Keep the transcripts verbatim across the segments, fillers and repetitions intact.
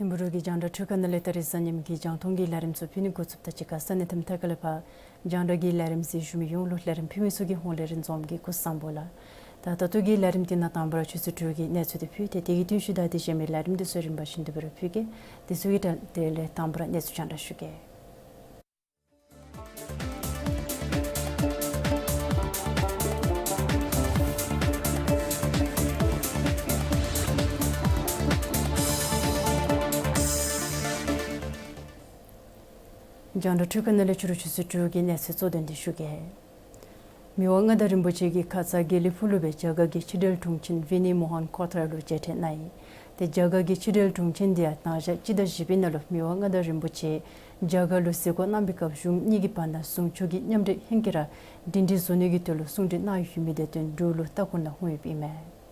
ཨིན་པ་རུང་གི་རྒྱང་བསྒྲགས་ཁང་ནང་ལས་ད་རིས་གཟའ་ཉིམ་གི་རྒྱང་མཐོང་གི་ལས་རིམ་ཚུ་ཕུལ་ནི་འགོ་བཙུགསཔ་ད་གཅིག་ཁར་ས་གནས་དང་མཐའ་ཁ་ལས་ཕར་རྒྱང་བསྒྲགས་ཀྱི་ལས་རིམ་གཟིགས་བཞུགས་མི་ཡོངས་ལུ་ལས་རིམ་ཕུལ་མི་ཚུ་གི་ཧོངས་ལས་རིན་འཛོམས་ཀྱིས་སྐུ་གཟུགས་བཟང་པོ་ལགས། ད་ད་ལྟོ་གི་ལས་རིམ་འདི་ནང་དང་པ་ར་ཆུ་ཚོད་དྲུག་གི་གནས་ཚུལ་འདི་ཕུལ་ཏེ་དེ་གི་རྟིང་ཤུལ་ད་དེ་གཞན་མི་ལས་རིམ་འདི་ཚུ་རིམ་པ་བཞིན་དུ་སྦེ་ར་ཕུལ་གེ། དེ་ཚུ་གི་གྲ་དེ་ལས་དང་པ་ར་གནས་ཚུལ་རྒྱང་བསྒྲགས་ཞུ་གེ། རྒྱང་བསྒྲགས་ཁང་ནང་ལས་ཕྱི་རུ་ཆུ་ཚོད་དྲུག་གི་གནས་ཚུལ་གཙོ་དོན་འདི་ཞུ་གེ། མི་དབང་མངའ་བདག་རིན་པོ་ཆེ་གིས་ཁ་ཙ་དགེ་ལེགས་ཕུག་ལུ་སྦེ་རྒྱ་གར་གྱི་ཕྱི་འབྲེལ་དྲུང་ཆེན་ཝི་ནི་མོ་ཧན་ཁོ་ཐར་ལུ་མཇལ་འཕྲད་གནང་ཡི། ཏེ་རྒྱ་གར་གྱི་ཕྱི་འབྲེལ་དྲུང་ཆེན་འདི་ཡང་ད་ཞག་སྤྱི་ཟླ་བཞི་པའི་ནང་ལུ་མི་དབང་མངའ་བདག་རིན་པོ་ཆེ་རྒྱ་གར་ལུ་གཟིགས་སྐོར་གནང་པའི་སྐབས་གཞུང་གཉིས་ཀྱི་བར་ན་ཟུང་ཕྱོགས་ཀྱི་མཉམ་འབྲེལ་ཧེང་སྐལ་ར་སྒྲིང་སྒྲི་བཟོ་ནི་གི་དོན་ལུ་གསུང་གྲོས་གནང་ཡོད་མི་དེ་དོན་འགྲུབ་ལུ་ལྟ་སྐོར་ནང་འོང་ཡོདཔ་ཨིན་མས།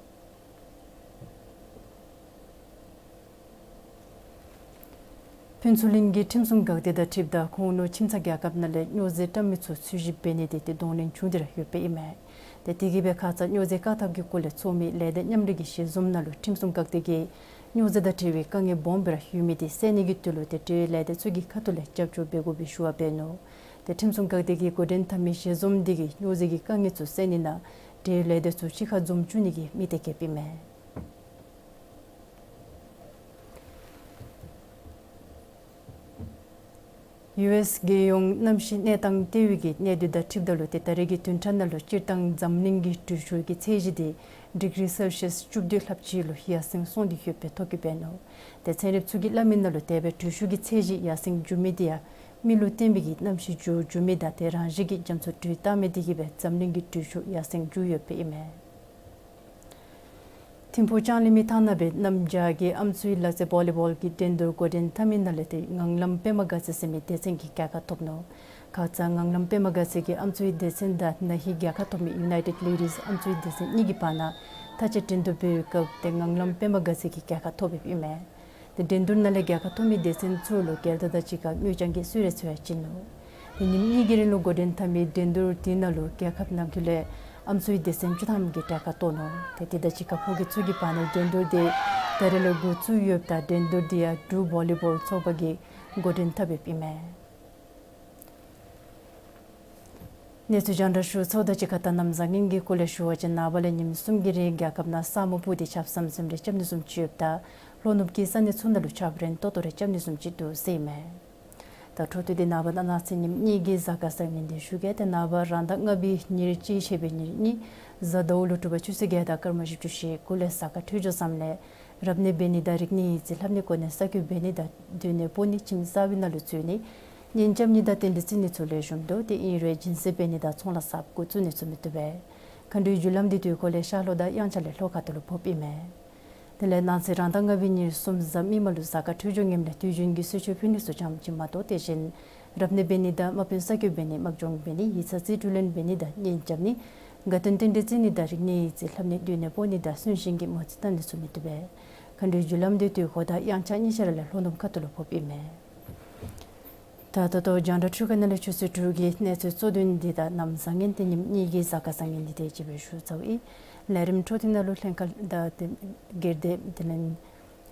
ཕུན་ཚོགས་གླིང་གི་ཁྲིམས་སྲུང་འགག་སྡེ་དང་འཁྲིལཝ་ད་ཁོང་ལུ་ཁྱིམ་ཚང་རྒྱལ་ཁབ་ནང་ལས་སྨྱོ་རྫས་བཀྲམ་མི་ཚུ་འཚོལ་ཞིབ་འབད་ནི་དེ་ཏེ་གདོང་ལེན་བྱུང་སྟེ་ར་ཡོདཔ་ཨིན་མས། ཏེ་དེ་གིས་སྦེ་ཁ་ཙ་སྨྱོ་རྫས་བཀག་ཐབས་ཀྱི་སྐོར་ལས་ཚོགས་མི་ལས་སྡེ་མཉམ་འབྲེལ་གྱི་ཞལ་འཛོམས་ནང་ལུ་ཁྲིམས་སྲུང་འགག་སྡེ་གིས་སྨྱོ་རྫས་དང་འབྲེལ་བའི་དཀའ་ངལ་སྦོམ་སྦེ་ར་ཡོད་མི་དེ་སེལ་ནི་གི་དོན་ལུ་ཏེ་འབྲེལ་ཡོད་ལས་སྡེ་ཚུ་གི་ཁ་ཐུག་ལས་རྒྱབ་སྐྱོར་འབད་དགོ་པའི་ཞུ་བ་འབད་ནུག། ཏེ་ཁྲིམས་སྲུང་འགག་སྡེ་གི་འགོ་འདྲེན་འཐབ་མི་ཞལ་འཛོམས་འདི་གིས་སྨྱོ་རྫས་ཀྱི་དཀའ་ངལ་ཚུ་སེལ་ནི་ནང་འབྲེལ་ཡོད་ལས་སྡེ་ཚུ་གཅིག་ཁར་འཛོམས་བཅུག་ནི་གི་དམིགས་གཏད་བསྐྱེདཔ་ཨིན་མས། ཡུ་ཨེསི་རྒྱལ་ཡོངས་གནམ་གཤིས་གནས་སྟངས་ལྟེ་བའི་གི་གནས་སྡུད་དང་འཁྲིལཝ་ད་ལུ་ཏེ་ད་རེས་ཀྱི་བདུན་ཕྲག་ནང་ལུ་སྤྱིར་བཏང་འཛམ་གླིང་གི་དྲོད་ཤུགས་ཀྱི་ཚད་གཞི་དེ་ཌིག་རི་སེལ་ཤི་ཡཱས་བཅུ་བདུན་ལྷགཔ་ཅིག་ལུ་ཡར་སེང་སོང་སྟེ་ཡོདཔ་སྦེ་ཐོ་བཀོད་འབད་ནུག། ཏེ་ཚན་རིགཔ་ཚུ་གིས་སླབ་མི་ནང་ལུ་དེ་སྦེ་དྲོད་ཤུགས་ཀྱི་ཚད་གཞི་ཡར་སེང་འགྱོ་མི་དེ་ཡང་མི་ལུ་བརྟེན་པའི་གི་གནམ་གཤིས་འགྱུར་འགྱོ་མི་དང་ཏེ་རང་བཞིན་གྱི་རྒྱ་མཚོ་དྲོད་བཏང་མི་དེ་གིས་སྦེ་འཛམ་གླིང་གི་དྲོད་ཤུགས་ཡར་སེང་འགྱོ་ཡོདཔ་ཨིན་མས། ཐིམ་ཕུག་ལྕང་གླིང་མི་ཐང་ནང་སྦེ་གནམ་བྱཱར་གྱི་ཨམ་སྲུའི་ལག་རྩེད་བོ་ལི་བོལ་གྱི་འགྲན་བསྡུར་འགོ་འདྲེན་འཐབ་མི་ནང་ལས་ཏེ་ངང་ལམ་པདྨ་དགའ་ཚལ་ཟེར་མི་སྡེ་ཚན་གྱིས་རྒྱལ་ཁ་ཐོབ་ནུག། ཁ་ཙ་ངང་ལམ་པདྨ་དགའ་ཚལ་གྱི་ཨམ་སྲུའི་སྡེ་ཚན་དང་ན་ཧིང་རྒྱལ་ཁ་ཐོབ་མི་ཡུ་ནའི་ཊེཌ་ལེ་ཌིས་ཨམ་སྲུའི་སྡེ་ཚན་གཉིས་ཀྱི་བར་ན་མཐའ་དཔྱད་འགྲན་བསྡུར་འབད་བའི་སྐབས་ཏེ་ངང་ལམ་པདྨ་དགའ་ཚལ་གྱིས་རྒྱལ་ཁ་ཐོབ་ཡོདཔ་ཨིན་མས། ཏེ་འགྲན་བསྡུར་ནང་ལས་རྒྱལ་ཁ་ཐོབ་མི་སྡེ་ཚན་ཚུ་ལུ་སྒེར་བདག་དང་གཅིག་ཁར་དངུལ་རྐྱང་གི་གསོལ་རས་ཚུ་ཡང་བྱིན་ནུག། ཏེ་ཉིནམ་གཉིས་ཀྱི་རིང་ལུ་འགོ་འདྲེན་འཐབ་མི་འགྲན་བསྡུར་དེ་ནང་ལུ་རྒྱལ་ཁབ་ནང་འཁོད་ལས་ཨམ་སྲུའི་སྡེ་ཚན་བཅུ་ཐམ་གྱིས་གྲལ་ཁར་གཏོགས་ནུག། ཏེ་དེ་དང་གཅིག་ཁར་ཕོ་སྐྱེས་ཚུ་གི་བར་ན་འགྲན་བསྡུར་དེ་ད་རེས་ལས་འགོ་བཙུགས་ཡོདཔ་ད་འགྲན་བསྡུར་དེ་ཡང་འབྲུག་བོ་ལི་བོལ་ཚོགས་པ་གིས་འགོ་འདྲེན་འཐབ་ཡོདཔ་ཨིན་མས། གནས་ཚུལ་རྒྱང་བསྒྲགས་ཞུ་ཚརཝ་དང་གཅིག་ཁར་ད་གནམ་བཟང་ངན་གྱི་སྐོར་ལས་ཞུ་བ་ཅིན་ནངས་པ་ལས་ཉིནམ་གསུམ་གྱི་རིང་རྒྱལ་ཁབ་ནང་ས་སྨུག་སྤུབས་ཏེ་ཆརཔ་ཟམ་ཟིམ་རེ་རྐྱབ་ནི་བཟུམ་ཅིག་ཡོདཔ་ད་ལྷོ་ནུབ་ཀྱི་ས་གནས་ཚུ་ནང་ལུ་ཆརཔ་རན་ཏོག་ཏོ་རེ་རྐྱབ་ནི་བཟུམ་ཅིག་འདུག་ཟེར་ཨིན་མས། ད་འཕྲོ་མཐུད་དེ་ནངས་པ་གནངས་ཚེ་ཉིནམ་གཉིས་ཀྱི་གཟའ་སྐར་གསར་ཉིན་འདི་ཞུ་གེ། ཏེ་ནངས་པ་རང་ཟླ་ལྔ་པའི་ཉེར་གཅིག་ཤེས་པའི་ཉེར་གཉིས་གཟའ་ཟླཝ་ལུ་དྲོ་པ་ཆུ་ཚོད་བརྒྱད་དང་སྐར་མ་བཞི་བཅུ་ཞེ་དགུ་ལས་གཟའ་སྐར་འཕྲོད་སྦྱོར་བཟངམ་ལས་རབ་གནས་འབད་ནི་དང་རིག་གནས་ཡིག་རྩིས་ལྷབ་ནི་གོ་གནས་གསར་བསྐོ་འབད་ནི་དང་སྡོད་གནས་སྤོ་ནི་ཁྱིམ་གསར་པའི་ནང་ལུ་འཛུལ་ནི་གཉེན་རྐྱབ་ནི་དང་རྟེན་འབྲེལ་བརྩི་ནི་ཚུ་ལེགས་ཤོམ་འདུག། དེ་ཨིན་རུང་སྦྱིན་སྲེག་འབད་ནི་དང་ཚོང་ལཱ་གསརཔ་འགོ་བཙུགས་ནི་ཚུ་མི་བཏུབ་པས། མཁའ་འགྲོའི་རྒྱུ་ལམ་འདི་དུས་འཁོར་ལས་ཤར་ལྷོ་དང་དབྱངས་འཆར་ལས་ལྷོ་ཁ་ཐུག་ལུ་ཕོགཔ་ཨིན་མས། དེ་ལས་གནངས་ཚེ་རང་ཟླ་ལྔ་པའི་ཉེར་གསུམ་གཟའ་མིག་དམར་ལུ་གཟའ་སྐར་འཕྲོད་སྦྱོར་ངནམ་ལས་དུས་རྒྱུན་གྱི་གསོལ་མཆོད་ཕུལ་ནི་ཚུ་ཙམ་ཅིག་མ་གཏོགས་དེ་བཞིན་རབ་གནས་འབད་ནི་དང་དམག་དཔོན་གསར་བསྐོ་འབད་ནི་དམག་སྦྱོང་འབད་ནི་ཡིག་ཚང་རྩིས་སྤྲོད་ལེན་འབད་ནི་དང་གཉེན་རྐྱབ་ནི་དགའ་སྟོན་རྟེན་འབྲེལ་བརྩི་ནི་དང་རིག་གནས་ཡིག་རྩིས་ལྷབ་ནི་སྡོད་གནས་སྤོ་ནི་དང་གསོན་གཤིན་གྱི་མོ་རྩིས་བཏང་ནི་ཚུ་མི་བཏུབ་པས། མཁའ་འགྲོའི་རྒྱུ་ལམ་འདི་དུས་འཁོར་དང་དབྱངས་འཆར་གཉིས་ཆ་ར་ལས་ལྷོ་ནུབ་ཁ་ཐུག་ལུ་ཕོགཔ་ཨིན་མས། ད་ད་ལྟོ་རྒྱང་བསྒྲགས་འཕྲུལ་ཁང་ནང་ལས་ཆུ་ཚོད་དྲུག་གི་གནས་ཚུལ་གཙོ་དོན་འདི་དང་གནམ་བཟང་ངན་ཏེ་ཉིནམ་གཉིས་ཀྱི་གཟའ་སྐར་བཟང་ངན་འདི་དེ་ཅིག་སྦེ་ཞུ་ཚརཝ་ཨིན། ལས་རིམ་འཕྲོ་མཐུད་ནང་ལུ་ལྷན་ཁག་དང་ཏེ་སྒེར་སྡེ་དེ་ལས་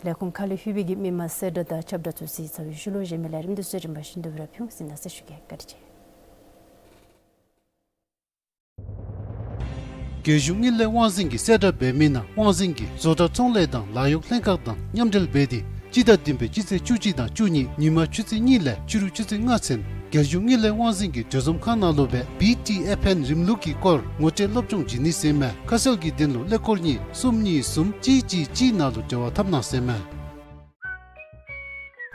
ལས་ཁུངས་ཁག་ལས་ལྷོད་པའི་གི་མི་མང་གསལ་བསྒྲགས་དང་ཁྱབ་བསྒྲགས་ཚུ་གཟིགས་ཚར་བའི་ཤུལ་ལུ་གཞན་མི་ལས་རིམ་འདི་ཚུ་རིམ་པ་བཞིན་དུ་སྦེ་ར་ཕུལ་ཟེར་གནང་ཟེར་ཞུ་གེ། བཀའ་དྲིན་ཆེ། རྒྱལ་གཞུང་དངུལ་ལས་དབང་འཛིན་གྱིས་གསལ་བསྒྲགས་འབད་མི་ནང་དབང་འཛིན་གྱིས་བཟོ་གྲྭ་ཚོང་ལས་དང་ལཱ་གཡོག་ལྷན་ཁག་དང་མཉམ་འབྲེལ་འབད་དེ་སྤྱི་ཟླ་བདུན་པའི་སྤྱི་ཚེས་བཅུ་གཅིག་དང་བཅུ་གཉིས་ཉིན་མ་ཆུ་ཚོད་གཉིས་ལས་ཕྱི་རུ་ཆུ་ཚོད་ལྔ་ཚུན་རྒྱལ་གཞུང་དངུལ་ལས་དབང་འཛིན་གྱི་གྲོས་འཛོམས་ཁང་ནང་ལུ་སྦེ་བི་ཊི་ཨེཕ་ཨེན་རིམ་ལུགས་ཀྱི་སྐོར་ངོ་སྤྲོད་སློབ་སྦྱོང་བྱིན་ནི་ཟེར་མས། ཁ་གསལ་གྱི་དོན་ལུ་ཀླད་ཀོར་གཉིས་གསུམ་གཉིས་གསུམ་གཅིག་གཅིག་གཅིག་ནང་ལུ་འབྲེལ་བ་འཐབ་གནང་ཟེར་མས།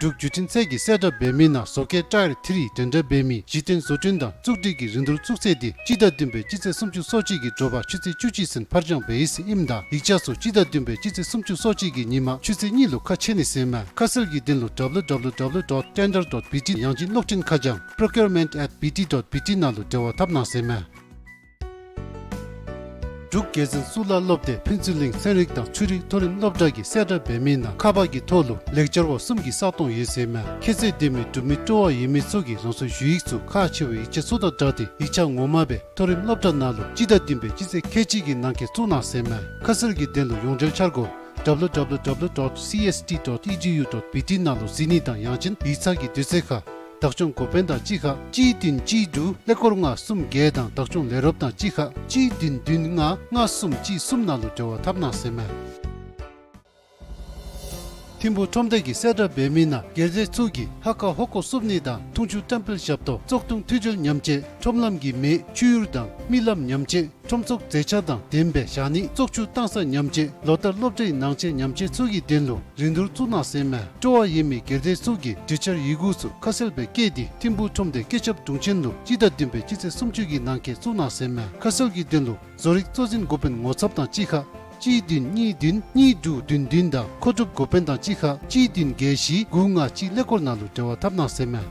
འབྲུག་བརྒྱུད་འཕྲིན་ཚད་ཀྱིས་གསལ་བསྒྲགས་འབད་མི་ནང་བཟོ་ཁྱད་ཊ་ཡར་ཐིར་འགྲན་ཟླ་འབད་མི་གཞི་རྟེན་བཟོ་སྐྲུན་དང་བཙུགས་སྒྲིག་གི་རིན་བསྡུར་བཙུགས་ཚེས་འདི་སྤྱི་ཟླ་བདུན་པའི་སྤྱི་ཚེས་སུམ་ཅུ་སོ་གཅིག་གི་དྲོ་པ་ཆུ་ཚོད་བཅུ་གཅིག་ཚུན་ཕར་འགྱངས་འབད་ཡི་ཟེར་ཨིནམ་ད་ཡིག་ཆ་ཚུ་སྤྱི་ཟླ་བདུན་པའི་སྤྱི་ཚེས་སུམ་ཅུ་སོ་གཅིག་གི་ཉིན་མ་ཆུ་ཚོད་གཉིས་ལུ་ཁ་ཕྱེ་ནི་ཟེར་མས། ཁ་གསལ་གྱི་དོན་ལུ་ཌབ་ལུ་ཌབ་ལུ་ཌབ་ལུ་ཌོཊ་ཊེན་ཌར་ཌོཊ་བི་ཊི་ཡང་ཅིན་གློག་འཕྲིན་ཁ་བྱང་པྲོ་ཀིའུར་མེནཊ་ཨེཊ་བི་ཊི་ཌོཊ་བི་ཊི་ནང་ལུ་འབྲེལ་བ་འཐབ་གནང་ཟེར་མས། འབྲུག་རྒྱལ་འཛིན་གཙུག་ལག་སློབ་སྡེ་ཕུན་ཚོགས་གླིང་ཚན་རིག་དང་ཆོས་རིག་མཐོ་རིམ་སློབ་གྲྭ་གིས་གསལ་བསྒྲགས་འབད་མི་ནང་ཁ་པར་གྱི་ཐོག་ལུ་ལེགས་སྦྱར་བ་གསུམ་གྱི་ས་སྟོང་ཡོད་ཟེར་མས། ཁྱད་ཚད་ལྡན་མི་འབྲུག་མི་སྤྲོ་བ་ཡོད་མི་ཚུ་གིས་རང་སོའི་ཞུ་ཡིག་ཚུ་ཁག་ཆེ་བའི་ཡིག་ཆ་ཚུ་དང་སྦྲགས་ཏེ་ཡིག་ཆ་ངོ་མ་སྦེ་མཐོ་རིམ་སློབ་གྲྭ་ནང་ལུ་སྤྱི་ཟླ་བདུན་པའི་སྤྱི་ཚེས་ཁལ་གཅིག་གི་ནང་འཁོད་བཙུགས་གནང་ཟེར་མས། ཁ་གསལ་གྱི་དོན་ལུ་ཡོངས་འབྲེལ་འཆར་སྒོ་ W W W dot C S T dot E D U dot B T ནང་ལུ་གཟིགས་ནི་དང་ཡང་ཅིན་ཡིག་ཚང་གི་དུས་ཚོད་ཁར་བདག་སྐྱོང་འགོ་དཔོན་དང་གཅིག་ཁར་གཅིག་བདུན་གཅིག་དྲུག་ཀླད་ཀོར་ལྔ་གསུམ་བརྒྱད་དང་བདག་སྐྱོང་ལས་རོགསཔ་དང་གཅིག་ཁར་གཅིག་བདུན་བདུན་ལྔ་ལྔ་གསུམ་གཅིག་གསུམ་ནང་ལུ་འབྲེལ་བ་འཐབ་གནང་ཟེར་མས། ཐིམ་ཕུག་ཁྲོམ་སྡེ་གིས་གསལ་བསྒྲགས་འབད་མི་ནང་སྒེར་སྡེ་ཚུ་གིས་ཧ་ཀ་ཧོ་ཀོ་བསུབ་ནི་དང་འཐུང་ཆུ་བཀྲམ་སྤེལ་ཞབས་ཏོག་བཙོག་འཐུང་འཐུས་སྦྱོར་ཉམས་བཅོས་ཁྲོམ་ལམ་གྱི་མེ་ཆུ་ཡུར་དང་རྨི་ལམ་ཉམས་བཅོས་ཁྲོམ་ཚོགས་མཛེས་ཆ་དང་ལྡནམ་སྦེ་བཞག་ནི་བཙོག་ཆུ་བཏང་ས་ཉམས་བཅོས་ལོ་ལྟར་སློབ་གྲྭའི་ནང་ཆས་ཉམས་བཅོས་ཚུ་གི་དོན་ལུ་རིན་བསྡུར་བཙུགས་གནང་ཟེར་མས། སྤྲོ་བ་ཡོད་མི་སྒེར་སྡེ་ཚུ་གིས་དྲི་འཆར་ཡི་གུ་ཚུ་ཁ་གསལ་སྦེ་བཀོད་དེ་ཐིམ་ཕུག་ཁྲོམ་སྡེ་སྐུ་ཚབ་དྲུང་ཆེན་ལུ་སྤྱི་ཟླ་བདུན་པའི་སྤྱི་ཚེས་སུམ་ཅུ་གི་ནང་འཁོད་བཙུགས་གནང་ཟེར་མས། ཁ་གསལ་གྱི་དོན་ལུ་བཟོ་རིག་གཙོ་འཛིན་འགོ་དཔོན་ངོ་ཚབ་དང་གཅིག་ཁར་གཅིག་བདུན་གཉིས་བདུན་གཉིས་དྲུག་བདུན་བདུན་དང་མཁོ་སྒྲུབ་འགོ་དཔོན་དང་གཅིག་ཁར་གཅིག་བདུན་བརྒྱད་བཞི་དགུ་ལྔ་གཅིག་ཀླད་ཀོར་ནང་ལུ་འབྲེལ་བ་འཐབ་གནང་ཟེར་མས།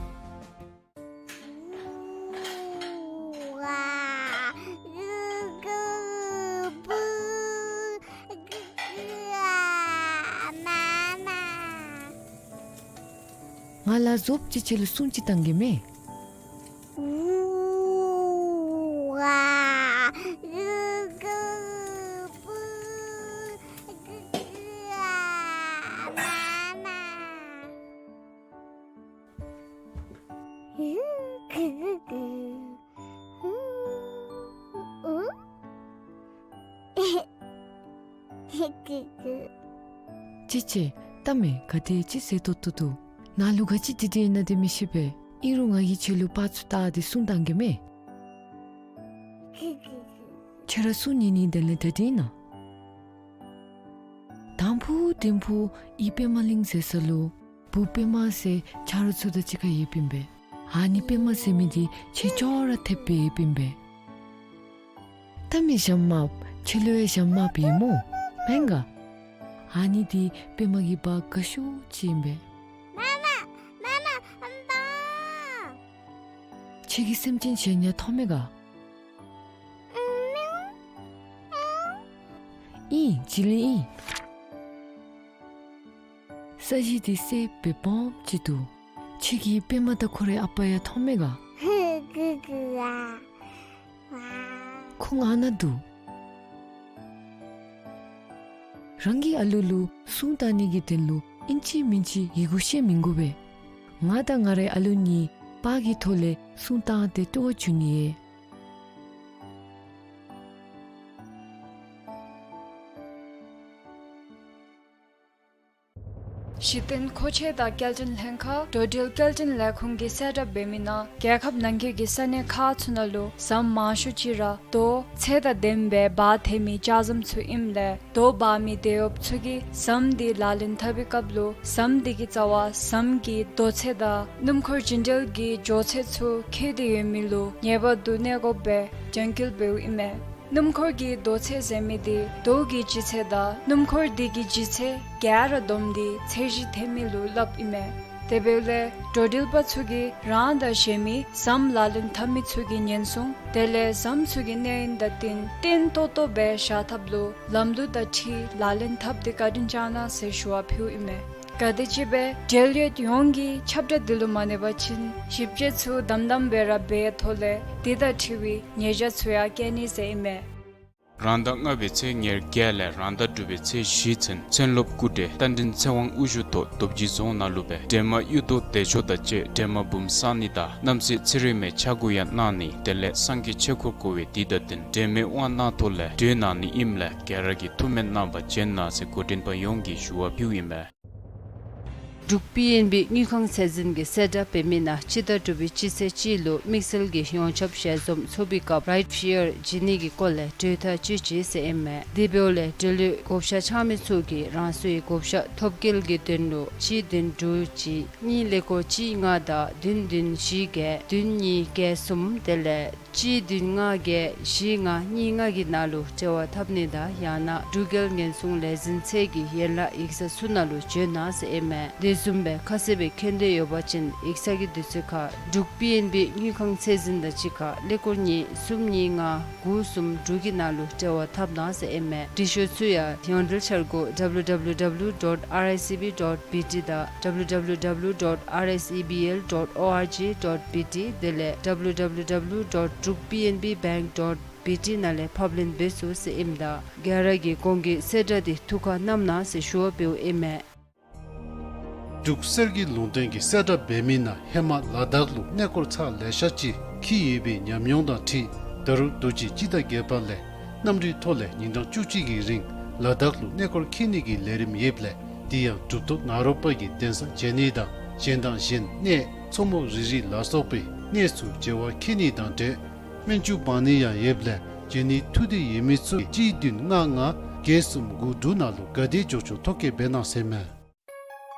ང་ལ་བཟོ་ཅིག་ཁྱོད་ལུ་སྲུང་ཅིག་བཏང་གེ་མས། ཅི་ཅི། ལྟ་མས། ག་དེ་ཅིག་ཟེར་ཏོག་ཏོ་འདུག། ནཱ་ལུ་ག་ཅི་འདི་འདི་ཨིན་ན་དེ་མི་ཤེས་པས། ཨིན་རུང་ང་གིས་ཁྱོད་ལུ་པར་ཚུ་བལྟ་སྟེ་སྲུང་བཏང་གེ་མས། ཁྱོད་ར་སྲུང་ཉན་ནི་དེ་ལས་ད་འདི་ཨིན་ན། དང་ཕུ་དིང་ཕུ་ཨི་པདྨ་གླིང་ཟེར་ས་ལུ་བུ་པདྨ་ཟེར་ཆ་རོགས་ཚུ་དང་གཅིག་ཁར་ཡོདཔ་ཨིན་པས། ཨ་ནི་པདྨ་ཟེར་མི་འདི་ཁྱོད་ཅོག་ར་འཐདཔ་སྦེ་ཡོདཔ་ཨིན་པས། ལྟ་མས་ཞྭམོ་དམརཔོ། ཁྱོད་ལུ་ཡང་ཞྭམོ་དམརཔོ་ཡོད་སྨོ། མེན་ག། ཨ་ནི་འདི་པདྨ་གི་བ་དགའ་ཤོས་ཅིག་ཨིན་པས། མ་མ། མ་མ། ཨམ་བ། ཁྱོད་ཀྱིས་སེམས་ཅན་གཞན་ཡང་མཐོང་མས་ག། ཨིན། བྱི་ལི་ཨིན། ས་གཞི་འདི་སེརཔོ་སྦེ་སྦོམ་ཅིག་འདུག། ཁྱོད་ཀྱིས་པདྨ་དང་ཁོ་རའི་ཨ་པ་ཡང་མཐོང་མས་ག། ཁོང་ཨ་ནཱ་འདུག། རང་གི་ཨ་ལུ་ལུ་སྲུང་བཏང་ནི་གི་དོན་ལུ་ཨིན་ཅི་མིན་ཅི་ཡི་གུ་ཤེས་མི་དགོ་པས། ང་དང་ང་རའི་ཨ་ལུ་གཉིས་པར་གྱི་ཐོག་ལས་སྲུང་བཏང་སྟེ་བཏུབ་པ་བྱིན་ནི་ཨིན། གཞི་རྟེན་མཁོ་ཆས་དང་སྐྱེལ་འདྲེན་ལྷན་ཁག་འགྲོ་འགྲུལ་སྐྱེལ་འདྲེན་ལས་ཁུངས་ཀྱིས་གསལ་བསྒྲགས་འབད་མི་ནང་རྒྱལ་ཁབ་ནང་འཁོད་ཀྱི་ས་གནས་ཁག་ཚུ་ནང་ལུ་ཟམ་མང་ཤོས་ཅིག་ར་རྡོ་ཚད་དང་ལྡནམ་སྦེ་འབག་འཐོན་མི་ལྕགས་ཟམ་ཚུ་ཨིནམ་ལས་རྡོ་འབག་མི་དེད་གཡོགཔ་ཚུ་གིས་ཟམ་འདི་ལག་ལེན་འཐབ་པའི་སྐབས་ལུ་ཟམ་འདི་གི་རྩ་བར་ཟམ་གྱི་རྡོ་ཚད་དང་སྣུམ་འཁོར་རྒྱུན་འགྲུལ་གྱི་འགྱོ་ཚད་ཚུ་འཁོད་དེ་ཡོད་མི་ལུ་ངེས་པར་དུ་གནས་སྒོ་སྦེ་རྒྱང་འཁྱོལ་འབདཝ་ཨིན་མས། སྣུམ་འཁོར་གྱི་རྡོ་ཚད་ཟེར་མི་འདི་རྡོ་གི་ལྗིད་ཚད་དང་སྣུམ་འཁོར་འདི་གི་ལྗིད་ཚད་ག་ར་བསྡོམས་ཏེ་ཚད་གཞི་འཐོན་མི་ལུ་སླབ་ཨིན་མས། དེ་འབདཝ་ལས་འགྲོ་འགྲུལ་པ་ཚུ་གིས་རང་དང་གཞན་མི་ཟམ་ལག་ལེན་འཐབ་མི་ཚུ་གི་ཉེན་སྲུང་དེ་ལས་ཟམ་ཚུ་གི་གནས་ཡུན་དང་བསྟུན་བརྟན་ཏོག་ཏོ་སྦེ་བཞག་ཐབས་ལུ་ལམ་ལུགས་དང་འཁྲིལ་ལག་ལེན་འཐབ་སྟེ་བཀའ་དྲིན་བསྐྱང་གནང་ཟེར་ཞུ་བ་ཕུལཝ་ཨིན་མས། ག་དེམ་ཅིག་སྦེ་འབྲེལ་ཡོད་ཡོངས་ཀྱིས་ཁྱབ་བསྒྲགས་འདི་ལུ་མ་གནས་པ་ཅིན་ཞིབ་དཔྱད་ཚུ་དམ་དམ་སྦེ་ར་འབད་ཐོག་ལས་འདི་དང་འཁྲིལ་བའི་ཉེས་བྱ་ཚུ་ཡང་བཀལ་ནི་ཟེར་ཨིན་མས། རང་ཟླ་ལྔ་པའི་ཚེས་ཉེར་བརྒྱད་ལས་རང་ཟླ་དྲུག་པའི་ཚེས་བཞི་ཚུན་མཚན་སློབ་སྐུ་བགྲེས་རྟ་མགྲིན་ཚེ་དབང་དབུ་བཞུགས་ཐོག་རྡོ་རྗེ་རྫོང་ནང་ལུ་སྦེ་འདན་མ་གཡུ་རྡོ་བདེ་མཆོག་དང་བཅས་འདན་མ་འབུམ་བསང་ནི་དང་རྣམ་སྲས་ཚེ་རིང་མའི་ཕྱག་སྐོར་ཡང་གནང་ནི་དེ་ལས་སངས་རྒྱས་ཆོས་འཁོར་བསྐོར་བའི་འདི་དང་བསྟུན་འབྲལ་མེད་དབང་གནང་ཐོག་ལས་གྲོལ་གནང་ནི་ཨིནམ་ལས་ག་ར་གིས་ཐུགས་སྨོན་གནང་བར་བྱོན་གནང་ཟེར་འགོ་འདྲེན་པ་ཡོངས་ཀྱིས་ཞུ་བ་ཕུལཝ་ཨིན་མས། འབྲུག་པི་ཨེན་བི་དངུལ་ཁང་ཚད་འཛིན་གྱིས་གསལ་བསྒྲགས་འབད་མི་ནང་སྤྱི་ཟླ་དྲུག་པའི་སྤྱི་ཚེས་གཅིག་ལུ་དམིགས་བསལ་གྱི་ཡོངས་ཁྱབ་ཞལ་འཛོམས་ཚོགས་པའི་སྐབས་རའིཊ་ཕི་ཡར་བྱིན་ནི་གི་སྐོར་ལས་གྲོས་ཐག་བཅད་ཅི་ཟེར་ཨིན་མས། དེ་འབདཝ་ལས་འབྲེལ་ཡོད་བགོ་བཤའ་འཆང་མི་ཚུ་གིས་རང་སོའི་བགོ་བཤའ་ཐོབ་སྐྱེལ་གྱི་དོན་ལུ་གཅིག་བདུན་དྲུག་གཅིག་གཉིས་ཀླད་ཀོར་གཅིག་ལྔ་དང་བདུན་བདུན་བཞི་བརྒྱད་བདུན་གཉིས་བརྒྱད་གསུམ་དེ་ལས་གཅིག་བདུན་ལྔ་བརྒྱད་བཞི་ལྔ་གཉིས་ལྔ་གི་ནང་ལུ་འབྲེལ་བ་འཐབ་ནི་དང་ཡང་ན་འབྲུག་རྒྱལ་ཉེན་སྲུང་ལས་འཛིན་ཚད་ཀྱི་ཡན་ལག་ཡིག་ཚང་ཚུ་ནང་ལུ་བྱོན་གནང་ཟེར་ཨིན་མས། དེ་བཟུམ་སྦེ་ཁ་གསལ་སྦེ་མཁྱེན་འདོད་ཡོད་པ་ཅིན་ཡིག་ཚང་གི་དུས་ཚོད་ཁར་འབྲུག་པི་ཨེན་བི་དངུལ་ཁང་ཚད་འཛིན་དང་གཅིག་ཁར་ཀླད་ཀོར་གཉིས་གསུམ་གཉིས་ལྔ་དགུ་གསུམ་དྲུག་གི་ནང་ལུ་འབྲེལ་བ་འཐབ་གནང་ཟེར་ཨིན་མས། འབྲི་ཤོག་ཚུ་ཡང་ཡོངས་འབྲེལ་འཆར་སྒོ་W W W dot R I C B dot B T དང་W W W dot R S E B L dot O R G dot B T དེ་ལས་W W W dot drukpnbbank dot བི་ཊི་ནང་ལས་ཕབ་ལེན་འབད་ཚུགས་ཟེར་ཨིནམ་ད་ག་ར་གིས་གོང་གི་གསལ་བསྒྲགས་འདི་ཐུགས་ཁར་བསྣམས་གནང་ཟེར་ཞུ་བ་འབདཝ་ཨིན་མས། འབྲུག་གསེར་གྱི་ལུང་བསྟན་གྱི་གསལ་བསྒྲགས་འབད་མི་ནང་ཧེ་མ་ལ་དྭགས་ལུ་གནས་སྐོར་ཚར་ལེ་ཤ་ཅིག་འཁྱིད་ཡོད་པའི་ཉམས་མྱོང་དང་འཁྲིལ་ད་རུང་དུས་ཅི་སྤྱི་ཟླ་བརྒྱད་པ་ལས་གནམ་གྲུའི་ཐོག་ལས་ཉིན་གྲངས་བཅུ་གཅིག་གི་རིང་ལ་དྭགས་ལུ་གནས་སྐོར་འཁྱིད་ནི་གི་ལས་རིམ་ཡོདཔ་ལས་དེ་ཡང་གྲུབ་ཐོབ་ནཱ་རོ་པ་གི་གདན་ས་མཇལ་ནི་དང་གཞན་དང་གཞན་གནས་མཚོ་མོ་རི་རི་ལ་སོགས་པའི་གནས་སུ་མཇལ་བར་འཁྱིད་ནི་དང་འབྲེལ་སྨན་བཅོས་འབག་ནི་ཡང་ཡོདཔ་ལས་མཇལ་ནི་ཐུགས་འདོད་ཡོད་མི་ཚུ་གཅིག་བདུན་ལྔ་ལྔ་བརྒྱད་གསུམ་དགུ་དྲུག་ནང་ལུ་ག་དེ་མགྱོགས་མགྱོགས་ཐོ་བཀོད་འབད་གནང་ཟེར་མས།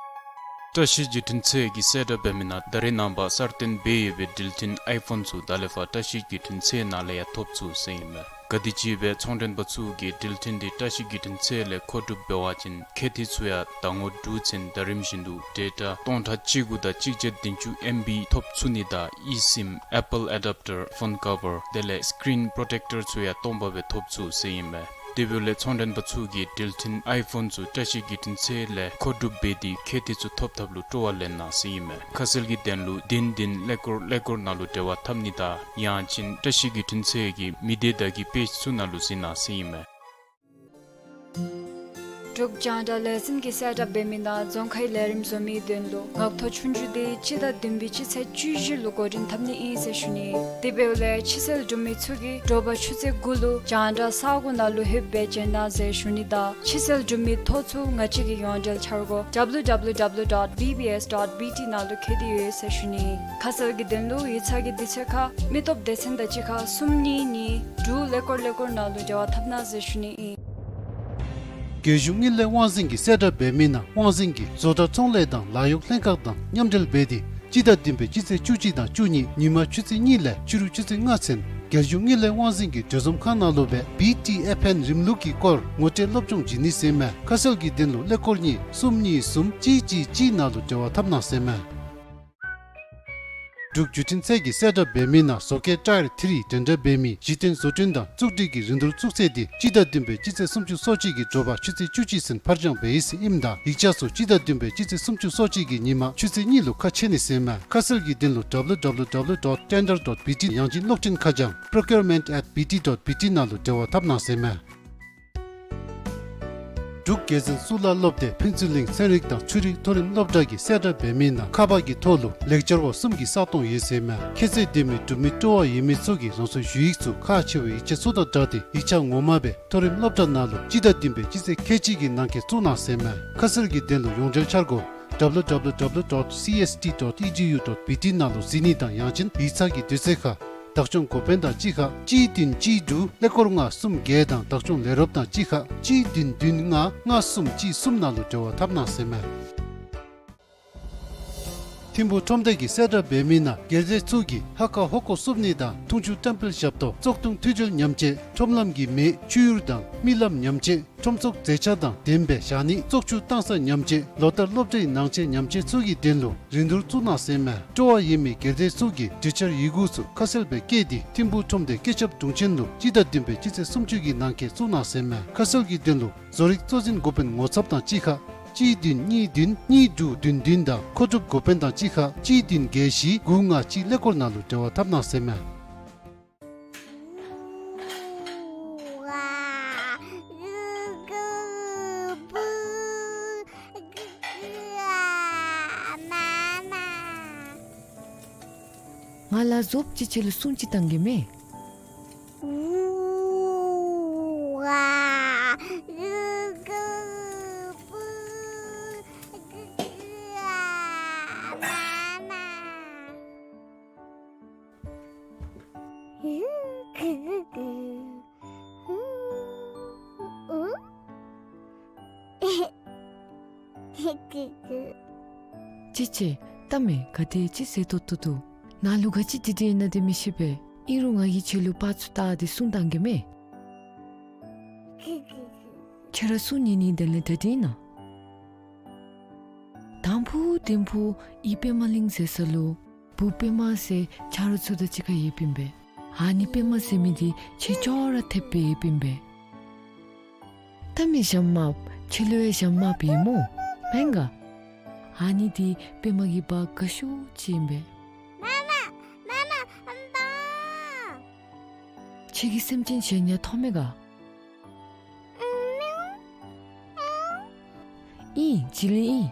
བཀྲ་ཤིས་བརྒྱུད་འཕྲིན་ཚད་ཀྱི་གསལ་བསྒྲགས་འབད་མི་ནང་ད་རེས་ནངས་པ་གསར་བཏོན་འབད་ཡོད་པའི་འགྲུལ་འཕྲིན་ཨའི་ཕོན་ཚུ་ད་ལས་ཕར་བཀྲ་ཤིས་བརྒྱུད་འཕྲིན་ཚད་ནང་ལས་ཡང་ཐོབ་ཚུགས་ཟེར་ཨིན་མས། ག་དེམ་ཅིག་སྦེ་ཚོང་མགྲོན་པ་ཚུ་གིས་འགྲུལ་འཕྲིན་འདི་བཀྲ་ཤིས་བརྒྱུད་འཕྲིན་ཚད་ལས་མཁོ་སྒྲུབ་འབད་བ་ཅིན་ཁེ་ཏི་ཚུ་ཡང་ཟླ་ངོ་དྲུག་ཚུན་ཟླ་རིམ་བཞིན་དུ་ཌེ་ཊ་སྟོང་ཕྲག་གཅིག་དགུ་དང་གཅིག་བརྒྱ་བདུན་ཅུ་ཨེམ་བི་ཐོབ་ཚུགས་ནི་དང་ཨི་སིམ་ཨེ་པཱལ་ཨེ་ཌབ་ཊར་ཕོན་ཀ་བར་དེ་ལས་སི་ཀི་རིན་པོརོ་ཊེཀ་ཊར་ཚུ་ཡང་སྟོང་པ་སྦེ་ཐོབ་ཚུགས་ཟེར་ཨིན་མས། དེ་འབདཝ་ལས་ཚོང་མགྲོན་པ་ཚུ་གིས་འགྲུལ་འཕྲིན་ཨའི་ཕོན་ཚུ་བཀྲ་ཤིས་བརྒྱུད་འཕྲིན་ཚད་ལས་མཁོ་སྒྲུབ་འབད་དེ་ཁེ་ཏི་ཚུ་ཐོབ་ཐབས་ལུ་སྤྲོ་བ་ལེན་གནང་ཟེར་ཨིན་མས། ཁ་གསལ་གྱི་དོན་ལུ་བདུན་བདུན་ཀླད་ཀོར་ཀླད་ཀོར་ནང་ལུ་འབྲེལ་བ་འཐབ་ནི་དང་ཡང་ཅིན་བཀྲ་ཤིས་བརྒྱུད་འཕྲིན་ཚད་ཀྱི་མི་སྡེ་བརྡ་བརྒྱུད་པེཇ་ཚུ་ནང་ལུ་གཟིགས་གནང་ཟེར་ཨིན་མས། འབྲུག་རྒྱང་བསྒྲགས་ལས་འཛིན་གྱི་གསལ་བསྒྲགས་འབད་མི་ནང་རྫོང་ཁའི་ལས་རིམ་བཟོ་མིའི་དོན་ལུ་ངག་ཐོག་ཆོས་རྒྱུགས་འདི་སྤྱི་ཟླ་བདུན་པའི་སྤྱི་ཚེས་བཅུ་བཞི་ལུ་འགོ་འདྲེན་འཐབ་ནི་ཨིན་ཟེར་ཞུ་ནི། དེ་འབདཝ་ལས་ཕྱི་གསལ་འབྲུག་མི་ཚུ་གིས་དྲོ་པ་ཆུ་ཚོད་དགུ་ལུ་རྒྱང་བསྒྲགས་ས་སྒོ་ནང་ལུ་ལྷོདཔ་སྦེ་བྱོན་གནང་ཟེར་ཞུ་ནི་དང་ཕྱི་གསལ་འབྲུག་མིའི་ཐོ་ཚུ་ང་བཅས་ཀྱི་ཡོངས་འབྲེལ་འཆར་སྒོ་ཌབ་ལུ་ཌབ་ལུ་ཌབ་ལུ་ཌོཊ་བི་བི་ཨེསི་ཌོཊ་བི་ཊི་ནང་ལུ་བཀོད་དེ་ཡོད་ཟེར་ཞུ་ནི། ཁ་གསལ་གྱི་དོན་ལུ་ཡིག་ཚང་གི་དུས་ཚོད་ཁར་མི་སྟོབས་སྡེ་ཚན་དང་གཅིག་ཁར་གསུམ་གཉིས་གཉིས་དྲུག་ཀླད་ཀོར་ཀླད་ཀོར་ནང་ལུ་འབྲེལ་བ་འཐབ་གནང་ཟེར་ཞུ་ནི་ཨིན། རྒྱལ་གཞུང་དངུལ་ལས་དབང་འཛིན་གྱི་གསལ་བསྒྲགས་འབད་མི་ནང་དབང་འཛིན་གྱིས་བཟོ་གྲྭ་ཚོང་ལས་དང་ལཱ་གཡོག་ལྷན་ཁག་དང་མཉམ་འབྲེལ་འབད་དེ་སྤྱི་ཟླ་བདུན་པའི་སྤྱི་ཚེས་བཅུ་གཅིག་དང་བཅུ་གཉིས་ཉིན་མ་ཆུ་ཚོད་གཉིས་ལས་ཕྱི་རུ་ཆུ་ཚོད་ལྔ་ཚུན་རྒྱལ་གཞུང་དངུལ་ལས་དབང་འཛིན་གྱི་གྲོས་འཛོམས་ཁང་ནང་ལུ་སྦེ་བི་ཊི་ཨེཕ་ཨེན་རིམ་ལུགས་ཀྱི་སྐོར་ངོ་སྤྲོད་སློབ་སྦྱོང་བྱིན་ནི་ཟེར་མས། ཁ་གསལ་གྱི་དོན་ལུ་ཀླད་ཀོར་གཉིས་གསུམ་གཉིས་གསུམ་གཅིག་གཅིག་གཅིག་ནང་ལུ་འབྲེལ་བ་འཐབ་གནང་ཟེར་མས། འབྲུག་བརྒྱུད་འཕྲིན་ཚད་ཀྱི་གསལ་བསྒྲགས་འབད་མི་ནང་བཟོ་བཀོད་ཊ་ཡར་ཐི་རི་འགྲན་ཟླ་འབད་མི་གཞི་རྟེན་བཟོ་སྐྲུན་དང་བཙུགས་སྒྲིག་གི་རིན་བསྡུར་བཙུགས་ཚད་འདི་སྤྱི་ཟླ་བདུན་པའི་སྤྱི་ཚེས་སུམ་ཅུ་སོ་གཅིག་གི་དྲོ་པ་ཆུ་ཚོད་བཅུ་གཅིག་ཚུན་ཕར་འགྱངས་འབད་ཡི་ཟེར་ཨིནམ་ད་ཡིག་ཆ་ཚུ་སྤྱི་ཟླ་བདུན་པའི་སྤྱི་ཚེས་སུམ་ཅུ་སོ་གཅིག་གི་ཉིན་མ་ཆུ་ཚོད་གཉིས་ལུ་ཁ་ཕྱེ་ནི་ཟེར་མས། ཁ་གསལ་གྱི་དོན་ལུ་ཌབ་ལུ་ཌབ་ལུ་ཌབ་ལུ་ཌོཊ་ཊེན་ཌར་ཌོཊ་བི་ཊི་ཡང་ཅིན་གློག་འཕྲིན་ཁ་བྱང་པོ་རོ་ཀིའུར་མེནཊ་ཨེཊ་བི་ཊི་ཌོཊ་བི་ཊི་ནང་ལུ་འབྲེལ་བ་འཐབ་གནང་ཟེར་མས། འབྲུག་རྒྱལ་བཙུན་གཙུག་ལག་སློབ་སྡེ་ཕུན་ཚོགས་གླིང་ཚན་རིག་དང་ཆོས་རིག་མཐོ་རིམ་སློབ་གྲྭ་གི་གསལ་བསྒྲགས་འབད་མི་ནང་ཁ་པར་གྱི་ཐོག་ལུ་ལེགས་སྦྱར་བ་གསུམ་གྱི་ས་སྟོང་ཡོད་ཟེར་མས། ཁྱད་ཚད་ལྡན་མི་འབྲུག་མི་སྤྲོ་བ་ཡོད་མི་ཚུ་གིས་རང་སོའི་ཞུ་ཡིག་ཚུ་ཁག་ཆེ་བའི་ཡིག་ཆ་ཚུ་དང་སྦྲགས་ཏེ་ཡིག་ཆ་ངོ་མ་སྦེ་མཐོ་རིམ་སློབ་གྲྭ་ནང་ལུ་སྤྱི་ཟླ་བདུན་པའི་སྤྱི་ཚེས་ཁལ་གཅིག་གི་ནང་འཁོད་བཙུགས་གནང་ཟེར་མས། ཁ་གསལ་གྱི་དོན་ལུ་ཡོངས་འབྲེལ་འཆར་སྒོ་ཌབ་ལུ་ཌབ་ལུ་ཌབ་ལུ་ཌོཊ་སི་ཨེསི་ཊི་ཌོཊ་ཨི་ཌི་ཡུ་ཌོཊ་བི་ཊི་ནང་ལུ་གཟིགས་ནི་དང་ཡང་ཅིན་ཡིག་ཚང་གི་དུས་ཚོད་ཁར་བདག་སྐྱོང་འགོ་དཔོན་དང་གཅིག་ཁར་གཅིག་བདུན་གཅིག་དྲུག་ཀླད་ཀོར་ལྔ་གསུམ་བརྒྱད་དང་བདག་སྐྱོང་ལས་རོགསཔ་དང་གཅིག་ཁར་གཅིག་བདུན་བདུན་ལྔ་ལྔ་གསུམ་གཅིག་གསུམ་ནང་ལུ་འབྲེལ་བ་འཐབ་གནང་ཟེར་མས། ཐིམ་ཕུག་ཁྲོམ་སྡེ་གི་གསལ་བསྒྲགས་འབད་མི་ནང་སྒེར་སྡེ་ཚུ་གིས་ལྷ་ཁང་ཧོ་ཀོ་བསུབ་ནི་དང་འཐུང་ཆུ་བཀྲམ་སྤེལ་ཞབས་ཏོག་བཙོག་འཐུང་འཐུས་སྦྱོར་ཉམས་བཅོས་ཁྲོམ་ལམ་གྱི་མེ་ཆུ་གཡུར་དང་རྨི་ལམ་ཉམས་བཅོས་ཁྲོམ་ཚོགས་མཛེས་ཆ་དང་ལྡནམ་སྦེ་བཞག་ནི་བཙོག་ཆུ་བཏང་ས་ཉམས་བཅོས་ལོ་ལྟར་སློབ་གྲྭའི་ནང་ཆས་ཉམས་བཅོས་ཚུ་གི་དོན་ལུ་རིན་བསྡུར་བཙུགས་གནང་ཟེར་མས། སྤྲོ་བ་ཡོད་མི་སྒེར་སྡེ་ཚུ་གིས་གྲོས་འཆར་ཡི་གུ་ཚུ་ཁ་གསལ་སྦེ་བཀོད་དེ་ཐིམ་ཕུག་ཁྲོམ་སྡེ་སྐུ་ཞབས་དྲུང་ཆེན་ལུ་སྤྱི་ཟླ་བདུན་པའི་སྤྱི་ཚེས་སུམ་ཅུ་གི་ནང་འཁོད་བཙུགས་གནང་ཟེར་མས། ཁ་གསལ་གྱི་དོན་ལུ་བཟོ་རིག་གཙོ་འཛིན་འགོ་དཔོན་ངོ་ཚབ་དང་གཅིག་ཁར་གཅིག་བདུན་གཉིས་བདུན་གཉིས་དྲུག་བདུན་བདུན་དང་མཁོ་སྒྲུབ་འགོ་དཔོན་དང་གཅིག་ཁར་གཅིག་བདུན་བརྒྱད་བཞི་དགུ་ལྔ་གཅིག་ཀླད་ཀོར་ནང་ལུ་འབྲེལ་བ་འཐབ་གནང་ཟེར་མས། ང་ལ་ཟོབ་ཅིག་ཁྱེད་ལུ་སྲུང་ཅིག་བཏང་གེ་མས། ཅི་ཅི། ལྟ་མས། ག་དེ་ཅིག་ཟེར་ཏོག་ཏོ་འདུག། ནཱ་ལུ་ག་ཅི་འདི་འདི་ཨིན་ན་འདི་མི་ཤེས་པས། ཨིན་རུང་ང་གིས་ཁྱེད་ལུ་པར་ཚུ་བལྟ་སྟེ་སྲུང་བཏང་གེ་མས། ཁྱེད་ར་སྲུང་ཉན་ནི་དེ་ལས་འདི་འདི་ཨིན་ན། དང་ཕུ་དིང་ཕུ་ཨི་པདྨ་གླིང་ཟེར་ས་ལུ་བུ་པདྨ་ཟེར་ཆ་རོགས་ཚུ་དང་གཅིག་ཁར་ཡོདཔ་ཨིན་པས། ཨ་ནི་པདྨ་ཟེར་མི་འདི་ཁྱེད་ཅོག་ར་འཐདཔ་སྦེ་ཡོདཔ་ཨིན་པས། ལྟ་མས་ཞྭམོ་དམརཔོ། ཁྱེད་ལུ་ཡང་ཞྭམོ་དམརཔོ་ཡོད་སྨོ། མེན་ག། ཨ་ནི་འདི་པདྨ་གི་བ་དགའ་ཤོས་ཅིག་ཨིན་པས། མ་མ། མ་མ། ཨམ་བ། ཁྱོད་ཀྱིས་སེམས་ཅན་གཞན་ཡང་མཐོང་མས་ག། ཨིན། བྱི་ལི་ཨིན།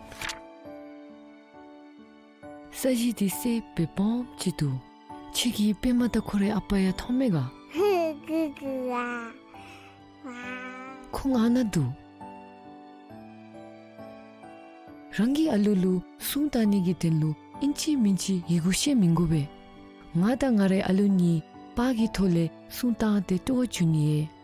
ས་གཞི་འདི་སེར་སྦེ་སྦོམ་ཅིག་འདུག། ཁྱོད་ཀྱིས་པདྨ་དང་ཁོ་རའི་ཨ་པ་ཡང་མཐོང་མས་ག། ཁོང་ཨ་ནཱ་འདུག། རང་གི་ཨ་ལུ་ལུ་སྲུང་བཏང་ནི་གི་དོན་ལུ་ཨིན་ཅི་མིན་ཅི་ཡི་གུ་ཤེས་མི་དགོ་པས། ང་དང་ང་རའི་ཨ་ལུ་གཉིས་པར་གྱི་ཐོག་ལས་སྲུང་བཏང་སྟེ་སྤྲོ་བ་བྱུང་ནི་ཡོད།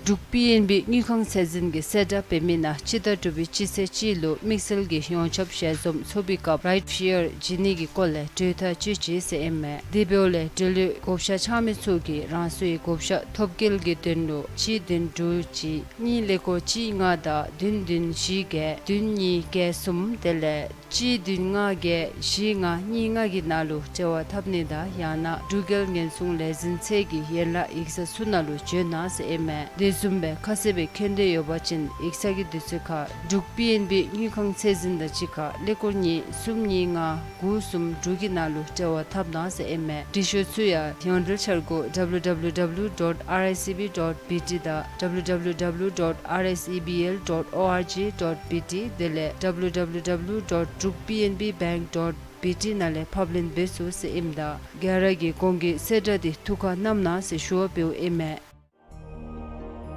འབྲུག་པི་ཨེན་བི་དངུལ་ཁང་ཚད་འཛིན་གྱིས་གསལ་བསྒྲགས་འབད་མི་ནང་སྤྱི་ཟླ་དྲུག་པའི་སྤྱི་ཚེས་གཅིག་ལུ་དམིགས་བསལ་གྱི་ཡོངས་ཁྱབ་ཞལ་འཛོམས་ཚོགས་པའི་སྐབས་རའིཊ་ཕི་ཡར་བྱིན་ནི་གི་སྐོར་ལས་གྲོས་ཐག་བཅད་ཅི་ཟེར་ཨིན་མས། དེ་འབདཝ་ལས་འབྲེལ་ཡོད་བགོ་བཤའ་འཆང་མི་ཚུ་གིས་རང་སོའི་བགོ་བཤའ་ཐོབ་སྐལ་གྱི་དོན་ལུ་གཅིག་བདུན་དྲུག་གཅིག་གཉིས་ཀླད་ཀོར་གཅིག་ལྔ་དང་བདུན་བདུན་བཞི་བརྒྱད་བདུན་གཉིས་བརྒྱད་གསུམ་དེ་ལས་གཅིག་བདུན་ལྔ་བརྒྱད་བཞི་ལྔ་གཉིས་ལྔ་གི་ནང་ལུ་འབྲེལ་བ་འཐབ་ནི་དང་ཡང་ན་འབྲུག་རྒྱལ་ཉེན་སྲུང་ལས་འཛིན་ཚད་ཀྱི་ཡན་ལག་ཡིག་ཚང་ཚུ་ནང་ལུ་བྱོན་གནང་ཟེར་ཨིན་མས། དེ་བཟུམ་སྦེ་ཁ་གསལ་སྦེ་མཁྱེན་འདོད་ཡོད་པ་ཅིན་ཡིག་ཚང་གི་དུས་ཚོད་ཁར་འབྲུག་པི་ཨེན་བི་དངུལ་ཁང་ཚད་འཛིན་དང་གཅིག་ཁར་ཀླད་ཀོར་གཉིས་གསུམ་གཉིས་ལྔ་དགུ་གསུམ་དྲུག་གི་ནང་ལུ་འབྲེལ་བ་འཐབ་གནང་ཟེར་ཨིན་མས། འབྲི་ཤོག་ཚུ་ཡང་ཡོངས་འབྲེལ་འཆར་སྒོ་W W W dot R I C B dot B T དང་W W W dot R S E B L dot org dot B T དེ་ལས་W W W dot druk P N B bank dot B T ནང་ལས་ཕབ་ལེན་འབད་ཚུགས་ཟེར་ཨིནམ་ད་ག་ར་གིས་གོང་གི་གསལ་བསྒྲགས་འདི་ཐུགས་ཁར་བསྣམ་གནང་ཟེར་ཞུ་བ་འབདཝ་ཨིན་མས།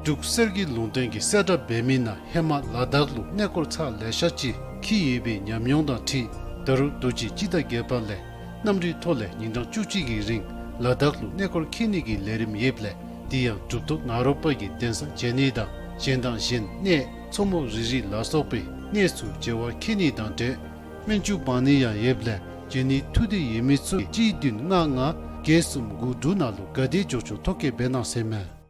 འབྲུག་གསེར་གྱི་ལུང་བསྟན་གྱིས་གསལ་བསྒྲགས་འབད་མི་ནང་ཧེ་མ་ལ་དྭགས་ལུ་གནས་སྐོར་ཚར་ལེ་ཤ་ཅིག་འཁྱིད་ཡོད་པའི་ཉམས་མྱོང་དང་འཁྲིལ་ད་རུང་དུས་ཅི་སྤྱི་ཟླ་བརྒྱད་པ་ལས་གནམ་གྲུའི་ཐོག་ལས་ཉིན་གྲངས་བཅུ་གཅིག་གི་རིང་ལ་དྭགས་ལུ་གནས་སྐོར་འཁྱིད་ནི་གི་ལས་རིམ་ཡོདཔ་ལས་དེ་ཡང་གྲུབ་ཐོབ་ནཱ་རོ་པ་གི་གདན་ས་མཇལ་ནི་དང་གཞན་དང་གཞན་གནས་མཚོ་མོ་རི་རི་ལ་སོགས་པའི་གནས་ཚུ་མཇལ་བར་འཁྱིད་ནི་དང་འབྲེལ་སྨན་བཅོས་འབག་ནི་ཡང་ཡོདཔ་ལས་མཇལ་ནི་ཐུགས་འདོད་ཡོད་མི་ཚུ་གཅིག་བདུན་ལྔ་ལྔ་བརྒྱད་གསུམ་དགུ་དྲུག་ནང་ལུ་ག་དེ་མགྱོགས་མགྱོགས་ཐོ་བཀོད་འབད་གནང་ཟེར་མས།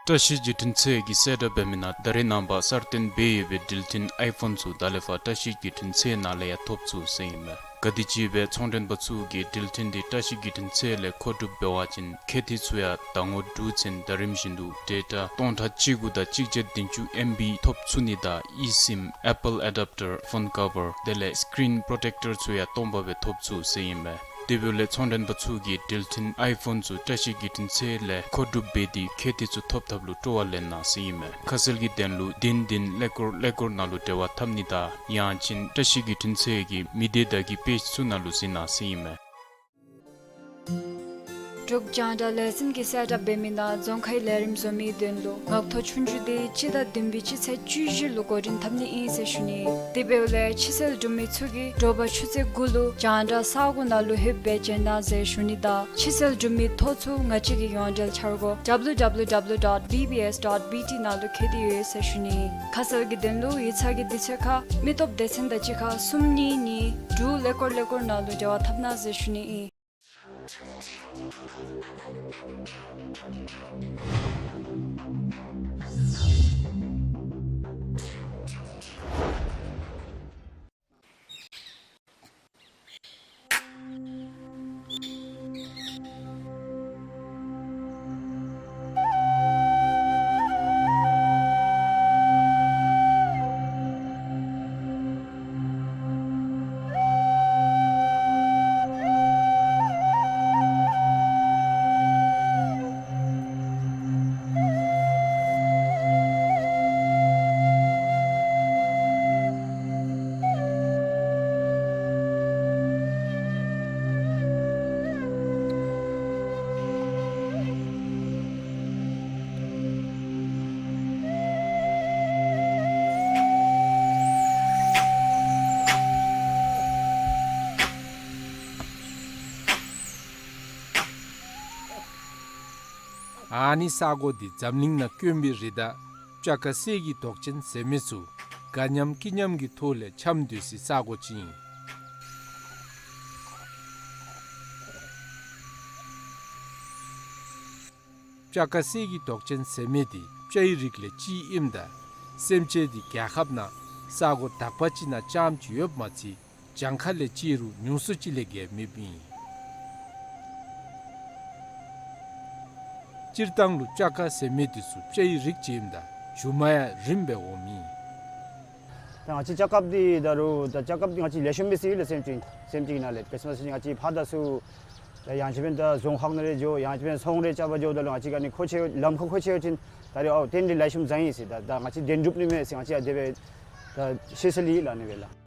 བཀྲ་ཤིས་བརྒྱུད་འཕྲིན་ཚད་ཀྱིས་གསལ་བསྒྲགས་འབད་མི་ནང་ད་རེས་ནངས་པ་གསར་བཏོན་འབད་ཡོད་པའི་འགྲུལ་འཕྲིན་ཨའི་ཕོན་ཚུ་ད་ལས་ཕར་བཀྲ་ཤིས་བརྒྱུད་འཕྲིན་ཚད་ནང་ལས་ཡང་ཐོབ་ཚུགས་ཟེར་ཨིན་མས། ག་དེམ་ཅིག་སྦེ་ཚོང་མགྲོན་པ་ཚུ་གིས་འགྲུལ་འཕྲིན་འདི་བཀྲ་ཤིས་བརྒྱུད་འཕྲིན་ཚད་ལས་མཁོ་སྒྲུབ་འབད་བ་ཅིན་ཁེ་ཏི་ཚུ་ཡང་ཟླ་ངོ་དྲུག་ཚུན་ཟླ་རིམ་བཞིན་དུ་ཌེ་ཊ་སྟོང་ཕྲག་གཅིག་དགུ་དང་གཅིག་བརྒྱ་བདུན་ཅུ་ཨེམ་བི་ཐོབ་ཚུགས་ནི་དང་ཨི་སིམ་ཨེ་པཱལ་ཨེ་ཌབ་ཊར་ཕོན་ཀ་བར་དེ་ལས་སི་ཀི་རིན་པོརོ་ཊེཀ་ཊར་ཚུ་ཡང་སྟོང་པ་སྦེ་ཐོབ་ཚུགས་ཟེར་ཨིན་མས། དེ་འབདཝ་ལས་ཚོང་མགྲོན་པ་ཚུ་གིས་འགྲུལ་འཕྲིན་ཨའི་ཕོན་ཚུ་བཀྲ་ཤིས་བརྒྱུད་འཕྲིན་ཚད་ལས་མཁོ་སྒྲུབ་འབད་དེ་ཁེ་ཏི་ཚུ་ཐོབ་ཐབས་ལུ་སྤྲོ་བ་ལེན་གནང་ཟེར་ཨིན་མས། ཁ་གསལ་གྱི་དོན་ལུ་བདུན་བདུན་ཀླད་ཀོར་ཀླད་ཀོར་ནང་ལུ་འབྲེལ་བ་འཐབ་ནི་དང་ཡང་ཅིན་བཀྲ་ཤིས་བརྒྱུད་འཕྲིན་ཚད་ཀྱི་མི་སྡེ་བརྡ་བརྒྱུད་པེཇ་ཚུ་ནང་ལུ་གཟིགས་གནང་ཟེར་ཨིན་མས། འབྲུག་རྒྱང་བསྒྲགས་ལས་འཛིན་གྱིས་གསལ་བསྒྲགས་འབད་མི་ནང་རྫོང་ཁའི་ལས་རིམ་བཟོ་མིའི་དོན་ལུ་ངག་ཐོག་ཆོས་རྒྱུགས་འདི་སྤྱི་ཟླ་བདུན་པའི་སྤྱི་ཚེས་བཅུ་བཞི་ལུ་འགོ་འདྲེན་འཐབ་ནི་ཨིན་ཟེར་ཞུ་ནི། དེ་འབདཝ་ལས་ཕྱི་སེལ་གྲུབ་མི་ཚུ་གིས་དྲོ་པ་ཆུ་ཚོད་དགུ་ལུ་རྒྱང་བསྒྲགས་ས་གོ་ནང་ལུ་ལྷོདཔ་སྦེ་བྱོན་གནང་ཟེར་ཞུ་ནི་དང་ཕྱི་སེལ་གྲུབ་མི་ཐོ་ཚུ་ང་བཅས་ཀྱི་ཡོངས་འབྲེལ་འཆར་སྒོ་W W W dot B B S dot B T ནང་ལུ་འཁོད་དེ་ཡོད་ཟེར་ཞུ་ནི། ཁ་གསལ་གྱི་དོན་ལུ་ཡིག་ཚང་གི་དུས་ཚོད་ཁར་མི་སྟོབས་སྡེ་ཚན་དང་གཅིག་ཁར་གསུམ་གཉིས་གཉིས་དྲུག་ཀླད་ཀོར་ཀླད་ཀོར་ནང་ལུ་འབྲེལ་བ་འཐབ་གནང་ཟེར་ཞུ་ནི་ཨིན། ཨ་ནི་ས་གོ་འདི་འཛམ་གླིང་ནང་དཀོན་པའི་རི་དྭགས་སྤྱ་ཁ་གསེར་གྱི་མདོག་ཅན་ཟེར་མི་ཚུ་དགའ་མཉམ་སྐྱིད་མཉམ་གྱི་ཐོག་ལས་འཁྱམས་སྡོད་སའི་ས་གོ་ཅིག་ཨིན། སྤྱ་ཁ་གསེར་གྱི་མདོག་ཅན་ཟེར་མི་འདི་སྤྱའི་རིགས་ལས་གཅིག་ཨིནམ་ད་སེམས་ཅན་འདི་རྒྱལ་ཁབ་ནང་ས་གོ་དག་པ་ཅིག་ནང་རྐྱངམ་ཅིག་ཡོདཔ་མ་ཚད་གྱངས་ཁ་ལས་བརྩིས་རུང་ཉུང་སུ་ཅིག་ལས་བརྒལ་མེདཔ་ཨིན། སྤྱིར་བཏང་ལུ་སྤྱ་ཁ་ཟེར་མི་འདི་ཚུ་སྤྱའི་རིགས་ཅིག་ཨིནམ་ད་མཇུག་མ་ཡང་རིངམ་སྦེ་འོངམ་ཨིན། ད་ང་བཅས་ལྕགས་ཁབ་འདི་ད་རུང་ད་ལྕགས་ཁབ་འདི་ང་བཅས་ལེགས་ཤོམ་སྦེ་སི་ལགས། སེམས་ཅན་སེམས་ཅན་ནང་ལས་ཁྲིསི་མཱསི་ང་བཅས་ཕར་ད་ཚུ་ད་ཡང་ཅིན་ད་རྫོང་ཁག་ནང་ལས་འགྱོ་ཡང་ཅིན་ཚོང་རེ་རྐྱབ་པར་འགྱོཝ་ད་ལུ་ང་བཅས་ཀྱི་ཨ་ནི་མཁོ་ཆེ་ལམ་ཁ་མཁོ་ཆེ་ཡོད་ཅིན་ད་རེས་ཨའོ་ཏེ་འདི་ལེགས་ཤོམ་བཟང་ཡི་ཟེར། ད་ད་ང་བཅས་བདེན་གྲུབ་ནི་མས་ཟེར་ང་བཅས་ཨ་དེ་སྦེ་ད་ཤེས་ས་ལི་ལགས་ཨ་ནི་སྦེ་ལགས།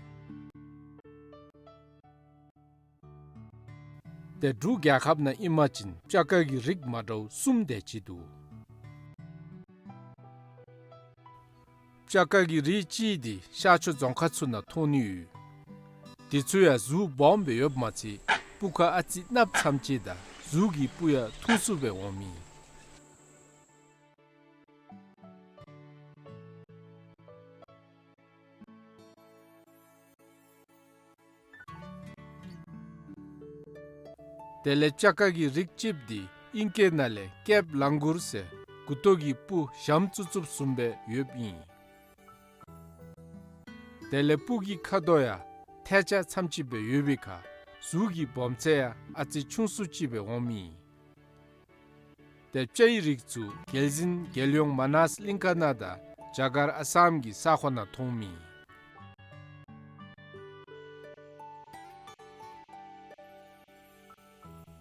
ཏེ་འབྲུག་རྒྱལ་ཁབ་ནང་ཨིན་པ་ཅིན་སྤྱ་དཀར་གྱི་རིགས་མ་འདྲཝ་གསུམ་དེ་ཅིག་འདུག། སྤྱ་དཀར་གྱི་རིགས་གཅིག་འདི་ཤར་ཕྱོགས་རྫོང་ཁག་ཚུ་ནང་མཐོང་ནི་ཡོད། དེ་ཚུ་ཡང་གཟུགས་སྦོམ་སྦེ་ཡོདཔ་མ་ཚད་སྤུ་ཁ་ཨ་ཙི་གནགཔོ་ཙམ་ཅིག་དང་གཟུགས་ཀྱི་སྤུ་ཡང་ཐུང་སུ་སྦེ་འོང་མི། དེ་ལས་སྤྱ་དཀར་གྱི་རིགས་གཅིགཔོ་འདི་ཨིང་སྐད་ནང་ལས་ཀེབ་ལང་གུར་ཟེར་མགུ་ཏོ་གི་སྤུ་ཞྭམོ་བཙུགས་བཙུགསཔ་བཟུམ་སྦེ་ཡོདཔ་ཨིན། དེ་ལས་སྤུ་གི་ཁ་དོག་ཡང་ཐལ་ཆ་ཙམ་ཅིག་སྦེ་ཡོད་པའི་ཁར་གཟུགས་ཀྱི་སྦོམ་ཚད་ཡང་ཨ་ཙི་ཆུང་སུ་ཅིག་སྦེ་འོངམ་ཨིན། ཏེ་སྤྱ་ཡི་རིགས་ཚུ་རྒྱལ་འཛིན་རྒྱལ་ཡོངས་མ་ནཱས་གླིང་ཁ་ནང་དང་རྒྱ་གར་ཨ་སམ་གྱི་ས་ཁོངས་ནང་མཐོངམ་ཨིན།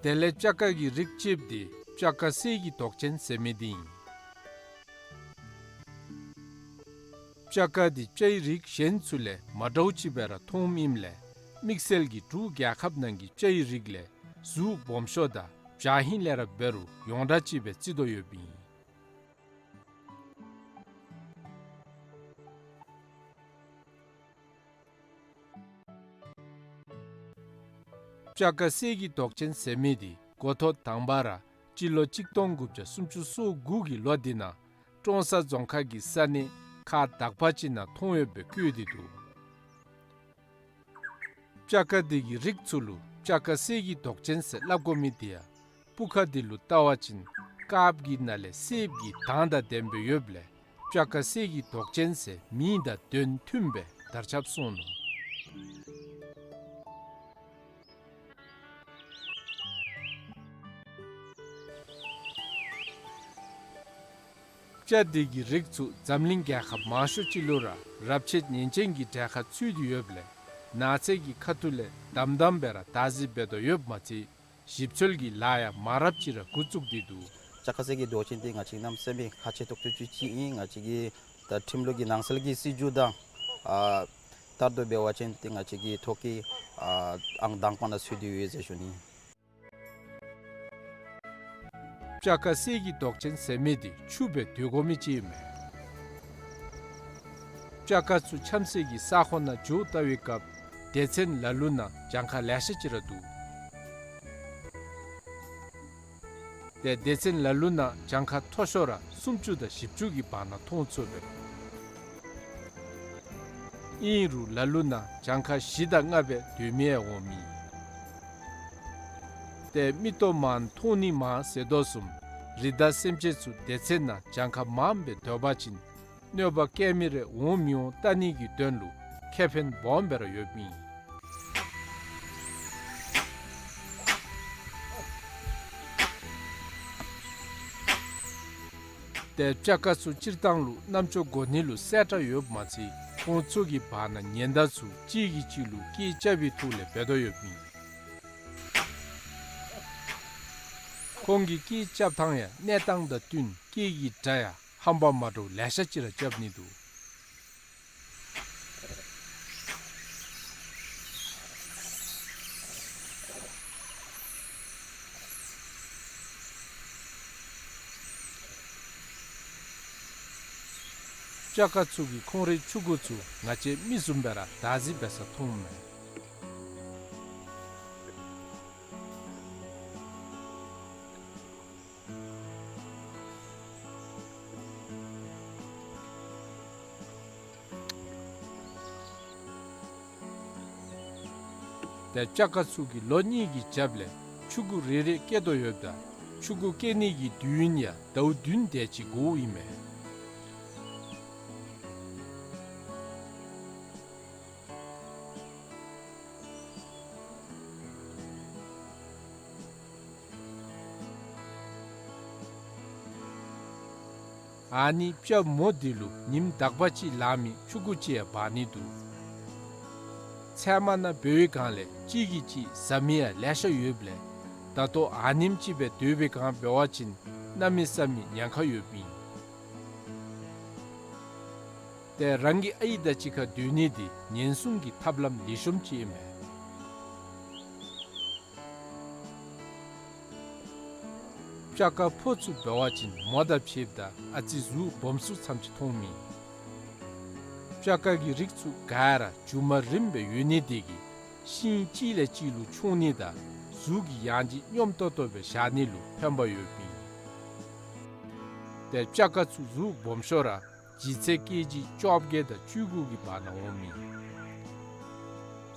དེ་ལས་སྤྱ་དཀར་གྱི་རིགས་གཅིགཔོ་འདི་སྤྱ་དཀར་གསེར་གྱི་མདོག་ཅན་ཟེར་མི་འདི་ཨིན། སྤྱ་དཀར་འདི་སྤྱ་ཡི་རིགས་གཞན་ཚུ་ལས་མ་འདྲཝ་ཅིག་སྦེ་ར་མཐོངམ་ཨིནམ་ལས་དམིགས་བསལ་གྱིས་འབྲུག་རྒྱལ་ཁབ་ནང་གི་སྤྱ་ཡི་རིགས་ལས་གཟུགས་སྦོམ་ཤོས་དང་འཇའ་ཧིང་ལས་ར་འབད་རུང་ཡོངས་གྲགས་ཅིག་སྦེ་བརྩི་དོ་ཡོདཔ་ཨིན། སྤྱ་དཀར་གསེར་གྱི་མདོག་ཅན་ཟེར་མི་འདི་འགོ་ཐོག་དང་པ་ར་སྤྱི་ལོ་གཅིག་སྟོང་དགུ་བརྒྱ་སུམ་ཅུ་སོ་དགུ་གི་ལོ་འདི་ནང་ཀྲོང་གསར་རྫོང་ཁག་གི་ས་གནས་ཁག་དག་པ་ཅིག་ནང་མཐོང་ཡོདཔ་སྦེ་བཀོད་དེ་འདུག། སྤྱ་དཀར་འདི་གི་རིགས་ཚུ་ལུ་སྤྱ་དཀར་གསེར་གྱི་མདོག་ཅན་ཟེར་སླབ་དགོ་མི་འདི་ཡང་སྤུ་ཁ་འདི་ལུ་བལྟ་བ་ཅིན་དཀརཔོ་གི་ནང་ལས་སེརཔོ་གི་མདངས་དང་ལྡནམ་སྦེ་ཡོདཔ་ལས་སྤྱ་དཀར་གསེར་གྱི་མདོག་ཅན་ཟེར་མིང་དང་དོན་མཐུནམ་སྦེ་དར་ཁྱབ་སོང་ནུག། སྤྱ་འདི་གི་རིགས་ཚུ་འཛམ་གླིང་རྒྱལ་ཁབ་མང་ཤོས་ཅིག་ལུ་ར་རབས་ཆད་ཉེན་ཅན་གྱི་གྲལ་ཁར་ཚུད་དེ་ཡོདཔ་ལས་ནགས་ཚལ་གྱི་ཁ་ཐུག་ལས་དམ་དམ་སྦེ་ར་བདག་འཛིན་འབད་དོ་ཡོདཔ་མ་ཚད་ཞིབ་འཚོལ་གྱི་ལཱ་ཡང་མང་རབས་ཅིག་ར་འགོ་བཙུགས་ཏེ་འདུག། སྤྱ་དཀར་གསེར་གྱི་མདོག་ཅན་འདི་ང་བཅས་གནམ་མེད་ས་མེད་ཁག་ཆེ་ཏོག་ཏོ་ཅིག་ཨིན། ང་བཅས་ཀྱི་ད་ཁྲིམས་ལུགས་ཀྱི་ནང་གསལ་གྱི་སྲིད་བྱུས་དང་ཨ་ལྟར་དུ་འབད་བ་ཅིན་ཏེ་ང་བཅས་ཀྱི་ཐོག་ཁར་ཨ་ཨང་དང་པ་ནང་ཚུད་དེ་ཡོད་ཟེར་ཞུ་ནི། སྤྱ་དཀར་གསེར་གྱི་མདོག་ཅན་ཟེར་མི་འདི་ཕྱུགཔོ་སྦེ་སྡོད་དགོ་མི་ཅིག་ཨིན་མས། སྤྱ་དཀར་ཚུ་འཁྱམ་སའི་ས་ཁོངས་ནང་འགྱོ་བལྟ་བའི་སྐབས་སྡེ་ཚན་ལ་ལུ་ནང་གྱངས་ཁ་ལེ་ཤ་ཅིག་ར་འདུག། ཏེ་སྡེ་ཚན་ལ་ལུ་ནང་གྱངས་ཁ་མཐོ་ཤོས་ར་སུམ་ཅུ་དང་བཞི་བཅུ་གི་བར་ན་མཐོང་ཚུགས་པས། ཨིན་རུང་ལ་ལུ་ནང་གྱངས་ཁ་བཞི་དང་ལྔ་སྦེ་སྡོད་མི་ཡང་འོང་མི། ཏེ་མིག་ཏོ་མང་མཐོང་ནི་མང་ཟེར་དོ་བཟུམ་རི་དྭགས་སེམས་ཅན་ཚུ་སྡེ་ཚན་ནང་གྱངས་ཁ་མངམ་སྦེ་སྡོད་པ་ཅིན་གནོད་པ་བཀལ་མི་རེ་འོང་མི་འོང་བལྟ་ནི་གི་དོན་ལུ་ཁེ་ཕན་སྦོམ་སྦེ་ར་ཡོདཔ་ཨིན། ཏེ་སྤྱ་དཀར་ཚུ་སྤྱིར་བཏང་ལུ་རྣམ་ཅོ་གོ་ནི་ལུ་གསལ་དྲགས་ཡོདཔ་མ་ཚད་ཁོང་ཚུ་གི་བར་ན་ཉེན་བརྡ་ཚུ་གཅིག་གིས་གཅིག་ལུ་སྐད་རྐྱབ་པའི་ཐོག་ལས་འབད་དོ་ཡོདཔ་ཨིན། ཁོང་གི་སྐད་རྐྱབ་ཐངས་ཡང་གནས་སྟངས་དང་བསྟུན་སྐད་ཀྱི་སྒྲ་ཡང་ཧམ་པ་མ་འདྲཝ་ལེ་ཤ་ཅིག་ར་རྐྱབ་ནི་འདུག། སྤྱ་དཀར་ཚུ་གིས་ཁོང་རའི་ཕྱུ་གུ་ཚུ་ང་བཅས་མི་བཟུམ་སྦེ་ར་བདག་འཛིན་འབད་ས་མཐོངམ་མས། ཏེ་སྤྱ་དཀར་ཚུ་གིས་ལོ་གཉིས་ཀྱི་རྒྱབ་ལས་ཕྱུ་གུ་རེ་རེ་སྐྱེ་དོ་ཡོདཔ་ད་ཕྱུ་གུ་སྐྱེ་ནི་གི་དུས་ཡུན་ཡང་ཟླཝ་བདུན་དེ་ཅིག་འགོརཝ་ཨིན་མས། ཨ་ནི་སྤྱ་མོ་འདི་ལུ་ཉིནམ་དག་པ་ཅིག་ལང་མི་ཕྲུ་གུ་ཅིག་ཡང་འབག་ནི་འདུག། ཚལ་མ་ནང་འབད་བའི་སྒང་ལས་གཅིག་གིས་གཅིག་ཟ་མི་ཡང་ལེ་ཤ་ཡོདཔ་ལས་ད་ལྟོ་ཨ་ནེམ་ཅིག་སྦེ་སྡོད་པའི་སྒང་འབད་བ་ཅིན་གནམ་མེད་ས་མེད་ཉེན་ཁ་ཡོདཔ་ཨིན། ཏེ་རང་གི་ཨའི་དང་གཅིག་ཁར་སྡོད་ནི་འདི་ཉེན་སྲུང་གི་ཐབས་ལམ་ལེགས་ཤོམ་ཅིག་ཨིན་མས། སྤྱ་དཀར་ཕོ་ཚུ་འབད་བ་ཅིན་མོ་དང་ཕྱདཔ་ད་ཨ་ཙི་གཟུགས་སྦོམ་སུ་ཙམ་ཅིག་མཐོངམ་ཨིན། སྤྱ་དཀར་གྱི་རིགས་ཚུ་ག་ར་མཇུག་མ་རིངམ་སྦེ་ཡོད་ནི་དེ་གིས་ཤིང་གཅིག་ལས་གཅིག་ལུ་མཆོང་ནི་དང་གཟུགས་ཀྱི་ཡང་ལྗིད་སྙོམས་ཏོག་ཏོ་སྦེ་བཞག་ནི་ལུ་ཕན་པ་ཡོདཔ་ཨིན། ཏེ་སྤྱ་དཀར་ཚུ་གཟུགས་སྦོམ་ཤོས་ར་ལྗིད་ཚད་ཀེ་ཇི་བཅོ་བརྒྱད་དང་བཅུ་དགུ་གི་བར་ན་འོངམ་ཨིན།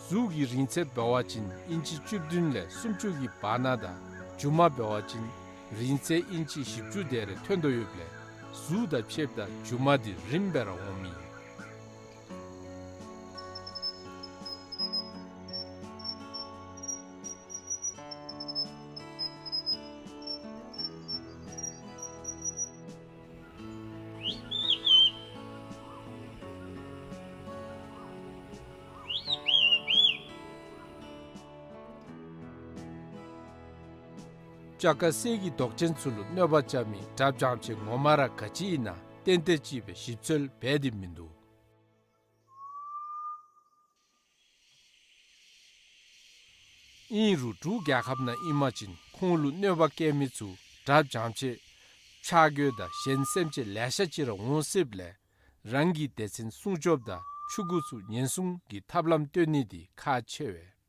གཟུགས་ཀྱི་རིང་ཚད་འབད་བ་ཅིན་ཨིན་ཅི་བཅུ་བདུན་ལས་སུམ་ཅུ་གི་བར་ན་དང་མཇུག་མ་འབད་བ་ཅིན་རིང་ཚད་ཨིན་ཅི་བཞི་བཅུ་དེ་རེ་ཐོན་དོ་ཡོདཔ་ལས་གཟུགས་དང་ཕྱདཔ་ད་མཇུག་མ་འདི་རིངམ་སྦེ་ར་འོངམ་ཨིན། སྤྱ་དཀར་གསེར་གྱི་མདོག་ཅན་ཚུ་ལུ་གནོད་པ་རྐྱབ་མི་དགྲ་བྱམས་ཆེ་ངོ་མ་ར་ག་ཅི་ཨིན་ན་ཏན་ཏན་ཅིག་སྦེ་ཞིབ་འཚོལ་འབད་དེ་མིན་འདུག། ཨིན་རུང་འབྲུག་རྒྱལ་ཁབ་ནང་ཨིན་པ་ཅིན་ཁོང་ལུ་གནོད་པ་བཀལ་མི་ཚུ་དགྲ་བྱམས་ཆེ་ཆག་སྒོ་དང་གཞན་སེམས་ཅན་ལེ་ཤ་ཅིག་ར་འོང་སྲིདཔ་ལས་རང་གི་སྡེ་ཚན་སྲུང་སྐྱོབ་དང་ཕྲུ་གུ་ཚུ་ཉེན་སྲུང་གི་ཐབས་ལམ་སྟོན་ནི་འདི་ཁག་ཆེ་བས།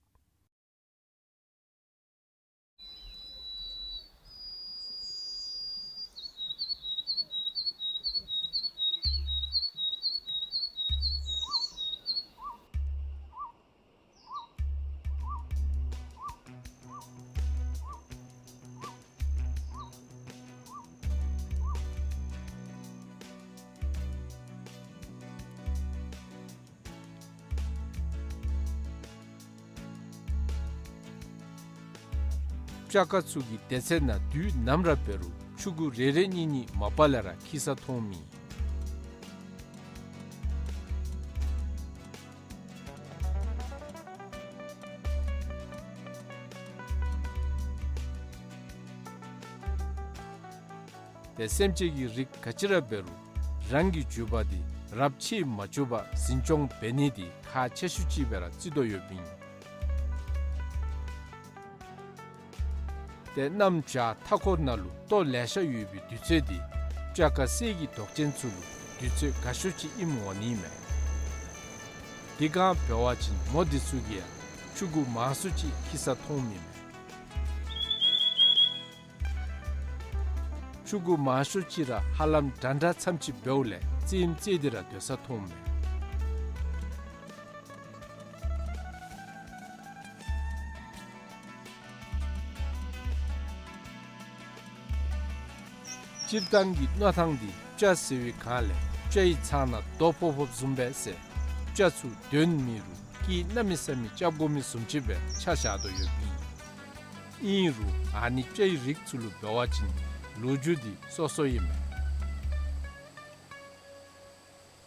སྤྱ་དཀར་ཚུ་གི་སྡེ་ཚན་ནང་དུས་ནམ་ར་འབད་རུང་ཕྲུ་གུ་རེ་རེ་གཉིས་གཉིས་མ་པ་ལས་ར་འཁྱིད་ས་མཐོངམ་ཨིན། ཏེ་སེམས་ཅན་གྱི་རིགས་ག་ཅི་ར་འབད་རུང་རང་གི་རྒྱུད་པ་འདི་རབས་ཆད་མ་བཅུག་པར་འཛིན་སྐྱོང་འབད་ནི་འདི་ཁག་ཆེ་ཤོས་ཅིག་སྦེ་ར་བརྩི་དོ་ཡོདཔ་ཨིན། ཏེ་གནམ་བྱཱར་མཐའ་འཁོར་ནང་ལུ་ལྟོ་ལེ་ཤ་ཡོད་པའི་དུས་ཚོད་འདི་སྤྱ་དཀར་གསེར་གྱི་མདོག་ཅན་ཚུ་ལུ་དུས་ཚོད་དགའ་ཤོས་ཅིག་ཨིནམ་འོང་ནི་མས། དེ་སྒང་འབད་བ་ཅིན་མོ་འདི་ཚུ་གིས་ཡང་ཕྲུ་གུ་མང་སུ་ཅིག་འཁྱིད་ས་མཐོངམ་ཨིན་མས། ཕྲུ་གུ་མང་ཤོས་ཅིག་ར་ཧ་ལམ་འདྲ་འདྲ་ཙམ་ཅིག་འབདཝ་ལས་རྩེདམོ་རྩེ་སྟེ་ར་སྡོད་ས་མཐོངམ་མས། སྤྱིར་བཏང་གི་མནོ་ཐངས་འདི་སྤྱ་ཟེར་བའི་སྒང་ལས་སྤྱའི་ཚང་ནང་རྡོ་ཕོག་ཕོགཔ་བཟུམ་སྦེ་ཟེར་སྤྱ་ཚུ་གདོན་མེད་རུང་སྐད་གནམ་མེད་ས་མེད་རྐྱབ་དགོ་མི་བཟུམ་ཅིག་སྦེ་ཆ་བཞག་དོ་ཡོདཔ་ཨིན། ཨིན་རུང་ཨ་ནི་སྤྱའི་རིགས་ཚུ་ལུ་འབད་བ་ཅིན་ལོ་རྒྱུས་འདི་སོ་སོ་ཨིན་མས།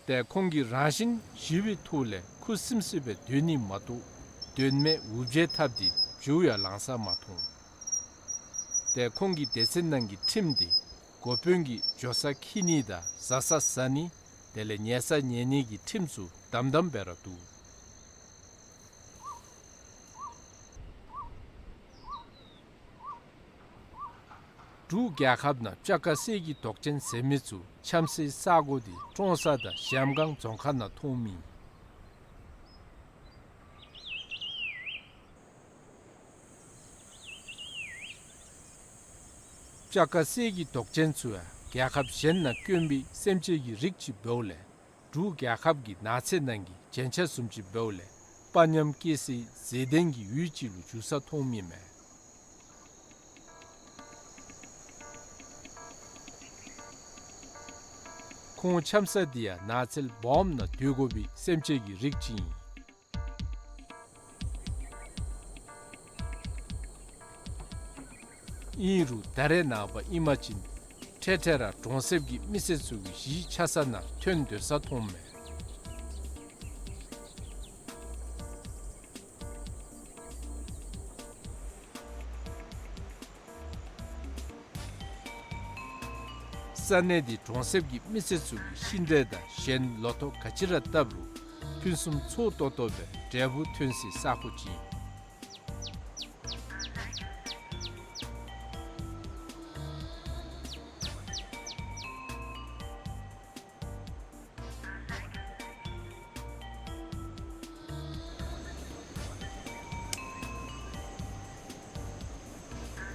ཏེ་ཁོང་གིས་རང་བཞིན་ཞི་བའི་ཐོག་ལས་ཁུ་སིམ་སིམ་སྦེ་སྡོད་ནི་མ་གཏོགས་གདོན་མའི་འུར་བརྗེད་ཐབས་འདི་བྱུག་ཡང་ལང་ས་མ་མཐོང་། ཏེ་ཁོང་གི་སྡེ་ཚན་ནང་གི་ཁྲིམས་འདི་འགོ་དཔོན་གྱིས་འགྱོ་ས་འཁྱིད་ནི་དང་ཟ་ས་ཟ་ནི་དེ་ལས་ཉལ་ས་ཉལ་ནི་གི་ཁྲིམས་ཚུ་དམ་དམ་སྦེ་ར་འདུག། འབྲུག་རྒྱལ་ཁབ་ནང་སྤྱ་དཀར་གསེར་གྱི་མདོག་ཅན་ཟེར་མི་ཚུ་འཁྱམ་སའི་ས་གོ་འདི་ཀྲོང་གསར་དང་གཞལམ་སྒང་རྫོང་ཁག་ནང་མཐོངམ་ཨིན། སྤྱ་དཀར་གསེར་གྱི་མདོག་ཅན་ཚུ་ཡང་རྒྱལ་ཁབ་གཞན་ནང་དཀོན་པའི་སེམས་ཅན་གྱི་རིགས་ཅིག་འབདཝ་ལས་འབྲུག་རྒྱལ་ཁབ་ཀྱི་ནགས་ཚལ་ནང་གི་རྒྱན་ཆ་བཟུམ་ཅིག་འབདཝ་ལས་དཔའ་ཉམས་སྐྱེ་སའི་མཛེས་ལྡན་གྱི་ཡུལ་ཅིག་ལུ་འགྱུར་ས་མཐོངམ་ཨིན་མས། ཁོང་འཁྱམ་ས་འདི་ཡང་ནགས་ཚལ་སྦོམ་ནང་སྡོད་དགོ་པའི་སེམས་ཅན་གྱི་རིགས་ཅིག་ཨིན། ཨིན་རུང་ད་རེས་ནངས་པ་ཨིན་པ་ཅིན་ འཕྲལ་འཕྲལ་ར་གྲོང་གསེབ་ཀྱི་མི་སེར་ཚུ་གིས་གཞིས་ཆགས་ས་ནང་ཐོན་སྡོད་ས་མཐོངམ་མས། ས་གནས་འདི་གྲོང་གསེབ་ཀྱི་མི་སེར་ཚུ་གིས་ཤིང་འབྲས་དང་གཞན་ལོ་ཐོག་ག་ཅི་ར་བཏབ་རུང་ཕུན་སུམ་ཚོགས་ཏོག་ཏོ་སྦེ་འབྲས་བུ་ཐོན་སའི་ས་ཁོངས་ཅིག་ཨིན།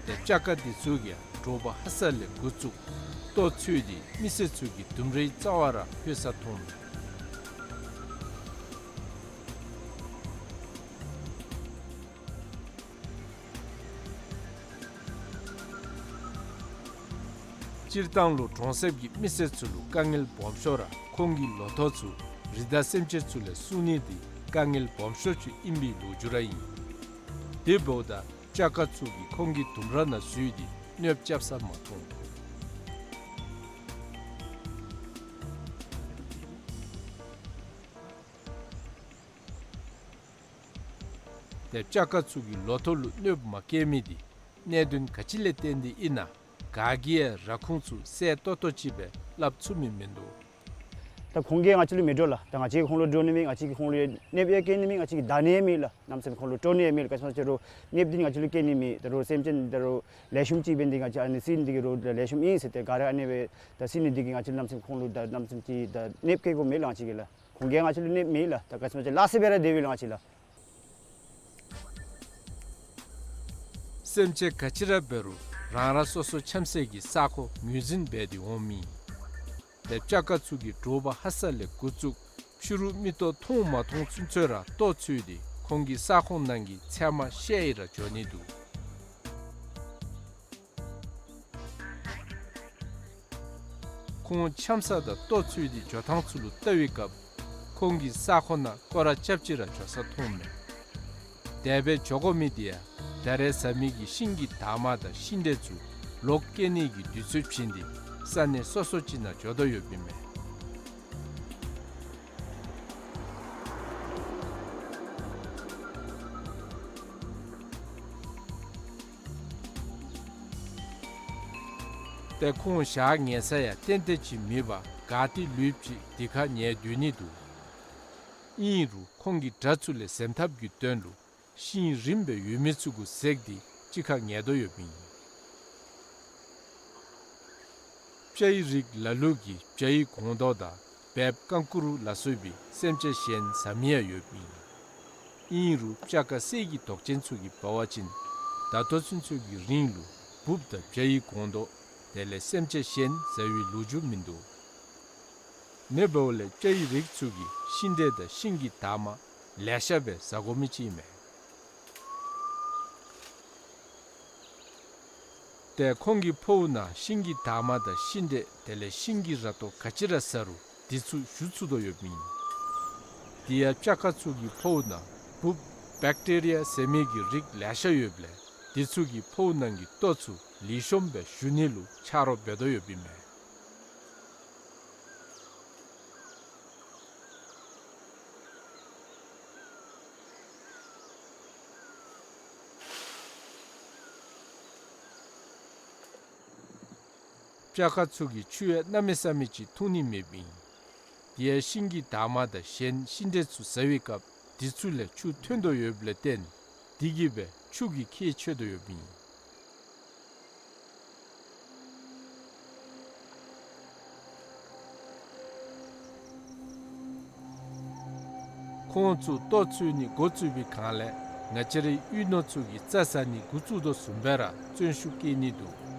ཏེ་སྤྱ་ཁ་འདི་ཚུ་གིས་དྲོ་པ་ཧ་སག་ལས་འགོ་བཙུགས་ལྟོ་འཚོལ་ཏེ་མི་སེར་ཚུ་གི་ལྡུམ་རའི་རྩ་བར་ར་ལྷོད་ས་མཐོངམ་མས། སྤྱིར་བཏང་ལུ་གྲོང་གསེབ་ཀྱི་མི་སེར་ཚུ་ལུ་དཀའ་ངལ་སྦོམ་ཤོས་ར་ཁོང་གི་ལོ་ཐོག་ཚུ་རི་དྭགས་སེམས་ཅན་ཚུ་ལས་སྲུང་ནི་འདི་དཀའ་ངལ་སྦོམ་ཤོས་ཅིག་ཨིན་པའི་ལོ་རྒྱུས་ར་ཨིན། དེ་འབདཝ་ད་སྤྱ་ཁ་ཚུ་གིས་ཁོང་གི་ལྡུམ་ར་ནང་འཛུལ་ཏེ་གནོདཔ་རྐྱབ་ས་མ་མཐོང་། ཏེ་སྤྱ་ཁ་ཚུ་གིས་ལོ་ཐོག་ལུ་གནོདཔ་མ་བཀལ་མི་འདི་གནད་དོན་ག་ཅི་ལས་བརྟེན་ཏེ་ཨིན་ན། ག་གིས་ཡང་ར་ཁུངས་ཚུ་གསལ་ཏོག་ཏོ་ཅིག་སྦེ་སླབ་ཚུགས་མི་མིན་འདུག། ད་ཁོང་གིས་ང་བཅས་ལུ་མི་འདྲོག་ལགས། ད་ང་བཅས་ཀྱིས་ཁོང་ལུ་འདྲོག་ནི་མེད། ང་བཅས་ཀྱིས་ཁོང་ལུ་གནོདཔ་ཡང་བཀལ་ནི་མེད། ང་བཅས་ཀྱིས་བརྡ་ནི་ཡང་མེད་ལགས། གནམ་མེད་ས་མེད་ཁོང་ལུ་དཀྲོག་ནི་ཡང་མེད་ལགས། ག་ཅི་སྨོ་ཟེར་རུང་གནོདཔ་འདི་ང་བཅས་ལུ་བཀལ་ནི་མེད། ད་རུང་སེམས་ཅན་ད་རུང་ལེགས་ཤོམ་ཅིག་འབད་ནི་འདི་གིས་ང་བཅས་ཨ་ནི་བསད་ནི་འདི་གིས་རུང་ལེགས་ཤོམ་ཨིན་ཟེར་ཏེ་ག་ར་ཨ་ནི་སྦེ་ད་བསད་ནི་འདི་གིས་ང་བཅས་ལུ་གནམ་མེད་ས་མེད་ཁོང་ལུ་ད་གནམ་མེད་ས་མེད་ཅིག་ད་གནོདཔ་བཀལ་དགོཔ་མེད་ལགས། ང་བཅས་ཀྱིས་ལགས། ཁོང་གིས་ང་བཅས་ལུ་གནོདཔ་མེད་ལགས། ད་ག་ཅི་སྨོ་ཟེར་ལཱ་ཟེར་སྦེ་ར་སྡོད་པས་ལགས་ང་བཅས་ལགས། སེམས་ཅན་ག་ཅི་ར་འབད་རུང་རང་རང་སོ་སོ་འཁྱམ་སའི་གི་ས་ཁོངས་ངོས་འཛིན་འབད་དེ་འོང་མི་ཨིན། ཏེ་སྤྱ་ཁ་ཚུ་གིས་དྲོ་པ་ཧ་སག་ལས་འགོ་བཙུགས་ཕྱི་རུ་མིག་ཏོ་མཐོང་མ་མཐོང་ཚུན་ཚོད་ར་ལྟོ་འཚོལ་ཏེ་ཁོང་གི་ས་ཁོངས་ནང་གི་ཚལ་མ་བཤལ་ཡི་ར་འགྱོ་ནི་འདུག། ཁོང་འཁྱམ་ས་དང་ལྟོ་འཚོལ་ཏེ་འགྱོ་ཐངས་ཚུ་ལུ་བལྟ་བའི་སྐབས་ཁོང་གི་ས་ཁོངས་ནང་སྐོར་ར་རྐྱབ་ཅིག་ར་འགྱོ་ས་མཐོངམ་མས། དེ་སྦེ་འགྱོ་དགོ་མི་འདི་ཡང་ད་རེས་ཟ་མི་གི་ཤིང་གི་འདབ་མ་དང་ཤིང་འབྲས་ཚུ་ལོག་སྐྱེ་ནི་གི་དུས་ཚོད་བྱིན་ཏེ་ས་གནས་སོ་སོ་ཅིག་ནང་འགྱོ་དོ་ཡོདཔ་ཨིན་མས། ཏེ་ཁོང་ཞག་ཉལ་ས་ཡང་ཏན་ཏན་ཅིག་མེད་པར་ག་ཏེ་ལུསཔ་ཅིག་དེ་ཁར་ཉལ་སྡོད་ནི་འདུག། ཨིན་རུང་ཁོང་གིས་དགྲ་ཚུ་ལས་འཛེམ་ཐབས་ཀྱི་དོན་ལུ་ཤིང་རིངམ་སྦེ་ཡོད་མི་ཚུ་གུ་འཛེགས་ཏེ་གཅིག་ཁར་ཉལ་དོ་ཡོདཔ་ཨིན། སྤྱའི་རིགས་ལ་ལུ་གིས་བྱ་ཡི་སྒོང་རྡོག་དང་སྦལཔ་རྐང་ཀུ་རུ་ལ་སོགས་པའི་སེམས་ཅན་གཞན་ཟ་མི་ཡང་ཡོདཔ་ཨིན། ཨིན་རུང་སྤྱ་ཁ་གསེར་གྱི་མདོག་ཅན་ཚུ་གིས་འབད་བ་ཅིན་ད་ལྟོ་ཚུན་ཚོད་ཀྱི་རིང་ལུ་འབུཔ་དང་བྱ་ཡི་སྒོང་རྡོག་དེ་ལས་སེམས་ཅན་གཞན་ཟ་བའི་ལོ་རྒྱུས་མིན་འདུག། ཨ་ནི་འབདཝ་ལས་སྤྱའི་རིགས་ཚུ་གིས་ཤིང་འབྲས་དང་ཤིང་གི་འདབ་མ་ལེ་ཤ་སྦེ་ཟ་དགོ་མི་ཅིག་ཨིན་མས། ཏེ་ཁོང་གི་ཕོཝ་ནང་ཤིང་གི་འདབ་མ་དང་ཤིང་འབྲས་དེ་ལས་ཤིང་གི་ར་ཏོ་ག་ཅི་ར་ཟ་རུང་འདི་ཚུ་ཞུ་ཚུགས་དོ་ཡོདཔ་ཨིན། དེ་ཡང་སྤྱ་ཁ་ཚུ་གི་ཕོཝ་ནང་འབུཔ་བེཀ་ཊི་རི་ཡ་ཟེར་མི་གི་རིགས་ལེ་ཤ་ཡོདཔ་ལས་འདི་ཚུ་གིས་ཕོཝ་ནང་གི་ལྟོ་ཚུ་ལེགས་ཤོམ་སྦེ་ཞུ་ནི་ལུ་ཆ་རོགས་འབད་དོ་ཡོདཔ་ཨིན་མས། སྤྱ་ཁ་ཚུ་གིས་ཆུ་ཡང་གནམ་མེད་ས་མེད་ཅིག་འཐུང་ནི་མེདཔ་ཨིན། དེ་ཡང་ཤིང་གི་འདབ་མ་དང་གཞན་ཤིང་འབྲས་ཚུ་ཟ་བའི་སྐབས་འདི་ཚུ་ལས་ཆུ་ཐོན་དོ་ཡོདཔ་ལས་བརྟེན་འདི་གིས་སྦེ་ཆུ་གི་ཁྱད་ཆོད་དོ་ཡོདཔ་ཨིན། ཁོང་ཚུ་ལྟོ་འཚོལ་ནི་འགོ་བཙུགས་པའི་སྒང་ལས་ང་བཅས་རའི་གཡུས་ནོར་ཚུ་གིས་རྩྭ་ཟ་ནི་འགོ་བཙུགས་དོ་བཟུམ་སྦེ་ར་བརྩོན་ཤུགས་བསྐྱེད་ནི་འདུག།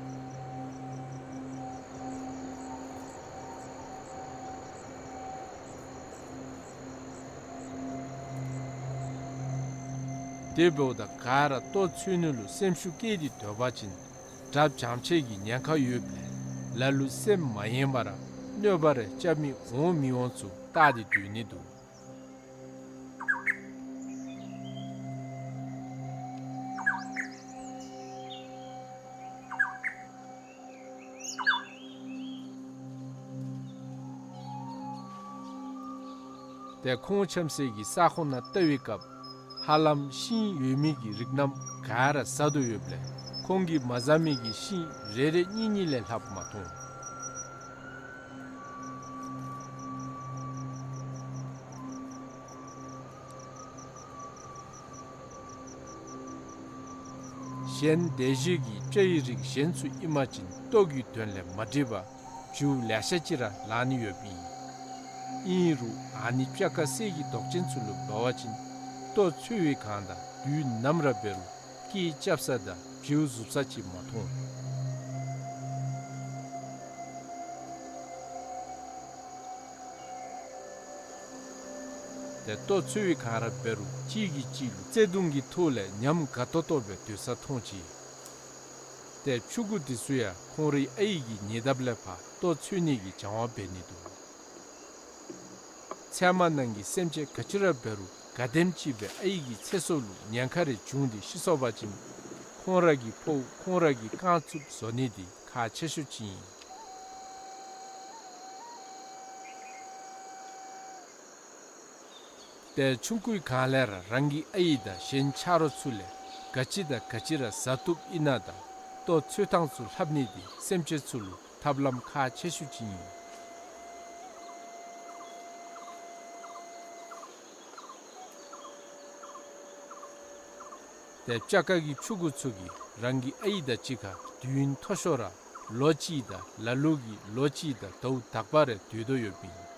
དེ་འབདཝ་ད་ག་ར་ལྟོ་འཚོལ་ནི་ལུ་སེམས་ཤུགས་བསྐྱེད་དེ་སྡོད་པ་ཅིན་དགྲ་བྱམས་ཆེ་གི་ཉེན་ཁ་ཡོདཔ་ལས་ལ་ལུ་སེམས་མ་ཡེངས་པར་གནོད་པ་རེ་རྐྱབ་མི་འོང་མི་འོང་ཚུ་བལྟ་སྟེ་སྡོད་ནི་འདུག། ཏེ་ཁོང་འཁྱམ་སའི་གི་ས་ཁོངས་ནང་བལྟ་བའི་སྐབས་ཧ་ལམ་ཤིང་ཡོད་མི་གི་རིགས་རྣམས་ག་ར་ཟ་དོ་ཡོདཔ་ལས་ཁོང་གིས་མ་ཟ་མི་གི་ཤིང་རེ་རེ་གཉིས་གཉིས་ལས་ལྷགཔ་མ་མཐོང་། གཞན་སྡེ་བཞི་གི་སྤྱ་ཡི་རིགས་གཞན་ཚུ་ཨིན་པ་ཅིན་ལྟོ་གི་དོན་ལས་མ་འགྲིག་པར་བྱིའུ་ལེ་ཤ་ཅིག་ར་ལང་ནི་ཡོདཔ་ཨིན། ཨིན་རུང་ཨ་ནི་སྤྱ་དཀར་གསེར་གྱི་མདོག་ཅན་ཚུ་ལུ་འབད་བ་ཅིན་ལྟོ་འཚོལ་བའི་སྒང་དང་དུས་ནམ་ར་འབད་རུང་སྐད་རྐྱབ་ས་དང་བྱིའུ་ཟུག་ས་ཅིག་མ་མཐོང་། ཏེ་ལྟོ་འཚོལ་བའི་སྒང་ར་འབད་རུང་གཅིག་གིས་གཅིག་ལུ་བརྩེ་གདུང་གི་ཐོག་ལས་ཉམས་དགའ་ཏོག་ཏོ་སྦེ་སྡོད་ས་མཐོང་ཅི། ཏེ་ཕྱུ་གུ་འདི་ཚུ་ཡང་ཁོང་རའི་ཨའི་གི་ཉེ་འདབས་ལས་ཕར་ལྟོ་འཚོལ་ནི་གི་སྦྱང་བ་འབད་ནི་འདུག། ཚལ་མ་ནང་གི་སེམས་ཅན་ག་ཅི་ར་འབད་རུང་ག་དེམ་ཅིག་སྦེ་ཨའི་གི་ཚེ་སྲོག་ལུ་ཉེན་ཁ་རེ་བྱུང་སྟེ་ཤི་སོང་པ་ཅིན་ཁོང་ར་གི་ཕོཝ་ཁོང་ར་གིས་བཀང་ཚུགསཔ་བཟོ་ནི་འདི་ཁག་ཆེ་ཤོས་ཅིག་ཨིན། ཏེ་ཆུང་ཀུའི་སྒང་ལས་ར་རང་གི་ཨའི་དང་གཞན་ཆ་རོགས་ཚུ་ལས་ག་ཅི་དང་ག་ཅི་ར་ཟ་བཏུབ་ཨིན་ན་དང་ལྟོ་འཚོལ་ཐངས་ཚུ་ལྷབ་ནི་འདི་སེམས་ཅན་ཚུ་ལུ་ཐབས་ལམ་ཁག་ཆེ་ཤོས་ཅིག་ཨིན། ཏེ་སྤྱ་དཀར་གྱི་ཕྱུ་གུ་ཚུ་གིས་རང་གི་ཨའི་དང་གཅིག་ཁར་དུས་ཡུན་མཐོ་ཤོས་ར་ལོ་གཅིག་དང་ལ་ལུ་གིས་ལོ་གཅིག་དང་ཟླཝ་དག་པ་རེ་སྡོད་དོ་ཡོདཔ་ཨིན།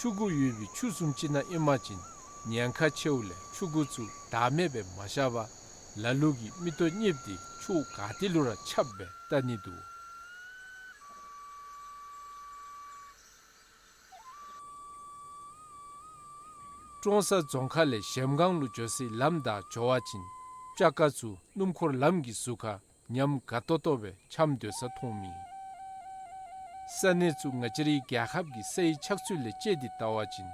ཕྱུ་གུ་ཡོད་པའི་ཆུ་བཟུམ་ཅིག་ནང་ཨིན་པ་ཅིན་ཉེན་ཁ་ཆེཝ་ལས་ཕྱུ་གུ་ཚུ་བདག་མེད་སྦེ་མ་བཞག་པར་ལ་ལུ་གིས་མིག་ཏོ་གཉིསཔ་དེ་ཕྱོགས་ག་ཏེ་ལུ་ར་ཁྱབ་སྦེ་བལྟ་ནི་འདུག། ཀྲོང་གསར་རྫོང་ཁག་ལས་གཞལམ་སྒང་ལུ་འགྱོ་སའི་ལམ་བདའ་འགྱོ་བ་ཅིན་སྤྱ་དཀར་ཚུ་སྣུམ་འཁོར་ལམ་གྱི་ཟུར་ཁར་ཉམས་དགའ་ཏོག་ཏོ་སྦེ་འཁྱམས་སྡོད་ས་མཐོངམ་ཨིན། ས་གནས་ཚུ་ང་བཅས་རའི་རྒྱལ་ཁབ་ཀྱི་སའི་ཆགས་ཚུལ་ལས་དཔྱད་དེ་བལྟ་བ་ཅིན་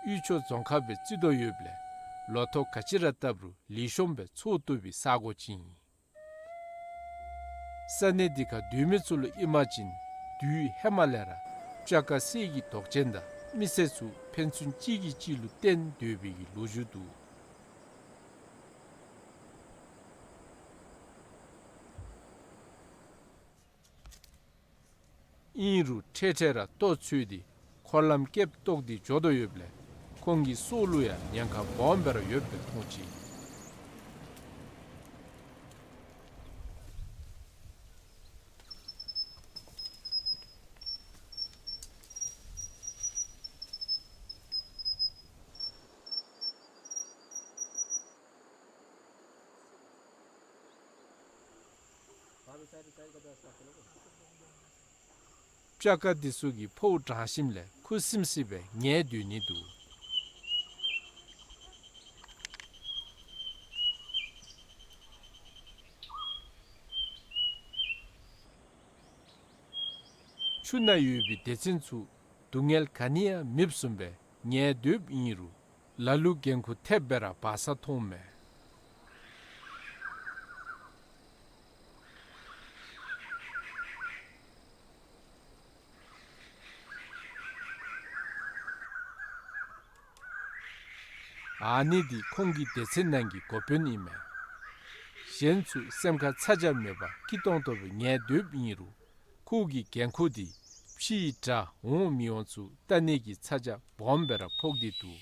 དབུས་ཕྱོགས་རྫོང་ཁག་སྦེ་བརྩི་དོ་ཡོདཔ་ལས་ལོ་ཐོག་ག་ཅི་ར་བཏབ་རུང་ལེགས་ཤོམ་སྦེ་འཚོ་བཏུབ་པའི་ས་གོ་ཅིག་ཨིན། ས་གནས་འདི་ཁར་སྡོད་མི་ཚུ་ལུ་ཨིན་པ་ཅིན་དུས་ཧེ་མ་ལས་ར་སྤྱ་དཀར་གསེར་གྱི་མདོག་ཅན་དང་མི་སེར་ཚུ་ཕན་ཚུན་གཅིག་གིས་གཅིག་ལུ་བརྟེན་སྡོད་པའི་གི་ལོ་རྒྱུས་འདུག། ཨིན་རུང་འཕྲལ་འཕྲལ་ར་ལྟོ་འཚོལ་ཏེ་འཁོར་ལམ་སྐེདཔ་བཏོག་སྟེ་འགྱོ་དོ་ཡོདཔ་ལས་ཁོང་གི་སྲོག་ལུ་ཡང་ཉེན་ཁ་སྦོམ་སྦེ་ར་ཡོདཔ་སྦེ་མཐོང་ཅི། སྤྱ་དཀར་འདི་ཚུ་གིས་ཕོཝ་འགྲང་ཞིནམ་ལས་ཁུ་སིམ་སི་སྦེ་ཉལ་སྡོད་ནི་འདུག། ཆུ་ནང་ཡོད་པའི་སྡེ་ཚན་ཚུ་སྡུག་བསྔལ་ག་ནི་ཡང་མེདཔ་བཟུམ་སྦེ་ཉལ་སྡོདཔ་ཨིན་རུང་ལ་ལུ་འགན་ཁུར་ཐེབས་སྦེ་ར་འབག་ས་མཐོངམ་མས། ཨ་ནི་འདི་ཁོང་གི་སྡེ་ཚན་ནང་གི་འགོ་དཔོན་ཨིན་མས། གཞན་ཚུ་སེམས་ཁར་ཚ་གྱང་མེད་པར་སྐྱིད་ཏོང་ཏོ་སྦེ་ཉལ་སྡོདཔ་ཨིན་རུང་ཁོ་གི་འགན་ཁུར་འདི་ཕྱིའི་དགྲ་འོང་མི་འོང་ཚུ་བལྟ་ནི་གི་ཚ་གྱང་སྦོམ་སྦེ་ར་ཕོག་སྟེ་འདུག།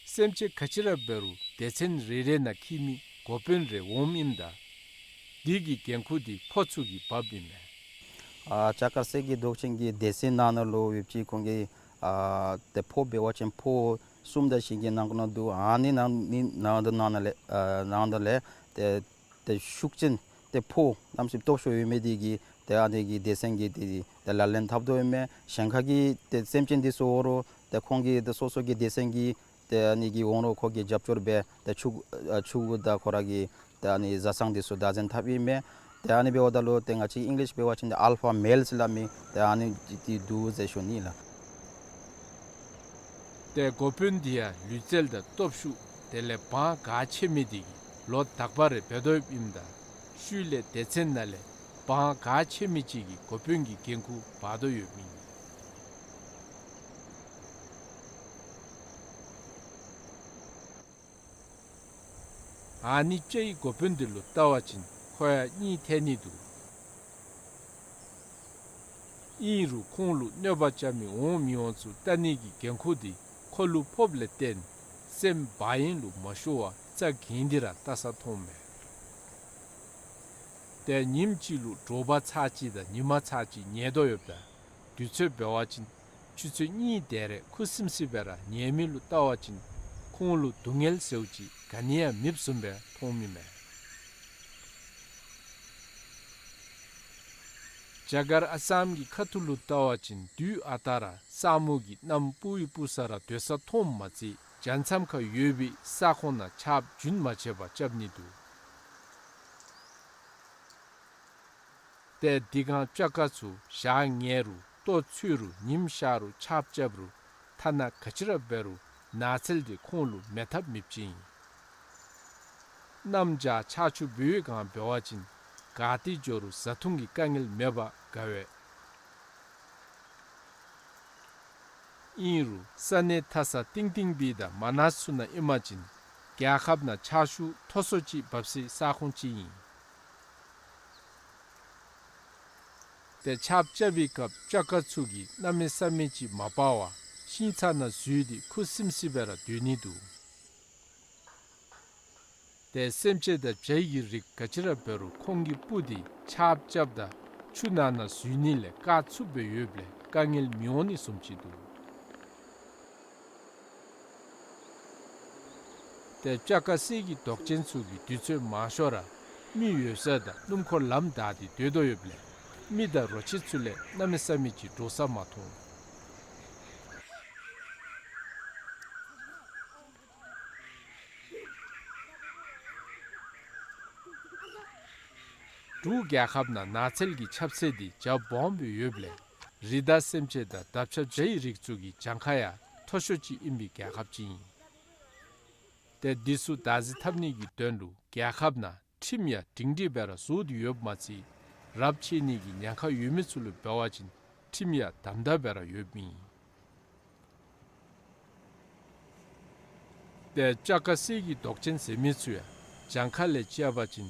སེམས་ཅན་ག་ཅི་ར་འབད་རུང་སྡེ་ཚན་རེ་རེ་ནང་འཁྱིད་མི་འགོ་དཔོན་རེ་འོངམ་ཨིནམ་ད་འདི་གི་འགན་ཁུར་འདི་ཕོ་ཚུ་གིས་འབགཔ་ཨིན་མས། ཨ་སྤྱ་དཀར་གསེར་གྱི་མདོག་ཅན་གྱི་སྡེ་ཚན་ནང་ན་ལུ་ཡོདཔ་ཅིག་ཁོང་གི་ཨ་ཏེ་ཕོ་འབད་བ་ཅིན་ཕོ་གསུམ་དང་བཞི་གི་ནང་ན་འདུག། ཨ་ནི་ནང་ནི་ནང་དུ་ནང་ན་ལས་ཨ་ནང་དུ་ལས་ཏེ་ཏེ་ཤུགས་ཅན་ཏེ་ཕོ་གནམ་མེད་ས་མེད་སྟོབས་ཤུགས་ཡོད་མི་འདི་གིས་ཏེ་ཨ་ནི་གི་སྡེ་ཚན་གྱི་ཏེ་ཏེ་ལག་ལེན་འཐབ་དོ་ཡོད་མས། གཞན་ཁ་གི་ཏེ་སེམས་ཅན་འདི་ཚུ་འོང་རུང་ཏེ་ཁོང་གི་ཏེ་སོ་སོ་གི་སྡེ་ཚན་གྱི་ཏེ་ཨ་ནི་གི་འོང་རུང་ཁོ་གིས་རྒྱབ་སྐྱོར་འབད་ཏེ་ཕྱུ་ཨ་ཕྱུ་གུ་དང་ཁོ་ར་གི་ཏེ་ཨ་ནི་བཟའ་ཚང་འདི་ཚུ་བདག་འཛིན་འཐབ་ཨིན་མས། ཏེ་ཨ་ནི་འབདཝ་ད་ལུ་ཏེ་ང་བཅས་ཨིང་ལིཤ་འབད་བ་ཅིན་ཏེ་ཨལ་ཕ་མེལ་ཟེར་སླབ་མི་ཏེ་ཨ་ནི་འདི་འདུག་ཟེར་ཞུ་ནི་ལགས། ཏེ་འགོ་དཔོན་འདི་ཡང་ལུས་རྩལ་དང་སྟོབས་ཤུགས་ དེ་ལས་དབང་གལ་ཆེ་མི་དེ་གིས་ལོ་དག་པ་རེ་འབད་དོ་ཡོདཔ་ཨིནམ་ད་ཤུལ་ལས་སྡེ་ཚན་ནང་ལས་དབང་གལ་ཆེ་མི་ཅིག་གི་འགོ་དཔོན་གྱི་འགན་ཁུར་འབག་དོ་ཡོདཔ་ཨིན། ཨ་ནི་སྤྱ་ཡི་འགོ་དཔོན་དེ་ལུ་བལྟ་བ་ཅིན་ཁོ་ཡང་གཉིད་ཐལ་ནི་འདུག། ཨིན་རུང་ཁོང་ལུ་གནོད་པ་རྐྱབ་མི་འོང་མི་འོང་ཚུ་བལྟ་ནི་གི་འགན་ཁུར་དེ་ཁོ་ལུ་ཕོགཔ་ལས་བརྟེན་སེམས་བག་ཡངས་ལུ་མ་ཤོར་བར་རྩ་འགེངས་ཏེ་ར་བལྟ་ས་མཐོངམ་མས། ཏེ་ཉིནམ་གཅིག་ལུ་དྲོ་པ་ཚར་གཅིག་དང་ཉི་མ་ཚར་གཅིག་ཉལ་དོ་ཡོདཔ་ད་དུས་ཚོད་འབད་བ་ཅིན་ཆུ་ཚོད་གཉིས་དེ་རེ་ཁུ་སིམ་སི་སྦེ་ར་ཉལ་མི་ལུ་བལྟ་བ་ཅིན་ཁོང་ལུ་སྡུག་བསྔལ་ཟེརཝ་ཅིག་ག་ནི་ཡང་མེདཔ་བཟུམ་སྦེ་མཐོངམ་ཨིན་མས། རྒྱ་གར་ཨ་སམ་གྱི་ཁ་ཐུག་ལུ་བལྟ་བ་ཅིན་དུས་ཨ་རྟག་ར་ས་སྨུག་གིས་གནམ་སྤུབས་ཡི་སྤུབས་ས་ར་སྡོད་ས་མཐོངམ་མ་ཚད་བྱང་མཚམས་ཁར་ཡོད་པའི་ས་ཁོངས་ནང་ཆརཔ་རྒྱུན་མ་ཆད་པར་རྐྱབ་ནི་འདུག། ཏེ་དེ་སྒང་སྤྱ་ཀ་ཚུ་ཞག་ཉལ་རུང་ལྟོ་འཚོལ་རུང་ཉིམ་ཤར་རུང་ཆརཔ་རྐྱབ་རུང་ཐ་ན་ག་ཅི་ར་འབད་རུང་ནགས་ཚལ་དེ་ཁོང་ལུ་མེད་ཐབས་མེདཔ་ཅིག་ཨིན། གནམ་བྱཱར་ཆར་ཆུ་འབེལ་བའི་སྒང་འབད་བ་ཅིན་ག་ཏེ་འགྱོ་རུང་བཟའ་འཐུང་གི་དཀའ་ངལ་མེད་པར་དགའ་བས། ཨིན་རུང་ས་གནས་མཐའ་ས་གཏིང་གཏིང་སྦིས་དང་མ་ནཱས་ཚུ་ནང་ཨིན་པ་ཅིན་རྒྱལ་ཁབ་ནང་ཆར་ཆུ་མཐོ་སུ་ཅིག་འབབ་སའི་ས་ཁོངས་ཅིག་ཨིན། ཏེ་ཆརཔ་རྐྱབ་པའི་སྐབས་སྤྱ་ཀ་ཚུ་གིས་གནམ་མེད་ས་མེད་ཅིག་མ་སྤར་བར་ཤིང་ཚང་ནང་འཛུལ་ཏེ་ཁུ་སིམ་སི་སྦེ་ར་སྡོད་ནི་འདུག། ཏེ་སེམས་ཅན་དང་བྱ་ཡི་གི་རིགས་ག་ཅི་ར་འབད་རུང་ཁོང་གི་སྤུ་དེ་ཆརཔ་རྐྱབ་དང་ཆུ་ནང་ན་འཛུལ་ནི་ལས་བཀག་ཚུགསཔ་སྦེ་ཡོདཔ་ལས་དཀའ་ངལ་མི་འོང་ནི་བཟུམ་ཅིག་འདུག། ཏེ་སྤྱ་ཀ་གསེར་གྱི་མདོག་ཅན་ཚུ་གིས་དུས་ཚོད་མང་ཤོས་ར་མི་ཡོད་ས་དང་སྣུམ་འཁོར་ལམ་བདའ་སྟེ་སྡོད་དོ་ཡོདཔ་ལས་མི་དང་རོ་ཁྱི་ཚུ་ལས་གནམ་མེད་ས་མེད་ཅིག་འདྲོག་ས་མ་མཐོང་། འབྲུག་རྒྱལ་ཁབ་ནང་ནགས་ཚལ་གྱི་ཁྱབ་ཚད་དེ་རྒྱ་སྦོམ་སྦེ་ཡོདཔ་ལས་རི་དྭགས་སེམས་ཅན་དང་འདབ་ཆགས་བྱ་ཡི་རིགས་ཚུ་གི་གྱངས་ཁ་ཡང་མཐོ་ཤོས་ཅིག་ཨིན་པའི་རྒྱལ་ཁབ་ཅིག་ཨིན། ཏེ་འདི་ཚུ་བདག་འཛིན་འཐབ་ནི་གི་དོན་ལུ་རྒྱལ་ཁབ་ནང་ཁྲིམས་ཡང་སྒྲིང་སྒྲིང་སྦེ་ར་བཟོ་སྟེ་ཡོདཔ་མ་ཚད་རབས་ཆད་ནི་གི་ཉེན་ཁ་ཡོད་མི་ཚུ་ལུ་འབད་བ་ཅིན་ཁྲིམས་ཡང་དམ་དམ་སྦེ་ར་ཡོདཔ་ཨིན། ཏེ་སྤྱ་ཀ་གསེར་གྱི་མདོག་ཅན་ཟེར་མི་ཚུ་ཡང་གྱངས་ཁ་ལས་བཅད་པ་ཅིན་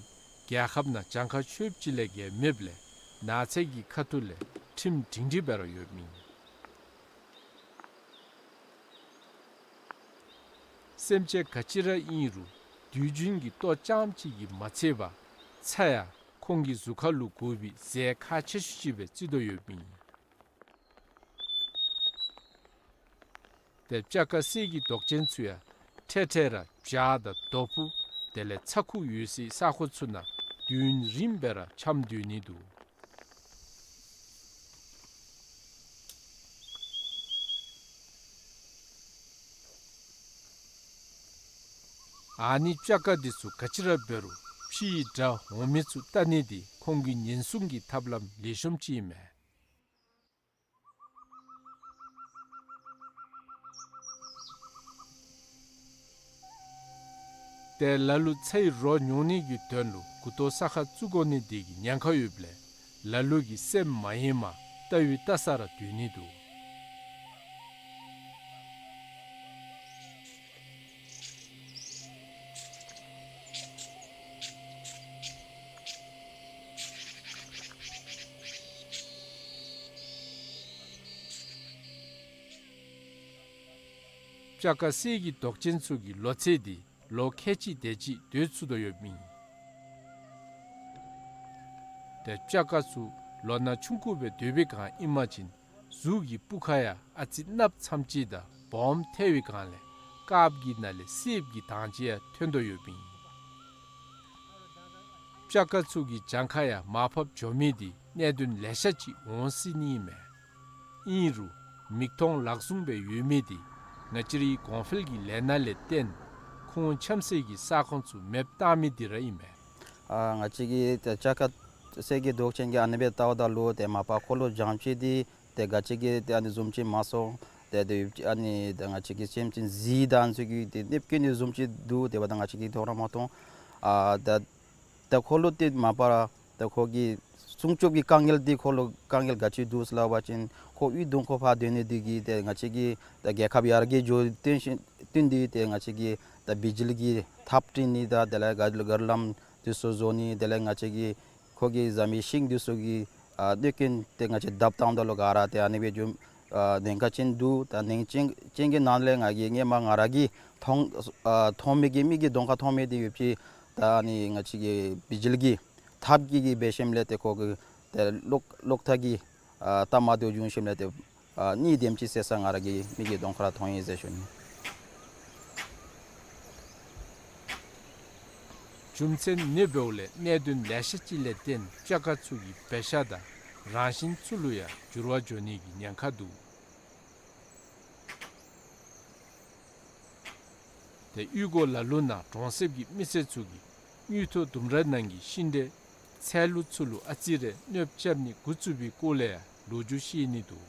རྒྱལ་ཁབ་ནང་གྱངས་ཁ་ཆོདཔ་ཅིག་ལས་བརྒལ་མེདཔ་ལས་ནགས་ཚལ་གྱི་ཁ་ཐུག་ལས་ཁྲིམས་སྒྲིང་སྒྲིང་སྦེ་ར་ཡོདཔ་ཨིན། སེམས་ཅན་ག་ཅི་ར་ཨིན་རུང་དུས་རྒྱུན་གྱི་ལྟོ་རྐྱངམ་གཅིག་གིས་མ་ཚད་པར་ཚྭ་ཡང་ཁོང་གི་གཟུགས་ཁར་ལུ་དགོ་པའི་རྫས་ཁག་ཆེ་ཤོས་ཅིག་སྦེ་བརྩི་དོ་ཡོདཔ་ཨིན། ཏེ་སྤྱ་ཀ་གསེར་གྱི་མདོག་ཅན་ཚུ་ཡང་འཕྲལ་འཕྲལ་ར་བྱག་དང་རྡོ་ཕུང་དེ་ལས་ཚྭ་ཁུ་ཡོད་སའི་ས་ཁོངས་ཚུ་ནང་དུས་ཡུན་རིངམོ་སྦེ་ར་འཁྱམས་སྡོད་ནི་འདུག། ཨ་ནི་སྤྱ་ཀ་འདི་ཚུ་ག་ཅི་ར་འབད་རུང་ཕྱིའི་དགྲ་འོང་མི་ཚུ་བལྟ་ནི་འདི་ཁོང་གི་ཉེན་སྲུང་གི་ཐབས་ལམ་ལེགས་ཤོམ་ཅིག་ཨིན་མས། ཏེ་ལ་ལུ་ཚྭའི་རོ་ཉོ་ནི་གི་དོན་ལུ་མགུ་ཏོ་ས་ཁར་བཙུགས་དགོ་ནི་འདི་གིས་ཉེན་ཁ་ཡོདཔ་ལས་ལ་ལུ་གིས་སེམས་མ་ཡེངས་པར་བལྟ་བའི་བལྟ་ས་ར་སྡོད་ནི་འདུག། སྤྱ་ཀ་གསེར་གྱི་མདོག་ཅན་ཚུ་གི་ལོ་ཚད་འདི་ལོ་ཁལ་གཅིག་དེ་ཅིག་སྡོད་ཚུགས་དོ་ཡོདཔ་ཨིན། ཏེ་སྤྱ་ཀ་ཚུ་ལོ་ན་ཆུང་ཀུ་སྦེ་སྡོད་པའི་སྒང་ཨིན་པ་ཅིན་གཟུགས་ཀྱི་སྤུ་ཁ་ཡང་ཨ་ཙི་གནགཔོ་ཙམ་ཅིག་དང་སྦོམ་ཐལ་བའི་སྒང་ལས་དཀརཔོ་གི་ནང་ལས་སེརཔོ་གི་དྭངས་ཅིག་ཡང་ཐོན་དོ་ཡོདཔ་ཨིན། སྤྱ་ཀ་ཚུ་གི་གྱངས་ཁ་ཡང་མར་ཕབ་འགྱོ་མི་འདི་གནད་དོན་ལེ་ཤ་ཅིག་འོང་སྲིད་ནི་ཨིན་མས། ཨིན་རུང་མིག་མཐོང་ལག་བཟུང་སྦེ་ཡོད་མི་འདི་ང་བཅས་རའི་གོང་འཕེལ་གྱི་ལས་སྣ་ལས་བརྟེན་ཁོང་འཁྱམས་སའི་གི་ས་ཁོངས་ཚུ་མེདཔ་བཏང་མི་འདི་ར་ཨིན་མས། ཨ་ང་བཅས་ཀྱི་ཏེ་སྤྱ་ཀ་གསེར་གྱི་མདོག་ཅན་གྱི་ཨ་ནི་སྦེ་བལྟཝ་ད་ལུ་ཏེ་མ་པ་ཁོ་ལུ་གྱངས་ཁ་འདི་ཏེ་ག་ཅི་གི་ཏེ་ཨ་ནི་བཟུམ་ཅིག་མ་སོང་། ཏེ་ཏེ་ཨ་ནི་ད་ང་བཅས་ཀྱི་སེམས་ཅན་གཟིག་ད་ཨ་ནི་ཚུ་གི་ཏེ་གནོད་སྐྱོན་ནི་བཟུམ་ཅིག་འདུག། དེ་འབདཝ་ད་ང་བཅས་ཀྱིས་མཐོང་ར་མ་མཐོང་། ཨ་ད་ད་ཁོ་ལུ་ཏེ་མ་པ་ར་ད་ཁོ་གི་སྲུང་སྐྱོབ་ཀྱི་དཀའ་ངལ་འདི་ཁོ་ལུ་དཀའ་ངལ་ག་ཅི་འདུག་ཟེར་སླབ་པ་ཅིན་ཁོ་གཡུས་གདོང་ཁ་ཕར་སྡོད་ནི་འདི་གིས་ཏེ་ང་བཅས་ཀྱི་ད་རྒྱལ་ཁབ་ཡར་རྒྱས་འགྱོ་བརྟེན་ཞིན་བརྟེན་ཏེ་ཏེ་ང་བཅས་ཀྱི་ད་བི་ཇི་ལི་གི་ཐགཔ་བཏིང་ནི་དང་དེ་ལས་ག་གར་ལམ་འདི་ཚུ་བཟོ་ནི་དེ་ལས་ང་བཅས་ཀྱི་ཁོ་གིས་བཟའ་མི་ཤིང་འདི་ཚུ་གི་ཨ་གནོད་སྐྱོན་ཏེ་ང་བཅས་བརྡབ་བཏངམ་ད་ལུ་ག་ར་ཏེ་ཨ་ནི་སྦེ་འགྱོ་ཨ་ཉེན་ཁ་ཅན་འདུག། ད་ཉེན་ཅན་ཅན་གྱི་ནང་ལས་ང་གིས་སྔོན་མ་ང་ར་གིས་མཐོང་ཨ་མཐོང་མི་གི་མིག་གི་གདོང་ཁར་མཐོང་མི་འདི་ཡོད་པའི་ད་ཨ་ནི་ང་བཅས་ཀྱི་བི་ཇི་ལི་གི་ཐགཔ་གི་གིས་འབད་ཞིནམ་ལས་ཏེ་ཁོ་གི་ཏེ་གློག་གློག་ཐག་གི་ཨ་ཐགཔ་མར་ལྟོ་བྱུང་ཞིནམ་ལས་ཏེ་ཨ་གཉིད་དེམ་ཅིག་སད་ས་ང་ར་གི་མིག་གི་གདོང་ཁར་མཐོང་ཡི་ཟེར་ཞུ་ནི། རྒྱུ་མཚན་ནི་འབདཝ་ལས་གནད་དོན་ལེ་ཤ་ཅིག་ལས་བརྟེན་སྤྱ་ཁ་ཚུ་གི་འབད་བཞག་དང་རང་བཞིན་ཚུ་ལུ་ཡང་འགྱུར་བ་འགྱོ་ནི་གི་ཉེན་ཁ་འདུག། ཏེ་གཡུས་སྒོ་ལ་ལུ་ནང་གྲོང་གསེབ་ཀྱི་མི་སེར་ཚུ་གིས་དངུལ་ཐོག་ལྡུམ་ར་ནང་གི་ཤིང་འབྲས་ཚལ་ལུ་ཚུ་ལུ་ཨ་ཙི་རེ་གནོདཔ་རྐྱབ་ནི་འགོ་བཙུགས་པའི་སྐོར་ལས་ཡང་ལོ་རྒྱུས་བཤད་ནི་འདུག།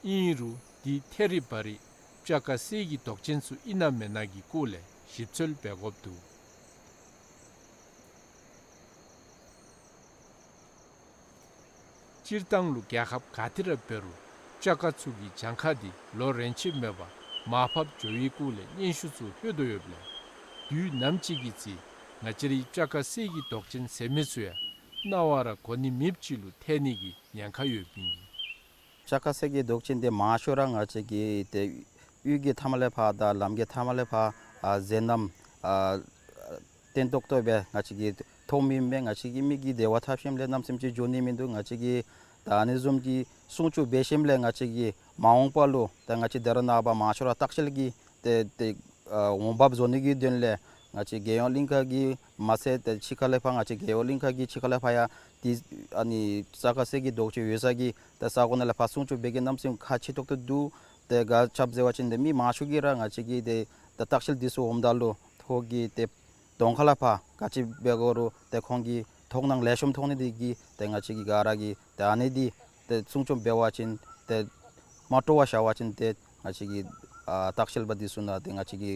ཨིན་རུང་འདི་ཐད་རི་བ་རི་སྤྱ་ཁ་གསེར་གྱི་མདོག་ཅན་ཚུ་ཨིན་ན་མེན་ན་གི་སྐོར་ལས་ཞིབ་འཚོལ་འབད་དགོཔ་འདུག། སྤྱིར་བཏང་ལུ་རྒྱལ་ཁབ་ག་ཏེ་ར་འབད་རུང་སྤྱ་ཁ་ཚུ་གི་གྱངས་ཁ་འདི་ལོ་རེ་ཆད་མེད་པར་མར་ཕབ་འགྱོ་བའི་སྐོར་ལས་སྙན་ཞུ་ཚུ་ལྷོད་དོ་ཡོདཔ་ལས་དུས་ནམ་ཅིག་གི་ཚེ་ང་བཅས་རའི་སྤྱ་ཁ་གསེར་གྱི་མདོག་ཅན་ཟེར་མི་ཚུ་ཡང་རྣ་བར་གོ་ནི་མེདཔ་ཅིག་ལུ་ཐལ་ནི་གི་ཉེན་ཁ་ཡོདཔ་ཨིན། སྤྱ་ཁ་གསེར་གྱི་མདོག་ཅན་འདི་མང་ཤོས་ར་ང་བཅས་ཀྱི་ཏེ་གཡུས་ཀྱི་མཐའ་མ་ལས་ཕར་དང་ལམ་གྱི་མཐའ་མ་ལས་ཕར་ཨ་མཛེས་རྣམ་ཨ་བརྟན་ཏོག་ཏོ་སྦེ་ང་བཅས་ཀྱིས་མཐོང་མི་མས། ང་བཅས་ཀྱི་མིག་གིས་དེ་བ་འཐབ་ཞིནམ་ལས་གནམ་མེད་ས་མེད་ཅིག་འགྱོ་ནི་མིན་འདུག། ང་བཅས་ཀྱིས་ད་ཨ་ནི་བཟུམ་གྱི་སྲུང་སྐྱོབ་འབད་ཞིནམ་ལས་ང་བཅས་ཀྱིས་མ་འོངས་པ་ལུ་ད་ང་བཅས་ད་རེས་ནངས་པ་མང་ཤོས་ར་ལྟ་བཤལ་གྱི་ཏེ་ཏེ་ཨ་འོང་འབབ་བཟོ་ནི་གི་དོན་ལས་ང་བཅས་རྒྱལ་ཡོངས་གླིང་ཁ་གི་མ་ཚད་ཏེ་ཕྱི་ཁ་ལས་ཕར་ང་བཅས་རྒྱལ་ཡོངས་གླིང་ཁ་གི་ཕྱི་ཁ་ལས་ཕར་ཡང་ཏེ་ཨ་ནི་སྤྱ་ཁ་གསེར་གྱི་མདོག་ཅན་ཡོད་ས་གི་ཏེ་ས་གོ་ནང་ལས་ཕར་སྲུང་སྐྱོབ་འབད་གེ་གནམ་མེད་ས་མེད་ཁག་ཆེ་ཏོག་ཏོ་འདུག། ཏེ་ག་ཅི་འབད་བ་ཅིན་ཏེ་མི་མང་ཤོས་ཀྱིས་ར་ང་བཅས་ཀྱི་ཏེ་ད་ལྟ་བཤལ་འདི་ཚུ་འོངམ་ད་ལུ་ཁོང་གི་ཏེ་གདོང་ཁ་ལས་ཕར་ག་ཅི་འབད་དགོ་རུང་ཏེ་ཁོང་གིས་མཐོང་སྣང་ལེགས་ཤོམ་མཐོང་ནི་འདི་གིས་ཏེ་ང་བཅས་ཀྱིས་ག་ར་གིས་ཏེ་ཨ་ནི་འདི་ཏེ་སྲུང་སྐྱོབ་འབད་བ་ཅིན་ཏེ་མ་སྤྲོ་བར་བཞག་པ་ཅིན་ཏེ་ང་བཅས་ཀྱི་ཨ་ལྟ་བཤལ་པ་འདི་ཚུ་ནང་ཏེ་ང་བཅས་ཀྱི་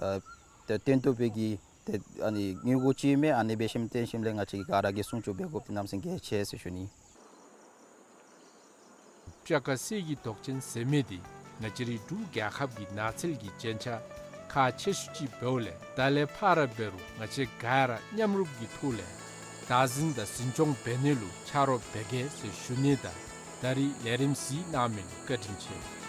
ཨ་ཏེ་བརྟན་ཏོག་ཏོ་སྦེ་གི་ཏེ་ཨ་ནི་དངུལ་སྒོར་ཅིག་མས། ཨ་ནི་འབད་ཞིནམ་བརྟེན་ཞིནམ་ལས་ང་བཅས་ཀྱིས་ག་ར་གིས་སྲུང་སྐྱོབ་འབད་དགོཔ་འདི་གནམ་མེད་ས་མེད་གལ་ཆེ་ཟེར་ཞུ་ནི། སྤྱ་ཁ་གསེར་གྱི་མདོག་ཅན་ཟེར་མི་འདི་ང་བཅས་རའི་འབྲུག་རྒྱལ་ཁབ་ཀྱི་ནགས་ཚལ་གྱི་རྒྱན་ཆ་ཁག་ཆེ་ཤོས་ཅིག་འབདཝ་ལས་ད་ལས་ཕར་ར་འབད་རུང་ང་བཅས་ག་ར་མཉམ་རུབ་ཀྱི་ཐོག་ལས་བདག་འཛིན་དང་འཛིན་སྐྱོང་འབད་ནི་ལུ་ཆ་རོགས་འབད་གེ་ཟེར་ཞུ་ནི་དང་ད་རིས་ལས་རིམ་གཟིགས་གནང་མི་ལུ་བཀའ་དྲིན་ཆེ།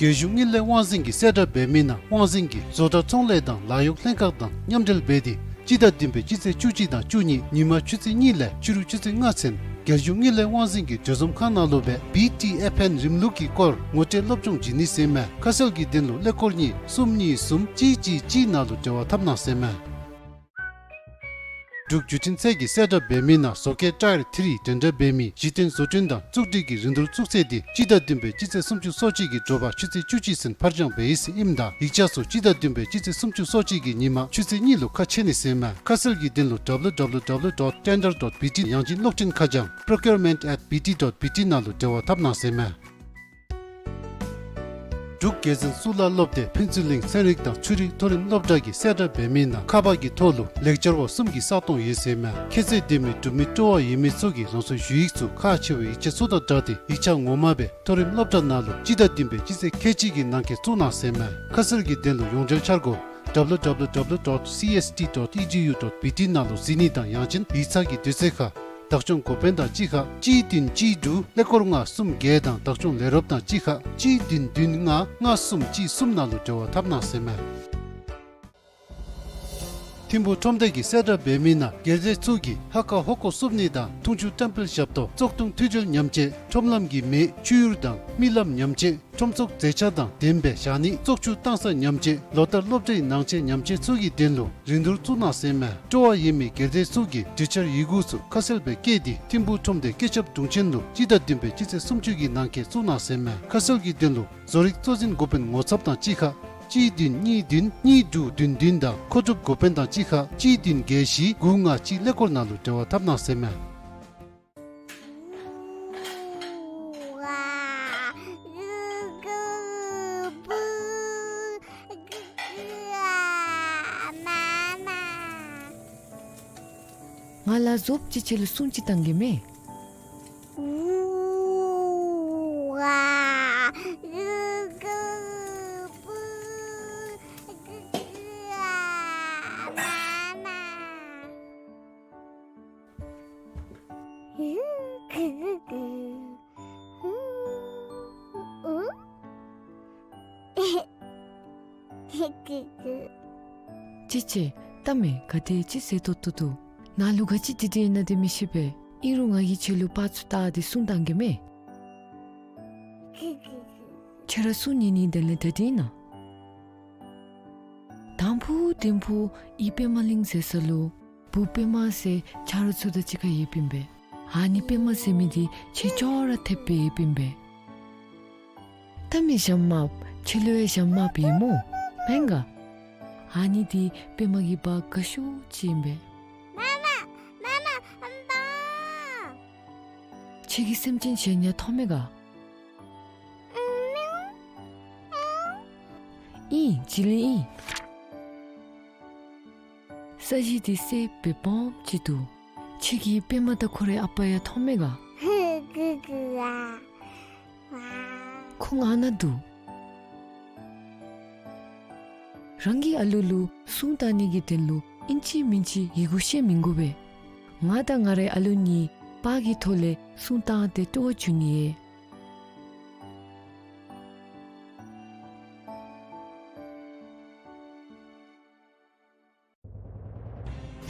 རྒྱལ་གཞུང་དངུལ་ལས་དབང་འཛིན་གྱིས་གསལ་བསྒྲགས་འབད་མི་ནང་དབང་འཛིན་གྱིས་བཟོ་གྲྭ་ཚོང་ལས་དང་ལཱ་གཡོག་ལྷན་ཁག་དང་མཉམ་འབྲེལ་འབད་དེ་སྤྱི་ཟླ་བདུན་པའི་སྤྱི་ཚེས་བཅུ་གཅིག་དང་བཅུ་གཉིས་ཉིན་མ་ཆུ་ཚོད་གཉིས་ལས་ཕྱི་རུ་ཆུ་ཚོད་ལྔ་ཚུན་རྒྱལ་གཞུང་དངུལ་ལས་དབང་འཛིན་གྱི་གྲོས་འཛོམས་ཁང་ནང་ལུ་སྦེ་བི་ཊི་ཨེཕ་ཨེན་རིམ་ལུགས་ཀྱི་སྐོར་ངོ་སྤྲོད་སློབ་སྦྱོང་བྱིན་ནི་ཟེར་མས། ཁ་གསལ་གྱི་དོན་ལུ་ཀླད་ཀོར་གཉིས་གསུམ་གཉིས་གསུམ་གཅིག་གཅིག་གཅིག་ནང་ལུ་འབྲེལ་བ་འཐབ་གནང་ཟེར་མས། འབྲུག་བརྒྱུད་འཕྲིན་ཚད་ཀྱིས་གསལ་བསྒྲགས་འབད་མི་ནང་བཟོ་ཁྱད་ཊ་ཡར་ཐི་རི་འགྲན་ཟླ་འབད་མི་གཞི་རྟེན་བཟོ་སྐྲུན་དང་བཙུགས་སྒྲིག་གི་རིན་བསྡུར་བཙུགས་ཚེས་འདི་སྤྱི་ཟླ་བདུན་པའི་སྤྱི་ཚེས་སུམ་ཅུ་སོ་གཅིག་གི་དྲོ་པ་ཆུ་ཚོད་བཅུ་གཅིག་ཚུན་ཕར་འགྱངས་འབད་ཡི་ཟེར་ཨིནམ་ད་ཡིག་ཆ་ཚུ་སྤྱི་ཟླ་བདུན་པའི་སྤྱི་ཚེས་སུམ་ཅུ་སོ་གཅིག་གི་ཉིན་མ་ཆུ་ཚོད་གཉིས་ལུ་ཁ་ཕྱེ་ནི་ཟེར་མས། ཁ་གསལ་གྱི་དོན་ལུ་ཌབ་ལུ་ཌབ་ལུ་ཌབ་ལུ་ཌོཊ་ཊེན་ཌར་ཌོཊ་བི་ཊི་ཡང་ཅིན་གློག་འཕྲིན་ཁ་བྱང་པྲོ་ཀིའུར་མེནཊ་ཨེཊ་བི་ཊི་ཌོཊ་བི་ཊི་ནང་ལུ་འབྲེལ་བ་འཐབ་གནང་ཟེར་མས། འབྲུག་རྒྱལ་འཛིན་གཙུག་ལག་སློབ་སྡེ་ཕུན་ཚོགས་གླིང་ཚན་རིག་དང་ཆོས་རིག་མཐོ་རིམ་སློབ་གྲྭ་གིས་གསལ་བསྒྲགས་འབད་མི་ནང་ཁ་པར་གྱི་ཐོག་ལུ་ལེགས་སྦྱར་བ་གསུམ་གྱི་ས་སྟོང་ཡོད་ཟེར་མས། ཁྱད་ཚད་ལྡན་མི་འབྲུག་མི་སྤྲོ་བ་ཡོད་མི་ཚུ་གིས་རང་སོའི་ཞུ་ཡིག་ཚུ་ཁག་ཆེ་བའི་ཡིག་ཆ་ཚུ་དང་སྦྲགས་ཏེ་ཡིག་ཆ་ངོ་མ་སྦེ་མཐོ་རིམ་སློབ་གྲྭ་ནང་ལུ་སྤྱི་ཟླ་བདུན་པའི་སྤྱི་ཚེས་ཁལ་གཅིག་གི་ནང་འཁོད་བཙུགས་གནང་ཟེར་མས། ཁ་གསལ་གྱི་དོན་ལུ་ཡོངས་འབྲེལ་འཆར་སྒོ་ཌབ་ལུ་ཌབ་ལུ་ཌབ་ལུ་ཌོཊ་སི་ཨེསི་ཊི་ཌོཊ་ཨི་ཌི་ཡུ་ཌོཊ་བི་ཊི་ནང་ལུ་གཟིགས་ནི་དང་ཡང་ཅིན་ཡིག་ཚང་གི་དུས་ཚོད་ཁར་བདག་སྐྱོང་འགོ་དཔོན་དང་གཅིག་ཁར་གཅིག་བདུན་གཅིག་དྲུག་ཀླད་ཀོར་ལྔ་གསུམ་བརྒྱད་དང་བདག་སྐྱོང་ལས་རོགསཔ་དང་གཅིག་ཁར་གཅིག་བདུན་བདུན་ལྔ་ལྔ་གསུམ་གཅིག་གསུམ་ནང་ལུ་འབྲེལ་བ་འཐབ་གནང་ཟེར་མས། ཐིམ་ཕུག་ཁྲོམ་སྡེ་གི་གསལ་བསྒྲགས་འབད་མི་ནང་སྒེར་སྡེ་ཚུ་གིས་ཧ་ཁ་ཧོ་ཀོ་བསུབ་ནི་དང་འཐུང་ཆུ་བཀྲམ་སྤེལ་ཞབས་ཏོག་བཙོག་འཐུང་འཐུས་སྦྱོར་ཉམས་བཅོས་ཁྲོམ་ལམ་གྱི་མེ་ཆུ་ཡུར་དང་རྨི་ལམ་ཉམས་བཅོས་ཁྲོམ་ཚོགས་མཛེས་ཆ་དང་ལྡནམ་སྦེ་བཞག་ནི་བཙོག་ཆུ་བཏང་ས་ཉམས་བཅོས་ལོ་ལྟར་སློབ་གྲྭའི་ནང་ཆས་ཉམས་བཅོས་ཚུ་གི་དོན་ལུ་རིན་བསྡུར་བཙུགས་གནང་ཟེར་མས། སྤྲོ་བ་ཡོད་མི་སྒེར་སྡེ་ཚུ་གིས་འབྲི་འཆར་ཡི་གུ་ཚུ་ཁ་གསལ་སྦེ་བཀོད་དེ་ཐིམ་ཕུག་ཁྲོམ་སྡེ་སྐུ་ཚབ་དྲུང་ཆེན་ལུ་སྤྱི་ཟླ་བདུན་པའི་སྤྱི་ཚེས་སུམ་ཅུ་གི་ནང་འཁོད་བཙུགས་གནང་ཟེར་མས། ཁ་གསལ་གྱི་དོན་ལུ་བཟོ་རིག་གཙོ་འཛིན་འགོ་དཔོན་ངོ་ཚབ་དང་གཅིག་ཁར་གཅིག་བདུན་གཉིས་བདུན་གཉིས་དྲུག་བདུན་བདུན་དང་མཁོ་སྒྲུབ་འགོ་དཔོན་དང་གཅིག་ཁར་གཅིག་བདུན་བརྒྱད་བཞི་དགུ་ལྔ་གཅིག་ཀླད་ཀོར་ནང་ལུ་འབྲེལ་བ་འཐབ་གནང་ཟེར་མས། ང་ལ་བཟོཔ་ཅིག་ཁྱོད་ལུ་སྲུང་ཅིག་བཏང་གེ་མས། ཅི་ཅི། ལྟ་མས། ག་དེ་ཅིག་ཟེར་ཏོག་ཏོ་འདུག། ནཱ་ལུ་ག་ཅི་འདི་འདི་ཨིན་ན་འདི་མི་ཤེས་པས། ཨིན་རུང་ང་གིས་ཁྱོད་ལུ་པར་ཚུ་བལྟ་སྟེ་སྲུང་བཏང་གེ་མས། ཁྱོད་ར་སྲུང་ཉན་ནི་དེ་ལས་ད་འདི་ཨིན་ན། དང་ཕུ་དིང་ཕུ་ཨི་པདྨ་གླིང་ཟེར་ས་ལུ་བུ་པདྨ་ཟེར་ཆ་རོགས་ཚུ་དང་གཅིག་ཁར་ཡོདཔ་ཨིན་པས། ཨ་ནི་པདྨ་ཟེར་མི་འདི་ཁྱོད་ཅོག་ར་འཐདཔ་སྦེ་ཡོདཔ་ཨིན་པས། ལྟ་མས་ཞྭམོ་དམརཔོ། ཁྱོད་ལུ་ཡང་ཞྭམོ་དམརཔོ་ཡོད་སྨོ། མེན་ག། ཨ་ནི་འདི་པདྨ་གི་བ་དགའ་ཤོས་ཅིག་ཨིན་པས། མ་མ་མ་མ་ཨམ་པ། ཁྱོད་ཀྱིས་སེམས་ཅན་གཞན་ཡང་མཐོང་མས་ག། ཨིན། བྱི་ལི་ཨིན། ས་གཞི་འདི་སེརཔོ་སྦེ་སྦོམ་ཅིག་འདུག། ཁྱོད་ཀྱིས་པདྨ་དང་ཁོ་རའི་ཨ་པ་ཡང་མཐོང་མས་ག། ཁོང་ཨ་ནཱ་འདུག། རང་གི་ཨ་ལུ་ལུ་སྲུང་བཏང་ནི་གི་དོན་ལུ་ཨིན་ཅི་མིན་ཅི་ཡི་གུ་ཤེས་མི་དགོ་པས། ང་དང་ང་རའི་ཨ་ལུ་གཉིས་པར་གྱི་ཐོག་ལས་སྲུང་བཏང་སྟེ་སྤྲོ་བ་བྱུང་ནི་ཡོད།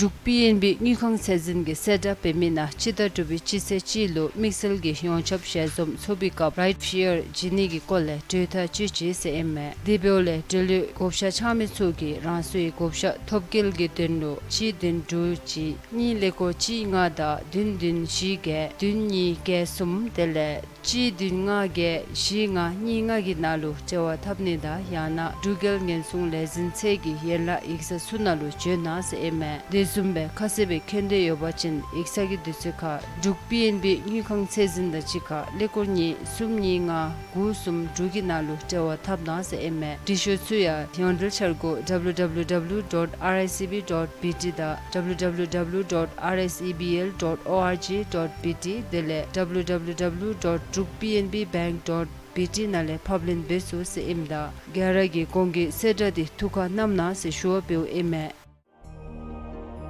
འབྲུག་པི་ཨེན་བི་དངུལ་ཁང་ཚད་འཛིན་གྱི་གསལ་བསྒྲགས་འབད་མི་ནང་སྤྱི་ཟླ་དྲུག་པའི་སྤྱི་ཚེས་གཅིག་ལུ་དམིགས་བསལ་གྱི་ཡོངས་ཁྱབ་ཞལ་འཛོམས་ཚོགས་པའི་སྐབས་རའིཊ་ཤེར་བྱིན་ནི་གི་སྐོར་ལས་གྲོས་ཐག་བཅད་ཅི་ཟེར་ཨིན་མས། དེ་འབདཝ་ལས་འབྲེལ་ཡོད་བགོ་བཤའ་འཆང་མི་ཚུ་གིས་རང་སོའི་བགོ་བཤའ་ཐོབ་སྐལ་གྱི་དོན་ལུ་གཅིག་བདུན་དྲུག་གཅིག་གཉིས་ཀླད་ཀོར་གཅིག་ལྔ་དང་བདུན་བདུན་བཞི་བརྒྱད་བདུན་གཉིས་བརྒྱད་གསུམ་དེ་ལས་གཅིག་བདུན་ལྔ་བརྒྱད་བཞི་ལྔ་གཉིས་ལྔ་གི་ནང་ལུ་འབྲེལ་བ་འཐབ་ནི་དང་ཡང་ན་འབྲུག་རྒྱལ་ཉེན་སྲུང་ལས་འཛིན་ཚད་ཀྱི་ཡན་ལག་ཡིག་ཚང་ཚུ་ནང་ལུ་བྱོན་གནང་ཟེར་ཨིན་མས། དེ་བཟུམ་སྦེ་ཁ་གསལ་སྦེ་མཁྱེན་འདོད་ཡོད་པ་ཅིན་ཡིག་ཚང་གི་དུས་ཚོད་ཁར་འབྲུག་པི་ཨེན་བི་དངུལ་ཁང་ཚད་འཛིན་དང་གཅིག་ཁར་ཀླད་ཀོར་གཉིས་གསུམ་གཉིས་ལྔ་དགུ་གསུམ་དྲུག་གི་ནང་ལུ་འབྲེལ་བ་འཐབ་གནང་ཟེར་ཨིན་མས། འབྲི་ཤོག་ཚུ་ཡང་ཡོངས་འབྲེལ་འཆར་སྒོ་W W W dot R I C B dot B T དང་W W W dot R S E B L dot O R G dot B T དེ་ལས་W W W dot druk P N B bank dot B T ནང་ལས་ཕབ་ལེན་འབད་ཚུགས་ཟེར་ཨིནམ་ད་ག་ར་གིས་གོང་གི་གསལ་བསྒྲགས་འདི་ཐུགས་ཁར་བསྣམ་གནང་ཟེར་ཞུ་བ་འབདཝ་ཨིན་མས།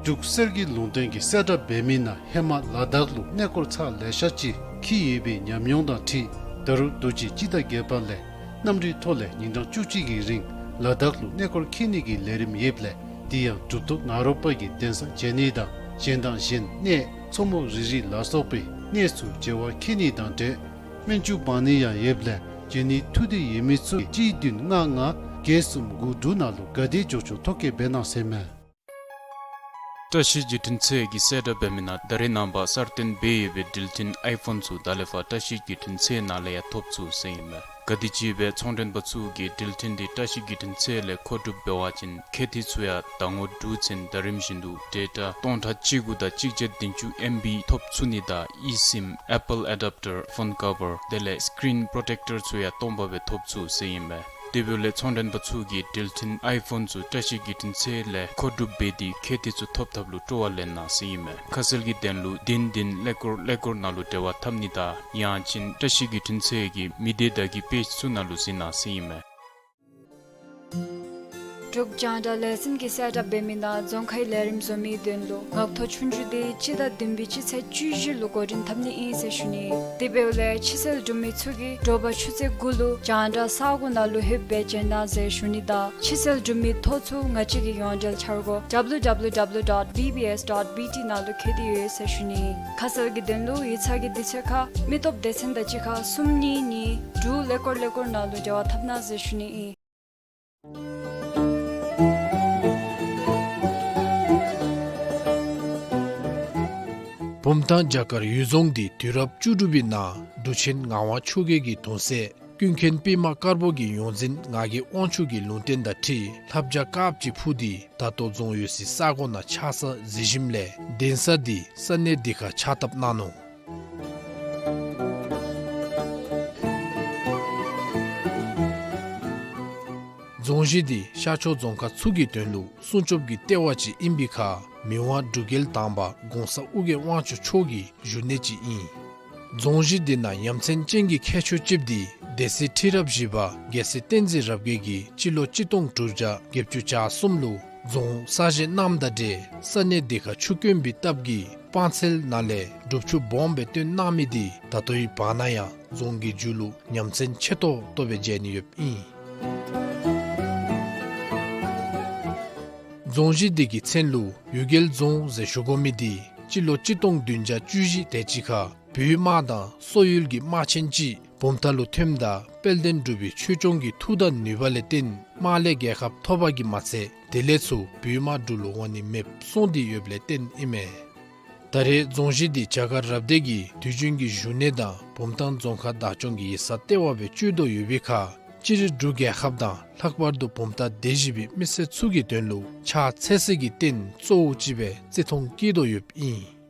འབྲུག་གསེར་གྱི་ལུང་བསྟན་གྱི་གསལ་བསྒྲགས་འབད་མི་ནང་ཧེ་མ་ལ་དྭགས་ལུ་གནས་སྐོར་ཚར་ལེ་ཤ་ཅིག་འཁྱིད་ཡོད་པའི་ཉམས་མྱོང་དང་འཁྲིལ་ད་རུང་དུས་ཅི་སྤྱི་ཟླ་བརྒྱད་པ་ལས་གནམ་གྲུའི་ཐོག་ལས་ཉིན་གྲངས་བཅུ་གཅིག་གི་རིང་ལ་དྭགས་ལུ་གནས་སྐོར་འཁྱིད་ནི་གི་ལས་རིམ་ཡོདཔ་ལས་དེ་ཡང་གྲུབ་ཐོབ་ནཱ་རོ་པ་གི་གདན་ས་མཇལ་ནི་དང་གཞན་དང་གཞན་གནས་མཚོ་མོ་རི་རི་ལ་སོགས་པའི་གནས་སུ་མཇལ་བར་འཁྱིད་ནི་དང་འབྲེལ་སྨན་བཅོས་འབག་ནི་ཡང་ཡོདཔ་ལས་འབྱོན་ནི་ཐུགས་འདོད་ཡོད་མི་ཚུ་གིས་གཅིག་བདུན་ལྔ་ལྔ་བརྒྱད་གསུམ་དགུ་དྲུག་ནང་ལུ་ག་དེ་མགྱོགས་མགྱོགས་ཐོ་བཀོད་འབད་གནང་ཟེར་མས། བཀྲ་ཤིས་བརྒྱུད་འཕྲིན་ཚད་ཀྱི་གསལ་བསྒྲགས་འབད་མི་ནང་ད་རེས་ནངས་པ་གསར་བཏོན་འབད་ཡོད་པའི་འགྲུལ་འཕྲིན་ཨའི་ཕོན་ཚུ་ད་ལས་ཕར་བཀྲ་ཤིས་བརྒྱུད་འཕྲིན་ཚད་ནང་ལས་ཡང་ཐོབ་ཚུགས་ཟེར་ཨིན་མས། ག་དེམ་ཅིག་སྦེ་ཚོང་མགྲོན་པ་ཚུ་གིས་འགྲུལ་འཕྲིན་འདི་བཀྲ་ཤིས་བརྒྱུད་འཕྲིན་ཚད་ལས་མཁོ་སྒྲུབ་འབད་བ་ཅིན་ཁེ་ཏི་ཚུ་ཡང་ཟླ་ངོ་དྲུག་ཚུན་ཟླ་རིམ་བཞིན་དུ་ཌེ་ཊ་སྟོང་ཕྲག་གཅིག་དགུ་དང་གཅིག་བརྒྱ་བདུན་ཅུ་ཨེམ་བི་ཐོབ་ཚུགས་ནི་དང་ཨི་སིམ་ཨེ་པཱལ་ཨེ་ཌབ་ཊར་ཕོན་ཀ་བར་དེ་ལས་སི་ཀི་རིན་པོརོ་ཊེཀ་ཊར་ཚུ་ཡང་སྟོང་པ་སྦེ་ཐོབ་ཚུགས་ཟེར་ཨིན་མས། དེ་འབདཝ་ལས་ཚོང་མགྲོན་པ་ཚུ་གིས་འགྲུལ་འཕྲིན་ཨའི་ཕོན་ཚུ་བཀྲ་ཤིས་བརྒྱུད་འཕྲིན་ཚད་ལས་མཁོ་སྒྲུབ་འབད་དེ་ཁེ་ཏི་ཚུ་ཐོབ་ཐབས་ལུ་སྤྲོ་བ་ལེན་གནང་ཟེར་ཨིན་མས། ཁ་གསལ་གྱི་དོན་ལུ་བདུན་བདུན་ཀླད་ཀོར་ཀླད་ཀོར་ནང་ལུ་འབྲེལ་བ་འཐབ་ནི་དང་ཡང་ཅིན་བཀྲ་ཤིས་བརྒྱུད་འཕྲིན་ཚད་ཀྱི་མི་སྡེ་བརྡ་བརྒྱུད་པེཇ་ཚུ་ནང་ལུ་གཟིགས་གནང་ཟེར་ཨིན་མས། འབྲུག་རྒྱང་བསྒྲགས་ལས་འཛིན་གྱིས་གསལ་བསྒྲགས་འབད་མི་ནང་རྫོང་ཁའི་ལས་རིམ་བཟོ་མིའི་དོན་ལུ་ངག་ཐོག་ཆོས་རྒྱུགས་འདི་སྤྱི་ཟླ་བདུན་པའི་སྤྱི་ཚེས་བཅུ་བཞི་ལུ་འགོ་འདྲེན་འཐབ་ནི་ཨིན་ཟེར་ཞུ་ནི། དེ་འབདཝ་ལས་ཕྱི་གསལ་འབྲུག་མི་ཚུ་གིས་དྲོ་པ་ཆུ་ཚོད་དགུ་ལུ་རྒྱང་བསྒྲགས་ས་སྒོ་ནང་ལུ་ལྷོདཔ་སྦེ་བྱོན་གནང་ཟེར་ཞུ་ནི་དང་ཕྱི་གསལ་འབྲུག་མིའི་ཐོ་ཚུ་ང་བཅས་ཀྱི་ཡོངས་འབྲེལ་འཆར་སྒོ་W W W dot B B S dot B T ནང་ལུ་བཀོད་དེ་ཡོད་ཟེར་ཞུ་ནི། ཁ་གསལ་གྱི་དོན་ལུ་ཡིག་ཚང་གི་དུས་ཚོད་ཁར་མི་སྟོབས་སྡེ་ཚན་དང་གཅིག་ཁར་གསུམ་གཉིས་གཉིས་དྲུག་ཀླད་ཀོར་ཀླད་ཀོར་ནང་ལུ་འབྲེལ་བ་འཐབ་གནང་ཟེར་ཞུ་ནི་ཨིན། བུམ་ཐང་བྱ་དཀར་གཡུལ་རྫོང་འདི་དུས་རབས་བཅུ་དྲུག་པའི་ནང་འབྲུག་ཆེན་ངག་དབང་ཆོས་རྒྱལ་གྱི་གདུང་སྲས་ཀུན་མཁྱེན་པདྨ་དཀར་པོ་གི་ཡོངས་འཛིན་ངག་གི་དབང་ཕྱུག་གི་ལུང་བསྟན་དང་འཁྲིལ་ལྷ་བྱ་དཀརཔོ་ཅིག་འཕུར་ཏེ་ད་ལྟོ་རྫོང་ཡོད་སའི་ས་གོ་ནང་ཆགས་ས་གཟིགས་ཞིནམ་ལས་གདན་ས་འདི་ས་གནས་འདི་ཁར་ཕྱག་བཏབ་གནང་ནུག། རྫོང་གཞི་འདི་ཤར་ཕྱོགས་རྫོང་ཁག་ཚུ་གི་དོན་ལུ་སྲུང་སྐྱོབ་ཀྱི་ལྟེ་བ་ཅིག་ཨིན་པའི་ཁར་མི་དབང་འབྲུག་རྒྱལ་དང་པ་གོང་ས་ཨོ་རྒྱན་དབང་ཕྱུག་མཆོག་གི་བཞུགས་གནས་ཅིག་ཨིན། རྫོང་གཞི་འདི་ནང་ཡ་མཚན་ཅན་གྱི་ཁྱད་ཆོས་ཅིག་འདི་སྡེ་སྲིད་ཁྲི་རབས་བཞི་པ་རྒྱལ་སྲས་བསྟན་འཛིན་རབ་རྒྱས་ཀྱིས་སྤྱི་ལོ་གཅིག་སྟོང་དྲུག་བརྒྱ་བརྒྱད་ཅུ་གྱ་གསུམ་ལུ་རྫོང་གསར་བཞེངས་གནངམ་དང་འབྲེལ་ས་གནས་འདི་ཁར་ཆུ་དཀོན་པའི་སྟབས་ཀྱིས་སྤང་ཚལ་ནང་ལས་སྒྲུབ་ཆུ་སྦོམ་སྦེ་བཏོན་གནང་མི་འདི་ད་ལྟོའི་བར་ན་ཡང་རྫོང་གི་མཇུག་ལུ་ཡ་མཚན་ཆེ་ཏོག་ཏོ་སྦེ་མཇལ་ནི་ཡོདཔ་ཨིན། རྫོང་གཞི་འདི་གི་མཚན་ལུ་གཡུལ་རྒྱལ་རྫོང་ཟེར་ཞུ་དགོ་མི་འདི་སྤྱི་ལོ་གཅིག་སྟོང་བདུན་བརྒྱ་བཅུ་བཞི་དེ་ཅིག་ཁར་བོད་དམག་དང་སོག་ཡུལ་གྱི་དམག་ཆེན་ཅིག་བུམ་ཐང་ལུ་ཐོནམ་ད་དཔལ་ལྡན་འབྲུག་པའི་ཆོས་སྐྱོང་གི་མཐུ་དང་ནུས་པ་ལས་བརྟེན་དམག་ལས་རྒྱལ་ཁ་ཐོབ་པ་གིས་མ་ཚད་དེ་ལས་ཚུར་བོད་དམག་འབྲུག་ལུ་འོང་ནི་མེདཔ་སོང་སྟེ་ཡོདཔ་ལས་བརྟེན་ཨིན་མས། ད་རེས་རྫོང་གཞི་འདི་བྱ་དཀར་རབ་སྡེ་གི་དུས་རྒྱུན་གྱི་བཞུགས་གནས་དང་བུམ་ཐང་རྫོང་ཁག་བདག་སྐྱོང་གི་ཡིག་ཚང་ལྟེ་བ་སྦེ་སྤྱོད་དོ་ཡོད་པའི་ཁར་སྤྱིར་འབྲུག་རྒྱལ་ཁབ་དང་ལྷག་པར་དུ་བུམ་ཐང་སྡེ་བཞི་པའི་མི་སེར་ཚུ་གི་དོན་ལུ་ཕྱག་འཚལ་སའི་རྟེན་གཙོ་བོ་ཅིག་སྦེ་བརྩི་མཐོང་བསྐྱེད་དོ་ཡོདཔ་ཨིན།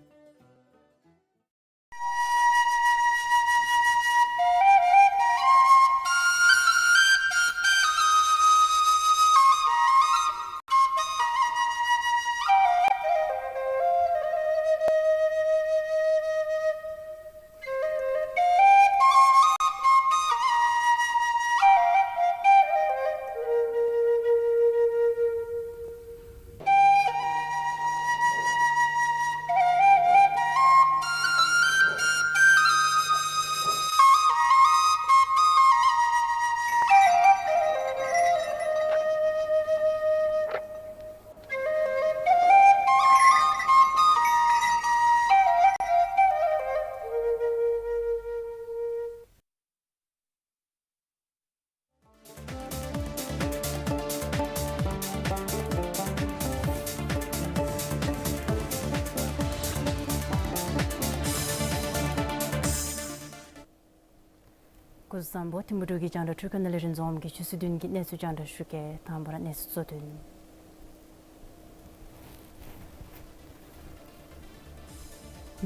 སྐུ་གཟུགས་བཟང་པོ། ཐིམ་ཕུ་འབྲུག་གི་རྒྱང་བསྒྲགས་འཕྲུལ་ཁང་ནང་ལས་རིན་འཛོམས་ཀྱིས་ཆུ་ཚོད་བདུན་གྱི་གནས་ཚུལ་རྒྱང་བསྒྲགས་ཞུ་གེ། དང་པ་ར་གནས་ཚུལ་གཙོ་དོན།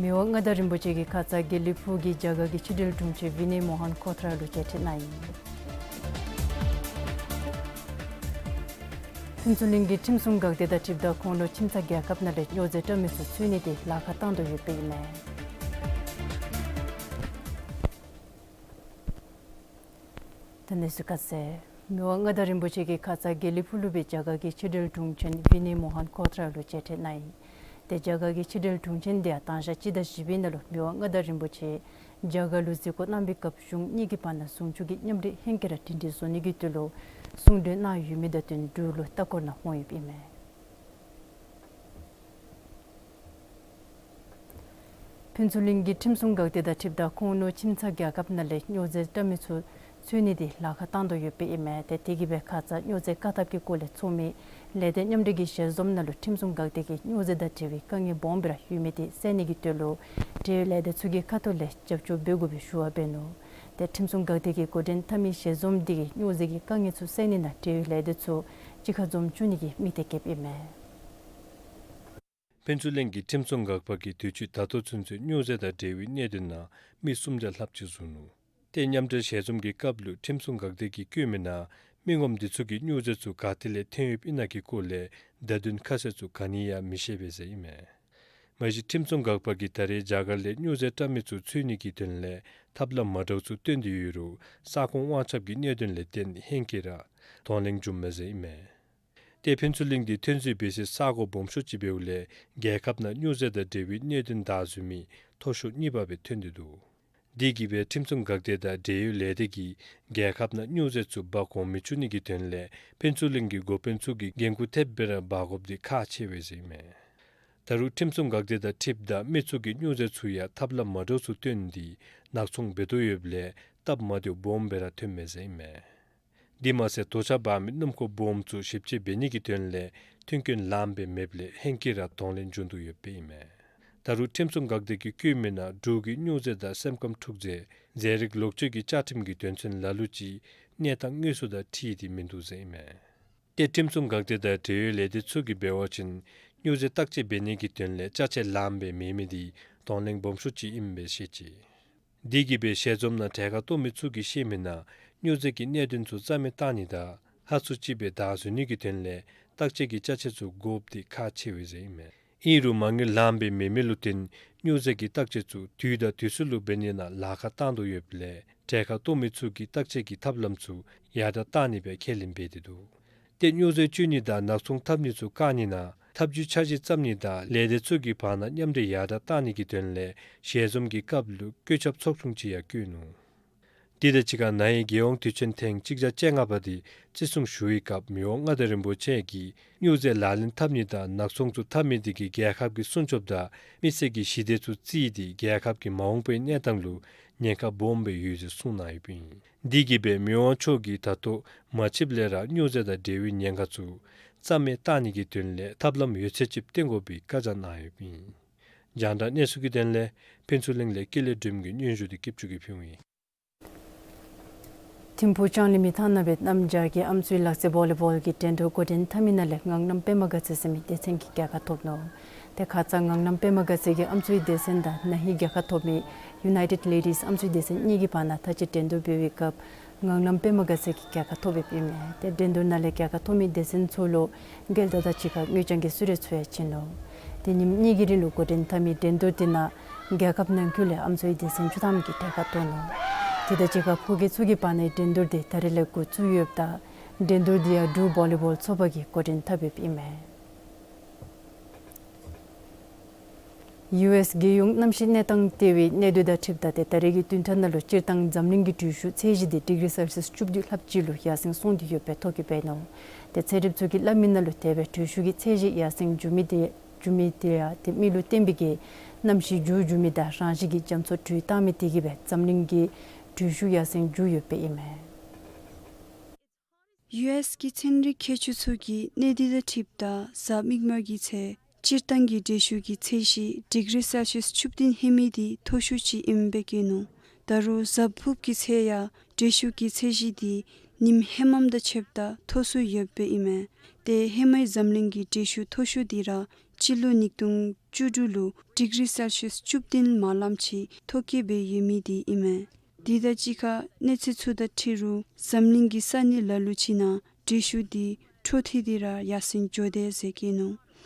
མི་དབང་མངའ་བདག་རིན་པོ་ཆེ་གིས་ཁ་ཙ་དགེ་ལེགས་ཕུག་གི་རྒྱ་གར་གྱི་ཕྱི་འབྲེལ་དྲུང་ཆེ་ཝི་ནེ་མོ་ཧན་ཁོ་ཐ་ར་ལུ་མཇལ་འཕྲད་གནང་ཡི། ཕུན་ཚོགས་གླིང་གི་ཁྲིམས་སྲུང་འགག་སྡེ་དང་འཁྲིལཝ་ད་ཁོང་ལུ་ཁྱིམ་ཚང་རྒྱལ་ཁབ་ནང་ལས་སྨྱོ་རྫས་བཀྲམ་མི་ཚུ་འཚོལ་ནི་དེ་ལཱ་ཁག་བཏང་དོ་ཡོདཔ་ཨིན་མས། ད་གནས་ཚུལ་ཁ་གསལ། མི་དབང་མངའ་བདག་རིན་པོ་ཆེ་གིས་ཁ་ཙ་དགེ་ལེགས་ཕུག་ལུ་སྦེ་རྒྱ་གར་གྱི་ཕྱི་འབྲེལ་དྲུང་ཆེ་ཝི་ནེ་མོ་ཧན་ཁོ་ཐ་ར་ལུ་མཇལ་འཕྲད་གནང་ཡི། ཏེ་རྒྱ་གར་གྱི་ཕྱི་འབྲེལ་དྲུང་ཆེ་འདི་ཡང་དང་ཞག་སྤྱི་ཟླ་བཞི་པའི་ནང་ལུ་མི་དབང་མངའ་བདག་རིན་པོ་ཆེ་རྒྱ་གར་ལུ་གཟིགས་སྐོར་གནང་པའི་སྐབས་གཞུང་གཉིས་ཀྱི་བར་ན་ཟུང་ཕྱོགས་ཀྱི་མཉམ་འབྲེལ་ཧེང་སྐལ་ར་སྒྲིང་སྒྲིང་བཟོ་ནི་གི་དོན་ལུ་གསུང་གྲོས་གནང་ཡོད་མི་དང་བསྟུན་འབྲུག་ལུ་ལྟ་སྐོར་ནང་འོང་ཡོདཔ་ཨིན་མས། ཕུན་ཚོགས་གླིང་གི་ཁྲིམས་སྲུང་འགག་སྡེ་དང་འཁྲིལཝ་ད་ཁོང་ལུ་ཁྱིམ་ཚང་རྒྱལ་ཁབ་ནང་ལས་སྨྱོ་རྫས་བཀྲམ་མི་ཚུ་འཚོལ་ནི་དེ་ལཱ་ཁག་བཏང་དོ་ཡོདཔ་ཨིན་མས། ཏེ་དེ་གིས་སྦེ་ཁ་ཙ་སྨྱོ་རྫས་བཀག་ཐབས་ཀྱི་སྐོར་ལས་ཚོགས་མི་ལས་སྡེ་མཉམ་འབྲེལ་གྱི་ཞལ་འཛོམས་ནང་ལུ་ཁྲིམས་སྲུང་འགག་སྡེ་གིས་སྨྱོ་རྫས་དང་འབྲེལ་བའི་དཀའ་ངལ་སྦོམ་སྦེ་ར་ཡོད་མི་དེ་སེལ་ནི་གི་དོན་ལུ་འབྲེལ་ཡོད་ལས་སྡེ་ཚུ་གི་ཁ་ཐུག་ལས་རྒྱབ་སྐྱོར་འབད་དགོ་པའི་ཞུ་བ་འབད་ནུག། ཏེ་ཁྲིམས་སྲུང་འགག་སྡེ་གི་འགོ་འདྲེན་འཐབ་མི་ཞལ་འཛོམས་འདི་གིས་སྨྱོ་རྫས་ཀྱི་དཀའ་ངལ་ཚུ་སེལ་ནི་ནང་འབྲེལ་ཡོད་ལས་སྡེ་ཚུ་གཅིག་ཁར་འཛོམས་བཅུག་ནི་གི་དམིགས་གཏད་བསྐྱེདཔ་ཨིན་མས། ཕུན་ཚོགས་གླིང་གི་ཁྲིམས་སྲུང་འགག་པ་གིས་དུས་ཅི་ད་ལྟོ་ཚུན་ཚོད་སྨྱོ་རྫས་དང་འབྲེལ་བའི་གནད་དོན་ནང་མི་སུམ་བརྒྱ་ལྷགཔ་ཅིག་བཟུང་ནུག། ཏེ་མཉམ་འབྲེལ་ཞལ་འཛོམས་ཀྱི་སྐབས་ལུ་ཁྲིམས་སྲུང་འགག་སྡེ་གིས་བཀོད་མི་ནང་མི་ངོམ་འདི་ཚུ་གིས་སྨྱོ་རྫས་ཚུ་ག་ཏེ་ལས་ཐོན་ཡོདཔ་ཨིན་ན་གི་སྐོར་ལས་བརྡ་དོན་ཁ་གསལ་ཚུ་ག་ནི་ཡང་མི་ཤེས་པས་ཟེར་ཨིན་མས། མ་གཞི་ཁྲིམས་སྲུང་འགག་པ་གིས་ད་རེས་རྒྱ་གར་ལས་སྨྱོ་རྫས་བཀྲམ་མི་ཚུ་འཚོལ་ནི་གི་དོན་ལས་ཐབས་ལམ་མ་འདྲཝ་ཚུ་བཏོན་ཏེ་ཡོད་རུང་ས་ཁོངས་དབང་ཁྱབ་ཀྱི་གནད་དོན་ལས་བརྟེན་ཧེང་སྐལ་ར་གདོང་ལེན་འབྱུངམ་མས་ཟེར་ཨིན་མས། ཏེ་ཕུན་ཚོགས་གླིང་འདི་ཐོན་རྫས་སྦེད་སའི་ས་གོ་སྦོམ་ཤོས་ཅིག་འབདཝ་ལས་རྒྱལ་ཁབ་ནང་སྨྱོ་རྫས་དང་འབྲེལ་བའི་གནད་དོན་བདའ་ཟུན་མི་མཐོ་ཤོས་གཉིས་པ་སྦེ་ཐོན་ཏེ་འདུག། དེ་གིས་སྦེ་ཁྲིམས་སྲུང་འགག་སྡེ་དང་འབྲེལ་ཡོད་ལས་སྡེ་གིས་རྒྱལ་ཁབ་ནང་སྨྱོ་རྫས་ཚུ་འབག་འོང་མི་བཅུག་ནི་གི་དོན་ལས་ཕུན་ཚོགས་གླིང་གི་འགོ་དཔོན་ཚུ་གིས་འགན་ཁུར་ཐེབས་སྦེ་ར་འབག་དགོཔ་འདི་ཁག་ཆེ་བས་ཟེར་ཨིན་མས། ད་རུང་ཁྲིམས་སྲུང་འགག་སྡེ་དང་འཁྲིལཝ་ད་མི་ཚུ་གིས་སྨྱོ་རྫས་ཚུ་ཡང་ཐབས་ལམ་མ་འདྲཝ་ཚུ་བཏོན་ཏེ་ནག་ཚོང་འབད་དོ་ཡོདཔ་ལས་སྟབས་མ་བདེཝ་སྦོམ་སྦེ་ར་ཐོནམ་མས་ཟེར་ཨིན་མས། དེ་མ་ཚད་དོ་ཆ་འབག་མི་སྣུམ་འཁོར་སྦོམ་ཚུ་ཞིབ་དཔྱད་འབད་ནི་གི་དོན་ལས་མཐུན་རྐྱེན་ལངམ་སྦེ་མེདཔ་ལས་ཧེང་སྐལ་ར་གདོང་ལེན་འབྱུང་དོ་ཡོདཔ་ཨིན་མས། ད་རུང་ཁྲིམས་སྲུང་འགག་སྡེ་གིས་བཀོད་མི་ནང་འབྲུག་གི་སྨྱོ་རྫས་དང་སེམས་ཁམས་འཁྲུག་རྫས་རྫས་རིགས་ལོག་སྤྱོད་ཀྱི་བཅའ་ཁྲིམས་ཀྱི་དོན་ཚན་ལ་ལུ་ཅིག་གནས་སྟངས་དངོས་སུ་དང་འཁྲིལ་ཏེ་མིན་འདུག་ཟེར་ཨིན་མས། ཏེ་ཁྲིམས་སྲུང་འགག་སྡེ་དང་འབྲེལ་ཡོད་ལས་སྡེ་ཚུ་གིས་འབད་བ་ཅིན་སྨྱོ་རྫས་བརྟག་དཔྱད་འབད་ནི་གི་དོན་ལས་ཅ་ཆས་ལངམ་སྦེ་མེད་མི་འདི་གདོང་ལེན་སྦོམ་ཤོས་ཅིག་ཨིནམ་སྦེ་བཤད་ཅི། དེ་གིས་སྦེ་ཞལ་འཛོམས་ནང་གྲལ་ཁར་གཏོགས་མི་ཚུ་གིས་བཤད་མི་ནང་སྨྱོ་རྫས་ཀྱི་གནད་དོན་ཚུ་རྩ་མེད་བཏང་ནི་དང་ཧ་སུ་ཅིག་སྦེ་བདའ་ཟུན་ནི་གི་དོན་ལས་བརྟག་དཔྱད་ཀྱི་ཅ་ཆས་ཚུ་དགོཔ་འདི་ཁག་ཆེ་བས་ཟེར་ཨིན་མས། ཨིན་རུང་མ་དངུལ་ལངམ་སྦེ་མེད་མི་ལུ་བརྟེན་སྨྱོ་རྫས་ཀྱི་བརྟག་དཔྱད་ཚུ་དུས་དང་དུས་སུ་ལུ་འབད་ནི་ནང་ལཱ་ཁག་བཏང་དོ་ཡོདཔ་ལས་གྲལ་ཁར་གཏོགས་མི་ཚུ་གིས་བརྟག་དཔྱད་ཀྱི་ཐབས་ལམ་ཚུ་ཡར་དྲག་བཏང་ནི་སྦེ་ཁས་ལེན་འབད་དེ་འདུག། ཏེ་སྨྱོ་རྫས་སྤྱོད་ནི་དང་ནག་ཚོང་འཐབ་ནི་ཚུ་བཀག་ནི་ནང་ཐབས་བྱུས་འཆར་གཞི་བརྩམ་ནི་དང་ལས་སྡེ་ཚུ་གི་བར་ན་མཉམ་འབྲེལ་ཡར་དྲག་བཏང་ནི་གི་དོན་ལས་ཞལ་འཛོམས་ཀྱི་སྐབས་ལུ་བཀོད་ཁྱབ་ཚོགས་ཆུང་ཅིག་ཡང་བསྐོས་ནུག། དེ་དང་གཅིག་ཁར་ན་ཧིང་རྒྱལ་ཡོངས་དུས་ཆེན་ཐེངས་གཅིག་བརྒྱ་བཅོ་ལྔ་པ་འདི་བརྩི་སྲུང་ཞུ་བའི་སྐབས་མི་དབང་མངའ་བདག་རིན་པོ་ཆེ་གིས་སྨྱོ་རྫས་ལག་ལེན་འཐབ་ནི་དང་ནག་ཚོང་ཚུ་འཐབ་མི་འདི་གིས་རྒྱལ་ཁབ་ཀྱི་སྲུང་སྐྱོབ་དང་མི་སེར་གྱི་ཞི་བདེ་ཚུ་བརྩིས་ཏེ་རྒྱལ་ཁབ་ཀྱི་མ་འོངས་པའི་གནས་སྟངས་ལུ་ཉེན་ཁ་སྦོམ་སྦེ་ཡོད་ཟེར་གསུངས་གནང་ཡོདཔ་ཨིན། དེ་གིས་སྦེ་མི་དབང་མཆོག་གིས་ད་ལྟོ་མ་ཕྱིསཔ་ལས་ར་སྨྱོ་རྫས་དང་འབྲེལ་བའི་ཉེན་ཁ་ཚུ་རྩ་མེད་བཏང་ནི་གི་དོན་ལས་ཐབས་ལམ་ཡོད་ཚད་ཅིག་བཏོན་དགོ་པའི་བཀའ་རྒྱ་གནང་ཡོདཔ་ཨིན། རྒྱང་བསྒྲགས་གནས་ཚུལ་གྱི་དོན་ལས་ཕུན་ཚོགས་གླིང་ལས་ཀུན་ལེགས་སྒྲོལམ་གྱི་སྙན་ཞུ་འདི་སྐྱིད་ཆུ་གིས་ཕུལཝ་ཨིན། ཐིམ་ཕུག་ལྕང་གླིང་མི་ཐང་ནང་སྦེ་གནམ་བྱཱར་གྱི་ཨམ་སྲུའི་ལག་རྩེད་བོ་ལི་བོལ་གྱི་འགྲན་བསྡུར་འགོ་འདྲེན་འཐབ་མི་ནང་ལས་ངང་ལམ་པདྨ་དགའ་ཚལ་ཟེར་མི་སྡེ་ཚན་གྱིས་རྒྱལ་ཁ་ཐོབ་ནུག། ཏེ་ཁ་ཙ་ངང་ལམ་པདྨ་དགའ་ཚལ་གྱི་ཨམ་སྲུའི་སྡེ་ཚན་དང་ན་ཧིང་རྒྱལ་ཁ་ཐོབ་མི་ཡུ་ནའི་ཊེཌ་ལེ་ཌིས་ཨམ་སྲུའི་སྡེ་ཚན་གཉིས་ཀྱི་བར་ན་ད་ཅི་འགྲན་བསྡུར་འབད་བའི་སྐབས་ངང་ལམ་པདྨ་དགའ་ཚལ་གྱིས་རྒྱལ་ཁ་ཐོབ་ཡོདཔ་ཨིན་མས། ཏེ་འགྲན་བསྡུར་ནང་ལས་རྒྱལ་ཁ་ཐོབ་མི་སྡེ་ཚན་ཚུ་ལུ་རྒྱལ་དར་དང་གཅིག་ཁར་དངུལ་རྐྱང་གི་གསོལ་རས་ཚུ་ཡང་བྱིན་ནུག། ཏེ་ཉིནམ་གཉིས་ཀྱི་རིང་ལུ་འགོ་འདྲེན་འཐབ་མི་འགྲན་བསྡུར་འདི་ནང་རྒྱལ་ཁབ་ནང་འཁོད་ལས་ཨམ་སྲུའི་སྡེ་ཚན་བཅུ་ཐམ་གྱིས་གྲལ་ཁར་གཏོགས་ནུག། དེ་དང་གཅིག་ཁར་ཕོ་སྐྱེས་ཚུ་གི་བར་ན་འགྲན་བསྡུར་འདི་ད་རིས་ལས་འགོ་བཙུགས་ཡོདཔ་ད་འགྲན་བསྡུར་འདི་ཡང་འབྲུག་བོ་ལི་བོལ་ཚོགས་པ་གིས་འགོ་འདྲེན་འཐབ་ཡོདཔ་ཨིན་མས། ཡུ་ཨེསི་རྒྱལ་ཡོངས་གནམ་གཤིས་གནས་སྟངས་ལྟེ་བའི་གནས་སྡུད་དང་འཁྲིལཝ་ད་ཏེ་ད་རིས་ཀྱི་བདུན་ཕྲག་ནང་ལུ་སྤྱིར་བཏང་འཛམ་གླིང་གི་དྲོད་ཤུགས་ཚད་གཞི་འདི་ཌིག་རི་སེལ་སི་ཡཱསི་བཅུ་བདུན་ལྷགཔ་ཅིག་ལུ་ཡར་སེང་སོང་སྟེ་ཡོད་པའི་ཐོ་བཀོད་འབད་ནུག། ཏེ་ཚན་རིགཔ་ཚུ་གིས་སླབ་མི་ནང་ལུ་དེ་སྦེ་དྲོད་ཤུགས་ཀྱི་ཚད་གཞི་ཡར་སེང་འགྱོ་མི་འདི་འགྱོ་མི་འདི་ཡང་ཏེ་མི་ལུ་བརྟེན་པའི་གི་གནམ་གཤིས་འགྱུར་འགྱོ་མི་དང་རང་བཞིན་གྱི་རྒྱ་མཚོ་དྲོད་བཏང་མི་དེ་གིས་སྦེ་འཛམ་གླིང་གི་དྲོད་ཤུགས་ཡར་སེང་འགྱོ་ཡོདཔ་ཨིན་མས། ཡུ་ཨེསི་གི་ཚན་རིག་མཁས་མཆོག་ཚུ་གིས་གནས་འདི་དང་འཁྲིལཝ་ད་གཟའ་མིག་དམར་གྱི་ཚེ་སྤྱིར་བཏང་གི་དྲོད་ཤུགས་ཀྱི་ཚད་གཞི་ཌིག་རི་སེལ་སི་ཡཱསི་བཅུ་བདུན་ལྷོད་མི་འདི་མཐོ་ཤོས་ཅིག་ཨིནམ་སྦེ་བཀོད་ནུག། ད་རུང་གཟའ་ཕུརཔ་གི་ཚེ་ཡང་དྲོད་ཤུགས་ཀྱི་ཚད་གཞི་འདི་ཉིམ་ཧེ་མམ་དང་ཕྱདཔ་ད་མཐོ་སུ་ཡོདཔ་ཨིན་མས། ཏེ་ཧེ་མའི་འཛམ་གླིང་གི་དྲོད་ཤུགས་མཐོ་ཤོས་འདི་ར་སྤྱི་ལོ་ཉིས་སྟོང་བཅུ་དྲུག་ལུ་ཌིག་རི་སེལ་སི་ཡཱསི་བཅུ་བདུན་མ་ལངམ་ཅིག་ཐོ་བཀོད་འབད་ཡོད་མི་འདི་ཨིན་མས། དེ་དང་གཅིག་ཁར་གནས་ཚུལ་ཚུ་དང་འཁྲིལ་རུང་འཛམ་གླིང་གི་ས་གནས་ལ་ལུ་ཅིག་ནང་དྲོད་ཤུགས་འདི་འཕྲོ་མཐུད་དེ་ར་ཡར་སེང་འགྱོ་དེས་ཟེར་བཀོད་ནུག།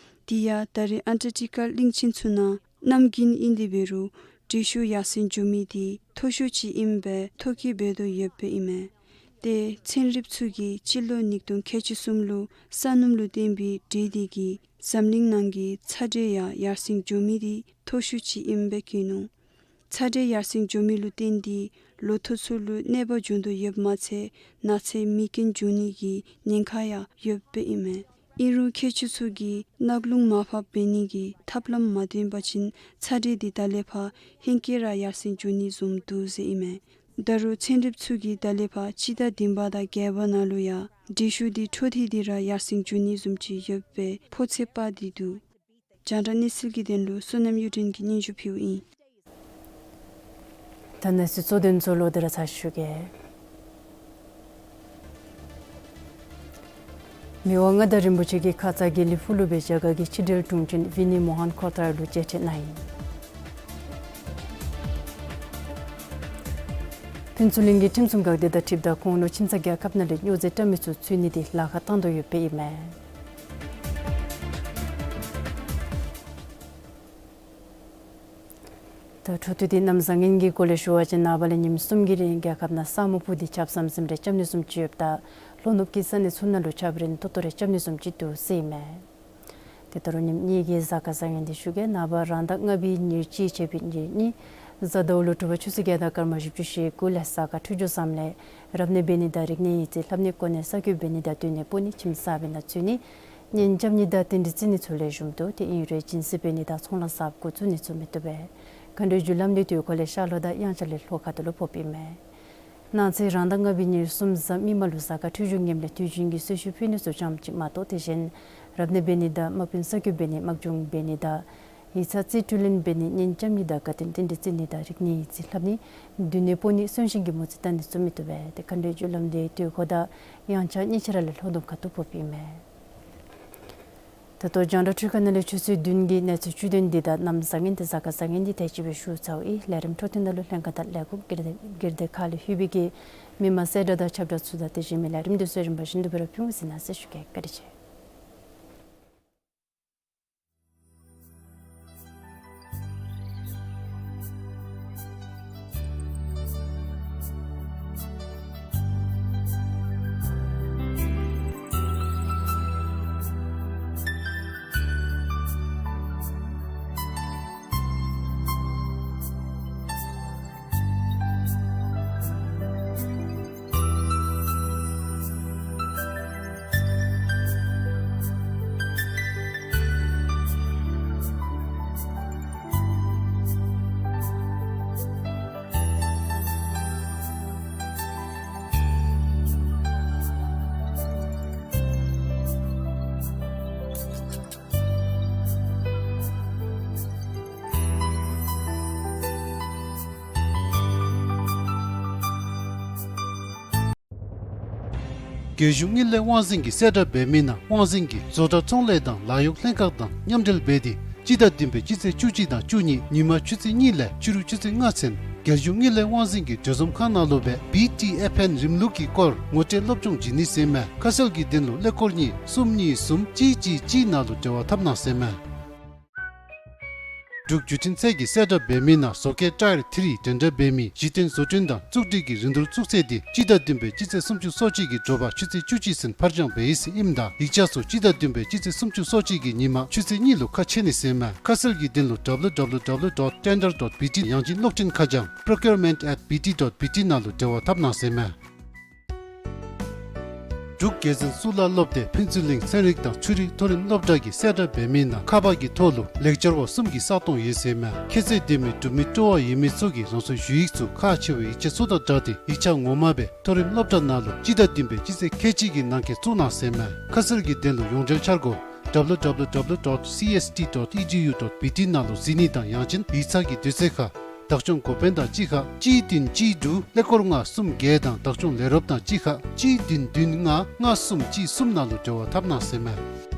དེ་ཡང་ད་རེས་ཨན་ཊར་ཊི་ཀ་གླིང་ཆེན་ཚུ་ནང་གནམ་དགུན་ཨིན་དེ་འབད་རུང་དྲོད་ཤུགས་ཡར་སེང་འགྱོ་མི་འདི་མཐོ་ཤོས་ཅིག་ཨིནམ་སྦེ་ཐོ་བཀོད་འབད་དོ་ཡོདཔ་ཨིན་མས། ཏེ་ཚན་རིགཔ་ཚུ་གིས་སྤྱི་ལོ་ཉིས་སྟོང་ཁལ་གཅིག་གསུམ་ལུ་ས་སྣུམ་ལུ་བརྟེན་པའི་དྲོད་འདི་གིས་འཛམ་གླིང་ནང་གི་ཚ་དྲོད་ཡང་ཡར་སེང་འགྱོ་མི་འདི་མཐོ་ཤོས་ཅིག་ཨིནམ་སྦེ་བཀོད་ནུག། ཚ་དྲོད་ཡར་སེང་འགྱོ་མི་ལུ་བརྟེན་ཏེ་ལོ་ཐོག་ཚུ་ལུ་གནོད་པ་འབྱུང་དོ་ཡོདཔ་མ་ཚད་ན་ཚ་མེ་རྐྱེན་འབྱུང་ནི་གི་ཉེན་ཁ་ཡང་ཡོདཔ་ཨིན་མས། ཨིན་རུང་མཁས་མཆོག་ཚུ་གིས་གནག་རླུང་མར་ཕབ་འབད་ནི་གི་ཐབས་ལམ་མ་བཏོན་པ་ཅིན་ཚ་དྲོད་འདི་ད་ལས་ཕར་ཧེང་སྐལ་ར་ཡར་སེང་འགྱོ་ནི་བཟུམ་འདུག་ཟེར་ཨིན་མས། ད་རུང་ཚན་རིགཔ་ཚུ་གིས་ད་ལས་ཕར་སྤྱི་ཟླ་བདུན་པ་དང་བརྒྱད་པ་ནང་ལུ་ཡང་དྲོད་ཤུགས་འདི་འཕྲོ་མཐུད་དེ་ར་ཡར་སེང་འགྱོ་ནི་བཟུམ་ཅིག་ཡོད་པའི་ཕོ་ཚོད་དཔག་སྟེ་འདུག། རྒྱང་བསྒྲགས་གནས་ཚུལ་གྱི་དོན་ལུ་བསོད་ནམས་གཡུ་སྒྲོན་གྱིས་སྙན་ཞུ་ཕུལཝ་ཨིན། ད་གནས་ཚུལ་གཙོ་དོན་ཚུ་ལོག་སྟེ་ར་ཚར་ཞུ་གེ། མི་དབང་མངའ་བདག་རིན་པོ་ཆེ་གིས་ཁ་ཙ་དགེ་ལེགས་ཕུག་ལུ་སྦེ་རྒྱ་གར་གྱི་ཕྱི་འབྲེལ་དྲུང་ཆེན་ཝི་ནི་མོ་ཧན་ཁོ་ཐར་ལུ་མཇལ་འཕྲད་གནང་ཡི། ཕུན་ཚོགས་གླིང་གི་ཁྲིམས་སྲུང་འགག་སྡེ་དང་འཁྲིལཝ་ད་ཁོང་ལུ་ཁྱིམ་ཚང་རྒྱལ་ཁབ་ནང་ལས་སྨྱོ་རྫས་བཀྲམ་མི་ཚུ་འཚོལ་ནི་དེ་ལཱ་ཁག་བཏང་དོ་ཡོདཔ་ཨིན་མས། ད་ འཕྲོ་མཐུད་དེ་གནམ་བཟང་ངན་གྱི་སྐོར་ལས་ཞུ་བ་ཅིན་ནངས་པ་ལས་ཉིནམ་གསུམ་གྱི་རིང་རྒྱལ་ཁབ་ནང་ས་སྨུག་ཕུབ་སྟེ་ཆརཔ་ཟམ་ཟིམ་རེ་རྐྱབ་ནི་བཟུམ་ཅིག་ཡོདཔ་ད་ལྷོ་ནུབ་ཀྱི་ས་གནས་ཚུ་ནང་ལུ་ཆརཔ་རེ་ཏོག་ཏོ་རེ་རྐྱབ་ནི་བཟུམ་ཅིག་འདུག་ཟེར་ཨིན་མས། ཏེ་ད་རུང་ཉིནམ་གཉིས་ཀྱི་གཟའ་སྐར་བཟང་ངན་འདི་ཞུ་གེ། ནངས་པ་རང་ཟླ་ལྔ་པའི་ཉེར་གཅིག་ཆད་པའི་ཉེར་གཉིས་གཟའ་ཟླཝ་ལུ་དྲོ་པ་ཆུ་ཚོད་བརྒྱད་དང་སྐར་མ་བཞི་བཅུ་ཞེ་དགུ་ལས་གཟའ་སྐར་འཕྲོད་སྦྱོར་བཟངམ་ལས་རབ་གནས་འབད་ནི་དང་རིག་གནས་ཡིག་རྩིས་ལྷབ་ནི་གོ་གནས་གསར་བསྐོ་འབད་ནི་དང་སྡོད་གནས་སྤོ་ནི་ཁྱིམ་གསརཔ་ནང་འཛུལ་ནི་གཉེན་རྐྱབ་ནི་དང་རྟེན་འབྲེལ་བརྩི་ནི་ཚུ་ལེགས་ཤོམ་འདུག། ཏེ་ཨིན་རུང་སྦྱིན་སྲེག་འབད་ནི་དང་ཚོང་ལཱ་གསརཔ་འགོ་བཙུགས་ནི་ཚུ་མི་བཏུབ་པས། མཁའ་འགྲོའི་རྒྱུ་ལམ་འདི་དུས་འཁོར་ལས་ཤར་ལྷོ་དང་དབྱངས་འཆར་ལས་ལྷོ་ཁ་ཐུག་ལུ་ཕོགཔ་ཨིན་མས། གནངས་ཚེ་རང་ཟླ་ལྔ་པའི་ཉེར་གསུམ་གཟའ་མིག་དམར་ལུ་གཟའ་སྐར་འཕྲོད་སྦྱོར་ངནམ་ལས་དུས་རྒྱུན་གྱི་གསོལ་མཆོད་ཕུལ་ནི་ཚུ་ཙམ་ཅིག་མ་གཏོགས་དེ་བཞིན་རབ་གནས་འབད་ནི་དང་དམག་དཔོན་གསར་བསྐོ་འབད་ནི་དམག་སྦྱོང་འབད་ནི་དང་ཡིག་ཚང་རྩིས་སྤྲོད་ལེན་འབད་ནི་གཉེན་རྐྱབ་ནི་དང་དགའ་སྟོན་རྟེན་འབྲེལ་བརྩི་ནི་དང་རིག་གནས་ཡིག་རྩིས་ལྷབ་ནི་སྡོད་གནས་སྤོ་ནི་གསོན་གཤིན་གྱི་མོ་རྩིས་བལྟ་ནི་ཚུ་མི་བཏུབ་པས། ཏེ་མཁའ་འགྲོའི་རྒྱུ་ལམ་འདི་དུས་འཁོར་དང་དབྱངས་འཆར་གཉིས་ཆ་ར་ལས་ལྷོ་ལྡོག་ཁ་ཐུག་ཕོགཔ་ཨིན་མས། ད་ལྟོ་རྒྱང་བསྒྲགས་འཕྲུལ་ཁང་ནང་ལས་ཆུ་ཚོད་བདུན་གྱི་གནས་ཚུལ་བཅུད་དོན་འདི་དང་གནམ་བཟང་ངན་དང་གཟའ་སྐར་བཟང་ངན་འདི་དེ་ཅིག་སྦེ་ཞུ་ཚརཝ་ཨིན། ལས་རིམ་འཕྲོ་མཐུད་ནང་ལུ་ལྷན་ཁག་དང་ལས་ཁུངས་སྒེར་སྡེ་སྒེར་སྡེ་ཁག་ལས་ལྷོད་པའི་གི་མི་མང་གསལ་བསྒྲགས་དང་ཁྱབ་བསྒྲགས་ཚུ་དང་དེ་བཞིན་མི་ལས་རིམ་འདི་ཚུ་རིམ་པ་བཞིན་དུ་སྦེ་ར་ཕུལ་ཟེར་གནང་ཟེར་ཞུ་གེ། བཀའ་དྲིན་ཆེ། རྒྱལ་གཞུང་དངུལ་ལས་དབང་འཛིན་གྱིས་གསལ་བསྒྲགས་འབད་མི་ནང་དབང་འཛིན་གྱིས་བཟོ་གྲྭ་ཚོང་ལས་དང་ལཱ་གཡོག་ལྷན་ཁག་དང་མཉམ་འབྲེལ་འབད་དེ་སྤྱི་ཟླ་བདུན་པའི་སྤྱི་ཚེས་བཅུ་གཅིག་དང་བཅུ་གཉིས་ཉིན་མ་ཆུ་ཚོད་གཉིས་ལས་ཕྱི་རུ་ཆུ་ཚོད་ལྔ་ཚུན་རྒྱལ་གཞུང་དངུལ་ལས་དབང་འཛིན་གྱི་གྲོས་འཛོམས་ཁང་ནང་ལུ་སྦེ་བི་ཊི་ཨེཕ་ཨེན་རིམ་ལུགས་ཀྱི་སྐོར་ངོ་སྤྲོད་སློབ་སྦྱོང་བྱིན་ནི་ཟེར་མས། ཁ་གསལ་གྱི་དོན་ལུ་ཀླད་ཀོར་གཉིས་གསུམ་གཉིས་གསུམ་གཅིག་གཅིག་གཅིག་ནང་ལུ་འབྲེལ་བ་འཐབ་གནང་ཟེར་མས། འབྲུག་བརྒྱུད་འཕྲིན་ཚད་ཀྱིས་གསལ་བསྒྲགས་འབད་མི་ནང་བཟོ་བཀོད་ཊའིར་ཐི་རི་འདྲ་འདྲ་འབད་མི་གཞི་རྟེན་བཟོ་སྐྲུན་དང་བཙུགས་སྒྲིག་གི་རིན་བསྡུར་བཙུགས་ཚད་འདི་སྤྱི་ཟླ་བདུན་པའི་སྤྱི་ཚེས་སུམ་ཅུ་སོ་གཅིག་གི་དྲོ་པ་ཆུ་ཚོད་བཅུ་གཅིག་ཚུན་ཕར་འགྱངས་འབད་ཡི་ཟེར་ཨིནམ་ད་ཡིག་ཆ་ཚུ་སྤྱི་ཟླ་བདུན་པའི་སྤྱི་ཚེས་སུམ་ཅུ་སོ་གཅིག་གི་ཉིན་མ་ཆུ་ཚོད་གཉིས་ལུ་ཁ་ཕྱེ་ནི་ཟེར་མས། ཁ་གསལ་གྱི་དོན་ལུ་W W W dot tender dot B T ཡང་ཅིན་གློག་འཕྲིན་ཁ་བྱང་procurement at B T dot B T ནང་ལུ་འབྲེལ་བ་འཐབ་གནང་ཟེར་མས། འབྲུག་རྒྱལ་འཛིན་གཙུག་ལག་སློབ་སྡེ་ཕུན་ཚོགས་གླིང་ཚན་རིག་དང་ཆོས་རིག་མཐོ་རིམ་སློབ་གྲྭ་གིས་གསལ་བསྒྲགས་འབད་མི་ནང་ཁ་པར་གྱི་ཐོག་ལུ་ལེགས་སྦྱར་བ་གསུམ་གྱི་ས་སྟོང་ཡོད་ཟེར་མས། ཁྱད་ཚད་ལྡན་མི་འབྲུག་མི་སྤྲོ་བ་ཡོད་མི་ཚུ་གིས་རང་སོའི་ཞུ་ཡིག་ཚུ་ཁག་ཆེ་བའི་ཡིག་ཆ་ཚུ་དང་སྦྲགས་ཏེ་ཡིག་ཆ་ངོ་མ་སྦེ་མཐོ་རིམ་སློབ་གྲྭ་ནང་ལུ་སྤྱི་ཟླ་བདུན་པའི་སྤྱི་ཚེས་ཁལ་གཅིག་གི་ནང་འཁོད་བཙུགས་གནང་ཟེར་མས། ཁ་གསལ་གྱི་དོན་ལུ་ཡོངས་འབྲེལ་འཆར་སྒོ་W W W dot C S T dot E D U dot B T ནང་ལུ་གཟིགས་ནི་དང་ཡང་ཅིན་ཡིག་ཚང་གི་དུས་ཚོད་ཁར་བདག་སྐྱོང་འགོ་དཔོན་དང་གཅིག་ཁར་གཅིག་བདུན་གཅིག་དྲུག་ཀླད་ཀོར་ལྔ་གསུམ་བརྒྱད་དང་བདག་སྐྱོང་ལས་རོགསཔ་དང་གཅིག་ཁར་གཅིག་བདུན་བདུན་ལྔ་ལྔ་གསུམ་གཅིག་གསུམ་ནང་ལུ་འབྲེལ་བ་འཐབ་གནང་ཟེར་མས།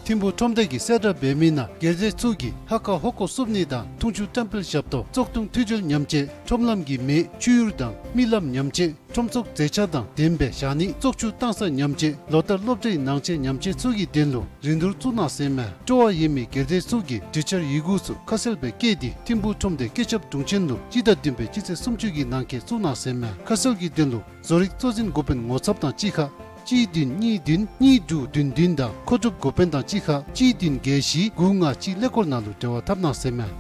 ཐིམ་ཕུག་ཁྲོམ་སྡེ་གིས་གསལ་བསྒྲགས་འབད་མི་ནང་སྒེར་སྡེ་ཚུ་གིས་ཧ་ཀ་ཧོ་ཀོ་བསུབ་ནི་དང་འཐུང་ཆུ་བཀྲམ་སྤེལ་ཞབས་ཏོག་བཙོག་འཐུང་འཐུས་སྒྲིལ་མཉམ་སྤྱོད་ཁྲོམ་ལམ་གྱི་མེ་བཅུད་ཡུར་དང་རྨི་ལམ་མཉམ་སྤྱོད་ཁྲོམ་ཚོགས་མཛེས་ཆ་དང་ལྡནམ་སྦེ་བཞག་ནི་བཙོག་ཆུ་བཏང་ས་མཉམ་སྤྱོད་ལོ་ལྟར་སློབ་གྲྭའི་ནང་ཆས་མཉམ་སྤྱོད་ཚུ་གི་དོན་ལུ་རིན་བསྡུར་བཙུགས་གནང་ཟེར་མས། སྤྲོ་བ་ཡོད་མི་སྒེར་སྡེ་ཚུ་གིས་གྲོས་འཆར་ཡི་གུ་ཚུ་ཁ་གསལ་སྦེ་བཀོད་དེ་ཐིམ་ཕུག་ཁྲོམ་སྡེ་བཀོད་ཁྱབ་དྲུང་ཆེན་ལུ་སྤྱི་ཟླ་བདུན་པའི་སྤྱི་ཚེས་སུམ་ཅུ་གི་ནང་འཁོད་བཙུགས་གནང་ཟེར་མས། ཁ་གསལ་གྱི་དོན་ལུ་བཟོ་རིག་གཙོ་འཛིན་འགོ་དཔོན་ངོ་ཚབ་དང་གཅིག་ཁར་གཅིག་བདུན་གཉིས་བདུན་གཉིས་དྲུག་བདུན་བདུན་དང་མཁོ་སྒྲུབ་འགོ་དཔོན་དང་གཅིག་ཁར་གཅིག་བདུན་བརྒྱད་བཞི་དགུ་ལྔ་གཅིག་ཀླད་ཀོར་ནང་ལུ་འབྲེལ་བ་འཐབ་གནང་ཟེར་མས།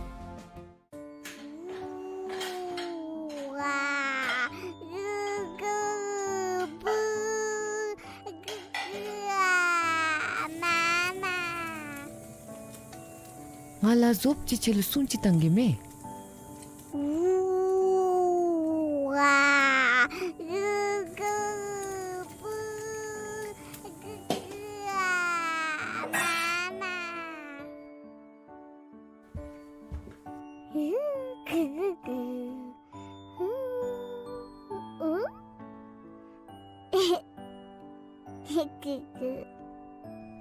ང་ལ་ཟོགཔ་ཅིག་ཁྱོད་ལུ་སྲུང་ཅིག་བཏང་གེ་མས།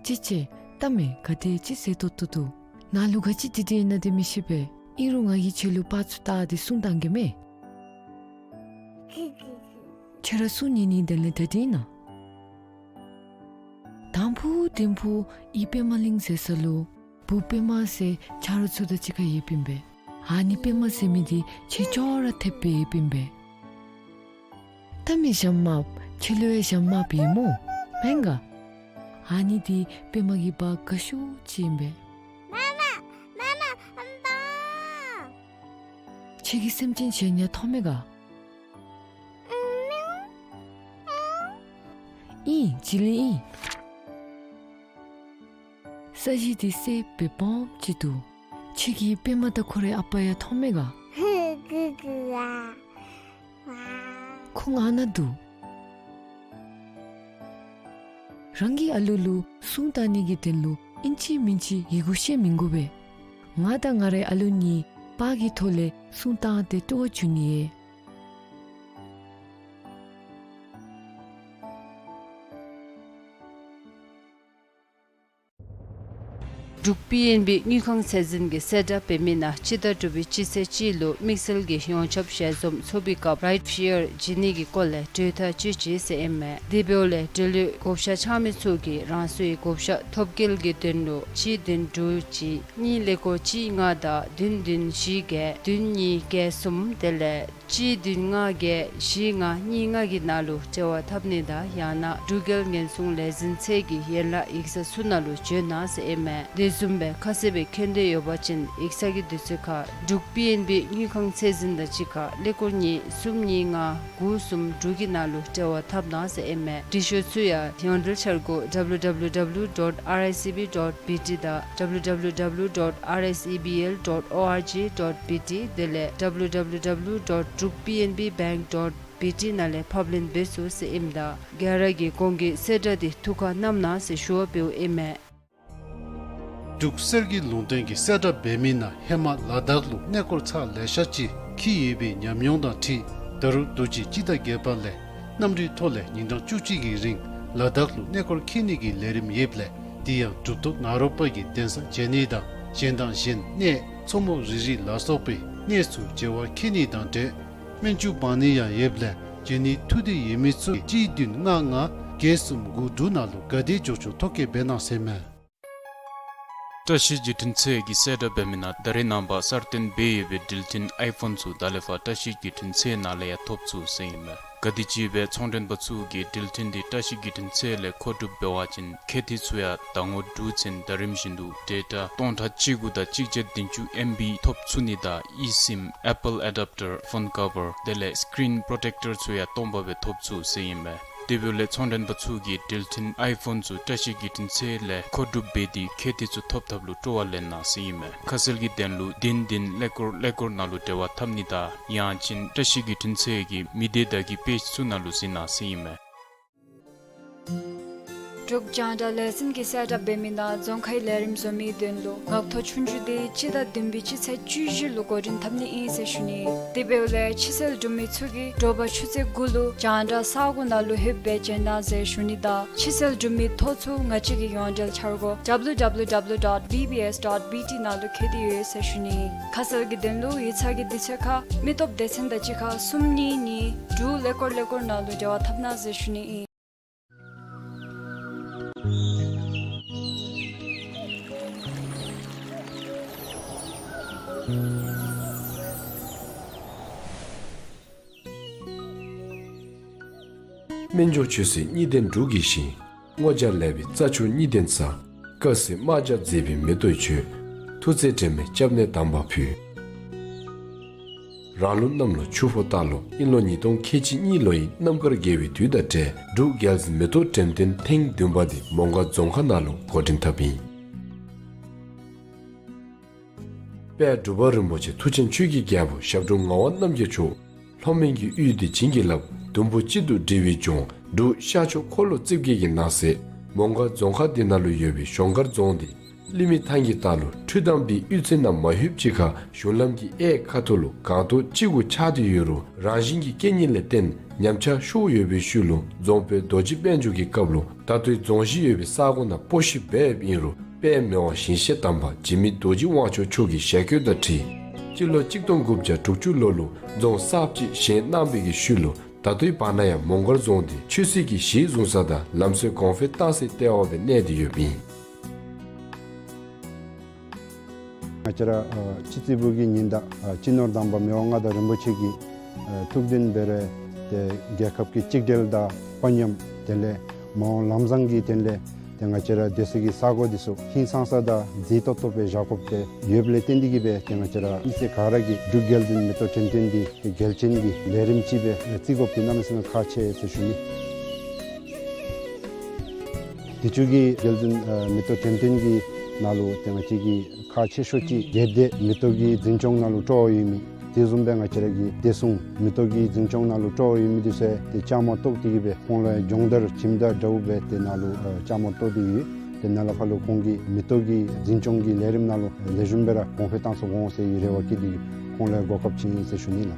ཅི་ཅི། ལྟ་མས། ག་དེ་ཅིག་ཟེར་ཏོག་ཏོ་འདུག། ནཱ་ལུ་ག་ཅི་དེ་དེ་ཨིན་ན་དེ་མི་ཤེས་པས། ཨིན་རུང་ང་གིས་ཁྱོད་ལུ་པར་ཚུ་བལྟ་སྟེ་སྲུང་བཏང་གེ་མས། ཁྱོད་ར་སྲུང་ཉན་ནི་དོན་ལས་དེ་དེ་ཨིན་ན། དང་ཕུ་དིང་ཕུ་ཨི་པདྨ་གླིང་ཟེར་ས་ལུ། འབྲུག་པདྨ་ཟེར་ཆ་རོགས་ཚུ་དང་གཅིག་ཁར་ཡོདཔ་ཨིན་པས། ཨ་ནི་པདྨ་ཟེར་མི་འདི་ཁྱེད་ཅོག་ར་འཐདཔ་སྦེ་ཡོདཔ་ཨིན་པས། ད་མི་ཞྭམོ་དམརཔོ་ཁྱེད་ལུ་ཡང་ཞྭམོ་དམརཔོ་ཡོད་སྨོ། མེན་ག། ཨ་ནི་འདི་པདྨ་གི་བ་དགའ་ཤོས་ཅིག་ཨིན་པས། མ་མ་མ་མ་ཨམ་བ། ཁྱེད་ཀྱིས་སེམས་ཅན་གཞན་ཡང་མཐོང་མས་ག། ཨིན། བྱི་ལི་ཨིན། ས་གཞི་འདི་སེརཔོ་སྦེ་སྦོམ་ཅིག་འདུག། ཁྱེད་ཀྱིས་པདྨ་དང་ཁོ་རའི་ཨ་པ་ཡང་མཐོང་མས་ག། ཁོང་ཨ་ནཱ་འདུག། རང་གི་ཨ་ལུ་ལུ་སྲུང་བཏང་ནི་གི་དོན་ལུ་ཨིན་ཅི་མིན་ཅི་ཡི་གུ་ཤེས་མི་དགོ་པས། ང་དང་ང་རའི་ཨ་ལུ་གཉིས་པར་གྱི་ཐོག་ལས་སྲུང་བཏང་སྟེ་སྤྲོ་བ་བྱུང་ནི་ཨིན། འབྲུག་པི་ཨེན་བི་དངུལ་ཁང་ཚད་འཛིན་གྱིས་གསལ་བསྒྲགས་འབད་མི་ནང་སྤྱི་ཟླ་དྲུག་པའི་སྤྱི་ཚེས་གཅིག་ལུ་དམིགས་བསལ་གྱི་ཡོངས་ཁྱབ་ཞལ་འཛོམས་ཚོགས་པའི་སྐབས་རའིཊ་ཕི་ཡར་བྱིན་ནི་གི་སྐོར་ལས་གྲོས་ཐག་བཅད་ཅི་ཟེར་ཨིན་མས། དེ་འབདཝ་ལས་འབྲེལ་ཡོད་བགོ་བཤའ་འཆང་མི་ཚུ་གིས་རང་སོའི་བགོ་བཤའ་ཐོབ་འགེལ་གྱི་དོན་ལུ་གཅིག་བདུན་དྲུག་གཅིག་གཉིས་ཀླད་ཀོར་གཅིག་ལྔ་དང་བདུན་བདུན་བཞི་བརྒྱད་བདུན་གཉིས་བརྒྱད་གསུམ་དེ་ལས་གཅིག་བདུན་ལྔ་བརྒྱད་བཞི་ལྔ་གཉིས་ལྔ་གི་ནང་ལུ་འབྲེལ་བ་འཐབ་ནི་དང་ཡང་ན་འབྲུག་རྒྱལ་ཉེན་སྲུང་ལས་འཛིན་ཚད་ཀྱི་ཡན་ལག་ཡིག་ཚང་ཚུ་ནང་ལུ་འབྱོན་གནང་ཟེར་ཨིན་མས། དེ་བཟུམ་སྦེ་ཁ་གསལ་སྦེ་མཁྱེན་འདོད་ཡོད་པ་ཅིན་ཡིག་ཚང་གི་དུས་ཚོད་ཁར་འབྲུག་པི་ཨེན་བི་དངུལ་ཁང་ཚད་འཛིན་དང་གཅིག་ཁར་ཀླད་ཀོར་གཉིས་གསུམ་གཉིས་ལྔ་དགུ་གསུམ་དྲུག་གི་ནང་ལུ་འབྲེལ་བ་འཐབ་གནང་ཟེར་ཨིན་མས། འབྲི་ཤོག་ཚུ་ཡང་ཡོངས་འབྲེལ་འཆར་སྒོ་W W W dot R S E B dot B T དང་W W W dot R S E B L dot org dot B T དེ་ལས W W W dot druk P N B bank dot B T ནང་ལས་ཕབ་ལེན་འབད་ཚུགས་ཟེར་ཨིནམ་ད་ག་ར་གིས་གོང་གི་གསལ་བསྒྲགས་འདི་ཐུགས་ཁར་བསྣམ་གནང་ཟེར་ཞུ་བ་འབདཝ་ཨིན་མས། འབྲུག་གསེར་གྱི་ལུང་བསྟན་གྱི་གསལ་བསྒྲགས་འབད་མི་ནང་ཧེ་མ་ལ་དྭགས་ལུ་གནས་སྐོར་ཚར་ལེ་ཤ་ཅིག་འཁྱིད་ཡོད་པའི་ཉམས་མྱོང་དང་འཁྲིལ་ད་རུང་དུས་ཅི་སྤྱི་ཟླ་བརྒྱད་པ་ལས་གནམ་གྲུའི་ཐོག་ལས་ཉིན་གྲངས་བཅུ་གཅིག་གི་རིང་ལ་དྭགས་ལུ་གནས་སྐོར་འཁྱིད་ནི་གི་ལས་རིམ་ཡོདཔ་ལས་དེ་ཡང་གྲུབ་ཐོབ་ནཱ་རོ་པ་གི་གདན་ས་མཇལ་ནི་དང་གཞན་དང་གཞན་གནས་མཚོ་མོ་རི་རི་ལ་སོགས་པའི་གནས་ཚུ་མཇལ་བར་འཁྱིད་ནི་དང་འབྲེལ་སྨན་བཅོས་འབག་ནི་ཡང་ཡོདཔ་ལས་འབྱོན་ནི་ཐུགས་འདོད་ཡོད་མི་ཚུ་གཅིག་བདུན་ལྔ་ལྔ་བརྒྱད་གསུམ་དགུ་དྲུག་ནང་ལུ་ག་དེ་མགྱོགས་མགྱོགས་ཐོ་བཀོད་འབད་གནང་ཟེར་མས། བཀྲ་ཤིས་བརྒྱུད་འཕྲིན་ཚད་ཀྱི་གསལ་བསྒྲགས་འབད་མི་ནང་ད་རེས་ནངས་པ་གསར་བཏོན་འབད་ཡོད་པའི་འགྲུལ་འཕྲིན་ཨའི་ཕོན་ཚུ་ད་ལས་ཕར་བཀྲ་ཤིས་བརྒྱུད་འཕྲིན་ཚད་ནང་ལས་ཡང་ཐོབ་ཚུགས་ཟེར་ཨིན་མས། ག་དེམ་ཅིག་སྦེ་ཚོང་མགྲོན་པ་ཚུ་གིས་འགྲུལ་འཕྲིན་འདི་བཀྲ་ཤིས་བརྒྱུད་འཕྲིན་ཚད་ལས་མཁོ་སྒྲུབ་འབད་བ་ཅིན་ཁེ་ཏི་ཚུ་ཡང་ཟླ་ངོ་དྲུག་ཚུན་ཟླ་རིམ་བཞིན་དུ་ཌེ་ཊ་སྟོང་ཕྲག་གཅིག་དགུ་དང་གཅིག་བརྒྱ་བདུན་ཅུ་ཨེམ་བི་ཐོབ་ཚུགས་ནི་དང་ཨི་སིམ་ཨེ་པཱལ་ཨེ་ཌབ་ཊར་ཕོན་ཀ་བར་དེ་ལས་སི་ཀི་རིན་པོརོ་ཊེཀ་ཊར་ཚུ་ཡང་སྟོང་པ་སྦེ་ཐོབ་ཚུགས་ཟེར་ཨིན་མས། དེ་འབདཝ་ལས་ཚོང་མགྲོན་པ་ཚུ་གིས་འགྲུལ་འཕྲིན་ཨའི་ཕོན་ཚུ་བཀྲ་ཤིས་བརྒྱུད་འཕྲིན་ཚད་ལས་མཁོ་སྒྲུབ་འབད་དེ་ཁེ་ཏི་ཚུ་ཐོབ་ཐབས་ལུ་སྤྲོ་བ་ལེན་གནང་ཟེར་ཨིན་མས། ཁ་གསལ་གྱི་དོན་ལུ་བདུན་བདུན་ཀླད་ཀོར་ཀླད་ཀོར་ནང་ལུ་འབྲེལ་བ་འཐབ་ནི་དང་ཡང་ཅིན་བཀྲ་ཤིས་བརྒྱུད་འཕྲིན་ཚད་ཀྱི་མི་སྡེ་བརྡ་བརྒྱུད་པེཇ་ཚུ་ནང་ལུ་གཟིགས་གནང་ཟེར་ཨིན་མས། འབྲུག་རྒྱང་བསྒྲགས་ལས་འཛིན་གྱིས་གསལ་བསྒྲགས་འབད་མི་ནང་རྫོང་ཁའི་ལས་རིམ་བཟོ་མིའི་དོན་ལུ་ངག་ཐོག་ཆོས་རྒྱུགས་འདི་སྤྱི་ཟླ་བདུན་པའི་སྤྱི་ཚེས་བཅུ་བཞི་ལུ་འགོ་འདྲེན་འཐབ་ནི་ཨིན་ཟེར་ཞུ་ནི། དེ་འབདཝ་ལས་ཕྱི་སེལ་གྲུབ་མི་ཚུ་གིས་དྲོ་པ་ཆུ་ཚོད་དགུ་ལུ་རྒྱང་བསྒྲགས་ས་གོ་ནང་ལུ་ལྷོདཔ་སྦེ་བྱོན་གནང་ཟེར་ཞུ་ནི་དང་ཕྱི་སེལ་གྲུབ་མིའི་ཐོ་ཚུ་ང་བཅས་ཀྱི་ཡོངས་འབྲེལ་འཆར་སྒོ་W W W dot B B S dot B T ནང་ལུ་བཀོད་དེ་ཡོད་ཟེར་ཞུ་ནི། ཁ་གསལ་གྱི་དོན་ལུ་ཡིག་ཚང་གི་དུས་ཚོད་ཁར་མི་སྟོབས་སྡེ་ཚན་དང་གཅིག་ཁར་གསུམ་གཉིས་གཉིས་དྲུག་ཀླད་ཀོར་ཀླད་ཀོར་ནང་ལུ་འབྲེལ་བ་འཐབ་གནང་ཟེར་ཞུ་ནི་ཨིན། སྨན་མཆོག་ཆོས་སྲིད་གཉིས་ལྡན་འབྲུག་གི་ཞིང་། སྔོ་སྦྱར་ལེགས་པའི་རྩྭ་མཆོག་གཉིས་ལྡན་ས། དཀར་སེར་དམར་སྦྱར་མཛེས་པའི་མེ་ཏོག་ཁྱོད། ཐུགས་བརྩེ་དྲན་མེད་སྐྱབས་གནས་དམ་པ་ཕུལ། རང་ལུགས་གནམ་ལོ་ཆུ་ཕོ་སྟག་ལོ་དབྱིན་ལོ་ཉིས་སྟོང་ཁལ་གཅིག་གཉིས་ལོ་ཡི་རྣམ་དཀར་དགེ་བའི་དུས་དང་འབྲེལ་འབྲུག་རྒྱལ་གཟིགས་མེ་ཏོག་འགྲེམས་སྟོན་ཐེངས་བདུན་པ་འདི་མོང་སྒར་རྫོང་ཁག་ནང་ལུ་འགོ་འདྲེན་འཐབ་ཨིན། དཔལ་འབྲུག་པ་རིན་པོ་ཆེ་མཐུ་ཆེན་ཆོས་ཀྱི་རྒྱལ་པོ་ཞབས་དྲུང་ངག་དབང་རྣམ་རྒྱལ་མཆོག་ལྷོ་མོན་གྱི་དབུས་འདི་བྱིན་གྱིས་བརླབས་དུམ་བུ་གཅིག་ཏུ་སྒྲིལ་བའི་ལྗོངས་འབྲུག་ཤར་ཕྱོགས་འཁོར་ལོ་རྩིབས་བརྒྱད་ཀྱི་ནང་གསེས་མོང་སྒར་རྫོང་ཁག་འདི་ནང་ལུ་ཡོད་པའི་གཞོང་སྒར་རྫོང་འདི་གླིང་མི་ཐང་གི་ལྟག་ལུ་ཁྲུས་དམ་པའི་གཡུས་ཚན་ནང་མ་ལྷོདཔ་ཅིག་ཁར་གཞུང་ལམ་གྱི་གཡས་ཁ་ཐུག་ལུ་སྒང་ཏོག་གཅིག་གུ་ཆགས་ཏེ་ཡོད་རུང་རང་བཞིན་གྱི་རྐྱེན་ངན་ལས་བརྟེན་ཉམས་ཆག་ཤོར་ཡོད་པའི་ཤུལ་ལུ་རྫོང་དཔོན་རྡོ་རྗེ་དཔལ་འབྱོར་གྱི་སྐབས་ལུ་ད་ལྟོའི་རྫོང་གཞི་ཡོད་པའི་ས་གོ་ནང་སྤོ་བཤུད་འབད་ཡོདཔ་ཨིན་རུང་དཔལ་མི་དབང་ཞིང་གཤེགས་དམ་པ་འཇིགས་མེད་རྡོ་རྗེ་དབང་ཕྱུག་མཆོག་གི་ཞལ་བཀོད་དང་འཁྲིལ་སྤྱི་ལོ་གཅིག་སྟོང་དགུ་བརྒྱ་དྲུག་ཅུ་ལོ་ལུ་རྫོང་གསརཔ་ཅིག་བཞེངས་གནང་བའི་གི་ཤུལ་ལུ་ད་ལྟོའི་བར་ན་ཡང་མོང་སྒར་རྫོང་འདི་ཆོས་སྲིད་ཀྱི་གཞི་བཟུང་ས་དང་ལམ་སྲོལ་གོང་འཕེལ་བཏང་སའི་ལྟེ་བ་སྦེ་གནས་ཏེ་ཡོདཔ་ཨིན། ང་བཅས་ར་ཨ་སྤྱི་རྩིས་པའི་གི་ཉིན་དང་ཨ་སྤྱི་ནོར་དམ་པ་མི་དབང་མངའ་བདག་རིན་པོ་ཆེ་གི་ཨ་ཐུགས་འདུན་སྦེ་ར་ཏེ་རྒྱལ་ཁབ་ཀྱི་གཅིག་སྒྲིལ་དང་དཔོན་ཉམས་དེ་ལས་མ་འོངས་ལམ་བཟང་གི་དོན་ལས་ཏེ་ང་བཅས་ར་སྡོད་ས་གི་ས་གོ་འདི་ཚུ་ཧིང་སངས་ས་དང་མཛེས་ཏོག་ཏོ་སྦེ་བཞག་དགོཔ་སྦེ་ཡོདཔ་ལས་བརྟེན་ཏེ་གིས་སྦེ་ཏེ་ང་བཅས་ར་མི་སེར་ག་ར་གིས་འབྲུག་རྒྱལ་འཛིན་མེ་ཏོག་འགྲེམས་སྟོན་འདི་ཏེ་རྒྱལ་སྤྱིའི་གི་ལས་རིམ་ཅིག་སྦེ་བརྩི་དགོཔ་འདི་གནམ་མེད་ས་མེད་ཁག་ཆེ་ཟེར་ཞུ་ནི། དུས་ཅི་གི་རྒྱལ་འཛིན་ཨ་མེ་ཏོག་འགྲེམས་སྟོན་གྱི་ནང་ལུ་ཏེ་ང་བཅས་ཀྱི་ཁག་ཆེ་ཤོས་ཅིག་སྒེར་སྡེ་མེ་ཏོག་གི་འཛིན་སྐྱོང་ནང་ལུ་སྤྲོ་བ་ཡོད་མི་དེ་བཟུམ་སྦེ་ང་བཅས་ར་གི་བདེ་སྲུང་མེ་ཏོག་གི་འཛིན་སྐྱོང་ནང་ལུ་སྤྲོ་བ་ཡོད་མི་དེ་ཚུ་ཏེ་བཅའ་མར་གཏོགས་ཏེ་གིས་སྦེ་ཁོང་ལུ་སྦྱོང་བརྡར་ཁྱིམ་བདག་འདྲཝ་སྦེ་ཏེ་ནང་ལུ་ཨ་བཅའ་མར་གཏོགས་ཏེ་ཡོད། ཏེ་ནཱ་ལས་ཕར་ལུ་ཁོང་གིས་མེ་ཏོག་གི་འཛིན་སྐྱོང་གི་ལས་རིམ་ནང་ལུ་ལེགས་ཤོམ་སྦེ་ར་གོང་འཕེལ་བཏང་ཚུགས་འོང་ཟེར་བའི་རེ་བ་བསྐྱེད་དེ་ཁོང་ལུ་གོ་སྐབས་བྱིན་ཡི་ཟེར་ཞུ་ནི་ལགས།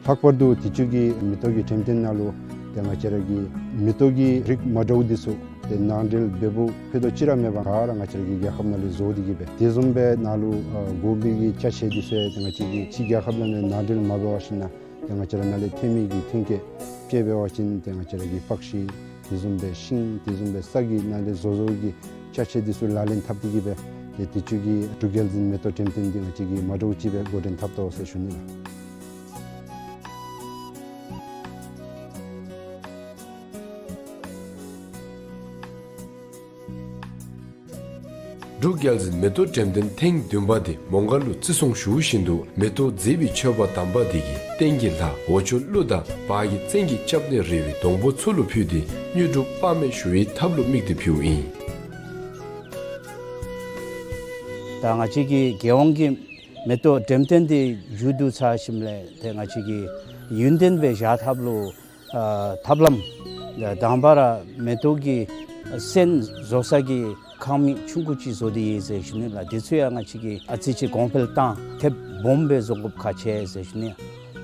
ལྷག་པར་དུ་དུས་ཅི་གི་མེ་ཏོག་གི་འགྲེམས་སྟོན་ནང་ལུ་ཏེ་ང་བཅས་ར་གི་མེ་ཏོག་གི་རིགས་མ་འདྲཝ་འདི་ཚུ་ཏེ་ནང་འདྲེན་འབདཝ་ཕུད་རྡོག་ཅིག་ར་མེད་པར་ག་ར་ང་བཅས་ར་གི་རྒྱལ་ཁབ་ནང་ལས་བཟོ་སྟེ་གིས་སྦེ་དེ་བཟུམ་སྦེ་ནང་ལུ་ཨ་དགོ་པའི་གི་ཅ་ཆས་འདི་ཚུ་ཏེ་ང་བཅས་ཀྱི་ཕྱི་རྒྱལ་ཁབ་ནང་ལས་ནང་འདྲེན་མ་འབད་བ་ཅིན་ཏེ་ང་བཅས་ར་ནང་ལས་ཐོན་མི་གི་ཐོན་སྐྱེད་དཔྱེ་འབད་བ་ཅིན་ཏེ་ང་བཅས་ར་གི་པགས་ཤིང་དེ་བཟུམ་སྦེ་ཤིང་དེ་བཟུམ་སྦེ་ས་གི་ནང་ལས་བཟོ་བཟོཝ་གི་ཅ་ཆས་འདི་ཚུ་ལག་ལེན་འཐབ་སྟེ་གིས་སྦེ་ཏེ་དུས་ཅི་གི་འབྲུག་རྒྱལ་འཛིན་མེ་ཏོག་འགྲེམས་སྟོན་འདི་ང་བཅས་ཀྱིས་མ་འདྲཝ་ཅིག་སྦེ་འགོ་འདྲེན་འཐབ་དོ་ཟེར་ཞུ་ནི་ལགས། འབྲུག་རྒྱལ་འཛིན་མེ་ཏོག་འགྲེམས་སྟོན་ཐེངས་བདུན་པ་འདི་མོང་སྒར་ལུ་བརྩི་སྲུང་ཞུ་བཞིན་དུ་མེ་ཏོག་མཛེས་པའི་མཆོད་པ་དམ་པ་འདི་གིས་རྟེན་གྱི་ལྷ་འོ་ཅོག་ཀླུ་དང་བ་ཡི་བཙན་གྱིས་སྐྱབས་གནས་རི་བོའི་སྡོང་པོ་ཚུ་ལུ་ཕུལ་ཏེ་དངོས་གྲུབ་དཔག་མེད་ཞུ་བའི་ཐབས་ལུ་དམིགས་ཏེ་ཕུལཝ་ཨིན། ད་ང་བཅས་ཀྱི་རྒྱལ་ཡོངས་ཀྱི་མེ་ཏོག་འགྲེམས་སྟོན་འདི་མཇུག་བསྡུ་ཚར་ཞིནམ་ལས་ཏེ་ང་བཅས་ཀྱི་ཡུན་བརྟན་སྦེ་བཞག་ཐབས་ལུ་ཨ་ཐབས་ལམ་དང་པ་ར་མེ་ཏོག་གི་སོན་བཟོ་ས་གི་ཁང་མིག་ཆུང་ཀུ་ཅིག་བཟོ་སྟེ་ཡོད་ཟེར་ཞུ་ནི་ལགས། དེ་ཚུ་ཡང་ང་བཅས་ཀྱིས་ཨ་ཙི་ཅིག་གོང་འཕེལ་བཏང་ཐེབས་སྦོམ་སྦེ་བཟོ་དགོཔ་ཁག་ཆེ་ཟེར་ཞུ་ནི།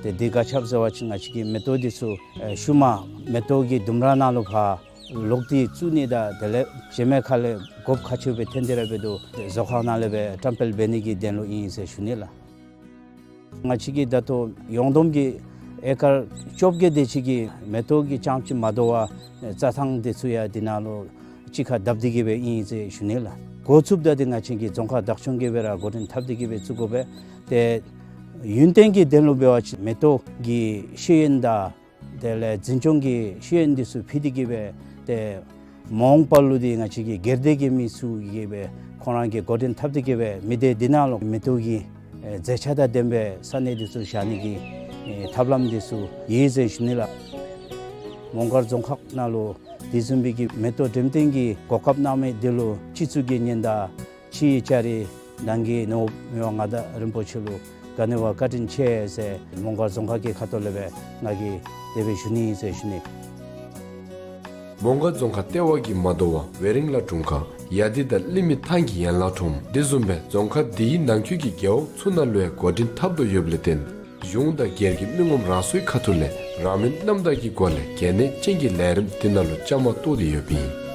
ཏེ་དེ་ག་ཅི་སྦེ་ཟེར་བ་ཅིན་ང་བཅས་ཀྱི་མེ་ཏོག་འདི་ཚུ་ཨེ་ཤུལ་མ་མེ་ཏོག་གི་ལྡུམ་ར་ནང་ལུ་ཕར་ལོག་སྟེ་བཙུགས་ནི་དང་དེ་ལས་རྗེས་མའི་ཁ་ལས་དགོཔ་ཁག་ཆེ་སྦེ་ཐོན་ཏེ་ར་འབད་དོ། བཟོ་ཁང་ནང་ལས་སྦེ་བཀྲམ་སྤེལ་འབད་ནི་གི་དོན་ལུ་ཨིན་ཟེར་ཞུ་ནི་ལགས། ང་བཅས་ཀྱི་ད་ལྟོ་ཡོངས་བསྡོམས་ཀྱི་ཨེ་ཀར་བཅོ་བརྒྱད་དེ་ཅིག་གི་མེ་ཏོག་གི་རྐྱངམ་ཅིག་མ་དོ་བར་རྩྭ་ཐང་དེ་ཚུ་ཡང་དེ་ནང་ལུ་གཅིག་ཁར་བརྡབ་སྟེ་གིས་སྦེ་ཨིན་ཟེར་ཞུ་ནི་ལགས། འགོ་བཙུགསཔ་ད་འདི་ང་བཅས་ཀྱི་རྫོང་ཁག་བདག་སྐྱོང་གིས་སྦེ་ར་འགོ་འདྲེན་འཐབ་སྟེ་གིས་སྦེ་བཙུགས་དགོ་པས། ཏེ་ཡུན་བརྟན་གྱི་དོན་ལུ་འབད་བ་ཅིན་མེ་ཏོག་གི་ཤེས་ཡོན་དང་དེ་ལས་འཛིན་སྐྱོང་གི་ཤེས་ཡོན་འདི་ཚུ་ཕུལ་ཏེ་གིས་སྦེ་ཏེ་མ་འོངས་པ་ལུ་འདི་ང་བཅས་ཀྱི་སྒེར་སྡེ་གི་མི་ཚུ་གིས་སྦེ་ཁོང་ར་གིས་འགོ་འདྲེན་འཐབ་སྟེ་གིས་སྦེ་མི་སྡེ་འདི་ནང་ལུ་མེ་ཏོག་གི་ཨེ་མཛེས་ཆ་དང་ལྡན་པའི་ས་གནས་འདི་ཚུ་བཞག་ནི་གི་ཨེ་ཐབས་ལམ་འདི་ཚུ་ཡོད་ཟེར་ཞུ་ནི་ལགས། མོང་སྒར་རྫོང་ཁག་ནང་ལུ་དེ་བཟུམ་སྦེ་གི་མེ་ཏོག་འགྲེམས་སྟོན་གྱི་གོ་སྐབས་གནང་མི་འདི་ལུ་སྤྱི་གཙུག་གི་ཉེ་འདབས་ཕྱིའི་ལྕགས་རི་ནང་གི་ནོར་བུ་མི་དབང་མངའ་བདག་རིན་པོ་ཆེ་ལུ་ག་ནི་བ་བཀའ་དྲིན་ཆེ་ཟེར་མོང་སྒར་རྫོང་ཁག་གི་ཁ་ཐུག་ལས་སྦེ་ང་གིས་དེ་སྦེ་ཞུ་ནི་ཨིན་ཟེར་ཞུ་ནི། མོང་སྒར་རྫོང་ཁག་ལྟེ་བ་གིས་མ་དོ་བར་ཝེ་རིང་ལ་དྲུང་ཁག་ཡ་དི་དང་ལི་མི་ཐང་གི་ཡན་ལག་ཁྲོམ་དེ་བཟུམ་སྦེ་རྫོང་ཁག་འདི་གི་ནང་འཁོད་ཀྱི་རྒེད་འོག་ཚུ་ནང་ལུ་ཡང་འགོ་འདྲེན་འཐབ་དོ་ཡོདཔ་ལས་བརྟེན་གཞུང་དང་སྒེར་གྱི་མི་ངོམ་རང་སོའི་ཁ་ཐུག་ལས་རང་མོས་རྣམ་དག་གི་སྒོ་ལས་གལ་གནད་ཅན་གྱི་ལས་རིམ་འདི་ནང་ལུ་བཅའ་མར་གཏོགས་ཏེ་ཡོདཔ་ཨིན།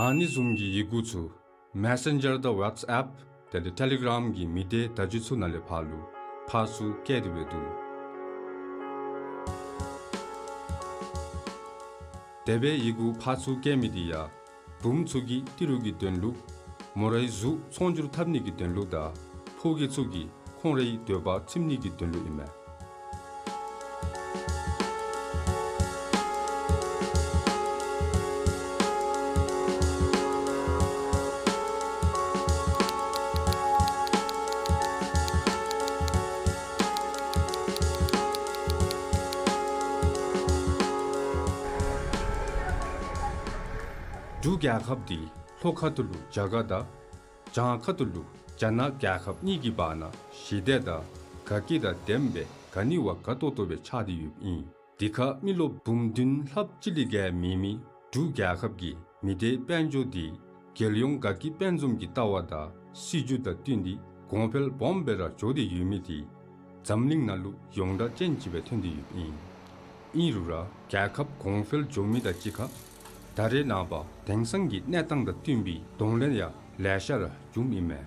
ཨ་ནི་བཟུམ་གྱི་ཡི་གུ་ཚུ་མེ་སེན་ཇར་དང་ཝཊས་ཨེཔ་དེ་ལས་ཊེ་ལི་གརམ་གྱི་མི་སྡེ་བརྡ་བརྒྱུད་ཚུ་ནང་ལས་ཕར་ལུ་ཕར་ཚུར་བསྐྱལ་ཏེ་སྦེ་འདུག། དེ་སྦེ་ཡི་གུ་ཕར་ཚུར་བསྐྱལ་མི་འདི་ཡང་བུམོ་ཚུ་གིས་ཏི་རུ་གི་དོན་ལུ་མོ་རའི་གཟུགས་ཚོང་བསྒྱུར་འཐབ་ནི་གི་དོན་ལུ་དང་ཕོ་རྒས་ཚུ་གིས་ཁོང་རའི་འདོད་པ་ཚིམ་ནི་གི་དོན་ལུ་ཨིན་མས། འབྲུག་རྒྱལ་ཁབ་འདི་ལྷོ་ཁ་ཐུག་ལུ་རྒྱ་གར་དང་བྱང་ཁ་ཐུག་ལུ་རྒྱ་ནག་རྒྱལ་ཁབ་གཉིས་ཀྱི་བར་ན་ཞི་བདེ་དང་ དགའ་སྐྱིད་དང་ལྡནམ་སྦེ་ག་ནི་བ་དགའ་ཏོག་ཏོ་སྦེ་ཆགས་ཏེ་ཡོདཔ་ཨིན། དེ་ཁར་མི་རློབས་འབུམ་བདུན་ལྷགཔ་ཅིག་ལས་བརྒལ་མེད་མི་འབྲུག་རྒྱལ་ཁབ་ཀྱི་མི་སྡེ་དཔལ་འབྱོར་དེ་རྒྱལ་ཡོངས་དགའ་སྐྱིད་དཔལ་འཛོམས་ཀྱི་ལྟ་བ་དང་སྲིད་བྱུས་དང་བསྟུན་ཏེ་གོང་འཕེལ་སྦོམ་སྦེ་ར་འགྱོ་སྟེ་ཡོད་མི་དེ་འཛམ་གླིང་ནང་ལུ་ཡོངས་གྲགས་ཅན་ཅིག་སྦེ་ཐོན་ཏེ་ཡོདཔ་ཨིན། ཨིན་རུང་ར་རྒྱལ་ཁབ་གོང་འཕེལ་འགྱོ་མི་དང་གཅིག་ཁར་ད་རེས་ནངས་པ་དེང་སང་གི་གནས་སྟངས་དང་བསྟུན་པའི་གདོང་ལེན་ཡང་ལེ་ཤ་ར་བྱུངམ་ཨིན་མས།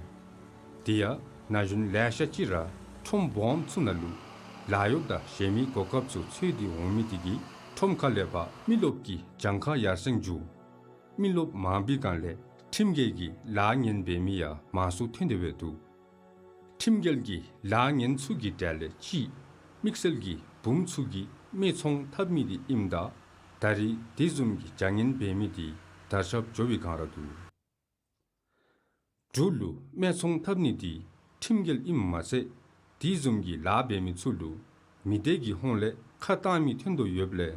དེ་ཡང་ན་གཞོན་ལེ་ཤ་ཅིག་ར་ཁྲོམ་སྦོམ་ཚུ་ནང་ལུ་ལཱ་གཡོག་དང་གཞན་མི་གོ་སྐབས་ཚུ་འཚོལ་ཏེ་འོང་མི་དེ་གིས་ཁྲོམ་ཁ་ལས་ཕར་མི་རློབས་ཀྱི་གྱངས་ཁ་ཡར་སེང་འགྱོ། མི་རློབས་མང་པའི་སྒང་ལས་ཁྲིམས་འགལ་གྱི་ལཱ་ངན་འབད་མི་ཡང་མང་སུ་ཐོན་ཏེ་འབད་འདུག། ཁྲིམས་འགལ་གྱི་ལཱ་ངན་ཚུ་གི་གྲས་ལས་གཅིག་དམིགས་བསལ་གྱི་བུམོ་ཚུ་གིས་སྨད་འཚོང་འཐབ་མི་དེ་ཨིནམ་ད་ད་རེས་དེ་བཟུམ་གྱི་བྱ་ངན་འབད་མི་དེ་དར་ཁྱབ་འགྱོ་བའི་སྒང་ར་འདུག། འབྲུག་ལུ་སྨད་འཚོང་འཐབ་ནི་དེ་ཁྲིམས་འགལ་ཨིནམ་མ་ཚད་དེ་བཟུམ་གྱི་ལཱ་འབད་མི་ཚུ་ལུ་མི་སྡེ་གི་ཧོངས་ལས་ཁ་བཏང་མི་ཐོན་དོ་ཡོདཔ་ལས་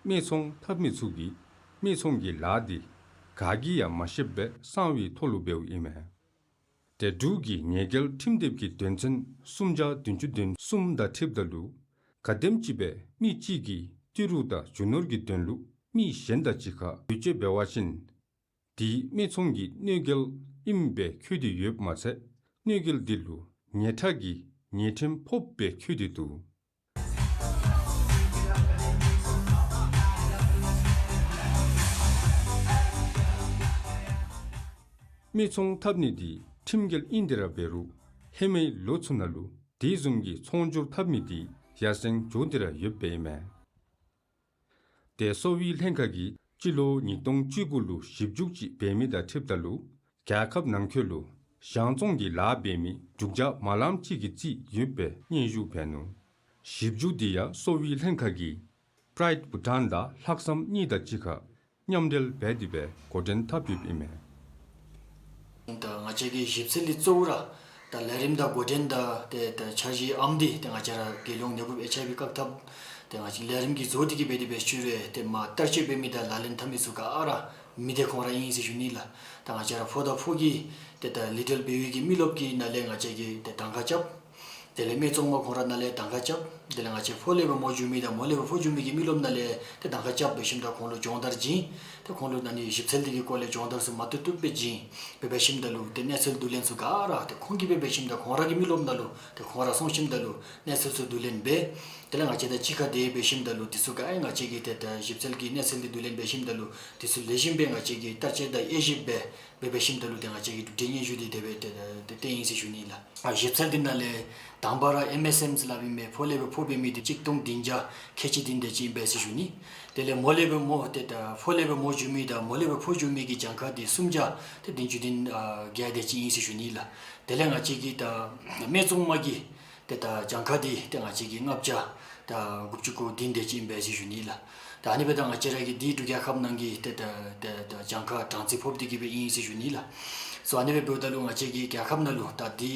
སྨད་འཚོང་འཐབ་མི་ཚུ་གིས་སྨད་འཚོང་གི་ལཱ་དེ་ག་གིས་ཡང་མ་ཤེསཔ་སྦེ་གསང་བའི་ཐོག་ལུ་འབདཝ་ཨིན་མས། ཏེ་འབྲུག་གི་ཉེས་འགེལ་ཁྲིམས་དེབ་ཀྱི་དོན་ཚན་སུམ་བརྒྱ་བདུན་ཅུ་དོན་གསུམ་དང་འཁྲིལཝ་ད་ལུ་ག་དེམ་ཅིག་སྦེ་མི་གཅིག་གིས་ཏི་རུ་དང་རྒྱུ་ནོར་གྱི་དོན་ལུ་མི་གཞན་དང་གཅིག་ཁར་བེད་སྤྱོད་འབད་བ་ཅིན་དེ་སྨད་འཚོང་གི་གནོད་འགེལ་ཨིནམ་སྦེ་འཁོད་དེ་ཡོདཔ་མ་ཚད་གནོད་འགེལ་དེ་ལུ་ཉེས་ཁྲག་གི་ཉེས་ཁྲིམས་ཕོགཔ་སྦེ་འཁོད་དེ་འདུག། སྨད་འཚོང་འཐབ་ནི་དེ་ཁྲིམས་འགལ་ཨིན་ཏེ་ར་འབད་རུང་ཧེ་མའི་ལོ་ཚུ་ནང་ལུ་དེ་བཟུམ་གྱི་ཚོང་སྒྱུར་འཐབ་མི་དེ་ཡར་སེང་འགྱོ་སྟེ་ར་ཡོདཔ་ཨིན་མས། ཏེ་གསོ་བའི་ལྷན་ཁག་གིས་སྤྱི་ལོ་ཉིས་སྟོང་བཅུ་དགུ་ལུ་ཞིབ་འཇུག་ཅིག་འབད་མི་དང་འཁྲིལཝ་ད་ལུ་རྒྱལ་ཁབ་ནང་འཁོད་ལུ་གཞང་བཙོང་གི་ལཱ་འབད་མི་དྲུག་བརྒྱ་མ་ལངམ་ཅིག་གི་རྩིས་ཡོདཔ་སྦེ་སྙན་ཞུ་འབད་ནུག། ཞིབ་འཇུག་དེ་ཡང་གསོ་བའི་ལྷན་ཁག་གིས་པྲའིཌ་བྷུ་ཊཱན་དང་ལྷག་བསམ་གཉིས་དང་གཅིག་ཁར་མཉམ་འབྲེལ་འབད་དེ་སྦེ་འགོ་འདྲེན་འཐབ་ཡོདཔ་ཨིན་མས། ད་ང་བཅས་ཀྱི་ཞིབ་འཚོལ་འདི་གཙོ་བོ་ར་ད་ལས་རིམ་དང་འགོ་འདྲེན་དང་ཏེ་ད་འཆར་གཞི་ཨམ་འདི་ཏེ་ང་བཅས་ར་རྒྱལ་ཡོངས་ནད་འབུབ་ཨེཆ་ཨའི་ཝི་བཀག་ཐབས་ཏེ་ང་བཅས་ལས་རིམ་གྱི་བཟོ་འདི་གིས་འབད་དེ་སྦེ་ཞུ་རུང་ཏེ་མ་བསྟར་སྤྱོད་འབད་མི་དང་ལག་ལེན་འཐབ་མི་ཚུ་ག་ར་མི་སྡེ་ཁོང་ར་ཨིན་ཟེར་ཞུ་ནི་ལགས། ད་ང་བཅས་ར་ཕོ་དང་ཕོ་གི་ཏེ་ད་ལི་ཊལ་བེ་བི་གི་མི་རློབས་ཀྱི་ནང་ལས་ང་བཅས་ཀྱིས་ཏེ་གདམ་ཁ་རྐྱབ། དེ་ལས་སྨད་འཚོང་མ་ཁོང་ར་ནང་ལས་གདམ་ཁ་རྐྱབ། དེ་ལས་ང་བཅས་ཕོ་ལས་སྦེ་མོ་འགྱོ་མི་དང་མོ་ལས་སྦེ་ཕོ་འགྱོ་མི་གི་མི་རློབས་ནང་ལས་ཏེ་གདམ་ཁ་རྐྱབ་འབད་ཞིནམ་ད་ཁོང་ལུ་སྦྱོང་བརྡར་བྱིན། ཏེ་ཁོང་ལུ་ཨ་ནི་ཞིབ་འཚོལ་འདི་གི་སྐོར་ལས་སྦྱོང་བརྡར་ཚུ་མ་བཏུབ་བཏུབ་སྦེ་བྱིན། འབད་འབད་ཞིནམ་ད་ལུ་ཏེ་གནས་ཚུལ་བསྡུ་ལེན་ཚུ་ག་ར་ཏེ་ཁོང་གིས་འབད་འབད་ཞིནམ་ད་ཁོང་ར་གི་མི་རློབས་ནང་ལུ་ཏེ་ཁོང་ར་སོང་ཞིནམ་ད་ལུ་གནས་ཚུལ་ཚུ་བསྡུ་ལེན་འབད། དེ་ལས་ང་བཅས་དང་གཅིག་ཁར་དེ་སྦེ་འབད་ཞིནམ་ད་ལུ་དེ་ཚུ་ག་ཨེ་ང་བཅས་ཀྱིས་ཏེ་ད་ཞིབ་འཚོལ་གྱི་གནས་ཚུལ་འདི་བསྡུ་ལེན་འབད་ཞིནམ་ད་ལུ་དེ་ཚུ་ལེགས་ཤོམ་སྦེ་ང་བཅས་ཀྱིས་བསྟར་སྤྱོད་དང་དབྱེ་ཞིབ་འབད་འབད་འབད་ཞིནམ་ད་ལུ་ཏེ་ང་བཅས་ཀྱིས་གྲུབ་འབྲས་སྙན་ཞུ་འདི་དེ་སྦེ་ཏེ་ཏེ་སྟོན་ཡི་ཟེར་ཞུ་ནི་ལགས། ཨ་ཞིབ་འཚོལ་འདི་ནང་ལས་དང་པ་ར་ཨེམ་ཨེསི་ཨེམ་ཟེར་སླབ་ཨིན་མས། ཕོ་ལས་སྦེ་ཕོ་འབད་མི་འདི་གཅིག་སྟོང་བདུན་བརྒྱ་ཁལ་གཅིག་བདུན་དེ་ཅིག་ཨིན་པས་ཟེར་ཞུ་ནི། དེ་ལས་མོ་ལས་སྦེ་མོ་ཏེ་ད་ཕོ་ལས་སྦེ་མོ་འགྱོ་མི་དང་མོ་ལས་སྦེ་ཕོ་འགྱོ་མི་གི་གྱངས་ཁ་འདི་སུམ་བརྒྱ་ཏེ་བདུན་ཅུ་དོན་ཨ་བརྒྱད་དེ་ཅིག་ཨིན་ཟེར་ཞུ་ནི་ལགས། དེ་ལས་ང་བཅས་ཀྱི་ད་སྨད་འཚོང་མ་གི་ཏེ་ད་གྱངས་ཁ་འདི་ཏེ་ང་བཅས་ཀྱི་ལྔ་བརྒྱ་ད་དགུ་བཅུ་གོ་བདུན་དེ་ཅིག་ཨིན་པས་ཟེར་ཞུ་ནི་ལགས། ད་ཨ་ནི་སྦེ་ད་ང་བཅས་ར་གི་འདི་འབྲུག་རྒྱལ་ཁབ་ནང་གི་ཏེ་ད་ཏེ་ད་གྱངས་ཁ་གྲངས་རྩིས་ཕོགཔ་འདི་གིས་སྦེ་ཨིན་ཟེར་ཞུ་ནི་ལགས། སོ་ཨ་ནི་སྦེ་འབདཝ་ད་ལུ་ང་བཅས་ཀྱི་རྒྱལ་ཁབ་ནང་ལུ་ད་འདི་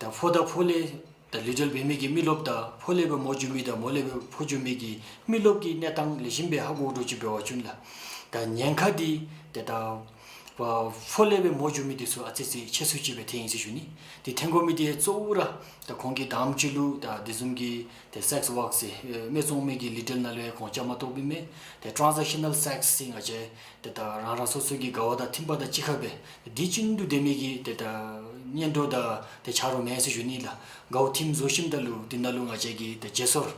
ད་ཕོ་དང་ཕོ་ལས་ད་ལི་ཊལ་བེ་བི་གི་མི་རློབས་དང་ཕོ་ལས་སྦེ་མོ་འགྱོ་མི་དང་མོ་ལས་སྦེ་ཕོ་འགྱོ་མི་གི་མི་རློབས་ཀྱི་གནས་སྟངས་ལེགས་ཤོམ་སྦེ་ཧ་གོ་དོ་ཅིག་འབད་བ་ཅིན་ལགས། ད་ཉེན་ཁ་འདི་ཏེ་ད་ཕོ་ལས་སྦེ་མོ་འགྱོ་མི་འདི་ཚུ་ཨ་ཙི་ཅིག་ཆེ་སུ་ཅིག་སྦེ་ཐོན་ཡི་ཟེར་ཞུ་ནི། ཏེ་ཐོན་དགོ་མི་འདི་གཙོ་བོ་ར་ད་ཁོང་གིས་དང་པ་ཅིག་ལུ་ད་དེ་བཟུམ་གྱི་ཏེ་སེགསི་ཝརཀ་ཟེར་ཨེ་སྨད་འཚོང་མའི་གི་ལི་ཊལ་ནང་ལུ་ཡང་ཁོང་བཅའ་མར་གཏོགསཔ་ཨིན་མས། ཏེ་ཊཱན་ཟེག་ཤ་ནཱལ་སེགསི་ཟེར་ང་བཅས་ཏེ་ད་རང་རང་སོ་སོ་གི་དགའ་བ་དང་ཐིམ་པ་དང་གཅིག་ཁར་སྦེ་ཏེ་འདི་བྱིན་དོ་སྡོད་མི་གི་ཏེ་ད་གཉེན་གྲོགས་དང་ཏེ་ཆ་རོགས་མེན་ཟེར་ཞུ་ནི་ལགས། དགའཝ་ཐིམ་བཟོ་ཞིནམ་ད་ལུ་འདི་ནང་ལུ་ང་བཅས་ཀྱིས་ཏེ་བརྗེ་སོར་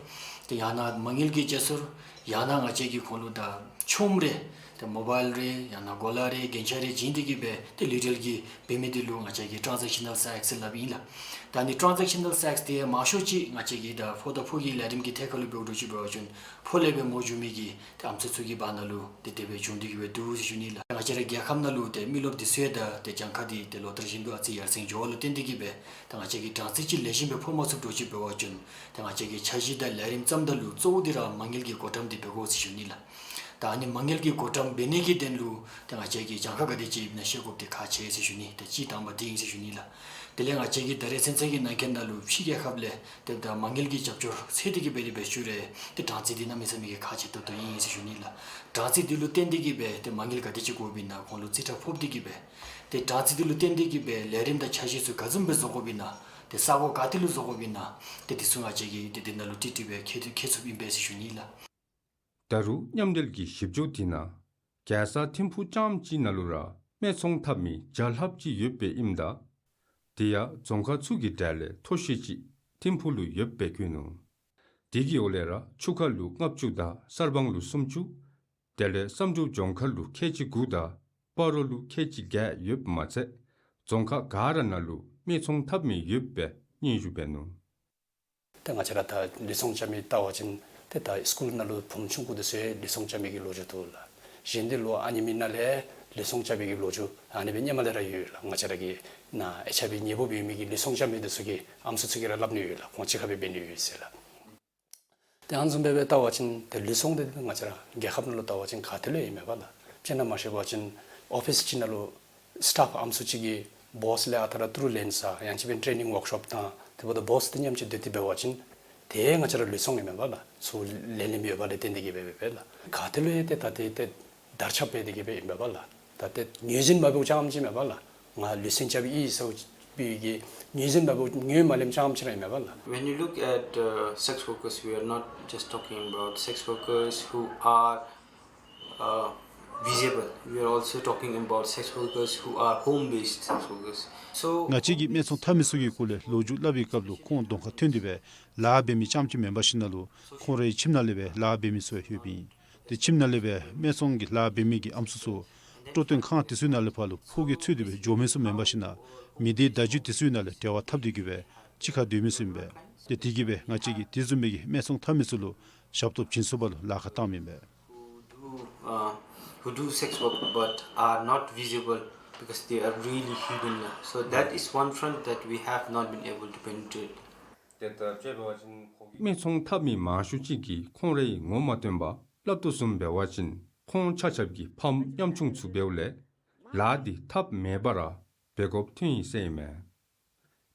ཏེ་ཡང་ན་མ་དངུལ་གྱི་བརྗེ་སོར་ཡང་ན་ང་བཅས་ཀྱིས་ཁོང་ལུ་ད་ཆོགམ་རེ་ཏེ་མོ་བཱའིལ་རེ་ཡང་ན་གོ་ལ་རེ་རྒྱན་ཆ་རེ་བྱིན་ཏེ་གིས་སྦེ་ཏེ་ལི་ཊལ་གྱི་འབད་མི་འདི་ལུ་ང་བཅས་ཀྱིས་ཊཱན་ཟེག་ཤ་ནཱལ་སེགསི་ཟེར་སླབ་ཨིན་ལགས། ད་ཨ་ནི་ཊཱན་ཟེག་ཤ་ནཱལ་སེགསི་འདི་མང་ཤོས་ཅིག་ང་བཅས་ཀྱི་ད་ཕོ་དང་ཕོ་གི་ལས་རིམ་གྱི་ཐད་ཁར་ལུ་འབདཝ་འདྲཝ་ཅིག་འབད་བ་ཅིན་ཕོ་ལས་སྦེ་མོ་འགྱོ་མི་གི་ཏེ་ཨམ་སྲུ་ཚུ་གི་བར་ན་ལུ་ཏེ་དེ་སྦེ་བྱུང་སྟེ་གིས་སྦེ་འདུག་ཟེར་ཞུ་ནི་ལགས། ང་བཅས་ར་རྒྱལ་ཁབ་ནང་ལུ་ཏེ་མི་རློབས་འདི་ཚུ་ཡང་ད་ཏེ་གྱངས་ཁ་འདི་ཏེ་ལོ་ལྟར་བཞིན་དུ་ཨ་ཙི་ཡར་སེང་འགྱོ་བ་ལུ་བརྟེན་ཏེ་གིས་སྦེ་ད་ང་བཅས་ཀྱིས་གྲངས་རྩིས་ཅིག་ལེགས་ཤོམ་སྦེ་ཕོག་མ་ཚུགསཔ་འདྲཝ་ཅིག་འབད་བ་ཅིན་ཏེ་ང་བཅས་ཀྱིས་འཆར་གཞི་དང་ལས་རིམ་བརྩམ་ད་ལུ་གཙོ་བོ་འདི་ར་མ་དངུལ་གྱི་བགོ་བཀྲམ་འདི་འབད་དགོ་ཟེར་ཞུ་ནི་ལགས། ད་ཨ་ནི་མ་དངུལ་གྱི་བགོ་བཀྲམ་འབད་ནི་གི་དོན་ལུ་ཏེ་ང་བཅས་ཀྱིས་གྱངས་ཁ་ག་དེ་ཅིག་ཨིན་ན་ཤེས་དགོཔ་འདི་ཁག་ཆེ་ཟེར་ཞུ་ནི། ཏེ་གཅིག་དང་པ་འདི་ཨིན་ཟེར་ཞུ་ནི་ལགས། དེ་ལས་ང་བཅས་ཀྱིས་ད་རེས་ཚུན་ཚོད་ཀྱི་ནང་འཁོད་ནང་ལུ་ཕྱི་རྒྱལ་ཁབ་ལས་ཏེ་ད་མ་དངུལ་གྱི་རྒྱབ་སྐྱོར་འཚོལ་ཏེ་གིས་སྦེ་དེ་སྦེ་ཞུ་རུང་ཏེ་གྲངས་རྩིས་འདི་གནམ་མེད་ས་མེད་ཀྱི་ཁག་ཆེ་ཏོག་ཏོ་ཨིན་ཟེར་ཞུ་ནི་ལགས། གྲངས་རྩིས་འདི་ལུ་བརྟེན་ཏེ་གིས་སྦེ་ཏེ་མ་དངུལ་ག་དེ་ཅིག་དགོཔ་ཨིན་ན་ཁོང་ལུ་རྩིས་ཁྲ་ཕོག་སྟེ་གིས་སྦེ་ཏེ་གྲངས་རྩིས་འདི་ལུ་བརྟེན་ཏེ་གིས་སྦེ་ལས་རིམ་དང་འཆར་གཞི་ཚུ་ག་བཟུམ་སྦེ་བཟོ་དགོཔ་ཨིན་ན་ ཏེ་ས་གོ་ག་ཏེ་ལུ་བཟོ་དགོཔ་ཨིན་ན་ཏེ་དེ་ཚུ་ང་བཅས་ཀྱིས་ཏེ་དེ་ནང་ལུ་ཏིག་ཏིག་སྦེ་མཁྱེན་མཁྱེན་ཚུགསཔ་ཨིན་པས་ཟེར་ཞུ་ནི་ལགས། ད་རུང་མཉམ་འབྲེལ་གྱི་ཞིབ་འཇུག་དེ་ནང་རྒྱལ་ས་ཐིམ་ཕུག་རྐྱངམ་ཅིག་ནང་ལུ་ར་སྨད་འཚོང་འཐབ་མི་བརྒྱ་ལྷགཔ་ཅིག་ཡོདཔ་ཨིནམ་ད་དེ་ཡང་རྫོང་ཁག་ཚུ་གི་གྲས་ལས་མཐོ་ཤོས་ཅིག་ཐིམ་ཕུག་ལུ་ཡོདཔ་སྦེ་བཀོད་ནུག། དེ་གི་འོག་ལས་ར་ཆུ་ཁ་ལུ་ལྔ་བཅུ་དང་གསར་སྤང་ལུ་སུམ་ཅུ། དེ་ལས་བསམ་གྲུབ་ལྗོངས་མཁར་ལུ་ཁལ་གཅིག་དགུ་དང་སྤ་རོ་ལུ་ཁལ་གཅིག་བརྒྱད་ཡོདཔ་མ་ཚད་རྫོང་ཁག་ག་ར་ནང་ལུ་སྨད་འཚོང་འཐབ་མི་ཡོདཔ་སྦེ་སྙན་ཞུ་འབད་ནུག། ཏེ་ང་བཅས་ར་ད་ལུས་ཚོང་རྐྱབ་མི་བལྟ་བ་ཅིན་ཏེ་ད་སི་ཀུལ་ནང་ལུ་བུམོ་ཆུང་ཀུ་དེ་ཚུ་ཡང་ལུས་ཚོང་རྐྱབ་མི་གི་ལོ་རྒྱུས་འདུག་ལགས། གཞན་དེ་ལུ་ཨ་ནེམོ་ནང་ལས་ལུས་ཚོང་རྐྱབ་མི་གི་ལོ་རྒྱུས་ཨ་ནི་སྦེ་སྔོན་མ་ལས་ར་ཡོད་ལགས། ང་བཅས་ར་གི་ནཱ་ཨེཆ་ཨའི་ཝི་ནད་འབུཔ་ཡོད་མི་གི་ལུས་ཚོང་རྐྱབ་མི་དེ་ཚུ་གི་ཨམ་སྲུ་ཚུ་གིས་ར་སླབ་ནི་ཡོད་ལགས། ཁོང་གཅིག་ཁར་སྦེ་འབད་ནི་ཡོད་ཟེར་ལགས། ཏེ་ཨ་ནི་བཟུམ་སྦེ་བལྟ་བ་ཅིན་ཏེ་ལུས་ཚོང་དེ་ང་བཅས་ར་རྒྱལ་ཁབ་ནང་ལུ་བལྟ་བ་ཅིན་ག་ཏེ་ལུ་ཡང་མེད་པ་ལགས། དཔེར་ན་མ་ཤེས་པ་ཅིན་ཨོ་ཕིས་ཅིག་ནང་ལུ་སི་ཊཕ་ཨམ་སྲུ་ཅིག་གིས་བོས་ལས་ཨ་རྟག་ར་ཏི་རུ་ལེན་ས་ཡང་ཅིན་ཏྲེ་ནིང་ཝརཀ་ཤོབ་དང་དེ་འབདཝ་ད་བོས་དེ་མཉམ་ཅིག་སྡོད་དེ་འབད་བ་ཅིན་ཏེ་ང་བཅས་ར་ལུས་ཚོང་ཡང་མེད་པ་ལགས། ཚུར་ལེན་ལེནམ་ཡོདཔ་ལས་བརྟེན་ཏེ་གིས་འབད་འབདཝ་ལགས། ག་ཏེ་ལུ་ཡང་ཏེ་ད་ཏེ་ཏེ་དར་ཁྱབ་འབད་དེ་གིས་འབད་ཨིན་པས་ལགས། ད་ཏེ་ངོས་འཛིན་འབདཝ་ཅམ་ཅིག་མེད་པ་ལགས། ང་ལུས་ཚོང་རྐྱབ་ཨིན་ཟེར་བའི་གི་ངོས་འཛིན་འབདཝ་ངོ་མ་ལེནམ་ཅམ་ཅིག་ར་ཨིན་མས་པ་ལགས། When you look at uh, sex workers, we are not just talking about sex workers who are uh, visible. We are also talking about sex workers who are home-based sex workers. So ང་བཅས་ཀྱིས་སྨད་འཚོང་འཐབ་མི་ཚུ་གི་སྐོར་ལས་ལོ་རྒྱུས་སླབ་པའི་སྐབས་ལུ་ཁོང་གདོང་ཁར་ཐོན་ཏེ་སྦེ་ལཱ་འབད་མི་ཙམ་ཅིག་མེན་པར་ཞིནམ་ལས་ཁོང་རའི་ཁྱིམ་ནང་ལས་སྦེ་ལཱ་འབད་མི་ཚུ་ཡོདཔ་ཨིན། ཏེ་ཁྱིམ་ནང་ལས་སྦེ་སྨད་འཚོང་གི་ལཱ་འབད་མི་གི་ཨམ་སྲུ་ཚུ་སྤྲོ་སྟོན་ཁང་དེ་ཚུ་ནང་ལས་ཕར་ལུ་ཕོ་སྐྱེས་འཚོལ་ཏེ་སྦེ་འགྱོ་མི་ཚུ་མེན་པར་ཞིནམ་མི་སྡེ་བརྡ་བརྒྱུད་དེ་ཚུ་ནང་ལས་འབྲེལ་བ་འཐབ་སྟེ་གིས་སྦེ་གཅིག་ཁར་སྡོད་མི་ཚུ་ཨིན་པས། ཏེ་དེ་གིས་སྦེ་ང་བཅས་ཀྱིས་དེ་བཟུམ་མའི་གི་སྨད་འཚོང་འཐབ་མི་ཚུ་ལུ་ཞབས་ཏོག་བྱིན་ཚུགསཔ་ལུ་ལཱ་ཁག་བཏངམ་ཨིན་པས། Who do, uh, who do sex work but are not visible because they are really hidden. So that is one front that we have not been able to penetrate. སྨད་འཚོང་འཐབ་མི་མང་ཤོས་ཅིག་གིས་ཁོང་རའི་ངོ་མ་སྟོན་པར་སླབ་དོ་བཟུམ་འབད་བ་ཅིན་ཁོང་ཆ་ཁྱབ་ཀྱི་ཕམ་ཉམ་ཆུང་ཚུ་འབདཝ་ལས་ལཱ་འདི་ཐབས་མེད་པར་འབད་དགོཔ་ཐོན་ཡི་ཟེར་ཨིན་མས།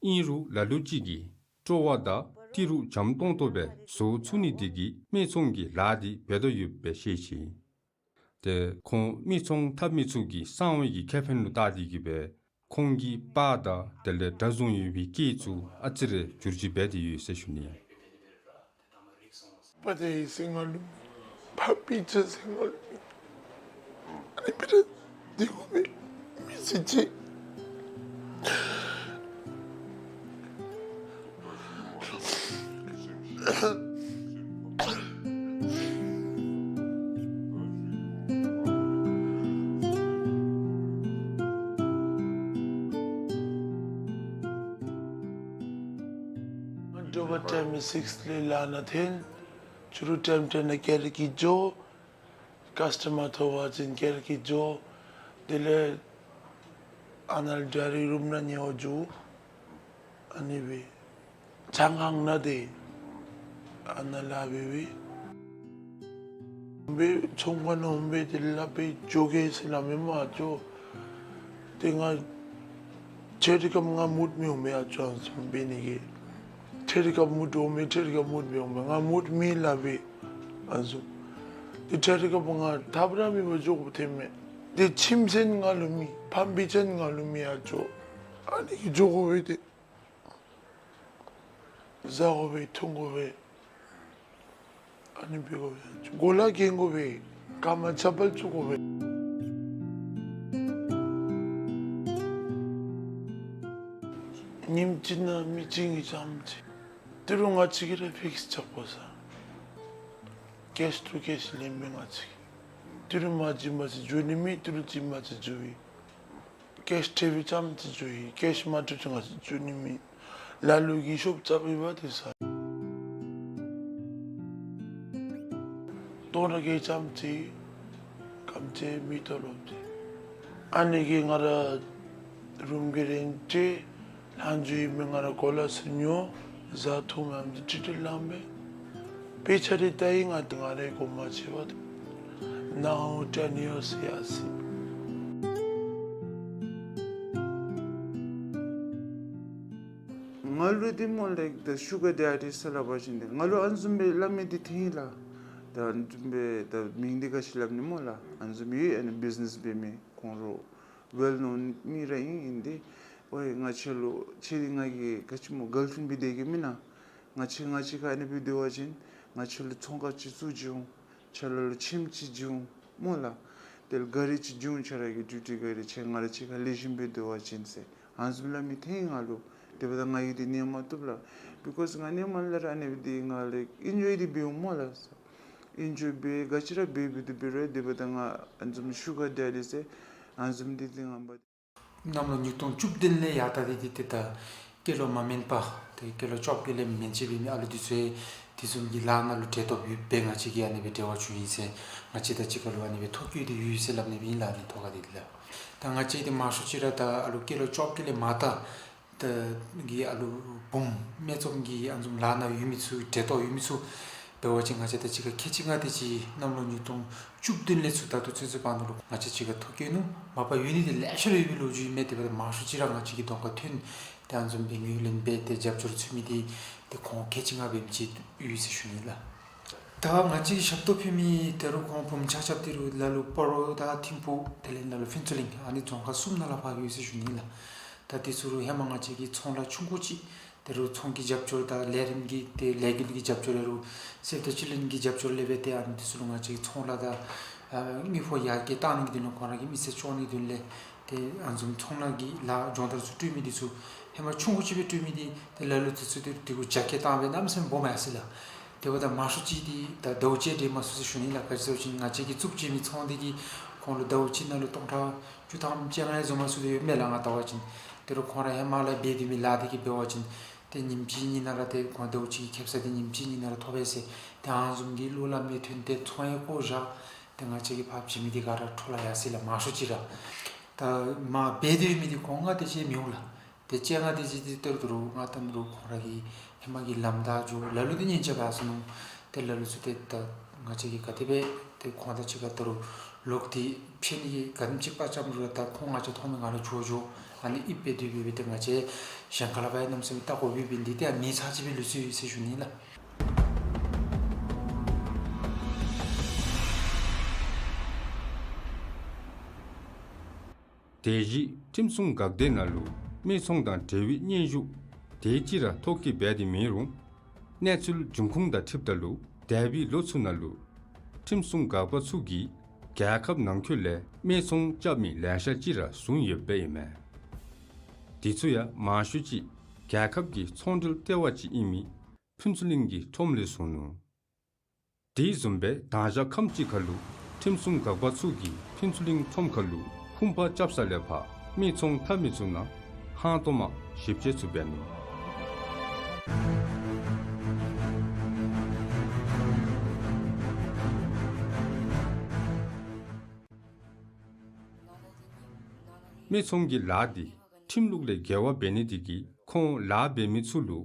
ཨིན་རུང་ལ་ལུ་ཅིག་གིས་སྤྲོ་བ་དང་ཏི་རུ་འཇམ་ཏོང་ཏོ་སྦེ་བཟོ་ཚུགས་ནི་དེ་གིས་སྨད་འཚོང་གི་ལཱ་འདི་འབད་དོ་ཡོདཔ་སྦེ་ཤེས་ཅི། ཏེ་ཁོང་སྨད་འཚོང་འཐབ་མི་ཚུ་གི་གསང་བའི་གི་ཁེ་ཕན་ལུ་བལྟ་སྟེ་གིས་སྦེ་ཁོང་གི་པར་དང་དེ་ལས་གྲྭ་བཟུང་ཡོད་པའི་སྐད་ཚུ་ཨ་ཙི་རེ་བསྒྱུར་བཅོས་འབད་དེ་ཡོད་ཟེར་ཞུ་ནི། པ་དེ་ཡི་སེང་ལུ་མི་ཕ་པི་ཅ་སེང་ལུ་མི་ཨ་ནི་སྦེ་ར་དེ་གོ་བའི་མི་ཚེ་ཅིག་འགྱོ་བ་ཊའིམ་སིགས་ལས་ལཱ་ནང་འཐོན། ཕྱི་རུ་ཊའིམ་ཊེན་ལས་ཀེ་ར་གི་འགྱོ། ཀཱསི་ཊ་མར་ཐོབ་པ་ཅིན་ཀེ་ར་གི་འགྱོ། དེ་ལས་ཨ་ནཱ་ལས་ཌའི་རིང་རུམ་ནང་ཉལ་བར་འགྱོ། ཨ་ནི་སྦེ་ཆང་ཁང་ནང་དེ་ཨ་ནཱ་ལཱ་འབད་འབད། འབད་ཚོང་ཁང་ནང་འབད་དེ་ལཱ་འབད་འགྱོ་གེ་ཟེར་སླབ་མི་མ་འགྱོ། ཏེ་ང་ཁྲེ་རི་ཁབ་ང་མུཊ་མི་འོང་མས་ཨ་ཅོ་ཨ་ཅོ་འབད་ནི་གི། ཁྲེ་རི་ཁབ་མུཊ་འོང་མས། ཁྲེ་རི་ཁབ་མུཊ་མི་འོང་མས། ང་མུཊ་མེད་ལཱ་འབད་ཨ་ཅོ། ཏེ་ཁྲེ་རི་ཁབ་ང་ཐབས་ར་མེད་པར་འགྱོ་དགོཔ་ཐོནམ་མས། ཏེ་ཁྱིམ་ཚན་ང་ལུ་མེད། ཕམ་སྤུན་ཆ་ང་ལུ་མེད་ཨ་ཅོ། ཨ་ནི་གིས་འགྱོ་དགོ་པས་ཏེ། བཟའ་དགོ་པས། འཐུང་དགོ་པས། ཨ་ནི་འབད་དགོ་པས། གོ་ལ་གྱོན་དགོ་པས། རྐངམ་ཆ་པལ་བཙུགས་དགོ་པས། ཉིནམ་གཅིག་ནང་མི་གཅིག་གཉིས་ཙམ་ཅིག། ཏི་རུ་ང་བཅས་ཀྱིས་ར་ཕིགསི་རྐྱབ་དགོ་ས། ཀེཤ་ཊུ་ཀེཤ་ལེན་མི་ང་བཅས་ཀྱིས། ཏི་རུ་མ་བྱིན་པ་ཅིན་འགྱོ་ནི་མེད། ཏི་རུ་བྱིན་པ་ཅིན་འགྱོ་ཡི། ཀེཤ་སྤྲོད་པའི་ཙམ་ཅིག་འགྱོ་ཡི། ཀེཤ་མ་སྤྲོད་ཅིག་ང་བཅས་འགྱོ་ནི་མེད། ལ་ལུ་གིས་ཤོབ་རྐྱབ་ཡོད་པ་དེ་ས། སྟོང་ཕྲག་བརྒྱད་ཙམ་ཅིག་གམ་ཅིག་མི་ཏོ་ལོབ་ཅིག། ཨ་ནི་གིས་ང་ར་རུམ་གྱི་རེནཊ་ལྷག་འགྱོ་ཡི་མི་ང་ར་གོ་ལ་ཚུ་ཉོ། བཟའ་འཐུང་མཉམ་དུ་ཁྲིག་ཁྲི་ལང་པས། དཔེ་ཆ་རེ་བལྟ་ཡི་ང་ང་རའི་གོ་མ་ཆོད་པར། Now ten years ཡར་སོ་ཡི། ང་ལུ་འདི་སྨོ་ལེགས་ད་ཤུ་གར་ཌེ་ཌི་ཟེར་སླབ་པ་ཅིན་འདི་ང་ལུ་ཨ་ནི་བཟུམ་སྦེ་སླབ་མི་འདི་ཐོན་ཡི་ལགས། ད་ཨ་ནི་བཟུམ་སྦེ་ད་མིང་འདི་ག་ཅི་སླབ་ནི་སྨོ་ལགས། ཨ་ནི་བཟུམ་ཡོད། ཨ་ནི་བིཛ་ནེས་འབད་མི་ཁོང་ར་ཝེལ་ནོན་མི་ར་ཨིན། ཨིན་ཏེ་ ཨོའི་ང་བཅས་ལུ་ཁྱེད་ང་གིས་ག་ཅི་སྨོ་གཱརལ་ཕྲེནཌ་སྦེ་སྡོད་གེ་མེན་ན། ང་བཅས་ང་བཅས་ཁར་ཨ་ནི་སྦེ་སྡོད་པ་ཅིན་ང་བཅས་ལུ་ཚོང་ཁང་ཅིག་བཙུགས་བྱིན་འོང་། ཁྱེད་ལུ་ཁྱིམ་ཅིག་བྱིན་འོང་སྨོ་ལགས། དེ་ལས་གཱ་རི་ཅིག་བྱིན་འོང་ཁྱེད་ར་གི་ཌིའུ་ཊི་གཱ་རི་ཁྱེད་ང་ར་གཅིག་ཁར་ལེགས་ཤོམ་སྦེ་སྡོད་པ་ཅིན་ཟེར། ཨ་ནི་བཟུམ་སླབ་མི་ཐོན་ང་ལུ། དེ་འབདཝ་ད་ང་གིས་འདི་གནས་མ་བཏུབ་ལགས། བི་ཀོསི་ང་གནས་མ་ལས་ར་ཨ་ནི་སྦེ་འདི་ང་ལས་ཨིན་ཇོའི་འདི་འབད་འོང་སྨོ་ལགས། ཨིན་ཇོའི་འབད་ག་ཅི་ར་འབད་འབད་དེ་འབད་རུང་དེ་འབདཝ་ད་ང་ཨ་ནི་བཟུམ་ཤུ་གར་ཌེ་ཌི་ཟེར་ཨ་ནི་བཟུམ་འདི་འདི་ང་འབད། གནམ་ལོ་ཉིས་སྟོང་བཅུ་བདུན་ལས་ཡར་ད་འདི་འདི་ཏེ་ད་སྐྱེས་ལོ་མ་དམན་པ་ཏེ་སྐྱེས་ལོ་བཅོ་བརྒྱད་ལས་མན་ཆད་འབད་མི་ཨ་ལུ་འདི་ཚུ་ཡང་དེ་བཟུམ་གྱི་ལཱ་ནང་ལུ་འབྲེལ་གཏོགས་ཡོདཔ་སྦེ་ང་བཅས་ཀྱིས་ཨ་ནི་སྦེ་འབྲེལ་བ་བྱུང་ཡི་ཟེར་ང་བཅས་དང་གཅིག་ཁར་ལུ་ཨ་ནི་སྦེ་ཐོ་བཀོད་དེ་ཡོད་ཟེར་སླབ་ནི་སྦེ་ཨིན་ལགས། ཨ་ནི་ཐོག་ཁར་འདི་ལགས། ད་ང་བཅས་འདི་མང་ཤོས་ཅིག་ར་ད་ཨ་ལུ་སྐྱེས་ལོ་བཅོ་བརྒྱད་ལས་མར་ད་ད་གི་ཨ་ལུ་བུམོ་སྨད་འཚོང་གི་ཨ་ནི་བཟུམ་ལཱ་ནང་ཡོད་མི་ཚུ་འབྲེལ་གཏོགས་ཡོད་མི་ཚུ་འབད་བ་ཅིན་ང་བཅས་དང་གཅིག་ཁར་ཁལ་གཅིག་ལྔ་དེ་ཅིག་གནམ་ལོ་ཉིས་སྟོང་བཅུ་བདུན་ལས་ཚུར་ད་ལྟོ་ཚུན་ཚོད་བར་ན་ལུ་ང་བཅས་གཅིག་ཁར་ཐོ་བཀོད་ནུག། མ་པ་ཡོད་ནི་འདི་ལེ་ཤ་ར་ཡོད་པའི་ལོ་རྒྱུས་ཨིན་མས། དེ་འབདཝ་ད་མང་ཤོས་ཅིག་ར་ང་བཅས་ཀྱི་གདོང་ཁར་ཐོན། ཏེ་ཨ་ནི་བཟུམ་སྦེ་ངོས་ལེན་འབད་དེ་རྒྱབ་སྐྱོར་ཚུད་མི་འདི་ཏེ་ཁོང་ཁལ་གཅིག་ལྔ་འབད་མི་ཅིག་ཡོད་ཟེར་ཞུ་ནི་ལགས། ད་ང་བཅས་ཀྱི་ཞབས་ཏོག་ཕུལ་མི་ད་རུང་ཁོང་བུམོ་ཆ་ཁྱབ་འདི་རུང་ལ་ལུ་སྤ་རོ་དང་ཐིམ་ཕུག་དེ་ལས་ལ་ལུ་ཕུན་ཚོགས་གླིང་ཨ་ནི་རྫོང་ཁག་གསུམ་ནང་ལུ་ཕར་ཡོད་ཟེར་ཞུ་ནི་ལགས། ད་འདི་ཚུ་རུང་ཧེ་མ་ང་བཅས་ཀྱིས་ཚོང་ལཱ་ཆུང་ཀུ་ཅིག་ད་རུང་ཚོང་གི་རྒྱབ་སྐྱོར་དང་ལས་རིམ་གྱི་ཏེ་ལས་འགུལ་གྱི་རྒྱབ་སྐྱོར་ལས་རུང་སེབ་ཏེ་ཅི་ལིན་གྱི་རྒྱབ་སྐྱོར་ལས་འབད་དེ་ཨ་ནི་འདི་ཚུ་ལུ་ང་བཅས་ཚོང་ལཱ་དང་ཨ་དངུལ་ཕོགས་ཡར་རྒྱས་བཏང་ནི་གི་དོན་ལུ་ཁོང་ར་གི་མི་སེར་སྐྱོང་ནི་གི་དོན་ལས་ཏེ་ཨ་ནི་བཟུམ་ཚོང་ལཱ་གི་ལཱ་སྦྱོང་བརྡར་ཚུ་སྤྲོད་མི་འདི་ཚུ་ཧེ་མ་ཆུང་ཀུ་ཅིག་སྦེ་སྤྲོད་མི་འདི་ཏེ་ལ་ལུ་འདི་ཚུ་ཏེ་དེ་གུ་རྒྱ་སྐྱེད་བཏང་སྦེ་གནམ་མེད་ས་མེད་སྦོམ་ཡར་སོ་ཡི་ལགས། དེ་འབདཝ་ད་མང་ཤོས་ཅིག་འདི་ད་ཟླཝ་གཅིག་འགྲིག་མ་ཚུགས་ཟེར་ཞུ་ནི་ལགས། ག་ཅི་ཟེར་བ་ཅིན་ང་བཅས་ཀྱིས་བཙུགས་བྱིན་མི་ཚོང་འདི་གིས་ཁོང་ལུ་ཟླཝ་གཅིག་ནང་ལུ་སྟོང་ཕྲག་བཅུ་ཐམ་བཅོ་ལྔ་བཟུམ་མ་ཚུད་དེ་ཡོད་མས་ལགས་ང་བལྟ་བ་ཅིན། དེ་རུང་ཁོང་ར་ཧེ་མ་ལས་འབད་སྡོད་མི་ལཱ་འདི་གིས་འབད་བ་ཅིན་ཏེ་ཉིནམ་གཅིག་གཉིས་ནང་ར་ཏེ་ཁོང་ཟླཝ་གཅིག་གི་ཁེ་སང་འདི་ཉིནམ་གཅིག་གཉིས་ནང་ར་ཐོབ་པས་ཟེར་ཏེ་ཨ་ནི་བཟུམ་གྱི་བློ་སླབ་མི་ཐོན་ཏེ་ཚོང་ཡང་བཀོག་བཞག། ཏེ་ང་བཅས་ཀྱིས་ཕར་བྱིན་མི་འདི་ག་ར་འཕྲོ་བརླག་ཡར་སོ་ཡི་ལགས། མང་ཤོས་ཅིག་ར་ད་མར་འབད་སྡོད་མི་འདི་ཁོང་ལྔ་དེ་ཅིག་མི་འོང་ལགས། ཏེ་བཅོ་ལྔ་དེ་ཅིག་འདི་ད་རུང་ང་བལྟ་རུང་ཁོང་ར་གི་ཧེ་མ་གི་ལམ་བདའ་འགྱོ། ལ་ལུ་འདི་ཉེན་ཆེ་བར་སོང་ནུག། ཏེ་ལ་ལུ་ཚུ་ཏེ་ད་ང་བཅས་ཀྱིས་ག་དེ་སྦེ་ཏེ་ཁོང་དང་གཅིག་ཁར་ད་རུང་ལོག་སྟེ་ཕྱད་ནི་གི་ག་དེམ་ཅིག་དཔའ་བཅམ་རུང་ར་ད་ཁོང་ང་བཅས་མཐོང་མི་ནང་ལུ་འགྱོ་འགྱོ། ཨ་ནི་ཨིན་པས། དེ་སྦེ་འབད་དེ་ང་བཅས་གཞན་ཁ་ལས་ཕར་ཡང་གནམ་མེད་ས་མེད་བལྟ་དགོཔ་འབད་ནི་འདི་ཏེ་ཨ་ནི་ཚར་ཅིག་སྦེ་ལུས་སོ་ཡི་ཟེར་ཞུ་ནི་ལགས། དེ་བཞིན་ཁྲིམས་སྲུང་འགག་སྡེ་ནང་ལུ་སྨད་འཚོང་དང་འབྲེལ་བའི་སྙན་ཞུ་དེ་ཅིག་ར་ཐོ་བཀོད་འབད་དེ་མེད་རུང་། གནས་ཚུལ་འབྱུང་ཁུངས་དང་འཁྲིལཝ་ད་ལུ་འདས་པའི་ལོ་ཚུ་ནང་ལུ་ཁྲིམས་སྲུང་འགག་པ་ཚུ་གིས་རྒྱལ་ཁབ་ནང་འཁོད་ལས་སྨད་འཚོང་རྐྱབ་མི་ལེ་ཤ་ཅིག་ར་བཟུང་ཡོདཔ་ཨིན་མས། དེ་ཚུ་ཡང་མང་ཤོས་ཅིག་རྒྱལ་ཁབ་ཀྱི་ཚོང་འབྲེལ་ལྟེ་བ་ཅིག་ཨིན་མི་ཕུན་ཚོགས་གླིང་གི་ཁྲོམ་ལས་བཟུང་ནུག། དེ་བཟུམ་སྦེ་དང་ཞག་ཁམས་ཅིག་ཁར་ལུ་ཁྲིམས་སྲུང་འགག་པ་ཚུ་གིས་ཕུན་ཚོགས་གླིང་ཁྲོམ་ཁར་ལུ་ཕུང་པ་རྐྱབ་ས་ལས་ཕར་སྨད་འཚོང་འཐབ་མི་ཚུ་ནང་ཧང་སྟོང་མ་ཞིབ་དཔྱད་ཚུ་འབད་ནུག། སྨད་འཚོང་གི་ལཱ་འདི་ཁྲིམས་ལུགས་ལས་འགལ་བ་འབད་ནི་དེ་གིས་ཁོང་ལཱ་འབད་མི་ཚུ་ལུ་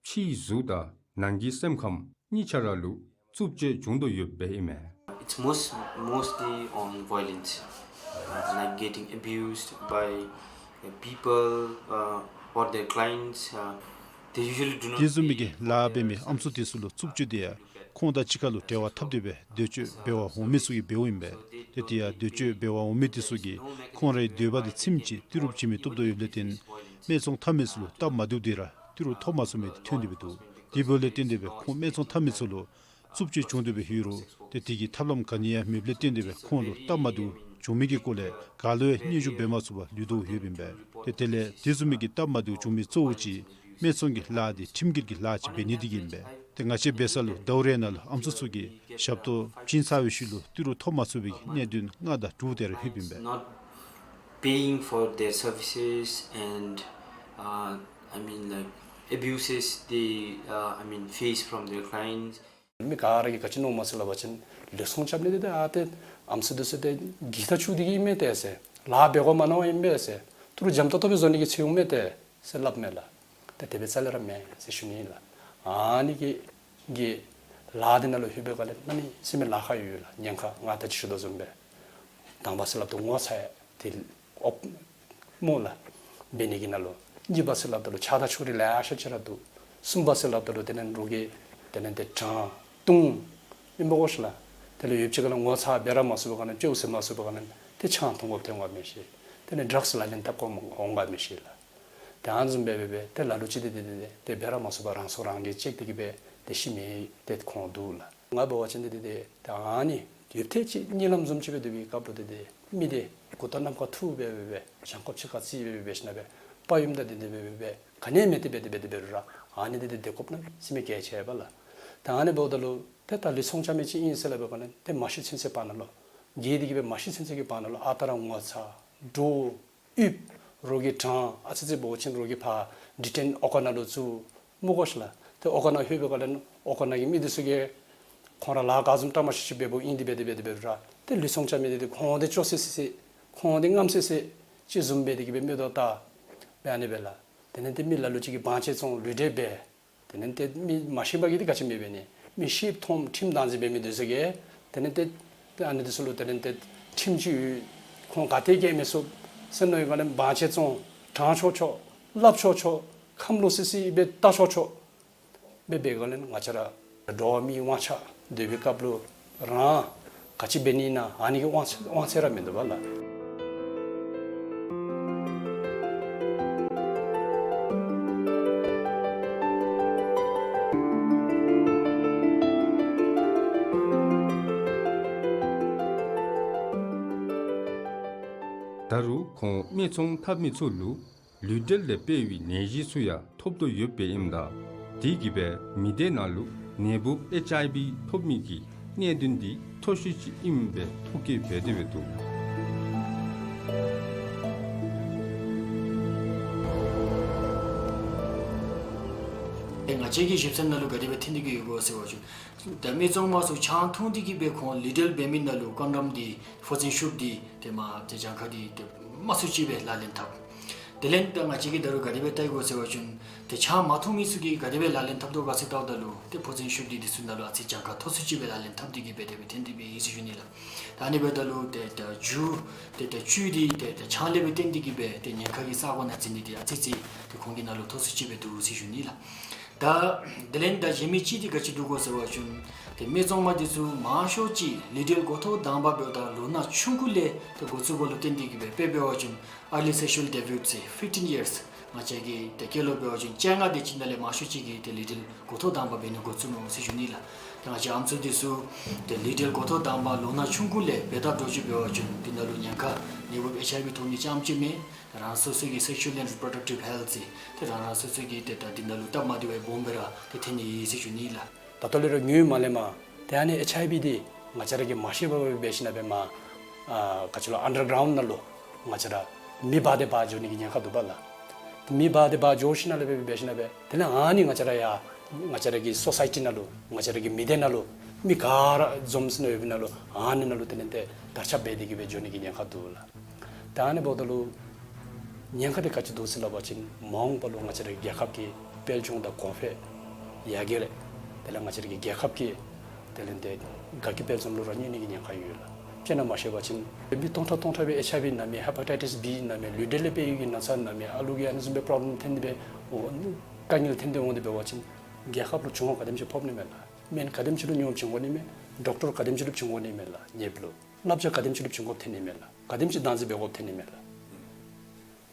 ཕྱིའི་གཟུགས་དང་ནང་གི་སེམས་ཁམས་གཉིས་ཆ་ར་ལུ་རྩུབ་སྤྱོད་འབྱུང་དོ་ཡོདཔ་ཨིན་མས། It's most, mostly on violence, uh, like getting abused by, uh, people, uh, or their clients. Uh, they usually do not. དེ་བཟུམ་མའི་གི་ལཱ་འབད་མི་ཨམ་སྲུ་དེ་ཚུ་ལུ་རྩུབ་སྤྱོད་དེ་ཡང་ཁོང་དང་གཅིག་ཁར་ལུ་འབྲེལ་བ་འཐབ་སྟེ་སྦེ་འདོད་སྤྱོད་འབད་བར་འོང་མི་ཚུ་གིས་འབདཝ་ཨིན་པས། ཏེ་དེ་ཡང་འདོད་སྤྱོད་འབད་བར་འོང་མི་དེ་ཚུ་གིས་ཁོང་རའི་འདོད་པ་དང་ཚིམ་ཅིག་ཏི་རུ་བྱིན་མི་བཏུབ་དོ་ཡོདཔ་ལས་བརྟེན་སྨད་འཚོང་འཐབ་མི་ཚུ་ལུ་སྟབས་མ་བདེཝ་དེ་ར་ཏི་རུ་ཐོབ་མ་ཚུགས་མི་དེ་ཐོན་ཏེ་སྦེ་འདུག། དེ་འབདཝ་ལས་བརྟེན་ཏེ་སྦེ་ཁོང་སྨད་འཚོང་འཐབ་མི་ཚུ་ལུ་རྩུབ་སྤྱོད་བྱུང་སྟེ་སྦེ་ཡོད་རུང་ཏེ་དེ་གི་ཐབས་ལམ་ག་ནི་ཡང་མེདཔ་ལས་བརྟེན་ཏེ་སྦེ་ཁོང་ལུ་སྟབས་མ་བདེཝ་བྱུང་མི་གི་སྐོར་ལས་ག་ལུ་ཡང་སྙན་ཞུ་འབད་མ་ཚུགས་པར་ལུས་དོ་ཡོདཔ་ཨིན་པས། ཏེ་དེ་ལས་དེ་བཟུམ་མའི་གི་སྟབས་མ་བདེཝ་བྱུང་མི་གཙོ་བོ་ཅིག་སྨད་འཚོང་གི་ལཱ་འདི་ཁྲིམས་འགལ་གྱི་ལཱ་ཅིག་འབད་ནི་དེ་གིས་ཨིན་པས། ཏེ་ང་བཅས་འབད་ས་ལུ་ཟླཝ་རེ་ནང་ལུ་ཨམ་སྲུ་ཚུ་གིས་ཞབས་ཏོག་བྱིན་ཚར་བའི་ཤུལ་ལུ་ཏི་རུ་ཐོབ་མ་ཚུགས་པའི་གནད་དོན་ལྔ་དང་དྲུག་དེ་ར་ཡོདཔ་ཨིན་པས། Not paying for their services and, uh, I mean, like, abuses they, uh, I mean, face from their clients. མི་ག་ར་གིས་ག་ཅི་མནོཝ་སྨོ་ཟེར་སླབ་པ་ཅིན་ལས་ཚོང་རྐྱབ་ནི་འདི་ཏེ་ཨ་ཏེ་ཨམ་སྲུ་འདི་ཚུ་ཏེ་གི་ད་ཆུ་འདི་གིས་ཨིན་མས་ཏེ་ཟེར། ལཱ་འབད་དགོ་མ་མནོ་བ་ཨིན་མས་ཟེར། ཏི་རུ་འཇམ་ཏོང་ཏོ་སྦེ་བཟོ་ནི་གི་ཚེ་འོང་མས་ཏེ་ཟེར་སླབ་མས་ལགས། ཏེ་དེ་སྦེ་རྩ་ལས་ར་མེན་ཟེར་ཞུ་ནི་ཨིན་ལགས། ཨ་ནི་གི་གི་ལཱ་འདི་ནང་ལུ་ལྷོད་པའི་སྒང་ལས་གནམ་མེད་ས་མེད་ལཱ་ཁག་ཡོད་ལགས། ཉེན་ཁ་ང་ད་ཅི་ཞུ་དོ་བཟུམ་སྦེ་དང་པ་ཟེར་སླབ་ད་ལུ་ངོ་ཚ་ཡང་དེ་ཨོ་སྨོ་ལགས། འབད་ནི་གི་ནང་ལུ་གཉིས་པ་ཟེར་སླབ་ད་ལུ་ཆགས་སྡང་ཕྱོགས་རིས་ལེ་ཤ་ཅིག་ར་འདུག། གསུམ་པ་ཟེར་སླབ་ད་ལུ་དེ་ལས་རོགས་ཀྱིས་དེ་ལས་ཏེ་དྲང་བརྡུང་ཨིན་པ་གོ་ཤིག་ལགས། དེ་ལས་ཡོད་ཅིག་ཁ་ལས་ངོ་ཚ་འབད་ར་མ་ཚུགས་པའི་སྒང་ལས་བཅོལ་ཟེར་མ་ཚུགས་པའི་སྒང་ལས་ཏེ་ཆང་འཐུང་དགོཔ་ཐོན་འོང་ག་མི་ཤེས། དེ་ལས་ཌྲགསི་ལག་ལེན་འཐབ་དགོཔ་འོང་ག་མི་ཤེས་ལགས། ད་ཨ་ནི་བཟུམ་སྦེ་སྦེ་སྦེ་ཏེ་ལ་ལུ་ཅིག་འདི་འདི་འདི་ཏེ་འབད་ར་མ་ཚུགས་པར་རང་སྲོག་རང་གིས་བཅད་དེ་གི་སྦེ་ཏེ་ཤི་མི་ཏེ་ཁོང་འདུག་ལགས། ང་འབད་བ་ཅིན་འདི་འདི་འདི་ད་ཨ་ནི་ཡུདཔ་ཐེངས་ཅིག་གཉིད་ལམ་བཟུམ་ཅིག་སྦེ་སྡོད་པའི་སྐབས་ལུ་འདི་འདི་མི་འདི་མགུ་ཏོ་ནམ་མཁའ་འཐུ་སྦེ་སྦེ་སྦེ་བྱང་ཁོག་ཕྱི་ཁར་བཙིར་སྦེ་སྦེ་སྦེ་ཞིནམ་ལས་སྦེ་དཔའ་ཡུམ་དང་འདི་འདི་སྦེ་སྦེ་སྦེ་ག་ནི་མེད་དེ་སྦེ་དེ་སྦེ་དེ་སྦེ་རུང་ར་ཨ་ནི་འདི་འདི་སྡོད་དགོཔ་ནི་སེམས་ཁར་གལ་ཆེ་བས་ལགས། ད་ཨ་ནི་འབདཝ་ད་ལུ་ཏེ་ད་ལུས་ཚོང་རྐྱབ་མི་ཅིག་ཨིན་ཟེར་སླབ་པའི་སྒང་ལས་ཏེ་མ་ཤི་ཚུན་ཚོད་བར་ན་ལུ་རྒས་དེ་གི་སྦེ་མ་ཤི་ཚུན་ཚོད་ཀྱི་བར་ན་ལུ་ཨ་རྟག་ར་ངོ་ཚ་འདྲོག་ཡིད་རོགས་ཀྱིས་དྲང་། ཨ་ཙི་ཙི་འབད་བ་ཅིན་རོགས་ཀྱིས་ཕར་ཌི་ཊེན་ཨོ་ཀ་ནང་ལུ་བཙུགས་སྨོ་གོ་ཤིག་ལགས། ཏེ་ཨོ་ཀ་ནང་ལྷོད་པའི་སྒང་ལས་ཨོ་ཀ་ནང་གི་མི་འདི་ཚུ་གིས་ཁོང་ར་ལཱ་ག་བཟུམ་བཀྲ་མ་ཤིས་ཤིས་འབདཝ་ཨིན་དེ་སྦེ་དེ་སྦེ་དེ་སྦེ་རུང་ར་ཏེ་ལུས་ཚོང་རྐྱབ་མི་འདི་འདི་ཁོང་འདི་སྐྱོ་སི་སི་སི་ཁོང་འདི་རྔམ་སི་སི་ཅིག་བཟུམ་སྦེ་དེ་གི་སྦེ་མིག་ཏོ་བལྟ་སྦེ་ཨ་ནི་སྦེ་ལགས། དེ་ལས་ཏེ་མི་ལ་ལུ་ཅིག་གིས་བང་ཆེན་བཙོང་ལུས་འབྲེལ་འབད། དེ་ལས་ཏེ་མི་མ་ཤེས་པ་གིས་འདི་ག་ཅི་མི་འབད་ནི། མི་ཤེསཔ་མཐོངམ་ཁྲིམས་བདག་འཛིན་འབད་མི་འདི་ཚུ་གིས་དེ་ལས་ཏེ་ཏེ་ཨ་ནི་འདི་ཚུ་ལུ་དེ་ལས་ཏེ་ཁྲིམས་ཅིག་ཡོད། ཁོང་ག་ཏེ་བཀལ་མི་ཚུགས་ཟེར་མནོ་བའི་སྒང་ལས་བང་ཆེན་བཙོང་དྲང་ཆོག་ཆོག་སླབ་ཆོག་ཆོག་ཁམས་ལོག་སི་སི་སྦེ་བལྟ་ཆོག་ཆོག་སྦེ་འབད་སྒང་ལས་ང་བཅས་ར་འགྲོ་བ་མིའི་དབང་ཆ་སྡོད་པའི་སྐབས་ལུ་རང་ག་ཅི་འབད་ནི་ཨིན་ན་ཨ་ནི་གི་དབང་ཚད་དབང་ཚད་ར་མིན་འདུག་པ་ལགས། ད་རུང་ཁོང་སྨད་འཚོང་འཐབ་མི་ཚུ་ལུ་ལུས་འབྲེལ་ལས་སྤེལ་བའི་ནད་གཞི་ཚུ་ཡང་ཐོབ་དོ་ཡོདཔ་ཨིནམ་ད་དེ་གིས་སྦེ་མི་སྡེ་ནང་ལུ་ནད་འབུཔ་ཨེཆ་ཨའི་བི་ཐོབ་མི་གི་གནད་དོན་འདི་མཐོ་ཤོས་ཅིག་ཨིནམ་སྦེ་ཐོ་བཀོད་འབད་དེ་སྦེ་འདུག། ང་བཅས་ཀྱི་ཞིབ་འཚོལ་ནང་ལུ་ག་དེ་སྦེ་ཐོན་ཏེ་གི་ཡོད་གོ་ཟེར་བ་ཅིན་ད་སྨད་འཚོང་མ་ཚུ་ཆང་འཐུང་སྟེ་གི་སྦེ་ཁོང་ལུས་འབྲེལ་འབད་མི་ནང་ལུ་ཀོན་ཌོམ་འདི་ཕོ་ཚན་ཤུབས་འདི་ཏེ་མ་ཏེ་གྱངས་ཁ་འདི་ཏེ་མང་སུ་ཅིག་སྦེ་ལག་ལེན་འཐབ། དེ་ལས་ད་ང་བཅས་ཀྱིས་ད་རུང་ག་དེ་སྦེ་བལྟ་ཡི་གོ་ཟེར་བ་ཅིན་ཏེ་ཆང་མ་འཐུང་མི་ཚུ་གིས་ག་དེ་སྦེ་ལག་ལེན་འཐབ་དོ་ག་ཟེར་བལྟཝ་ད་ལུ་ཏེ་ཕོ་ཚན་ཤུབས་འདི་འདི་ཚུ་ནང་ལུ་ཨ་ཙི་གྱངས་ཁ་མཐོ་སུ་ཅིག་སྦེ་ལག་ལེན་འཐབ་སྟེ་གི་སྦེ་དེ་སྦེ་ཐོན་ཏེ་སྦེ་ཡོད་ཟེར་ཞུ་ནི་ལགས། ད་ཨ་ནི་འབདཝ་ད་ལུ་ཏེ་ད་རྒྱུ་ཏེ་ད་བཅུད་འདི་ཏེ་ད་ཆང་ལས་སྦེ་བརྟེན་ཏེ་གི་སྦེ་ཏེ་ཉེན་ཁ་གི་ས་གོ་ནང་འཛུལ་ནི་འདི་ཨ་ཙི་ཙི་ཏེ་ཁོང་གི་ནང་ལུ་མཐོ་སུ་ཅིག་སྦེ་འདུག་ཟེར་ཞུ་ནི་ལགས། ད་དེ་ལས་ད་གཞན་མི་ཅིག་འདི་ག་ཅི་འདུག་གོ་ཟེར་བ་ཅིན་ཏེ་སྨད་འཚོང་མ་འདི་ཚུ་མང་ཤོས་ཅིག་ལུས་འབྲེལ་འགོ་ཐོག་དང་པ་འབདཝ་ད་ལོ་ན་ཆུང་ཀུ་ལས་ཏེ་འགོ་བཙུགས་པ་ལུ་བརྟེན་ཏེ་གི་སྦེ་དཔེ་འབད་བ་ཅིན་early sexual debut ཟེར་fifteen years ང་བཅས་ཀྱི་ཏེ་སྐྱེས་ལོ་འབད་བ་ཅིན་བཅོ་ལྔ་དེ་ཅིག་ནང་ལས་མང་ཤོས་ཅིག་གིས་ཏེ་ལུས་འབྲེལ་འགོ་ཐོག་དང་པ་འབད་ནི་འགོ་བཙུགས་ནུག་ཟེར་ཞུ་ནི་ལགས། ཏེ་ང་བཅས་ཨམ་སྲུ་འདི་ཚུ་ཏེ་ལུས་འབྲེལ་འགོ་ཐོག་དང་པ་ལོ་ན་ཆུང་ཀུ་ལས་འབད་དེ་འགྱོ་ཅི་འབད་བ་ཅིན་འདི་ནང་ལུ་ཉེན་ཁ་ནད་འབུཔ་ཨེཆ་ཨའི་བི་ཐོབ་ནི་རྐྱངམ་ཅིག་མེན། རང་སོ་སོ་གི་sexual and reproductive health ཟེར་ཏེ་རང་རང་སོ་སོ་གི་ཏེ་ད་འདི་ནང་ལུ་སྟབས་མ་བདེ་བའི་སྦོམ་སྦེ་ར་ཏེ་ཐོན་ནི་ཨིན་ཟེར་ཞུ་ནི་ལགས། ད་ལྟོ་ལས་ར་ཉུང་མ་ལས་མར་ཏེ་ཨ་ནི་ཨེཆ་ཨའི་བི་འདི་ང་བཅས་ར་གིས་མ་ཤེས་པར་སྦེ་འབད་ཞིནམ་ལས་སྦེ་མར་ཨ་ག་ཅི་ལོ་ཨན་ཌར་གརའུནཌ་ནང་ལུ་ང་བཅས་ར་མེ་འབར་ཏེ་འབར་འགྱོ་ནི་གི་ཉེན་ཁ་འདུག་པ་ལགས། ཏེ་མེ་འབར་ཏེ་འབར་འགྱོ་ཞིནམ་ལས་སྦེ་འབད་ཞིནམ་ལས་སྦེ་དེ་ལས་ཨ་ནི་ང་བཅས་ར་ཡ་ང་བཅས་ར་གི་སོ་སའི་ཊི་ནང་ལུ་ང་བཅས་ར་གི་མི་སྡེ་ནང་ལུ་མི་ག་ར་འཛོམས་ས་ནང་ཡོད་པའི་ནང་ལུ་ཨ་ནི་ནང་ལུ་དེ་ལས་ཏེ་དར་ཁྱབ་འབད་དེ་གི་སྦེ་འགྱོ་ནི་གི་ཉེན་ཁ་འདུག་ལགས། ད་ཨ་ནི་འབདཝ་ད་ལུ་ཉེན་ཁ་འདི་ག་ཅི་འདུག་ཟེར་སླབ་པ་ཅིན་མ་འོངས་པ་ལུ་ང་བཅས་ར་རྒྱལ་ཁབ་ཀྱི་དཔལ་འབྱོར་དང་གོང་འཕེལ་ཡར་རྒྱས་ལས་དེ་ལས་ང་བཅས་ར་གི་རྒྱལ་ཁབ་ཀྱི་དེ་ལས་ཏེ་དགའ་སྐྱིད་དཔལ་འཛོམས་ལུ་ར་གནོད་ནི་གི་ཉེན་ཁ་ཡོད་ལགས། དཔེར་ན་མ་ཤེས་པ་ཅིན་མི་སྟོང་ཕྲག་སྟོང་ཕྲག་སྦེ་ཨེཆ་ཨའི་བི་ན་མི་ཧེ་པ་ཊའི་ཊིས་བི་ན་མི་ལུས་འབྲེལ་ལས་སྤེལ་ཡོད་ཀྱི་ན་ཚ་ན་མི་ཨ་ལུ་གི་ཨ་ནི་བཟུམ་སྦེ་པོརོབ་ལེམ་ཐོན་ཏེ་སྦེ་འོ་དཀའ་ངལ་ཐོན་ཏེ་འོང་སྟེ་འབད་བ་ཅིན་རྒྱལ་ཁབ་ལུ་འབྱུང་བ་ག་དེམ་ཅིག་ཕོག་ནི་མས་ལགས། སྨན་ག་དེམ་ཅིག་ལུ་ཉོ་བྱིན་དགོ་ནི་མས། ཌོག་ཊར་ག་དེམ་ཅིག་ལུ་བྱིན་དགོ་ནི་མས་ལགས། ཉེ་སྦེ་ལུ་བསླབ་བྱ་ག་དེམ་ཅིག་ལུ་བྱིན་དགོཔ་ཐོན་ནི་མས་ལགས། ག་དེམ་ཅིག་བདག་འཛིན་འབད་དགོཔ་ཐོན་ནི་མས་ལགས།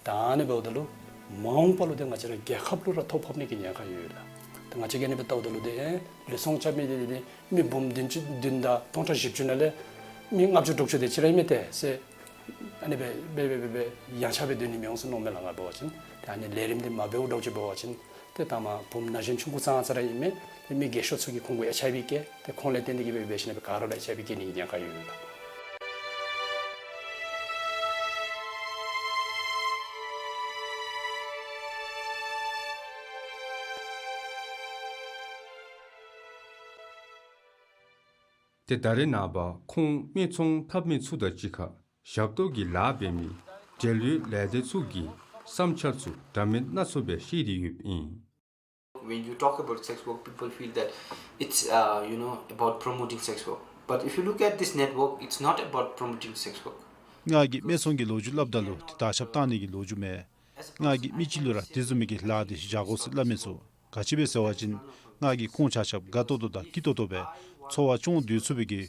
ད་ཨ་ནི་འབདཝ་ད་ལུ་མ་འོངས་པ་ལུ་ཏེ་ང་བཅས་ར་རྒྱལ་ཁབ་ལུ་ར་ཐོ་ཕོག་ནི་གི་ཉེན་ཁ་ཡོད་ལགས། ད་ང་བཅས་ཀྱིས་ཨ་ནི་སྦེ་བལྟཝ་ད་ལུ་ཏེ་ཨེ་ལུས་ཚོང་རྐྱབ་མི་འདི་ཏེ་མི་འབུམ་བདུན་ཅུ་བདུན་དང་སྟོང་ཕྲག་བཞི་བཅུ་ནང་ལས་མི་ལྔ་བཅུ་དྲུག་ཅུ་དེ་ཅིག་ར་ཨིན་མས་ཏེ་ཟེར་ཨ་ནི་སྦེ་སྦེ་སྦེ་སྦེ་སྦེ་ཡངས་ཆག་སྦེ་སྡོད་ནི་མི་འོང་ཟེར་མནོཝ་མས་ལགས། ང་འབད་བ་ཅིན་ཏེ་ཨ་ནི་ལས་རིམ་འདི་མ་འབདཝ་འདྲཝ་ཅིག་འབད་བ་ཅིན་ཏེ་ད་མ་བུམོ་ན་གཞོན་ཆུང་ཀུ་ཙང་ཙ་ར་ཨིན་མས། ཏེ་མི་རྒས་ཤོས་ཚུ་གིས་ཁོང་གུ་ཨེཆ་ཨའི་བི་བཀལ། ཏེ་ཁོང་ལས་བརྟེན་ཏེ་གི་སྦེ་འབད་ཞིནམ་ལས་སྦེ་ག་ར་ལུ་ཨེཆ་ཨའི་བི་བཀལ་ནི་གི་ཉེན་ཁ་ཡོད་ལགས། ཏེ་ད་རེས་ནངས་པ་ཁོང་སྨད་འཚོང་འཐབ་མི་ཚུ་དང་གཅིག་ཁར་ཞབས་ཏོག་གི་ལཱ་འབད་མི་འབྲེལ་ཡོད་ལས་སྡེ་ཚུ་གི་བསམ་འཆར་ཚུ་འདྲ་མིན་སྣ་ཚོགས་སྦེ་བཤད་དེ་ཡོདཔ་ཨིན། When you talk about sex work, people feel that it's, uh, you know, about promoting sex work. But if you look at this network, it's not about promoting sex work. ང་གིས་སྨད་འཚོང་གི་ལོ་རྒྱུས་སླབ་ད་ལུ་ཏེ་དར་ཁྱབ་བཏང་ནི་གི་ལོ་རྒྱུས་མེན། ང་གིས་མི་ཅིག་ལུ་ར་དེ་བཟུམ་མའི་གི་ལཱ་དེ་བཞག་དགོ་ཟེར་སླབ་མི་ཚུགས། ག་ཅི་སྦེ་ཟེར་བ་ཅིན་ང་གིས་ཁོང་ཆ་ཁྱབ་དགའ་ཏོག་ཏོ་དང་སྐྱིད་ཏོག་ཏོ་སྦེ་འཚོ་བ་སྐྱོང་སྡོད་ཚུགས་པའི་གི་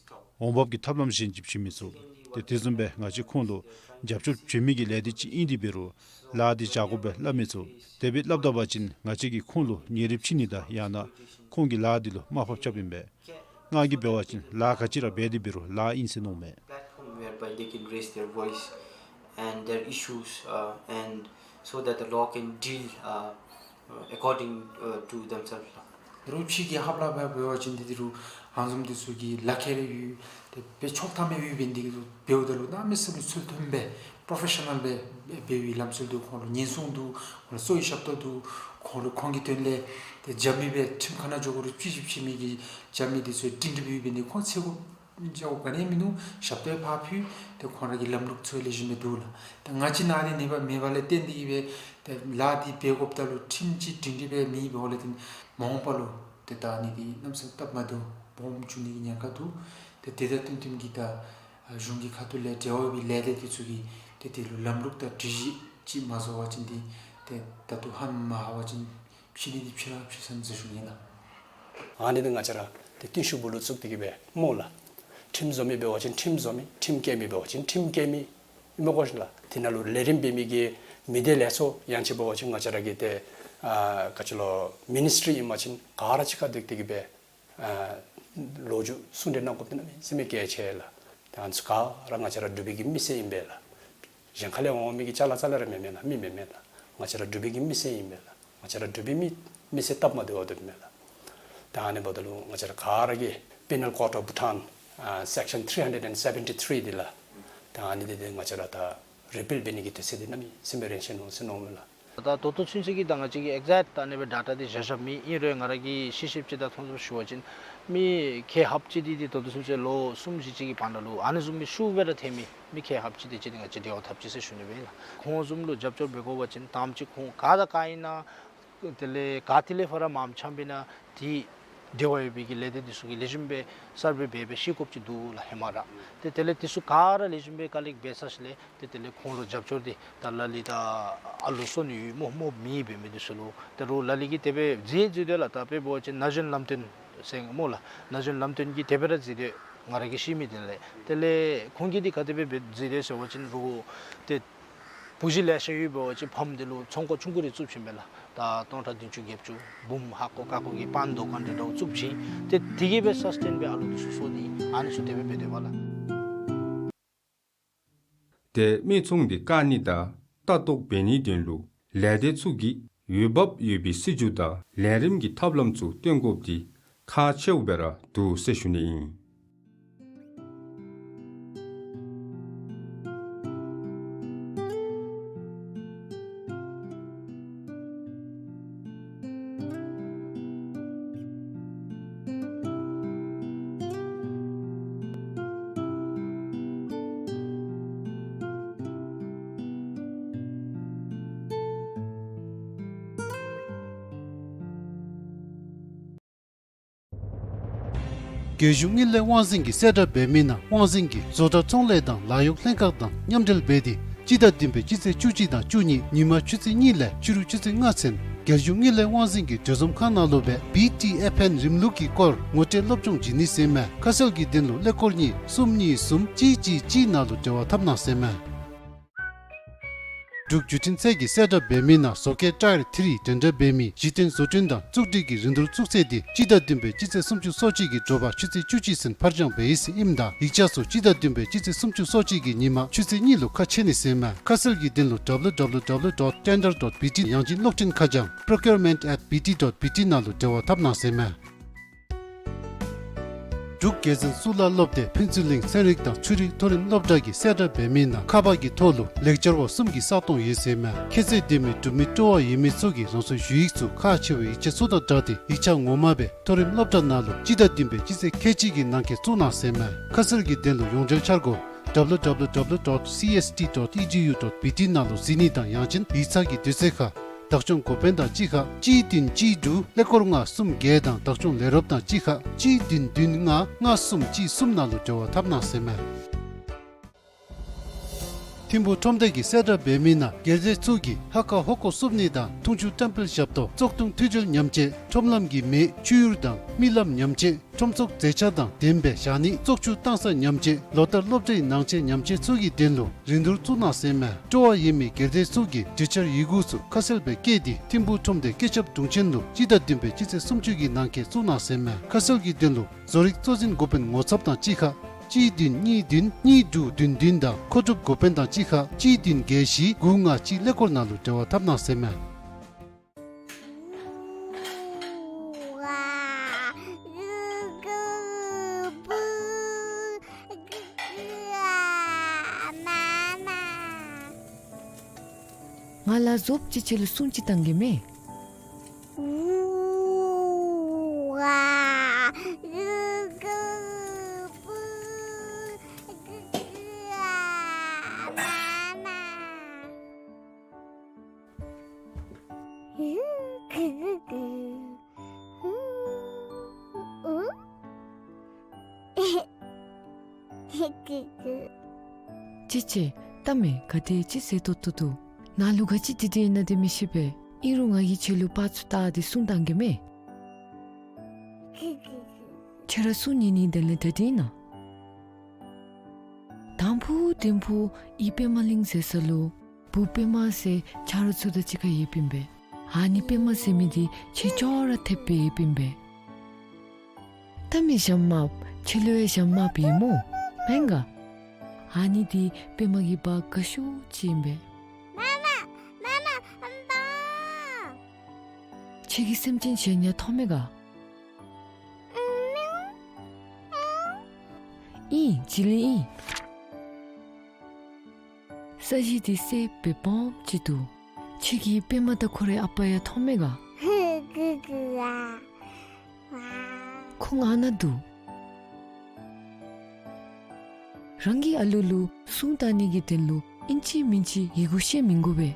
འོང་འབབ་ཀྱི་ཐབས་ལམ་གཞན་ཅིག་བྱིན་མི་ཚུགས། ཏེ་དེ་བཟུམ་སྦེ་ང་བཅས་ཁོང་ལུ་རྒྱབ་སྐྱོར་བྱིན་མི་གི་ལས་སྡེ་ཅིག་ཨིན་དེ་འབད་རུང་ལཱ་འདི་བྱ་དགོཔ་སྦེ་སླབ་མི་ཚུགས། དེ་སྦེ་སླབ་ད་པ་ཅིན་ང་བཅས་ཀྱིས་ཁོང་ལུ་ཉེ་རིབ་ཕྱེ་ནི་དང་ཡང་ན་ཁོང་གི་ལཱ་འདི་ལུ་དམའ་ཕབ་རྐྱབ་ཨིན་པས། ང་གིས་འབད་བ་ཅིན་ལཱ་ག་ཅི་ར་འབད་དེ་འབད་རུང་ལཱ་ཨིན་ཟེར་མནོཝ་མས། Platform whereby they can raise their voice and their issues, uh, and so that the law can deal, uh, uh, according, uh, to themselves. རུང་ཕྱི་གི་ཧབ་ལ་འབད་བ་ཅིན་འདི་འདི་རུང་ཧང་བཟུམ་འདི་ཚུ་གི་ལག་ཁྱེར་ཡོད། ཏེ་དཔེ་ཆོག་ཐམ་ཡོད་པའི་འདི་ཚུ་འབདཝ་ད་ལུ་གནམ་མེད་ས་མེད་ཚུལ་མཐུན་སྦེ་པྲོ་ཕེ་ཤ་ནཱལ་སྦེ་འབད་བའི་ལམ་སྲོལ་འདུག། ཁོང་ལུ་ཉེན་སྲུང་འདུག། ཁོང་ལུ་གསོ་བའི་ཞབས་ཏོག་འདུག། ཁོང་ལུ་ཁོང་གི་དོན་ལས་ཏེ་རྒྱབ་མི་སྦེ་ཁྲིམས་ཁང་ནང་འགྱོ་དགོ་རུང་ཕྱི་ཞིབ་ཕྱི་མི་གི་རྒྱབ་མི་འདི་ཚུ་སྒྲིང་སྒྲི་སྦེ་ཡོད་པའི་འདི་ཁོང་ཚེ་གོ་འཇའ་གུ་ག་ནི་མིན་ནུག། ཞབས་ཏོག་ཕར་ཕུལ། ཏེ་ཁོང་ར་གི་ལམ་ལུགས་ཚུ་ལེགས་ཤོམ་སྦེ་འདུག་ལགས། ཏེ་ང་བཅས་ནཱ་འདི་ནི་པ་མེད་པ་ལས་བརྟེན་ཏེ་གིས་སྦེ་ཏེ་ལཱ་འདི་འབད་དགོཔ་ད་ལུ་ཁྲིམས་ཅིག་སྒྲིང་སྒྲི་སྦེ་མེད་པའི་འོག་ལས་ཏེ་མ་འོངས་པ་ལུ་ཏེ་ད་ཨ་ནི་འདི་གནམ་མེད་ས་མེད་སྟབས་མ་བདེཝ་སྦོམ་འབྱུང་ནི་གི་ཉེན་ཁ་འདུག། ཏེ་དེ་དང་བསྟུན་བསྟུན་གྱིས་ད་གཞུང་གི་ཁ་ཐུག་ལས་འབྲེལ་བ་ཡོད་པའི་ལས་སྡེ་འདི་ཚུ་གིས་ཏེ་དེ་ལུ་ལམ་ལུགས་དང་སྒྲིག་གཞི་ཅིག་མ་བཟོ་བ་ཅིན་འདི་ཏེ་ད་ལྟོ་ཧ་མ་ཧ་བ་ཅིན་ཕྱི་ནི་འདི་ཕྱི་ར་ཕྱི་སོང་ཟེར་ཞུ་ནི་ལགས། ཨ་ནི་འདི་ང་བཅས་ར་ཏེ་བརྟུལ་ཞུགས་སྦུག་ལུ་བཙུགས་ཏེ་གིས་སྦེ་སྨོ་ལགས། ཁྲིམས་བཟོ་མི་འབད་བ་ཅིན་ཁྲིམས་བཟོ་མི། ཁྲིམས་བཀལ་མི་འབད་བ་ཅིན་ཁྲིམས་བཀལ་མི་ཨིན་མས་གོ་ཤིག་ལགས། དེ་ནང་ལུ་ལས་རིམ་འབད་མི་གི་མི་སྡེ་ལས་ཚོགས་ཡང་ཅིན་འབད་བ་ཅིན་ང་བཅས་ར་གི་ཏེ་ཨ་ག་ཅི་ལོ་མི་ནིས་ཊི་རི་ཨིན་པ་ཅིན་ག་ར་གཅིག་ཁར་འདུས་ཏེ་གིས་སྦེ་ཨ་ལོ་རྒྱུས་གསུང་གྲོས་གནང་དགོཔ་འདི་གནམ་མེད་ས་མེད་གལ་ཆེ་ལགས། ད་ཨ་ནི་ཚུ་ག་ར་ང་བཅས་ར་འབྲུག་པའི་གི་མི་སེར་ཨིན་པས་ལགས། གཞན་ཁ་ལས་འོང་མི་གི་ཅ་ལ་ཙ་ལ་ར་མེན་མས་ལགས། མི་མེན་མས་ལགས། ང་བཅས་ར་འབྲུག་པའི་གི་མི་སེར་ཨིན་པས་ལགས། ང་བཅས་ར་འབྲུག་པའི་མི་མི་སེར་སྟབས་མ་བདེཝ་འདུག་མས་ལགས། ད་ཨ་ནི་འབདཝ་ད་ལུ་ང་བཅས་ར་ག་ར་གིས་Penal Code of Bhutan ཨ་Section three hundred and seventy three འདི་ལགས། ད་ཨ་ནི་འདི་ཏེ་ང་བཅས་ར་ད་རི་པིལ་འབད་ནི་གི་དུས་ཚོད་འདི་གནམ་མེད་ས་མེད་རན་ཆི་ནུག་ཟེར་མནོཝ་མས་ལགས། ད་ད་ལྟོ་ཚུན་ཚོད་ཀྱི་ད་ང་བཅས་ཀྱིས་ཨེག་ཛེཀཊ་ད་ཨ་ནི་སྦེ་ཌེ་ཊ་འདི་བཞག་བཞགཔ་མེད། ཨིན་རུང་ང་ར་གིས་ཤེས་ཤེསཔ་ཅིག་དང་མཐོང་ཚུལ་ཞུ་བ་ཅིན་མི་ཁལ་ལྷགཔ་ཅིག་འདི་འདི་ད་ལྟོ་ཚུན་ཚོད་ལོ་གསུམ་བཞི་ཅིག་གི་བར་ན་ལུ་ཨ་ནི་བཟུམ་མའི་ཤུགས་སྦེ་ར་ཐོན་མི་མི་ཁལ་ལྷགཔ་ཅིག་འདི་ཅིག་འདི་ང་བཅས་འབྲེལ་བ་འཐབ་ཅི་ཟེར་ཞུ་ནི་སྦེ་ཨིན་ལགས། ཁོང་བཟུམ་ལུ་རྒྱབ་སྐྱོར་འབད་དགོ་པ་ཅིན་དང་པ་ཅིག་ཁོང་ག་དང་ག་ཨིན་ན་དེ་ལས་ག་ཏེ་ལས་ཕར་མངམ་འཁྱམས་པས་ན་དེ་འབྲེལ་བ་ཡོད་པའི་གི་ལས་སྡེ་འདི་ཚུ་གིས་ལེགས་ཤོམ་སྦེ་གསརཔ་སྦེ་འབད་སྦེ་ཤེས་དགོཔ་ཅིག་འདུག་ལགས་ཧེ་མ་ར། ཏེ་དེ་ལས་འདི་ཚུ་ག་ར་ལེགས་ཤོམ་སྦེ་ཀ་ལེཀཊ་འབད་ཚར་ཞིནམ་ལས་ཏེ་དེ་ལས་ཁོང་ལུ་རྒྱབ་སྐྱོར་འདི་ད་ལ་ལུ་ད་ཨ་ལོ་སོ་ནི་ཡོད་སྨོ་སྨོ་མེད་པའི་མི་འདི་ཚུ་ལུ་ད་རུང་ལ་ལུ་གིས་དེ་སྦེ་མཛད་མཛད་དེ་ལགས། ད་དཔེ་འབད་བ་ཅིན་ན་གཞོན་ལམ་སྟོན་ཟེར་སྨོ་ལགས། ན་གཞོན་ལམ་སྟོན་གྱིས་དེ་སྦེ་ར་མཛད་དེ་ང་ར་གིས་ཤེས་མི་དེ་ལས། དེ་ལས་ཁོང་གིས་འདི་ག་དེ་སྦེ་འབད་མཛད་དེ་ཟེར་བ་ཅིན་རུང་ཏེ་བུ་གཞི་ལེ་ཤ་ཡོད་པ་ཅིན་ཕམ་འདི་ལུ་ཚོང་ཁང་ཆུང་ཀུ་རེ་བཙུགས་ཞིནམ་ལས་ད་སྟོང་ཕྲག་བདུན་ཅུ་བརྒྱད་ཅུ་འབུམ་ཧ་གོ་ཀ་གོ་གི་པཱན་དུ་ཁང་འདི་འདྲཝ་བཙུགས་ཞིནམ་ཏེ་དེ་གིས་སྦེ་སཱསི་ཊེན་སྦེ་ཨ་ལུ་འདི་ཚུ་གསོ་ནི་ཨ་ནི་ཚུ་དེ་སྦེ་འབད་དེ་བ་ལགས། ཏེ་མི་ཚང་འདི་བཀག་ནི་དང་ལྟ་རྟོག་འབད་ནིའི་དོན་ལུ་ལས་སྡེ་ཚུ་གིས་འོས་འབབ་ཡོད་པའི་སྲིད་བྱུས་དང་ལས་རིམ་གྱི་ཐབས་ལམ་ཚུ་སྟོན་དགོཔ་འདི་ཁག་ཆེཝ་སྦེ་ར་འདུག་ཟེར་ཞུ་ནི་ཨིན། རྒྱལ་གཞུང་དངུལ་ལས་དབང་འཛིན་གྱིས་གསལ་བསྒྲགས་འབད་མི་ནང་དབང་འཛིན་གྱིས་བཟོ་གྲྭ་ཚོང་ལས་དང་ལཱ་གཡོག་ལྷན་ཁག་དང་མཉམ་འབྲེལ་འབད་དེ་སྤྱི་ཟླ་བདུན་པའི་སྤྱི་ཚེས་བཅུ་གཅིག་དང་བཅུ་གཉིས་ཉིན་མ་ཆུ་ཚོད་གཉིས་ལས་ཕྱི་རུ་ཆུ་ཚོད་ལྔ་ཚུན་རྒྱལ་གཞུང་དངུལ་ལས་དབང་འཛིན་གྱི་གྲོས་འཛོམས་ཁང་ནང་ལུ་སྦེ་བི་ཊི་ཨེཕ་ཨེན་རིམ་ལུགས་ཀྱི་སྐོར་ངོ་སྤྲོད་སློབ་སྦྱོང་བྱིན་ནི་ཟེར་མས། ཁ་གསལ་གྱི་དོན་ལུ་ཀླད་ཀོར་གཉིས་གསུམ་གཉིས་གསུམ་གཅིག་གཅིག་གཅིག་ནང་ལུ་འབྲེལ་བ་འཐབ་གནང་ཟེར་མས། འབྲུག་བརྒྱུད་འཕྲིན་ཚད་ཀྱིས་གསལ་བསྒྲགས་འབད་མི་ནང་བཟོ་བཀོད་ཊ་ཡར་ཐི་རི་འགྲན་ཟླ་འབད་མི་གཞི་རྟེན་བཟོ་སྐྲུན་དང་བཙུགས་སྒྲིག་གི་རིན་བསྡུར་བཙུགས་ཚད་འདི་སྤྱི་ཟླ་བདུན་པའི་སྤྱི་ཚེས་སུམ་ཅུ་སོ་གཅིག་གི་དྲོ་པ་ཆུ་ཚོད་བཅུ་གཅིག་ཚུན་ཕར་འགྱངས་འབད་ཡི་ཟེར་ཨིནམ་ད་ཡིག་ཆ་ཚུ་སྤྱི་ཟླ་བདུན་པའི་སྤྱི་ཚེས་སུམ་ཅུ་སོ་གཅིག་གི་ཉིན་མ་ཆུ་ཚོད་གཉིས་ལུ་ཁ་ཕྱེ་ནི་ཟེར་མས། ཁ་གསལ་གྱི་དོན་ལུ་W W W dot tender dot B T ཡང་ཅིན་གློག་འཕྲིན་ཁ་བྱང་procurement at B T dot B T ནང་ལུ་འབྲེལ་བ་འཐབ་གནང་ཟེར་མས། འབྲུག་རྒྱལ་འཛིན་གཙུག་ལག་སློབ་སྡེ་ཕུན་ཚོགས་གླིང་ཚན་རིག་དང་ཆོས་རིག་མཐོ་རིམ་སློབ་གྲྭ་གིས་གསལ་བསྒྲགས་འབད་མི་ནང་ཁ་པར་གྱི་ཐོག་ལུ་ལེགས་སྦྱར་བ་གསུམ་གྱི་ས་སྟོང་ཡོད་ཟེར་མས། ཁྱད་ཚད་ལྡན་མི་འབྲུག་མི་སྤྲོ་བ་ཡོད་མི་ཚུ་གིས་རང་སོའི་ཞུ་ཡིག་ཚུ་ཁག་ཆེ་བའི་ཡིག་ཆ་ཚུ་དང་སྦྲགས་ཏེ་ཡིག་ཆ་ངོ་མ་སྦེ་མཐོ་རིམ་སློབ་གྲྭ་ནང་ལུ་སྤྱི་ཟླ་བདུན་པའི་སྤྱི་ཚེས་ཁལ་གཅིག་གི་ནང་འཁོད་བཙུགས་གནང་ཟེར་མས། ཁ་གསལ་གྱི་དོན་ལུ་ཡོངས་འབྲེལ་འཆར་སྒོ་W W W dot C S T dot E D U dot B T ནང་ལུ་གཟིགས་ནི་དང་ཡང་ཅིན་ཡིག་ཚང་གི་དུས་ཚོད་ཁར་བདག་སྐྱོང་འགོ་དཔོན་དང་གཅིག་ཁར་གཅིག་བདུན་གཅིག་དྲུག་ཀླད་ཀོར་ལྔ་གསུམ་བརྒྱད་དང་བདག་སྐྱོང་ལས་རོགསཔ་དང་གཅིག་ཁར་གཅིག་བདུན་བདུན་ལྔ་ལྔ་གསུམ་གཅིག་གསུམ་ནང་ལུ་འབྲེལ་བ་འཐབ་གནང་ཟེར་མས། ཐིམ་ཕུག་ཁྲོམ་སྡེ་གི་གསལ་བསྒྲགས་འབད་མི་ནང་སྒེར་སྡེ་ཚུ་གིས་ཧ་ཀ་ཧོ་ཀ་བསུབ་ནི་དང་འཐུང་ཆུ་བཀྲམ་སྤེལ་ཞབས་ཏོག་བཙོག་འཐུང་འཐུས་སྦྱོར་ཉམས་བཅོས་ཁྲོམ་ལམ་གྱི་མེ་བཅུད་ཡུར་དང་རྨི་ལམ་ཉམས་བཅོས་ཁྲོམ་ཚོགས་མཛེས་ཆ་དང་ལྡནམ་སྦེ་བཞག་ནི་བཙོག་ཆུ་བཏང་ས་ཉམས་བཅོས་ལོ་ལྟར་སློབ་གྲྭའི་ནང་ཆས་ཉམས་བཅོས་ཚུ་གི་དོན་ལུ་རིན་བསྡུར་བཙུགས་གནང་ཟེར་མས། སྤྲོ་བ་ཡོད་མི་སྒེར་སྡེ་ཚུ་གིས་འབྲི་འཆར་ཡི་གུ་ཚུ་ཁ་གསལ་སྦེ་བཀོད་དེ་ཐིམ་ཕུག་ཁྲོམ་སྡེ་སྐུ་ཚབ་དྲུང་ཆེན་ལུ་སྤྱི་ཟླ་བདུན་པའི་སྤྱི་ཚེས་སུམ་ཅུ་གི་ནང་འཁོད་བཙུགས་གནང་ཟེར་མས། ཁ་གསལ་གྱི་དོན་ལུ་བཟོ་རིག་གཙོ་འཛིན་འགོ་དཔོན་ངོ་ཚབ་དང་གཅིག་ཁར་གཅིག་བདུན་གཉིས་བདུན་གཉིས་དྲུག་བདུན་བདུན་དང་མཁོ་སྒྲུབ་འགོ་དཔོན་དང་གཅིག་ཁར་གཅིག་བདུན་བརྒྱད་བཞི་དགུ་ལྔ་གཅིག་ཀླད་ཀོར་ནང་ལུ་འབྲེལ་བ་འཐབ་གནང་ཟེར་མས། ང་ལ་བཟོཔ་ཅིག་ཁྱོད་ལུ་སྲུང་ཅིག་བཏང་གེ་མས། ཅི་ཅི། ལྟ་མས། ག་དེ་ཅིག་ཟེར་ཏོག་ཏོ་འདུག། ནཱ་ལུ་ག་ཅི་སྟེ་སྡོད་ཨིན་ན་དེ་མི་ཤེས་པས། ཨིན་རུང་ང་གིས་ཁྱོད་ལུ་པར་ཚུ་བལྟ་སྟེ་སྲུང་བཏང་གེ་མས། ཁྱོད་ར་སྲུང་ནི་ནི་དེ་ལས་ད་དེ་ཨིན་ན། དང་ཕུ་དིང་ཕུ་ཨི་པདྨ་གླིང་ཟེར་ས་ལུ་བུ་པདྨ་ཟེར་ཆ་རོགས་ཚུ་དང་གཅིག་ཁར་ཡོདཔ་ཨིན་པས། ཨ་ནི་པདྨ་ཟེར་མི་འདི་ཁྱོད་ཅོག་ར་འཐདཔ་སྦེ་ཡོདཔ་ཨིན་པས། ལྟ་མས་ཞྭ་དམརཔོ། ཁྱོད་ལུ་ཡང་ཞྭ་དམརཔོ་ཡོད་སྨོ། མེན་ག། ཨ་ནི་འདི་པདྨ་གི་བ་དགའ་ཤོས་ཅིག་ཨིན་པས། མ་མ། མ་མ། ཨམ་པ། ཁྱོད་ཀྱིས་སེམས་ཅན་གཞན་ཡང་མཐོང་མས་ག། ཨིན། བྱི་ལི་ཨིན། ས་གཞི་འདི་སེརཔོ་སྦེ་སྦོམ་ཅིག་འདུག། ཁྱོད་ཀྱིས་པདྨ་དང་ཁོ་རའི་ཨ་པ་ཡང་མཐོང་མས་ག། ཁོང་ཨ་ནཱ་འདུག། རང་གི་ཨ་ལུ་ལུ་སྲུང་བཏང་ནི་གི་དོན་ལུ་ཨིན་ཅི་མིན་ཅི་ཡི་གུ་ཤེས་མི་དགོ་པས།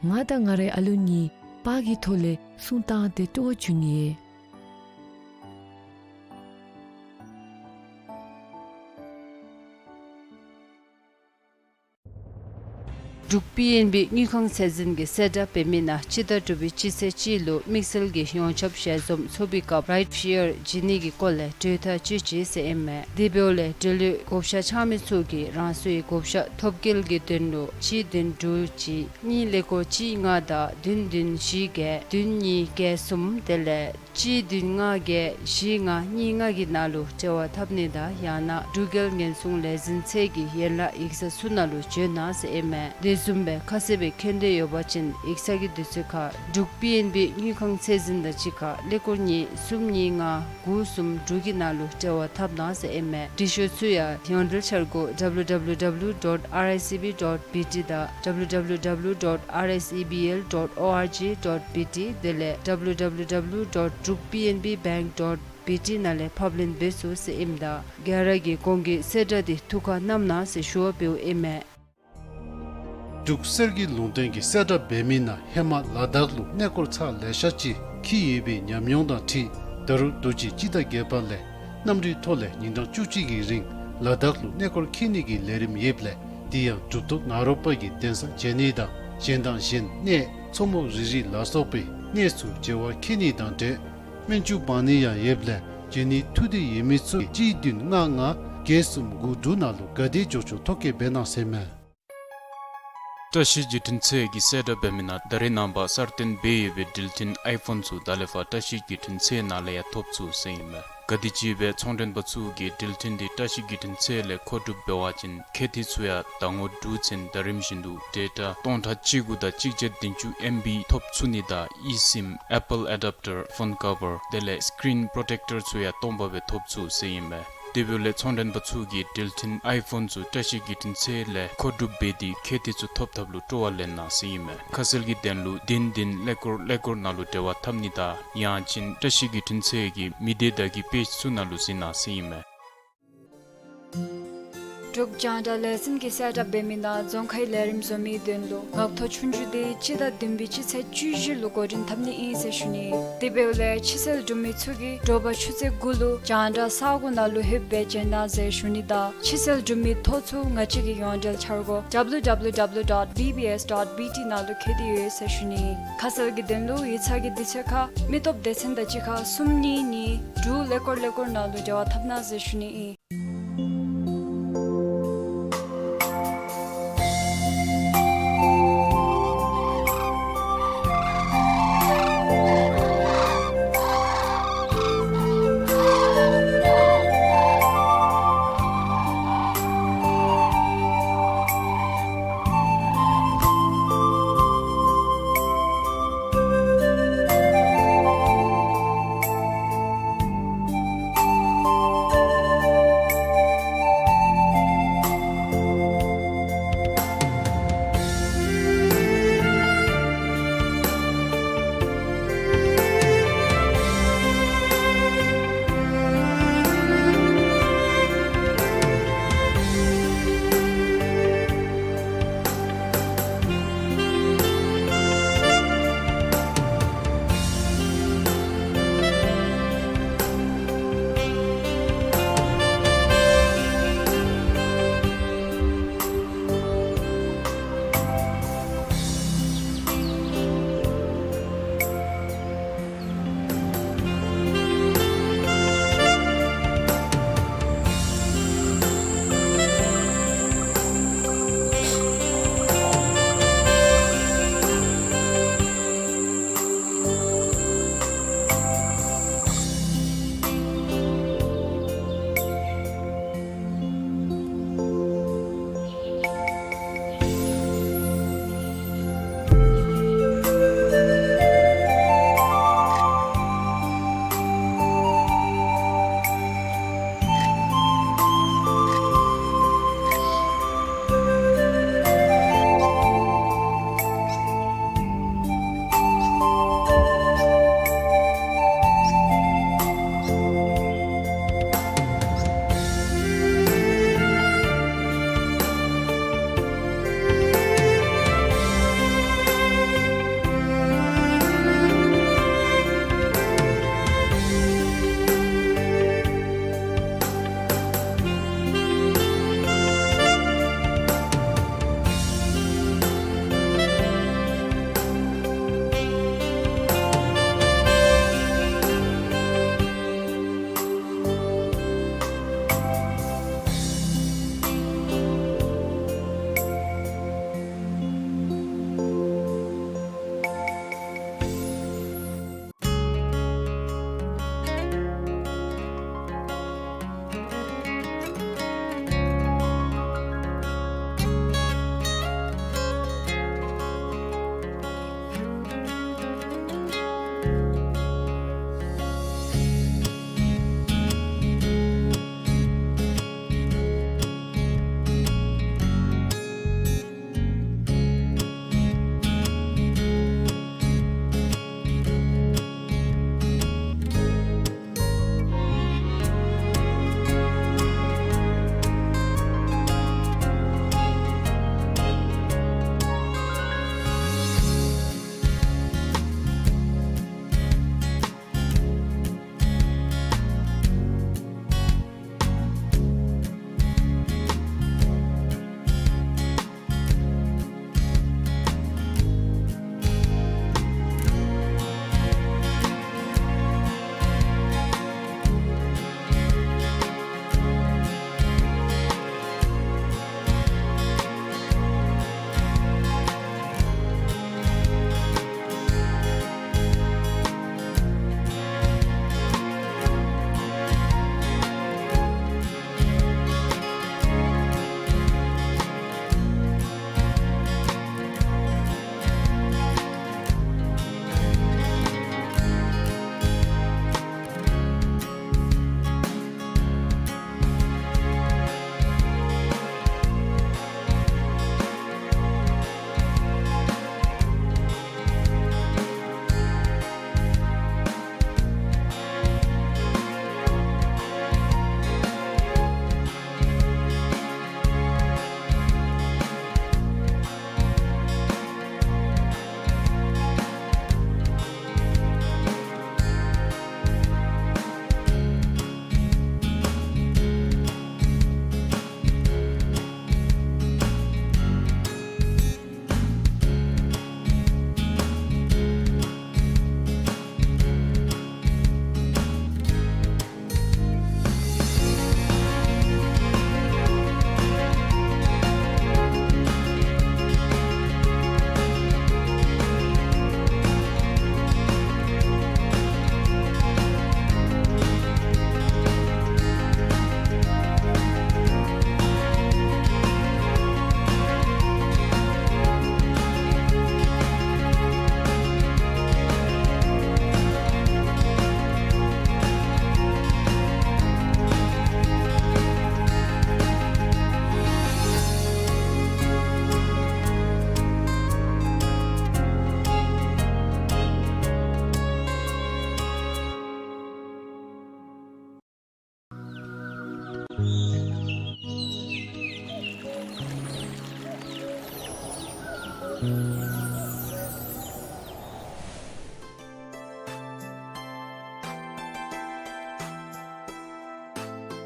ང་དང་ང་རའི་ཨ་ལུ་གཉིས་པར་གྱི་ཐོག་ལས་སྲུང་བཏང་སྟེ་སྤྲོ་བ་བྱུང་ནི་ཨིན། འབྲུག་པི་ཨེན་བི་དངུལ་ཁང་ཚད་འཛིན་གྱི་གསལ་བསྒྲགས་འབད་མི་ནང་སྤྱི་ཟླ་དྲུག་པའི་སྤྱི་ཚེས་གཅིག་ལུ་དམིགས་བསལ་གྱི་ཡོངས་ཁྱབ་ཞལ་འཛོམས་ཚོགས་པའི་སྐབས་རའིཊ་ཤེར་བྱིན་ནི་གི་སྐོར་ལས་གྲོས་ཐག་བཅད་ཅི་ཟེར་ཨིན་མས། དེ་འབདཝ་ལས་འབྲེལ་ཡོད་བགོ་བཤའ་འཆང་མི་ཚུ་གིས་རང་སོའི་བགོ་བཤའ་ཐོབ་སྐལ་གྱི་དོན་ལུ་གཅིག་བདུན་དྲུག་གཅིག་གཉིས་ཀླད་ཀོར་གཅིག་ལྔ་དང་བདུན་བདུན་བཞི་བརྒྱད་བདུན་གཉིས་བརྒྱད་གསུམ་དེ་ལས་གཅིག་བདུན་ལྔ་བརྒྱད་བཞི་ལྔ་གཉིས་ལྔ་གི་ནང་ལུ་འབྲེལ་བ་འཐབ་ནི་དང་ཡང་ན་འབྲུག་རྒྱལ་ཉེན་སྲུང་ལས་འཛིན་ཚད་ཀྱི་ཡན་ལག་ཡིག་ཚང་ཚུ་ནང་ལུ་བྱོན་གནང་ཟེར་ཨིན་མས། དེ་བཟུམ་སྦེ་ཁ་གསལ་སྦེ་མཁྱེན་འདོད་ཡོད་པ་ཅིན་ཡིག་ཚང་གི་དུས་ཚོད་ཁར་འབྲུག་པི་ཨེན་བི་དངུལ་ཁང་ཚད་འཛིན་དང་གཅིག་ཁར་ཀླད་ཀོར་གཉིས་གསུམ་གཉིས་ལྔ་དགུ་གསུམ་དྲུག་གི་ནང་ལུ་འབྲེལ་བ་འཐབ་གནང་ཟེར་ཨིན་མས། འབྲི་ཤོག་ཚུ་ཡང་ཡོངས་འབྲེལ་འཆར་སྒོ་W W W dot R I C B dot B T དང་W W W dot R I C B L dot O R G dot B T དེ་ལས་W W W dot druk P N B bank dot B T ནང་ལས་ཕབ་ལེན་འབད་ཚུགས་ཟེར་ཨིནམ་ད་ག་ར་གིས་གོང་གི་གསལ་བསྒྲགས་འདི་ཐུགས་ཁར་བསྣམ་གནང་ཟེར་ཞུ་བ་འབདཝ་ཨིན་མས། འབྲུག་གསེར་གྱི་ལུང་བསྟན་གྱི་གསལ་བསྒྲགས་འབད་མི་ནང་ཧེ་མ་ལ་དྭགས་ལུ་གནས་སྐོར་ཚར་ལེ་ཤ་ཅིག་འཁྱིད་ཡོད་པའི་ཉམས་མྱོང་དང་འཁྲིལ་ད་རུང་དུས་ཅི་སྤྱི་ཟླ་བརྒྱད་པ་ལས་གནམ་གྲུའི་ཐོག་ལས་ཉིན་གྲངས་བཅུ་གཅིག་གི་རིང་ལ་དྭགས་ལུ་གནས་སྐོར་འཁྱིད་ནི་གི་ལས་རིམ་ཡོདཔ་ལས་དེ་ཡང་གྲུབ་ཐོབ་ནཱ་རོ་པ་གི་གདན་ས་མཇལ་ནི་དང་གཞན་དང་གཞན་གནས་མཚོ་མོ་རི་རི་ལ་སོགས་པའི་གནས་ཚུ་མཇལ་བར་འཁྱིད་ནི་དང་འབྲེལ་སྨན་བཅོས་འབག་ནི་ཡང་ཡོདཔ་ལས་མཇལ་ནི་ཐུགས་འདོད་ཡོད་མི་ཚུ་གཅིག་བདུན་ལྔ་ལྔ་བརྒྱད་གསུམ་དགུ་དྲུག་ནང་ལུ་ག་དེ་མགྱོགས་མགྱོགས་ཐོ་བཀོད་འབད་གནང་ཟེར་མས། བཀྲ་ཤིས་བརྒྱུད་འཕྲིན་ཚད་ཀྱི་གསལ་བསྒྲགས་འབད་མི་ནང་ད་རེས་ནངས་པ་གསར་བཏོན་འབད་ཡོད་པའི་འགྲུལ་འཕྲིན་ཨའི་ཕོན་ཚུ་ད་ལས་ཕར་བཀྲ་ཤིས་བརྒྱུད་འཕྲིན་ཚད་ནང་ལས་ཡང་ཐོབ་ཚུགས་ཟེར་ཨིན་མས། ག་དེམ་ཅིག་སྦེ་ཚོང་མགྲོན་པ་ཚུ་གིས་འགྲུལ་འཕྲིན་འདི་བཀྲ་ཤིས་བརྒྱུད་འཕྲིན་ཚད་ལས་མཁོ་སྒྲུབ་འབད་བ་ཅིན་ཁེ་ཏི་ཚུ་ཡང་ཟླ་ངོ་དྲུག་ཚུན་ཟླ་རིམ་བཞིན་དུ་ཌེ་ཊ་སྟོང་ཕྲག་གཅིག་དགུ་དང་གཅིག་བརྒྱ་བདུན་ཅུ་ཨེམ་བི་ཐོབ་ཚུགས་ནི་དང་ཨི་སིམ་ཨེ་པཱལ་ཨེ་ཌབ་ཊར་ཕོན་ཀ་བར་དེ་ལས་སི་ཀི་རིན་པོརོ་ཊེཀ་ཊར་ཚུ་ཡང་སྟོང་པ་སྦེ་ཐོབ་ཚུགས་ཟེར་ཨིན་མས། དེ་འབདཝ་ལས་ཚོང་མགྲོན་པ་ཚུ་གིས་འགྲུལ་འཕྲིན་ཨའི་ཕོན་ཚུ་བཀྲ་ཤིས་བརྒྱུད་འཕྲིན་ཚད་ལས་མཁོ་སྒྲུབ་འབད་དེ་ཁེ་ཏི་ཚུ་ཐོབ་ཐབས་ལུ་སྤྲོ་བ་ལེན་གནང་ཟེར་ཨིན་མས། ཁ་གསལ་གྱི་དོན་ལུ་བདུན་བདུན་ཀླད་ཀོར་ཀླད་ཀོར་ནང་ལུ་འབྲེལ་བ་འཐབ་ནི་དང་ཡང་ཅིན་བཀྲ་ཤིས་བརྒྱུད་འཕྲིན་ཚད་ཀྱི་མི་སྡེ་བརྡ་བརྒྱུད་པེཇ་ཚུ་ནང་ལུ་གཟིགས་གནང་ཟེར་ཨིན་མས། འབྲུག་རྒྱང་བསྒྲགས་ལས་འཛིན་གྱིས་གསལ་བསྒྲགས་འབད་མི་ནང་རྫོང་ཁའི་ལས་རིམ་བཟོ་མིའི་དོན་ལུ་ངག་ཐོག་ཆོས་རྒྱུགས་དེ་སྤྱི་ཟླ་བདུན་པའི་སྤྱི་ཚེས་བཅུ་བཞི་ལུ་འགོ་འདྲེན་འཐབ་ནི་ཨིན་ཟེར་ཞུ་ནི། དེ་འབདཝ་ལས་ཕྱི་སེལ་གྲུབ་མི་ཚུ་གིས་དྲོ་པ་ཆུ་ཚོད་དགུ་ལུ་རྒྱང་བསྒྲགས་ས་སྒོ་ནང་ལུ་ལྷོདཔ་སྦེ་བྱོན་གནང་ཟེར་ཞུ་ནི་དང་། ཕྱི་སེལ་གྲུབ་མི་ཐོ་ཚུ་ང་བཅས་ཀྱི་ཡོངས་འབྲེལ་འཆར་སྒོ་W W W dot B B S dot B T ནང་ལུ་བཀོད་དེ་ཡོད་ཟེར་ཞུ་ནི། ཁ་གསལ་གྱི་དོན་ལུ་ཡིག་ཚང་གི་དུས་ཚོད་ཁར་མི་སྟོབས་སྡེ་ཚན་དང་གཅིག་ཁར་གསུམ་གཉིས་གཉིས་དྲུག་ཀླད་ཀོར་ཀླད་ཀོར་ནང་ལུ་འབྲེལ་བ་འཐབ་གནང་ཟེར་ཞུ་ནི་ཨིན།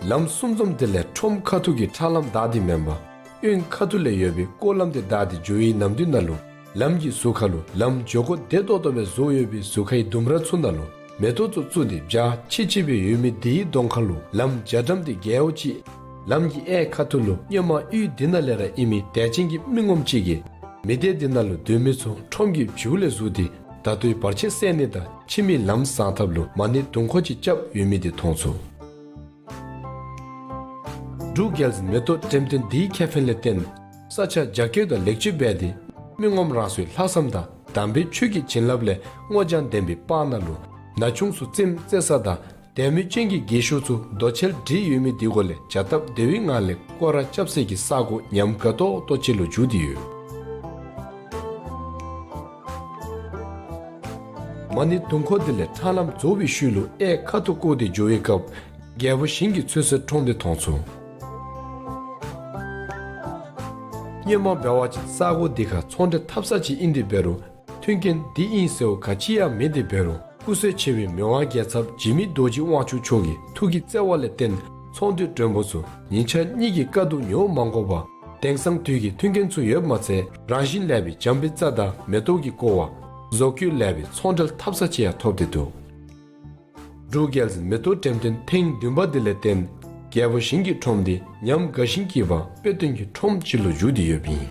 ལམ་གསུམ་འཛོམས་དེ་ལས་ཁྲོམ་ཁ་ཐུག་གི་ཁྲ་ལམ་བདའ་སྟེ་མེན་པར་གཡོན་ཁ་ཐུག་ལས་ཡོད་པའི་སྐོར་ལམ་དེ་བདའ་སྟེ་འགྱོ་བའི་ནམ་དུས་ནང་ལུ་ལམ་གྱི་ཟུར་ཁ་ལུ་ལམ་འགྱོ་སྒོ་བདེ་ཏོག་ཏོ་སྦེ་བཟོ་ཡོད་པའི་ཟུར་ཁའི་ལྡུམ་ར་ཚུ་ནང་ལུ་མེ་ཏོག་ཚུ་བཙུགས་ཏེ་འཇའ་ཆི་ཆི་སྦེ་ཡོད་མི་དེའི་གདོང་ཁ་ལུ་ལམ་རྒྱ་གྲམ་དེ་རྒྱལ་པོ་ཅིག་ལམ་གྱི་གཡས་ཁ་ཐུག་ལུ་སྔོན་མ་ཡུལ་འདི་ནང་ལས་ར་ཨིན་མི་དད་ཅན་གྱི་མི་ངོམ་ཅིག་གིས་མི་སྡེ་འདི་ནང་ལུ་སྡོད་མི་ཚུ་ཁྲོམ་གྱི་བྱིའུ་ལས་བཟུང་སྟེ་ད་ལྟོའི་བར་ཆད་སེལ་ནི་དང་ཕྱི་མའི་ལམ་བཟང་ཐབས་ལུ་མ་ཎི་དུང་འཁོར་ཅིག་རྐྱབ་ཡོད་མི་དེ་མཐོང་ཚུགས། འབྲུག་རྒྱལ་མཚན་མེ་ཏོག་འགྲེམས་སྟོན་འདིའི་ཁེ་ཕན་ལས་བརྟེན་ས་ཆ་རྒྱ་སྐྱེད་དང་ལེགས་བཅོས་འབད་དེ་མི་ངོམ་རང་སོའི་ལྷག་བསམ་དང་དམ་པའི་ཆོས་ཀྱི་བྱིན་རླབས་ལས་སྔོ་ལྗང་ལྡན་པའི་སྤང་ནང་ལུ་ན་ཆུང་ཚུ་རྩེདམོ་རྩེ་ས་དང་དད་མོས་ཅན་གྱི་རྒས་ཤོས་ཚུ་རྡོ་གཅལ་སྒྲིག་ཡོད་མི་དེ་གུ་ལས་བྱ་སྟབས་བདེ་བའི་ངང་ལས་སྐོར་ར་རྐྱབ་སའི་གི་ས་གོ་ཉམས་དགའ་ཏོག་ཏོ་ཅིག་ལུ་འགྱུར་ཏེ་ཡོད། མ་ཎི་དུང་འཁོར་དེ་ལས་ཁྲ་ལམ་རྫོགས་པའི་ཤུལ་ལུ་གཡས་ཁ་ཐུག་བསྐོར་ཏེ་འགྱོ་བའི་སྐབས་རྒྱལ་པོ་ཞིང་གི་ཚོད་སའི་ཁྲོམ་དེ་མཐོང་ཚུགས། སྔོན་མ་འབད་བ་ཅིན་ས་གོ་དེ་ཁར་ཚོང་འབྲེལ་འཐབ་ས་ཅིག་ཨིན་ཏེ་འབད་རུང་མཐུན་རྐྱེན་དེ་ཨིན་ཟེརཝ་ག་ཅི་ཡང་མེད་དེ་འབད་རུང་སྐུ་བསོད་ཆེ་བའི་མི་དབང་རྒྱལ་ཚབ་འཇིགས་མེད་རྡོ་རྗེ་དབང་ཕྱུག་མཆོག་གི་ཐུགས་ཀྱི་བརྩེ་བ་ལས་བརྟེན་ཚོང་འདུས་མགྲོན་པོ་ཚུ་ཉིན་ཞག་གཉིས་ཀྱི་དཀའ་སྡུག་མྱོང་མ་དགོ་པར་དེང་སང་དུས་ཀྱི་མཐུན་རྐྱེན་ཚུ་ཡོདཔ་མ་ཚད་རང་བཞིན་ལེགས་པའི་འཇམ་པའི་རྩྭ་དང་མེ་ཏོག་གིས་བསྐོར་བ་བཟོ་བཀོད་ལེགས་པའི་ཚོང་འབྲེལ་འཐབ་ས་ཅིག་ཡང་ཐོབ་སྟེ་འདུག། འབྲུག་རྒྱལ་མཚན་མེ་ཏོག་འགྲེམས་སྟོན་ཐེངས་བདུན་པ་དེ་ལས་བརྟེན་རྒྱལ་པོ་ཞིང་གི་ཁྲོམ་དེ་ཉམས་དགའ་ཞིང་སྐྱིད་པ་དཔེ་སྟོན་གྱི་ཁྲོམ་ཅིག་ལུ་འགྱུར་ཏེ་ཡོདཔ་ཨིན།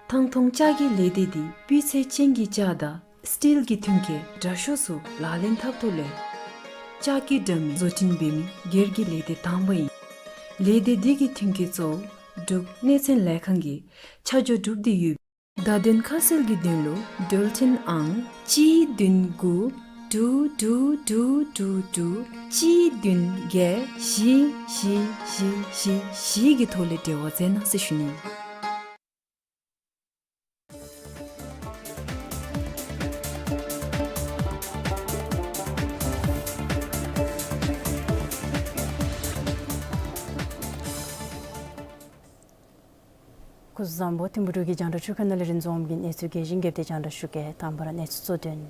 ཐང་སྟོང་ལྕགས་ཀྱི་ལས་སྡེ་འདི་སྤུས་ཚད་ཅན་གྱི་ལྕགས་དང་སི་ཊིལ་གྱི་མཐུན་རྐྱེན་དྲག་ཤོས་སུ་ལག་ལེན་འཐབ་ཐོག་ལས་ལྕགས་ཀྱི་འདྲ་མིན་བཟོ་སྐྲུན་འབད་མི་སྒེར་གྱི་ལས་སྡེ་དང་པ་ཨིན། ལས་སྡེ་འདི་གི་མཐུན་རྐྱེན་གཙོ་བོ་འབྲུག་གནས་ཚད་ལས་ཁང་གིས་ཆ་འཇོག་གྲུབ་སྟེ་ཡོད། བརྡ་དོན་ཁ་གསལ་གྱི་དོན་ལུ་འགྲུལ་འཕྲིན་ཨང་གཅིག་བདུན་དགུ་དྲུག་དྲུག་དྲུག་དྲུག་དྲུག་གཅིག་བདུན་བརྒྱད་བཞི་བཞི་བཞི་བཞི་བཞི་གི་ཐོག་ལས་འབྲེལ་བ་མཛད་གནང་ཟེར་ཞུ་ནི། སྐུ་གཟུགས་བཟང་པོ། ཐིམ་ཕུ་འབྲུག་གི་རྒྱང་བསྒྲགས་ཆུ་ཁ་ནང་ལས་རིན་འཛོམས་ཀྱིས་གནས་ཚུལ་རྒྱས་ཤིང་རྒྱས་པ་དེ་རྒྱང་བསྒྲགས་ཞུ་གེ། དང་པ་ར་གནས་ཚུལ་གཙོ་དོན།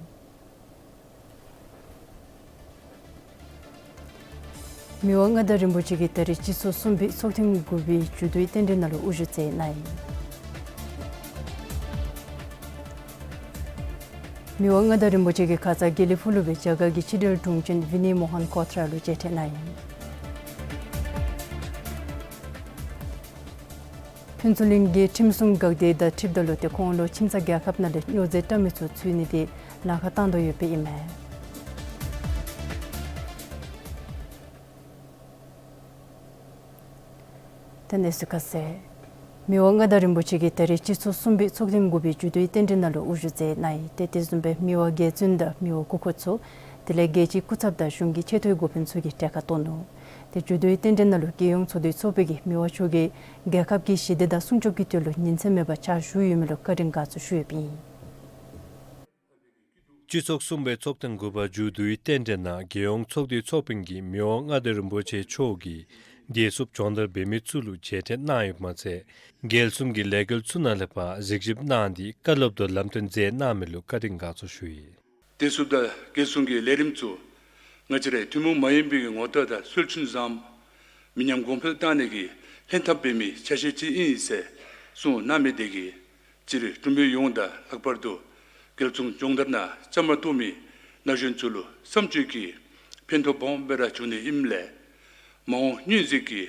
མི་དབང་མངའ་བདག་རིན་པོ་ཆེ་གིས་ད་རེས་སྤྱི་ཚོགས་གསུམ་པའི་ཚོགས་ཐེངས་དགུ་པའི་ཇུས་གཏོགས་རྟེན་འབྲེལ་ནང་ལུ་དབུ་བཞུགས་མཛད་གནང་ཡི། མི་དབང་མངའ་བདག་རིན་པོ་ཆེ་གིས་ཁ་ཙ་དགེ་ལེགས་ཕུག་ལུ་སྦེ་རྒྱ་གར་གྱི་ཕྱི་འབྲེལ་དྲུང་ཆེན་ཝི་ནི་མོ་ཧན་ཀོ་ཐ་ར་ལུ་མཇལ་འཕྲད་གནང་ཡི། ཕུན་ཚོགས་གླིང་གིས་ཁྲིམས་སྲུང་འགག་སྡེ་དང་འཁྲིལཝ་ད་ལུ་ཏེ་ཁོང་ལུ་ཁྱིམ་ཚང་རྒྱལ་ཁབ་ནང་ལས་སྨྱོ་རྫས་བཀྲམ་མི་ཚུ་འཚོལ་ནི་དེ་ལཱ་ཁག་བཏང་དོ་ཡོདཔ་ཨིན་མས། ཏེ་གནས་ཚུལ་ཁ་གསལ། མི་དབང་མངའ་བདག་རིན་པོ་ཆེ་གིས་ད་རེས་སྤྱི་ཚོགས་གསུམ་པའི་ཚོགས་ཐེངས་དགུ་པའི་ཇུས་གཏོགས་རྟེན་འབྲེལ་ནང་ལུ་དབུ་བཞུགས་མཛད་གནང་ཡི། ཏེ་དེ་བཟུམ་སྦེ་མི་དབང་རྒྱལ་བཙུན་དང་མི་དབང་སྐུ་འཁོར་ཚུ་དེ་ལས་རྒྱལ་སྤྱིའི་སྐུ་ཚབ་དང་གཞུང་གི་ཆེ་མཐོའི་འགོ་དཔོན་ཚུ་གིས་གྲལ་ཁར་གཏོགས་ནུག། ཏེ་ཇུས་གཏོགས་རྟེན་འབྲེལ་ནང་ལུ་རྒྱལ་ཡོངས་ཚོགས་འདུའི་ཚོགས་དཔོན་གྱིས་མི་དབང་མཆོག་གིས་རྒྱལ་ཁབ་ཀྱི་ཞི་བདེ་དང་སྲུང་སྐྱོབ་ཀྱི་དོན་ལུ་ཉིན་མཚན་མེད་པར་ཕྱག་ཞུ་ཡོད་མི་ལུ་བཀའ་དྲིན་དགའ་ཚོར་ཞུ་ཡོདཔ་ཨིན། སྤྱི་ཚོགས་གསུམ་པའི་ཚོགས་ཐེངས་དགུ་པ་ཇུས་གཏོགས་རྟེན་འབྲེལ་ནང་རྒྱལ་ཡོངས་ཚོགས་འདུའི་ཚོགས་དཔོན་གྱིས་མི་དབང་མངའ་བདག་རིན་པོ་ཆེ་མཆོག་གིས་བདེ་སྲུངཔ་སྦྱོང་བརྡར་འབད་མི་ཚུ་ལུ་མཇལ་འཕྲད་གནང་ཡོདཔ་མ་ཚད་རྒྱལ་སྲུང་གི་ལས་འགུལ་ཚུ་ནང་ལས་ཕར་གཟིགས་ཞིབ་གནང་སྟེ་བཀའ་སློབ་དང་ལམ་སྟོན་མཛད་གནང་མི་ལུ་བཀའ་དྲིན་དགའ་ཚོར་ཞུ་ཡི། བདེ་སྲུངཔ་དང་རྒྱལ་སྲུང་གི་ལས་རིམ་ཚུ་ང་བཅས་རའི་ཐུན་མོང་མ་ཡིན་པའི་ངོ་རྟགས་དང་སྲོལ་རྒྱུན་བཟང་མི་ཉམས་གོང་འཕེལ་བཏང་ནི་གི་ལྷན་ཐབས་འབད་མི་ཆ་ཤས་ཅིག་ཨིན་ཟེར་གསུངས་གནང་མི་དེ་གིས་སྤྱིར་འབྲུག་མི་ཡོངས་དང་ལྷག་པར་དུ་རྒྱལ་སྲུང་སྦྱོང་བརྡར་ནང་བཅའ་མར་གཏོགས་མི་ན་གཞོན་ཚུ་ལུ་བསམ་སྤྱོད་ཀྱི་ཕན་ཐོགས་སྦོམ་སྦེ་ར་བྱུང་ནི་ཨིནམ་ལས་མ་འོངས་སྙུན་གཞི་གི་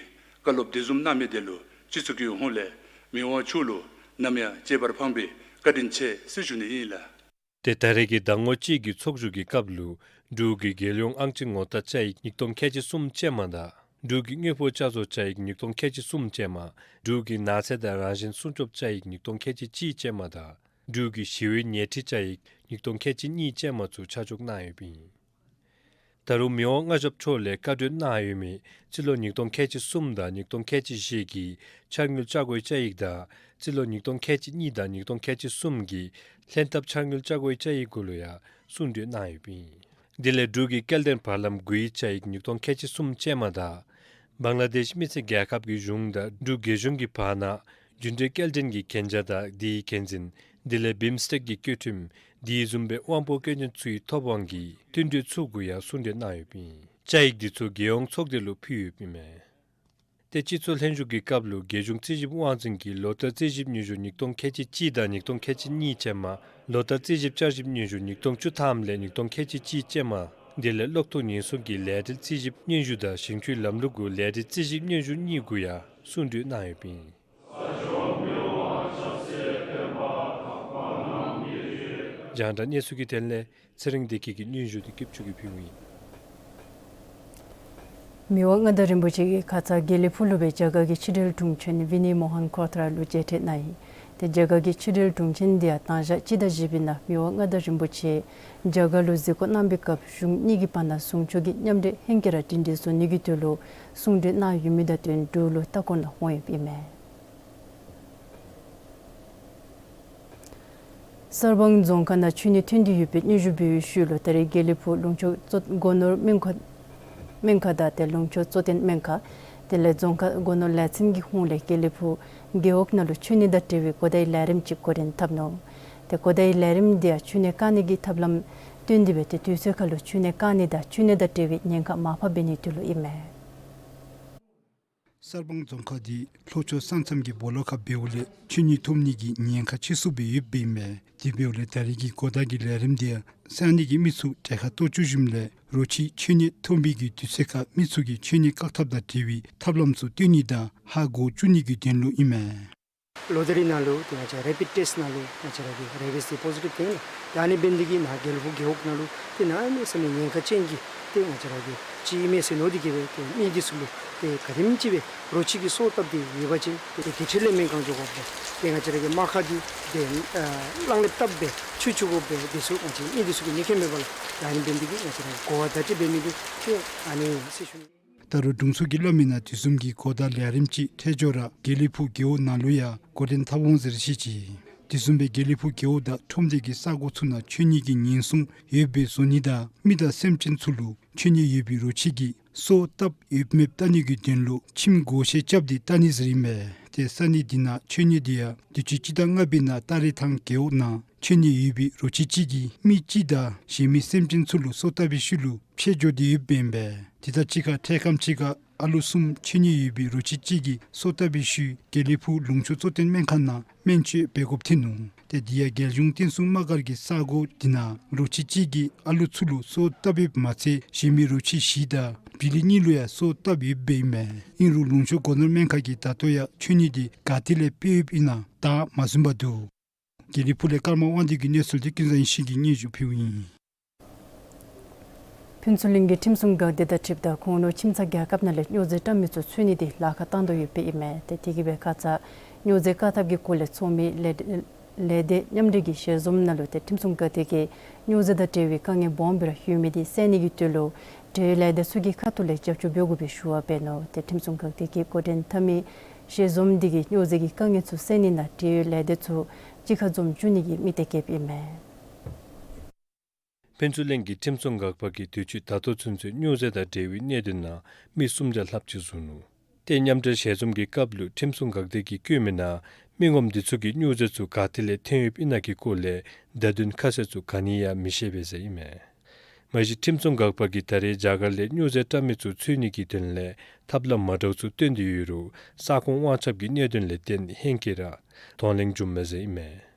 བཀའ་སློབ་དེ་བཟུམ་གནང་མི་དེ་ལུ་སྤྱི་ཚོགས་ཀྱི་ཧོངས་ལས་མི་དབང་མཆོག་ལུ་ནམ་ཡང་གཅེས་པར་འཕངས་པའི་བཀའ་དྲིན་ཆེ་ཟེར་ཞུ་ནི་ཨིན་ལགས། ཏེ་ད་རེས་ཀྱི་ཟླ་ངོ་གཅིག་གི་ཚོགས་བཞུགས་ཀྱི་སྐབས་ལུ་འབྲུག་གི་རྒྱལ་ཡོངས་ཨང་ཅན་ངོ་རྟགས་བཅའ་ཡིག་ཉིས་སྟོང་ཁལ་གཅིག་གསུམ་ཅན་མ་དང་འབྲུག་གི་དངོས་པོ་བཅའ་བཟོ་བཅའ་ཡིག་ཉིས་སྟོང་ཁལ་གཅིག་གསུམ་ཅན་མ། འབྲུག་གི་ནགས་ཚལ་དང་རང་བཞིན་སྲུང་སྐྱོབ་བཅའ་ཡིག་ཉིས་སྟོང་ཁལ་གཅིག་གཅིག་ཅན་མ་དང་འབྲུག་གི་ཞི་བའི་ཉལ་ཁྲི་བཅའ་ཡིག་ཉིས་སྟོང་ཁལ་གཅིག་གཉིས་ཅན་མ་ཚུ་ཆ་འཇོག་གནང་ཡོདཔ་ཨིན། ད་རུང་མི་དབང་མངའ་ཞབས་མཆོག་ལས་བཀའ་གྲོས་གནང་ཡོད་མི་སྤྱི་ལོ་ཉིས་སྟོང་ཁལ་གཅིག་གསུམ་དང་ཉིས་སྟོང་ཁལ་གཅིག་བཞི་གི་འཆར་དངུལ་ཆ་བགོས་བཅའ་ཡིག་དང་སྤྱི་ལོ་ཉིས་སྟོང་ཁལ་གཅིག་གཉིས་དང་ཉིས་སྟོང་ཁལ་གཅིག་གསུམ་གྱི་ལྷན་ཐབས་འཆར་དངུལ་ཆ་བགོས་བཅའ་ཡིག་གུ་ལུ་ཡང་གསུང་གྲོས་གནང་ཡོདཔ་ཨིན། དེ་ལས་འབྲུག་གི་སྐྱེལ་འདྲེན་བར་ལམ་དགུའི་བཅའ་ཡིག་ཉིས་སྟོང་ཁལ་གཅིག་གསུམ་ཅན་མ་དང་། བང་ལ་དེཤ་མི་སེར་རྒྱལ་ཁབ་ཀྱི་གཞུང་དང་འབྲུག་རྒྱལ་གཞུང་གི་བར་ན་རྒྱུན་འབྲེལ་སྐྱེལ་འདྲེན་གྱི་གན་རྒྱ་དང་དེའི་འགན་འཛིན། དེ་ལས་བིམ་སི་ཊེཀ་གི་བཀོད་ཁྲིམས། དེ་བཟུམ་སྦེ་དབང་པོ་སྐྱོན་ཅན་ཚུའི་ཐོབ་དབང་གི་བསྟུན་གྲོས་ཚུ་གུ་ཡང་གསུང་གྲོས་གནང་ཡོདཔ་ཨིན། བཅའ་ཡིག་འདི་ཚུ་རྒྱལ་ཡོངས་ཚོགས་སྡེ་ལུ་ཕུལ་ཡོདཔ་ཨིན་མས། ཏེ་སྤྱི་ཚོགས་ལྷན་བཞུགས་ཀྱི་སྐབས་ལུ་རྒྱལ་གཞུང་རྩིས་ཞིབ་དབང་འཛིན་གྱིས་ལོ་བསྟར་རྩིས་ཞིབ་སྙན་ཞུ་ཉིས་སྟོང་ཁལ་གཅིག་གཅིག་དང་ཉིས་སྟོང་ཁལ་གཅིག་གཉིས་ཅན་མ། ལོ་བསྟར་རྩིས་ཞིབ་བསྐྱར་ཞིབ་སྙན་ཞུ་ཉིས་སྟོང་བཅུ་ཐམ་ལས་ཉིས་སྟོང་ཁལ་གཅིག་གཅིག་ཅན་མ། དེ་ལས་གློག་ཐོག་ཉེན་སྲུང་གི་ལས་འབྲེལ་རྩིས་ཞིབ་སྙན་ཞུ་དང་ཞིང་ཆུའི་ལམ་ལུགས་གུ་ལས་འབྲེལ་རྩིས་ཞིབ་སྙན་ཞུ་གཉིས་གུ་ཡང་གསུང་གྲོས་གནང་ཡོདཔ་ཨིན། རྒྱང་བསྒྲགས་གནས་ཚུལ་གྱི་དོན་ལས་ཚེ་རིང་བདེ་སྐྱིད་ཀྱིས་སྙན་ཞུ་འདི་སྐྱིད་ཆུ་གིས་ཕུལཝ་ཨིན། མི་དབང་མངའ་བདག་རིན་པོ་ཆེ་གིས་ཁ་ཙ་དགེ་ལེགས་ཕུག་ལུ་སྦེ་རྒྱ་གར་གྱི་ཕྱི་འབྲེལ་དྲུང་ཆེན་ཝི་ནི་མོ་ཧན་ཁོ་ཐ་ར་ལུ་མཇལ་འཕྲད་གནང་ཡི། ཏེ་རྒྱ་གར་གྱི་ཕྱི་འབྲེལ་དྲུང་ཆེན་འདི་ཡང་དང་ཞག་སྤྱི་ཟླ་བཞི་པའི་ནང་མི་དབང་མངའ་བདག་རིན་པོ་ཆེ་རྒྱ་གར་ལུ་གཟིགས་སྐོར་གནང་པའི་སྐབས་གཞུང་གཉིས་ཀྱི་བར་ན་ཟུང་ཕྱོགས་ཀྱི་མཉམ་འབྲེལ་ལྷན་སྐྱེལ་ར་གྲ་སྒྲིག་བཟོ་ནི་གི་དོན་ལུ་གསུང་གྲོས་གནང་ཡོད་མི་དང་བསྟུན་འབྲུག་ལུ་ལྟ་སྐོར་ནང་འོང་ཡོདཔ་ཨིན་མས། གསར་སྤང་རྫོང་ཁག་ནང་ཆུ་གནས་ཐོན་ཏེ་ཡོད་པའི་སྙན་ཞུ་འབད་བའི་ཤུལ་ལུ་ད་རེས་དགེ་ལེགས་ཕུག་ལུང་ཕྱོགས་གཙོ་སྒོ་ནོར་སྨན་ཁང་སྨན་ཁང་དང་ཏེ་ལུང་ཕྱོགས་གཙོ་བསྟེན་སྨན་ཁང་དེ་ལས་རྫོང་ཁག་སྒོ་ནོར་ལས་ཚན་གྱི་ཧོངས་ལས་དགེ་ལེགས་ཕུག་རྒེད་འོག་ནང་ལུ་ཆུ་གནས་དང་འབྲེལ་བའི་གོ་བརྡའི་ལས་རིམ་ཅིག་འགོ་འདྲེན་འཐབ་ནུག། ཏེ་གོ་བརྡའི་ལས་རིམ་འདི་ཡང་ཆུ་གནས་བཀག་ནི་གི་ཐབས་ལམ་སྟོན་ཏེ་སྦེ་ཏེ་དུས་ཚོད་ཁར་ལུ་ཆུ་གནས་བཀག་ནི་དང་ཆུ་གནས་དང་འབྲེལ་བའི་ཉེན་ཁ་མར་ཕབ་འབད་ནིའི་དོན་ལུ་ཨིན་མས། གསར་སྤང་རྫོང་ཁག་འདི་ལྷོ་ཕྱོགས་ས་མཚམས་ཀྱི་སྦོ་ལོགས་ཁར་འབདཝ་ལས་ཆུ་གནས་ཐོབ་ནི་གི་ཉེན་ཁ་ཆེ་སུ་སྦེ་ཡོདཔ་ཨིན་མས། དེ་འབདཝ་ལས་ད་རེས་ཀྱི་གོ་བརྡ་གི་ལས་རིམ་འདི་ཡང་ས་གནས་ཀྱི་མི་ཚུ་གྲལ་ཁར་གཏོགས་བཅུག་ཞིནམ་ལས་རོ་ཁྱི་ཆུ་གནས་ཐོན་པའི་གི་དུས་ཚོད་ཁར་མི་ཚུ་གིས་ཆུ་གནས་བཀག་ཐབས་དང་འབྲེལ་བའི་ཐབས་ལམ་ཚུ་སྟོན་ནི་དང་ཧ་གོ་བཅུག་ནི་གི་དོན་ལུ་ཨིན་མས། ལོ་ད་རེས་ནང་ལུ་ཏེ་ང་བཅས་རེ་པིཌ་ཊེསཊ་ནང་ལུ་ང་བཅས་ར་གི་རེ་བིསི་འདི་པོ་ཟི་ཊིབ་ཐོན་ཡི། ད་ཨ་ནི་འབད་ནི་འདི་གིས་ནཱ་དགེ་ལེགས་ཕུག་རྒེད་འོག་ནང་ལུ་ཏེ་གནམ་མེད་ས་མེད་ཉེན་ཁ་ཅན་གྱི་ཏེ་ང་བཅས་ར་གི་ཅིག་ཨིན་མས་ཟེར་མནོ་སྟེ་གིས་སྦེ་ཏེ་མི་འདི་ཚུ་ལུ་ཏེ་ག་དེམ་ཅིག་སྦེ་རོ་ཁྱི་གིས་སོ་བཏབ་སྟེ་ཡོད་པ་ཅིན་ཏེ་དེ་འཕྲལ་ལས་སྨན་ཁང་འགྱོ་དགོཔ་དང་ཏེ་ང་བཅས་ར་གི་རྨ་ཁ་འདི་ཏེ་ཨ་གླང་ལེབ་བཏབ་སྦེ་ཆུ་བཅུག་དགོཔ་སྦེ་འདི་ཚུ་ང་བཅས་མི་འདི་ཚུ་གིས་མི་མཁྱེན་མས་པ་ལགས། ད་ཨ་ནི་འབད་ནི་འདི་གིས་ང་བཅས་ར་གོ་བ་བརྡ་སྤྲོད་འབད་མི་འདི་ཏེ་ཨ་ནི་ཟེར་ཞུ་ནི། ད་རུང་དྲུང་འཚོ་གིས་སླབ་མི་ནང་དེ་བཟུམ་གྱི་གོ་བརྡ་ལས་རིམ་ཅིག་འཕྲལ་མགྱོགས་ར་དགེ་ལེགས་ཕུག་རྒེད་འོག་ནང་ལུ་ཡང་འགོ་འདྲེན་འཐབ་འོང་ཟེར་བཤད་ཅི། དེ་བཟུམ་སྦེ་དགེ་ལེགས་ཕུག་རྒེད་འོག་དང་ཁྲོམ་སྡེ་གི་ས་གོ་ཚུ་ནང་ཆུ་གནས་ཀྱི་ཉེན་སྲུང་ཡོདཔ་སྦེ་བཟོ་ནི་དང་མི་དང་སེམས་ཅན་ཚུ་ལུ་ཆུ་གནས་ཡོད་པའི་རོ་ཁྱི་གིས་སོ་བཏབ་ཡོདཔ་མེདཔ་བལྟ་ནི་གི་དོན་ལུ་ཁྱིམ་སྒོ་ཤེལ་རྐྱབ་སྟེ་བལྟ་ནི་ཟེར་ཨིན་མས། ཏེ་ས་གནས་འདི་ནང་ཆུ་གནས་འདི་ཡང་དུས་ཅི་སྤྱི་ཟླ་ལྔ་པའི་ནང་སྟ་རེ་ཐང་རྒེད་འོག་ནང་ཆུ་གནས་ཡོད་པའི་རོ་ཁྱི་ཅིག་གིས་མི་གཅིག་དང་གཞན་མི་སེམས་ཅན་ཚུ་ལུ་སོ་བཏབ་པའི་ཤུལ་ལུ་ཕྱེད་འགྱོ་སྟེ་ཡོདཔ་ཨིན་པས། དེ་དང་གཅིག་ཁར་འཕྲལ་ཁམས་ཅིག་ཁར་ཨ་ལུ་གསུམ་ཆུ་གནས་ཡོད་པའི་རོ་ཁྱི་ཅིག་གིས་སོ་བཏབ་པའི་ཤུལ་དགེ་ལེགས་ཕུག་ལུང་ཕྱོགས་གཙོ་བསྟེན་སྨན་ཁང་ནང་སྨན་བཅོས་འབད་དགོཔ་ཐོན་ནུག། ཏེ་དེ་ཡང་རྒྱལ་གཞུང་བསྟན་སྲུང་དམག་སྒར་གྱི་ས་གོ་འདི་ནང་རོ་ཁྱི་ཅིག་གིས་ཨ་ལུ་ཚུ་ལུ་སོ་བཏབ་ཡོདཔ་མ་ཚད་གཞན་མི་རོ་ཁྱི་བཞི་དང་བྱི་ལི་གཉིས་ལུ་ཡང་སོ་བཏབ་ཡོདཔ་ཨིན་མས། ཨིན་རུང་ལུང་ཕྱོགས་སྒོ་ནོར་སྨན་ཁང་གིས་ད་ལྟོ་ཡང་ཆུ་གནས་འདི་ག་ཏེ་ལས་སྤོ་ཡོདཔ་ཨིན་ན་བརྟག་མ་ཟུན་པར་འདུག། དགེ་ལེགས་ཕུག་ལས་ཀརྨ་དབང་འདུས་ཀྱི་གནས་ཚུལ་འདི་ཀུན་བཟང་ཡེ་ཤེས་ཀྱིས་སྙན་ཞུ་ཕུལཝ་ཨིན། ཕུན་ཚོགས་གླིང་གི་ཁྲིམས་སྲུང་འགག་སྡེ་དང་འཁྲིལཝ་ད་ཁོང་ལུ་ཁྱིམ་ཚང་རྒྱལ་ཁབ་ནང་ལས་སྨྱོ་རྫས་བཀྲམ་མི་ཚུ་འཚོལ་ནི་འདི་ལཱ་ཁག་བཏང་དོ་ཡོདཔ་ཨིན་མས། ཏེ་དེ་གིས་སྦེ་ཁ་ཙ་སྨྱོ་རྫས་བཀག་ཐབས་ཀྱི་སྐོར་ལས་ཚོགས་མི་ལས་ལས་སྡེ་མཉམ་འབྲེལ་གྱི་ཞལ་འཛོམས་ནང་ལུ་ཏེ་ཁྲིམས་སྲུང་འགག་སྡེ་གིས་སྨྱོ་རྫས་དང་འབྲེལ་བའི་དཀའ་ངལ་སྦོམ་སྦེ་ར་ཡོད་མི་འདི་སེལ་ནི་གི་དོན་ལུ་འབྲེལ་ཡོད་ལས་སྡེ་ཚུ་གི་ཁ་ཐུག་ལས་རྒྱབ་སྐྱོར་འབད་དགོ་པའི་ཞུ་བ་འབད་ནུག། ཏེ་ཁྲིམས་སྲུང་འགག་སྡེ་གིས་འགོ་འདྲེན་འཐབ་མི་ཞལ་འཛོམས་འདི་གིས་སྨྱོ་རྫས་ཀྱི་དཀའ་ངལ་ཚུ་སེལ་ནི་ནང་འབྲེལ་ཡོད་ལས་སྡེ་ཚུ་གཅིག་ཁར་འཛོམས་བཅུག་ནི་གི་དམིགས་གཏད་བསྐྱེདཔ་ཨིན་མས། ཕུན་ཚོགས་གླིང་གི་ཁྲིམས་སྲུང་འགག་པ་གིས་དུས་ཅི་ད་ལྟོ་ཚུན་ཚོད་སྨྱོ་རྫས་དང་འབྲེལ་བའི་གནད་དོན་ནང་མི་སུམ་བརྒྱ་ལྷགཔ་ཅིག་བཟུང་ནུག། ཏེ་མཉམ་འབྲེལ་ཞལ་འཛོམས་ཀྱི་སྐབས་ལུ་ཁྲིམས་སྲུང་འགག་སྡེ་གིས་བཀོད་མི་ནང་མི་ངོམ་འདི་ཚུ་གིས་སྨྱོ་རྫས་ཚུ་ག་ཏེ་ལས་ཐོན་ཡོདཔ་ཨིན་ན་གི་སྐོར་ལས་བརྡ་དོན་ཁ་གསལ་ཚུ་ག་ནི་ཡང་མི་ཤེས་པས་ཟེར་ཨིན་མས། མ་གཞི་ཁྲིམས་སྲུང་འགག་པ་གིས་ད་རེས་རྒྱ་གར་ལས་སྨྱོ་རྫས་བཀྲམ་མི་ཚུ་འཚོལ་ནི་གི་དོན་ལས་ཐབས་ལམ་མ་འདྲཝ་ཚུ་བཏོན་ཏེ་ཡོད་རུང་ས་ཁོངས་དབང་ཁྱབ་ཀྱི་གནད་དོན་ལས་བརྟེན་ཧེང་སྐལ་ར་གདོང་ལེན་བྱུངམ་མས་ཟེར་ཨིན་མས།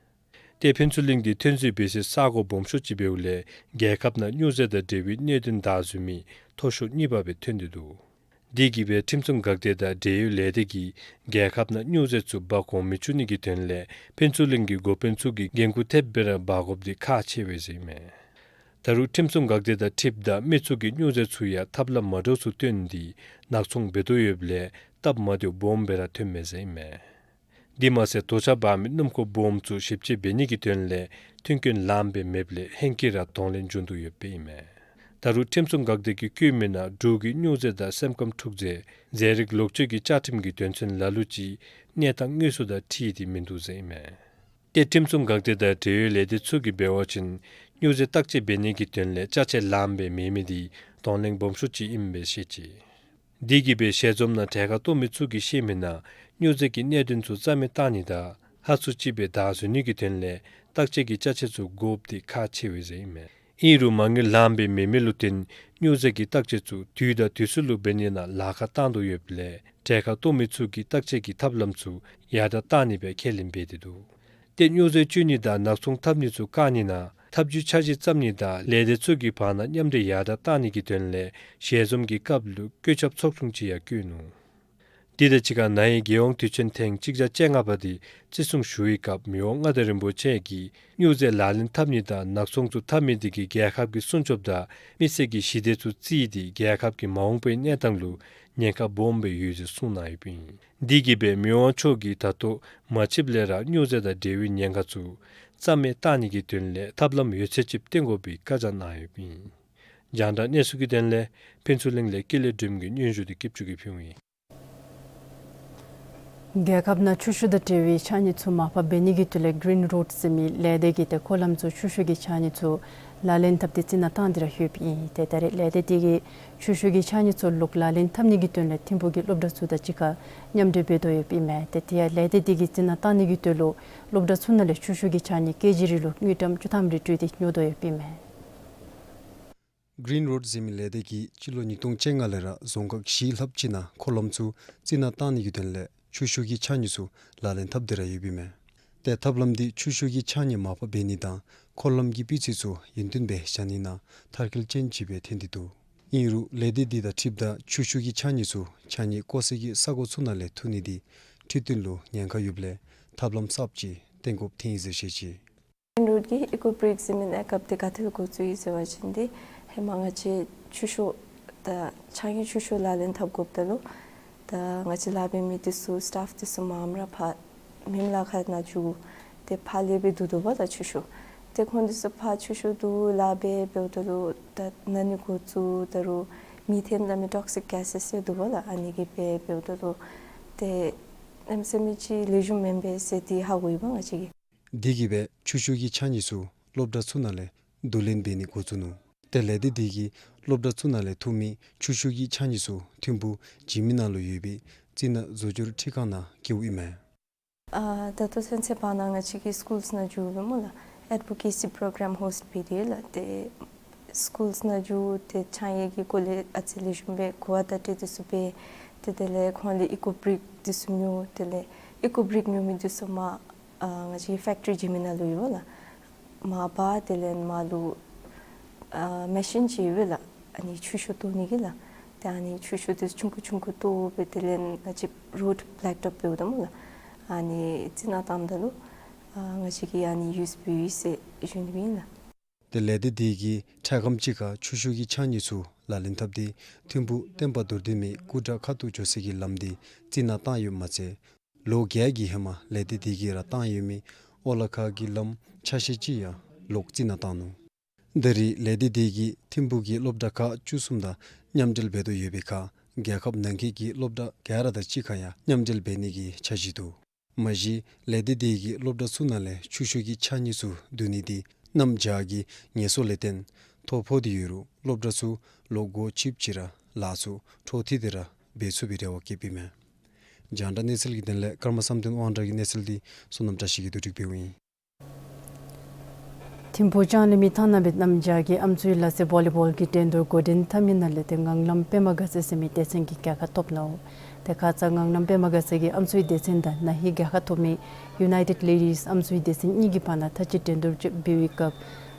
ཏེ་ཕུན་ཚོགས་གླིང་འདི་ཐོན་རྫས་སྦེ་ཟེར་ས་གོ་སྦོམ་ཤོས་ཅིག་འབདཝ་ལས་རྒྱལ་ཁབ་ནང་སྨྱོ་རྫས་དང་འབྲེལ་བའི་གནད་དོན་བདའ་ཟུན་མི་མཐོ་ཤོས་གཉིས་པ་སྦེ་ཐོན་ཏེ་འདུག། དེ་གིས་སྦེ་ཁྲིམས་སྲུང་འགག་སྡེ་དང་འབྲེལ་ཡོད་ལས་སྡེ་གིས་རྒྱལ་ཁབ་ནང་སྨྱོ་རྫས་ཚུ་འབག་འོང་མི་བཅུག་ནི་གི་དོན་ལས་ཕུན་ཚོགས་གླིང་གི་འགོ་དཔོན་ཚུ་གིས་འགན་ཁུར་ཐེབས་སྦེ་ར་འབག་དགོཔ་འདི་ཁག་ཆེ་བས་ཟེར་ཨིན་མས། ད་རུང་ཁྲིམས་སྲུང་འགག་སྡེ་དང་འཁྲིལཝ་ད་མི་ཚུ་གིས་སྨྱོ་རྫས་ཚུ་ཡང་ཐབས་ལམ་མ་འདྲཝ་ཚུ་བཏོན་ཏེ་ནག་ཚོང་འབད་དོ་ཡོདཔ་ལས་སྟབས་མ་བདེཝ་སྦོམ་སྦེ་ར་ཐོནམ་མས་ཟེར་ཨིན་མས། དེ་མ་ཚད་དོ་ཆ་འབག་མི་སྣུམ་འཁོར་སྦོམ་ཚུ་ཞིབ་དཔྱད་འབད་ནི་གི་དོན་ལས་མཐུན་རྐྱེན་ལངམ་སྦེ་མེདཔ་ལས་ཧེང་སྐལ་ར་གདོང་ལེན་འབྱུང་དོ་ཡོདཔ་ཨིན་མས། ད་རུང་ཁྲིམས་སྲུང་འགག་སྡེ་གིས་བཀོད་མི་ནང་འབྲུག་གི་སྨྱོ་རྫས་དང་སེམས་ཁམས་འཁྲུག་རྫས་རྫས་རིགས་ལོག་སྤྱོད་ཀྱི་བཅའ་ཁྲིམས་ཀྱི་དོན་ཚན་ལ་ལུ་ཅིག་གནས་སྟངས་དངོས་སུ་དང་འཁྲིལ་ཏེ་མིན་འདུག་ཟེར་ཨིན་མས། ཏེ་ཁྲིམས་སྲུང་འགག་སྡེ་དང་འབྲེལ་ཡོད་ལས་སྡེ་ཚུ་གིས་འབད་བ་ཅིན་ སྨྱོ་རྫས་བརྟག་དཔྱད་འབད་ནི་གི་དོན་ལས་ཅ་ཆས་ལངམ་སྦེ་མེད་མི་འདི་གདོང་ལེན་སྦོམ་ཤོས་ཅིག་ཨིནམ་སྦེ་བཤད་ཅི། དེ་གིས་སྦེ་ཞལ་འཛོམས་ནང་གྲལ་ཁར་གཏོགས་མི་ཚུ་གིས་བཤད་མི་ནང་སྨྱོ་རྫས་ཀྱི་གནད་དོན་ཚུ་རྩ་མེད་བཏང་ནི་དང་ལྷ་ཚུ་ཅིག་སྦེ་བདའ་བཟོ་ནི་གི་དོན་ལས་བརྟག་དཔྱད་ཀྱི་ཅ་ཆས་ཚུ་དགོཔ་འདི་ཁག་ཆེ་བས་ཟེར་ཨིན་མས། ཨིན་རུང་མ་དངུལ་ལངམ་སྦེ་མེད་མི་ལུ་བརྟེན་སྨྱོ་རྫས་ཀྱི་བརྟག་དཔྱད་ཚུ་དུས་དང་དུས་སུ་ལུ་འབད་ནི་ནང་ལཱ་ཁག་བཏང་དོ་ཡོདཔ་ལས་གྲལ་ཁར་གཏོགས་མི་ཚུ་གིས་བརྟག་དཔྱད་ཀྱི་ཐབས་ལམ་ཚུ་ཡར་དྲགས་བཏང་ནི་སྦེ་ཁས་ལེན་འབད་དེ་འདུག། ཏེ་སྨྱོ་རྫས་སྤྱོད་ནི་དང་ནག་ཚོང་འཐབ་ནི་ཚུ་བཀག་ནི་ནང་ཐབས་བྱུས་འཆར་གཞི་བརྩམ་ནི་དང་ལས་སྡེ་ཚུ་གི་བར་ན་མཉམ་འབྲེལ་ཡར་དྲགས་བཏང་ནི་གི་དོན་ལས་ཞལ་འཛོམས་ཀྱི་སྐབས་ལུ་བཀོད་ཁྱབ་ཚོགས་ཆུང་ཅིག་ཡང་བསྐོས་ནུག། དེ་དང་གཅིག་ཁར་ན་ཧིང་རྒྱལ་ཡོངས་དུས་ཆེན་ཐེངས་གཅིག་བརྒྱ་བཅོ་ལྔ་པ་འདི་བརྩི་སྲུང་ཞུ་བའི་སྐབས་མི་དབང་མངའ་བདག་རིན་པོ་ཆེ་གིས་སྨྱོ་རྫས་ལག་ལེན་འཐབ་ནི་དང་ནག་ཚོང་ཚུ་འཐབ་མི་འདི་གིས་རྒྱལ་ཁབ་ཀྱི་སྲུང་སྐྱོབ་དང་མི་སེར་གྱི་ཞི་བདེ་ཚུ་བརྩིས་ཏེ་རྒྱལ་ཁབ་ཀྱི་མ་འོངས་པའི་གནས་སྟངས་ལུ་ཉེན་ཁ་སྦོམ་སྦེ་ཡོད་ཟེར་གསུངས་གནང་ཡོདཔ་ཨིན། དེ་གིས་སྦེ་མི་དབང་མཆོག་གིས་ད་ལྟོ་མ་ཕྱིསཔ་ལས་ར་སྨྱོ་རྫས་དང་འབྲེལ་བའི་ཉེན་ཁ་ཚུ་རྩ་མེད་བཏང་ནི་གི་དོན་ལས་ཐབས་ལམ་ཡོད་ཚད་ཅིག་བཏོན་དགོ་པའི་བཀའ་རྒྱ་གནང་ཡོདཔ་ཨིན། རྒྱང་བསྒྲགས་གནས་ཚུལ་གྱི་དོན་ལས་ཕུན་ཚོགས་གླིང་ལས་ཀུན་ལེགས་སྒྲོལམ་གྱི་སྙན་ཞུ་འདི་སྐྱིད་ཆུ་གིས་ཕུལཝ་ཨིན། རྒྱལ་ཁབ་ནང་ཆུ་ཤུགས་དང་འབྲེལ་བའི་ཕྱགས་སྙིགས་ཚུ་མར་ཕབ་འབད་ནི་གི་དོན་ལས་གིརིན་རོཌ་ཟེར་མི་ལས་སྡེ་གིས་ཏེ་འཁོར་ལམ་ཚུ་ཆུ་ཤུགས་ཀྱི་ཕྱགས་སྙིགས་ཚུ་ལག་ལེན་འཐབ་སྟེ་རྩི་ནག་བཏང་སྟེ་ར་ཡོདཔ་ཨིན། ཏེ་ད་རེས་ལས་སྡེ་དེ་གིས་ཆུ་ཤུགས་ཀྱི་ཕྱགས་སྙིགས་ཚུ་ལོག་ལག་ལེན་འཐབ་ནི་གི་དོན་ལས་ཐིམ་ཕུག་གི་སློབ་གྲྭ་ཚུ་དང་གཅིག་ཁར་མཉམ་འབྲེལ་འབད་དོ་ཡོདཔ་ཨིན་མས། ཏེ་དེ་ཡང་ལས་སྡེ་དེ་གིས་རྩི་ནག་བཏང་ནི་གི་དོན་ལུ་སློབ་གྲྭ་ཚུ་ནང་ལས་ཆུ་ཤུགས་ཀྱི་ཕྱགས་སྙིགས་ཀེ་ཇི་རེ་ལུ་དངུལ་ཀྲམ་བཅུ་ཐམ་རེ་སྤྲོད་དེ་ཉོ་དོ་ཡོདཔ་ཨིན་མས། གིརིན་རོཌ་ཟེར་མི་ལས་སྡེ་གིས་སྤྱི་ལོ་ཉིས་སྟོང་བཅོ་ལྔ་ལས་ར་རྫོང་ཁག་བཞི་ལྷགཔ་ཅིག་ནང་འཁོར་ལམ་ཚུ་རྩི་ནག་བཏང་ནི་གི་དོན་ལས་ཆུ་ཤུགས་ཀྱི་ཕྱགས་སྙིགས་ཚུ་ལག་ལེན་འཐབ་སྟེ་ར་ཡོདཔ་ཨིན་མས། ཏེ་ཐབས་ལམ་འདི་ཆུ་ཤུགས་ཀྱི་ཕྱགས་སྙིགས་མར་ཕབ་འབད་ནི་དང་འཁོར་ལམ་གྱི་སྤུས་ཚད་ཚུ་ཡུན་བརྟན་སྦེ་བཞག་ནི་ནང་མཐར་འཁྱོལ་ཅན་ཅིག་སྦེ་ཐོན་ཏེ་འདུག། ཨིན་རུང་ལས་སྡེ་འདི་དང་འཁྲིལཝ་ད་ཆུ་ཤུགས་ཀྱི་ཕྱགས་སྙིགས་ཚུ་ཕྱགས་སྙིགས་བཀོ་སའི་ས་གོ་ཚུ་ནང་ལས་འཐུ་ནི་འདི་འཕྲོད་བསྟེན་ལུ་ཉེན་ཁ་ཡོདཔ་ལས་ཐབས་ལམ་གསརཔ་ཅིག་བཏོན་དགོཔ་ཐོན་ཡི་ཟེར་བཤད་ཅི། གིརིན་རོཌ་ཀྱིས་ཨི་ཀོ་བིརིཀ་ཟེར་མི་གནས་སྐབས་འདི་ག་ཏེ་ལུ་འགོ་བཙུགས་ཡི་ཟེར་བ་ཅིན་ཏེ་ཧེ་མ་ང་བཅས་ཆུ་ཤུགས་དང་ཕྱགས་སྙིགས་ཆུ་ཤུགས་ལག་ལེན་འཐབ་དགོཔ་ད་ལུ་ད་ང་བཅས་ལཱ་འབད་མི་འདི་ཚུ་སི་ཊཕ་འདི་ཚུ་མངམ་ར་ཕར་མེན་ལ་ཁ་ནང་འགྱོ་ཏེ་ཕར་ལས་སྦེ་བསྡུ་དོ་བ་ད་ཆུ་ཤུགས། ཏེ་ཁོང་འདི་ཚུ་ཕར་ཆུ་ཤུགས་བསྡུ་ལཱ་འབད་འབདཝ་ད་ལུ་ད་ན་ནི་འགོ་བཙུགས་ད་རུང་མི་ཐན་ད་མི་ཊོག་སིཀ་གེ་སེས་ཟེར་འདུག་པ་ལགས། ཨ་ནི་གིས་འབད་འབདཝ་ད་ལུ་ཏེ་གནམ་མེད་ས་མེད་ཅིག་ལེགས་ཤོམ་མེན་པས་ཟེར་འདི་ཧ་གོ་ཡི་པ་ང་བཅས་ཀྱིས། དེ་གིས་སྦེ་ཆུ་ཤུགས་ཀྱི་ཕྱགས་སྙིགས་ཚུ་སློབ་གྲྭ་ཚུ་ནང་ལས་བསྡུ་ལེན་འབད་ནི་འགོ་བཙུགས་ནུག། ཏེ་ལས་སྡེ་དེ་གིས་སློབ་གྲྭ་ཚུ་ནང་ལས་འཐུ་མི་ཆུ་ཤུགས་ཀྱི་ཕྱགས་སྙིགས་ཚུ་ཐིམ་ཕུག་འཇིགས་མེད་ནང་ལུ་ཡོད་པའི་རྩི་ནག་བཟོ་སྒྱུར་ཁྲི་ཁང་ནང་བསྐྱལཝ་ཨིན་མས། ཨ་ད་ལྟོ་ཚུན་ཚོད་བར་ན་ང་བཅས་ཀྱིས་སི་ཀུལསི་ནང་འགྱོ་སྦེ་སྨོ་ལགས་ཨེཌ་ཝོ་ཀེ་སི་པོ་རོ་གྲམ་ཧོསཊ་འབད་དེ་ལགས། ཏེ་སི་ཀུལསི་ནང་འགྱོ་སྟེ་ཕྱགས་སྙིགས་ཀྱི་སྐོར་ལས་ཨ་ཙི་ལེགས་ཤོམ་སྦེ་གོ་བ་བརྡ་སྤྲོད་འདི་ཚུ་འབད། ཏེ་དེ་ལས་ཁོང་ལས་ཨི་ཀོ་བིརིཀ་འདི་ཚུ་ཉོ། དེ་ལས་ཨི་ཀོ་བིརིཀ་ཉོ་མི་འདི་ཚུ་མར་ཨ་ང་བཅས་ཕེཀ་ཊི་རི་འཇིགས་མེད་ནང་ལུ་ཡོད་པ་ལགས། མར་འབག་དེ་ལས་མར་ལུ་ཨ་མེ་ཤིན་ཅིག་ཡོད་པས་ལགས། ཨ་ནི་ཆུ་ཤུགས་བཏོག་ནི་གི་ལགས། ཏེ་ཨ་ནི་ཆུ་ཤུགས་འདི་ཆུང་ཀུ་ཆུང་ཀུ་བཏོག་སྦེ་དེ་ལས་ང་བཅས་རོཌ་བེ་ལེཀ་ཊོཔ་འབདཝ་ད་སྨོ་ལགས། ཨ་ནི་རྩི་ནག་བཏངམ་ད་ལུ་ཨ་ང་བཅས་ཀྱིས་ཨ་ནི་ཡུསི་འབད་ཡི་ཟེར་ཞུ་ནི་ཨིན་ལགས། ཏེ་ལས་སྡེ་དེ་གིས་འཕྲལ་ཁམས་ཅིག་ཁར་ཆུ་ཤུགས་ཀྱི་ཕྱགས་སྙིགས་ཚུ་ལག་ལེན་འཐབ་སྟེ་ཐིམ་ཕུག་བསྟན་པ་རྡོར་གདན་མའི་སྐུ་འདྲ་ཁ་ཐུག་འགྱོ་སའི་ལམ་འདི་རྩི་ནག་བཏང་ཡོདཔ་མ་ཚད་ལོ་བརྒྱད་ཀྱི་ཧེ་མ་ལས་སྡེ་དེ་གིས་ར་བཏང་ཡོད་མི་ཨོ་ལ་ཁ་གི་ལམ་ཆ་ཤས་ཅིག་ཡང་ལོག་རྩི་ནག་བཏང་ནུག། ད་རེས་ལས་སྡེ་དེ་གིས་ཐིམ་ཕུག་གི་སློབ་གྲྭ་ཁག་བཅུ་གསུམ་དང་མཉམ་འབྲེལ་འབད་དོ་ཡོད་པའི་ཁར་རྒྱལ་ཁབ་ནང་འཁོད་ཀྱི་སློབ་གྲྭ་ག་ར་དང་གཅིག་ཁར་ཡང་མཉམ་འབྲེལ་འབད་ནི་གི་འཆར་གཞི་འདུག། མ་གཞི་ལས་སྡེ་དེ་གིས་སློབ་གྲྭ་ཚུ་ནང་ལས་ཆུ་ཤུགས་ཀྱི་ཕྱགས་སྙིགས་ཚུ་བསྡུ་ནི་འདི་གནམ་བྱཱར་གྱི་ངལ་གསོ་ལས་བརྟེན་ཐོ་ཕོག་སྟེ་ཡོད་རུང་སློབ་གྲྭ་ཚུ་ལོག་སྒོ་ཕྱེཝ་ཅིག་ར་ལཱ་ཚུ་འཕྲོ་མཐུད་དེ་ར་འབད་ཚུགས་པའི་རེ་བ་བསྐྱེདཔ་ཨིན་མས། རྒྱང་བསྒྲགས་གནས་ཚུལ་གྱི་དོན་ལས་ཀརྨ་བསམ་གཏན་དབང་གྲགས་ཀྱི་གནས་ཚུལ་འདི་བསོད་ནམས་བཀྲ་ཤིས་ཀྱིས་བསྡུ་སྒྲིག་འབདཝ་ཨིན། ཐིམ་ཕུག་ལྕང་གླིང་མི་ཐང་ནང་སྦེ་གནམ་བྱཱར་གྱི་ཨམ་སྲུའི་ལ་རྩེ་བོ་ལི་བོལ་གྱི་འགྲན་བསྡུར་འགོ་འདྲེན་འཐབ་མི་ནང་ལས་ཏེ་ངང་ལམ་པདྨ་དགའ་ཚལ་ཟེར་མི་སྡེ་ཚན་གྱིས་རྒྱལ་ཁ་ཐོབ་ནུག། ཏེ་ཁ་ཙ་ངང་ལམ་པདྨ་དགའ་ཚལ་གྱི་ཨམ་སྲུའི་སྡེ་ཚན་དང་ན་ཧིང་རྒྱལ་ཁ་ཐོབ་མི་ཡུ་ནའི་ཊེཌ་ལེ་ཌིསི་ཨམ་སྲུའི་སྡེ་ཚན་གཉིས་ཀྱི་བར་ན་མཐའ་དཔྱད་འགྲན་བསྡུར་ཅིག་འབད་བའི་སྐབས་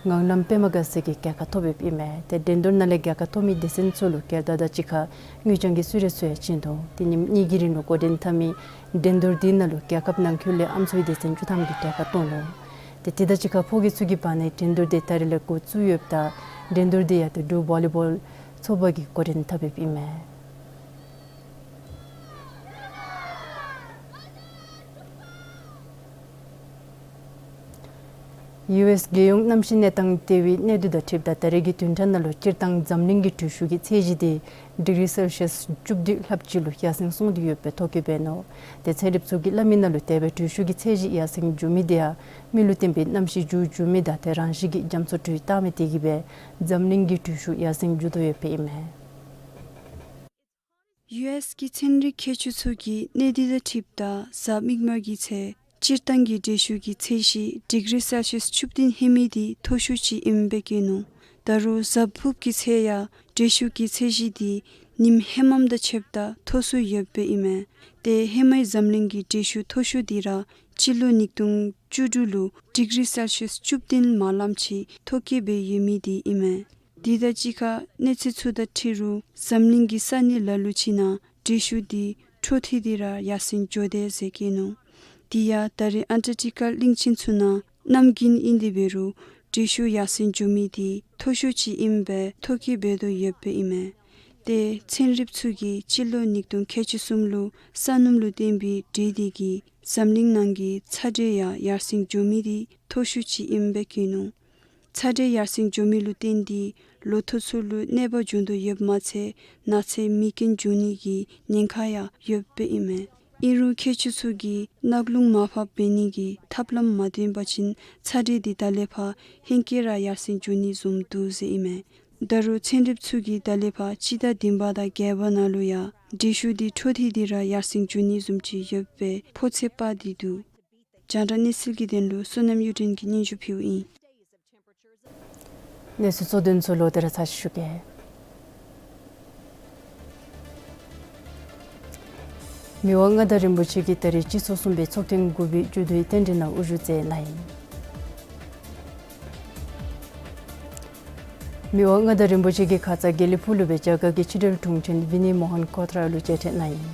ངང་ལམ་པདྨ་དགའ་ཚལ་གྱིས་རྒྱལ་ཁ་ཐོབ་ཡོདཔ་ཨིན་མས། ཏེ་འགྲན་བསྡུར་ནང་ལས་རྒྱལ་ཁ་ཐོབ་མི་སྡེ་ཚན་ཚུ་ལུ་རྒྱལ་དར་དང་གཅིག་ཁར་དངུལ་རྐྱང་གི་གསོལ་རས་ཚུ་ཡང་བྱིན་ནུག། ཏེ་ཉིནམ་གཉིས་ཀྱི་རིང་ལུ་འགོ་འདྲེན་འཐབ་མི་འགྲན་བསྡུར་འདི་ནང་ལུ་རྒྱལ་ཁབ་ནང་འཁོད་ལས་ཨམ་སྲུའི་སྡེ་ཚན་བཅུ་ཐམ་གྱིས་རྒྱལ་ཁ་ཐོབ་ནུག། ཏེ་དེ་དང་གཅིག་ཁར་ཕོ་སྐྱེས་ཚུ་གི་བར་ནའི་འགྲན་བསྡུར་འདི་ད་རེས་ལས་འགོ་བཙུགས་ཡོདཔ་ད་འགྲན་བསྡུར་འདི་ཡང་ཏེ་འབྲུག་བོ་ལི་བོལ་ཚོགས་པ་གིས་འགོ་འདྲེན་འཐབ་ཡོདཔ་ཨིན་མས། ཡུ་ཨེསི་རྒྱལ་ཡོངས་གནམ་གཤིས་གནས་སྟངས་ལྟེ་བའི་གནས་སྡུད་དང་འཁྲིལཝ་ད་ད་རེས་ཀྱི་བདུན་ཕྲག་ནང་ལུ་སྤྱིར་བཏང་འཛམ་གླིང་གི་དྲོད་ཤུགས་ཀྱི་ཚད་གཞི་དེ་ཌིག་རི་སེལ་ཤི་ཡཱསི་བཅུ་བདུན་ལྷགཔ་ཅིག་ལུ་ཡར་སེང་སོང་སྟེ་ཡོདཔ་སྦེ་ཐོ་བཀོད་འབད་ནུག། ཏེ་ཚན་རིགཔ་ཚུ་གིས་སླབ་མི་ནང་ལུ་དེ་སྦེ་དྲོད་ཤུགས་ཀྱི་ཚད་གཞི་ཡར་སེང་འགྱོ་མི་དེ་ཡང་མེ་ལུ་བརྟེན་པའི་གནམ་གཤིས་འགྱུར་འགྱོ་མི་དང་ཏེ་རང་བཞིན་གྱི་རྒྱ་མཚོ་དྲོད་བཏང་མི་དེ་གིས་སྦེ་འཛམ་གླིང་གི་དྲོད་ཤུགས་ཡར་སེང་འགྱོ་དོ་ཡོདཔ་ཨིན་མས། ཡུ་ཨེསི་གི་ཚན་རིག་མཁས་མཆོག་ཚུ་གིས་གནས་སྡུད་དང་འཁྲིལཝ་ད་གཟའ་མིག་དམར་གྱི་ཚེ་སྤྱིར་བཏང་གི་དྲོད་ཤུགས་ཀྱི་ཚད་གཞི་ཌིག་རི་སེལ་ཤི་ཡཱསི་བཅུ་བདུན་ཧེ་མའི་དེ་མཐོ་ཤོས་ཅིག་ཨིནམ་སྦེ་བཀོད་ནུག། ད་རུང་གཟའ་ཕུརཔ་གི་ཚེ་ཡང་དྲོད་ཤུགས་ཀྱི་ཚད་གཞི་དེ་ཉིནམ་ཧེ་མམ་དང་ཕྱདཔ་ད་མཐོ་སུ་ཡོདཔ་ཨིན་མས། ཏེ་ཧེ་མའི་འཛམ་གླིང་གི་དྲོད་ཤུགས་མཐོ་ཤོས་དེ་ར་སྤྱི་ལོ་ཉིས་སྟོང་བཅུ་དྲུག་ལུ་ཌིག་རི་སེལ་ཤི་ཡཱསི་བཅུ་བདུན་མ་ལངམ་ཅིག་ཐོ་བཀོད་འབད་ཡོད་མི་དེ་ཨིན་མས། དེ་དང་གཅིག་ཁར་གནས་ཚུལ་ཚུ་དང་འཁྲིལ་རུང་འཛམ་གླིང་གི་ས་གནས་ལ་ལུ་ཅིག་ནང་དྲོད་ཤུགས་དེ་འཕྲོ་མཐུད་དེ་ར་ཡར་སེང་འགྱོ་དེས་ཟེར་བཀོད་ནུག། དེ་ཡང་ད་རེས་ཨན་ཊར་ཊི་ཀ་གླིང་ཆེན་ཚུ་ནང་གནམ་དགུན་ཨིན་དེ་འབད་རུང་དྲོད་ཤུགས་ཡར་སེང་འགྱོ་མི་དེ་མཐོ་ཤོས་ཅིག་ཨིནམ་སྦེ་ཐོ་བཀོད་འབད་དོ་ཡོདཔ་ཨིན་མས། ཏེ་ཚན་རིགཔ་ཚུ་གིས་སྤྱི་ལོ་ཉིས་སྟོང་ཁལ་གཅིག་གསུམ་ལུ་ས་སྣུམ་ལུ་བརྟེན་པའི་དྲོད་དེ་གིས་འཛམ་གླིང་ནང་གི་ཚ་དྲོད་ཡང་ཡར་སེང་འགྱོ་མི་དེ་མཐོ་ཤོས་ཅིག་ཨིནམ་སྦེ་བཀོད་ནུག། ཚ་དྲོད་ཡར་སེང་འགྱོ་མི་ལུ་བརྟེན་ཏེ་ལོ་ཐོག་ཚུ་ལུ་གནོད་པ་འབྱུང་དོ་ཡོདཔ་མ་ཚད་ན་ཚ་མེ་རྐྱེན་འབྱུང་ནི་གི་ཉེན་ཁ་ཡང་ཡོདཔ་ཨིན་མས། ཨིན་རུང་མཁས་མཆོག་ཚུ་གིས་གནག་རླུང་མར་ཕབ་འབད་ནི་གི་ཐབས་ལམ་མ་བཏོན་པ་ཅིན་ཚ་དྲོད་དེ་ད་ལས་ཕར་ཧེང་སྐལ་ར་ཡར་སེང་འགྱོ་ནི་བཟུམ་འདུག་ཟེར་ཨིན་མས། ད་རུང་ཚན་རིགཔ་ཚུ་གིས་ད་ལས་ཕར་སྤྱི་ཟླ་བདུན་པ་དང་བརྒྱད་པ་ནང་ལུ་ཡང་དྲོད་ཤུགས་དེ་འཕྲོ་མཐུད་དེ་ར་ཡར་སེང་འགྱོ་ནི་བཟུམ་ཅིག་ཡོདཔ་སྦེ་ཕོ་ཚོད་དཔག་སྟེ་འདུག། རྒྱང་བསྒྲགས་གནས་ཚུལ་གྱི་དོན་ལུ་བསོད་ནམས་གཡུ་སྒྲོན་གྱིས་སྙན་ཞུ་ཕུལཝ་ཨིན། གནས་ཚུལ་གཙོ་དོན་ཚུ་ལོག་སྟེ་ར་ཚར་ཅིག་ཞུ་གེ། མི་དབང་མངའ་བདག་རིན་པོ་ཆེ་གིས་ད་རེས་སྤྱི་ཚོགས་གསུམ་པའི་ཚོགས་ཐེངས་དགུ་པའི་མཇུག་བསྡུའི་རྟེན་འབྲེལ་ནང་དབུ་བཞུགས་མཛད་གནང་ཡི། མི་དབང་མངའ་བདག་རིན་པོ་ཆེ་གིས་ཁ་ཙ་དགེ་ལེགས་ཕུག་ལུ་སྦེ་རྒྱ་གར་གྱི་ཕྱི་འབྲེལ་དྲུང་ཆེན་ཝི་ནི་མོ་ཧན་ཀོ་ཐ་ར་ལུ་མཇལ་འཕྲད་གནང་ཡི།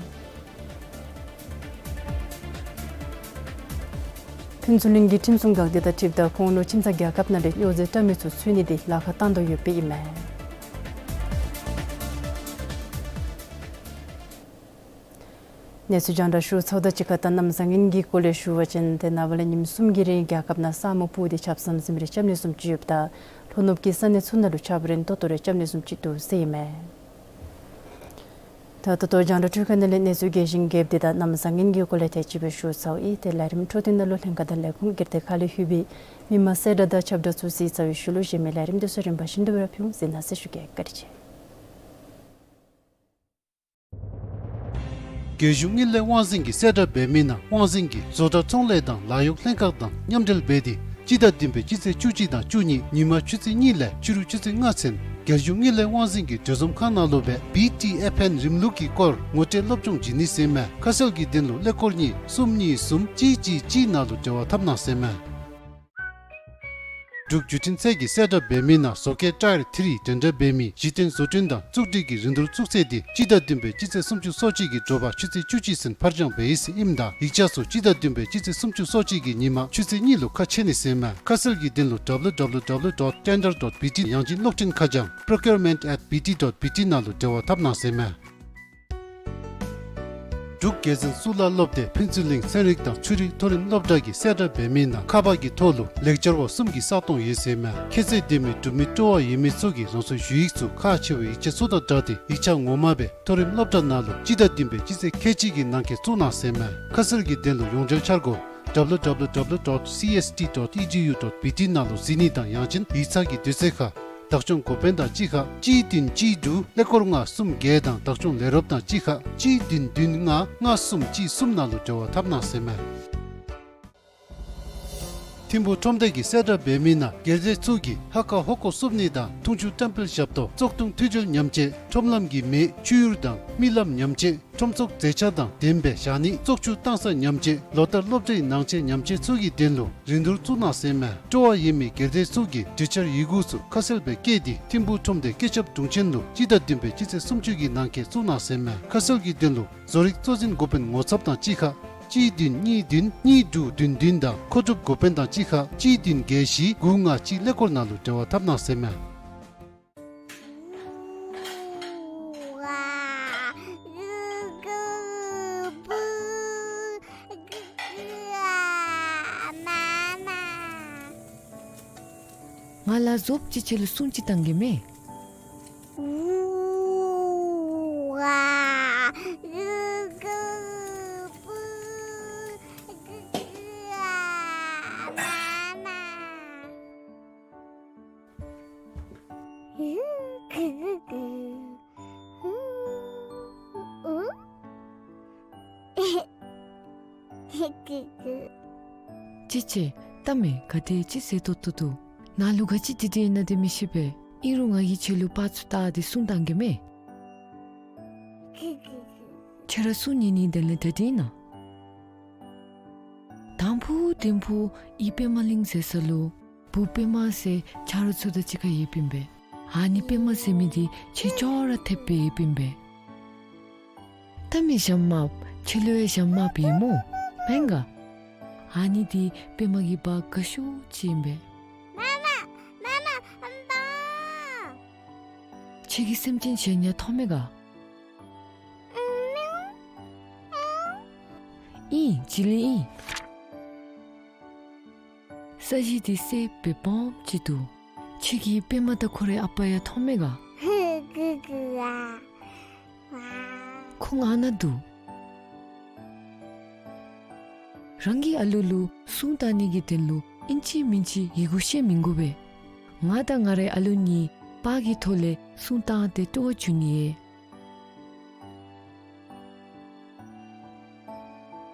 ཕུན་ཚོགས་གླིང་གི་ཁྲིམས་སྲུང་འགག་སྡེ་དང་འཁྲིལཝ་ད་ཁོང་ལུ་ཁྱིམ་ཚང་རྒྱལ་ཁབ་ནང་ལས་སྨྱོ་རྫས་བཀྲམ་མི་ཚུ་འཚོལ་ནི་དེ་ལཱ་ཁག་བཏང་དོ་ཡོདཔ་ཨིན་མས། གནས་ཚུལ་རྒྱང་བསྒྲགས་ཞུ་ཚརཝ་དང་གཅིག་ཁར་ད་གནམ་བཟང་ངན་གྱི་སྐོར་ལས་ཞུ་བ་ཅིན་ཏེ་ནངས་པ་ལས་ཉིནམ་གསུམ་གྱི་རིང་རྒྱལ་ཁབ་ནང་ས་སྨུག་སྤུབས་ཏེ་ཆརཔ་ཟམ་ཟིམ་རེ་རྐྱབ་ནི་བཟུམ་ཅིག་ཡོདཔ་ད་ལྷོ་ནུབ་ཀྱི་ས་གནས་ཚུ་ནང་ལུ་ཆརཔ་རན་ཏོག་ཏོ་རེ་རྐྱབ་ནི་བཟུམ་ཅིག་འདུག་ཟེར་ཨིན་མས། ད་ད་ལྟོ་རྒྱང་བསྒྲགས་འཕྲུལ་ཁང་ནང་ལས་གནས་ཚུལ་རྒྱས་ཤིང་རྒྱསཔ་དེ་དང་གནམ་བཟང་ངན་གྱི་སྐོར་ལས་དེ་ཅིག་སྦེ་ཞུ་ཚརཝ་ཨིན། ཏེ་ལས་རིམ་འཕྲོ་མཐུད་ནང་ལུ་ལྷན་ཁག་དང་ལས་ཁུངས་སྒེར་སྡེ་ཁག་ལས་ལྷོད་པའི་མི་མང་གསལ་བསྒྲགས་དང་ཁྱབ་བསྒྲགས་ཚུ་གཟིགས་ཚར་བའི་ཤུལ་ལུ་གཞན་མི་ལས་རིམ་དེ་ཚུ་རིམ་པ་བཞིན་དུ་སྦེ་ར་ཕུལ་འོང་། གཟིགས་གནང་ཟེར་ཞུ་གེ། བཀའ་དྲིན་ཆེ། རྒྱལ་གཞུང་དངུལ་ལས་དབང་འཛིན་གྱིས་གསལ་བསྒྲགས་འབད་མི་ནང་དབང་འཛིན་གྱིས་བཟོ་གྲྭ་ཚོང་ལས་དང་ལཱ་གཡོག་ལྷན་ཁག་དང་མཉམ་འབྲེལ་འབད་དེ་སྤྱི་ཟླ་བདུན་པའི་སྤྱི་ཚེས་བཅུ་གཅིག་དང་བཅུ་གཉིས་ཉིན་མ་ཆུ་ཚོད་གཉིས་ལས་ཕྱི་རུ་ཆུ་ཚོད་ལྔ་ཚུན་རྒྱལ་གཞུང་དངུལ་ལས་དབང་འཛིན་གྱི་གྲོས་འཛོམས་ཁང་ནང་ལུ་སྦེ་བི་ཊི་ཨེཕ་ཨེན་རིམ་ལུགས་ཀྱི་སྐོར་ངོ་སྤྲོད་སློབ་སྦྱོང་བྱིན་ནི་ཟེར་མས། ཁ་གསལ་གྱི་དོན་ལུ་ཀླད་ཀོར་གཉིས་གསུམ་གཉིས་གསུམ་གཅིག་གཅིག་གཅིག་ནང་ལུ་འབྲེལ་བ་འཐབ་གནང་ཟེར་མས། འབྲུག་བརྒྱུད་འཕྲིན་ཚད་ཀྱིས་གསལ་བསྒྲགས་འབད་མི་ནང་བཟོ་བཀོད་ཊ་ཡར་ཐིར་འགྲན་ཟླ་འབད་མི་གཞི་རྟེན་བཟོ་སྐྲུན་དང་བཙུགས་སྒྲིག་གི་རིན་བསྡུར་བཙུགས་ཚད་དེ་སྤྱི་ཟླ་བདུན་པའི་སྤྱི་ཚེས་སུམ་ཅུ་སོ་གཅིག་གི་དྲོ་པ་ཆུ་ཚོད་བཅུ་གཅིག་ཚུན་ཕར་འགྱངས་འབད་ཡི་ཟེར་ཨིནམ་ད་ཡིག་ཆ་ཚུ་སྤྱི་ཟླ་བདུན་པའི་སྤྱི་ཚེས་སུམ་ཅུ་སོ་གཅིག་གི་ཉིན་མ་ཆུ་ཚོད་གཉིས་ལུ་ཁ་ཕྱེ་ནི་ཟེར་མས། ཁ་གསལ་གྱི་དོན་ལུ་ཌབ་ལུ་ཌབ་ལུ་ཌབ་ལུ་ཌོཊ་ཊེན་ཌར་ཌོཊ་བི་ཊི་ཡང་ཅིན་གློག་འཕྲིན་ཁ་བྱང་པྲོ་ཀིའུར་མེནཊ་ཨེཊ་བི་ཊི་ཌོཊ་བི་ཊི་ནང་ལུ་འབྲེལ་བ་འཐབ་གནང་ཟེར་མས། འབྲུག་རྒྱལ་མཚན་གཙུག་ལག་སློབ་སྡེ་ཕུན་ཚོགས་གླིང་ཚན་རིག་དང་ཆོས་རིག་མཐོ་རིམ་སློབ་གྲྭ་གིས་གསལ་བསྒྲགས་འབད་མི་ནང་ཁ་པར་གྱི་ཐོག་ལུ་ལེགས་སྦྱར་བ་གསུམ་གྱི་ས་སྟོང་ཡོད་ཟེར་མས། ཁྱད་ཚད་ལྡན་མི་འབྲུག་མི་སྤྲོ་བ་ཡོད་མི་ཚུ་གིས་རང་སོའི་ཞུ་ཡིག་ཚུ་ཁག་ཆེ་བའི་ཡིག་ཆ་ཚུ་དང་སྦྲགས་ཏེ་ཡིག་ཆ་ངོ་མ་སྦེ་མཐོ་རིམ་སློབ་གྲྭ་ནང་ལུ་སྤྱི་ཟླ་བདུན་པའི་སྤྱི་ཚེས་ཁལ་གཅིག་གི་ནང་འཁོད་བཙུགས་གནང་ཟེར་མས། ཁ་གསལ་གྱི་དོན་ལུ་ཡོངས་འབྲེལ་འཆར་སྒོ་ཌབ་ལུ་ཌབ་ལུ་ཌབ་ལུ་ཌོཊ་སི་ཨེསི་ཊི་ཌོཊ་ཨི་ཌི་ཡུ་ཌོཊ་བི་ཊི་ནང་ལུ་གཟིགས་ནི་དང་ཡང་ཅིན་ཡིག་ཚང་གི་དུས་ཚོད་ཁར་བདག་སྐྱོང་འགོ་དཔོན་དང་གཅིག་ཁར་གཅིག་བདུན་གཅིག་དྲུག་ཀླད་ཀོར་ལྔ་གསུམ་བརྒྱད་དང་བདག་སྐྱོང་ལས་རོགསཔ་དང་གཅིག་ཁར་གཅིག་བདུན་བདུན་ལྔ་ལྔ་གསུམ་གཅིག་གསུམ་ནང་ལུ་འབྲེལ་བ་འཐབ་གནང་ཟེར་མས། ཐིམ་ཕུག་ཁྲོམ་སྡེ་གིས་གསལ་བསྒྲགས་འབད་མི་ནང་སྒེར་སྡེ་ཚུ་གིས་ཧ་ཀ་ཧོ་ཀོ་བསུབ་ནི་དང་འཐུང་ཆུ་བཀྲམ་སྤེལ་ཞབས་ཏོག་བཙོག་འཐུང་འཐུས་སྦྱོར་ཉམས་བཅོས་ཁྲོམ་ལམ་གྱི་མེ་ཆུ་ཡུར་དང་རྨི་ལམ་ཉམས་བཅོས་ཁྲོམ་ཚོགས་མཛེས་ཆ་དང་ལྡནམ་སྦེ་བཞག་ནི་བཙོག་ཆུ་བཏང་ས་ཉམས་བཅོས་ལོ་ལྟར་སློབ་གྲྭའི་ནང་ཆས་ཉམས་བཅོས་ཚུ་གི་དོན་ལུ་རིན་བསྡུར་བཙུགས་གནང་ཟེར་མས། སྤྲོ་བ་ཡོད་མི་སྒེར་སྡེ་ཚུ་གིས་གྲོས་འཆར་ཡི་གུ་ཚུ་ཁ་གསལ་སྦེ་བཀོད་དེ་ཐིམ་ཕུག་ཁྲོམ་སྡེ་སྐུ་ཞབས་དྲུང་ཆེན་ལུ་སྤྱི་ཟླ་བདུན་པའི་སྤྱི་ཚེས་སུམ་ཅུ་གི་ནང་འཁོད་བཙུགས་གནང་ཟེར་མས། ཁ་གསལ་གྱི་དོན་ལུ་བཟོ་རིག་གཙོ་འཛིན་འགོ་དཔོན་ངོ་ཚབ་དང་གཅིག་ཁར་གཅིག་བདུན་གཉིས་བདུན་གཉིས་དྲུག་བདུན་བདུན་དང་མཁོ་སྒྲུབ་འགོ་དཔོན་དང་གཅིག་ཁར་གཅིག་བདུན་བརྒྱད་བཞི་དགུ་ལྔ་གཅིག་ཀླད་ཀོར་ནང་ལུ་འབྲེལ་བ་འཐབ་གནང་ཟེར་མས། ང་ལ་ཟོབ་ཅིག་ཁྱོད་ལུ་སྲུང་ཅིག་བཏང་གེ་མས། ཅི་ཅི། ལྟ་མས། ག་དེ་ཅིག་ཟེར་ཏོག་ཏོ་འདུག། ནཱ་ལུ་ག་ཅི་འདི་འདི་ཨིན་ན་འདི་མི་ཤེས་པས། ཨིན་རུང་ང་གིས་ཁྱོད་ལུ་པར་ཚུ་བལྟ་སྟེ་སྲུང་བཏང་གེ་མས། ཁྱོད་ར་སྲུང་ཉན་ནི་དེ་ལས་གྲ་སྒྲིག་གནང་། དང་ཕུ་དིང་ཕུ་ཨི་པདྨ་གླིང་ཟེར་ས་ལུ་བུ་པདྨ་ཟེར་ཆ་རོགས་ཚུ་དང་གཅིག་ཁར་ཡོདཔ་ཨིན་པས། ཨ་ནི་པདྨ་ཟེར་མི་འདི་ཁྱོད་ཅོག་ར་འཐདཔ་སྦེ་ཡོདཔ་ཨིན་པས། ལྟ་མས་ཞྭམོ་དམརཔོ། ཁྱོད་ལུ་ཡང་ཞྭམོ་དམརཔོ་ཡོད་སྨོ། མེན་ག། ཨ་ནི་འདི་པདྨ་གི་བ་དགའ་ཤོས་ཅིག་ཨིན་པས། མ་མ། མ་མ། ཨམ་པ། ཁྱོད་ཀྱིས་སེམས་ཅན་གཞན་ཡང་མཐོང་མས་ག། ཨིན། བྱི་ལི་ཨིན། ས་གཞི་འདི་སེརཔོ་སྦེ་སྦོམ་ཅིག་འདུག། ཁྱོད་ཀྱིས་པདྨ་དང་ཁོ་རའི་ཨ་པ་ཡང་མཐོང་མས་ག། ཁོང་ཨ་ནཱ་འདུག། རང་གི་ཨ་ལུ་ལུ་སྲུང་བཏང་ནི་གི་དོན་ལུ་ཨིན་ཅི་མིན་ཅི་ཡི་གུ་ཤེས་མི་དགོ་པས། ང་དང་ང་རའི་ཨ་ལུ་གཉིས་པར་གྱི་ཐོག་ལས་སྲུང་བཏང་སྟེ་སྤྲོ་བ་བྱུང་ནི་ཡོད།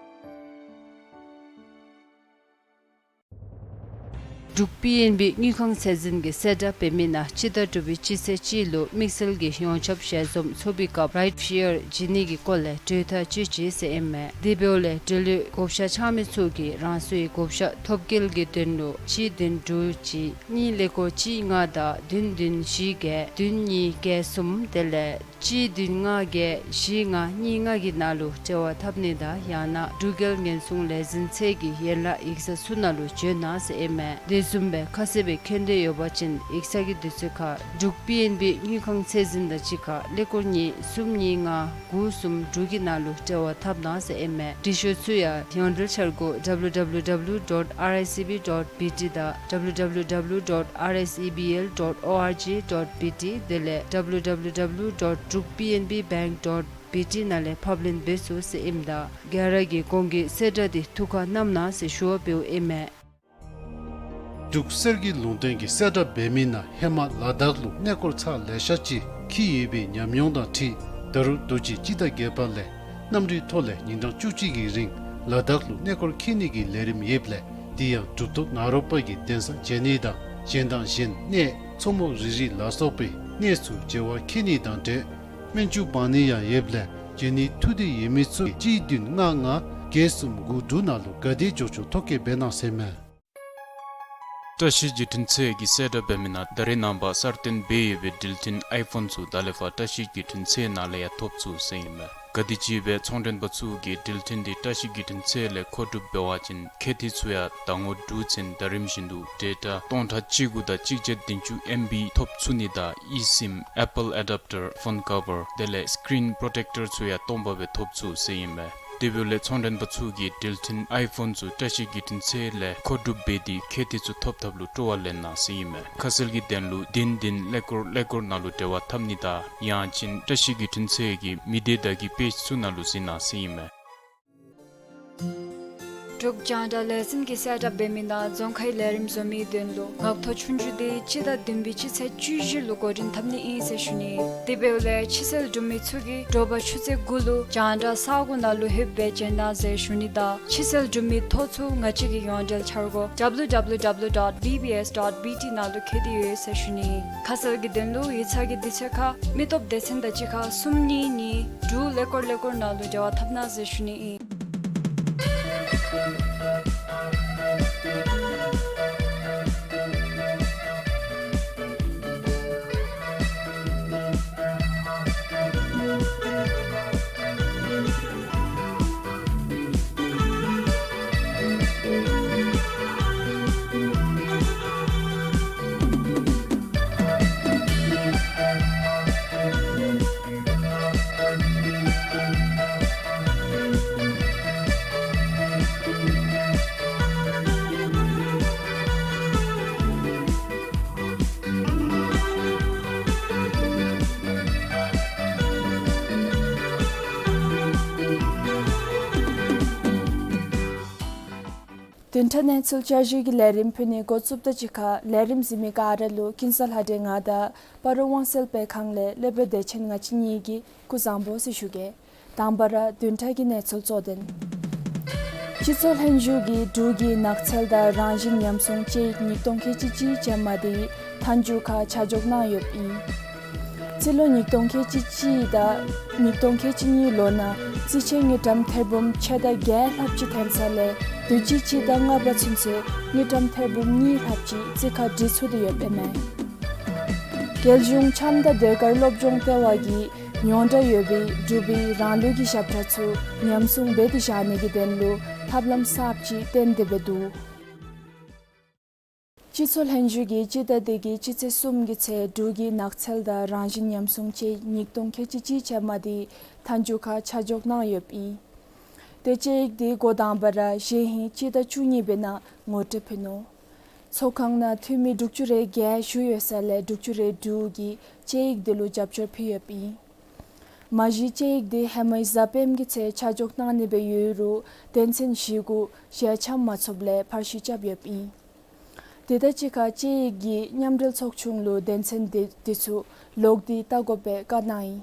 འབྲུག་པི་ཨེན་བི་དངུལ་ཁང་ཚད་འཛིན་གྱིས་གསལ་བསྒྲགས་འབད་མི་ནང་སྤྱི་ཟླ་དྲུག་པའི་སྤྱི་ཚེས་གཅིག་ལུ་དམིགས་བསལ་གྱི་ཡོངས་ཁྱབ་ཞལ་འཛོམས་ཚོགས་པའི་སྐབས་རའིཊ་ཕི་ཡར་བྱིན་ནི་གི་སྐོར་ལས་གྲོས་ཐག་བཅད་ཅི་ཟེར་ཨིན་མས། དེ་འབདཝ་ལས་འབྲེལ་ཡོད་བགོ་བཤའ་འཆང་མི་ཚུ་གིས་རང་སོའི་བགོ་བཤའ་ཐོབ་སྐལ་གྱི་དོན་ལུ་གཅིག་བདུན་དྲུག་གཅིག་གཉིས་ཀླད་ཀོར་གཅིག་ལྔ་དང་བདུན་བདུན་བཞི་བརྒྱད་བདུན་གཉིས་བརྒྱད་གསུམ་དེ་ལས་གཅིག་བདུན་ལྔ་བརྒྱད་བཞི་ལྔ་གཉིས་ལྔ་གི་ནང་ལུ་འབྲེལ་བ་འཐབ་ནི་དང་ཡང་ན་འབྲུག་རྒྱལ་ཉེན་སྲུང་ལས་འཛིན་ཚད་ཀྱི་ཡན་ལག་ཡིག་ཚང་ཚུ་ནང་ལུ་བྱོན་གནང་ཟེར་ཨིན་མས། དེ་བཟུམ་སྦེ་ཁ་གསལ་སྦེ་མཁྱེན་འདོད་ཡོད་པ་ཅིན་ཡིག་ཚང་གི་དུས་ཚོད་ཁར་འབྲུག་པི་ཨེན་བི་དངུལ་ཁང་ཚད་འཛིན་དང་གཅིག་ཁར་ཀླད་ཀོར་གཉིས་གསུམ་གཉིས་ལྔ་དགུ་གསུམ་དྲུག་གི་ནང་ལུ་འབྲེལ་བ་འཐབ་གནང་ཟེར་ཨིན་མས། འབྲི་ཤོག་ཚུ་ཡང་ཡོངས་འབྲེལ་འཆར་སྒོ་W W W dot R I C B dot B T དང་W W W dot R S E B L dot O R G dot B T དེ་ལས་W W W dot druk P N B bank dot B T ནང་ལས་ཕབ་ལེན་འབད་ཚུགས་ཟེར་ཨིནམ་ད་ག་ར་གིས་གོང་གི་གསལ་བསྒྲགས་འདི་ཐུགས་ཁར་བསྣམ་གནང་ཟེར་ཞུ་བ་འབདཝ་ཨིན་མས། འབྲུག་གསེར་གྱི་ལུང་བསྟན་གྱིས་གསལ་བསྒྲགས་འབད་མི་ནང་ཧེ་མ་ལ་དྭགས་ལུ་གནས་སྐོར་ཚར་ལེ་ཤ་ཅིག་འཁྱིད་ཡོད་པའི་ཉམས་མྱོང་དང་འཁྲིལ་ད་རུང་དུས་ཅི་སྤྱི་ཟླ་བརྒྱད་པ་ལས་གནམ་གྲུའི་ཐོག་ལས་ཉིན་གྲངས་བཅུ་གཅིག་གི་རིང་ལ་དྭགས་ལུ་གནས་སྐོར་འཁྱིད་ནི་གི་ལས་རིམ་ཡོདཔ་ལས་དེ་ཡང་གྲུབ་ཐོབ་ནཱ་རོ་པ་གི་གདན་ས་མཇལ་ནི་དང་གཞན་དང་གཞན་གནས་མཚོ་མོ་རི་རི་ལ་སོགས་པའི་གནས་ཚུ་མཇལ་བར་འཁྱིད་ནི་དང་འབྲེལ་སྨན་བཅོས་འབག་ནི་ཡང་ཡོདཔ་ལས་འབྱོན་ནི་ཐུགས་འདོད་ཡོད་མི་ཚུ་གཅིག་བདུན་ལྔ་ལྔ་བརྒྱད་གསུམ་དགུ་དྲུག་ནང་ལུ་ག་དེ་མགྱོགས་མགྱོགས་ཐོ་བཀོད་འབད་གནང་ཟེར་མས། བཀྲ་ཤིས་བརྒྱུད་འཕྲིན་ཚད་ཀྱིས་གསལ་བསྒྲགས་འབད་མི་ནང་ད་རེས་ནངས་པ་གསར་བཏོན་འབད་ཡོད་པའི་འགྲུལ་འཕྲིན་ཨའི་ཕོན་ཚུ་ད་ལས་ཕར་བཀྲ་ཤིས་བརྒྱུད་འཕྲིན་ཚད་ནང་ལས་ཡང་ཐོབ་ཚུགས་ཟེར་ཨིན་མས། ག་དེམ་ཅིག་སྦེ་ཚོང་མགྲོན་པ་ཚུ་གིས་འགྲུལ་འཕྲིན་འདི་བཀྲ་ཤིས་བརྒྱུད་འཕྲིན་ཚད་ལས་མཁོ་སྒྲུབ་འབད་བ་ཅིན་ཁེ་ཏི་ཚུ་ཡང་ཟླ་ངོ་དྲུག་ཚུན་ཟླ་རིམ་བཞིན་དུ་ཌེ་ཊ་སྟོང་ཕྲག་གཅིག་དགུ་དང་གཅིག་བརྒྱ་བདུན་ཅུ་ཨེམ་བི་ཐོབ་ཚུགས་ནི་དང་ཨི་སིམ་ཨེ་པཱལ་ཨེ་ཌབ་ཊར་ཕོན་ཀ་བར་དེ་ལས་སི་ཀི་རིན་པོརོ་ཊེཀ་ཊར་ཚུ་ཡང་སྟོང་པ་སྦེ་ཐོབ་ཚུགས་ཟེར་ཨིན་མས། དེ་འབདཝ་ལས་ཚོང་མགྲོན་པ་ཚུ་གིས་འགྲུལ་འཕྲིན་ཨའི་ཕོན་ཚུ་བཀྲ་ཤིས་བརྒྱུད་འཕྲིན་ཚད་ལས་མཁོ་སྒྲུབ་འབད་དེ་ཁེ་ཏི་ཚུ་ཐོབ་ཐབས་ལུ་སྤྲོ་བ་ལེན་གནང་ཟེར་ཨིན་མས། ཁ་གསལ་གྱི་དོན་ལུ་བདུན་བདུན་ཀླད་ཀོར་ཀླད་ཀོར་ནང་ལུ་འབྲེལ་བ་འཐབ་ནི་དང་ཡང་ཅིན་བཀྲ་ཤིས་བརྒྱུད་འཕྲིན་ཚད་ཀྱི་མི་སྡེ་དང་གི་པེཇ་ཚུ་ནང་ལུ་གཟིགས་གནང་ཟེར་ཨིན་མས། འབྲུག་རྒྱང་བསྒྲགས་ལས་འཛིན་གྱིས་གསལ་བསྒྲགས་འབད་མི་ནང་རྫོང་ཁའི་ལས་རིམ་བཟོ་མིའི་དོན་ལུ་ངག་ཐོག་ཆོས་རྒྱུགས་འདི་སྤྱི་ཟླ་བདུན་པའི་སྤྱི་ཚེས་བཅུ་བཞི་ལུ་འགོ་འདྲེན་འཐབ་ནི་ཨིན་ཟེར་ཞུ་ནི། དེ་འབདཝ་ལས་ཕྱི་སེལ་གྲུབ་མི་ཚུ་གིས་དྲོ་པ་ཆུ་ཚོད་དགུ་ལུ་རྒྱང་བསྒྲགས་ས་གོ་ནང་ལུ་ལྷོདཔ་སྦེ་བྱོན་གནང་ཟེར་ཞུ་ནི་དང་ཕྱི་སེལ་གྲུབ་མིའི་ཐོ་ཚུ་ང་བཅས་ཀྱི་ཡོངས་འབྲེལ་འཆར་སྒོ་W W W dot B B S dot B T ནང་ལུ་འཁོད་དེ་ཡོད་ཟེར་ཞུ་ནི། ཁ་གསལ་གྱི་དོན་ལུ་ཡིག་ཚང་གི་དུས་ཚོད་ཁར་མི་སྟོབས་སྡེ་ཚན་དང་གཅིག་ཁར་གསུམ་གཉིས་གཉིས་དྲུག་ཀླད་ཀོར་ཀླད་ཀོར་ནང་ལུ་འབྲེལ་བ་འཐབ་གནང་ཟེར་ཞུ་ནི་ཨིན། བདུན་ཕྲག་གནས་ཚུལ་བསྐྱར་ཞུའི་ལས་རིམ་ཕུལ་ནི་འགོ་བཙུགསཔ་ད་གཅིག་ཁར་ལས་རིམ་གཟིགས་མི་ག་ར་ལུ་ཀུན་བཟང་ལྷ་སྒྲོན་ང་དང་སྤ་རོ་དབང་གསལ་དཔེ་ཁང་ལས་ལས་བྱེདཔ་བདེ་ཆེན་ང་བཅས་གཉིས་ཀྱིས་སྐུ་གཟུགས་བཟང་པོ་ཟེར་ཞུ་གེ། དང་པ་ར་བདུན་ཕྲག་གི་གནས་ཚུལ་གཙོ་དོན། སྤྱི་ཚོགས་ལྷན་བཞུགས་ཀྱིས་འབྲུག་གི་ནགས་ཚལ་དང་རང་བཞིན་ཉམས་སྲུང་དཔྱད་ཡིག་ཉིས་སྟོང་ཁལ་གཅིག་གཅིག་ཅན་མ་དེ་མཐའ་མཇུག་ཁར་ཆ་འཇོག་གནང་ཡོདཔ་ཨིན། རྩིས་ལོ་ཉིས་སྟོང་ཁལ་གཅིག་གཅིག་དང་ཉིས་སྟོང་ཁལ་གཅིག་གཉིས་ལོ་ནང་རྩིས་ཆད་དངུལ་ཀྲམ་ཐེར་འབུམ་ཕྱེད་དང་བརྒྱད་ལྷགཔ་ཅིག་ཐོན་ས་ལས་དུས་ཅི་སྤྱི་ཟླ་ལྔ་པ་ཚུན་ཚོད་དངུལ་ཀྲམ་ཐེར་འབུམ་གཉིས་ལྷགཔ་ཅིག་རྩིས་ཁ་འབྲི་ཚུགས་ཏེ་ཡོདཔ་ཨིན་མས། རྒྱལ་གཞུང་འཆམ་དང་ཟློས་གར་སློབ་སྦྱོང་ལྟེ་བ་གིས་མྱོང་གྲགས་ཡོད་པའི་འབྲུག་པའི་རང་ལུགས་ཀྱི་ཞབས་ཁྲ་ཚུ་ཉམས་སྲུང་འབད་དེ་བཞག་ནིའི་དོན་ལུ་ཐབས་ལམ་གསརཔ་ཅིག་བཏོན་ཏེ་འབད་འདུག། སྤྱི་ཚོགས་ལྷན་བཞུགས་ཀྱིས་སྤྱི་ཟླ་འདི་གི་སྤྱི་ཚེས་གསུམ་གྱི་ཚེ་འབྲུག་གི་ནགས་ཚལ་དང་རང་བཞིན་ཉམས་སྲུང་དཔྱད་ཡིག་ཉིས་སྟོང་ཁལ་གཅིག་གཅིག་ཅན་མ་དེ་མཐའ་མཇུག་ཁར་ཆ་འཇོག་གནང་ཡོདཔ་ཨིན། དེ་དཔྱད་ཡིག་དེ་འགོ་དང་པ་ར་གཞེས་ཧིང་སྤྱི་ཟླ་བཅུ་གཉིས་པའི་ནང་ངོ་སྤྲོད་ཕུལ་ནུག། ཚོགས་ཁང་ནང་འཐུས་མི་དྲུག་ཅུ་རེ་བརྒྱད་བཞུགས་ཡོད་ས་ལས་དྲུག་ཅུ་རེ་དྲུག་གིས་དཔྱད་ཡིག་དེ་ལུ་རྒྱབ་སྐྱོར་ཕུལ་ཡོདཔ་ཨིན། མ་གཞི་དཔྱད་ཡིག་དེ་ཧེ་མའི་གཟའ་སྤེནམ་གྱི་ཚེ་ཆ་འཇོག་གནང་ནི་སྦེ་ཡོད་རུང་དོན་ཚན་བཞི་གུ་ཞལ་འཆམ་མ་ཚུགསཔ་ལས་ཕར་བཤུད་རྐྱབ་ཡོདཔ་ཨིན། དེ་དང་གཅིག་ཁར་དཔྱད་ཡིག་གིས་མཉམ་འབྲེལ་ཚོགས་ཆུང་ལུ་དོན་ཚན་དེ་དེ་ཚུ་ལོག་སྟེ་བལྟ་དགོ་པའི་བཀའ་གནང་ཡི།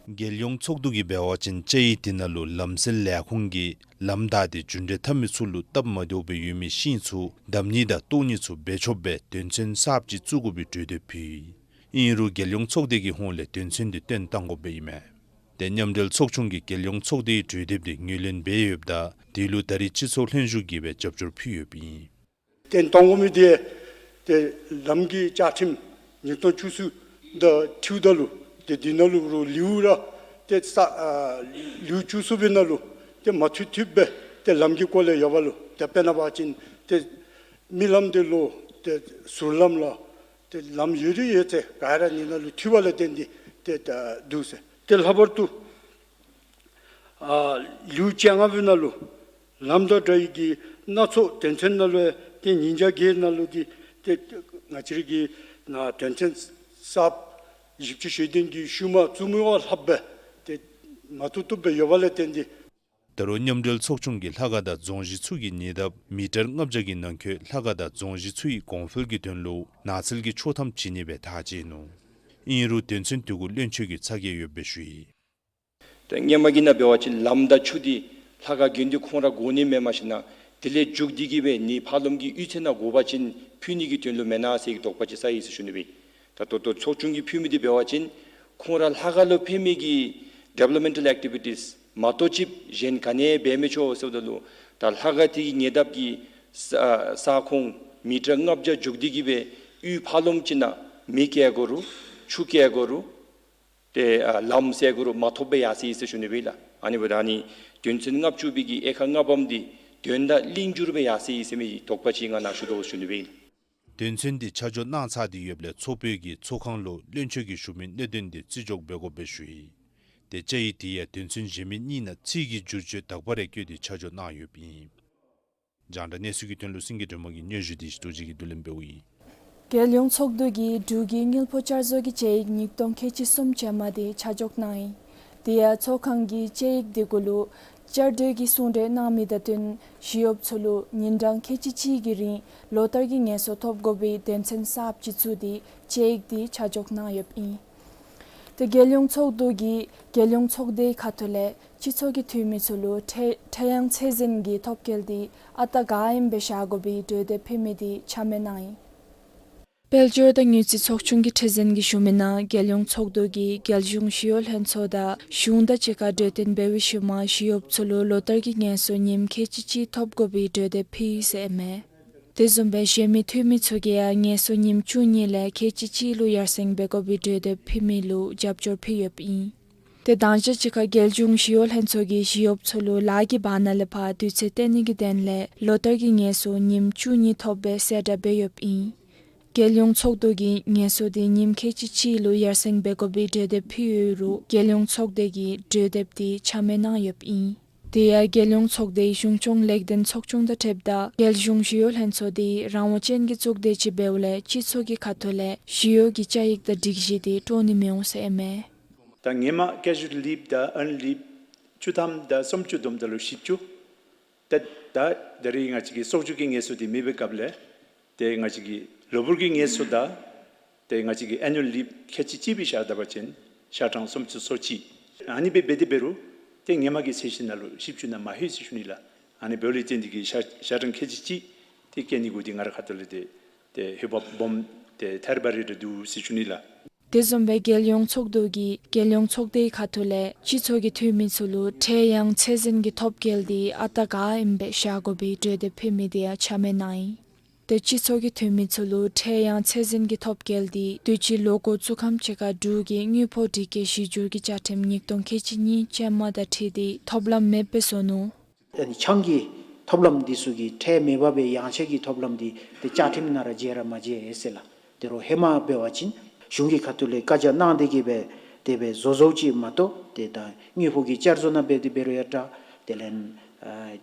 རྒྱལ་ཡོངས་ཚོགས་འདུ་གིས་འབད་བ་ཅིན་དཔྱད་ཡིག་དེ་ནང་ལུ་ལམ་སེལ་ལས་ཁུངས་ཀྱིས་ལམ་བདའ་སྟེ་རྒྱུ་འབྲས་ཐོབ་མི་ཚུ་ལུ་སྟབས་མ་བདེཝ་སྦེ་ཡོད་མི་ཤིང་ཚུ་བསྡམ་ནི་དང་བཏོག་ནི་ཚུ་འབད་ཆོགཔ་སྦེ་དོན་ཚན་གསརཔ་ཅིག་བཙུགས་དགོ་པའི་གྲོས་འདེབས་ཕུལ་ཡི། ཨིན་རུང་རྒྱལ་ཡོངས་ཚོགས་སྡེ་གི་ཧོངས་ལས་དོན་ཚན་དེ་བཏོན་བཏང་དགོཔ་ཨིན་མས། ཏེ་མཉམ་འབྲེལ་ཚོགས་ཆུང་གིས་རྒྱལ་ཡོངས་ཚོགས་སྡེའི་གྲོས་འདེབས་དེ་ངོས་ལེན་འབད་ཡོདཔ་ད་དེ་ལུ་ད་རེས་སྤྱི་ཚོགས་ལྷན་བཞུགས་ཀྱིས་སྦེ་རྒྱབ་སྐྱོར་ཕུལ་ཡོདཔ་ཨིན། བཏོན་བཏང་དགོ་མི་དེ་ཏེ་ལམ་གྱི་བཅའ་ཁྲིམས་ཉིས་སྟོང་བཅུ་གསུམ་དང་འཁྲིལཝ་ད་ལུ་ཏེ་དེ་ནང་ལུ་རུང་ལེའུ་ར་ཏེ་ས་ཨ་ལེའུ་བཅུ་གསུམ་པའི་ནང་ལུ་ཏེ་མ་འཐུས་འཐུསཔ་སྦེ་ཏེ་ལམ་གྱི་སྐོར་ལས་ཡོདཔ་ལུ་ཏེ་དཔེར་ན་འབད་བ་ཅིན་ཏེ་མི་ལམ་དེ་ལུ་ཏེ་ཟུར་ལམ་ལགས་ཏེ་ལམ་ཡོད་རིགས་ཡོད་ཚད་ག་ར་ཨ་ནི་ནང་ལུ་འཐུས་པ་ལས་བརྟེན་ཏེ་ཏེ་ད་འདུག་ཟེར། ཏེ་ལྷག་པར་དུ་ཨ་ལེའུ་བཅོ་ལྔ་པའི་ནང་ལུ་ལམ་དང་འབྲེལ་བའི་གི་སྣ་ཚོགས་དོན་ཚན་ནང་ལུ་ཏེ་ཉིས་བརྒྱ་བརྒྱད་ནང་ལུ་ཏེ་ཏེ་ང་བཅས་རའི་གི་ནང་དོན་ཚན་གསརཔ་བཞི་བཅུ་ཞེ་བདུན་གྱི་ཤུལ་མ་བཙུགས་མི་བ་ལྷགཔ་སྦེ་ཏེ་མ་བཏུབ་བཏུབ་སྦེ་ཡོདཔ་ལས་བརྟེན་ཏེ། ད་རུང་མཉམ་འབྲེལ་ཚོགས་ཆུང་གིས་ལྷ་ཁང་དང་རྫོང་གཞི་ཚུ་གི་ཉེ་འདབས་མི་ཊར་ལྔ་བརྒྱ་གི་ནང་འཁོད་ལྷ་ཁང་དང་རྫོང་གཞི་ཚུ་ཡི་གོང་འཕེལ་གྱི་དོན་ལུ་ནགས་ཚལ་གྱི་ཆོག་ཐམ་བྱིན་ནི་སྦེ་ཐག་བཅད་ནུག། ཨིན་རུང་དོན་ཚན་དེ་གུ་བློན་ཆེན་གྱི་ཚ་གྱང་ཡོདཔ་སྦེ་ཞུ་ཡི། ཏེ་སྔོན་མ་གི་ནང་འབད་བ་ཅིན་ལམ་དང་ཆུ་འདི་ལྷ་ཁང་དགོན་སྡེ་ཁོང་ར་དགོ་ནི་མེནམ་ཞིན་ན་དེ་ལས་མཇུག་སྡུད་ཀྱི་སྦེ་ནི་ཕར་ལོགས་ཀྱི་གཡུས་ཚན་ནང་དགོ་པ་ཅིན་ཕུལ་ནི་གི་དོན་ལུ་མེན་ན་ཟེར་གྱི་དོགས་པ་ཅིག་ཟ་ཡི་ཟེར་ཞུ་ནི་སྦེ། ད་ལྟོ་ལྟོ་ཚོགས་ཆུང་གིས་ཕུལ་མི་འདི་འབད་བ་ཅིན་ཁོང་ར་ལྷ་ཁང་ལུ་ཕན་མི་གི་ཌི་ཝེ་ལོབ་མེནཊ་ཨེག་ཊི་བི་ཊིས་མ་གཏོགས་ཅིག་གཞན་ག་ནི་འབད་མི་ཆོག་ཟེརཝ་ད་ལུ་ད་ལྷ་ཁང་དེ་གི་ཉེ་འདབས་ཀྱི་ས་ས་ཁོངས་མི་ཊར་ལྔ་བརྒྱ་མཇུག་སྡུད་ཀྱི་སྦེ་གཡུས་ཕར་ལོགས་ཅིག་ནང་མེ་བཀལ་དགོ་རུང་ཆུ་བཀལ་དགོ་རུང་ཏེ་ཨ་ལམ་ཟེར་དགོ་རུང་མ་ཐོབ་སྦེ་ཡར་སོ་ཡི་ཟེར་ཞུ་ནི་སྦེ་ལགས། ཨ་ནི་འབདཝ་ད་ཨ་ནི་དོན་ཚན་ལྔ་བཅུ་པའི་གི་དབྱེ་ཁག་ལྔ་པམ་འདི་དོན་དག་ལྷིང་འགྱུར་སྦེ་ཡར་སོ་ཡི་ཟེར་མི་དོགས་པ་ཅིག་ང་ནཱ་ཞུ་དོ་ཞུ་ནི་སྦེ་ལགས། དོན་ཚན་འདི་ཆ་འཇོག་གནང་ཚར་ཏེ་ཡོདཔ་ལས་ཚོགས་པའི་གི་ཚོགས་ཁང་ལུ་བློན་ཆེན་གྱིས་ཞུ་མི་གནད་དོན་འདི་བརྩི་འཇོག་འབད་དགོཔ་སྦེ་ཞུ་ཡི། ཏེ་དཔྱད་ཡིག་དེ་ཡང་དོན་ཚན་གཞན་མི་གཉིས་ནང་ཚིག་གི་བསྒྱུར་བཅོས་དག་པ་རེ་བཀོད་དེ་ཆ་འཇོག་གནང་ཡོདཔ་ཨིན། རྒྱང་བསྒྲགས་གནས་ཚུལ་གྱི་དོན་ལུ་སེང་གེ་སྒྲོལ་མ་གི་སྙན་ཞུ་འདི་ཞུ་དོ་ཅིག་གིས་བསྡུ་ལེན་འབདཝ་ཨིན། རྒྱལ་ཡོངས་ཚོགས་འདུ་གིས་འབྲུག་གི་དངུལ་ཕོགས་བསྐྱར་བཟོ་གི་དཔྱད་ཡིག་ཉིས་སྟོང་ཁལ་གཅིག་གསུམ་ཅན་མ་དེ་ཆ་འཇོག་གནང་ཡི། དེ་ཡང་ཚོགས་ཁང་གིས་དཔྱད་ཡིག་དེ་གུ་ལུ་བསྐྱར་ཟློས་ཀྱི་གསུང་གྲོས་གནང་མི་དང་བསྟུན་ཞི་གཡོགཔ་ཚུ་ལུ་ཉིན་གྲངས་ཁལ་གཅིག་གཅིག་གི་རིང་ལོ་ལྟར་གྱི་ངལ་གསོ་ཐོབ་དགོ་པའི་དོན་ཚན་གསརཔ་ཅིག་བཙུགས་ཏེ་དཔྱད་ཡིག་དེ་ཆ་འཇོག་གནང་ཡོདཔ་ཨིན། ཏེ་རྒྱལ་ཡོངས་ཚོགས་འདུ་གིས་རྒྱལ་ཡོངས་ཚོགས་སྡེའི་ཁ་ཐུག་ལས་སྤྱི་ཚོགས་ཀྱི་འཐུས་མི་ཚུ་ལུ་ཁྲེ་ཁྲེ་ཡང་ཚད་འཛིན་གྱི་ཐོབ་སྐལ་དེ་ཨ་རྟག་ག་ཨིནམ་སྦེ་བཞག་དགོ་པའི་གྲོས་འདེབས་ཕུལ་མི་དེ་ཆ་མེད་གནང་ཡི། དཔལ་འབྱོར་དང་དངུལ་རྩིས་ཚོགས་ཆུང་གི་ཁྲི་འཛིན་གྱིས་ཞུ་མི་ནང་རྒྱལ་ཡོངས་ཚོགས་འདུ་གིས་རྒྱལ་གཞུང་ཞི་གཡོག་ལྷན་ཚོགས་དང་གཞུང་དང་གཅིག་ཁར་གྲོས་བསྟུན་འབད་བའི་ཤུལ་མ་ཞི་གཡོགཔ་ཚུ་ལུ་ལོ་ལྟར་གྱི་ངལ་གསོ་ཉིནམ་ཁལ་གཅིག་གཅིག་ཐོབ་དགོ་པའི་གྲོས་འདེབས་ཕུལ་ཡི་ཟེར་ཨིན་མས། དེ་བཟུམ་སྦེ་གཞན་མི་འཐུས་མི་ཚུ་གིས་ཡང་ངལ་གསོ་ཉིནམ་བཅུ་གཉིས་ལས་ཁལ་གཅིག་གཅིག་ལུ་ཡར་སེང་འབད་དགོ་པའི་གྲོས་འདེབས་ཕུལ་མི་ལུ་རྒྱབ་སྐྱོར་ཕུལ་ཡོདཔ་ཨིན། ཏེ་དང་ཞག་གཅིག་ཁར་རྒྱལ་གཞུང་ཞི་གཡོག་ལྷན་ཚོགས་ཀྱིས་ཞི་གཡོགཔ་ཚུ་ལུ་ལཱ་གི་བར་ན་ལས་ཕར་དུས་ཚོད་བཏོན་ནི་གི་དོན་ལས་ལོ་ལྟར་གྱི་ངལ་གསོ་ཉིནམ་བཅུ་གཉིས་ཐོབ་པའི་གསལ་བསྒྲགས་འབད་ཡོདཔ་ཨིན། རྒྱལ་ཡོངས་ཚོགས་འདུ་གིས་ངལ་གསོ་དེ་ཉིནམ་ཁལ་གཅིག་གཅིག་ལུ་ཡར་སེང་འབད་དགོ་པའི་གྲོས་འདེབས་ཕུལ་ཡོད་རུང་རྒྱལ་ཡོངས་ཚོགས་སྡེ་གིས་གྲོས་འདེབས་དེ་ཆ་མེད་གནང་ཡོདཔ་ཨིན། དེ་ཡང་རྒྱལ་ཡོངས་ཚོགས་སྡེའི་གཞུང་སྐྱོང་ལེགས་ལྡན་ཚོགས་ཆུང་དང་འཁྲིལཝ་ད་རྒྱལ་གཞུང་ཞི་གཡོག་ལྷན་ཚོགས་དེ་རང་དབང་ཅན་གྱི་གཙུག་སྡེ་ཅིག་འབདཝ་ལས་སྤྱི་ཚོགས་ཀྱི་ཁ་ཐུག་ལས་ཞི་གཡོག་གི་བཅའ་ཡིག་དང་སྒྲིག་གཞི་དེ་དཀྲོག་ནི་མི་འོང་ཟེར་ཨིན་མས། ད་ཧེ་མ་ཀེ་ཞུ་ལི་ཝ་དང་ཨརནཌ་ལི་ཝ་བཅུ་ཐམ་དང་སུམ་ཅུ་བསྡོམས་ད་ལུ་བཞི་བཅུ། ད་ ད་ད་རེས་ང་བཅས་ཀྱི་གསོག་འཇོག་གི་ངལ་གསོ་འདི་མེད་པའི་སྐབས་ལས་ཏེ་ང་བཅས་ཀྱི་གློ་བུར་གྱི་ངལ་གསོ་དང་ཏེ་ང་བཅས་ཀྱི་annual leave ཁལ་གཅིག་གཅིག་སྦེ་བཞག་ད་པ་ཅིན་ཤ་གྲངས་སུམ་ཅུ་སོ་གཅིག། ཨ་ནི་སྦེ་འབད་དེ་འབད་རུང་ཏེ་ཧེ་མ་གི་ཚད་གཞི་ནང་ལུ་བཞི་བཅུ་ནང་མ་ལྷོད་ཟེར་ཞུ་ནི་ལགས། ཨ་ནི་འབདཝ་ལས་བརྟེན་ཏེ་གིས་ཤ་ཤ་གྲངས་ཁལ་གཅིག་གཅིག་ཏེ་བཀལ་ནི་གུ་འདི་ང་ར་ཁ་ཐུག་ལས་ཏེ་ཏེ་འོས་འབབ་སྦོམ་ཏེ་ཐར་པ་རེ་རེ་འདུག་ཟེར་ཞུ་ནི་ལགས། དེ་བཟུམ་སྦེ་རྒྱལ་ཡོངས་ཚོགས་འདུ་གིས་རྒྱལ་ཡོངས་ཚོགས་སྡེའི་ཁ་ཐུག་ལས་སྤྱི་ཚོགས་ཀྱི་འཐུས་མི་ཚུ་ལུ་ཁྲལ་ཡང་ཚད་འཛིན་གྱི་ཐོབ་སྐལ་འདི་ཨ་རྟག་ག་ཨིནམ་སྦེ་བཞག་དགོ་པའི་གྲོས་འདེབས་ཕུལ་མི་འདི་ཡང་ཆ་མེད་གནང་ཡི། ཏེ་སྤྱི་ཚོགས་ཀྱི་འཐུས་མི་ཚུ་ལུ་ཁྲལ་ཡང་ཚད་འཛིན་གྱི་ཐོབ་སྐལ་འདི་དུས་ཅི་ལོ་འགོ་བཙུགས་ཁམས་ཅིག་ཁར་འབྲུག་གི་དངུལ་ཕོགས་སྒྲིག་བཀོད་གཞི་འགྱུར་གྱི་བཅའ་ཁྲིམས་ཉིས་སྟོང་ཁལ་གཅིག་གཉིས་ཅན་མ་དང་འཁྲིལ་ཏེ་ཐོབ་ལམ་མེདཔ་སྦེ་བཟོ་ནུག། ཨ་ནི་ཆང་གི་ཐོབ་ལམ་འདི་ཚུ་གི་ཁྲལ་མེད་པར་སྦེ་ཡང་ཆད་ཀྱི་ཐོབ་ལམ་འདི་ཏེ་བཅའ་ཁྲིམས་ནང་ར་བཅད་ར་མ་བཅད་ཟེར་ལགས། དེ་རུང་ཧེ་མ་འབད་བ་ཅིན་གཞུང་གི་ཁ་ཐུག་ལས་བཀའ་རྒྱ་གནང་སྟེ་གིས་སྦེ་དེ་སྦེ་བཟོ་བཟོཝ་ཅིག་མ་གཏོགས་ཏེ་ད་དངུལ་ཕོགས་ཀྱི་བསྐྱར་བཟོ་ནང་འབད་དེ་འབད་རུང་ཡང་འདྲ། དེ་ལས་ཨ་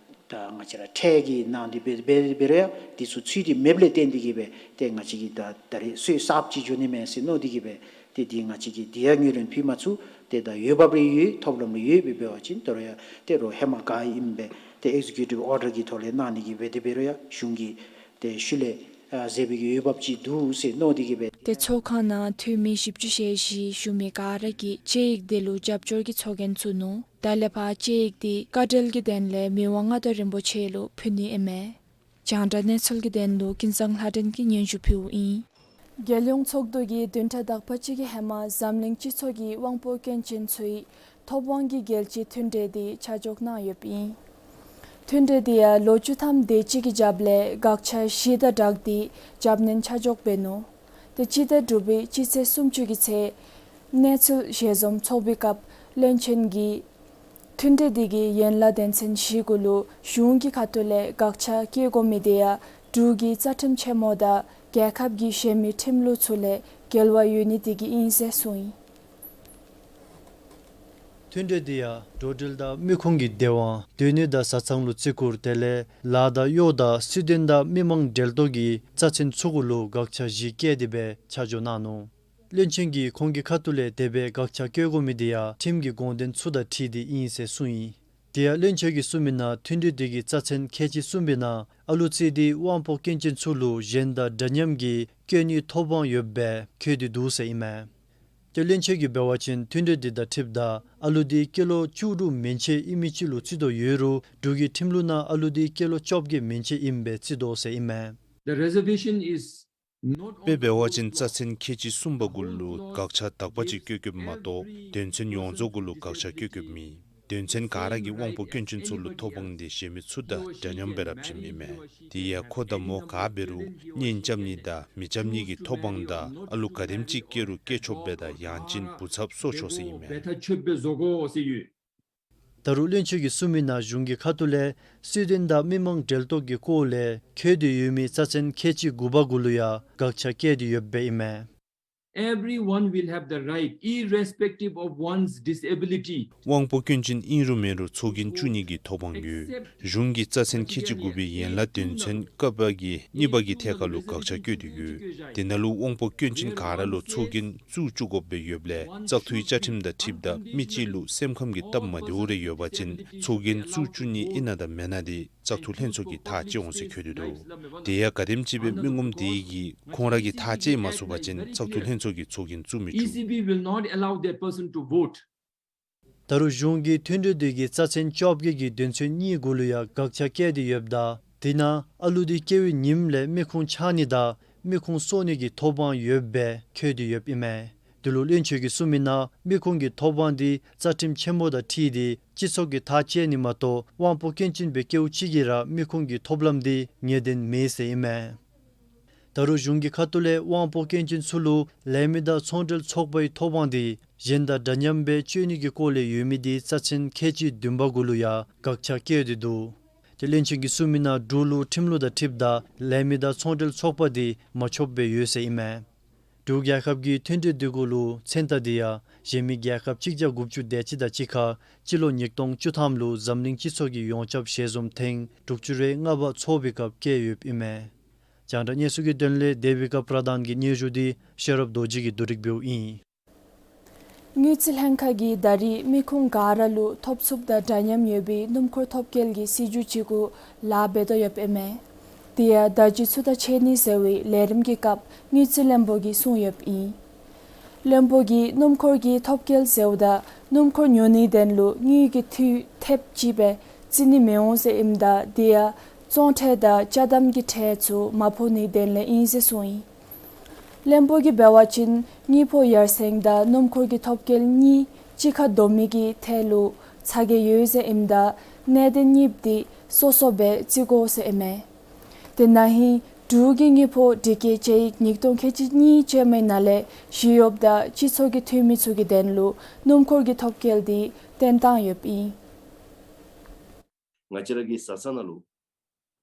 ད་ང་བཅས་ར་ཁྲལ་གྱི་ནང་འདི་འབད་འབད་འབད་རུང་ཡང་འདི་ཚུ་ཚུད་དེ་མེདཔ་ལས་བརྟེན་ཏེ་གིས་སྦེ་ཏེ་ང་བཅས་ཀྱིས་ད་ད་རེས་ཚུར་གསརཔ་ཅིག་འགྱོ་ནི་མས་ཟེར་མནོ་སྟེ་གིས་སྦེ་ཏེ་འདི་ང་བཅས་ཀྱིས་འདི་ཡང་ངོས་ལེན་ཕུལ་མ་ཚུགས། ཏེ་ད་འོས་འབབ་རེ་ཡོད་ཐོབ་ལམ་རེ་ཡོད་སྦེ་འབད་བ་ཅིན་དོ་རུང་ཡང་ཏེ་རུང་ཧེ་མ་ག་ཨིནམ་སྦེ་ཏེ་ཨེག་ཛི་ཀིའུ་ཊིབ་ཨོར་ཌར་གྱི་ཐོག་ལས་གནང་ནི་གི་འབད་དེ་འབད་རུང་ཡང་གཞུང་གིས་ཏེ་ཤུལ་ལས་ཨ་མཛད་པའི་གི་འོས་འབབ་ཅིག་འདུག་ཟེར་མནོ་སྟེ་གིས་སྦེ། ཏེ་ཚོགས་ཁང་ནང་འཐུས་མི་བཞི་བཅུ་ཞེ་བཞི་ཞུ་མི་ག་ར་གིས་དཔྱད་ཡིག་དེ་ལུ་རྒྱབ་སྐྱོར་གྱི་ཚོགས་རྒྱན་བཙུགས་ནུག། ད་ལས་ཕར་དཔྱད་ཡིག་འདི་བཀའ་འགྲེལ་གྱི་དོན་ལས་མི་དབང་མངའ་བདག་རིན་པོ་ཆེ་ལུ་ཕུལ་ནི་ཨིན་མས། རྒྱང་བསྒྲགས་གནས་ཚུལ་གྱི་དོན་ལུ་ཀུན་བཟང་ལྷ་སྒྲོན་གྱིས་སྙན་ཞུ་ཕུལཝ་ཨིན། རྒྱལ་ཡོངས་ཚོགས་འདུ་གིས་བདུན་ཕྲག་དག་པ་ཅིག་གི་ཧེ་མ་འཛམ་གླིང་སྤྱི་ཚོགས་ཀྱི་དབང་པོ་སྐྱོན་ཅན་ཚུའི་ཐོབ་དབང་གི་རྒྱལ་སྤྱིའི་མཐུན་གྲོས་འདི་ཆ་འཇོག་གནང་ཡོདཔ་ཨིན། མཐུན་གྲོས་འདི་ཡང་ལོ་བཅུ་ཐམ་དེ་ཅིག་གི་རྒྱབ་ལས་དགག་བྱ་བཞི་དང་སྦྲགས་ཏེ་རྒྱབ་སྣོན་ཆ་འཇོག་འབད་ནུག། ཏེ་སྤྱི་ཟླ་དྲུག་པའི་སྤྱི་ཚེས་སུམ་ཅུ་གི་ཚེ་གནས་ཚུལ་ཞལ་འཛོམས་ཚོགས་པའི་སྐབས་བློན་ཆེན་གྱིས་མཐུན་གྲོས་འདི་གི་ཡན་ལག་དོན་ཚན་བཞི་གུ་ལུ་གཞུང་གི་ཁ་ཐུག་ལས་དགག་བྱ་བཀལ་དགོ་མི་དེ་ཡང་འབྲུག་གི་རྩ་ཁྲིམས་ཆེན་མོ་དང་རྒྱལ་ཁབ་ཀྱི་གཞན་མི་ཁྲིམས་ལུགས་ཚུ་ལས་འགལ་བ་ཡོད་ནི་དེ་གིས་ཨིན་ཟེར་གསུངས་ཡི། མཐུན་གྲོས་འདི་ཡང་འགྲོ་འགྲུལ་དང་མི་ཁུངས་ཀྱི་བདེ་དབང་སྡོད་གནས་དང་བཟའ་ཚང་ལུ་བརྩི་བཀུར་དེ་ལས་ལཱ་དང་གཡོག་དང་སྲིད་དོན་དང་མི་མང་འབྲེལ་གཏོགས་ཀྱི་རྩ་ཚན་ཚུ་གུ་ལུ་དགག་བྱ་བཞི་བཀལ་ཏེ་སྦེ་ཆ་འཇོག་གནང་ནུག། བློན་ཆེན་གྱིས་ཁོང་གི་ཁ་ཐུག་ལས་དེ་སྦེ་དགག་བྱ་བཀལ་དགོ་མི་དེ་ཡང་ཁྲིམས་ཀྱི་དགོངས་དོན་ཚུ་དང་འཁྲིལ་ཏེ་ཨིན་ཟེར་གསུངས་ཡི། དེ་ཡང་བློན་ཆེན་གྱིས་གསུངས་མི་ནང་མཐུན་གྲོས་དེ་གི་རྩ་ཚན་ཁལ་གཅིག་གསུམ་པའི་ནང་ཨ་ལུ་རྩིས་ཏེ་དབང་པོ་སྐྱོན་ཅན་ཚུ་ལུ་གཞན་དང་འདྲ་མཉམ་གྱི་སྐྱོན་ནིའི་ཐོབ་དབང་ཡོདཔ་སྦེ་འཁོད་དེ་འདུག་ཟེར་ཨིན་མས། ཏེ་བློན་ཆེན་གྱིས་འབད་བ་ཅིན་མཐུན་གྲོས་དེ་དང་འཁྲིལཝ་ད་ཨ་ལུ་དེ་སྐྱེས་ལོ་བཅུ་དྲུག་མན་ཆད་ཨིན་མི་ཅིག་ལུ་བརྩི་དོ་ཡོད་རུང་འབྲུག་གི་ཁྲིམས་ལུགས་ནང་ཨ་ལུ་དེ་སྐྱེས་ལོ་བཅོ་བརྒྱད་མན་ཆད་ཨིནམ་སྦེ་བརྩི་དོ་ཟེར་ཨིན་མས། The reservation is དཔེ་འབད་བ་ཅིན་རྩ་ཚན་ཁལ་གཅིག་གསུམ་པ་གུ་ལུ་དགག་བྱ་དག་པ་ཅིག་བཀོད་བཀོདཔ་མ་གཏོགས་དོན་ཚན་ཡོངས་རྫོགས་གུ་ལུ་དགག་བྱ་བཀོད་བཀོདཔ་མེད། དོན་ཚན་ག་ར་གིས་དབང་པོ་སྐྱོན་ཅན་ཚུ་ལུ་ཐོབ་དབང་དེ་གཞན་མི་ཚུ་དང་འདྲ་མཉམ་སྦེ་ར་བྱིནམ་ཨིན་མས། དེ་ཡང་ཁོ་དང་མོ་ག་འབད་རུང་གཉེན་རྐྱབ་ནི་དང་མི་རྐྱབ་ནི་གི་ཐོབ་དབང་དང་ཨ་ལུ་ག་དེམ་ཅིག་སྐྱེ་རུང་སྐྱེ་ཆོགཔ་སྦེ་དང་ཡང་ཅིན་བུ་ཚབ་གསོ་ཆོག་ཟེར་ཨིན་མས། ད་རུང་བློན་ཆེན་གྱིས་གསུངས་མི་ནང་གཞུང་གི་ཁ་ཐུག་ལས་སྲིད་དོན་དང་མི་མང་འབྲེལ་གཏོགས་ཀྱི་སྐོར་ལས་འཁོད་དེ་ཡོད་མི་རྩ་ཚན་ཁལ་གཅིག་དགུ་པ་གུ་ལུ་ཡང་དགག་བྱ་བཀལ་ཏེ་ཡོདཔ་སྦེ་ཨིན་མས། Everyone will have the right, irrespective of one's disability. དབང་པོ་སྐྱོན་ཅན་ཨིན་རུང་མེན་རུང་ཚོགས་རྒྱན་བཙུགས་ནི་གི་ཐོབ་དབང་ཡོད། གཞུང་གིས་རྩ་ཚན་ཁལ་གཅིག་དགུ་པའི་ཡན་ལག་དོན་ཚན་ཀ་པ་གི་གཉིས་པ་གི་ཐད་ཁར་ལུ་དགག་བྱ་བཀོད་དེ་ཡོད། དེ་ནང་ལུ་དབང་པོ་སྐྱོན་ཅན་ག་ར་ལུ་ཚོགས་རྒྱན་བཙུགས་བཅུག་དགོཔ་སྦེ་ཡོདཔ་ལས་བཙག་འཐུའི་བཅའ་ཁྲིམས་དང་འཁྲིལཝ་ད་མི་གཅིག་ལུ་སེམས་ཁམས་ཀྱི་སྟབས་མ་བདེཝ་རེ་ཡོད་པ་ཅིན་ཚོགས་རྒྱན་བཙུགས་བཅུག་ནི་ཨིན་ན་དང་མེན་ན་དེ་བཙག་འཐུ་ལྷན་ཚོགས་ཀྱིས་ཐག་བཅད་འོང་ཟེར་འཁོད་དེ་འདུག། དེ་ཡང་ག་དེམ་ཅིག་སྦེ་མི་ངོམ་དེ་གིས་ཁོང་ར་གིས་ཐག་བཅད་མ་ཚུགས་པ་ཅིན་བཙག་འཐུ་ལྷན་ཚོགས་ཀྱིས་ཚོགས་རྒྱན་བཙུགས་མི་བཅུག། E C B will not allow that person to vote. ད་རུང་གཞུང་གིས་མཐུན་གྲོས་དེ་གི་རྩ་ཚན་བཅོ་བརྒྱད་ཀྱི་དོན་ཚན་གཉིས་གུ་ལུ་ཡང་དགག་བྱ་བཀལ་ཏེ་ཡོདཔ་ད་དེ་ནང་ཨ་ལུ་དེ་སྐྱེ་བའི་ཉིནམ་ལས་མི་ཁུངས་ཆག་ནི་དང་མི་ཁུངས་གསོ་ནི་གི་ཐོབ་དབང་ཡོདཔ་སྦེ་འཁོད་དེ་ཡོདཔ་ཨིན་མས། དེ་ལུ་བློན་ཆེན་གྱིས་གསུངས་མི་ནང་མི་ཁུངས་ཀྱི་ཐོབ་དབང་དེ་རྩ་ཁྲིམས་ཆེན་མོ་དང་འཁྲིལ་ཏེ་སྤྱི་ཚོགས་ཀྱིས་ཐག་བཅད་ནི་མ་གཏོགས་དབང་པོ་སྐྱོན་ཅན་སྦེ་སྐྱེཝ་ཅིག་གིས་ར་མི་ཁུངས་ཀྱི་ཐོབ་ལམ་དེ་ངེས་བདེན་མེད་ཟེར་ཨིན་མས། ད་རུང་གཞུང་གི་ཁ་ཐུག་ལས་དབང་པོ་སྐྱོན་ཅན་ཚུ་ལུ་ལས་མི་དང་ཚོང་འབྲེལ་ཚོགས་པའི་ཐོབ་དབང་དེ་གཞན་དང་འདྲ་མཉམ་སྦེ་སྤྱོད་ནི་གི་སྐོར་ལས་ཡོད་མི་དེ་རྩ་ཚན་ཁལ་གཅིག་བདུན་པ་གུ་ལུ་ཡང་དགག་བྱ་བཀལ་ཏེ་འདུག། ཏེ་བློན་ཆེན་གྱིས་གསུངས་མི་ནང་འབྲུག་ལུ་ཁྲིམས་ལུགས་དང་འཁྲིལཝ་ད་ལས་མི་དང་ཚོང་འབྲེལ་ཚོགས་པ་དེ་མ་ཆོགཔ་སྦེ་ཡོད་ཟེར་ཨིན་མས། འབྲུག་རྒྱལ་ཁབ་ཀྱི་མཐུན་གྲོས་དེ་གུ་ལུ་མཚན་རྟགས་དེ་ཡང་གཞན་མི་རྒྱལ་ཁབ་གཅིག་བརྒྱ་དགུ་བཅུ་དེ་ཅིག་དང་གཅིག་ཁར་སྤྱི་ལོ་ཉིས་སྟོང་བཅུ་ཐམ་ལུ་འཛམ་གླིང་སྤྱི་ཚོགས་ཀྱི་ཡོངས་ཁྱབ་ཞལ་འཛོམས་ཐེངས་དྲུག་ཅུ་རེ་ལྔ་པ་ཚོགས་པའི་སྐབས་བཀལ་ཡོདཔ་ཨིན་མས། རྒྱང་བསྒྲགས་གནས་ཚུལ་གྱི་དོན་ལས་དེ་བི་ཀ་པྲ་དཱན་གྱི་སྙན་ཞུ་དེ་ཤེས་རབ་རྡོ་རྗེ་གིས་བསྡུ་སྒྲིག་འབདཝ་ཨིན། དངུལ་རྩིས་ལྷན་ཁག་གིས་ད་རིས་མི་ཁུངས་ག་ར་ལུ་ཐོབ་ཚུགསཔ་དང་འདྲ་མཉམ་ཡོད་པའི་སྣུམ་འཁོར་ཐོབ་སྐལ་གྱི་སྲིད་བྱུས་ཅིག་གུ་ལཱ་འབད་དོ་ཡོདཔ་ཨིན་མས། དེ་ཡང་བརྡ་བརྒྱུད་ཚུ་དང་འཕྱད་ནི་ཟེར་བའི་ལས་རིམ་གྱི་སྐབས་དངུལ་རྩིས་བློན་པོ་གིས་གསུངས་ཡོདཔ་ཨིན། བློན་པོ་གིས་སྣུམ་འཁོར་གྱི་ཐོབ་སྐལ་ཟེརཝ་ད་སྣུམ་འཁོར་ཉོ་ནིའི་དོན་ལུ་དངུལ་གྱི་འཐུས་ཐེབས་ཅིག་སྦེ་བརྩི་ནི་མི་འོང་ཟེར་ཨིནམ་ད་དེ་ཡང་བཙོང་ཁྲལ་དང་ཅ་དམ་གྱི་ཁྲལ་ཚུ་མ་ཕོག་ནིའི་དོན་ལས་ཨིན་ཟེར་གསུངས་ཡི། བློན་པོ་གིས་འབད་བ་ཅིན་དངུལ་ཕོགས་ཡར་སེང་དང་སྣུམ་འཁོར་གྱི་ཐོབ་སྐལ་གཉིས་གཅིག་ཁར་བསྡོམས་མི་གི་ཐད་ལུ་ཚ་གྱང་ཡོད་ཟེར་ཨིནམ་ད་གནད་དོན་གཉིསཔོ་དེ་སོ་སོ་སྦེ་བརྩི་དགོ་ཟེར་ཨིན་མས། དེ་ན་ཧིང་འབྲུག་གི་དངུལ་ཕོགས་སྒྲིག་བཀོད་དཔྱད་ཡིག་ཉིས་སྟོང་ཁལ་གཅིག་གཉིས་ཅན་མའི་ནང་ལས་ཞུ་ཡོདཔ་ད་སྤྱི་ཚོགས་ཀྱི་འཐུས་མི་ཚུ་གི་དོན་ལུ་སྣུམ་འཁོར་གྱི་ཐོབ་སྐལ་དེ་བཏོན་བཏང་ཡོདཔ་ཨིན། ང་བཅས་ར་གི་བཟའ་ཚང་ནང་ལུ་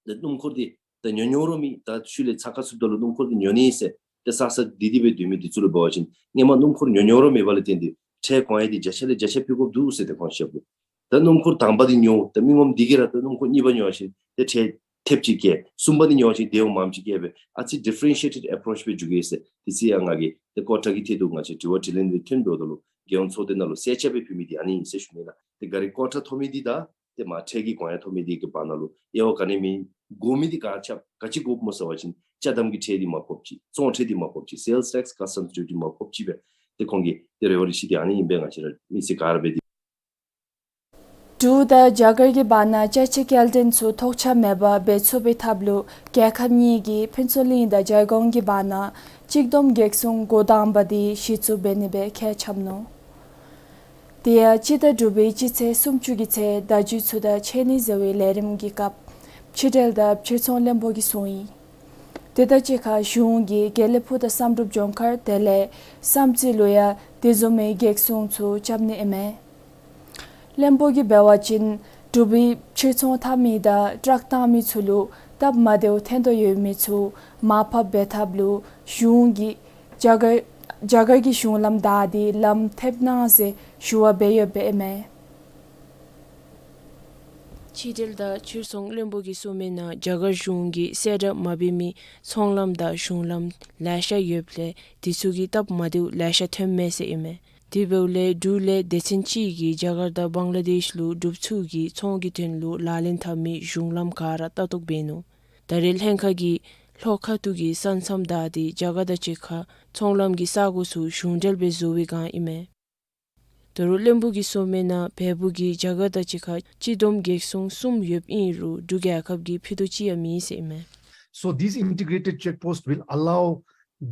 ཏེ་སྣུམ་འཁོར་འདི་ད་ཉོ་ཉོ་རུང་མེད། ད་ཤུལ་ལས་ཚ་ཁ་ཚུདཔ་ད་ལུ་སྣུམ་འཁོར་འདི་ཉོ་ནི་ཟེར་ཏེ་བསགས་བསགས་སྡོད་སྡོད་སྦེ་སྡོད་མི་འདི་ཚུ་ལུ་འབད་བ་ཅིན་སྔོན་མ་སྣུམ་འཁོར་ཉོ་ཉོ་རུང་མེད་པ་ལས་བརྟེན་ཏེ་ཁྲལ་གོང་ཡང་འདི་བརྒྱ་ཆ་ལས་བརྒྱ་ཆ་ཕུལ་དགོཔ་འདུག་ཟེར་ཏེ་ཁོང་བཤདཔ་འདུག། ད་སྣུམ་འཁོར་དང་པ་འདི་ཉོ་ད་མི་ངོམ་འདི་གིས་ར་ད་སྣུམ་འཁོར་གཉིས་པ་ཉོ་བ་ཅིན་ཏེ་ཁྲལ་ཐེབས་ཅིག་བཀལ། གསུམ་པ་འདི་ཉོ་བ་ཅིན་དེ་འོང་མངམ་ཅིག་བཀལ་སྦེ་ཨ་ཙི་ཌི་ཕེ་རེན་ཤི་ཨེ་ཊེཌ་ཨེ་པོ་རོ་ཆི་སྦེ་འགྱོ་གེ་ཟེར། དེ་ཚེ་ཡང་ང་གིས་ཏེ་ཀོ་ཊ་གི་ཐད་དུ་ང་བཅས་དྲི་བ་དྲིས་ལན་འདི་ཐོན་འགྱོཝ་ད་ལུ་རྒྱལ་ཡོངས་ཚོགས་སྡེ་ནང་ལུ་གསལ་ཆ་སྦེ་ཕུལ་མི་འདི་ཨ་ནི་ཨིན་ཟེར་ཞུ་ནི་ལགས། ཏེ་ག་ར་ཀོ་ཊ་ཐོབ་མི་འདི་དང་ཏེ་མ་ཁྲལ་གྱི་གོང་ཡང་ཐོབ་མི་འདི་གི་བར་ན་ལུ་དབྱེ་བ་ག་ནི་མེད། དགོ་མི་འདི་ག་ཅི་ག་ཅི་དགོཔ་སྨོ་ཟེར་བ་ཅིན་ཅ་དམ་གྱི་ཁྲལ་འདི་མ་ཕོགཔ་ཅིག། བཙོང་ཁྲལ་འདི་མ་ཕོགཔ་ཅིག། སེལསི་ཊེགསི་ཀ་སི་ཊམསི་ཌིའུ་ཊི་མ་ཕོགཔ་ཅིག་སྦེ་ཏེ་ཁོང་གིས་ཏེ་རེ་བ་རེ་ཆེ་འདི་ཨ་ནི་ཨིན་པས། ང་བཅས་ར་མི་སེར་ག་ར་འབད་དེ། འབྲུག་དང་རྒྱ་གར་གྱི་བར་ན་ཅ་ཆས་སྐྱེལ་འདྲེན་ཚུ་ཐོགས་ཆགས་མེད་པར་འབད་ཚུགས་པའི་ཐབས་ལུ་རྒྱལ་ཁབ་གཉིས་ཀྱིས་ཕུན་ཚོགས་གླིང་དང་རྒྱལ་གོང་གི་བར་ན་གཅིག་བསྡོམས་གེགས་སྲུང་འགོ་དང་པ་འདི་གཞི་བཙུགས་འབད་ནི་སྦེ་ཁས་འཆམ་ནུག། དེ་ཡང་སྤྱི་ཟླ་དྲུག་པའི་སྤྱི་ཚེས་སུམ་ཅུ་གི་ཚེ་བརྡ་བརྒྱུད་ཚུ་དང་འཕྱད་ནི་ཟེར་བའི་ལས་རིམ་གྱི་སྐབས་ཕྱི་འབྲེལ་དང་ཕྱིར་ཚོང་བློན་པོ་གིས་གསུངས་ཡི། དེ་དང་གཅིག་ཁར་གཞུང་གིས་དགེ་ལེགས་ཕུག་དང་བསམ་གྲུབ་ལྗོངས་མཁར་དེ་ལས་བསམ་རྩེ་ལུ་ཡང་དེ་བཟུམ་མའི་གེགས་སྲུང་ཚུ་རྐྱབ་ནི་ཨིན་མས། བློན་པོ་གིས་འབད་བ་ཅིན་འབྲུག་པའི་ཕྱིར་ཚོང་འཐབ་མི་དང་ཊཱརཀ་བཏང་མི་ཚུ་ལུ་སྟབས་མ་བདེཝ་ཐོན་དོ་ཡོད་མི་ཚུ་མར་ཕབ་འབད་ཐབས་ལུ་གཞུང་གིས་རྒྱ་གར་རྒྱ་གར་གྱི་གཞུང་ལམ་བདའ་སྟེ་ལམ་ཐེབས་གནང་ཟེར་ཞུ་བ་འབད་ཡོདཔ་ཨིན་མས། ཕྱི་འབྲེལ་དང་ཕྱིར་ཚོང་བློན་པོ་གིས་གསུངས་མིའི་ནང་རྒྱ་གར་གཞུང་གིས་གསལ་བསྒྲགས་མ་འབད་མི་ཚོང་ལམ་དང་གཞུང་ལམ་ལེ་ཤ་ཡོདཔ་ལས་དེ་ཚུ་གིས་སྟབས་མ་བདེཝ་ལེ་ཤ་ཐོནམ་མས་ཟེར་ཨིན་མས། དེ་འབདཝ་ལས་འབྲུག་ལས་སྡེ་ཚན་ཅིག་གིས་རྒྱ་གར་དང་བང་ལ་དེཤ་ལུ་འབྲུགཔ་ཚུ་གིས་ཚོང་གི་དོན་ལུ་ལག་ལེན་འཐབ་མི་གཞུང་ལམ་ག་ར་ལྟ་རྟོག་འབད་ནུག། ད་རེས་ལྷན་ཁག་གིས་ལྷོ་ཁ་ཐུག་གི་ས་མཚམས་བདའ་སྟེ་རྒྱ་གར་དང་གཅིག་ཁར་ཚོང་ལམ་གྱི་ས་གོ་ཚུ་གཞུང་འབྲེལ་སྦེ་བཟོ་བའི་བསྒང་ཨིན་མས། ད་རུང་བློན་པོ་གིས་གསུངས་མིའི་ནང་བལ་པོ་གིས་རྒྱ་གར་དང་གཅིག་ཁར་སྤྱི་བསྡོམས་གེགས་སྲུང་གསུམ་ཡོདཔ་ཨིན་རུང་འབྲུག་རྒྱལ་ཁབ་ཀྱིས་ཕུད་རྡོག་གཅིག་ཡང་མེད་ཟེར་ཨིན་མས། So these integrated checkposts will allow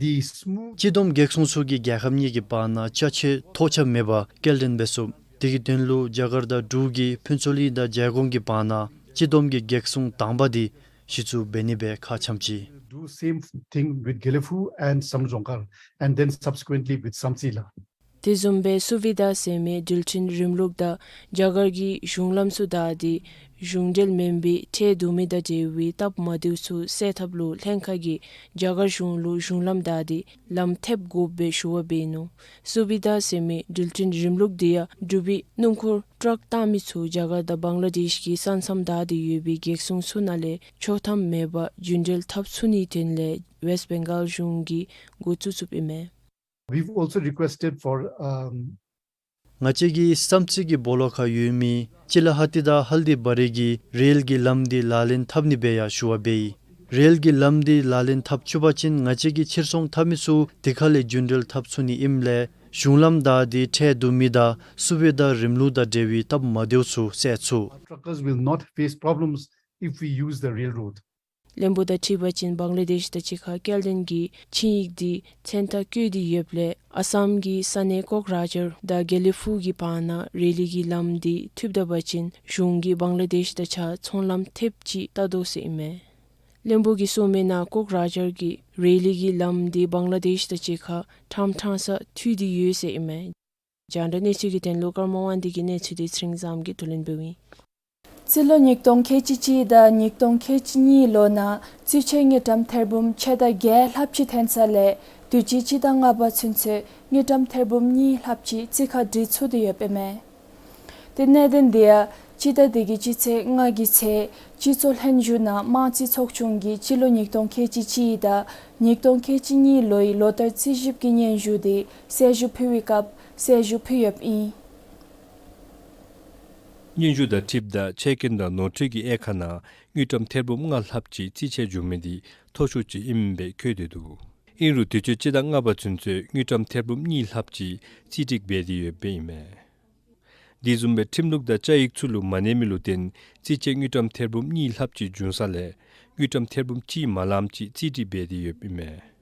the smooth སྤྱི་བསྡོམས་གེགས་སྲུང་ཚུ་གིས་རྒྱལ་ཁབ་གཉིས་ཀྱི་བར་ན་ཅ་ཆས་ཐོགས་ཆགས་མེད་པར་སྐྱེལ་འདྲེན་འབད་ཚུགས། དེ་གི་དོན་ལུ་རྒྱ་གར་དང་འབྲུག་གིས་ཕུན་ཚོགས་གླིང་དང་རྒྱལ་གོང་གི་བར་ན་སྤྱི་བསྡོམས་ཀྱི་གེགས་སྲུང་དང་པ་འདི་གཞི་བཙུགས་འབད་ནི་སྦེ་ཁ་འཆམ་ཅི། Do same thing with Gelephu and Samdrup Dzongkhar, and then subsequently with Samtse la. དེ་བཟུམ་སྦེ་སུ་བི་དྷ་ཟེར་མི་འགྲུལ་འཕྲིན་རིམ་ལུགས་དང་རྒྱ་གར་གྱི་གཞུང་ལམ་ཚུ་བདའ་སྟེ་གཞུང་འབྲེལ་མེན་པའི་ཁྲལ་བསྡུ་མི་དང་འབྲེལ་བའི་སྟབས་མ་བདེཝ་ཚུ་སེལ་ཐབས་ལུ་ལྷན་ཁག་གིས་རྒྱ་གར་གཞུང་ལུ་གཞུང་ལམ་བདའ་སྟེ་ལམ་ཐེབས་དགོཔ་སྦེ་ཞུ་བ་འབད་ནུག། སུ་བི་དྷ་ཟེར་མི་འགྲུལ་འཕྲིན་རིམ་ལུགས་འདི་ཡང་འབྲུག་པའི་སྣུམ་འཁོར་ཊཱརཀ་བཏང་མི་ཚུ་རྒྱ་གར་དང་བང་ལ་དེཤ་གི་ས་མཚམས་བདའ་སྟེ་ཡོད་པའི་གེགས་སྲུང་ཚུ་ནང་ལས་ཆོག་ཐམ་མེད་པར་རྒྱུན་འགྲུལ་འཐབ་ཚུགས་ནིའི་དོན་ལས་ཝེསཊ་བེང་གཱལ་གཞུང་གིས་འགོ་བཙུགས་བཙུགསཔ་ཨིན་མས། We've also requested for, um, ང་བཅས་ཀྱིས་བསམ་རྩེ་གི་སྦོ་ལོགས་ཁར་ཡོད་མི་ཅི་ལ་ཧ་ཏི་དང་ཧལ་དི་བ་རི་གི་རེལ་གྱི་ལམ་འདི་ལག་ལེན་འཐབ་ནི་སྦེ་ཡང་ཞུ་བ་འབད་ཡི། རེལ་གྱི་ལམ་འདི་ལག་ལེན་འཐབ་ཚུགས་པ་ཅིན་ང་བཅས་ཀྱི་ཕྱིར་ཚོང་འཐབ་མི་ཚུ་དེ་ཁ་ལས་རྒྱུན་འགྲུལ་འཐབ་ཚུགས་ནི་ཨིནམ་ལས་གཞུང་ལམ་བདའ་སྟེ་ཁྲལ་བསྡུ་མི་དང་སུ་བི་དྷ་རིམ་ལུགས་དང་འབྲེལ་བའི་སྟབས་མ་བདེཝ་ཚུ་སེལ་ཚུགས། Our truckers will not face problems if we use the rail road. བློན་པོ་དང་འཁྲིལ་བ་ཅིན་བང་ལ་དེཤ་དང་གཅིག་ཁར་སྐྱེལ་འདྲེན་གྱི་ཆིངས་ཡིག་འདི་མཚན་རྟགས་བཀོད་དེ་ཡོདཔ་ལས་ཨ་སམ་གྱི་ས་གནས་ཀོག་རཱཇར་དང་དགེ་ལེགས་ཕུག་གི་བར་ན་རེ་ལི་གི་ལམ་འདི་མཐུདཔ་ད་འབད་བ་ཅིན་གཞུང་གིས་བང་ལ་དེཤ་དང་གཅིག་ཁར་ཚོང་ལམ་ཐེབས་ཅིག་བལྟ་དོ་ཟེར་ཨིན་མས། བློན་པོ་གིས་གསུངས་མིའི་ནང་ཀོག་རཱཇར་གྱི་རེ་ལི་གི་ལམ་འདི་བང་ལ་དེཤ་དང་གཅིག་ཁར་ཁྲམ་ཁྲང་ས་མཐུད་དེ་ཡོད་ཟེར་ཨིན་མས། རྒྱང་བསྒྲགས་གནས་ཚུལ་གྱི་དོན་ལུ་ཀརྨ་དབང་འདུས་ཀྱི་གནས་ཚུལ་འདི་ཚེ་རིང་བཟངམོ་གིས་བསྡུ་ལེན་འབདཝ་ཨིན། རྩིས་ལོ་ཉིས་སྟོང་ཁལ་གཅིག་གཅིག་དང་ཉིས་སྟོང་ཁལ་གཅིག་གཉིས་ལོ་ནང་རྩིས་ཆད་དངུལ་ཀྲམ་ཐེར་འབུམ་ཕྱེད་དང་བརྒྱད་ལྷགཔ་ཅིག་ཐོན་ས་ལས་དུས་ཅི་སྤྱི་ཟླ་ལྔ་པ་ཚུན་ཚོད་དངུལ་ཀྲམ་ཐེར་འབུམ་གཉིས་ལྷགཔ་ཅིག་རྩིས་ཁར་སྒྲིག་ཚུགས་ཏེ་ཡོདཔ་ཨིན་མས། ཏེ་གནད་དོན་འདི་ཡང་སྤྱི་ཟླ་འདི་གི་སྤྱི་ཚེས་ལྔ་གི་ཚེ་སྤྱི་ཚོགས་ལྷན་བཞུགས་ནང་དམངས་རྩིས་ཚོགས་ཆུང་གིས་སྤྱི་ལོ་ཉིས་སྟོང་ཁལ་གཅིག་གཅིག་དང་ཉིས་སྟོང་ཁལ་གཅིག་གཉིས་ལོའི་ལོ་བསྟར་རྩིས་ཞིབ་ཀྱི་སྙན་ཞུ་འདི་གསལ་ཞུ་ཕུལ་བའི་སྐབས་ གསལ་ཞུ་ཕུལ་ཡོདཔ་ཨིན། སྙན་ཞུ་དང་འཁྲིལཝ་ད་ཆད་སྐྱོན་དང་ནོར་འཁྲུལ་གྱི་དབྱེ་ཁག་ནང་དངུལ་ཀྲམ་ཐེར་འབུམ་ལྔ་ལྷགཔ་ཅིག་རྩིས་ཆད་བྱུང་མི་འདི་མཐོ་ཤོས་ཅིག་ཨིནམ་སྦེ་བཀོད་དེ་འདུག། ཨིན་རུང་དུས་ཅི་སྤྱི་ཟླ་ལྔ་པ་ཚུན་ཚོད་དངུལ་ཀྲམ་ཐེར་འབུམ་གཉིས་ལྷགཔ་ཅིག་རྩིས་སྒྲིག་འབད་དེ་ཡོདཔ་ཨིན་མས། དེ་བཟུམ་སྦེ་ཁྲིམས་ལུགས་དང་བཅའ་ཡིག་ཚུ་ལུ་མ་གནས་མི་ལུ་བརྟེན་རྩིས་ཆད་དངུལ་ཀྲམ་ཐེར་འབུམ་གཉིས་ལྷགཔ་ཅིག་བྱུང་ས་ལས་དངུལ་ཀྲམ་ཐེར་འབུམ་གཅིག་མ་ལངམ་ཅིག་རྩིས་སྒྲིག་འབད་དེ་ཡོདཔ་ཨིན་མས།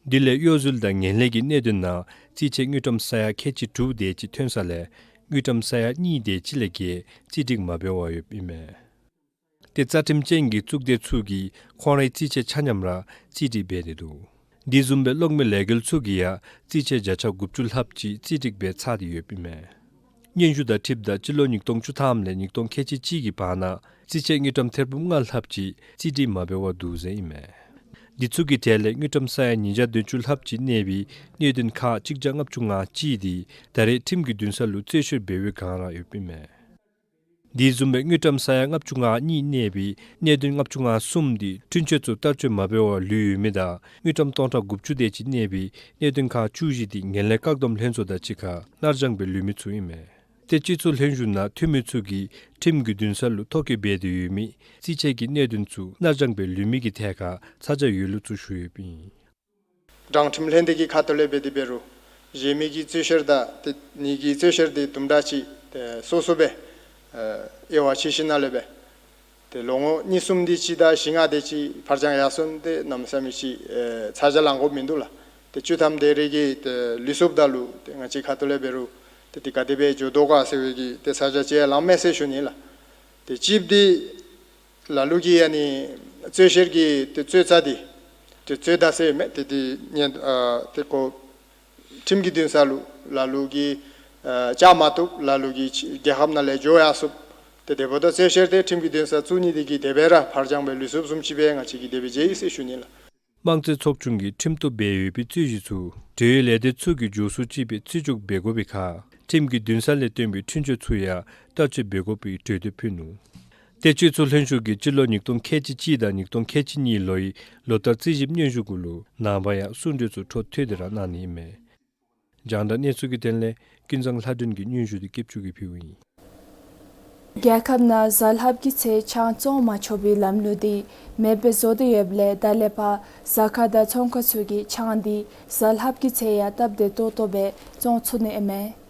དེ་ལས་གཡོ་ཟོལ་དང་ངན་ལྷད་ཀྱི་གནད་དོན་ནང་རྩིས་ཆད་དངུལ་ཀྲམ་ས་ཡ་ཁལ་གཅིག་དྲུག་དེ་ཅིག་ཐོན་ས་ལས་དངུལ་ཀྲམ་ས་ཡ་གཉིས་དེ་ཅིག་ལས་བརྒལ་རྩིས་སྒྲིག་མ་འབད་བར་ཡོདཔ་ཨིན་མས། ཏེ་རྩ་ཁྲིམས་ཅན་གྱི་གཙུག་སྡེ་ཚུ་གིས་ཁོང་རའི་རྩིས་ཆད་ཆ་མཉམ་ར་རྩིས་སྒྲིག་འབད་དེ་འདུག། དེ་བཟུམ་སྦེ་གློག་མེ་ལས་འགུལ་ཚུ་གིས་ཡང་རྩིས་ཆད་བརྒྱ་ཆ་དགུ་བཅུ་ལྷགཔ་ཅིག་རྩིས་སྒྲིག་འབད་ཚར་ཏེ་ཡོདཔ་ཨིན་མས། སྙན་ཞུ་དང་འཁྲིལཝ་ད་སྤྱི་ལོ་ཉིས་སྟོང་བཅུ་ཐམ་ལས་ཉིས་སྟོང་ཁལ་གཅིག་གཅིག་གི་བར་ན་རྩིས་ཆད་དངུལ་ཀྲམ་ཐེར་འབུམ་ལྔ་ལྷགཔ་ཅིག་རྩིས་སྒྲིག་མ་འབད་བར་འདུག་ཟེར་ཨིན་མས། འདི་ཚུ་གི་གྲས་ལས་དངུལ་ཀྲམ་ས་ཡ་ཉིས་བརྒྱ་བདུན་ཅུ་ལྷགཔ་ཅིག་གནས་པའི་གནད་དོན་ཁག་གཅིག་བརྒྱ་ལྔ་བཅུ་ང་གཅིག་འདི་ད་རེས་ཁྲིམས་ཀྱི་འདུན་ས་ལུ་རྩོད་བཤེར་འབད་བའི་བསྒང་ར་ཡོདཔ་ཨིན་མས། དེ་བཟུམ་སྦེ་དངུལ་ཀྲམ་ས་ཡ་ལྔ་བཅུ་ང་གཉིས་གནས་པའི་གནད་དོན་ལྔ་བཅུ་ང་གསུམ་འདི་འཁྲུན་ཆོད་ཚུ་བསྟར་སྤྱོད་མ་འབད་བར་ལུས་ཡོད་མི་དང་དངུལ་ཀྲམ་སྟོང་ཕྲག་དགུ་བཅུ་དེ་ཅིག་གནས་པའི་གནད་དོན་ཁག་བཅུ་བཞི་འདི་ངན་ལྷད་བཀག་སྡོམ་ལྷན་ཚོགས་དང་གཅིག་ཁར་ནར་འགྱངས་སྦེ་ལུས་མི་ཚུ་ཨིན་མས། ཏེ་སྤྱི་ཚོགས་ལྷན་བཞུགས་ནང་འཐུས་མི་ཚུ་གིས་ཁྲིམས་ཀྱི་འདུན་ས་ལུ་ཐོ་བཀོད་འབད་དེ་ཡོད་མི་རྩིས་ཆད་ཀྱི་གནད་དོན་ཚུ་ནར་འགྱངས་སྦེ་ལུས་མི་གི་ཐད་ཁར་ཚ་གྱང་ཡོད་ལུགས་ཚུ་ཞུ་ཡོདཔ་ཨིན། དྲང་ཁྲིམས་ལྷན་སྡེ་གི་ཁ་ཐུག་ལས་འབད་དེ་འབད་རུང་གཞན་མི་གིས་རྩོད་བཤེར་དང་ཏེ་ངེ་གི་རྩོད་བཤེར་འདི་དུམ་གྲ་ཅིག་ཏེ་སོ་སོ་སྦེ་ཨ་དབྱེ་བ་ཕྱེ་ཞིནམ་ལས་སྦེ་ཏེ་ལོ་ངོ་གཉིས་གསུམ་དེ་ཅིག་དང་བཞི་ལྔ་དེ་ཅིག་ཕར་འགྱངས་ཡར་སོང་སྟེ་གནམ་མེད་ས་མེད་ཅིག་ཨེ་ཚ་གྱང་ལང་དགོཔ་མིན་འདུག་ལགས། ཏེ་བཅུ་ཐམ་དེ་རེ་གི་ཏེ་ལུས་སོངམ་ད་ལུ་ཏེ་ང་བཅས་ཁ་ཐུག་ལས་འབད་རུང་ཏེ་དེ་ག་དེ་སྦེ་འགྱོ་དོ་ག་ཟེར་བའི་གི་ཏེ་ཚ་གྱང་ཅིག་ཡང་ལངམ་མས་ཟེར་ཞུ་ནི་ལགས། ཏེ་གཅིག་འདི་ལ་ལུ་གིས་ཨ་ནི་རྩོད་བཤེར་གྱི་ཏེ་རྩོད་རྩ་འདི་ཏེ་རྩོད་ཟླ་ཟེར་མི་ཏེ་འདི་ཉན་ཨ་ཏེ་ཁོ་ཁྲིམས་ཀྱི་འདུན་ས་ལུ་ལ་ལུ་གིས་ཨ་བཅར་མ་བཏུབ། ལ་ལུ་གིས་རྒྱལ་ཁབ་ནང་ལས་འགྱོ་ཡར་སོངམ། ཏེ་དེ་འབདཝ་ད་རྩོད་བཤེར་འདི་ཁྲིམས་ཀྱི་འདུན་ས་བཙུགས་ནི་འདི་གིས་དེ་སྦེ་ར་ཕར་འགྱངས་སྦེ་ལུས་སོངམ་བཟུམ་ཅིག་སྦེ་ང་བཅས་ཀྱིས་དེ་སྦེ་མཇལ་ཡི་ཟེར་ཞུ་ནི་ལགས། དམངས་རྩིས་ཚོགས་ཆུང་གིས་ཁྲིམས་གཏུག་འབད་ཡོད་པའི་རྩོད་གཞི་ཚུ་འབྲེལ་ཡོད་ལས་སྡེ་ཚུ་གིས་མགྱོགས་སུ་ཅིག་སྦེ་རྩིས་འཇོག་འབད་དགོ་པའི་ཁར་ཁྲིམས་ཀྱི་འདུན་ས་ལས་བཏོན་པའི་འཁྲུན་ཆོད་ཚུ་ཡང་བསྟར་སྤྱོད་འབད་དགོ་པའི་གྲོས་འདེབས་ཕུལ་ནུག། ཏེ་སྤྱི་ཚོགས་ལྷན་བཞུགས་ཀྱིས་སྤྱི་ལོ་ཉིས་སྟོང་ཁལ་གཅིག་གཅིག་དང་ཉིས་སྟོང་ཁལ་གཅིག་གཉིས་ལོའི་ལོ་བསྟར་རྩིས་ཞིབ་སྙན་ཞུ་གུ་ལུ་ནངས་པ་ཡང་གསུང་གྲོས་ཚུ་འཕྲོ་མཐུད་དེ་ར་གནང་ནི་ཨིན་མས། རྒྱང་བསྒྲགས་གནས་ཚུལ་གྱི་དོན་ལས་ཀུན་བཟང་ལྷ་སྒྲོན་གྱིས་སྙན་ཞུ་འདི་སྐྱིད་ཆུ་གིས་ཕུལཝ་ཨིན། རྒྱལ་ཁབ་ནང་གཟའ་ལྷགཔ་གི་ཚེ་ཆང་བཙོང་མ་ཆོག་པའི་ལམ་ལུགས་འདི་མེདཔ་བཟོ་སྟེ་ཡོདཔ་ལས་ད་ལས་ཕར་ཟ་ཁང་དང་ཚོང་ཁང་ཚུ་གིས་ཆང་འདི་གཟའ་ལྷགཔ་གི་ཚེ་ཡང་སྟབས་བདེ་ཏོག་ཏོ་སྦེ་བཙོང་ཚུགས་ནི་ཨིན་མས།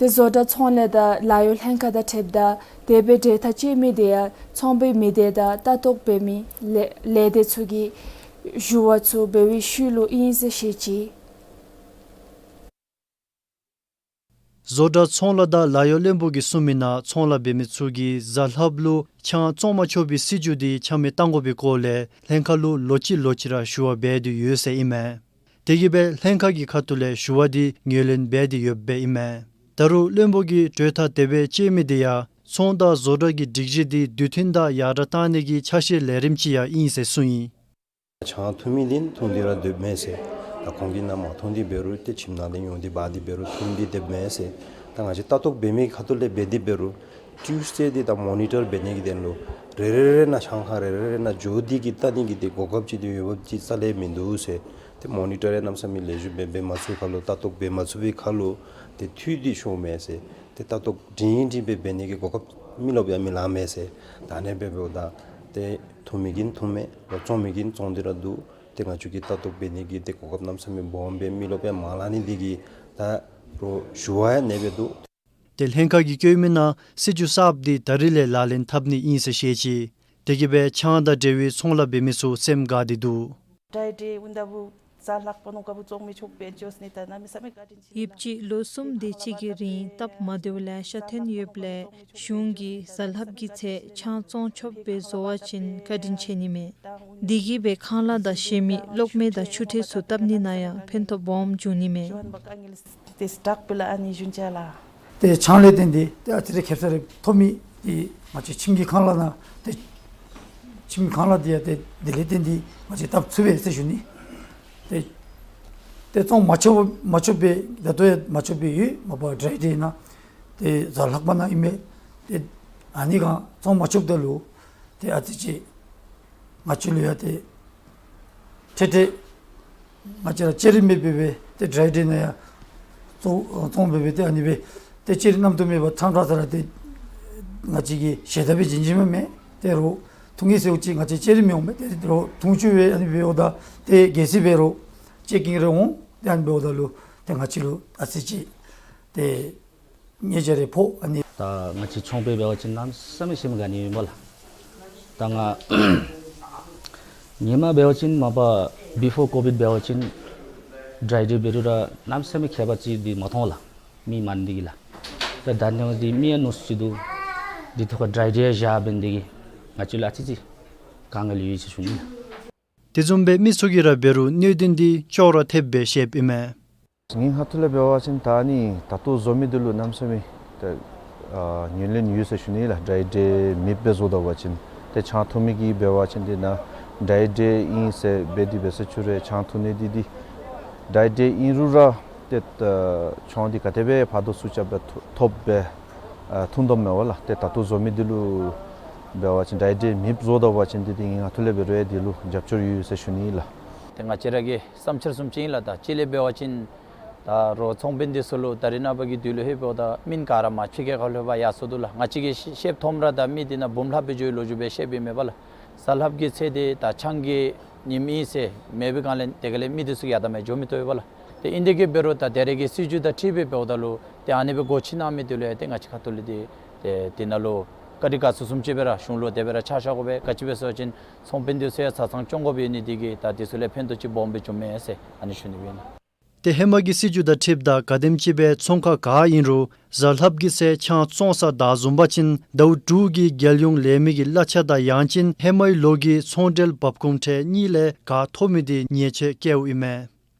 ཏེ་བཟོ་གྲྭ་ཚོང་ལས་དང་ལཱ་གཡོག་ལྷན་ཁག་དང་འཁྲིལཝ་ད་དེ་སྦེ་འབྲེལ་ཐག་བཅད་མི་དེ་ཡང་ཚོང་པའི་མི་སྡེ་དང་ལྟ་རྟོག་འབད་མི་ལས་ལས་སྡེ་ཚུ་གིས་ཞུ་བ་ཚུ་འབད་བའི་ཤུལ་ལུ་ཨིན་ཟེར་བཤད་ཅི། བཟོ་གྲྭ་ཚོང་ལཱ་དང་ལཱ་གཡོག་བློན་པོ་གིས་གསུངས་མི་ནང་ཚོང་ལཱ་འབད་མི་ཚུ་གིས་གཟའ་ལྷགཔ་ལུ་ཆང་བཙོང་མ་ཆོག་པའི་སྲིད་བྱུས་འདི་ཆ་མེད་གཏང་དགོ་པའི་སྐོར་ལས་ལྷན་ཁག་ལུ་ལོ་གཅིག་ལོ་གཅིག་ར་ཞུ་བ་འབད་དེ་ཡོད་ཟེར་ཨིན་མས། དེ་གིས་སྦེ་ལྷན་ཁག་གི་ཁ་ཐུག་ལས་ཞུ་བ་འདི་ངོས་ལེན་འབད་དེ་ཡོདཔ་སྦེ་ཨིན་མས། ད་རུང་བློན་པོ་གིས་གྲོས་ཐག་དེ་སྦེ་བཅད་མི་དེ་ཡང་ཚོང་དང་བཟོ་གྲྭ་གི་སྒྲིག་གཞི་འདི་དུས་མཐུན་དང་ཡར་དྲག་གཏང་ནི་གི་ཆ་ཤས་ལས་རིམ་ཅིག་ཡང་ཨིན་ཟེར་གསུངས་ཡི། ཆང་འཐུང་མི་འདི་འཐུང་སྟེ་ར་སྡོདཔ་མས་ཟེར། ད་ཁོང་གིས་ནཱ་མ་འཐུང་སྟེ་འབད་རུང་ཏེ་ཁྱིམ་ནང་ལས་ཡོང་སྟེ་འབག་སྟེ་འབད་རུང་འཐུང་སྟེ་སྡོདཔ་མས་ཟེར། ད་ང་བཅས་ལྟ་རྟོག་འབད་མི་ཁ་ཐུག་ལས་འབད་དེ་འབད་རུང་ཊིའུསི་ཌེ་འདི་ད་མོ་ནི་ཊར་འབད་ནི་གི་དོན་ལུ་རེ་རེ་རེ་ནང་ཆང་ཁང་རེ་རེ་རེ་ནང་འགྱོ་སྟེ་གིས་བལྟ་ནི་གི་ཏེ་གོ་སྐབས་ཅིག་འདི་ཡོདཔ་ཅིག་རྩ་ལས་མིན་འདུག་ཟེར། ཏེ་མོ་ནི་ཊར་ཡང་གནམ་མེད་ས་མེད་ལེགས་ཤོམ་སྦེ་འབད་མ་ཚུགས་ཁར་ལུ་ལྟ་རྟོག་འབད་མ་ཚུགས་པའི་ཁར་ལུ་ཏེ་འཐུས་འདི་ཤོརཝ་མས་ཟེར། ཏེ་ལྟ་རྟོག་སྒྲིང་སྒྲིང་སྦེ་འབད་ནི་གི་གོ་སྐབས་མི་ལོགཔ་ཡང་མི་ལང་མས་ཟེར། ད་ཨ་ནེ་སྦེ་འབདཝ་ད་ཏེ་འཐུང་མི་གིས་འཐུང་མས་ལོ་བཙོང་མི་གིས་བཙོང་སྟེ་ར་འདུག། ཏེ་ང་བཅས་ཀྱིས་ལྟ་རྟོག་འབད་ནི་གི་ཏེ་གོ་སྐབས་གནམ་མེད་ས་མེད་སྦོམ་སྦེ་མི་ལོགཔ་ཡང་མ་ལང་ནི་འདི་གིས་ད་རུང་ཞུ་བ་ཡང་ཨ་ནེ་སྦེ་འདུག། ཏེ་ལྷན་ཁག་གིས་བཀོད་མི་ནང་སྲིད་བྱུས་གསརཔ་འདི་ད་རིས་ལས་ལག་ལེན་འཐབ་ནི་ཨིན་ཟེར་བཤད་ཅི། དེ་གིས་སྦེ་ཆང་དང་འབྲེལ་བའི་ཚོང་ལཱ་འབད་མི་ཚུ་སེམས་དགའ་སྟེ་འདུག། ཌྲའི་ཌེ་འོངམ་ད་བུ་གཟའ་ལྷགཔ་ནང་ག་བུ་བཙོང་མི་ཆོགཔ་སྦེ་འགྱོ་ནི་ད་གནམ་མེད་ས་མེད་བཀའ་དྲིན་ཆེ་ལགས། ཡུདཔ་ཅིག་ལོ་གསུམ་དེ་ཅིག་གི་རིང་སྟབས་མ་བདེཝ་ལེ་ཤ་ཐོན་ཡོདཔ་ལས་གཞུང་གིས་གཟའ་ལྷགཔ་གི་ཚེ་ཆང་བཙོང་ཆོགཔ་སྦེ་བཟོ་བ་ཅིན་བཀའ་དྲིན་ཆེ་ནི་མས། དེ་གིས་སྦེ་ཁང་གླ་དང་གཞན་མི་གློག་མེ་དང་ཆུ་ཁྲལ་ཚུ་བཏབ་ནི་ནང་ཡང་ཕན་ཐོགས་སྦོམ་འབྱུང་ནི་མས། ཏེ་ཆང་ལས་བརྟེན་ཏེ་ཏེ་ཨ་ཙི་རེ་ཁེབ་ས་རེ་ཐོབ་མི་འདི་ང་བཅས་ཁྱིམ་གྱི་ཁང་གླ་ནང་ཏེ་ཁྱིམ་གྱི་ཁང་གླ་འདི་ཡང་ཏེ་དེ་ལས་བརྟེན་ཏེ་ང་བཅས་བཏབ་ཚུགས་པས་ཟེར་ཞུ་ནི། ཏེ་ཏེ་བཙོང་མ་ཆོག་མ་ཆོགཔ་སྦེ་ད་ལྟོ་ཡང་མ་ཆོགཔ་སྦེ་ཡོད། མ་པ་ཌྲའི་ཌེ་ནང་ཏེ་གཟའ་ལྷག་པ་ནང་ཨིན་མས། ཏེ་ཨ་ནི་གང་བཙོང་མ་ཆོགཔ་ད་ལུ་ཏེ་ཨ་ཙི་ཅིག་ང་བཅས་ལུ་ཡང་ཏེ་ཁྲལ་ཁྲལ་ང་བཅས་ར་ལྕགས་རི་མེ་སྦེ་སྦེ་ཏེ་ཌྲའི་ཌེ་ནང་ཡང་ བཙོང་བཙོང་སྦེ་སྦེ་ཏེ་ཨ་ནི་སྦེ་ཏེ་ལྕེ་རིལ་མནམ་བཏུབ་མེད་པར་ཕྲང་ཕྲང་ས་ར་ཏེ་ང་བཅས་ཀྱིས་ཞལ་ཏ་སྦེ་བྱིན་བྱིནམ་མས། ཏེ་རོགས་འཐུང་གེ་ཟེརཝ་ཅིག་ང་བཅས་ལྕེ་རིལ་མི་འོང་མས། ཏེ་རོགས་འཐུང་བཅུག་སྦེ་ཨ་ནི་སྦེ་འབདཝ་ད་ཏེ་གལ་སྲིད་འབད་རུང་ལྕེ་རྐྱེན་རེ་འོང་། ཏེ་ཨ་ནི་འབདཝ་ད་ལུ་ཏེ་ང་བཅས་ལུ་ཨ་ཙི་ཅིག་ཏེ་ཉེས་ཆད་རེ་ཕོག། ཨ་ནི་ད་ང་བཅས་ཚོང་པ་འབད་བ་ཅིན་གནམ་མེད་ས་མེད་སེམས་དགའ་ནི་ཨིན་པས་ལགས། ད་ང་ཧེ་མ་འབད་བ་ཅིན་མ་པ་བི་ཕོར་ཀོ་བིཌ་འབད་བ་ཅིན་ཌྲའི་ཌེ་འབད་རུང་ར་གནམ་མེད་ས་མེད་ཁྱད་པར་ཅིག་འདི་མ་མཐོང་ལགས། མི་མང་ནི་འདི་གིས་ལགས། ད་ད་ནི་འདི་མི་ཡང་ཉུང་སུ་ཅིག་འདུག། འདི་ཐོག་ཁར་ཌྲའི་ཌེ་ཡང་བཞག་འབད་ནི་འདི་གིས་ང་བཅས་ལུ་ཨ་ཙི་ཅིག་དཀའ་ངལ་ཡོད་ཟེར་ཞུ་ནི་ལགས། དེ་བཟུམ་སྦེ་མི་ཚུ་གིས་ར་འབད་རུང་གནད་དོན་འདི་ཅོག་ར་འཐདཔ་སྦེ་བཤདཔ་ཨིན་མས། ངེའི་ཁ་ཐུག་ལས་འབད་བ་ཅིན་ད་ནི་ད་ལྟོ་བཟོ་མི་འདི་ལུ་གནམ་མེད་ས་མེད་ད་ཨ་ཉེར་ལེན་ཡོད་ཟེར་ཞུ་ནི་ལགས། ཌྲའི་ཌེ་མེདཔ་སྦེ་བཟོ་ད་པ་ཅིན་ཏེ་ཆང་འཐུང་མི་གིས་འབད་བ་ཅིན་འདི་ནང་ཌྲའི་ཌེ་ཨིན་ཟེར་སྦེ་འདི་འབད་ས་ཅིག་ར་ཆང་འཐུང་ནི་འདི་འདི་ཌྲའི་ཌེ་ཨིན་རུང་ར་ཏེ་ད་ཆང་འདི་ག་དེ་སྦེ་ཕར་དང་ཚུར་རྐྱབ་སྦེ་ཐོབ་སྦེ་ཨ་འཐུང་དོ་མས་པ་ལགས། ཏེ་ད་ལྟོ་བཟོ་མི་འདི་ལུ་འབད་བ་ཅིན་ཌྲའི་ཌེ་མེདཔ་བཟོ་ད་པ་ཅིན་འདི་འདི་ངེའི་ཁ་ཐུག་ལས་འབད་རུང་འདི་ལུ་རྒྱབ་སྐྱོར་ཡོད་ཟེར་ཞུ་ནི་ལགས། ཏེ་ང་བཅས་ར་གི་བསམ་འཆར་བཟུམ་ཅིག་ཨིན་ལགས། ད་གཅིག་ལས་འབད་བ་ཅིན་ད་རོགས་ཚོང་དཔོན་འདི་ཚུ་ལུ་ད་རེས་ནངས་པ་གི་དུས་ལུ་ཧེ་འབདཝ་ད་མི་ག་ར་མ་ཕྱི་རྒྱལ་ཁ་ལུ་ཕར་ཡར་སོང་འདུག་ལགས། ང་བཅས་ཀྱིས་ཤེས་ཤེསཔ་མཐོངམ་ར་ད་མི་འདི་ནང་འབུམ་ལྷགཔ་སྦེ་འགྱོ་བའི་ལོ་རྒྱུས་སྦེ་བཤདཔ་ཨིན་མས་པ་ལགས། གཟའ་ལྷགཔ་གི་ཚེ་འདི་ད་ཆང་གི་ཉིནམ་ཨིན་ཟེར་མེད་པའི་སྒང་ལས་དེ་ག་ལས་མི་འདི་ཚུ་ཡར་དང་མར་འགྱོ་མི་བཏུབ་པས་པ་ལགས། ཏེ་ཨིན་དེ་གིས་འབད་རུང་ད་ད་རེས་ཀྱི་སྲིད་བྱུས་དང་འཁྲིལ་སྦེ་འབདཝ་ད་ལུ་ཏེ་ཨ་ནི་སྦེ་སྒོ་ཕྱེ་གནང་མི་འདི་ལུ་ཡང་ཏེ་ང་བཅས་ཁ་ཐུག་ལས་ཏེ་ཏེ་འདི་ནང་ལུ་བཀའ་དྲིན་དགའ་ཚོར་བཟུམ་ཅིག་སྦེ་ར་གཞུང་ལུ་དེ་སྦེ་ར་ཕྱག་ཞུ་དགོ་པས། ག་ཅི་སྦེ་ཟེར་བ་ཅིན་ཚོང་དཔོན་འདི་ཚུ་ཡང་བཟའ་ཚང་སྐྱོང་དགོཔ་ཡོད་ནི་འདི་གིས་ད་འདི་ཚུ་ལས་ཕན་ཐོགས་ཅིག་སྦོམ་སྦེ་བྱུངམ་མས་ཟེར་ཨ་ནི་ཞུ་ནི་སྦེ་ཨིན། ཏེ་ཧེ་མ་གི་སྲིད་བྱུས་དང་འཁྲིལཝ་ད་ག་དེམ་ཅིག་སྦེ་ཚོང་ཁང་ག་ཨིན་རུང་གཟའ་ལྷགཔ་གི་ཚེ་ཆང་བཙོང་ས་བདའ་བཟུང་པ་ཅིན་ཟླཝ་དྲུག་གི་རྒྱལ་ཡོངས་ལས་མི་གི་གླ་ཆ་དང་ཡང་ཅིན་ཧེ་མའི་ལོ་གི་ཚོང་འབྲེལ་འབབ་ཁུངས་ཁྲལ་གཉིས་ལས་ག་ཐོབ་མི་འདི་ཉེས་ཆད་བཀལཝ་ཨིན་མས།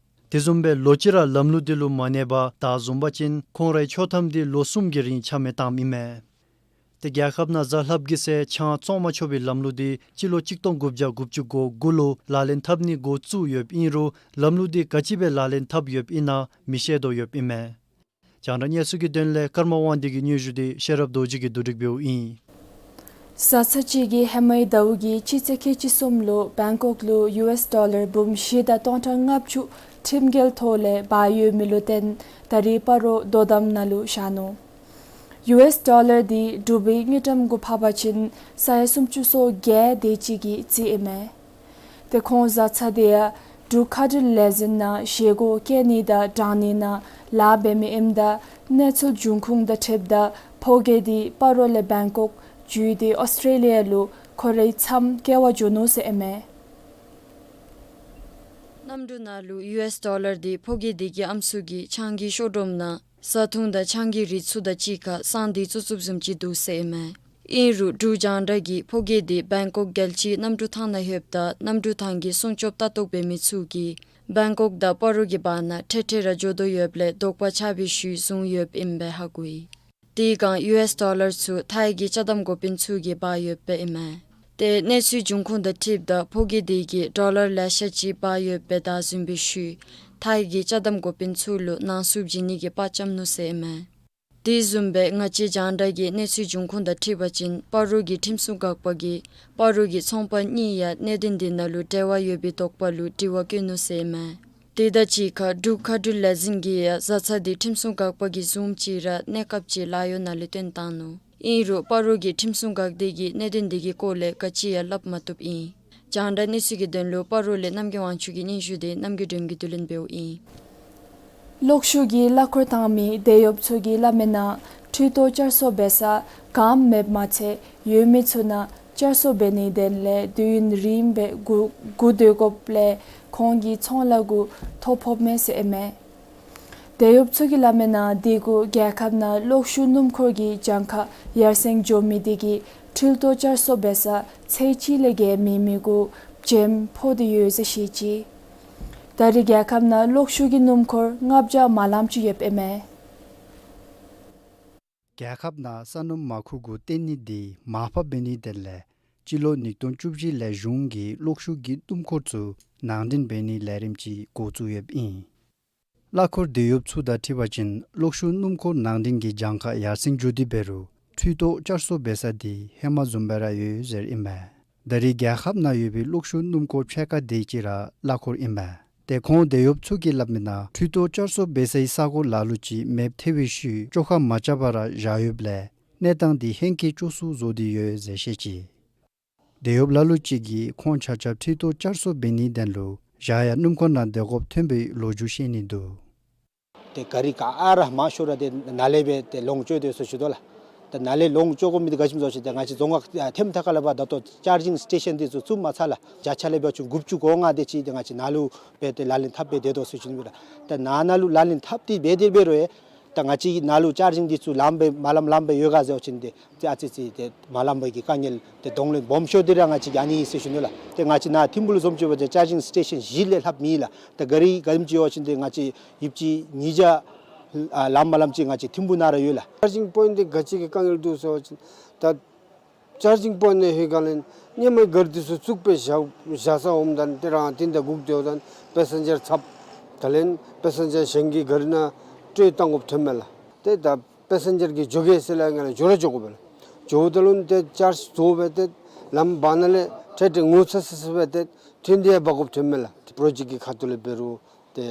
དེ་བཟུམ་སྦེ་ལོ་གཅིག་ར་ལམ་ལུགས་འདི་ལུ་མ་གནས་པར་བདའ་བཟུང་པ་ཅིན་ཁོང་རའི་ཆོག་ཐམ་འདི་ལོ་གསུམ་གྱི་རིང་ཆ་མེད་བཏངམ་ཨིན་མས། ཏེ་རྒྱལ་ཁབ་ནང་གཟའ་ལྷགཔ་གི་ཚེ་ཆང་བཙོང་མ་ཆོག་པའི་ལམ་ལུགས་འདི་སྤྱི་ལོ་གཅིག་སྟོང་དགུ་བརྒྱ་དགུ་བཅུ་གོ་དགུ་ལུ་ལག་ལེན་འཐབ་ནི་འགོ་བཙུགས་ཡོདཔ་ཨིན་རུང་ལམ་ལུགས་འདི་ག་ཅི་སྦེ་ལག་ལེན་འཐབ་ཡོདཔ་ཨིན་ན་མི་ཤེས་དོ་ཡོདཔ་ཨིན་མས། རྒྱང་བསྒྲགས་གནས་ཚུལ་གྱི་དོན་ལས་ཀརྨ་དབང་འདུས་ཀྱི་སྙན་ཞུ་འདི་ཤེས་རབ་རྡོ་རྗེ་གིས་བསྡུ་སྒྲིག་འབདཝ་ཨིན། བཟའ་ཚང་ཅིག་གིས་ཧེ་མའི་ཟླཝ་གི་སྤྱི་ཚེས་ཁལ་གཅིག་གསུམ་ལུ་བེང་ཀོག་ལུ་ཡུ་ཨེས་ཌོ་ལར་འབུམ་བཞི་དང་སྟོང་ཕྲག་ལྔ་བཅུ་ཁྲིམས་འགལ་ཐོག་ལས་འབག་ཡོད་མི་ལུ་བརྟེན་ད་རེས་སྤ་རོ་དོ་དམ་ནང་ལུ་བཞག་ནུག། ཡུ་ཨེས་ཌོ་ལར་འདི་འབྲུག་པའི་དངུལ་ཀྲམ་གུ་ཕབ་པ་ཅིན་ས་ཡ་སུམ་ཅུ་སོ་བརྒྱད་དེ་ཅིག་གི་རྩིས་ཨིན་མས། ཏེ་ཁོང་བཟའ་ཚང་འདི་ཡང་འབྲུག་མཁའ་འགྲུལ་ལས་འཛིན་ནང་བཞེས་སྒོ་བསྐྱལ་ནི་དང་དྲང་ནི་ནང་ལཱ་འབད་མི་ཨིནམ་ད་གནས་ཚུལ་འབྱུང་ཁུངས་དང་འཁྲིལཝ་ད་ཕོ་རྒྱས་འདི་སྤ་རོ་ལས་བེང་ཀོག་བརྒྱུད་དེ་ཨོསི་ཊྲེ་ལི་ཡ་ལུ་ཁོ་རའི་མཚམས་བསྐྱལ་བར་འགྱོ་ནུག་ཟེར་ཨིན་མས། གནམ་གྲུ་ནང་ལུ་ཡུ་ཨེས་ཌོ་ལར་འདི་ཕོ་རྒྱས་འདི་གི་ཨམ་སྲུ་གིས་ཆང་གི་གཤོག་སྒྲོམ་ནང་བཟའ་འཐུང་དང་ཆང་གི་རིགས་ཚུ་དང་གཅིག་ཁར་བསང་སྟེ་བཙུགས་བཙུགསཔ་བཟུམ་ཅིག་འདུག་ཟེར་ཨིན་མས། ཨིན་རུང་འབྲུག་རྒྱང་བསྒྲགས་ཀྱིས་ཕོ་རྒྱས་འདི་བེང་ཀོག་རྒྱལ་སྤྱིའི་གནམ་གྲུ་ཐང་ནང་ལྷོདཔ་ད་གནམ་གྲུ་ཐང་གི་སྲུང་སྐྱོབ་ལྟ་རྟོག་འབད་མི་ཚུ་གིས་བེང་ཀོག་དང་སྤ་རོ་གི་བར་ན་འཕྲལ་འཕྲལ་ར་འགྱོ་དོ་ཡོདཔ་ལས་དོགས་པ་ཆགས་པའི་ཤུལ་བཟུང་ཡོདཔ་ཨིན་པས་ཧ་གོ་ཡི། དེའི་སྒང་ཡུ་ཨེས་ཌོ་ལར་ཚུ་ཐའི་གི་ཅ་དམ་འགོ་དཔོན་ཚུ་གིས་འབག་ཡོདཔ་ཨིན་མས། ཏེ་གནས་ཚུལ་འབྱུང་ཁུངས་དང་འཁྲིལཝ་ད་ཕོ་རྒྱས་འདི་གིས་ཌོ་ལར་ལེ་ཤ་ཅིག་འབག་ཡོདཔ་བདའ་བཟུང་བའི་ཤུལ་ཐའི་གི་ཅ་དམ་འགོ་དཔོན་ཚུ་ལུ་ནང་ཟུར་བྱིན་ནི་གི་དཔའ་བཅམ་ནུག་ཟེར་ཨིན་མས། དེ་བཟུམ་སྦེ་ང་བཅས་རྒྱང་བསྒྲགས་ཀྱིས་གནས་ཚུལ་འབྱུང་ཁུངས་དང་འཁྲིལ་བ་ཅིན་སྤ་རོ་གི་ཁྲིམས་སྲུང་འགག་པ་གིས་སྤ་རོ་གི་ཚོང་པ་གཉིས་ཡང་གནད་དོན་འདི་ནང་ལུ་འབྲེལ་བ་ཡོད་པའི་དོགས་པ་ལུ་དྲི་བ་བཀོད་ནུག་ཟེར་ཨིན་མས། དེ་དང་གཅིག་ཁར་འབྲུག་མཁའ་འགྲུལ་ལས་འཛིན་གྱིས་ཡང་བཟའ་ཚང་འདི་ཁྲིམས་སྲུང་འགག་པ་གིས་བཟུངམ་ཅིག་ར་གནས་སྐབས་ཅིག་ལཱ་གཡོག་ནང་ལས་བཏོན་བཏང་ནུག། ཨིན་རུང་སྤ་རོ་གི་ཁྲིམས་སྲུང་འགག་སྡེ་གིས་གནད་དོན་འདི་གི་སྐོར་ལས་ག་ཅི་ཡང་སླབ་མ་བཏུབ་ཨིན། རྒྱང་བསྒྲགས་གནས་ཚུལ་གྱི་དོན་ལུ་སྤ་རོ་ལས་རྣམ་རྒྱལ་དབང་ཕྱུག་གི་སྙན་ཞུ་འདི་རྣམ་རྒྱལ་སྒྲོན་གྱིས་བསྡུ་ལེན་འབདཝ་ཨིན། གློག་ཤུགས་ཀྱི་གླ་འཁོར་བཏང་མི་དེད་གཡོགཔ་ཚུ་གི་བླ་མའི་ནང་འཕྲུལ་ཐོག་བསྐྱར་གསོ་འབད་ས་གངམ་མེདཔ་མ་ཚད་ཡོད་མི་ཚུ་ནང་བསྐྱར་གསོ་འབད་ནིའི་དོན་ལས་དུས་ཡུན་རིངམོ་སྦེ་སྒུག་སྒུག་སྡོད་དགོཔ་ལས་ཁོང་གི་ཚོང་ལཱ་གུ་ཐོ་ཕོགཔ་མས་ཟེར་ཨིན་མས། དེད་གཡོགཔ་ཚུ་གི་བླ་མའི་ནང་དེ་གུ་རྒྱལ་ཁབ་ནང་གློག་ཤུགས་སྣུམ་འཁོར་གྱི་གྱངས་ཁ་ཡར་སེང་འགྱོ་མི་དེ་གིས་འཕྲུལ་ཐོག་བསྐྱར་གསོ་འབད་ས་ཚད་གཅིག་ལས་བརྒལ་མེད་མི་གུ་བྱེམ་ཕོག་སྟེ་ཡོད་ཟེར་བཤད་ཅི། ད་རེས་རྒྱལ་ཁབ་ནང་གློག་ཤུགས་ཀྱི་སྣུམ་འཁོར་ལྔ་བརྒྱ་མ་ལངམ་ཅིག་ཡོདཔ་ཨིན་མས། རྒྱལ་ཁབ་ནང་ས་སྣུམ་མར་ཁུ་གུ་བཏོན་ནི་འདི་མར་ཕབ་འབད་ནིའི་དོན་ལས་སྤྱི་ལོ་ཉིས་སྟོང་བཅུ་བཞི་ལས་གཞུང་གིས་གློག་ཤུགས་ཀྱི་སྣུམ་འཁོར་ཚུ་ནང་འདྲེན་འབད་ནིའི་ལས་རིམ་ཅིག་འགོ་བཙུགས་ཡོདཔ་ཨིན། གླ་འཁོར་དེད་གཡོགཔ་ཚུ་དང་འཁྲིལ་བ་ཅིན་གློག་ཤུགས་སྣུམ་འཁོར་ནང་འདྲེན་གྱི་གྱངས་ཁ་ཡར་སེང་འགྱོ་སྟེ་འབད་རུང་འཕྲུལ་ཐོག་བསྐྱར་གསོ་འབད་ས་འདི་ཧེ་མ་བཟུམ་སྦེ་ར་ཡོད་ཟེར་ཨིན་མས། ད་རེས་རྒྱལ་ཁབ་ནང་ཡོད་པའི་གློག་ཤུགས་སྣུམ་འཁོར་ཕྱེད་ཀ་དེ་ཅིག་ར་གླ་འཁོར་ཨིན་མས། ཏེ་ཁོང་དེད་གཡོགཔ་ཚུ་གིས་སླབ་མི་ནང་འཕྲུལ་ཐོག་བསྐྱར་གསོ་འབད་སའི་ས་གོ་ལ་ལུ་ཅིག་མེདཔ་ཐལ་བའི་ཤུལ་བཅོ་ཁ་མ་རྐྱབ་པར་ར་བཞག་ཡོདཔ་ལས་གནས་སྟངས་འདི་ཧེང་སྐལ་སྐྱོ་སུ་བཟོ་སྟེ་ཡོད་ཟེར་བཤད་ཅི། དེད་གཡོགཔ་ལ་ལུ་ཅིག་གིས་ཁོང་ཆ་ཁྱབ་འཕྲུལ་ཐོག་བསྐྱར་གསོ་འབད་ནིའི་དོན་ལུ་བཞག་ཡང་སྣུམ་འཁོར་ནང་སྡོད་དགོཔ་ཐོན་པའི་ལོ་རྒྱུས་བཤད་ནི་འདུག། ཏེ་ག་རི་ག་ཨ་ར་མང་ཤོས་ར་ཏེ་ནཱ་ལས་སྦེ་ཏེ་ལོངས་སྤྱོད་དེ་ཟེར་ཞུ་དོ་ལགས། ཏེ་ནཱ་ལས་ལོངས་སྤྱོད་དགོ་མི་འདི་ག་ཅི་སྨོ་ཟེར་བ་ཅིན་ཏེ་ང་བཅས་རྫོང་ཁག་ཐེམ་ཐ་ཁ་ལས་ཕར་ད་ལྟོ་ཅར་ཇིང་སི་ཊེ་ཤཱན་འདི་ཚུ་བཙུགས་མ་ཚར་ལགས། བརྒྱ་ཆ་ལས་འབད་བ་ཅིན་དགུ་བཅུ་གོ་ལྔ་དེ་ཅིག་ཏེ་ང་བཅས་ནཱ་ལུ་སྦེ་ཏེ་ལག་ལེན་འཐབ་སྦེ་སྡོད་དོ་ཟེར་ཞུ་ནི་ཨིན་ལགས། ཏེ་ནཱ་ནཱ་ལུ་ལག་ལེན་འཐབ་སྟེ་འབད་དེ་འབད་རུང་ཡང་ད་ང་བཅས་ནཱ་ལུ་ཅར་ཇིང་འདི་ཚུ་ལངམ་སྦེ་མ་ལངམ་ལངམ་སྦེ་ཡོད་ག་ཟེར་བ་ཅིན་ཏེ་ཏེ་ཨ་ཙི་ཙི་ཏེ་མ་ལངམ་པའི་གི་དཀའ་ངལ་ཏེ་གདོང་ལེན་སྦོམ་ཤོས་འདི་ར་ང་བཅས་ཀྱི་ཨ་ནི་ཨིན་ཟེར་ཞུ་ནི་ལགས། ཏེ་ང་བཅས་ནཱ་ཐིམ་ཕུག་ལུ་བཟུམ་ཅིག་འབད་བ་ཅིན་ཅར་ཇིང་སི་ཊེ་ཤཱན་བཞི་ལས་ལྷགཔ་མེད་ལགས། ཏེ་ག་རི་ག་ཅི་ཡོད་པ་ཅིན་ཏེ་ང་བཅས་ཡོདཔ་ཅིག་ཉིས་བརྒྱ་ཨ་ལངམ་མ་ལངམ་ཅིག་ང་བཅས་ཐིམ་ཕུག་ནང་ར་ཡོད་ལགས། ཅར་ཇིང་པོའིནཊ་འདི་ག་ཅི་གི་དཀའ་ངལ་འདུག་ཟེར་བ་ཅིན་ད་ཅར་ཇིང་པོའིནཊ་ནང་ལྷོད་ག་ལས་སྔོན་མ་ག་རི་འདི་ཚུ་བཙུགས་སྦེ་བཞག་བཞག་ས་འོངམ་ད་ཏེ་རང་བདུན་དང་དགུ་དེ་འབདཝ་ད་པེ་སེན་ཇར་ཚབ་ད་ལས་པེ་སེན་ཇར་གཞན་གྱི་ག་རི་ནང་སྤྲོད་བཏང་དགོཔ་ཐོནམ་མས་ལགས། ཏེ་ད་པེ་སེན་ཇར་གྱིས་འགྱོ་གེ་ཟེར་ལས་ང་ལས་འགྱོ་ར་འགྱོ་དགོ་པས་ལགས། འགྱོཝ་ད་ལུ་ཏེ་ཅརཇ་བཟོ་སྦེ་ཏེ་ལམ་བར་ན་ལས་ཏེ་ཏེ་ངོ་ཚ་ས་ས་སྦེ་ཏེ་ཐོན་ཏེ་འབག་དགོཔ་ཐོནམ་མས་ལགས། ཏེ་པྲོ་ཇེཀཊ་གི་ཁ་ཐུག་ལས་འབད་རུང་ཏེ་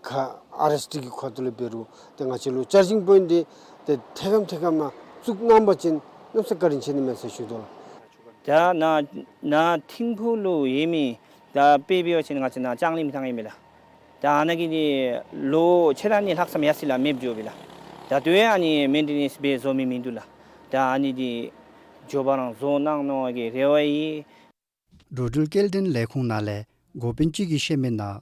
ཁ་ཨར་ཨེསི་ཌི་གི་ཁ་ཐུག་ལས་འབད་རུང་ཏེ་ང་བཅས་ལུ་ཅར་ཇིང་པོའིནཊ་འདི་ཏེ་ཐད་ཀར་ཐད་ཀར་མ་བཙུགས་གནང་པ་ཅིན་གནམ་ས་བཀའ་དྲིན་ཆེ་ནི་མས་ཟེར་ཞུ་དོ་ལགས། ད་ནཱ་ནཱ་ཐིམ་ཕུག་ལུ་ཡོད་མི་ད་དཔེ་འབད་བ་ཅིན་ང་བཅས་ནཱ་ལྕང་གླིང་མི་ཐང་ཡོད་མི་ལགས། ད་ཨ་ནཱ་གི་འདི་ལོ་ཕྱེད་དང་གཉིས་ལྷག་ཙམ་ཡར་སོང་ཡི་ལགས། མེདཔ་འགྱོ་བས་ལགས། ད་ལྟོ་ཡང་ཨ་ནི་མེན་ཊེ་ནེནསི་འབད་བཟོ་མི་མིན་འདུག་ལགས། ད་ཨ་ནི་འདི་མགྱོགས་པ་རང་བཟོ་གནང་གནང་གི་རེ་བ་ཡོད། འགྲོ་འགྲུལ་སྐྱེལ་འདྲེན་ལས་ཁུངས་ནང་ལས་འགོ་དཔོན་ཅིག་གིས་བཤད་མི་ནང་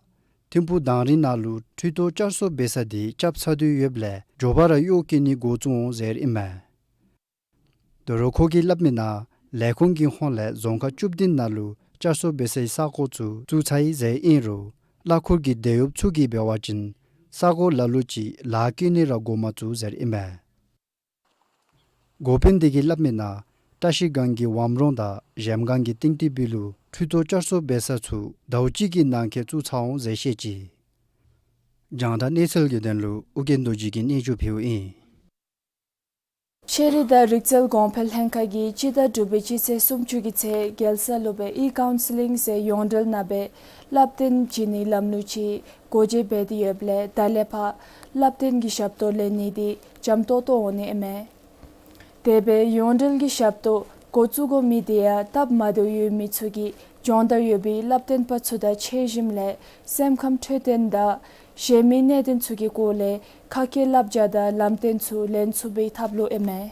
ཐིམ་ཕུག་དང་རི་ནང་ལུ་འཕྲུལ་ཐོག་བསྐྱར་གསོ་འབད་ས་འདི་རྐྱབ་ཚར་དོ་ཡོདཔ་ལས་མགྱོགས་པ་ར་གཡོག་བཀོལ་ནི་འགོ་བཙུགས་འོང་ཟེར་ཨིན་མས། དོ་རུང་ཁོ་གིས་སླབ་མི་ནང་ལས་ཁུངས་ཀྱི་ཧོངས་ལས་རྫོང་ཁག་བཅུ་བདུན་ནང་ལུ་བསྐྱར་གསོ་འབད་སའི་ས་གོ་ཚུ་བཙུགས་ཚར་ཡི་ཟེར་ཨིན་རུང་གླ་འཁོར་གྱི་དེད་གཡོགཔ་ཚུ་གིས་འབད་བ་ཅིན་ས་གོ་ལ་ལུ་ཅིག་ལཱ་བཀོལ་ནི་ར་འགོ་མ་བཙུགས་ཟེར་ཨིན་མས། འགོ་དཔོན་དེ་གིས་སླབ་མི་ནང་བཀྲ་ཤིས་སྒང་གི་ཝམ་རོང་དང་གཞལམ་སྒང་གི་སྟེང་ཏི་བི་ལུ་འཕྲུལ་ཐོག་བསྐྱར་གསོ་འབད་ས་ཚུ་ཟླཝ་གཅིག་གི་ནང་འཁོད་བཙུགས་ཚར་འོང་ཟེར་བཤད་ཅི། རྒྱང་བསྒྲགས་གནས་ཚུལ་གྱི་དོན་ལུ་ཨོ་རྒྱན་རྡོ་རྗེ་གིས་སྙན་ཞུ་ཕུལཝ་ཨིན། ཤེས་རིག་དང་རིག་རྩལ་གོང་འཕེལ་ལྷན་ཁག་གིས་སྤྱི་ཟླ་དྲུག་པའི་སྤྱི་ཚེས་སུམ་ཅུ་གི་ཚེས་རྒྱལ་ས་ལུ་སྦེ་ཨི་ཀའུན་སི་ལིང་ཟེར་ཡོངས་འབྲེལ་ནང་སྦེ་བསླབ་སྟོན་བྱིན་ནིའི་ལམ་ལུགས་ཅིག་སྒོ་འབྱེད་འབད་དེ་ཡོདཔ་ལས་ད་ལས་ཕར་བསླབ་སྟོན་གྱི་ཞབས་ཏོག་ལེན་ནི་འདི་འཇམ་ཏོང་ཏོ་འོང་ནི་ཨིན་མས། དེ་སྦེ་ཡོངས་འབྲེལ་གྱི་ཞབས་ཏོག་འགོ་བཙུགས་དགོ་མི་དེ་ཡང་སྟབས་མ་བདེཝ་ཡོད་མི་ཚུ་གིས་སྦྱོང་བརྡར་ཡོད་པའི་བསླབ་སྟོན་པ་ཚུ་དང་ཕྱད་ཞིནམ་ལས་སེམས་ཁམས་འཕྲོད་བསྟེན་དང་གཞན་མི་གནད་དོན་ཚུ་གི་སྐོར་ལས་ཁ་སྐད་བསླབ་བྱ་དང་ལམ་སྟོན་ཚུ་ལེན་ཚུགས་པའི་ཐབས་ལུ་ཨིན་མས།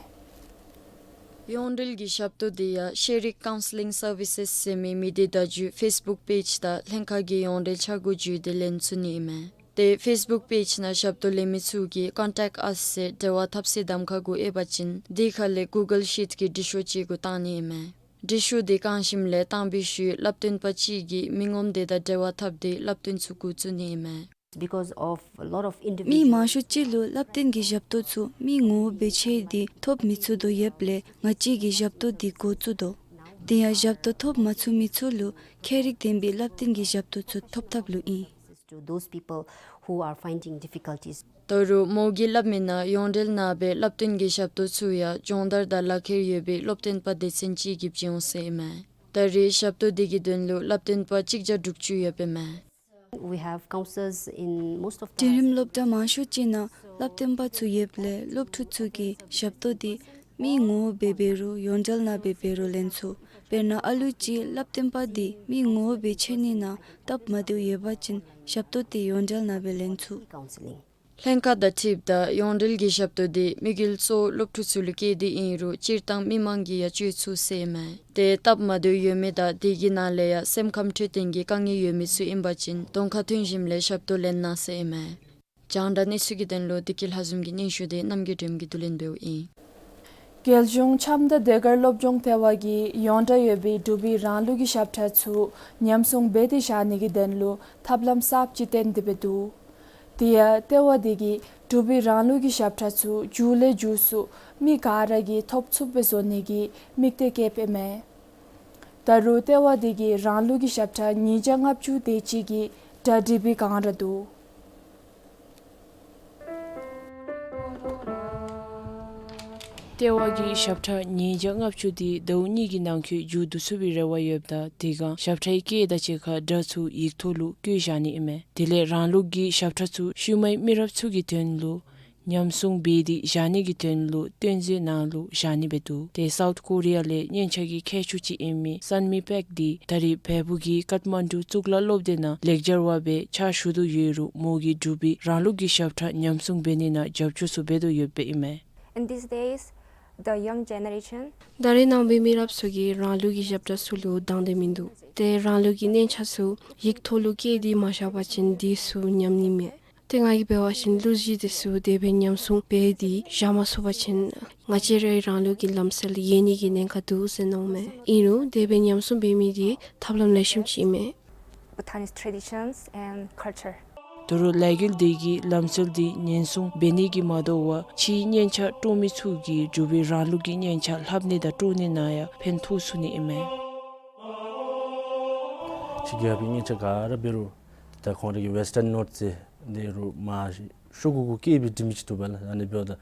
ཡོངས་འབྲེལ་གྱི་ཞབས་ཏོག་དེ་ཡང་ཤེས་རིག་ཀའུན་སི་ལིང་སར་བི་སེས་ཟེར་མི་མི་སྡེ་བརྡ་བརྒྱུད་ཕེསི་བུཀ་པེཇ་དང་ལྷན་ཁག་གི་ཡོངས་འབྲེལ་འཆར་སྒོ་བརྒྱུད་དེ་ལེན་ཚུགས་ནི་ཨིན་མས། ཏེ་ཕེསི་བུཀ་པེཇ་ནང་ཞབས་ཏོག་ལེན་མི་ཚུ་གིས་ཀོན་ཊེཀཊ་ཨས་ཟེར་འབྲེལ་བ་འཐབ་སའི་གདམ་ཁ་གུ་ཡོད་པ་ཅིན་དེ་ཁ་ལས་གུ་གཱལ་ཤིཊ་གི་འབྲི་ཤོག་ཅིག་གུ་བཏང་ནི་ཨིན་མས། འབྲི་ཤོག་དེ་བཀང་ཞིནམ་ལས་བཏང་པའི་ཤུལ་བསླབ་སྟོན་པ་ཅིག་གིས་མི་ངོམ་དེ་དང་འབྲེལ་བ་འཐབ་སྟེ་བསླབ་སྟོན་ཚུ་འགོ་བཙུགས་ནི་ཨིན་མས། Because of a lot of individual མི་མང་ཤོས་ཅིག་ལུ་བསླབ་སྟོན་གྱི་ཞབས་ཏོག་ཚུ་མི་ངོ་བོ་སྦེ་ཕྱད་དེ་ཐོབ་མི་ཚུགས་དོ་ཡོདཔ་ལས་ང་བཅས་ཀྱིས་ཞབས་ཏོག་དེ་འགོ་བཙུགས་དོ། དེ་ཡང་ཞབས་ཏོག་ཐོབ་མ་ཚུགས་མི་ཚུ་ལུ་ཁྱད་རིག་ལྡན་པའི་བསླབ་སྟོན་གྱི་ཞབས་ཏོག་ཚུ་ཐོབ་ཐབས་ལུ་ཨིན། To those people who are finding difficulties. ད་རུང་མོ་གིས་སླབ་མི་ནང་ཡོངས་འབྲེལ་ནང་སྦེ་བསླབ་སྟོན་གྱི་ཞབས་ཏོག་ཚུ་ཡང་སྦྱོང་བརྡར་དང་ལག་ཁྱེར་ཡོད་པའི་སློབ་སྟོན་པ་སྡེ་ཚན་ཅིག་གིས་བྱིན་འོང་ཟེར་ཨིན་མས། ད་རེས་ཞབས་ཏོག་དེ་གི་དོན་ལུ་བསླབ་སྟོན་པ་གཅིག་བརྒྱ་དྲུག་ཅུ་ཡོདཔ་ཨིན་མས། We have counselors in most of the འབྲིང་རིམ་schools. སློབ་གྲྭ་མང་ཤོས་ཅིག་ནང་བསླབ་སྟོན་པ་ཚུ་ཡོདཔ་ལས་སློབ་ཕྲུག་ཚུ་གིས་ཞབས་ཏོག་དེ་མི་ངོ་བོ་སྦེ་འབད་རུང་ཡོངས་འབྲེལ་ནང་སྦེ་འབད་རུང་ལེན་ཚུགས། དཔེར་ན་ཨ་ལུ་ཅིག་བསླབ་སྟོན་པ་དེ་མི་ངོ་བོ་སྦེ་ཕྱད་ནི་ནང་སྟབས་མ་བདེཝ་ཡོད་པ་ཅིན་ཞབས་ཏོག་དེ་ཡོངས་འབྲེལ་ནང་སྦེ་ལེན་ཚུགས། Counseling. ལྷན་ཁག་དང་འཁྲིལཝ་ད་ཡོངས་འབྲེལ་གྱི་ཞབས་ཏོག་དེ་དམིགས་ཡུལ་གཙོ་བོ་སློབ་ཕྲུག་ཚུ་ལུ་བསྐྱེད་དེ་ཨིན་རུང་སྤྱིར་བཏང་མི་མང་གིས་ཡང་སྤྱོད་ཚུགས་ཟེར་ཨིན་མས། ཏེ་སྟབས་མ་བདེཝ་ཡོད་མི་དང་དེ་གི་ནང་ལས་ཡང་སེམས་ཁམས་འཕྲོད་བསྟེན་གྱི་དཀའ་ངལ་ཡོད་མི་ཚུ་ཨིན་པ་ཅིན་གདོང་ཁར་ཐོན་ཞིནམ་ལས་ཞབས་ཏོག་ལེན་གནང་ཟེར་ཨིན་མས། རྒྱང་བསྒྲགས་གནས་ཚུལ་གྱི་དོན་ལུ་བདེ་སྐྱིད་ལྷ་འཛོམས་ཀྱི་སྙན་ཞུ་དེ་རྣམ་རྒྱལ་སྒྲོལམ་གྱིས་བསྡུ་ལེན་འབདཝ་ཨིན། རྒྱལ་གཞུང་འཆམ་མཐུན་ཟློས་གར་སློབ་སྦྱོང་ལྟེ་བ་གིས་ཡོངས་གྲགས་ཡོད་པའི་འབྲུག་པའི་རང་ལུགས་ཀྱི་ཞབས་ཁྲ་ཚུ་ཉམས་སྲུང་འབད་དེ་བཞག་ནི་གི་དོན་ལུ་ཐབས་ལམ་གསརཔ་ཅིག་བཏོན་ཏེ་འབད་འདུག། དེ་ཡང་ལྟེ་བ་དེ་གིས་འབྲུག་པའི་རང་ལུགས་ཀྱི་ཞབས་ཁྲ་ཚུ་མགྱོགས་ལས་མགྱོགས་སུ་མི་ག་ར་གིས་ཐོབ་ཚུགསཔ་སྦེ་བཟོ་ནི་གི་དམིགས་གཏད་བསྐྱེདཔ་ཨིན་མས། ད་རུང་ལྟེ་བ་དེ་གིས་རང་ལུགས་ཀྱི་ཞབས་ཁྲ་ཉིས་བརྒྱ་ལྔ་བཅུ་དེ་ཅིག་གི་གྲ་སྒྲིག་འབད་བའི་བསྒང་ར་འདུག། ལྟེ་བ་གི་ཞབས་ཁྲ་ཉིས་བརྒྱ་ལྔ་བཅུ་དེ་ཟླཝ་གཉིས་ཀྱི་ནང་འཁོད་མཇུག་བསྡུ་ཚུགས་པའི་རེ་བ་ཡོདཔ་ད་དེ་སྒང་ཞབས་ཁྲའི་སྐད་དང་གཅིག་ཁར་སྒྲ་ཚུ་ཡིག་ཐོག་ལུ་བཀོད་བཞག་ནི་ཨིན་མས། དེ་ལས་རང་ལུགས་ཀྱི་ཞབས་ཁྲ་ཚུ་ཤུལ་མའི་མི་རབས་ཚུ་གི་དོན་ལུ་ཉམས་སྲུང་འབད་དེ་བཞག་ནི་གི་དོན་ལུ་སྟོན་མཛོད་ནང་ལུ་བཞག་ནི་སྦེ་འདུག། ཏེ་སའུཐ་ཀོ་རི་ཡ་ལས་སྙན་ཆ་གི་མཁས་མཆོག་ཅིག་ཨིན་མི་སན་མི་པེག་འདི་ད་རེས་བལ་པོ་གི་ཀཏ་མན་ཌུ་གཙུག་ལག་སློབ་སྡེ་ནང་ལེག་ཅར་བ་སྦེ་ཕྱག་ཞུ་དོ་ཡོད་རུང་མོ་གིས་འབྲུག་པའི་རང་ལུགས་ཀྱི་ཞབས་ཁྲ་ཉམས་སྲུང་འབད་ནི་ནང་རྒྱབ་སྐྱོར་ཚུ་འབད་དོ་ཡོདཔ་ཨིན་མས། In these days, the young generation ད་རེས་ནངས་པའི་མི་རབས་ཚུ་གིས་རང་ལུགས་ཀྱི་ཞབས་ཁྲ་ཚུ་ལུ་དང་འདོད་མིན་འདུག། ཏེ་རང་ལུགས་ཀྱི་སྙན་ཆ་ཚུ་ཡིག་ཐོག་ལུ་བཀོད་དེ་མ་བཞག་པ་ཅིན་དེ་ཚུ་ཉམས་ནི་མས། ཏེ་ང་གིས་འབད་བ་ཅིན་གླུ་གཞས་དེ་ཚུ་དེ་སྦེ་ཉམས་སྲུང་འབད་དེ་བཞག་མ་ཚུགས་པ་ཅིན་ང་བཅས་རའི་རང་ལུགས་ཀྱི་ལམ་སྲོལ་ཡལ་ནི་གི་ཉེན་ཁ་འདུག་ཟེར་མནོཝ་མས། ཨིན་རུང་དེ་སྦེ་ཉམས་སྲུང་འབད་མི་དེ་ཐབས་ལམ་ལེགས་ཤོམ་ཅིག་ཨིན་མས། Bhutanese traditions and culture. ད་རུང་ལས་འགུལ་འདི་གིས་ལམ་སྲོལ་འདི་ཉེན་སྲུང་འབད་ནི་གིས་མ་དོ་བར་ཕྱིའི་སྙན་ཆ་དཀྲོག་མི་ཚུ་གིས་འབྲུག་པའི་རང་ལུགས་ཀྱི་སྙན་ཆ་ལྷབ་ནི་དང་དཀྲོག་ནི་ནང་ཡང་ཕན་ཐོགས་ཚུགས་ནི་ཨིན་མས། ཕྱི་རྒྱལ་ཁབ་ཀྱི་སྙན་ཆ་ག་ར་འབད་རུང་ད་ཁོང་རའི་གི་ཝེསི་ཊརན་ནོཊསི་ཟེར་འདི་རུང་མ་ཤོག་གུ་གུ་བཀལ་སྦེ་འབྲི་མི་ཅིག་འདུག་པ་ལགས། ཨ་ནི་འབདཝ་ད་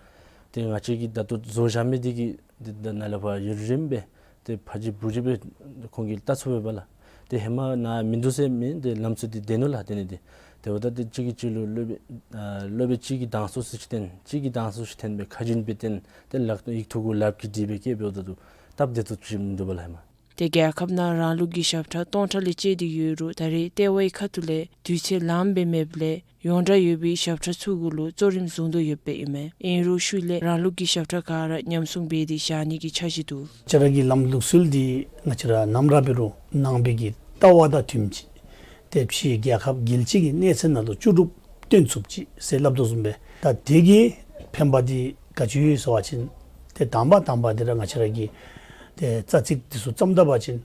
ཏེ་ང་བཅས་ཀྱིས་ད་ལྟོ་བཟོ་བཞག་མི་འདི་གིས་འདི་ད་ནཱ་ལས་ཕར་ཡུན་རིངམོ་སྦེ་ཏེ་ཕར་ཅིག་བུ་ཅིག་སྦེ་ཁོང་གིས་བལྟ་ཚུགས་པས་པ་ལགས། ཏེ་ཧེ་མ་ནཱ་མིན་འདུག་ཟེར་མི་ཏེ་ལམ་སྲོལ་འདི་བདེན་ནུག་ལགས། དེ་ནི་འདི་དེ་འབདཝ་ད་ཏེ་གཅིག་གིས་གཅིག་ལུ་སློབ་དཔོན་ཨ་སློབ་དཔོན་གཅིག་གིས་གདངས་ཚོད་ཅིག་བསྟན་གཅིག་གིས་གདངས་ཚོད་ཅིག་བསྟན་སྦེ་ཁ་རྒྱུན་སྦེ་བསྟན་ཏེ་ལག་ཡིག་ཐོག་གུ་ལགཔ་གིས་བྲིས་སྦེ་བཀལ་འབདཝ་ད་ལུ་སྟབས་བདེ་ཏོག་ཏོ་ཅིག་མིན་འདུག་པ་ལགས་ཧེ་མ། ཏེ་རྒྱལ་ཁབ་ནང་རང་ལུགས་ཀྱི་ཞབས་ཁྲ་སྟོང་ཕྲག་ལས་བཅད་དེ་ཡོད་རུང་ད་རེས་ལྟེ་བའི་ཁ་ཐུག་ལས་དུས་ཚོད་ལངམ་སྦེ་མེདཔ་ལས་ཡོངས་གྲགས་ཡོད་པའི་ཞབས་ཁྲ་ཚུ་གུ་ལུ་གཙོ་རིམ་བཟུང་དོ་ཡོདཔ་ཨིན་མས། ཨིན་རུང་ཤུལ་ལས་རང་ལུགས་ཀྱི་ཞབས་ཁྲ་ག་ར་ཉམས་སྲུང་འབད་དེ་བཞག་ནི་གི་འཆར་གཞི་འདུག། ང་བཅས་ར་གི་ལམ་ལུགས་སྲོལ་འདི་ང་བཅས་ར་ནམ་ར་འབད་རུང་ནང་པའི་གི་ལྟ་བ་དང་མཐུནམ་ཅིག་ཏེ་ཕྱིའི་རྒྱལ་ཁབ་རྒྱལ་སྤྱི་གི་གནས་ཚད་ནང་ལུ་ལྕོགས་གྲུབ་སྟོན་ཚུགསཔ་ཅིག་ཟེར་སླབ་དོ་བཟུམ་སྦེ་ད་དེ་གི་ཕན་པ་འདི་ག་ཅི་ཡོད་ཟེར་བ་ཅིན་ཏེ་དང་པ་དང་པ་འདི་ར་ང་བཅས་ར་གི་ཏེ་རྩ་ཚིག་འདི་ཚུ་བརྩམ་ད་པ་ཅིན་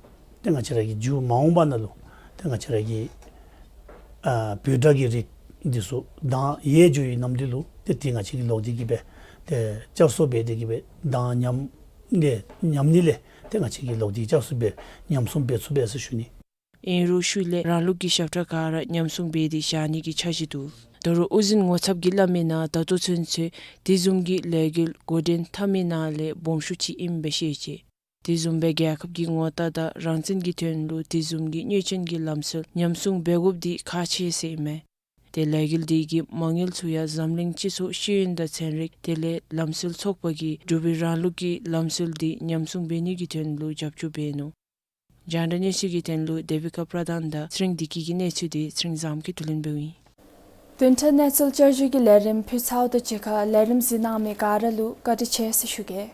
ཏེ་ང་བཅས་ར་གི་མཇུག་མ་འོངས་པ་ནང་ལུ་ཏེ་ང་བཅས་ར་གི་ཨ་འབོད་སྒྲ་གི་རིགས་འདི་ཚུ་གདངས་ཡལ་འགྱོ་བའི་ནམ་དུས་ལུ་ཏེ་དེ་ང་བཅས་ཀྱིས་ལོག་སྟེ་གི་སྦེ་ཏེ་བསྐྱར་གསོ་འབད་དེ་གི་སྦེ་གདངས་ཉམས་ནི་ཉམས་ནི་ལས་ཏེ་ང་བཅས་ཀྱིས་ལོག་སྟེ་བསྐྱར་གསོ་འབད་ཉམས་སྲུང་འབད་ཚུགས་པས་ཟེར་ཞུ་ནི། ཨིན་རུང་ཤུལ་ལས་རང་ལུགས་ཀྱི་ཞབས་ཁྲ་ག་ར་ཉམས་སྲུང་འབད་དེ་བཞག་ནི་གི་འཆར་གཞི་འདུག། ད་རུང་དབུ་འཛིན་ངོ་ཚབ་ཀྱིས་སླབ་མིའི་ནང་ད་ལྟོ་ཚུན་ཚོད་དེ་བཟུམ་གྱི་ལས་འགུལ་འགོ་འདྲེན་འཐབ་མིའི་ནང་ལས་སྦོམ་ཤོས་ཅིག་ཨིནམ་སྦེ་ཤེས་ཅི། དེ་བཟུམ་སྦེ་རྒྱལ་ཁབ་ཀྱི་ངོ་རྟགས་དང་རང་བཙན་གྱི་དོན་ལུ་དེ་བཟུམ་གྱི་གནོད་སྐྱོན་གྱི་ལམ་སྲོལ་ཉམས་སྲུང་འབད་དགོཔ་འདི་ཁག་ཆེ་ཟེར་ཨིན་མས། ཏེ་ལས་འགུལ་འདི་གིས་མ་དངུལ་ཚུ་ཡང་འཛམ་གླིང་སྤྱི་ཚོགས་ཤེས་ཡོན་དང་ཚན་རིག་དེ་ལས་ལམ་སྲོལ་ཚོགས་པ་གིས་འབྲུག་པའི་རང་ལུགས་ཀྱི་ལམ་སྲོལ་འདི་ཉམས་སྲུང་འབད་ནི་གི་དོན་ལུ་རྒྱབ་སྐྱོར་འབད་ནུག། རྒྱང་བསྒྲགས་གནས་ཚུལ་གྱི་དོན་ལུ་དེ་བི་ཀ་པྲ་དཱན་དང་ཚེ་རིང་བདེ་སྐྱིད་ཀྱི་གནས་ཚུལ་འདི་ཚེ་རིང་བཟངམོ་གིས་བསྡུ་ལེན་འབདཝ་ཨིན། བདུན་ཕྲག་གནས་ཚུལ་བསྐྱར་ཞུ་གི་ལས་རིམ་ཕུལ་ཚརཝ་དང་གཅིག་ཁར་ལས་རིམ་གཟིགས་གནང་མི་ག་ར་ལུ་བཀའ་དྲིན་ཆེ་ཟེར་ཞུ་གེ།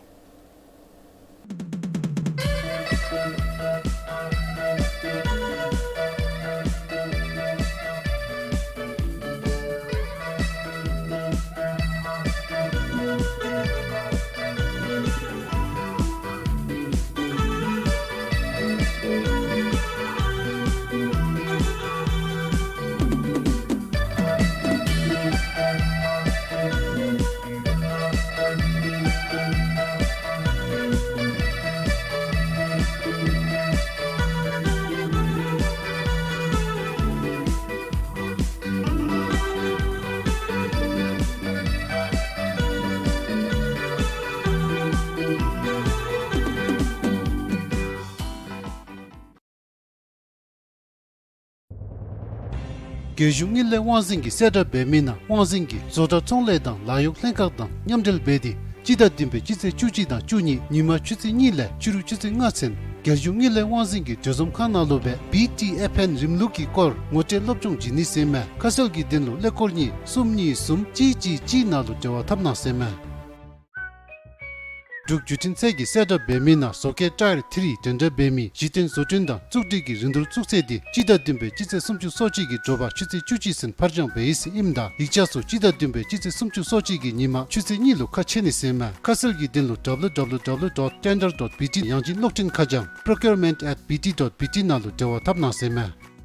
རྒྱལ་གཞུང་དངུལ་ལས་དབང་འཛིན་གྱིས་གསལ་བསྒྲགས་འབད་མི་ནང་དབང་འཛིན་གྱིས་བཟོ་གྲྭ་ཚོང་ལས་དང་ལཱ་གཡོག་ལྷན་ཁག་དང་མཉམ་འབྲེལ་འབད་དེ་སྤྱི་ཟླ་བདུན་པའི་སྤྱི་ཚེས་བཅུ་གཅིག་དང་བཅུ་གཉིས་ཉིན་མ་ཆུ་ཚོད་གཉིས་ལས་ཕྱི་རུ་ཆུ་ཚོད་ལྔ་ཚུན་རྒྱལ་གཞུང་དངུལ་ལས་དབང་འཛིན་གྱི་གྲོས་འཛོམས་ཁང་ནང་ལུ་སྦེ་བི་ཊི་ཨེཕ་ཨེན་རིམ་ལུགས་ཀྱི་སྐོར་ངོ་སྤྲོད་སློབ་སྦྱོང་བྱིན་ནི་ཟེར་མས། ཁ་གསལ་གྱི་དོན་ལུ་ཀླད་ཀོར་གཉིས་གསུམ་གཉིས་གསུམ་གཅིག་གཅིག་གཅིག་ནང་ལུ་འབྲེལ་བ་འཐབ་གནང་ཟེར་མས། འབྲུག་བརྒྱུད་འཕྲིན་ཚད་ཀྱིས་གསལ་བསྒྲགས་འབད་མི་ནང་བཟོ་མཁས་ཊའེར་ཐི་རི་འགྲན་ཟླ་འབད་མི་གཞི་རྟེན་བཟོ་སྐྲུན་དང་བཙུགས་སྒྲིག་གི་རིན་བསྡུར་བཙུགས་ཚད་འདི་སྤྱི་ཟླ་བདུན་པའི་སྤྱི་ཚེས་སུམ་ཅུ་སོ་གཅིག་གི་དྲོ་པ་ཆུ་ཚོད་བཅུ་གཅིག་ཚུན་ཕར་འགྱངས་འབད་ཡི་ཟེར་ཨིནམ་ད་ཡིག་ཆ་ཚུ་སྤྱི་ཟླ་བདུན་པའི་སྤྱི་ཚེས་སུམ་ཅུ་སོ་གཅིག་གི་ཉིན་མ་ཆུ་ཚོད་གཉིས་ལུ་ཁ་ཕྱེ་ནི་ཟེར་མས། ཁ་གསལ་གྱི་དོན་ལུ་ཌབ་ལུ་ཌབ་ལུ་ཌོཊ་ཊེན་ཌར་ཌོཊ་བི་ཊི་ཡང་ཅིན་གློག་འཕྲིན་ཁ་བྱང་པྲོ་ཀིའུར་མེནཊ་ཨེཊ་བི་ཊི་ཌོཊ་བི་ཊི་ནང་ལུ་འབྲེལ་བ་འཐབ་གནང་ཟེར་མས།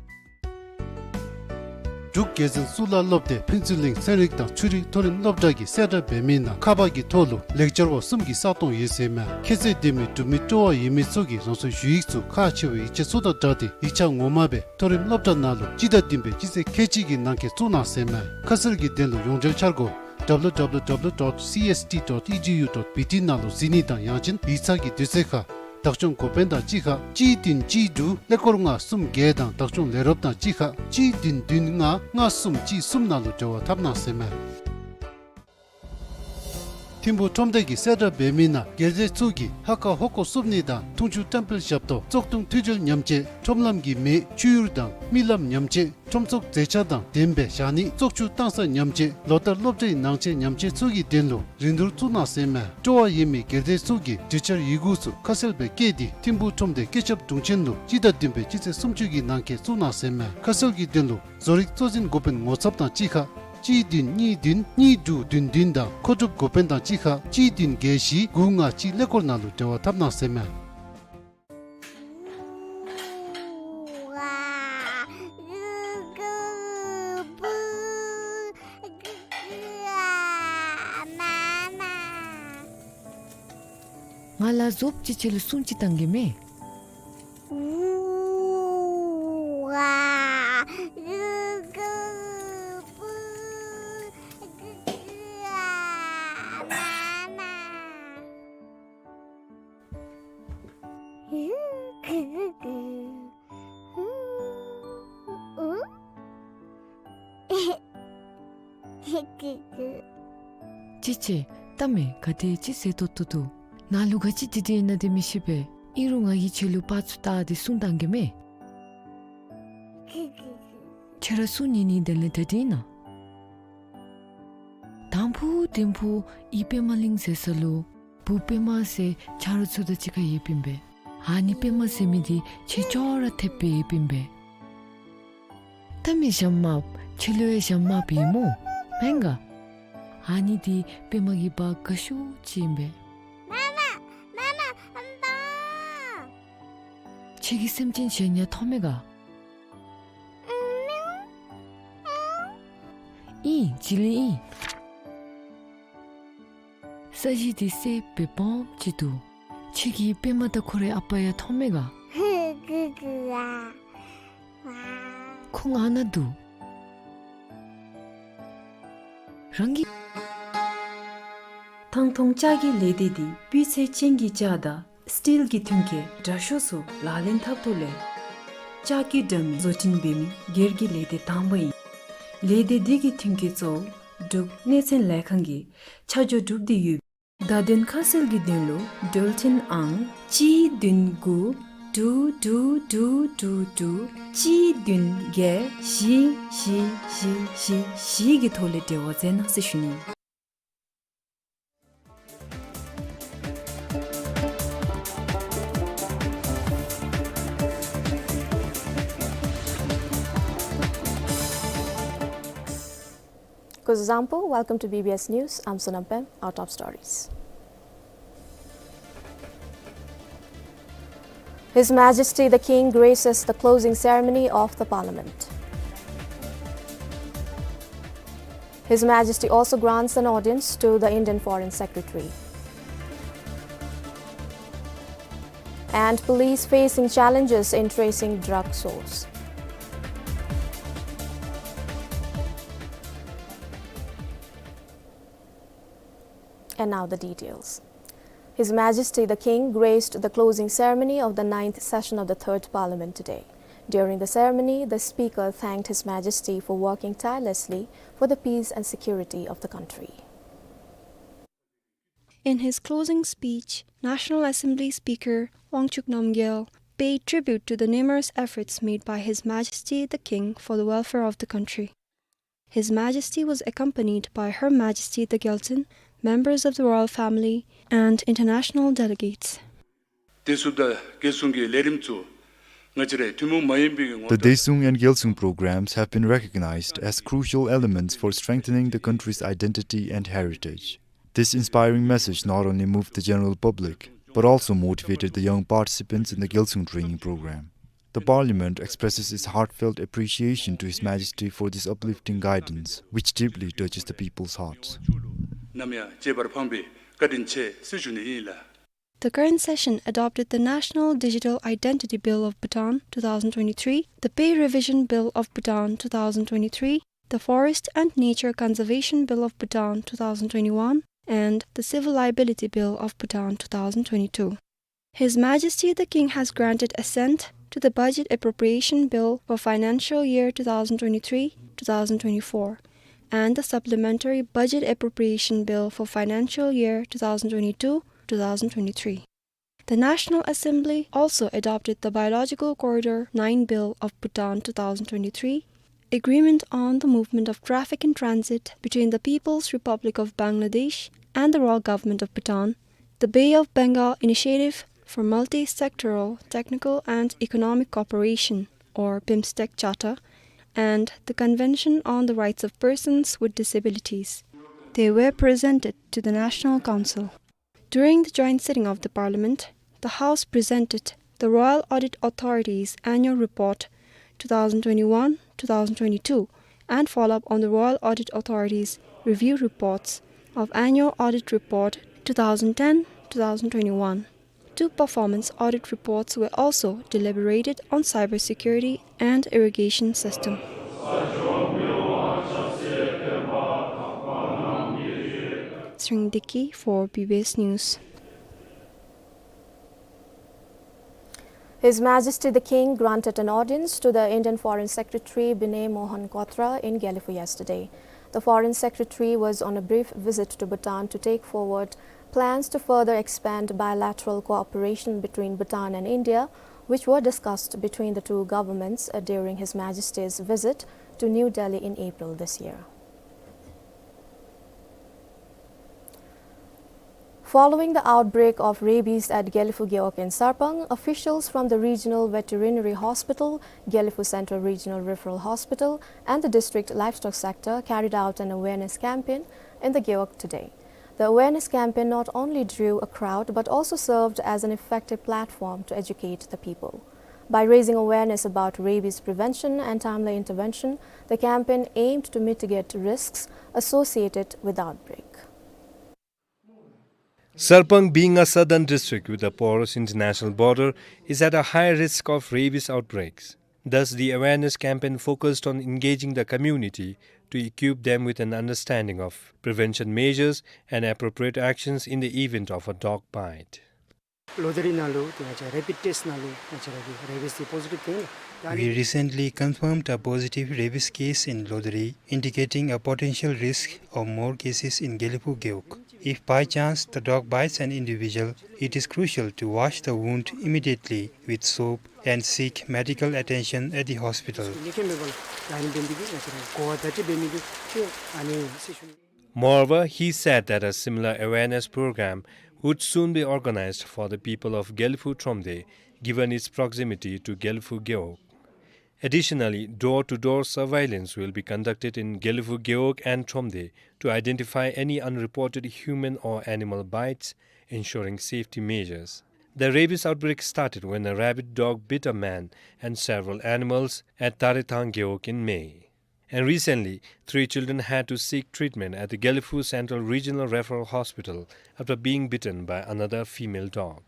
འབྲུག་རྒྱལ་འཛིན་གཙུག་ལག་སློབ་སྡེ་ཕུན་ཚོགས་གླིང་ཚན་རིག་དང་ཆོས་རིག་མཐོ་རིམ་སློབ་གྲྭ་གིས་གསལ་བསྒྲགས་འབད་མི་ནང་ཁ་པར་གྱི་ཐོག་ལུ་ལེགས་སྦྱར་བ་གསུམ་གྱི་ས་སྟོང་ཡོད་ཟེར་མས། ཁྱད་ཚད་ལྡན་མི་འབྲུག་མི་སྤྲོ་བ་ཡོད་མི་ཚུ་གིས་རང་སོའི་ཞུ་ཡིག་ཚུ་ཁག་ཆེ་བའི་ཡིག་ཆ་ཚུ་དང་སྦྲགས་ཏེ་ཡིག་ཆ་ངོ་མ་སྦེ་མཐོ་རིམ་སློབ་གྲྭ་ནང་ལུ་སྤྱི་ཟླ་བདུན་པའི་སྤྱི་ཚེས་ཁལ་གཅིག་གི་ནང་འཁོད་བཙུགས་གནང་ཟེར་མས། ཁ་གསལ་གྱི་དོན་ལུ་ཡོངས་འབྲེལ་འཆར་སྒོ་ W W W dot C S T dot E D U dot B T ནང་ལུ་གཟིགས་ནི་དང་ཡང་ཅིན་ཡིག་ཚང་གི་དུས་ཚོད་ཁར་བདག་སྐྱོང་འགོ་དཔོན་དང་གཅིག་ཁར་གཅིག་བདུན་གཅིག་དྲུག་ཀླད་ཀོར་ལྔ་གསུམ་བརྒྱད་དང་བདག་སྐྱོང་ལས་རོགསཔ་དང་གཅིག་ཁར་གཅིག་བདུན་བདུན་ལྔ་ལྔ་གསུམ་གཅིག་གསུམ་ནང་ལུ་འབྲེལ་བ་འཐབ་གནང་ཟེར་མས། ཐིམ་ཕུག་ཁྲོམ་སྡེ་གིས་གསལ་བསྒྲགས་འབད་མི་ནང་སྒེར་སྡེ་ཚུ་གིས་ཧ་ཀ་ཧོ་ཀོ་བསུབ་ནི་དང་འཐུང་ཆུ་བཀྲམ་སྤེལ་ཞབས་ཏོག་བཙོག་འཐུང་འཐུས་སྦྱོར་ཉམས་བཅོས་ཁྲོམ་ལམ་གྱི་མེ་བཅུད་ཡུར་དང་རྨི་ལམ་ཉམས་བཅོས་ཁྲོམ་ཚོགས་མཛེས་ཆ་དང་ལྡནམ་སྦེ་བཞག་ནི་བཙོག་ཆུ་བཏང་ས་ཉམས་བཅོས་ལོ་ལྟར་སློབ་གྲྭའི་ནང་ཆས་ཉམས་བཅོས་ཚུ་གི་དོན་ལུ་རིན་བསྡུར་བཙུགས་གནང་ཟེར་མས། སྤྲོ་བ་ཡོད་མི་སྒེར་སྡེ་ཚུ་གིས་གྲོས་འཆར་ཡི་གུ་ཚུ་ཁ་གསལ་སྦེ་བཀོད་དེ་ཐིམ་ཕུག་ཁྲོམ་སྡེ་བཀོད་ཁྱབ་དྲུང་ཆེན་ལུ་སྤྱི་ཟླ་བདུན་པའི་སྤྱི་ཚེས་སུམ་ཅུ་གི་ནང་འཁོད་བཙུགས་གནང་ཟེར་མས། ཁ་གསལ་གྱི་དོན་ལུ་བཟོ་རིག་གཙོ་འཛིན་འགོ་དཔོན་ངོ་ཚབ་དང་གཅིག་ཁར་གཅིག་བདུན་གཉིས་བདུན་གཉིས་དྲུག་བདུན་བདུན་དང་མཁོ་སྒྲུབ་འགོ་དཔོན་དང་གཅིག་ཁར་གཅིག་བདུན་བརྒྱད་བཞི་དགུ་ལྔ་གཅིག་ཀླད་ཀོར་ནང་ལུ་འབྲེལ་བ་འཐབ་གནང་ཟེར་མས། ང་ལ་ཟོགཔོ་ཅིག་ཁྱོད་ལུ་སྲུང་ཅིག་བཏང་གེ་མས། ཅི་ཅི། ལྟ་མས། ག་དེ་ཅིག་ཟེར་ཏོག་ཏོ་འདུག། ནཱ་ལུ་ག་ཅི་འདི་འདི་ཨིན་ན་འདི་མི་ཤེས་པས། ཨིན་རུང་ང་གིས་ཁྱོད་ལུ་པར་ཚུ་བལྟ་སྟེ་སྲུང་བཏང་གེ་མས། ཁྱོད་ར་སྲུང་ནི་ནི་དེ་ལས་ད་འདི་ཨིན་ན། དང་ཕུ་དིང་ཕུ་ཨི་པདྨ་གླིང་ཟེར་ས་ལུ་བུ་པདྨ་ཟེར་ཆ་རོགས་ཚུ་དང་གཅིག་ཁར་ཡོདཔ་ཨིན་པས། ཨ་ནི་པདྨ་ཟེར་མི་འདི་ཁྱོད་ཅོག་ར་འཐདཔ་སྦེ་ཡོདཔ་ཨིན་པས། ད་མི་ཞྭམོ་མ་ཁྱོད་ལུ་ཡང་ཞྭམོ་མ་ཡོད་སྨོ། མེན་ག། ཨ་ནི་འདི་པདྨ་གི་བ་དགའ་ཤོས་ཅིག་ཨིན་པས། མ་མ། མ་མ། ཨམ་བ། ཁྱོད་ཀྱིས་སེམས་ཅན་གཞན་ཡང་མཐོང་མས་ག། ཨིན། བྱི་ལི་ཨིན། ས་གཞི་འདི་སེརཔོ་སྦེ་སྦོམ་ཅིག་འདུག། ཁྱོད་ཀྱིས་པདྨ་དང་ཁོ་རའི་ཨ་པ་ཡང་མཐོང་མས་ག། ཁོང་ཨ་ནཱ་འདུག། རང་གི་ཐང་སྟོང་ལྕགས་ཀྱི་ལས་སྡེ་འདི་སྤུས་ཚད་ཅན་གྱི་ལྕགས་དང་སི་ཊིལ་གྱི་ཐོན་སྐྱེད་དྲག་ཤོས་ཚུ་ལག་ལེན་འཐབ་ཐོག་ལས་ལྕགས་ཀྱི་དྲ་མིག་བཟོ་སྐྲུན་འབད་མི་སྒེར་གྱི་ལས་སྡེ་དང་པ་ཨིན། ལས་སྡེ་འདི་གི་ཐོན་སྐྱེད་གཙོ་བོ་འབྲུག་གནས་ཚན་ལས་ཁང་གིས་ཆ་འཇོག་གྲུབ་སྟེ་ཡོད། བརྡ་དོན་ཁ་གསལ་གྱི་དོན་ལུ་འགྲུལ་འཕྲིན་ཨང་གཅིག་བདུན་དགུ་དྲུག་དྲུག་དྲུག་དྲུག་དྲུག་གཅིག་བདུན་བརྒྱད་བཞི་བཞི་བཞི་བཞི་བཞི་གི་ཐོག་ལས་འབྲེལ་བ་མཛད་གནང་ཟེར་ཞུ་ནི། Kuzuzangpo, welcome to B B S News. I'm Sonam Pem. Our top stories. His Majesty the King graces the closing ceremony of the Parliament. His Majesty also grants an audience to the Indian Foreign Secretary. And police facing challenges in tracing drug source. And now the details. His Majesty the King graced the closing ceremony of the ninth session of the Third Parliament today. During the ceremony, the Speaker thanked His Majesty for working tirelessly for the peace and security of the country. In his closing speech, National Assembly Speaker Wangchuck Namgyel paid tribute to the numerous efforts made by His Majesty the King for the welfare of the country. His Majesty was accompanied by Her Majesty the Gyaltsuen, members of the royal family, and international delegates. བདེ་སྲུང་དང་རྒྱལ་སྲུང་གི་ལས་རིམ་ཚུ་ང་བཅས་རའི་ཐུན་མོང་མ་ཡིན་པའི་ངོ་སྤྲོད། The Daesung and Gyaltsung programs have been recognized as crucial elements for strengthening the country's identity and heritage. This inspiring message not only moved the general public, but also motivated the young participants in the Gyaltsung training program. The Parliament expresses its heartfelt appreciation to His Majesty for this uplifting guidance, which deeply touches the people's hearts. ནམ་ཡང་བརྗེད་པར་ཕངས་པའི་བཀའ་དྲིན་ཆེ་ཟེར་ཞུ་ནི་ཨིན་ལགས། The current session adopted the National Digital Identity Bill of Bhutan two thousand twenty-three, the Pay Revision Bill of Bhutan two thousand twenty-three, the Forest and Nature Conservation Bill of Bhutan two thousand twenty-one, and the Civil Liability Bill of Bhutan two thousand twenty-two. His Majesty the King has granted assent to the Budget Appropriation Bill for financial year two thousand twenty-three two thousand twenty-four and the Supplementary Budget Appropriation Bill for financial year two thousand twenty-two two thousand twenty-three. The National Assembly also adopted the Biological Corridor nine Bill of Bhutan two thousand twenty-three, Agreement on the Movement of Traffic in Transit between the People's Republic of Bangladesh and the Royal Government of Bhutan, the Bay of Bengal Initiative for Multi-Sectoral Technical and Economic Cooperation, or BIMSTEC Charter, and the Convention on the Rights of Persons with Disabilities. They were presented to the National Council. During the joint sitting of the Parliament, the House presented the Royal Audit Authority's Annual Report two thousand twenty-one two thousand twenty-two and follow up on the Royal Audit Authority's review reports of Annual Audit Report two thousand ten two thousand twenty-one. Two performance audit reports were also deliberated on cybersecurity and irrigation system. Sring Dickey for B B S News. His Majesty the King granted an audience to the Indian Foreign Secretary Binay Mohan Kwatra in Gelephu yesterday. The Foreign Secretary was on a brief visit to Bhutan to take forward plans to further expand bilateral cooperation between Bhutan and India, which were discussed between the two governments, uh, during His Majesty's visit to New Delhi in April this year. Following the outbreak of rabies at Gelephu Gewog in Sarpang, officials from the Regional Veterinary Hospital, Gelephu Central Regional Referral Hospital, and the District Livestock Sector carried out an awareness campaign in the Gewog today. The awareness campaign not only drew a crowd but also served as an effective platform to educate the people. By raising awareness about rabies prevention and timely intervention, the campaign aimed to mitigate risks associated with the outbreak. Sarpang, being a southern district with a porous international border, is at a high risk of rabies outbreaks. Thus, the awareness campaign focused on engaging the community to equip them with an understanding of prevention measures and appropriate actions in the event of a dog bite. ལོ་ད་རེས་ནང་ལུ་ཏེ་ང་བཅས་རེ་པིཌ་ཊེསཊ་ནང་ལུ་ང་བཅས་ར་གི་རེ་བིས་འདི་པོ་ཟི་ཊིབ་ཐོན་ཡི། We recently confirmed a positive rabies case in Lodri, indicating a potential risk of more cases in Gelephu Gewog. If by chance the dog bites an individual, it is crucial to wash the wound immediately with soap and seek medical attention at the hospital. ཉེན་ཁ་མེད་པར་ལཱ་ཡིན་པའི་འདི་གིས་ང་བཅས་ར་གོ་བ་བརྡ་སྤྲོད་འབད་མི་འདི་ཁྱོད་ཨ་ནི་ཟེར་ཞུ་ནི། Moreover, he said that a similar awareness program would soon be organized for the people of Gelephu Thromde, given its proximity to Gelephu Gewog. Additionally, door-to-door surveillance will be conducted in Gelephu Gewog and Thromde to identify any unreported human or animal bites, ensuring safety measures. The rabies outbreak started when a rabid dog bit a man and several animals at Tarethang Gewog in May. And recently, three children had to seek treatment at the Gelephu Central Regional Referral Hospital after being bitten by another female dog.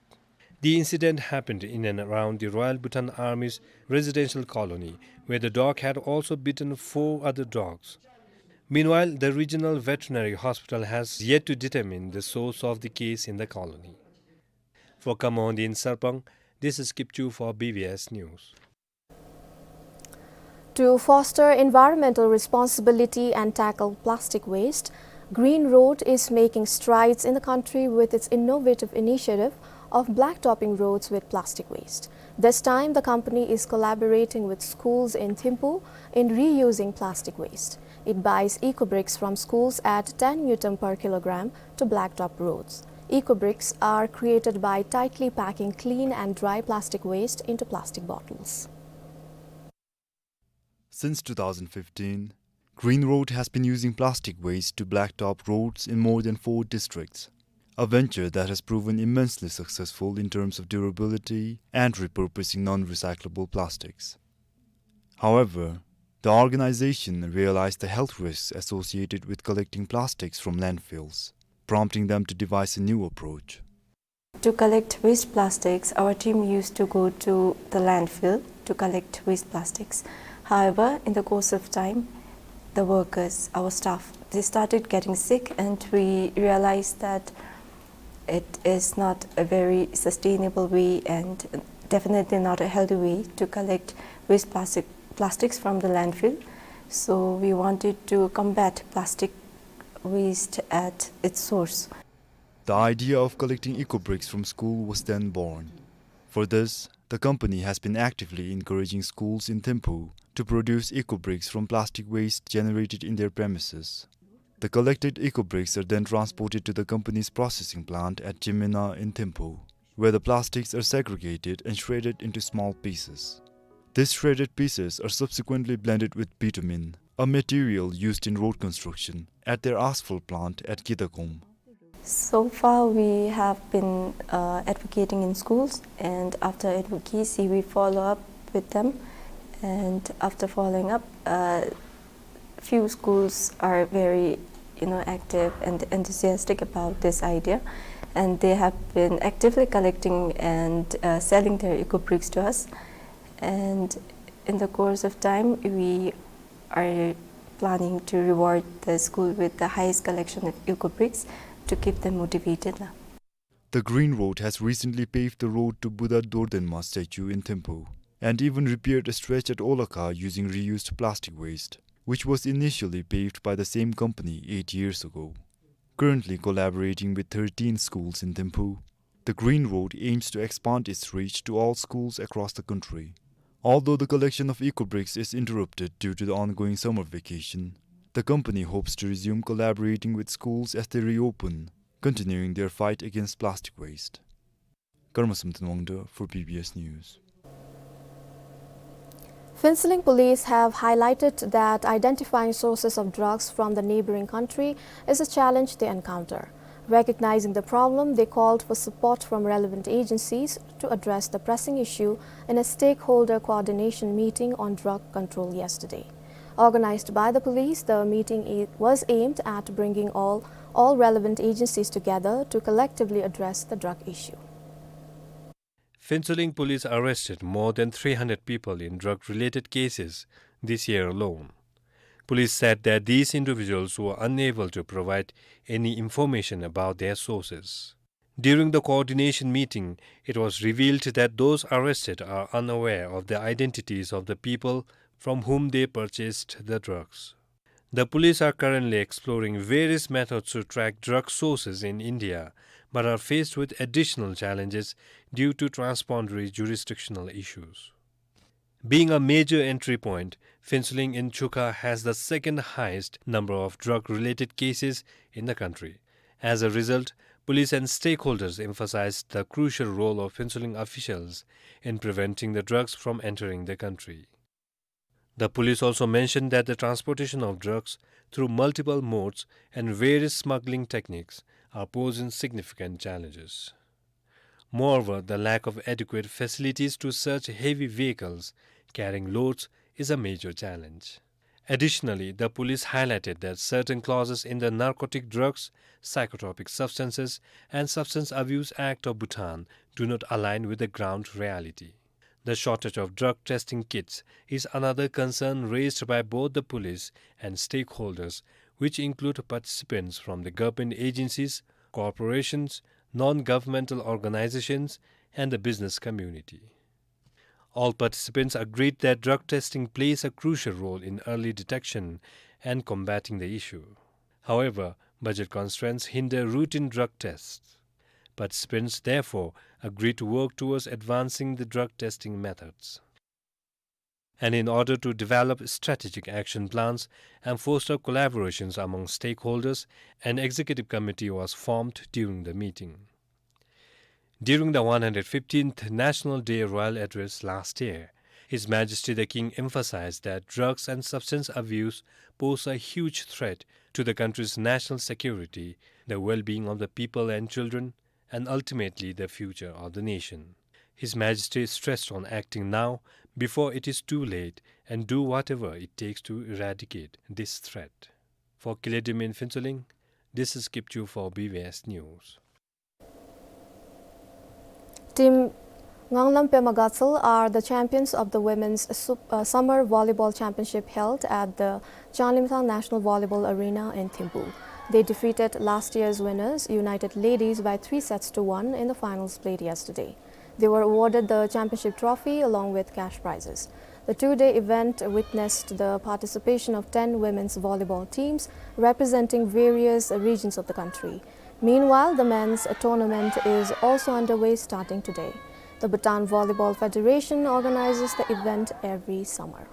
The incident happened in and around the Royal Bhutan Army's residential colony, where the dog had also bitten four other dogs. Meanwhile, the regional veterinary hospital has yet to determine the source of the case in the colony. For Khammon in Sarpang, this is Kipchu for B B S News. To foster environmental responsibility and tackle plastic waste, Green Road is making strides in the country with its innovative initiative of blacktopping roads with plastic waste. This time, the company is collaborating with schools in Thimphu in reusing plastic waste. It buys eco bricks from schools at ten ngultrum per kilogram to blacktop roads. Eco bricks are created by tightly packing clean and dry plastic waste into plastic bottles. Since two thousand fifteen, Green Road has been using plastic waste to blacktop roads in more than four districts, a venture that has proven immensely successful in terms of durability and repurposing non-recyclable plastics. However, the organization realized the health risks associated with collecting plastics from landfills, prompting them to devise a new approach. To collect waste plastics, our team used to go to the landfill to collect waste plastics. However, in the course of time, The workers, our staff, they started getting sick, and we realized that it is not a very sustainable way and definitely not a healthy way to collect waste plastic, plastics from the landfill. So we wanted to combat plastic waste at its source. The idea of collecting eco bricks from school was then born. For this, the company has been actively encouraging schools in Thimphu to produce eco bricks from plastic waste generated in their premises. The collected eco bricks are then transported to the company's processing plant at Chimina in Thimphu, where the plastics are segregated and shredded into small pieces. These shredded pieces are subsequently blended with bitumen, a material used in road construction, at their asphalt plant at Kitagong. So far, we have been, uh, advocating in schools, and after advocacy, we follow up with them. And after following up, uh, few schools are very, you know, active and enthusiastic about this idea, and they have been actively collecting and, uh, selling their eco bricks to us. And in the course of time, we are planning to reward the school with the highest collection of eco bricks to keep them motivated la. The Green Road has recently paved the road to Buddha Dordenma statue in Thimphu and even repaired a stretch at Olakha using reused plastic waste, which was initially paved by the same company eight years ago. Currently collaborating with thirteen schools in Thimphu, the Green Road aims to expand its reach to all schools across the country. Although the collection of eco bricks is interrupted due to the ongoing summer vacation, the company hopes to resume collaborating with schools as they reopen, continuing their fight against plastic waste. Karma Samten Wangda for B B S News. Phuentsholing police have highlighted that identifying sources of drugs from the neighboring country is a challenge they encounter. Recognizing the problem, they called for support from relevant agencies to address the pressing issue in a stakeholder coordination meeting on drug control yesterday. Organized by the police, the meeting i-, was aimed at bringing all, all relevant agencies together to collectively address the drug issue. Phuentsholing police arrested more than three hundred people in drug-related cases this year alone. Police said that these individuals were unable to provide any information about their sources. During the coordination meeting, it was revealed that those arrested are unaware of the identities of the people from whom they purchased the drugs. The police are currently exploring various methods to track drug sources in India, but are faced with additional challenges due to transboundary jurisdictional issues. Being a major entry point, Phuentsholing in Chukha has the second highest number of drug-related cases in the country. As a result, police and stakeholders emphasized the crucial role of Phuentsholing officials in preventing the drugs from entering the country. The police also mentioned that the transportation of drugs through multiple modes and various smuggling techniques are posing significant challenges. Moreover, the lack of adequate facilities to search heavy vehicles carrying loads is a major challenge. Additionally, the police highlighted that certain clauses in the Narcotic Drugs, Psychotropic Substances and Substance Abuse Act of Bhutan do not align with the ground reality. The shortage of drug testing kits is another concern raised by both the police and stakeholders, which include participants from the government agencies, corporations, non-governmental organizations, and the business community. All participants agreed that drug testing plays a crucial role in early detection and combating the issue. However, budget constraints hinder routine drug tests. Participants therefore agreed to work towards advancing the drug testing methods. And in order to develop strategic action plans and foster collaborations among stakeholders, an executive committee was formed during the meeting. During the one hundred fifteenth National Day Royal Address last year, His Majesty the King emphasized that drugs and substance abuse pose a huge threat to the country's national security, the well-being of the people and children, and ultimately the future of the nation. His Majesty stressed on acting now before it is too late and do whatever it takes to eradicate this threat. For Kiledim in Phuentsholing, this is Kipchu for B B S News. Team Nganglam Pema Gatsal are the champions of the Women's Sup-, uh, Summer Volleyball Championship held at the Changlimthang National Volleyball Arena in Thimphu. They defeated last year's winners, United Ladies, by three sets to one in the finals played yesterday. They were awarded the championship trophy along with cash prizes. The two-day event witnessed the participation of ten women's volleyball teams representing various regions of the country. Meanwhile, the men's tournament is also underway starting today. The Bhutan Volleyball Federation organizes the event every summer.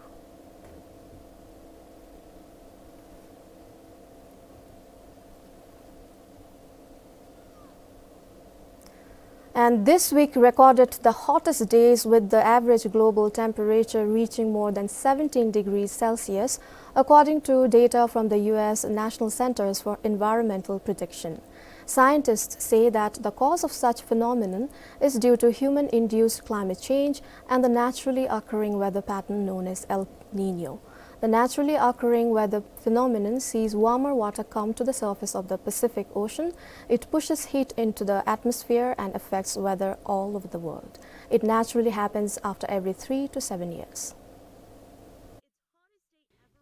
And this week recorded the hottest days, with the average global temperature reaching more than seventeen degrees Celsius, according to data from the U S National Centers for Environmental Protection. Scientists say that the cause of such phenomenon is due to human-induced climate change and the naturally occurring weather pattern known as El Niño. The naturally occurring weather phenomenon sees warmer water come to the surface of the Pacific Ocean. It pushes heat into the atmosphere and affects weather all over the world. It naturally happens after every three to seven years.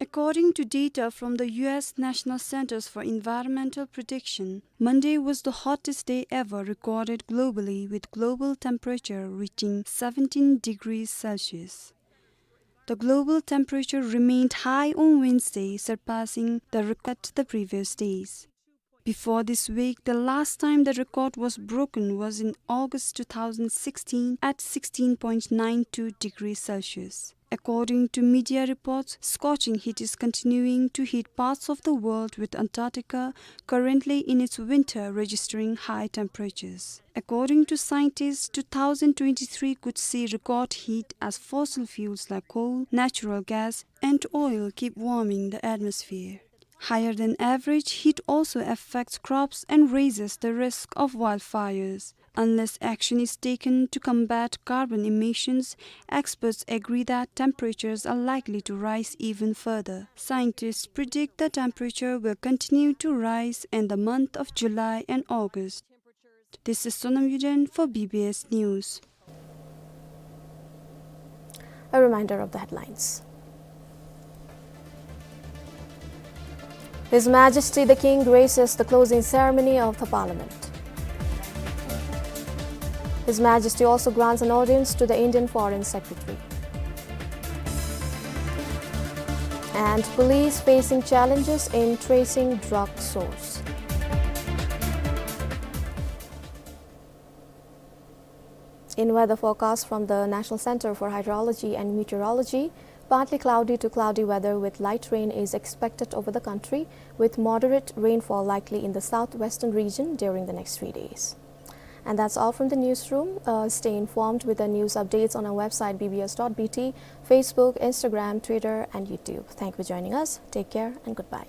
According to data from the U S National Centers for Environmental Protection, Monday was the hottest day ever recorded globally, with global temperature reaching seventeen degrees Celsius. The global temperature remained high on Wednesday, surpassing the record the previous days. Before this week, the last time the record was broken was in August two thousand sixteen at sixteen point nine two degrees Celsius. According to media reports, scorching heat is continuing to hit parts of the world, with Antarctica currently in its winter, registering high temperatures. According to scientists, two thousand twenty-three could see record heat as fossil fuels like coal, natural gas, and oil keep warming the atmosphere. Higher than average heat also affects crops and raises the risk of wildfires. Unless action is taken to combat carbon emissions, experts agree that temperatures are likely to rise even further. Scientists predict the temperature will continue to rise in the month of July and August. This is Sonam Yuden for B B S News. A reminder of the headlines. His Majesty the King graces the closing ceremony of the Parliament. His Majesty also grants an audience to the Indian Foreign Secretary. And police facing challenges in tracing drug source. In weather forecast from the National Center for Hydrology and Meteorology, partly cloudy to cloudy weather with light rain is expected over the country, with moderate rainfall likely in the southwestern region during the next three days. And that's all from the newsroom. Uh, stay informed with the news updates on our website, B B S dot B T, Facebook, Instagram, Twitter, and YouTube. Thank you for joining us. Take care and goodbye.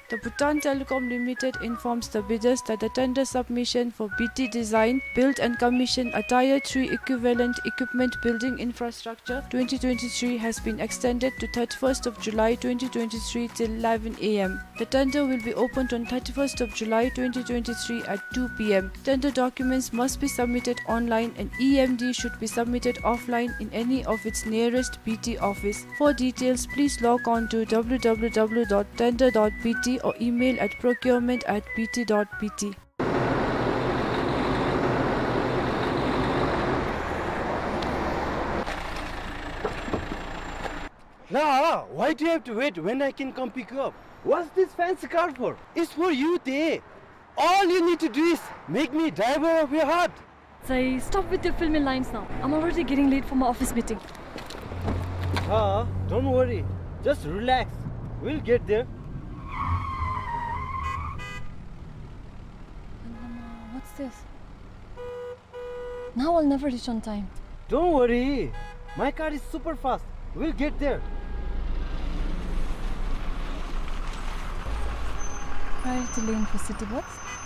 The Bhutan Telecom Limited informs the bidders that the tender submission for B T design, build and commission a Tier three equivalent equipment building infrastructure twenty twenty-three has been extended to thirty-first of July twenty twenty-three till eleven A M. The tender will be opened on thirty-first of July twenty twenty-three at two P M. Tender documents must be submitted online and E M D should be submitted offline in any of its nearest B T office. For details, please log on to W W W dot tender dot B T or email at procurement at B T dot B T. Nah, why do you have to wait when I can come pick you up? What's this fancy car for? It's for you, Te. All you need to do is make me driver of your heart. Say, stop with your filmy lines now. I'm already getting late for my office meeting. Ah, don't worry. Just relax. We'll get there. Alamak, what's this? Now I'll never reach on time. Don't worry. My car is super fast. We'll get there. Priority lane for city bus.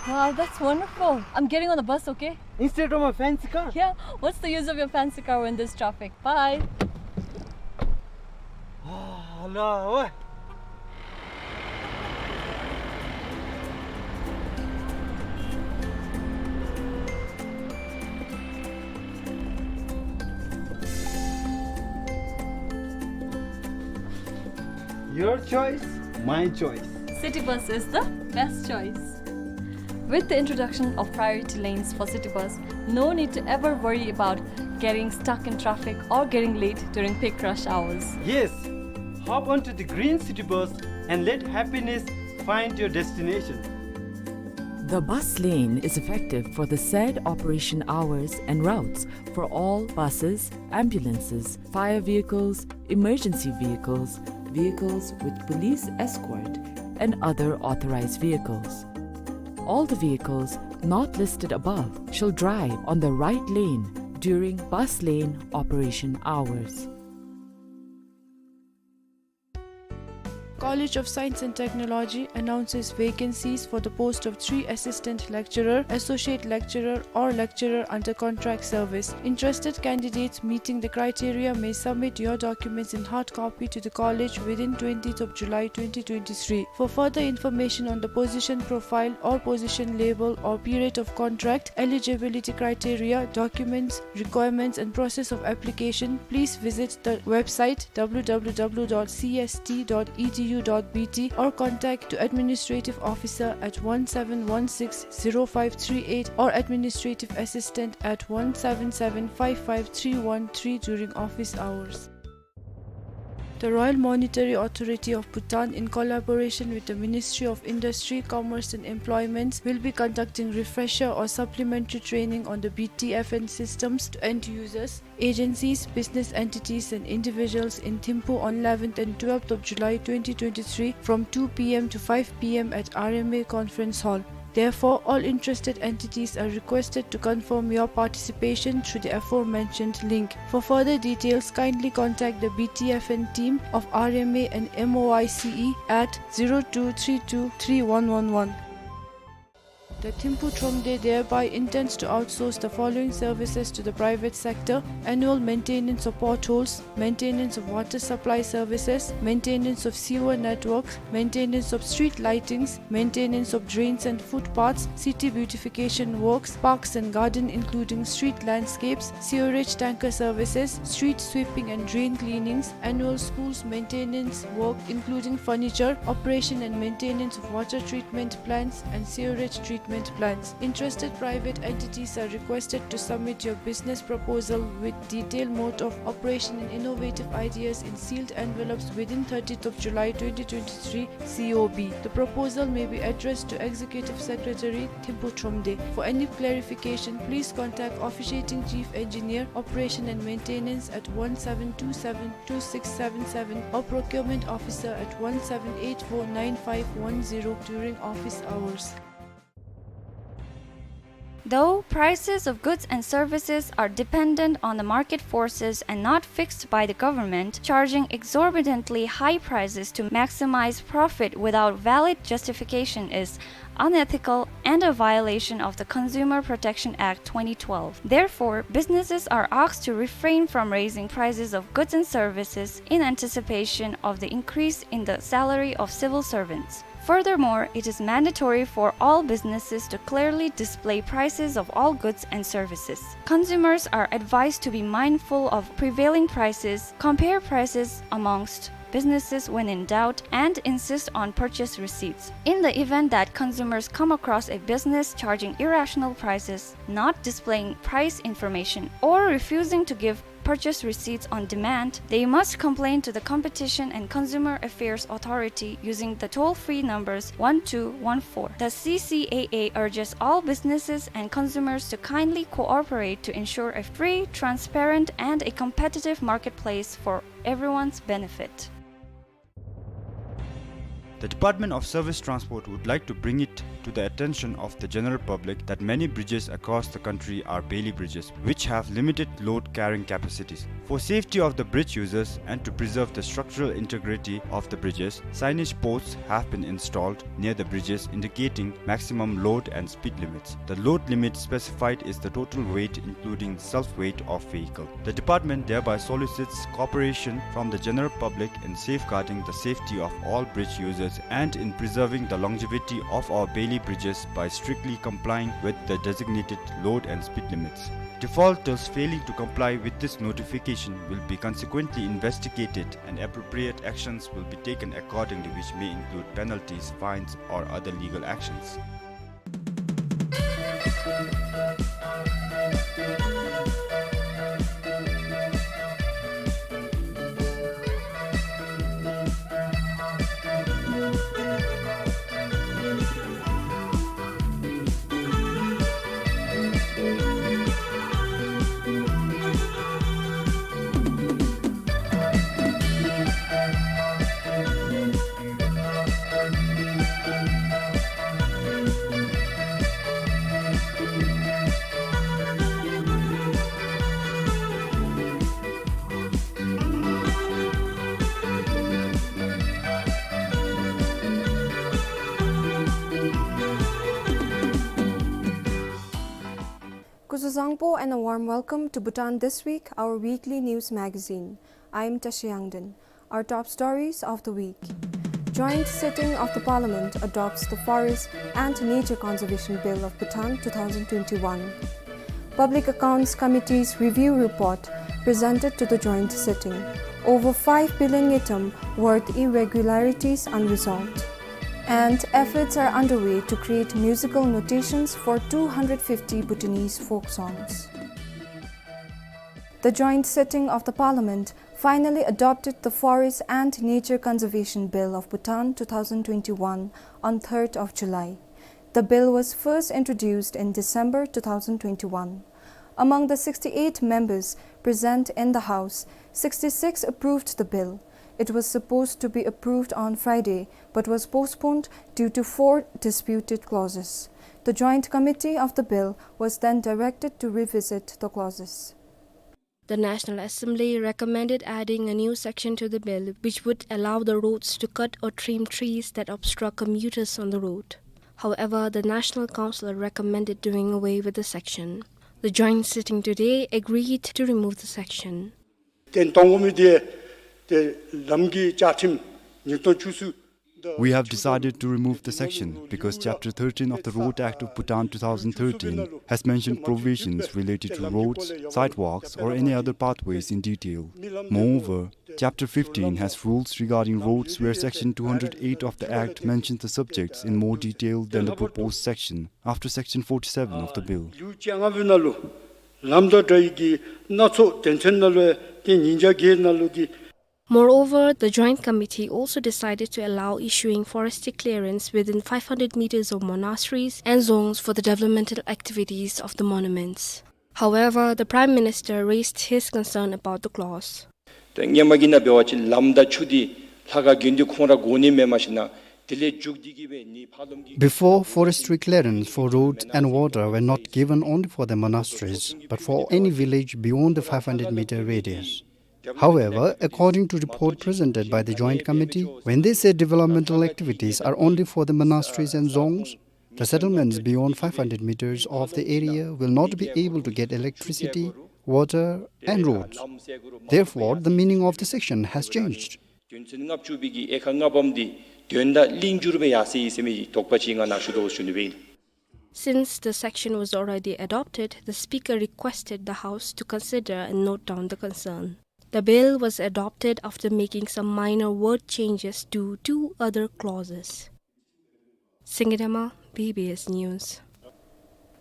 Wow, that's wonderful. I'm getting on the bus, okay? Instead of a fancy car? Yeah, what's the use of your fancy car when there's traffic? Bye. Ah, Allah, oi. Your choice, my choice. City bus is the best choice. With the introduction of priority lanes for city bus, no need to ever worry about getting stuck in traffic or getting late during peak rush hours. Yes, hop onto the green city bus and let happiness find your destination. The bus lane is effective for the said operation hours and routes for all buses, ambulances, fire vehicles, emergency vehicles, vehicles with police escort, and other authorized vehicles. All the vehicles not listed above shall drive on the right lane during bus lane operation hours. College of Science and Technology announces vacancies for the post of three assistant lecturer, associate lecturer, or lecturer under contract service. Interested candidates meeting the criteria may submit your documents in hard copy to the college within twentieth of July twenty twenty-three. For further information on the position profile or position level or period of contract, eligibility criteria, documents, requirements, and process of application, please visit the website w w w dot c s t dot e d u dot b t or contact to administrative officer at one seven one six zero five three eight or administrative assistant at one seven seven five five three one three during office hours. The Royal Monetary Authority of Bhutan, in collaboration with the Ministry of Industry, Commerce and Employment, will be conducting refresher or supplementary training on the B T F N systems to end users, agencies, business entities and individuals in Thimphu on eleventh and twelfth of July twenty twenty-three from two p m to five p m at R M A Conference Hall. Therefore, all interested entities are requested to confirm your participation through the aforementioned link. For further details, kindly contact the B T F N team of R M A and M O I C E at zero two three two three one one one. The Thimphu Thromde thereby intends to outsource the following services to the private sector: annual maintenance of potholes, maintenance of water supply services, maintenance of sewer networks, maintenance of street lightings, maintenance of drains and footpaths, city beautification works, parks and garden including street landscapes, sewerage tanker services, street sweeping and drain cleanings, annual schools maintenance work including furniture, operation and maintenance of water treatment plants and sewerage treatment plants. Interested private entities are requested to submit your business proposal with detailed mode of operation and innovative ideas in sealed envelopes within thirtieth of July twenty twenty-three C O B. The proposal may be addressed to Executive Secretary Thimphu Thromde. For any clarification, please contact Officiating Chief Engineer, Operation and Maintenance at one seven two seven two six seven seven or Procurement Officer at one seven eight four nine five one zero during office hours. Though prices of goods and services are dependent on the market forces and not fixed by the government, charging exorbitantly high prices to maximize profit without valid justification is unethical and a violation of the Consumer Protection Act twenty twelve. Therefore, businesses are asked to refrain from raising prices of goods and services in anticipation of the increase in the salary of civil servants. Furthermore, it is mandatory for all businesses to clearly display prices of all goods and services. Consumers are advised to be mindful of prevailing prices, compare prices amongst businesses when in doubt, and insist on purchase receipts. In the event that consumers come across a business charging irrational prices, not displaying price information, or refusing to give purchase receipts on demand, they must complain to the Competition and Consumer Affairs Authority using the toll-free numbers one two one four. The C C A A urges all businesses and consumers to kindly cooperate to ensure a free, transparent, and a competitive marketplace for everyone's benefit. The Department of Surface Transport would like to bring it to the attention of the general public that many bridges across the country are Bailey bridges, which have limited load carrying capacities. For safety of the bridge users and to preserve the structural integrity of the bridges, signage posts have been installed near the bridges indicating maximum load and speed limits. The load limit specified is the total weight including self-weight of vehicle. The department thereby solicits cooperation from the general public in safeguarding the safety of all bridge users and in preserving the longevity of our Bailey bridges by strictly complying with the designated load and speed limits. Defaulters failing to comply with this notification will be consequently investigated and appropriate actions will be taken accordingly, which may include penalties, fines, or other legal actions. Kuzuzangpo and a warm welcome to Bhutan This Week, our weekly news magazine. I am Tashi Yangden. Our top stories of the week. Joint sitting of the Parliament adopts the Forest and Nature Conservation Bill of Bhutan two thousand twenty-one. Public Accounts Committee's review report presented to the joint sitting. Over five billion ngultrum worth irregularities unresolved. And efforts are underway to create musical notations for two hundred fifty Bhutanese folk songs. The joint sitting of the Parliament finally adopted the Forest and Nature Conservation Bill of Bhutan two thousand twenty-one on third of July. The bill was first introduced in December two thousand twenty-one. Among the sixty-eight members present in the House, sixty-six approved the bill. It was supposed to be approved on Friday, but was postponed due to four disputed clauses. The Joint Committee of the bill was then directed to revisit the clauses. The National Assembly recommended adding a new section to the bill which would allow the roads to cut or trim trees that obstruct commuters on the road. However, the National Council recommended doing away with the section. The joint sitting today agreed to remove the section. ཏེ་གཏོང་དགོ་མི་དེ་ཏེ་ལམ་གྱི་བཅའ་ཁྲིམས་ཉིས་སྟོང་བཅུ་གསུམ། We have decided to remove the section because Chapter thirteen of the Road Act of Bhutan two thousand thirteen has mentioned provisions related to roads, sidewalks, or any other pathways in detail. Moreover, Chapter fifteen has rules regarding roads where Section two hundred eight of the Act mentions the subjects in more detail than the proposed section after Section forty-seven of the bill. ལེའུ་བཅོ་ལྔ་པའི་ནང་ལུ་ལམ་དང་འབྲེལ་བའི་གི་སྣ་ཚོགས་དོན་ཚན་ནང་ལུ་ཏེ་ཉིས་བརྒྱ་བརྒྱད་ནང་ལུ་ཏེ། Moreover, the Joint Committee also decided to allow issuing forestry clearance within five hundred meters of monasteries and dzongs for the developmental activities of the monuments. However, the Prime Minister raised his concern about the clause. ཏེ་སྔོན་མ་གི་ནང་འབད་བ་ཅིན་ལམ་དང་ཆུ་འདི་ལྷ་ཁང་དགོན་སྡེ་ཁོང་ར་དགོ་ནི་མེན། མ་གཞི་ནཱ་དེ་ལས་མཇུག་སྡུད་ཀྱི་སྦེ་ནི་ཕར་ལོགས་ཀྱི། Before, forestry clearance for roads and water were not given only for the monasteries, but for any village beyond the five hundred meter radius. However, according to report presented by the Joint Committee, when they say developmental activities are only for the monasteries and dzongs, the settlements beyond five hundred meters of the area will not be able to get electricity, water, and roads. Therefore, the meaning of the section has changed. དོན་ཚན་ལྔ་བཅུ་པའི་གི་དབྱེ་ཁག་ལྔ་པམ་འདི་དོན་དག་ལྷིང་འགྱུར་སྦེ་ཡར་སོ་ཡི་ཟེར་མི་དོགས་པ་ཅིག་ང་ནཱ་ཞུ་དོ་ཞུ་ནི་སྦེ་ཨིན། Since the section was already adopted, the Speaker requested the House to consider and note down the concern. The bill was adopted after making some minor word changes to two other clauses. Singye Dema, B B S News.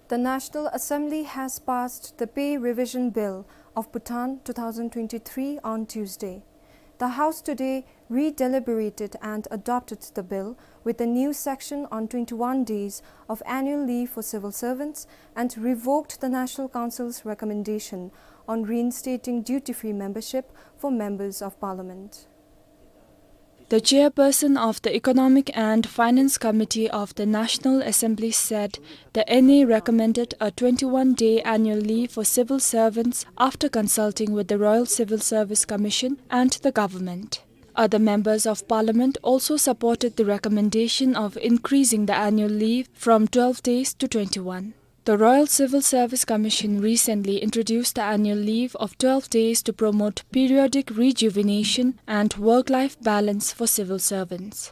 The National Assembly has passed the Pay Revision Bill of Bhutan two thousand twenty-three on Tuesday. The House today re-deliberated and adopted the bill with a new section on twenty-one days of annual leave for civil servants and revoked the National Council's recommendation on reinstating duty-free membership for members of parliament. The chairperson of the Economic and Finance Committee of the National Assembly said the N A recommended a twenty-one-day annual leave for civil servants after consulting with the Royal Civil Service Commission and the government. Other members of parliament also supported the recommendation of increasing the annual leave from twelve days to twenty-one. The Royal Civil Service Commission recently introduced the annual leave of twelve days to promote periodic rejuvenation and work-life balance for civil servants.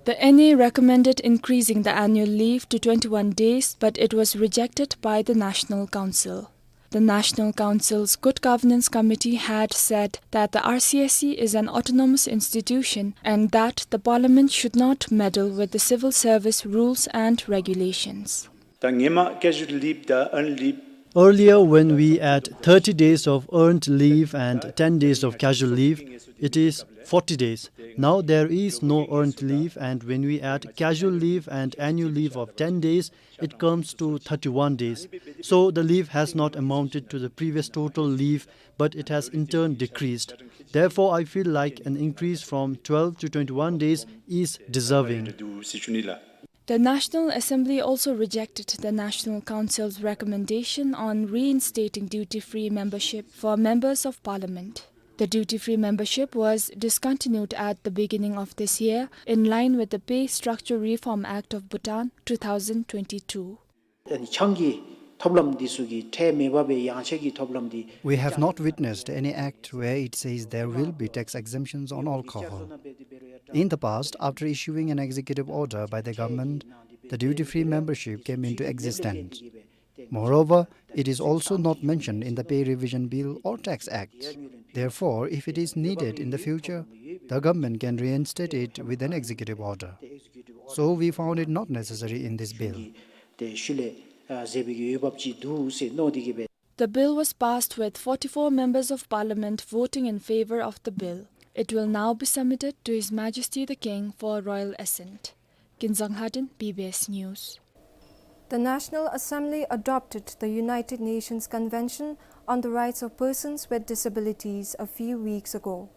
The N A recommended increasing the annual leave to twenty-one days, but it was rejected by the National Council. The National Council's Good Governance Committee had said that the R C S C is an autonomous institution and that the parliament should not meddle with the civil service rules and regulations. ད་སྔོན་མ་casual leave དང་earned leave. Earlier, when we had thirty days of earned leave and ten days of casual leave, it is forty days. Now there is no earned leave, and when we add casual leave and annual leave of ten days, it comes to thirty-one days. So the leave has not amounted to the previous total leave, but it has in turn decreased. Therefore, I feel like an increase from twelve to twenty-one days is deserving. The National Assembly also rejected the National Council's recommendation on reinstating duty-free membership for members of parliament. The duty-free membership was discontinued at the beginning of this year, in line with the Pay Structure Reform Act of Bhutan two thousand twenty-two. ཨ་ནི་ཆང་གི་ཐབས་ལམ་འདི་ཚུ་གི་ཁྲལ་མེད་པ་སྦེ་ཡང་ཆད་ཀྱི་ཐབས་ལམ་འདི། We have not witnessed any act where it says there will be tax exemptions on alcohol. In the past, after issuing an executive order by the government, the duty-free membership came into existence. Moreover, it is also not mentioned in the Pay Revision Bill or Tax Act. Therefore, if it is needed in the future, the government can reinstate it with an executive order. So we found it not necessary in this bill. The bill was passed with forty-four members of parliament voting in favor of the bill. It will now be submitted to His Majesty the King for royal assent. Kinzang Haden, B B S News. The National Assembly adopted the United Nations Convention on the Rights of Persons with Disabilities a few weeks ago.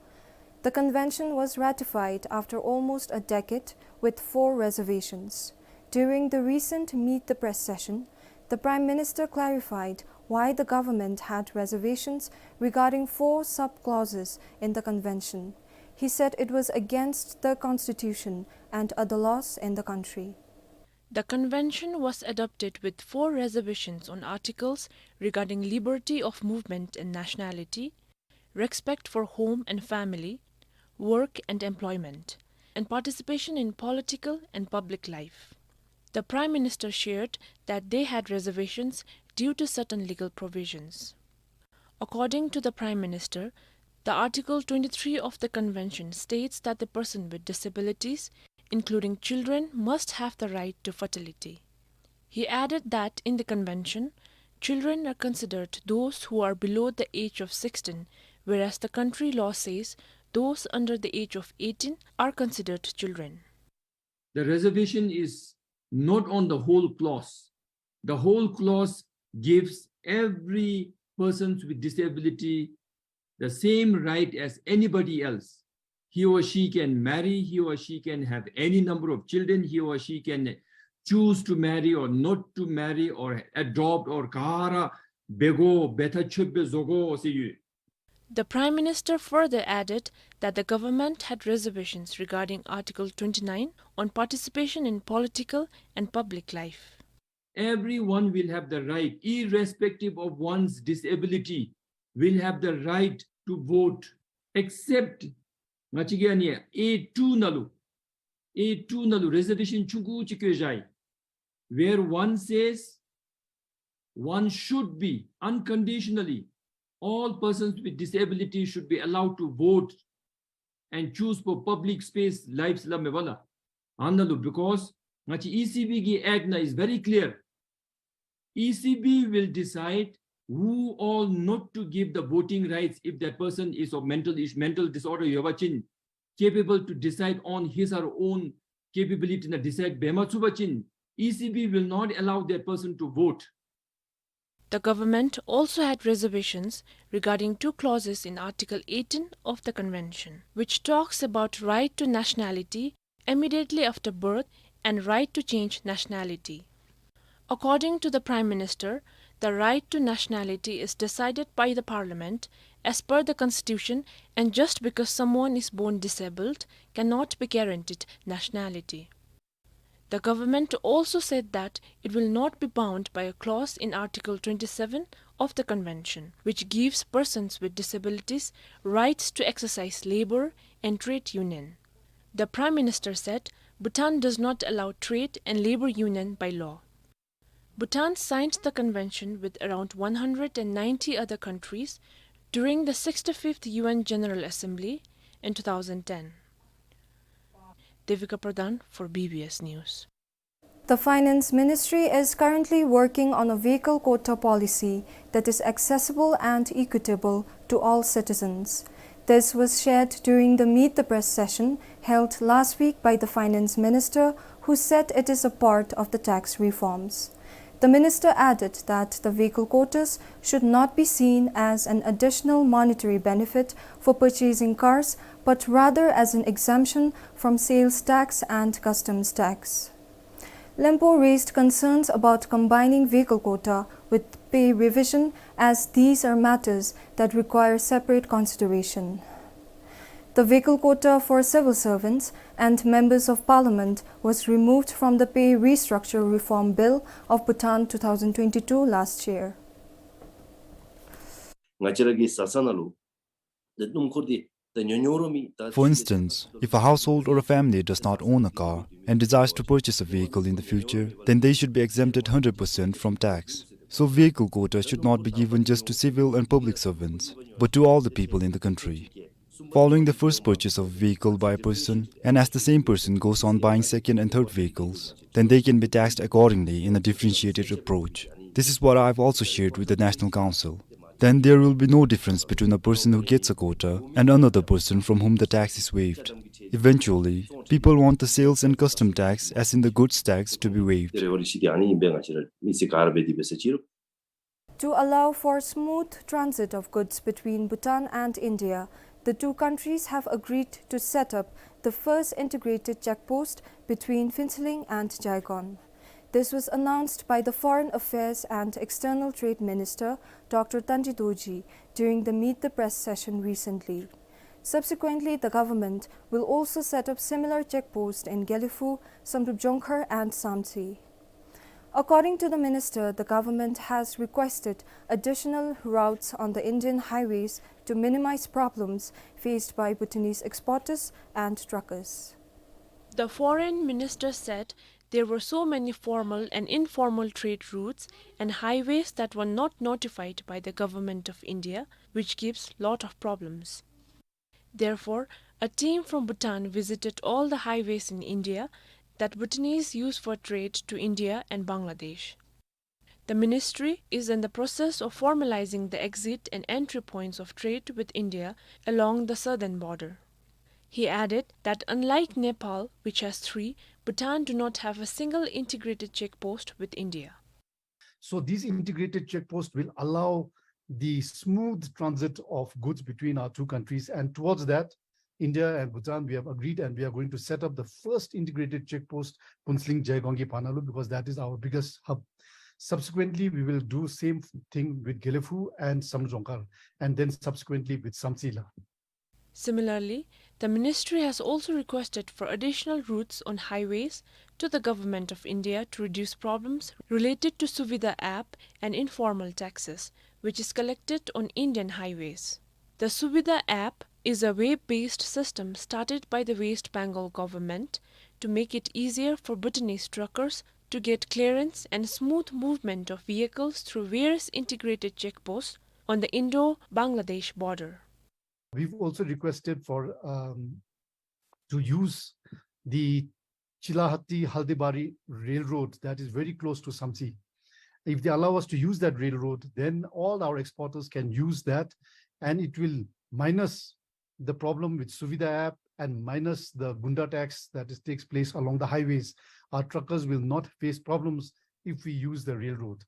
The convention was ratified after almost a decade with four reservations. During the recent Meet the Press session, the Prime Minister clarified why the government had reservations regarding four sub-clauses in the convention. He said it was against the constitution and other laws in the country. The convention was adopted with four reservations on articles regarding liberty of movement and nationality, respect for home and family, work and employment, and participation in political and public life. The Prime Minister shared that they had reservations due to certain legal provisions. According to the Prime Minister, the Article twenty-three of the Convention states that the person with disabilities, including children, must have the right to fertility. He added that in the convention, children are considered those who are below the age of sixteen, whereas the country law says those under the age of eighteen are considered children. The reservation is not on the whole clause. The whole clause gives every persons with disability the same right as anybody else. He or she can marry, he or she can have any number of children, he or she can choose to marry or not to marry or adopt or ག་ར་འབད་དགོ་འབད་ཐག་ཆོད་པའི་བཟོ་དགོ་ཟེར་ཡོད། The Prime Minister further added that the government had reservations regarding Article twenty-nine on participation in political and public life. Everyone will have the right, irrespective of one's disability, will have the right to vote, except ང་བཅས་ཀྱི་ཨ་ནི་A two ནང་ལུ། A two ནང་ལུ་reservation ཆུང་ཀུ་ཅིག་བཀོད་བཞག་ཡི། Where one says one should be unconditionally, all persons with disability should be allowed to vote and choose for public space lives ལ་མེན་པ་ལགས། ཨ་ནཱ་ལུ་because ང་བཅས་E C B གི་act ནང་is very clear. E C B will decide who all not to give the voting rights if that person is of mental is- mental disorder ཡོད་པ་ཅིན། Capable to decide on his or own capability ནང་decide འབད་མ་ཚུགས་པ་ཅིན། E C B will not allow that person to vote. The government also had reservations regarding two clauses in Article eighteen of the convention, which talks about right to nationality immediately after birth and right to change nationality. According to the Prime Minister, the right to nationality is decided by the parliament as per the constitution, and just because someone is born disabled cannot be guaranteed nationality. The government also said that it will not be bound by a clause in Article twenty-seven of the convention, which gives persons with disabilities rights to exercise labor and trade union. The Prime Minister said Bhutan does not allow trade and labor union by law. Bhutan signed the convention with around one hundred and ninety other countries during the sixty-fifth U N General Assembly in two thousand ten. Devika Pradhan for B B S News. The Finance Ministry is currently working on a vehicle quota policy that is accessible and equitable to all citizens. This was shared during the Meet the Press session held last week by the Finance Minister, who said it is a part of the tax reforms. The minister added that the vehicle quotas should not be seen as an additional monetary benefit for purchasing cars, but rather as an exemption from sales tax and customs tax. Lempo raised concerns about combining vehicle quota with pay revision, as these are matters that require separate consideration. The vehicle quota for civil servants and members of parliament was removed from the Pay Restructure Reform Bill of Bhutan two thousand twenty-two last year. ང་བཅས་ར་གི་བཟའ་ཚང་ནང་ལུ་ཏེ་སྣུམ་འཁོར་འདི་ད་ཉོ་ཉོ་རུང་མི་ད་For instance, if a household or a family does not own a car and desires to purchase a vehicle in the future, then they should be exempted hundred percent from tax. So vehicle quota should not be given just to civil and public servants, but to all the people in the country. Following the first purchase of a vehicle by a person, and as the same person goes on buying second and third vehicles, then they can be taxed accordingly in a differentiated approach. This is what I have also shared with the National Council. Then there will be no difference between a person who gets a quota and another person from whom the tax is waived. Eventually, people want the sales and custom tax, as in the goods tax, to be waived. ཏེ་རེ་བ་རེ་ཤི་ཏེ་ཨ་ནི་ཨིན་པས། ང་བཅས་ར་མི་སེར་ག་ར་འབད་དེ་འབད་ས་ཅི་རུང་། To allow for smooth transit of goods between Bhutan and India, the two countries have agreed to set up the first integrated check post between Phuentsholing and Jaigaon. This was announced by the Foreign Affairs and External Trade Minister Doctor Tandri Dorji during the Meet the Press session recently. Subsequently, the government will also set up similar check posts in Gelephu, Samdrup Jongkhar and Samtse. According to the minister, the government has requested additional routes on the Indian highways to minimize problems faced by Bhutanese exporters and truckers. The foreign minister said there were so many formal and informal trade routes and highways that were not notified by the government of India, which gives lot of problems. Therefore, a team from Bhutan visited all the highways in India that Bhutanese use for trade to India and Bangladesh. The ministry is in the process of formalizing the exit and entry points of trade with India along the southern border. He added that unlike Nepal, which has three, Bhutan do not have a single integrated check post with India. So these integrated check posts will allow the smooth transit of goods between our two countries, and towards that, India and Bhutan, we have agreed, and we are going to set up the first integrated check post, Phuentsholing Jaigaon ki pha na lu, because that is our biggest hub. Subsequently, we will do same thing with Gelephu and Samdrup Jongkhar, and then subsequently with Samtse la. Similarly, the ministry has also requested for additional routes on highways to the Government of India to reduce problems related to Suvidha app and informal taxes, which is collected on Indian highways. The Suvidha app is a web-based system started by the West Bengal government to make it easier for Bhutanese truckers to get clearance and smooth movement of vehicles through various integrated checkposts on the Indo-Bangladesh border. We've also requested for, um, to use the Chilahati Haldibari Railroad that is very close to Samtse. If they allow us to use that railroad, then all our exporters can use that, and it will minus the problem with Suvidha app and minus the gunda tax that is, takes place along the highways. Our truckers will not face problems if we use the railroad.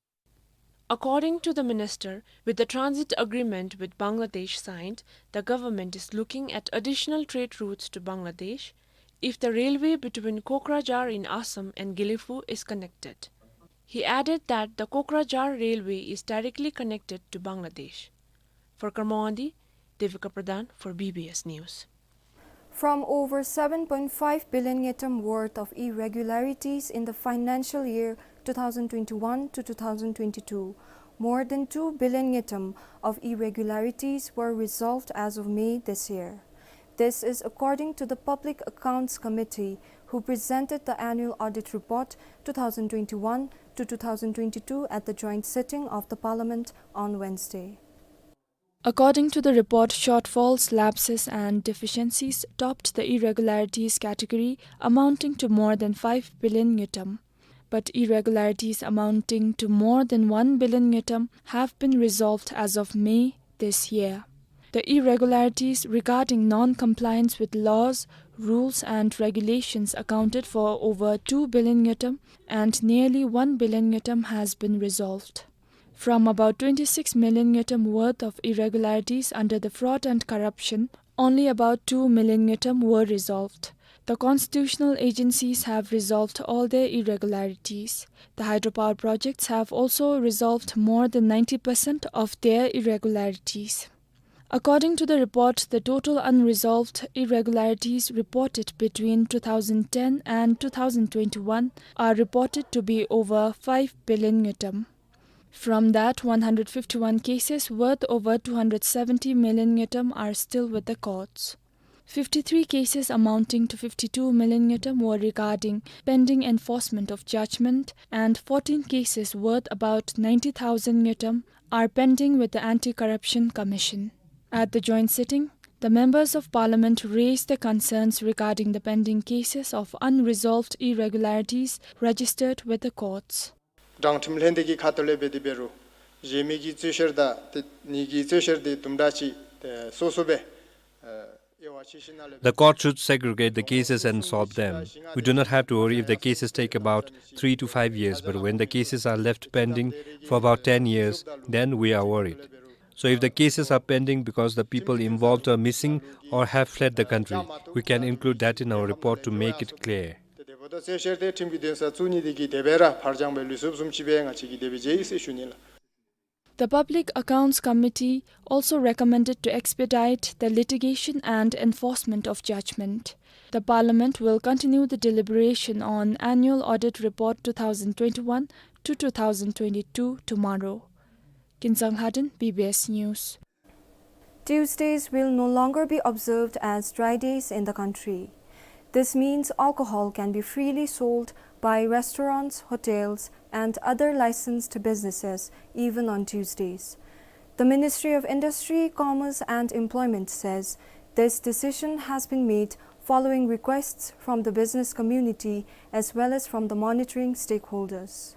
According to the minister, with the transit agreement with Bangladesh signed, the government is looking at additional trade routes to Bangladesh if the railway between Kokrajhar in Assam and Gelephu is connected. He added that the Kokrajhar railway is directly connected to Bangladesh. For Kurmawangdi, Devika Pradhan for B B S News. From over seven point five billion ngultrum worth of irregularities in the financial year two thousand twenty-one to two thousand twenty-two, more than two billion ngultrum of irregularities were resolved as of May this year. This is according to the Public Accounts Committee, who presented the annual audit report two thousand twenty-one to two thousand twenty-two at the joint sitting of the Parliament on Wednesday. According to the report, shortfalls, lapses and deficiencies topped the irregularities category, amounting to more than five billion ngultrum. But irregularities amounting to more than one billion ngultrum have been resolved as of May this year. The irregularities regarding non-compliance with laws, rules and regulations accounted for over two billion ngultrum, and nearly one billion ngultrum has been resolved. From about twenty-six million ngultrum worth of irregularities under the fraud and corruption, only about two million ngultrum were resolved. The constitutional agencies have resolved all their irregularities. The hydropower projects have also resolved more than ninety percent of their irregularities. According to the report, the total unresolved irregularities reported between two thousand ten and two thousand twenty-one are reported to be over five billion ngultrum. From that, one hundred fifty-one cases worth over two hundred seventy million ngultrum are still with the courts. Fifty-three cases amounting to fifty-two million ngultrum were regarding pending enforcement of judgment, and fourteen cases worth about ninety thousand ngultrum are pending with the Anti-Corruption Commission. At the joint sitting, the members of parliament raised their concerns regarding the pending cases of unresolved irregularities registered with the courts. དྲང་ཁྲིམས་ལྷན་སྡེ་གི་ཁ་ཐུག་ལས་འབད་དེ་འབད་རུང་གཞན་མི་གི་རྩོད་བཤེར་དང་ཏེ་ངེ་གི་རྩོད་བཤེར་དེ་དུམ་གྲ་ཅིག་ཏེ་སོ་སོ་སྦེ་ཨ་དབྱེ་བ་ཕྱེ་ཞིནམ་ལས། The court should segregate the cases and solve them. We do not have to worry if the cases take about three to five years, but when the cases are left pending for about ten years, then we are worried. So if the cases are pending because the people involved are missing or have fled the country, we can include that in our report to make it clear. ཏེ་དེ་འབདཝ་ད་རྩོད་བཤེར་དེ་ཁྲིམས་ཀྱི་འདུན་སར་བཙུགས་ནི་དེ་གིས་དེ་སྦེ་ར་ཕར་འགྱངས་འབད་ལུས་སོཔ་བཟུམ་ཅིག་སྦེ་ང་བཅས་ཀྱིས་དེ་སྦེ་མཇལ་ཡི་ཟེར་ཞུ་ནི་ལགས། The Public Accounts Committee also recommended to expedite the litigation and enforcement of judgment. The Parliament will continue the deliberation on Annual Audit Report two thousand twenty-one to two thousand twenty-two tomorrow. Kinsang Lhaden, B B S News. Tuesdays will no longer be observed as dry days in the country. This means alcohol can be freely sold by restaurants, hotels, and other licensed businesses, even on Tuesdays. The Ministry of Industry, Commerce and Employment says this decision has been made following requests from the business community as well as from the monitoring stakeholders.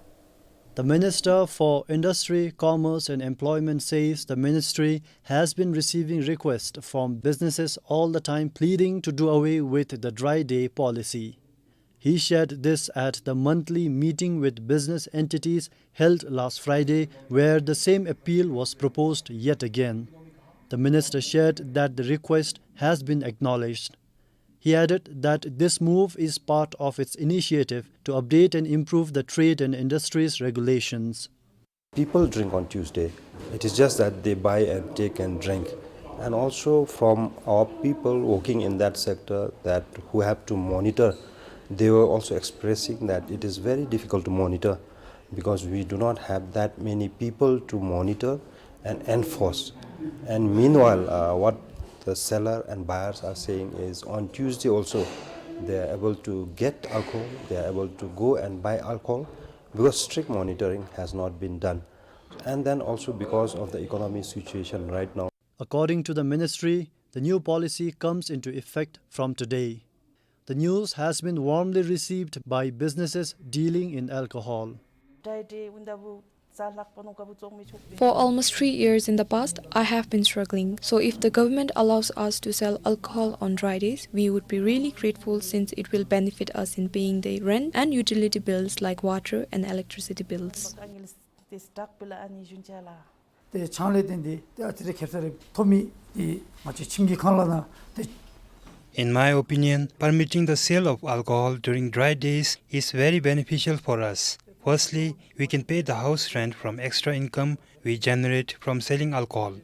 The Minister for Industry, Commerce and Employment says the ministry has been receiving requests from businesses all the time pleading to do away with the dry day policy. He shared this at the monthly meeting with business entities held last Friday, where the same appeal was proposed yet again. The minister shared that the request has been acknowledged. He added that this move is part of its initiative to update and improve the trade and industries regulations. People drink on Tuesday. It is just that they buy and take and drink. And also from our people working in that sector that who have to monitor, they were also expressing that it is very difficult to monitor because we do not have that many people to monitor and enforce. And meanwhile, uh, what the seller and buyers are saying is on Tuesday also, they are able to get alcohol, they are able to go and buy alcohol because strict monitoring has not been done. And then also because of the economic situation right now. According to the ministry, the new policy comes into effect from today. The news has been warmly received by businesses dealing in alcohol. Dry day wunda bu For almost three years in the past, I have been struggling. So if the government allows us to sell alcohol on dry days, we would be really grateful since it will benefit us in paying the rent and utility bills like water and electricity bills. ཏེ་ཆང་ལས་བརྟེན་ཏེ་ཏེ་ཨ་ཙི་རེ་ཁེབ་ས་རེ་ཐོབ་མི་འདི་ང་བཅས་ཁྱིམ་གྱི་ཁང་གླ་ནང་ཏེ། In my opinion, permitting the sale of alcohol during dry days is very beneficial for us. Firstly, we can pay the house rent from extra income we generate from selling alcohol.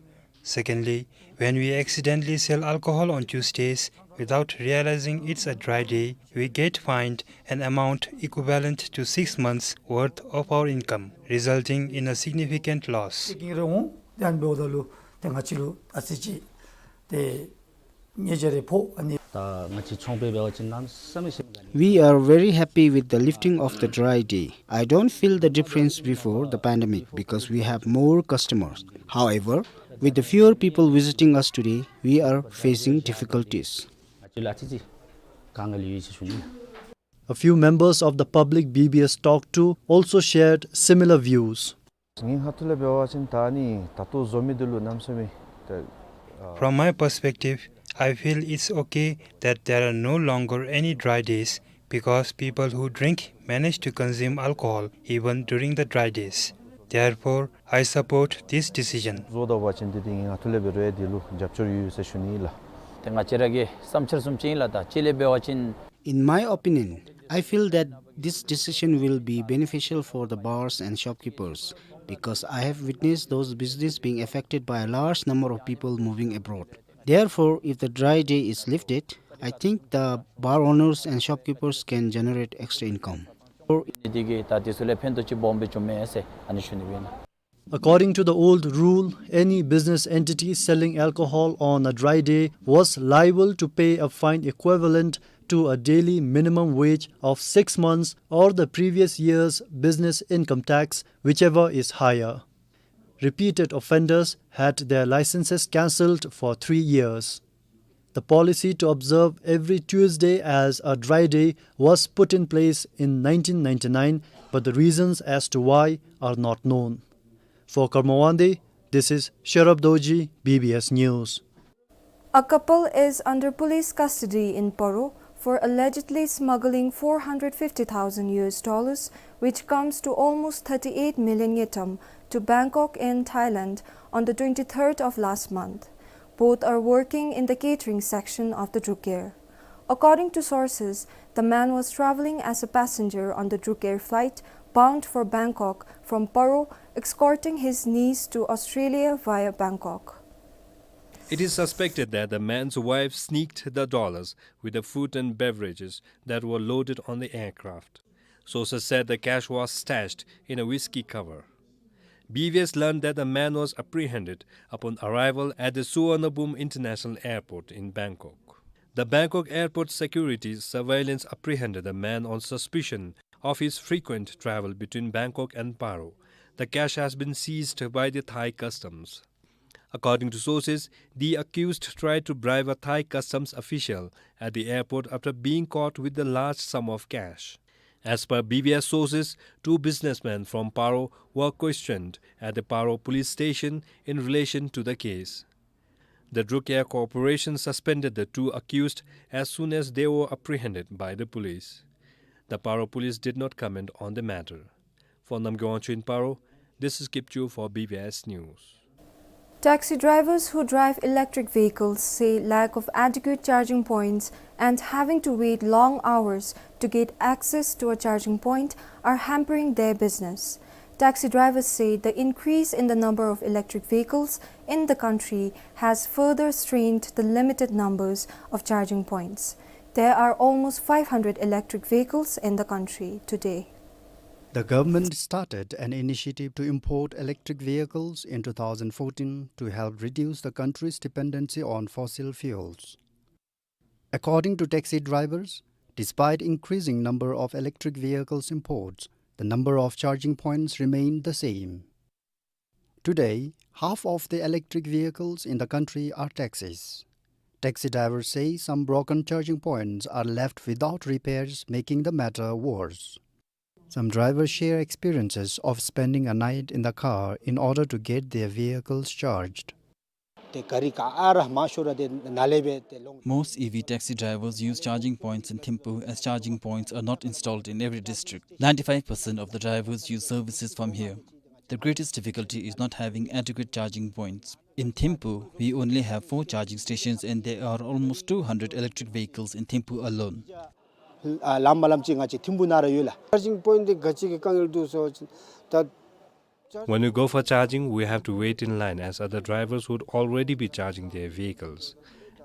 Secondly, when we accidentally sell alcohol on Tuesdays without realizing it's a dry day, we get fined an amount equivalent to six months' worth of our income, resulting in a significant loss. ཏེ་གིང་རེ་འོང་ཏེ་ཨ་ནི་འབདཝ་ད་ལུ་ཏེ་ང་བཅས་ལུ་ཨ་ཙི་ཅིག་ཏེ་ཉེས་ཆད་རེ་ཕོག་ཨ་ནི། ད་ང་བཅས་ཚོང་པ་འབད་བ་ཅིན་གནམ་མེད་ས་མེད་ཞིམ་ག་ནི། We are very happy with the lifting of the dry day. I don't feel the difference before the pandemic because we have more customers. However, with the fewer people visiting us today, we are facing difficulties. ང་བཅས་ལུ་ཨ་ཙི་ཅིག་དཀའ་ངལ་ཡོད་ཟེར་ཞུ་ནི། A few members of the public B B S talked to also shared similar views. ངེའི་ཁ་ཐུག་ལས་འབད་བ་ཅིན་ད་ཨ་ནི་ད་ལྟོ་བཟོ་མི་འདི་ལུ་གནམ་མེད་ས་མེད་ད། From my perspective, I feel it's okay that there are no longer any dry days because people who drink manage to consume alcohol even during the dry days. Therefore, I support this decision. བཟོ་ད་བ་ཅིན་འདི་འདི་ངེའི་ཁ་ཐུག་ལས་འབད་རུང་འདི་ལུ་རྒྱབ་སྐྱོར་ཡོད་ཟེར་ཞུ་ནི་ལགས། ཏེ་ང་བཅས་ར་གི་བསམ་འཆར་བཟུམ་ཅིག་ཨིན་ལགས། ད་གཅིག་ལས་འབད་བ་ཅིན། In my opinion, I feel that this decision will be beneficial for the bars and shopkeepers because I have witnessed those business being affected by a large number of people moving abroad. Therefore, if the dry day is lifted, I think the bar owners and shopkeepers can generate extra income. འདི་གིས་ད་འདི་ཚུ་ལུ་ཕན་ཐོགས་ཅིག་སྦོམ་སྦེ་བྱུངམ་མས་ཟེར་ཨ་ནི་ཞུ་ནི་སྦེ་ཨིན། According to the old rule, any business entity selling alcohol on a dry day was liable to pay a fine equivalent to a daily minimum wage of six months or the previous year's business income tax, whichever is higher. Repeated offenders had their licenses cancelled for three years. The policy to observe every Tuesday as a dry day was put in place in nineteen ninety-nine, but the reasons as to why are not known. For Karma Wangdi, this is Sherab Dorji, B B S News. A couple is under police custody in Paro for allegedly smuggling four hundred fifty thousand U S dollars, which comes to almost thirty-eight million ngultrum, to Bangkok in Thailand on the twenty-third of last month. Both are working in the catering section of the Druk Air. According to sources, the man was traveling as a passenger on the Druk Air flight bound for Bangkok from Paro, escorting his niece to Australia via Bangkok. It is suspected that the man's wife sneaked the dollars with the food and beverages that were loaded on the aircraft. Sources said the cash was stashed in a whiskey cover. B B S learned that the man was apprehended upon arrival at the Suvarnabhumi International Airport in Bangkok. The Bangkok airport security surveillance apprehended the man on suspicion of his frequent travel between Bangkok and Paro. The cash has been seized by the Thai customs. According to sources, the accused tried to bribe a Thai customs official at the airport after being caught with the large sum of cash. As per B B S sources, two businessmen from Paro were questioned at the Paro police station in relation to the case. The Druk Air Corporation suspended the two accused as soon as they were apprehended by the police. The Paro police did not comment on the matter. For Namgay Wangchuk in Paro, this is Kipchu for B B S News. Taxi drivers who drive electric vehicles say lack of adequate charging points and having to wait long hours to get access to a charging point are hampering their business. Taxi drivers say the increase in the number of electric vehicles in the country has further strained the limited numbers of charging points. There are almost five hundred electric vehicles in the country today. The government started an initiative to import electric vehicles in two thousand fourteen to help reduce the country's dependency on fossil fuels. According to taxi drivers, despite increasing number of electric vehicles imports, the number of charging points remained the same. Today, half of the electric vehicles in the country are taxis. Taxi drivers say some broken charging points are left without repairs, making the matter worse. Some drivers share experiences of spending a night in the car in order to get their vehicles charged. ཏེ་ག་རི་ག་ཨ་ར་མང་ཤོས་ར་ཏེ་ནཱ་ལས་སྦེ་ཏེ་ལོང་། Most E V taxi drivers use charging points in Thimphu, as charging points are not installed in every district. Ninety-five percent of the drivers use services from here. The greatest difficulty is not having adequate charging points. In Thimphu, we only have four charging stations and there are almost two hundred electric vehicles in Thimphu alone. ཨ་ལམ་མ་ལམ་ཅིག་ང་བཅས་ཐིམ་ཕུ་ནང་ར་ཡོད་ལགས། ཅར་ཇིང་པོའིནཊ་འདི་ག་ཅི་གི་དཀའ་ངལ་འདུག་ཟེར་བ་ཅིན་ད། When we go for charging, we have to wait in line as other drivers would already be charging their vehicles.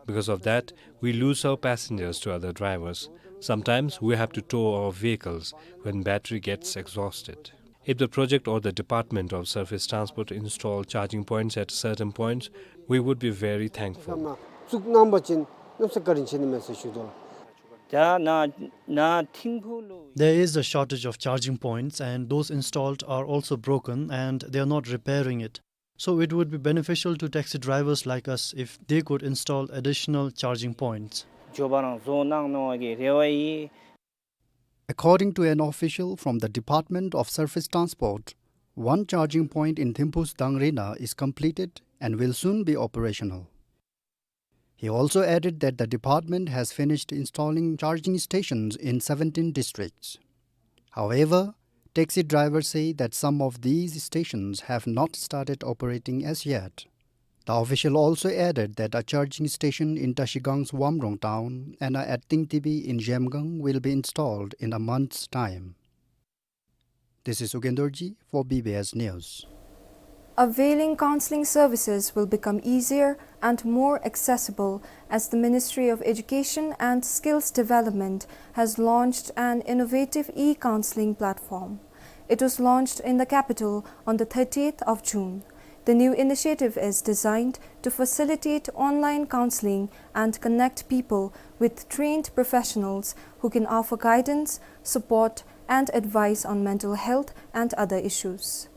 Because of that, we lose our passengers to other drivers. Sometimes we have to tow our vehicles when battery gets exhausted. If the project or the Department of Surface Transport install charging points at certain points, we would be very thankful. བཙུགས་གནང་བ་ཅིན་གནམ་ས་བཀའ་དྲིན་ཆེ་ནི་མས་ཟེར་ཞུ་དོ་ལགས། ད་ནཱ་ནཱ་ཐིམ་ཕུ་ལུ། There is a shortage of charging points, and those installed are also broken, and they are not repairing it. So it would be beneficial to taxi drivers like us if they could install additional charging points. འབྱོར་པ་རང་བཟོ་གནང་གནང་བའི་རེ་བ་ཡོད། According to an official from the Department of Surface Transport, one charging point in Thimphu's Dangrena is completed and will soon be operational. He also added that the department has finished installing charging stations in seventeen districts. However, taxi drivers say that some of these stations have not started operating as yet. The official also added that a charging station in Trashigang's Wamrong town and a at Tingtibi in Zhemgang will be installed in a month's time. This is Ugen Dorji for B B S News. Availing counseling services will become easier and more accessible as the Ministry of Education and Skills Development has launched an innovative e-counseling platform. It was launched in the capital on the thirtieth of June. The new initiative is designed to facilitate online counseling and connect people with trained professionals who can offer guidance, support, and advice on mental health and other issues.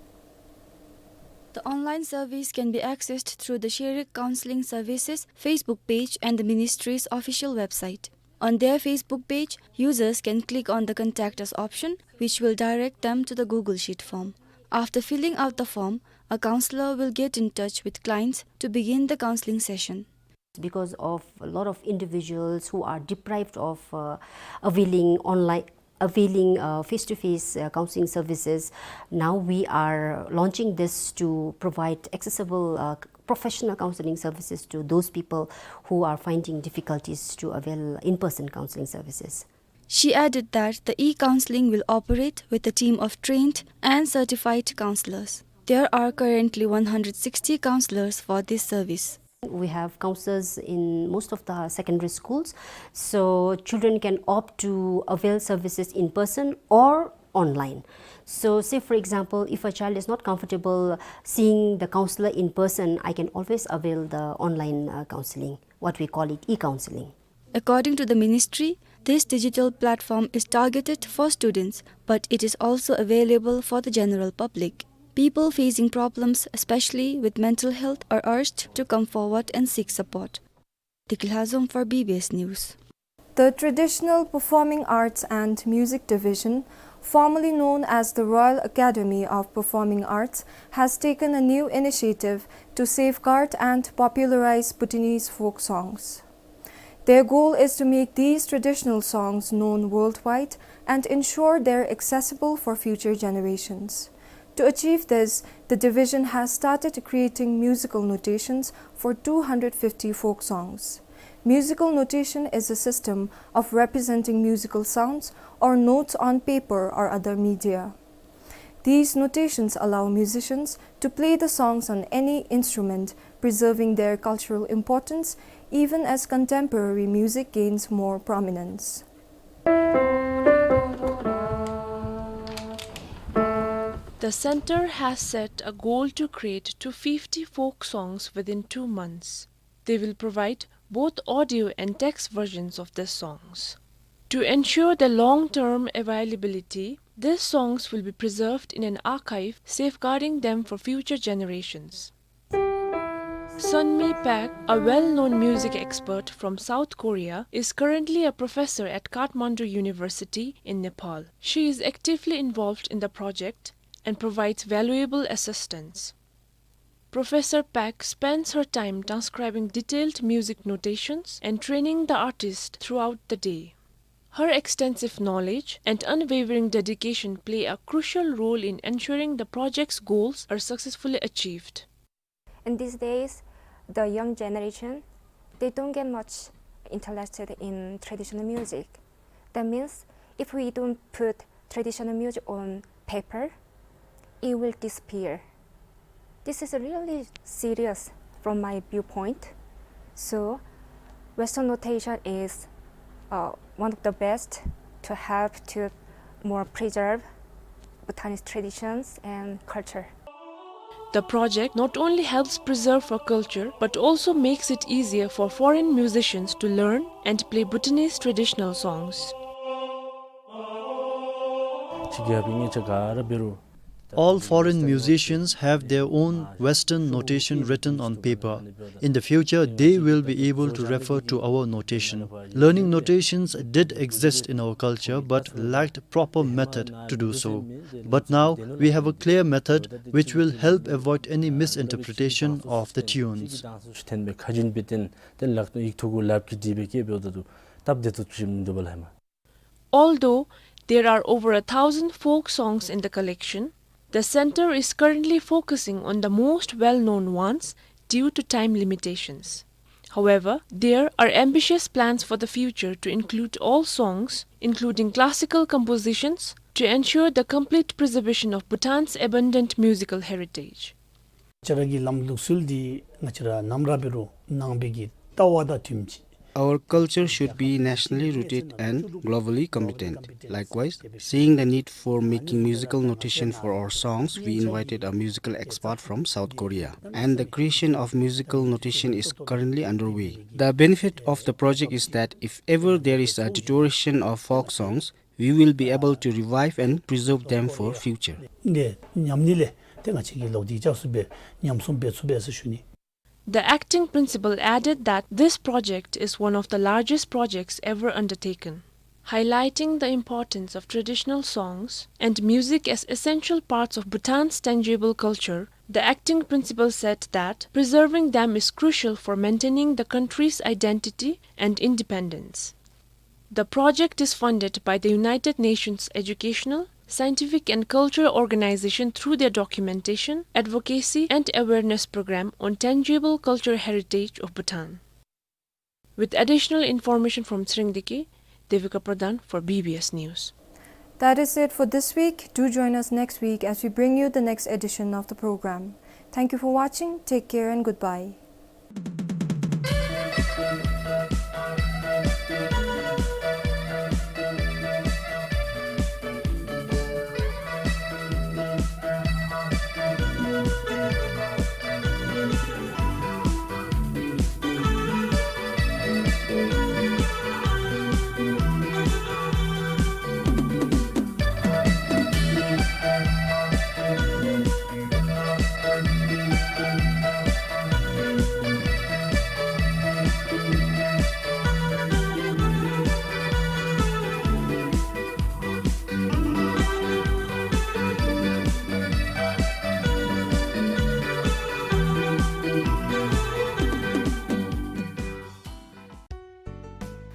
The online service can be accessed through the Sherik Counseling Services Facebook page and the ministry's official website. On their Facebook page, users can click on the Contact Us option, which will direct them to the Google Sheet form. After filling out the form, a counselor will get in touch with clients to begin the counseling session. Because of a lot of individuals who are deprived of, uh, availing online, availing, uh, face-to-face, uh, counseling services, now we are launching this to provide accessible, uh, professional counseling services to those people who are finding difficulties to avail in-person counseling services. She added that the e-counseling will operate with a team of trained and certified counselors. There are currently one hundred sixty counselors for this service. We have counselors in most of the secondary schools, so children can opt to avail services in person or online. So, say for example, if a child is not comfortable seeing the counselor in person, I can always avail the online, uh, counseling, what we call it e-counseling. According to the ministry, this digital platform is targeted for students, but it is also available for the general public. People facing problems, especially with mental health, are urged to come forward and seek support. Deki Lhazom for B B S News. The Traditional Performing Arts and Music Division, formerly known as the Royal Academy of Performing Arts, has taken a new initiative to safeguard and popularize Bhutanese folk songs. Their goal is to make these traditional songs known worldwide and ensure they're accessible for future generations. To achieve this, the division has started creating musical notations for two hundred fifty folk songs. Musical notation is a system of representing musical sounds or notes on paper or other media. These notations allow musicians to play the songs on any instrument, preserving their cultural importance even as contemporary music gains more prominence. The center has set a goal to create two fifty folk songs within two months. They will provide both audio and text versions of these songs. To ensure their long-term availability, these songs will be preserved in an archive, safeguarding them for future generations. Sunmi Pak, a well-known music expert from South Korea, is currently a professor at Kathmandu University in Nepal. She is actively involved in the project and provides valuable assistance. Professor Pak spends her time transcribing detailed music notations and training the artist throughout the day. Her extensive knowledge and unwavering dedication play a crucial role in ensuring the project's goals are successfully achieved. In these days, the young generation, they don't get much interested in traditional music. That means if we don't put traditional music on paper, it will disappear. This is really serious from my viewpoint. So, Western notation is, uh, one of the best to help to more preserve Bhutanese traditions and culture. The project not only helps preserve our culture, but also makes it easier for foreign musicians to learn and play Bhutanese traditional songs. All foreign musicians have their own Western notation written on paper. In the future, they will be able to refer to our notation. Learning notations did exist in our culture, but lacked proper method to do so. But now, we have a clear method which will help avoid any misinterpretation of the tunes. Although there are over a thousand folk songs in the collection, the center is currently focusing on the most well-known ones due to time limitations. However, there are ambitious plans for the future to include all songs, including classical compositions, to ensure the complete preservation of Bhutan's abundant musical heritage. ང་བཅས་ར་གི་ལམ་ལུགས་སྲོལ་འདི་ང་བཅས་ར་ནམ་ར་འབད་རུང་ནང་པའི་གི་ལྟ་བ་དང་མཐུནམ་ཅིག Our culture should be nationally rooted and globally competent. Likewise, seeing the need for making musical notation for our songs, we invited a musical expert from South Korea, and the creation of musical notation is currently underway. The benefit of the project is that if ever there is a deterioration of folk songs, we will be able to revive and preserve them for future. ཏེ་ཉམས་ནི་ལས་ཏེ་ང་བཅས་ཀྱིས་ལོག་སྟེ་སྐྱབས་སུ་འབད་ཉམས་སྲུང་འབད་ཚུགས་པས་ཟེར་ཞུ་ནི། The acting principal added that this project is one of the largest projects ever undertaken. Highlighting the importance of traditional songs and music as essential parts of Bhutan's tangible culture, the acting principal said that preserving them is crucial for maintaining the country's identity and independence. The project is funded by the United Nations Educational, Scientific and Cultural Organization through their documentation, advocacy and awareness program on tangible cultural heritage of Bhutan. With additional information from Tshirengdiki, Devika Pradhan for B B S News. That is it for this week. Do join us next week as we bring you the next edition of the program. Thank you for watching. Take care and goodbye.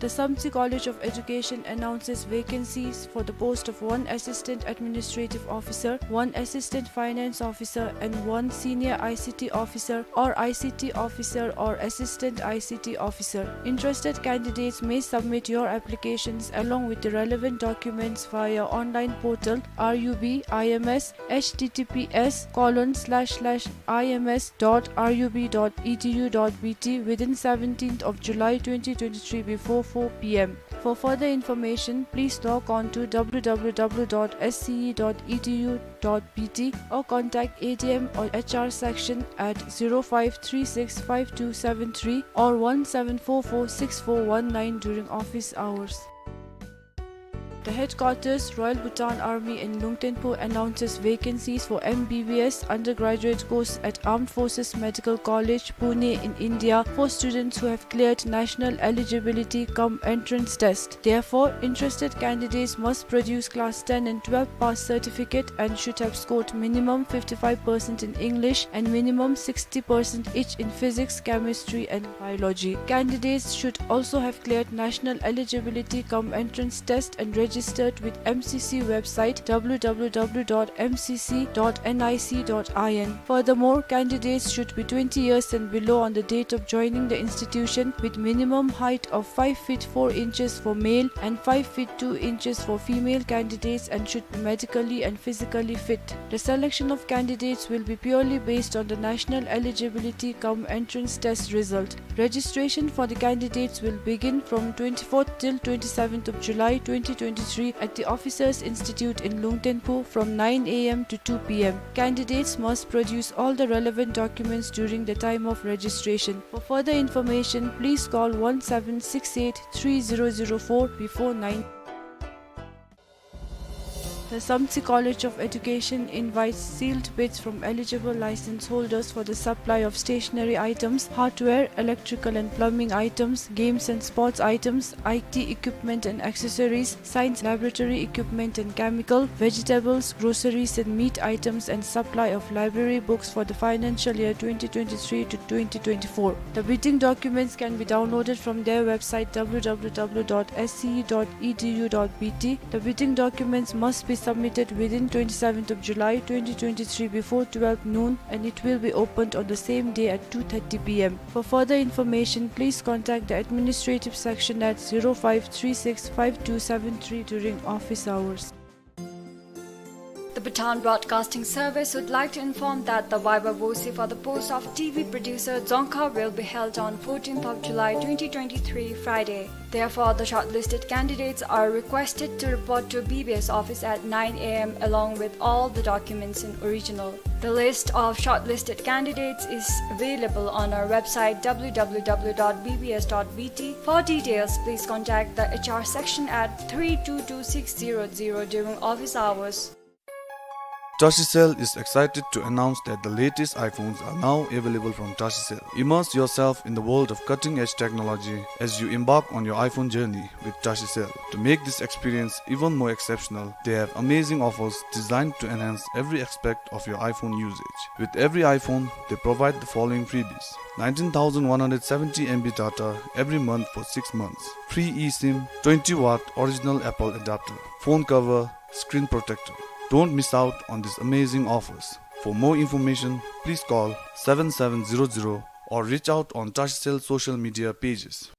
The Samtse College of Education announces vacancies for the post of one Assistant Administrative Officer, one Assistant Finance Officer, and one Senior I C T Officer or I C T Officer or Assistant I C T Officer. Interested candidates may submit your applications along with the relevant documents via online portal R U B I M S, H T T P S colon slash slash I M S dot R U B dot E D U dot B T within seventeenth of July twenty twenty-three before four P M. For further information, please log on to W W W dot S C E dot E D U dot B T or contact A D M or H R section at zero five three six five two seven three or one seven four four six four one nine during office hours. The headquarters, Royal Bhutan Army in Lungtenpu, announces vacancies for M B B S undergraduate course at Armed Forces Medical College, Pune in India for students who have cleared national eligibility cum entrance test. Therefore, interested candidates must produce class ten and twelve pass certificate and should have scored minimum fifty-five percent in English and minimum sixty percent each in physics, chemistry, and biology. Candidates should also have cleared national eligibility cum entrance test and registered with M C C website, w w w dot m c c dot n i c dot i n. Furthermore, candidates should be twenty years and below on the date of joining the institution, with minimum height of five feet four inches for male and five feet two inches for female candidates, and should be medically and physically fit. The selection of candidates will be purely based on the national eligibility cum entrance test result. Registration for the candidates will begin from twenty-fourth till twenty-seventh of July twenty twenty-three at the Officers Institute in Lungtenpu from nine a m to two p m. Candidates must produce all the relevant documents during the time of registration. For further information, please call one seven six eight three zero zero four before nine. The Samtse College of Education invites sealed bids from eligible license holders for the supply of stationery items, hardware, electrical and plumbing items, games and sports items, I T equipment and accessories, science laboratory equipment and chemical, vegetables, groceries and meat items, and supply of library books for the financial year twenty twenty-three to twenty twenty-four. The bidding documents can be downloaded from their website, w w w dot s c e dot e d u dot b t. The bidding documents must be submitted within twenty-seventh of July twenty twenty-three before twelve noon, and it will be opened on the same day at two thirty p m. For further information, please contact the administrative section at zero five three six five two seven three during office hours. The Bhutan Broadcasting Service would like to inform that the viva voce for the post of T V producer Dzongkha will be held on fourteenth of July twenty twenty-three, Friday. Therefore, the shortlisted candidates are requested to report to B B S office at nine a m along with all the documents in original. The list of shortlisted candidates is available on our website, w w w dot b b s dot b t. For details, please contact the H R section at three two two six zero zero during office hours. Tashicell is excited to announce that the latest iPhones are now available from Tashicell. Immerse yourself in the world of cutting-edge technology as you embark on your iPhone journey with Tashicell. To make this experience even more exceptional, they have amazing offers designed to enhance every aspect of your iPhone usage. With every iPhone, they provide the following freebies: nineteen thousand one hundred seventy M B data every month for six months, free eSIM, twenty watt original Apple adapter, phone cover, screen protector. Don't miss out on these amazing offers. For more information, please call seven seven zero zero or reach out on Tashicell social media pages.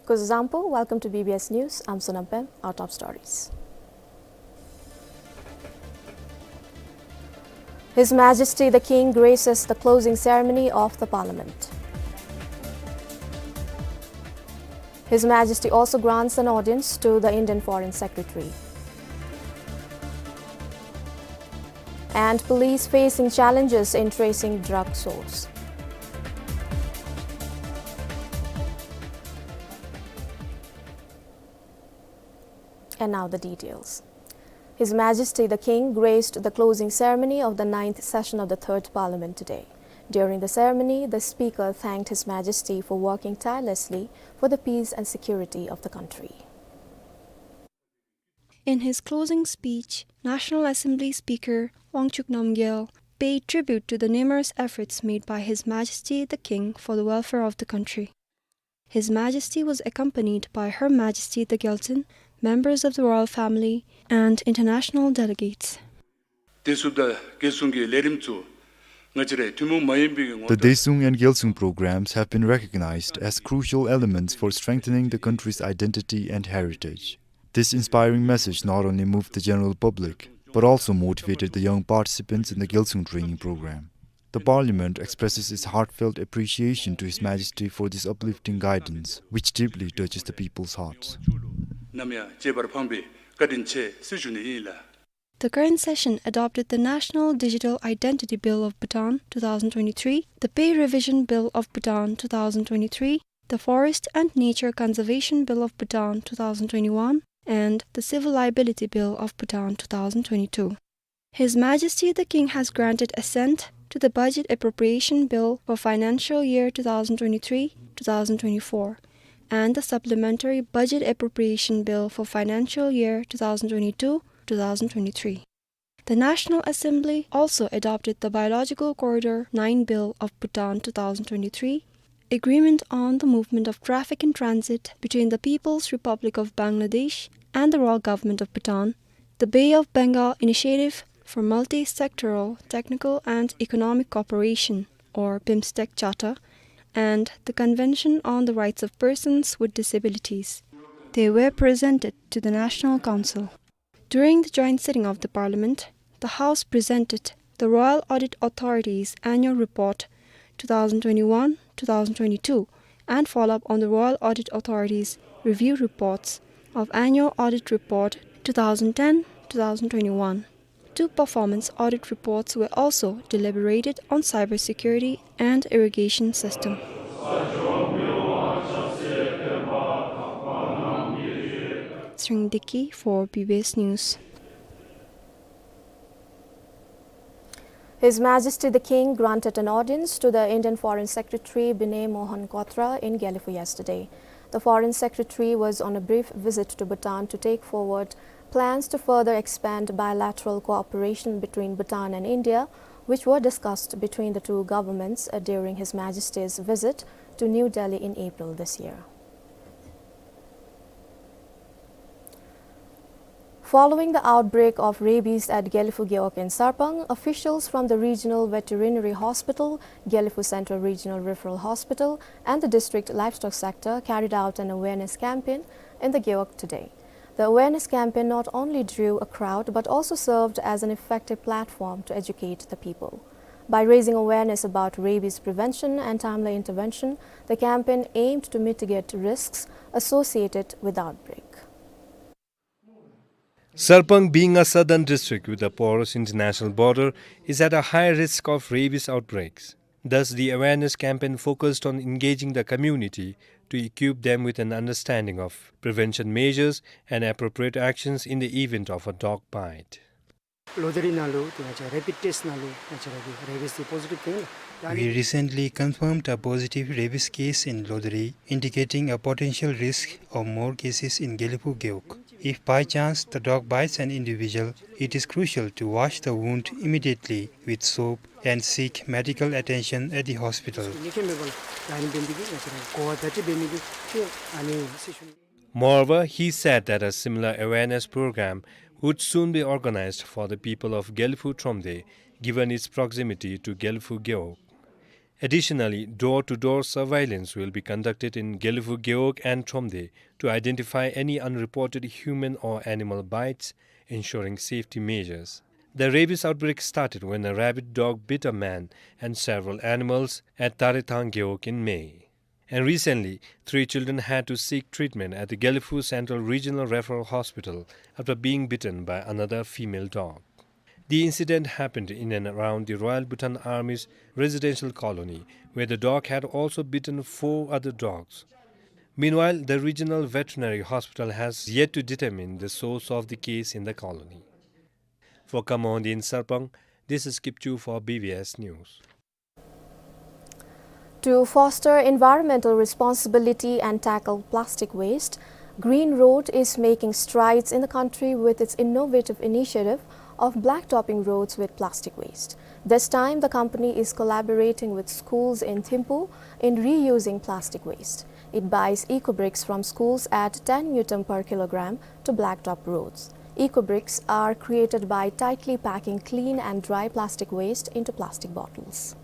Kuzuzangpo, welcome to B B S News. I'm Sonam Pem. Our top stories. His Majesty the King graces the closing ceremony of the Parliament. His Majesty also grants an audience to the Indian Foreign Secretary. And police facing challenges in tracing drug source. And now the details. His Majesty the King graced the closing ceremony of the ninth session of the Third Parliament today. During the ceremony, the Speaker thanked His Majesty for working tirelessly for the peace and security of the country. In his closing speech, National Assembly Speaker Wangchuck Namgyel paid tribute to the numerous efforts made by His Majesty the King for the welfare of the country. His Majesty was accompanied by Her Majesty the Gyaltsuen, members of the royal family, and international delegates. བདེ་སྲུང་དང་རྒྱལ་སྲུང་གི་ལས་རིམ་ཚུ་ང་བཅས་རའི་ཐུན་མོང་མ་ཡིན་པའི་གི་ངོ་སྤྲོད། The བདེ་སྲུང་and རྒྱལ་སྲུང་programs have been recognized as crucial elements for strengthening the country's identity and heritage. This inspiring message not only moved the general public, but also motivated the young participants in the རྒྱལ་སྲུང་training program. The Parliament expresses its heartfelt appreciation to His Majesty for this uplifting guidance, which deeply touches the people's hearts. ནམ་ཡང་གཅེས་པར་ཕངས་པའི་བཀའ་དྲིན་ཆེ་ཟེར་ཞུ་ནི་ཨིན་ལགས། The current session adopted the National Digital Identity Bill of Bhutan two thousand twenty-three, the Pay Revision Bill of Bhutan two thousand twenty-three, the Forest and Nature Conservation Bill of Bhutan two thousand twenty-one, and the Civil Liability Bill of Bhutan two thousand twenty-two. His Majesty the King has granted assent to the Budget Appropriation Bill for financial year two thousand twenty-three two thousand twenty-four and the Supplementary Budget Appropriation Bill for financial year two thousand twenty-two two thousand twenty-three. The National Assembly also adopted the Biological Corridor nine Bill of Bhutan two thousand twenty-three, Agreement on the Movement of Traffic in Transit between the People's Republic of Bangladesh and the Royal Government of Bhutan, the Bay of Bengal Initiative for Multi-Sectoral Technical and Economic Cooperation, or BIMSTEC Charter, and the Convention on the Rights of Persons with Disabilities. They were presented to the National Council. During the joint sitting of the Parliament, the House presented the Royal Audit Authority's Annual Report two thousand twenty-one two thousand twenty-two and follow-up on the Royal Audit Authority's review reports of Annual Audit Report two thousand ten two thousand twenty-one. Two performance audit reports were also deliberated on cybersecurity and irrigation system. Sring Dickey for B B S News. His Majesty the King granted an audience to the Indian Foreign Secretary Binay Mohan Kwatra in Gelephu yesterday. The Foreign Secretary was on a brief visit to Bhutan to take forward plans to further expand bilateral cooperation between Bhutan and India, which were discussed between the two governments, uh, during His Majesty's visit to New Delhi in April this year. Following the outbreak of rabies at Gelephu Gewog in Sarpang, officials from the Regional Veterinary Hospital, Gelephu Central Regional Referral Hospital, and the district livestock sector carried out an awareness campaign in the Gewog today. The awareness campaign not only drew a crowd but also served as an effective platform to educate the people. By raising awareness about rabies prevention and timely intervention, the campaign aimed to mitigate risks associated with the outbreak. Sarpang, being a southern district with a porous international border, is at a high risk of rabies outbreaks. Thus, the awareness campaign focused on engaging the community to equip them with an understanding of prevention measures and appropriate actions in the event of a dog bite. ལོ་ད་རེས་ནང་ལུ་ཏེ་ང་བཅས་རེ་པིཌ་ཊེསཊ་ནང་ལུ་ང་བཅས་ར་གི་རེ་བིས་འདི་པོ་ཛི་ཊིབ་ཐོན་ཡི་ལགས། We recently confirmed a positive rabies case in Lodri, indicating a potential risk of more cases in Gelephu Gewog. If by chance the dog bites an individual, it is crucial to wash the wound immediately with soap and seek medical attention at the hospital. ནི་ཁེ་མེད་པ་ལ་ཡ་ནི་འབད་ནི་འདི་གིས་ང་བཅས་ར་གོ་བ་བརྡ་སྤྲོད་འབད་ནི་འདི་ཏེ་ཨ་ནི་ཟེར་ཞུ་ནི། Moreover, he said that a similar awareness program would soon be organized for the people of Gelephu Thromde, given its proximity to Gelephu Gewog. Additionally, door-to-door surveillance will be conducted in Gelephu Gewog and Thromde to identify any unreported human or animal bites, ensuring safety measures. The rabies outbreak started when a rabid dog bit a man and several animals at Tarethang Gewog in May. And recently, three children had to seek treatment at the Gelephu Central Regional Referral Hospital after being bitten by another female dog. The incident happened in and around the Royal Bhutan Army's residential colony, where the dog had also bitten four other dogs. Meanwhile, the Regional Veterinary Hospital has yet to determine the source of the case in the colony. For Kamo Hondi in Sarpang, this is Kipchu for B B S News. To foster environmental responsibility and tackle plastic waste, Green Road is making strides in the country with its innovative initiative of blacktopping roads with plastic waste. This time, the company is collaborating with schools in Thimphu in reusing plastic waste. It buys eco bricks from schools at ten ngultrum per kilogram to blacktop roads. Eco bricks are created by tightly packing clean and dry plastic waste into plastic bottles.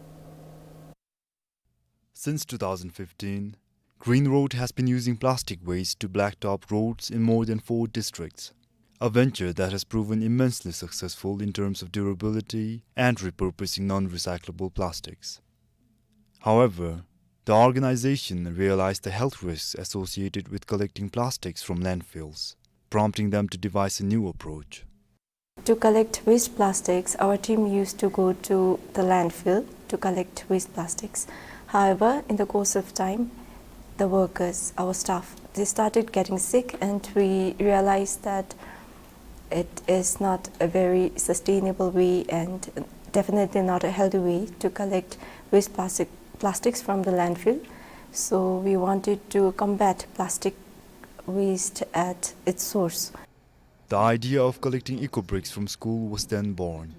Since two thousand fifteen, Green Road has been using plastic waste to blacktop roads in more than four districts, a venture that has proven immensely successful in terms of durability and repurposing non-recyclable plastics. However, the organization realized the health risks associated with collecting plastics from landfills, prompting them to devise a new approach. To collect waste plastics, our team used to go to the landfill to collect waste plastics. However, in the course of time, the workers, our staff, they started getting sick, and we realized that it is not a very sustainable way and definitely not a healthy way to collect waste plastic, plastics from the landfill. So we wanted to combat plastic waste at its source. The idea of collecting eco bricks from school was then born.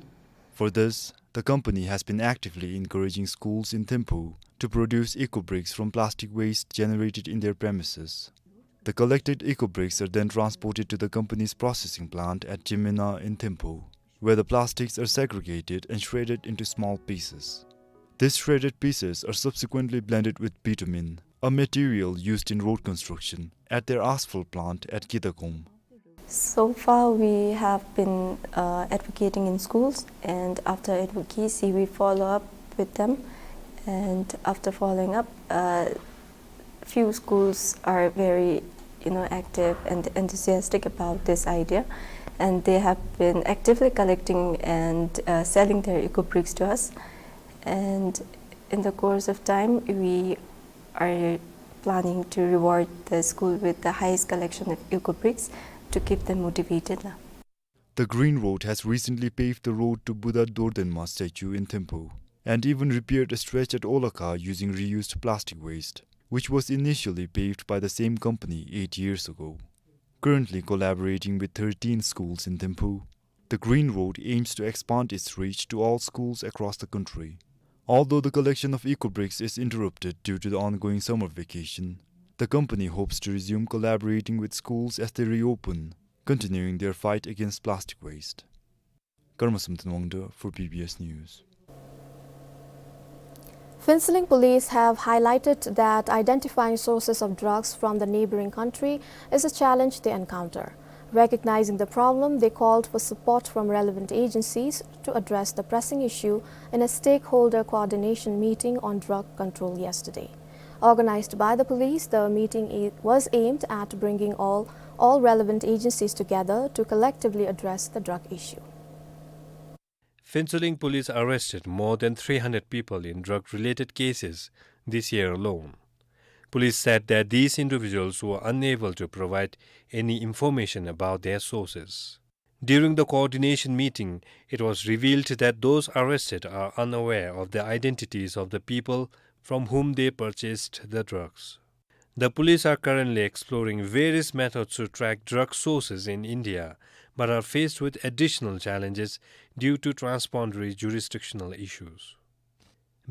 For this, the company has been actively encouraging schools in Thimphu to produce eco bricks from plastic waste generated in their premises. The collected eco bricks are then transported to the company's processing plant at Jimina in Thimphu, where the plastics are segregated and shredded into small pieces. These shredded pieces are subsequently blended with bitumen, a material used in road construction, at their asphalt plant at Kitagum. So far, we have been, uh, advocating in schools, and after advocacy, we follow up with them. And after following up, uh, few schools are very, you know, active and enthusiastic about this idea, and they have been actively collecting and, uh, selling their eco bricks to us. And in the course of time, we are planning to reward the school with the highest collection of eco bricks to keep them motivated la. The Green Road has recently paved the road to Buddha Dordenma statue in Thimphu and even repaired a stretch at Olakha using reused plastic waste, which was initially paved by the same company eight years ago. Currently collaborating with thirteen schools in Thimphu, the Green Road aims to expand its reach to all schools across the country. Although the collection of eco bricks is interrupted due to the ongoing summer vacation, the company hopes to resume collaborating with schools as they reopen, continuing their fight against plastic waste. Karma Samten Wangda for B B S News. Phuentsholing police have highlighted that identifying sources of drugs from the neighboring country is a challenge they encounter. Recognizing the problem, they called for support from relevant agencies to address the pressing issue in a stakeholder coordination meeting on drug control yesterday. Organized by the police, the meeting a-, was aimed at bringing all, all relevant agencies together to collectively address the drug issue. Phuentsholing police arrested more than three hundred people in drug-related cases this year alone. Police said that these individuals were unable to provide any information about their sources. During the coordination meeting, it was revealed that those arrested are unaware of the identities of the people from whom they purchased the drugs. The police are currently exploring various methods to track drug sources in India, but are faced with additional challenges due to transboundary jurisdictional issues.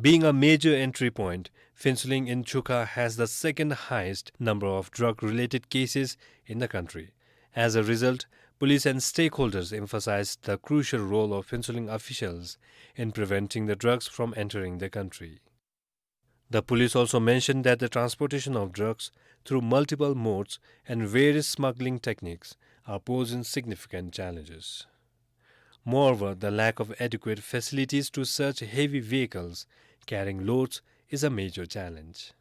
Being a major entry point, Phuentsholing in Chukha has the second highest number of drug-related cases in the country. As a result, police and stakeholders emphasized the crucial role of Phuentsholing officials in preventing the drugs from entering the country. The police also mentioned that the transportation of drugs through multiple modes and various smuggling techniques are posing significant challenges. Moreover, the lack of adequate facilities to search heavy vehicles carrying loads is a major challenge.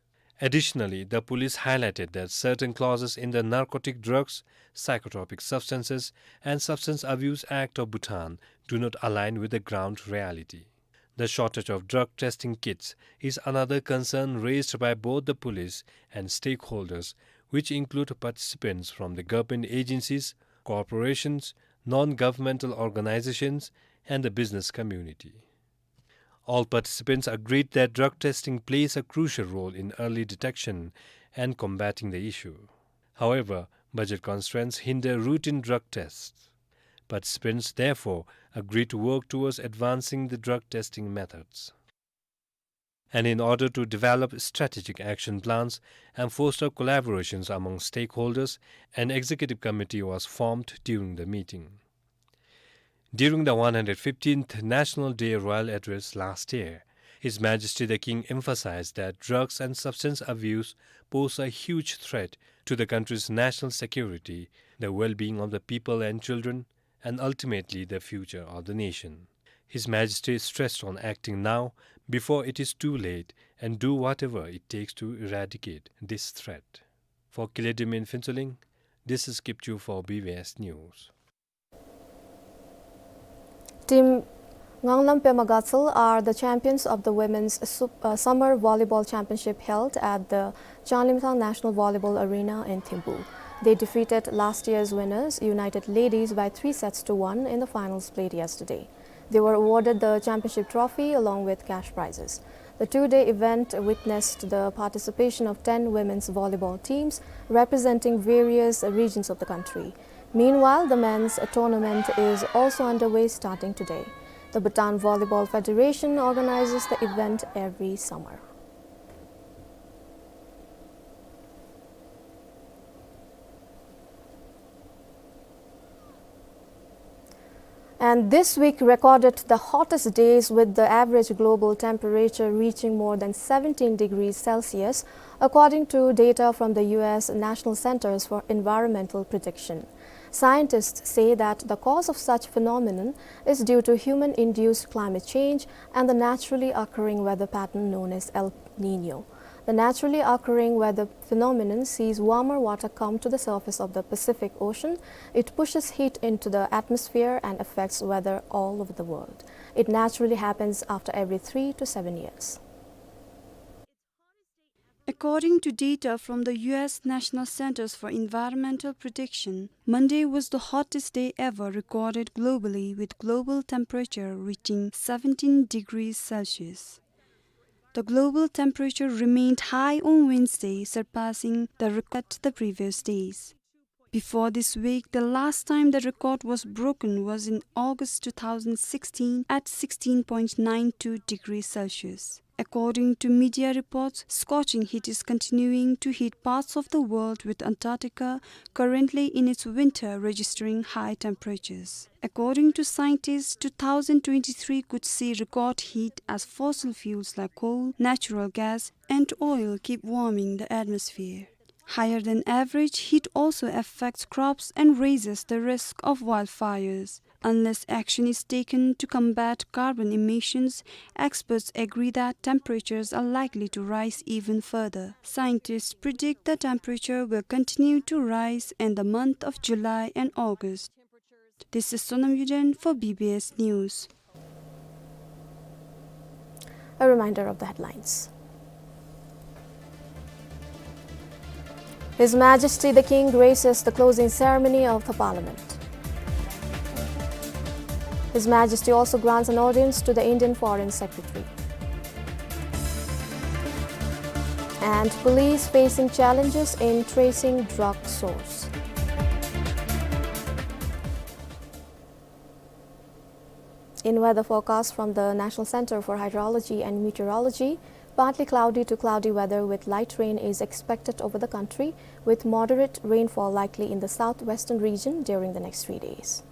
Additionally, the police highlighted that certain clauses in the Narcotic Drugs, Psychotropic Substances and Substance Abuse Act of Bhutan do not align with the ground reality. The shortage of drug testing kits is another concern raised by both the police and stakeholders, which include participants from the government agencies, corporations, non-governmental organizations, and the business community. All participants agreed that drug testing plays a crucial role in early detection and combating the issue. However, budget constraints hinder routine drug tests. Participants therefore agreed to work towards advancing the drug testing methods. And in order to develop strategic action plans and foster collaborations among stakeholders, an executive committee was formed during the meeting. During the one hundred fifteenth National Day Royal Address last year, His Majesty the King emphasized that drugs and substance abuse pose a huge threat to the country's national security, the well-being of the people and children, and ultimately the future of the nation. His Majesty stressed on acting now before it is too late and do whatever it takes to eradicate this threat. For Kiledim in Phuentsholing, this is Kipchu for B B S News. Team Nganglam Pema Gatsal are the champions of the Women's Sup-, uh, Summer Volleyball Championship held at the Changlimthang National Volleyball Arena in Thimphu. They defeated last year's winners, United Ladies, by three sets to one in the finals played yesterday. They were awarded the championship trophy along with cash prizes. The two-day event witnessed the participation of ten women's volleyball teams representing various regions of the country. Meanwhile, the men's tournament is also underway starting today. The Bhutan Volleyball Federation organizes the event every summer. And this week recorded the hottest days, with the average global temperature reaching more than seventeen degrees Celsius, according to data from the U S National Centers for Environmental Protection. Scientists say that the cause of such phenomenon is due to human-induced climate change and the naturally occurring weather pattern known as El Niño. The naturally occurring weather phenomenon sees warmer water come to the surface of the Pacific Ocean. It pushes heat into the atmosphere and affects weather all over the world. It naturally happens after every three to seven years. According to data from the U S National Centers for Environmental Protection, Monday was the hottest day ever recorded globally, with global temperature reaching seventeen degrees Celsius. The global temperature remained high on Wednesday, surpassing the record the previous days. Before this week, the last time the record was broken was in August two thousand sixteen at sixteen point nine two degrees Celsius. According to media reports, scorching heat is continuing to hit parts of the world, with Antarctica currently in its winter registering high temperatures. According to scientists, two thousand twenty-three could see record heat as fossil fuels like coal, natural gas, and oil keep warming the atmosphere. Higher than average heat also affects crops and raises the risk of wildfires. Unless action is taken to combat carbon emissions, experts agree that temperatures are likely to rise even further. Scientists predict the temperature will continue to rise in the month of July and August. This is Sonam Yuden for B B S News. A reminder of the headlines. His Majesty the King graces the closing ceremony of the Parliament. His Majesty also grants an audience to the Indian Foreign Secretary. And police facing challenges in tracing drug source. In weather forecast from the National Center for Hydrology and Meteorology, partly cloudy to cloudy weather with light rain is expected over the country, with moderate rainfall likely in the southwestern region during the next three days.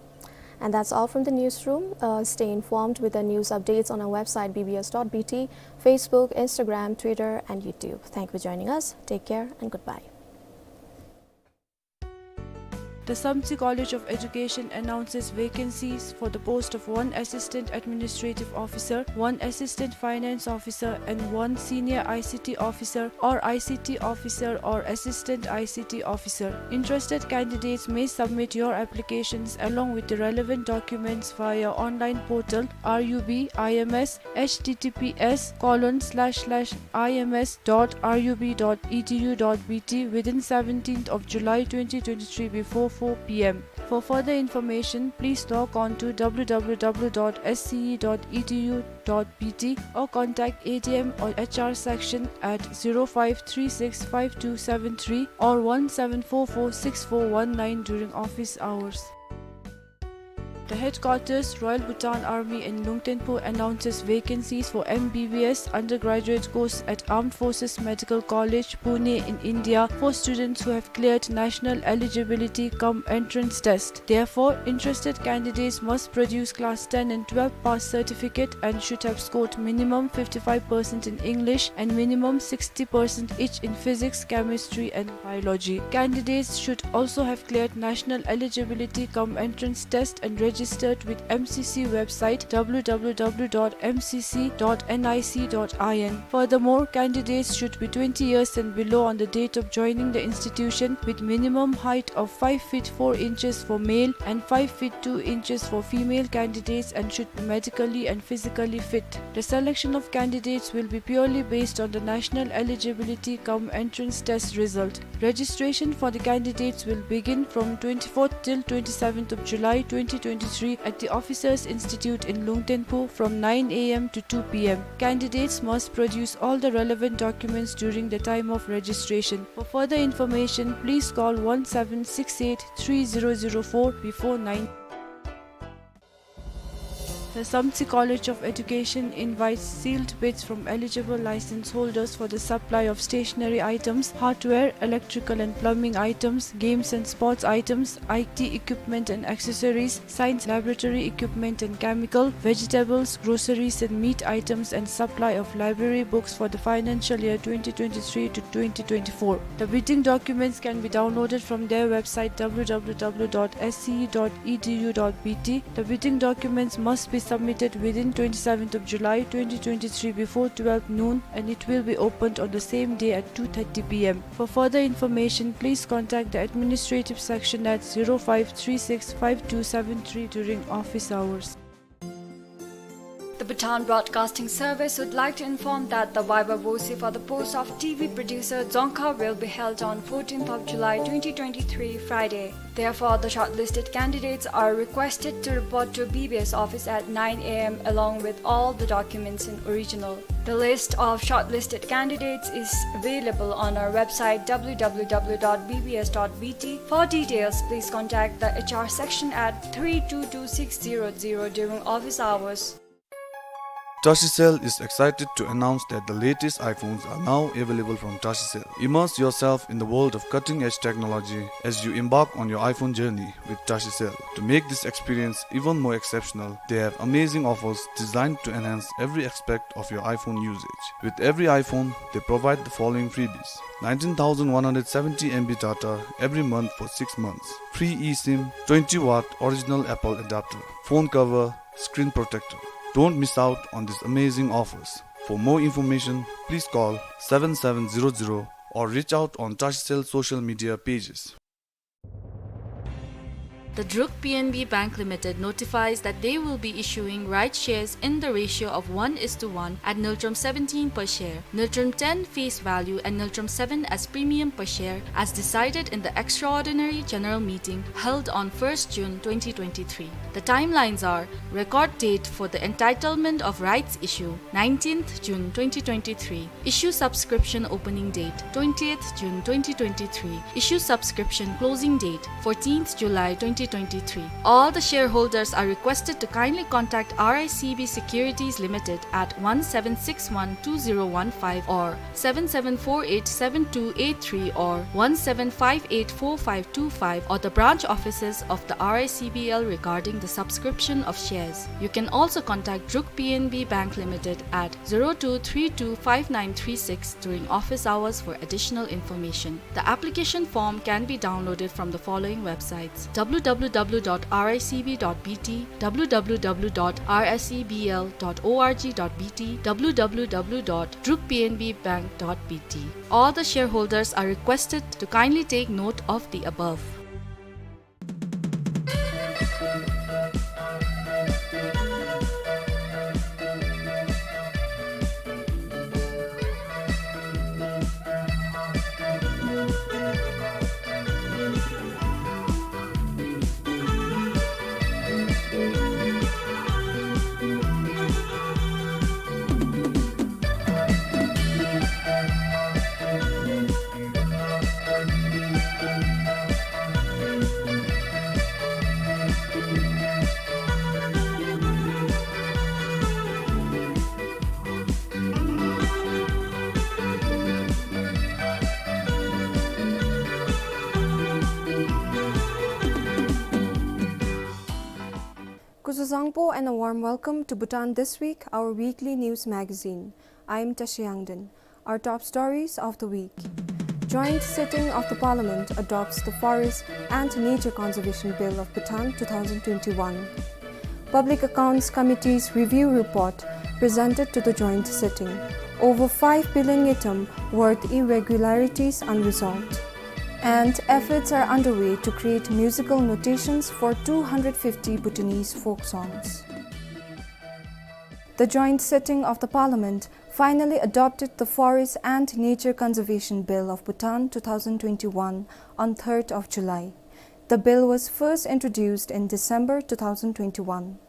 And that's all from the newsroom. Uh, stay informed with the news updates on our website, B B S dot B T, Facebook, Instagram, Twitter, and YouTube. Thank you for joining us. Take care and goodbye. The Samtse College of Education announces vacancies for the post of one Assistant Administrative Officer, one Assistant Finance Officer, and one Senior I C T Officer or I C T Officer or Assistant I C T Officer. Interested candidates may submit your applications along with the relevant documents via online portal R U B I M S, H T T P S colon slash slash I M S dot R U B dot E D U dot B T within seventeenth of July twenty twenty-three before four P M. For further information, please log on to W W W dot S C E dot E D U dot B T or contact A D M or H R section at zero five three six five two seven three or one seven four four six four one nine during office hours. The headquarters, Royal Bhutan Army in Lungtenpo, announces vacancies for M B B S undergraduate course at Armed Forces Medical College, Pune in India for students who have cleared national eligibility cum entrance test. Therefore, interested candidates must produce class ten and twelve pass certificate and should have scored minimum fifty-five percent in English and minimum sixty percent each in physics, chemistry, and biology. Candidates should also have cleared national eligibility cum entrance test and registered with M C C website, W W W dot M C C dot N I C dot I N. Furthermore, candidates should be twenty years and below on the date of joining the institution, with minimum height of five feet four inches for male and five feet two inches for female candidates, and should be medically and physically fit. The selection of candidates will be purely based on the national eligibility cum entrance test result. Registration for the candidates will begin from twenty-fourth till twenty-seventh of July twenty twenty-three at the Officers Institute in Lungtenpo from nine A M to two P M. Candidates must produce all the relevant documents during the time of registration. For further information, please call one seven six eight three zero zero four before nine. The Samtse College of Education invites sealed bids from eligible license holders for the supply of stationery items, hardware, electrical and plumbing items, games and sports items, I T equipment and accessories, science laboratory equipment and chemical, vegetables, groceries and meat items, and supply of library books for the financial year twenty twenty-three to twenty twenty-four. The bidding documents can be downloaded from their website, W W W dot S C E dot E D U dot B T. The bidding documents must be submitted within twenty-seventh of July twenty twenty-three before twelve noon, and it will be opened on the same day at two thirty P M. For further information, please contact the administrative section at zero five three six five two seven three during office hours. The Bhutan Broadcasting Service would like to inform that the viva voce for the post of T V producer Dzongkha will be held on fourteenth of July twenty twenty-three, Friday. Therefore, the shortlisted candidates are requested to report to B B S office at nine A M along with all the documents in original. The list of shortlisted candidates is available on our website, W W W dot B B S dot B T. For details, please contact the H R section at three two two six zero zero during office hours. Tashicell is excited to announce that the latest iPhones are now available from Tashicell. Immerse yourself in the world of cutting-edge technology as you embark on your iPhone journey with Tashicell. To make this experience even more exceptional, they have amazing offers designed to enhance every aspect of your iPhone usage. With every iPhone, they provide the following freebies: nineteen thousand one hundred seventy M B data every month for six months, free eSIM, twenty watt original Apple adapter, phone cover, screen protector. Don't miss out on these amazing offers. For more information, please call seven seven zero zero or reach out on Tashicell social media pages. The Druk P N B Bank Limited notifies that they will be issuing rights shares in the ratio of one is to one at Ngultrum seventeen per share, Ngultrum ten face value, and Ngultrum seven as premium per share, as decided in the extraordinary general meeting held on first June twenty twenty-three. The timelines are: record date for the entitlement of rights issue, nineteenth June twenty twenty-three. Issue subscription opening date, twentieth June twenty twenty-three. Issue subscription closing date, fourteenth July twenty twenty-three. All the shareholders are requested to kindly contact R I C B Securities Limited at one seven six one two zero one five or seven seven four eight seven two eight three or one seven five eight four five two five or the branch offices of the R I C B L regarding the subscription of shares. You can also contact Druk P N B Bank Limited at zero two three two five nine three six during office hours for additional information. The application form can be downloaded from the following websites: W W W dot R I C B dot B T, W W W dot R I C B L dot org dot B T, W W W W dot druk P N B bank dot B T. All the shareholders are requested to kindly take note of the above. Luzuzangpo and a warm welcome to Bhutan This Week, our weekly news magazine. I am Tashi Yangden. Our top stories of the week. Joint sitting of the Parliament adopts the Forest and Nature Conservation Bill of Bhutan two thousand twenty-one. Public Accounts Committee's review report presented to the joint sitting. Over five billion ngultrum worth irregularities unresolved. And efforts are underway to create musical notations for two hundred fifty Bhutanese folk songs. The joint sitting of the Parliament finally adopted the Forest and Nature Conservation Bill of Bhutan two thousand twenty-one on third of July. The bill was first introduced in December two thousand twenty-one.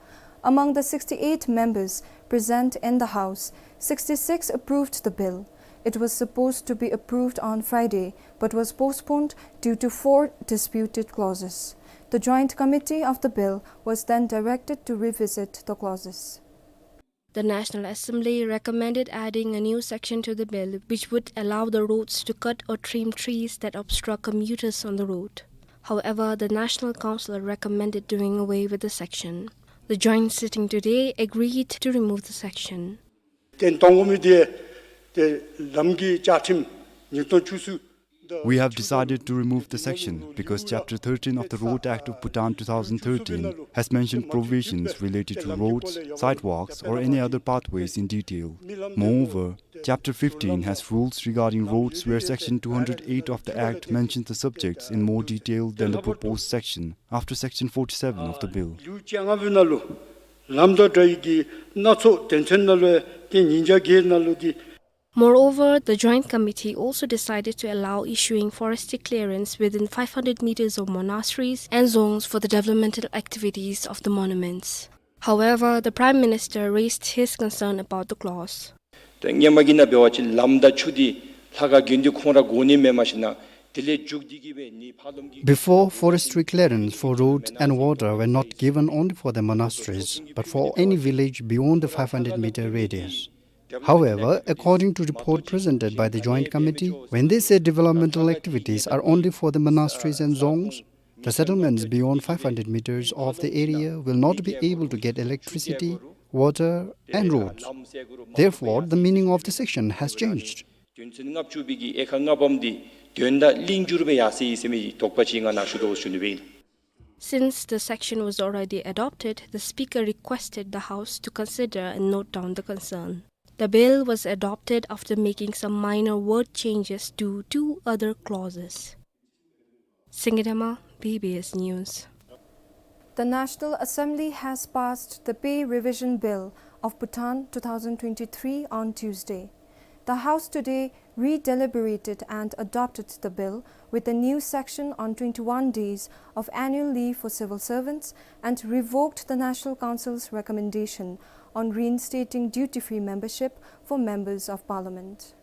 Among the sixty-eight members present in the House, sixty-six approved the bill. It was supposed to be approved on Friday, but was postponed due to four disputed clauses. The joint committee of the bill was then directed to revisit the clauses. The National Assembly recommended adding a new section to the bill which would allow the roads to cut or trim trees that obstruct commuters on the road. However, the National Council recommended doing away with the section. The joint sitting today agreed to remove the section. ཏེ་གཏང་དགོ་མི་འདི་ཏེ་ལམ་གྱི་བཅའ་ཁྲིམས་ཉིས་སྟོང་བཅུ་གསུམ། We have decided to remove the section because Chapter thirteen of the Road Act of Bhutan two thousand thirteen has mentioned provisions related to roads, sidewalks, or any other pathways in detail. Moreover, Chapter fifteen has rules regarding roads where Section two hundred eight of the Act mentions the subjects in more detail than the proposed section after Section forty-seven of the bill. ལེའུ་བཅོ་ལྔ་པའི་ནང་ལུ་ལམ་དང་འབྲེལ་བའི་གི་སྣ་ཚོགས་དོན་ཚན་ནང་ལུ་ཏེ་ཉིས་བརྒྱ་བརྒྱད་ནང་ལུ་ཏེ། Moreover, the Joint Committee also decided to allow issuing forestry clearance within five hundred meters of monasteries and zongs for the developmental activities of the monuments. However, the Prime Minister raised his concern about the clause. ཏེ་ཧེ་མ་གི་ནང་འབད་བ་ཅིན་ལམ་དང་ཆུ་འདི་ལྷ་ཁང་དགོན་སྡེ་ཁོང་ར་དགོ་ནི་མེན་མས་ཤིག་ན། དེ་ལས་མཇུག་འདི་གིས་འབད་ནི་ཕར་ལོགས་ཀྱི། Before, forestry clearance for roads and water were not given only for the monasteries, but for any village beyond the five hundred meter radius. However, according to report presented by the Joint Committee, when they say developmental activities are only for the monasteries and zongs, the settlements beyond five hundred meters of the area will not be able to get electricity, water, and roads. Therefore, the meaning of the section has changed. དོན་ཚན་ལྔ་བཅུ་པའི་གི་དབྱེ་ཁག་ལྔ་པམ་འདི་དོན་དག་ལྷུན་གྱིས་གྲུབ་སྦེ་ཡར་སོ་ཡི་ཟེར་མི་དོགས་པ་ཅིག་ང་ནཱ་ཞུ་དོ་ཞུ་ནི་སྦེ་ཨིན། Since the section was already adopted, the Speaker requested the House to consider and note down the concern. The bill was adopted after making some minor word changes to two other clauses. Singye Dema, B B S News. The National Assembly has passed the Pay Revision Bill of Bhutan two thousand twenty-three on Tuesday. The House today re-deliberated and adopted the bill with a new section on twenty-one days of annual leave for civil servants and revoked the National Council's recommendation on reinstating duty-free membership for members of parliament.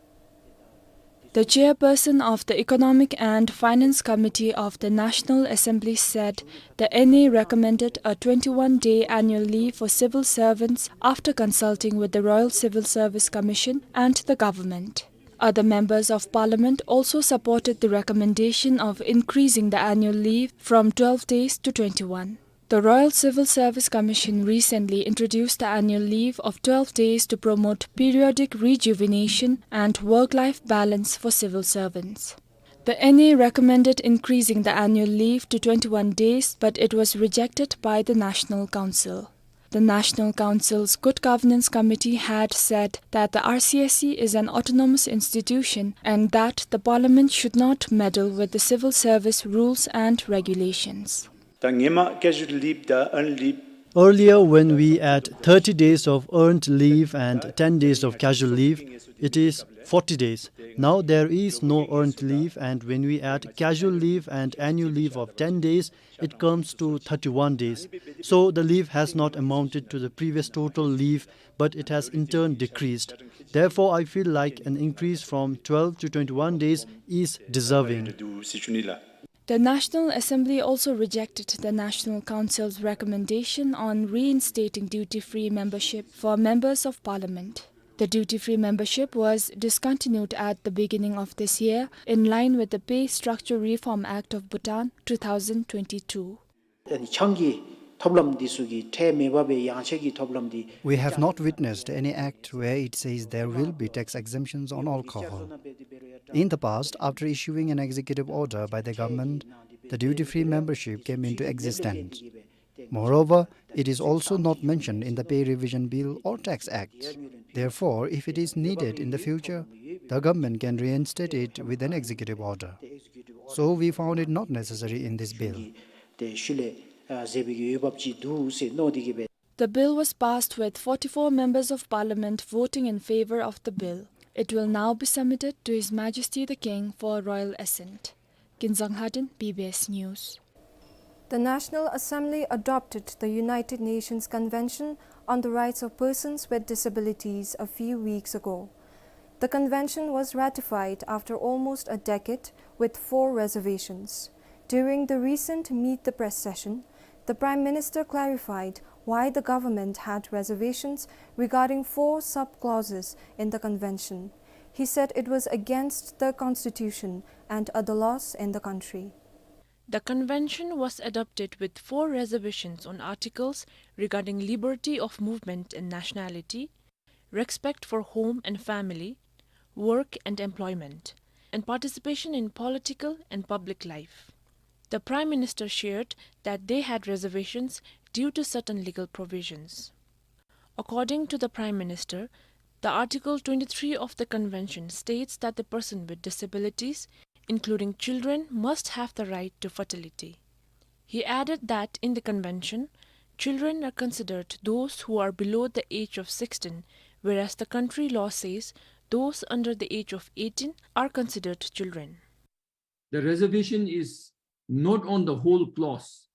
The chairperson of the Economic and Finance Committee of the National Assembly said the N A recommended a twenty-one day annual leave for civil servants after consulting with the Royal Civil Service Commission and the government. Other members of parliament also supported the recommendation of increasing the annual leave from twelve days to twenty-one. The Royal Civil Service Commission recently introduced the annual leave of twelve days to promote periodic rejuvenation and work-life balance for civil servants. The N A recommended increasing the annual leave to twenty-one days, but it was rejected by the National Council. The National Council's Good Governance Committee had said that the R C S C is an autonomous institution and that the parliament should not meddle with the civil service rules and regulations. ད་ཧེ་མ་casual leave དང་earned leave། Earlier, when we had thirty days of earned leave and ten days of casual leave, it is forty days. Now there is no earned leave, and when we add casual leave and annual leave of ten days, it comes to thirty-one days. So the leave has not amounted to the previous total leave, but it has in turn decreased. Therefore, I feel like an increase from twelve to twenty-one days is deserving. The National Assembly also rejected the National Council's recommendation on reinstating duty-free membership for members of parliament. The duty-free membership was discontinued at the beginning of this year, in line with the Pay Structure Reform Act of Bhutan two thousand twenty-two. ཨ་ནི་ཆང་གི་ ཐབས་ལམ་འདི་ཚུ་གི་ཁྲལ་མེད་པ་སྦེ་ཡངས་ཆག་གི་ཐབས་ལམ་འདི། We have not witnessed any act where it says there will be tax exemptions on alcohol. In the past, after issuing an executive order by the government, the duty-free membership came into existence. Moreover, it is also not mentioned in the Pay Revision Bill or Tax Act. Therefore, if it is needed in the future, the government can reinstate it with an executive order. So we found it not necessary in this bill. The bill was passed with forty-four members of parliament voting in favor of the bill. It will now be submitted to His Majesty the King for royal assent. Kinzang Lhaden, B B S News. The National Assembly adopted the United Nations Convention on the Rights of Persons with Disabilities a few weeks ago. The convention was ratified after almost a decade with four reservations. During the recent Meet the Press session, the Prime Minister clarified why the government had reservations regarding four sub-clauses in the convention. He said it was against the constitution and other laws in the country. The convention was adopted with four reservations on articles regarding liberty of movement and nationality, respect for home and family, work and employment, and participation in political and public life. The Prime Minister shared that they had reservations due to certain legal provisions. According to the Prime Minister, the Article twenty-three of the Convention states that the person with disabilities, including children, must have the right to fertility. He added that in the Convention, children are considered those who are below the age of sixteen, whereas the country law says those under the age of eighteen are considered children. The reservation is not on the whole clause.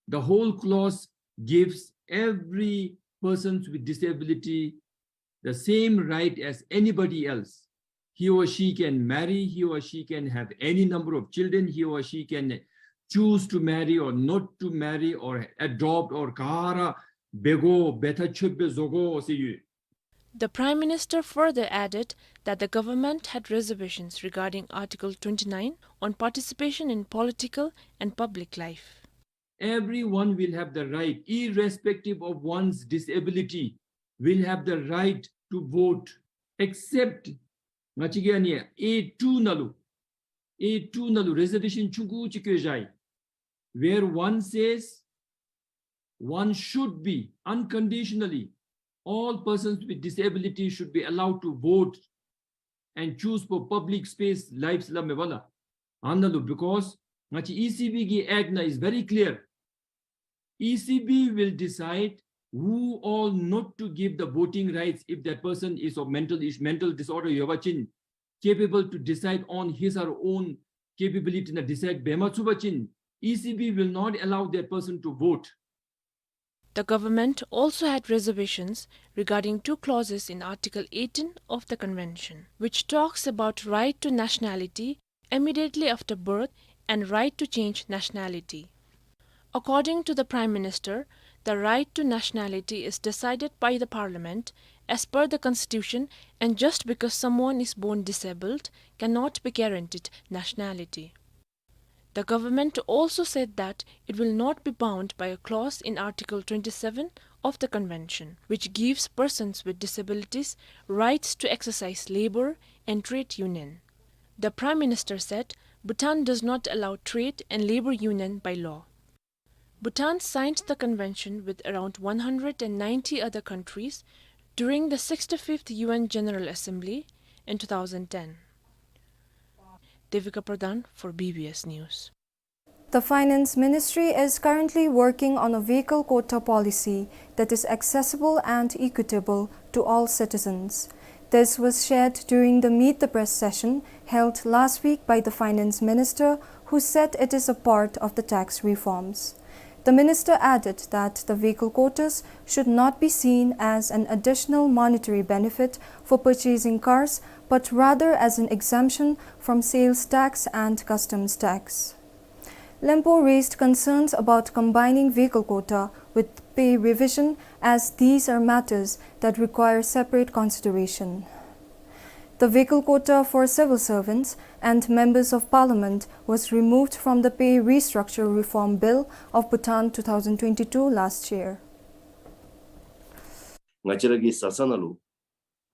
The whole clause gives every persons with disability the same right as anybody else. He or she can marry, he or she can have any number of children, he or she can choose to marry or not to marry or adopt or ག་ར་འབད་དགོ་འབད་ཐག་ཆོད་པའི་བཟོ་དགོ་ཟེར་ཡོད། The Prime Minister further added that the government had reservations regarding Article twenty-nine on participation in political and public life. Everyone will have the right, irrespective of one's disability, will have the right to vote, except ང་བཅས་ཀྱི་ཨ་ནི་A two ནང་ལུ། A two ནང་ལུ་reservation ཆུང་ཀུ་ཅིག་བཀོད་བཞག་ཡི། Where one says one should be unconditionally, all persons with disability should be allowed to vote and choose for public space lives སླབ་མས་པ་ལགས། ཨ་ནཱ་ལུ་because ང་བཅས་E C B གི་act ནང་is very clear. E C B will decide who all not to give the voting rights if that person is of mental is- mental disorder ཡོད་པ་ཅིན། Capable to decide on his or her own capability ནང་decide འབད་མ་ཚུགས་པ་ཅིན། E C B will not allow that person to vote. The government also had reservations regarding two clauses in Article eighteen of the Convention, which talks about right to nationality immediately after birth and right to change nationality. According to the Prime Minister, the right to nationality is decided by the Parliament as per the Constitution, and just because someone is born disabled cannot be guaranteed nationality. The government also said that it will not be bound by a clause in Article twenty-seven of the Convention, which gives persons with disabilities rights to exercise labor and trade union. The Prime Minister said Bhutan does not allow trade and labor union by law. Bhutan signed the convention with around one hundred and ninety other countries during the sixty-fifth U N General Assembly in two thousand ten. Devika Pradhan for B B S News. The Finance Ministry is currently working on a vehicle quota policy that is accessible and equitable to all citizens. This was shared during the Meet the Press session held last week by the Finance Minister, who said it is a part of the tax reforms. The minister added that the vehicle quotas should not be seen as an additional monetary benefit for purchasing cars, but rather as an exemption from sales tax and customs tax. Lempo raised concerns about combining vehicle quota with pay revision, as these are matters that require separate consideration. The vehicle quota for civil servants and members of parliament was removed from the Pay Restructure Reform Bill of Bhutan two thousand twenty-two last year. ང་བཅས་ར་གི་བཟའ་ཚང་ནང་ལུ་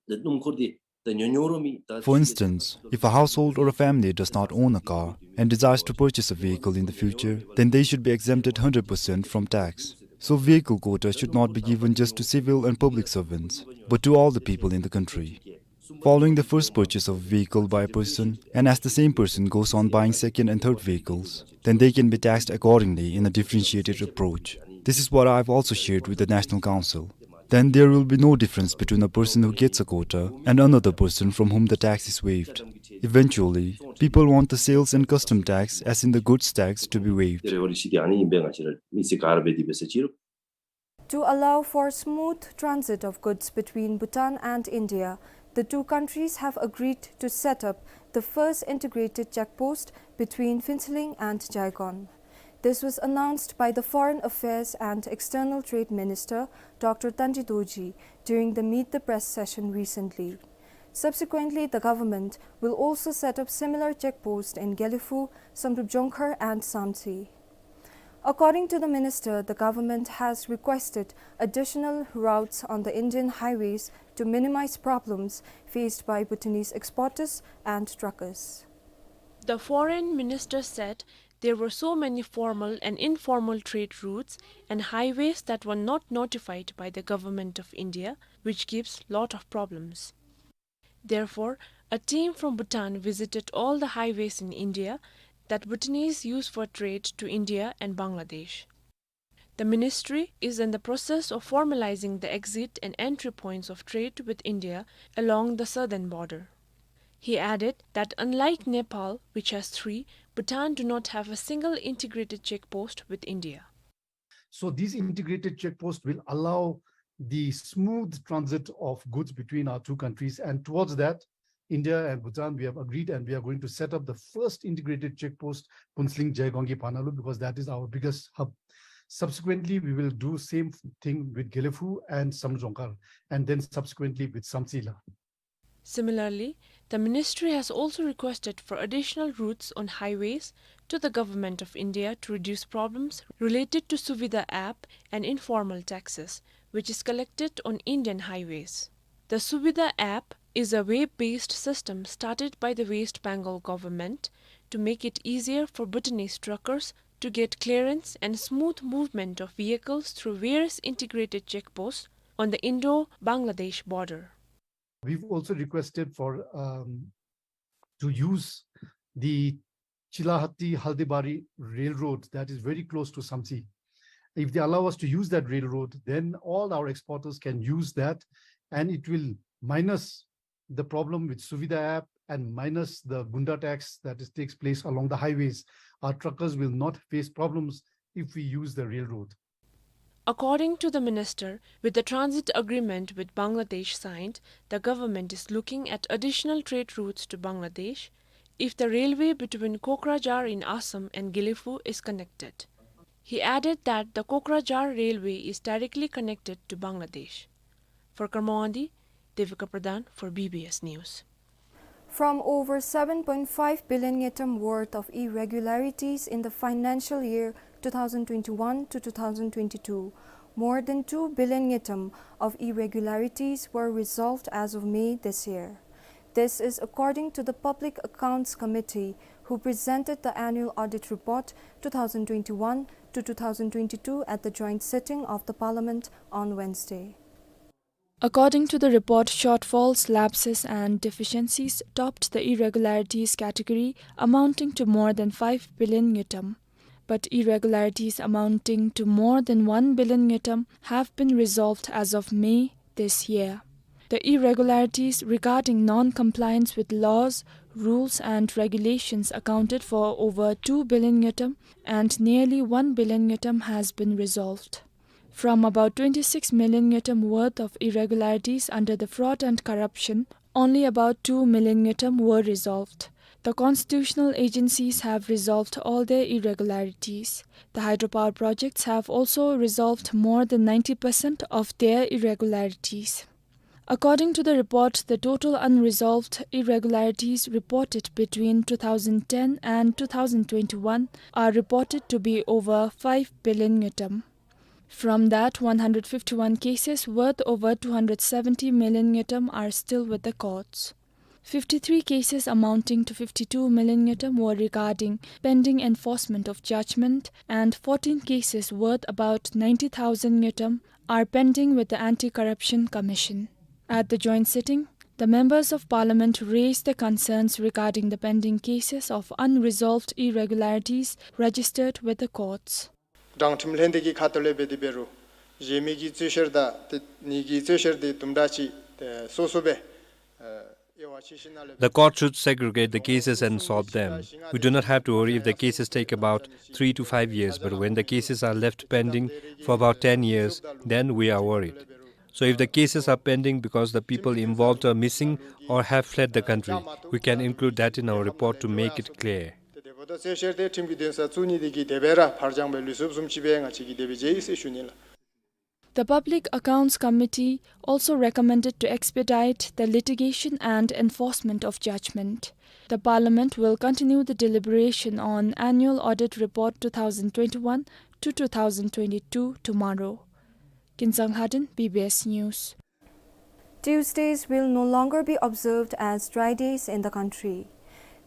ད་སྣུམ་འཁོར་འདི་ད་ཉོ་ཉོ་རུང་མི་ད། For instance, if a household or a family does not own a car and desires to purchase a vehicle in the future, then they should be exempted hundred percent from tax. So vehicle quota should not be given just to civil and public servants, but to all the people in the country. Following the first purchase of a vehicle by a person, and as the same person goes on buying second and third vehicles, then they can be taxed accordingly in a differentiated approach. This is what I've also shared with the National Council. Then there will be no difference between a person who gets a quota and another person from whom the tax is waived. Eventually, people want the sales and custom tax, as in the goods tax, to be waived. To allow for smooth transit of goods between Bhutan and India, the two countries have agreed to set up the first integrated check post between Phuentsholing and Jaigaon. This was announced by the Foreign Affairs and External Trade Minister, Doctor Tandri Dorji, during the Meet the Press session recently. Subsequently, the government will also set up similar check posts in Gelephu, Samdrup Jongkhar and Samtse. According to the minister, the government has requested additional routes on the Indian highways to minimize problems faced by Bhutanese exporters and truckers. The foreign minister said there were so many formal and informal trade routes and highways that were not notified by the government of India, which gives lot of problems. Therefore, a team from Bhutan visited all the highways in India that Bhutanese use for trade to India and Bangladesh. The ministry is in the process of formalizing the exit and entry points of trade with India along the southern border. He added that unlike Nepal, which has three, Bhutan do not have a single integrated check post with India. So these integrated check posts will allow the smooth transit of goods between our two countries, and towards that, India and Bhutan, we have agreed, and we are going to set up the first integrated check post, Phuentsholing Jaigaon ki pha na lu, because that is our biggest hub. Subsequently, we will do same thing with Gelephu and Samdrup Jongkhar, and then subsequently with Samtse la. Similarly, the ministry has also requested for additional routes on highways to the Government of India to reduce problems related to Suvidha app and informal taxes, which is collected on Indian highways. The Suvidha app is a web-based system started by the West Bengal government to make it easier for Bhutanese truckers to get clearance and smooth movement of vehicles through various integrated checkposts on the Indo-Bangladesh border. We've also requested for, um, to use the Chilahati-Haldibari railroad that is very close to Samtse. If they allow us to use that railroad, then all our exporters can use that, and it will minus the problem with Suvidha app and minus the gunda tax that is, takes place along the highways. Our truckers will not face problems if we use the railroad. According to the minister, with the transit agreement with Bangladesh signed, the government is looking at additional trade routes to Bangladesh if the railway between Kokrajhar in Assam and Gelephu is connected. He added that the Kokrajhar railway is directly connected to Bangladesh. For Kurmawangdi, Devika Pradhan for B B S News. From over seven point five billion ngultrum worth of irregularities in the financial year two thousand twenty-one to two thousand twenty-two, more than two billion ngultrum of irregularities were resolved as of May this year. This is according to the Public Accounts Committee, who presented the annual audit report two thousand twenty-one to two thousand twenty-two at the joint sitting of the Parliament on Wednesday. According to the report, shortfalls, lapses and deficiencies topped the irregularities category, amounting to more than five billion ngultrum. But irregularities amounting to more than one billion ngultrum have been resolved as of May this year. The irregularities regarding non-compliance with laws, rules and regulations accounted for over two billion ngultrum, and nearly one billion ngultrum has been resolved. From about twenty-six million ngultrum worth of irregularities under the fraud and corruption, only about two million ngultrum were resolved. The constitutional agencies have resolved all their irregularities. The hydropower projects have also resolved more than ninety percent of their irregularities. According to the report, the total unresolved irregularities reported between two thousand ten and two thousand twenty-one are reported to be over five billion ngultrum. From that, one hundred fifty-one cases worth over two hundred seventy million ngultrum are still with the courts. Fifty-three cases amounting to fifty-two million ngultrum were regarding pending enforcement of judgment, and fourteen cases worth about ninety thousand ngultrum are pending with the Anti-Corruption Commission. At the joint sitting, the members of parliament raised the concerns regarding the pending cases of unresolved irregularities registered with the courts. དྲང་ཁྲིམས་ལྷན་སྡེ་གི་ཁ་ཐུག་ལས་འབད་དེ་འབད་རུང་གཞན་མི་གི་རྩོད་བཤེར་དང་དེ་ནི་གི་རྩོད་བཤེར་དེ་དུམ་གྲ་ཅིག་དེ་སོ་སོ་སྦེ་ཨ་དབྱེ་བ་ཕྱེ་ཞིནམ་ལས། The court should segregate the cases and solve them. We do not have to worry if the cases take about three to five years, but when the cases are left pending for about ten years, then we are worried. So if the cases are pending because the people involved are missing or have fled the country, we can include that in our report to make it clear. དེ་འབདཝ་ད་རྩོད་བཤེར་དེ་ཁྲིམས་ཀྱི་འདུན་ས་བཙུགས་ནི་དེ་གིས་དེ་སྦེ་ར་ཕར་འགྱངས་སྦེ་ལུས་སོཔ་བཟུམ་ཅིག་སྦེ་ང་བཅས་ཀྱིས་དེ་སྦེ་མཇལ་ཡི་ཟེར་ཞུ་ནི་ལགས། The Public Accounts Committee also recommended to expedite the litigation and enforcement of judgment. The Parliament will continue the deliberation on Annual Audit Report two thousand twenty-one to two thousand twenty-two tomorrow. Kinzang Lhaden, B B S News. Tuesdays will no longer be observed as dry days in the country.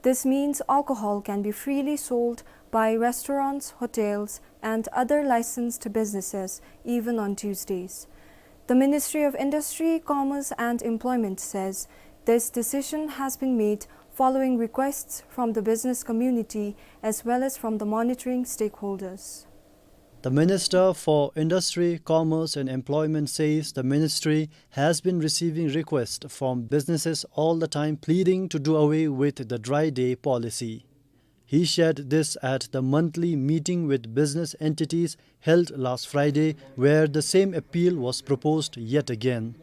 This means alcohol can be freely sold by restaurants, hotels, and other licensed businesses, even on Tuesdays. The Ministry of Industry, Commerce and Employment says this decision has been made following requests from the business community as well as from the monitoring stakeholders. The Minister for Industry, Commerce and Employment says the ministry has been receiving requests from businesses all the time pleading to do away with the dry day policy. He shared this at the monthly meeting with business entities held last Friday, where the same appeal was proposed yet again.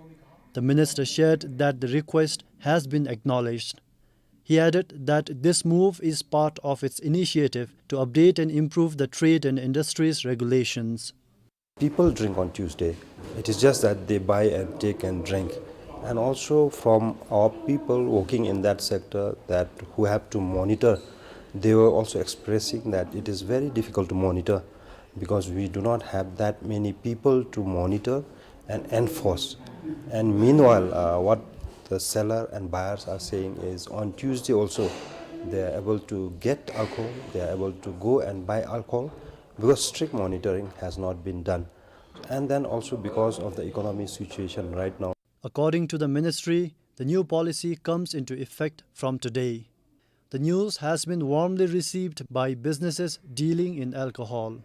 The minister shared that the request has been acknowledged. He added that this move is part of its initiative to update and improve the trade and industries regulations. People drink on Tuesday. It is just that they buy and take and drink. And also from our people working in that sector that who have to monitor, they were also expressing that it is very difficult to monitor because we do not have that many people to monitor and enforce. And meanwhile, uh, what the seller and buyers are saying is on Tuesday also, they are able to get alcohol, they are able to go and buy alcohol because strict monitoring has not been done. And then also because of the economic situation right now. According to the ministry, the new policy comes into effect from today. The news has been warmly received by businesses dealing in alcohol.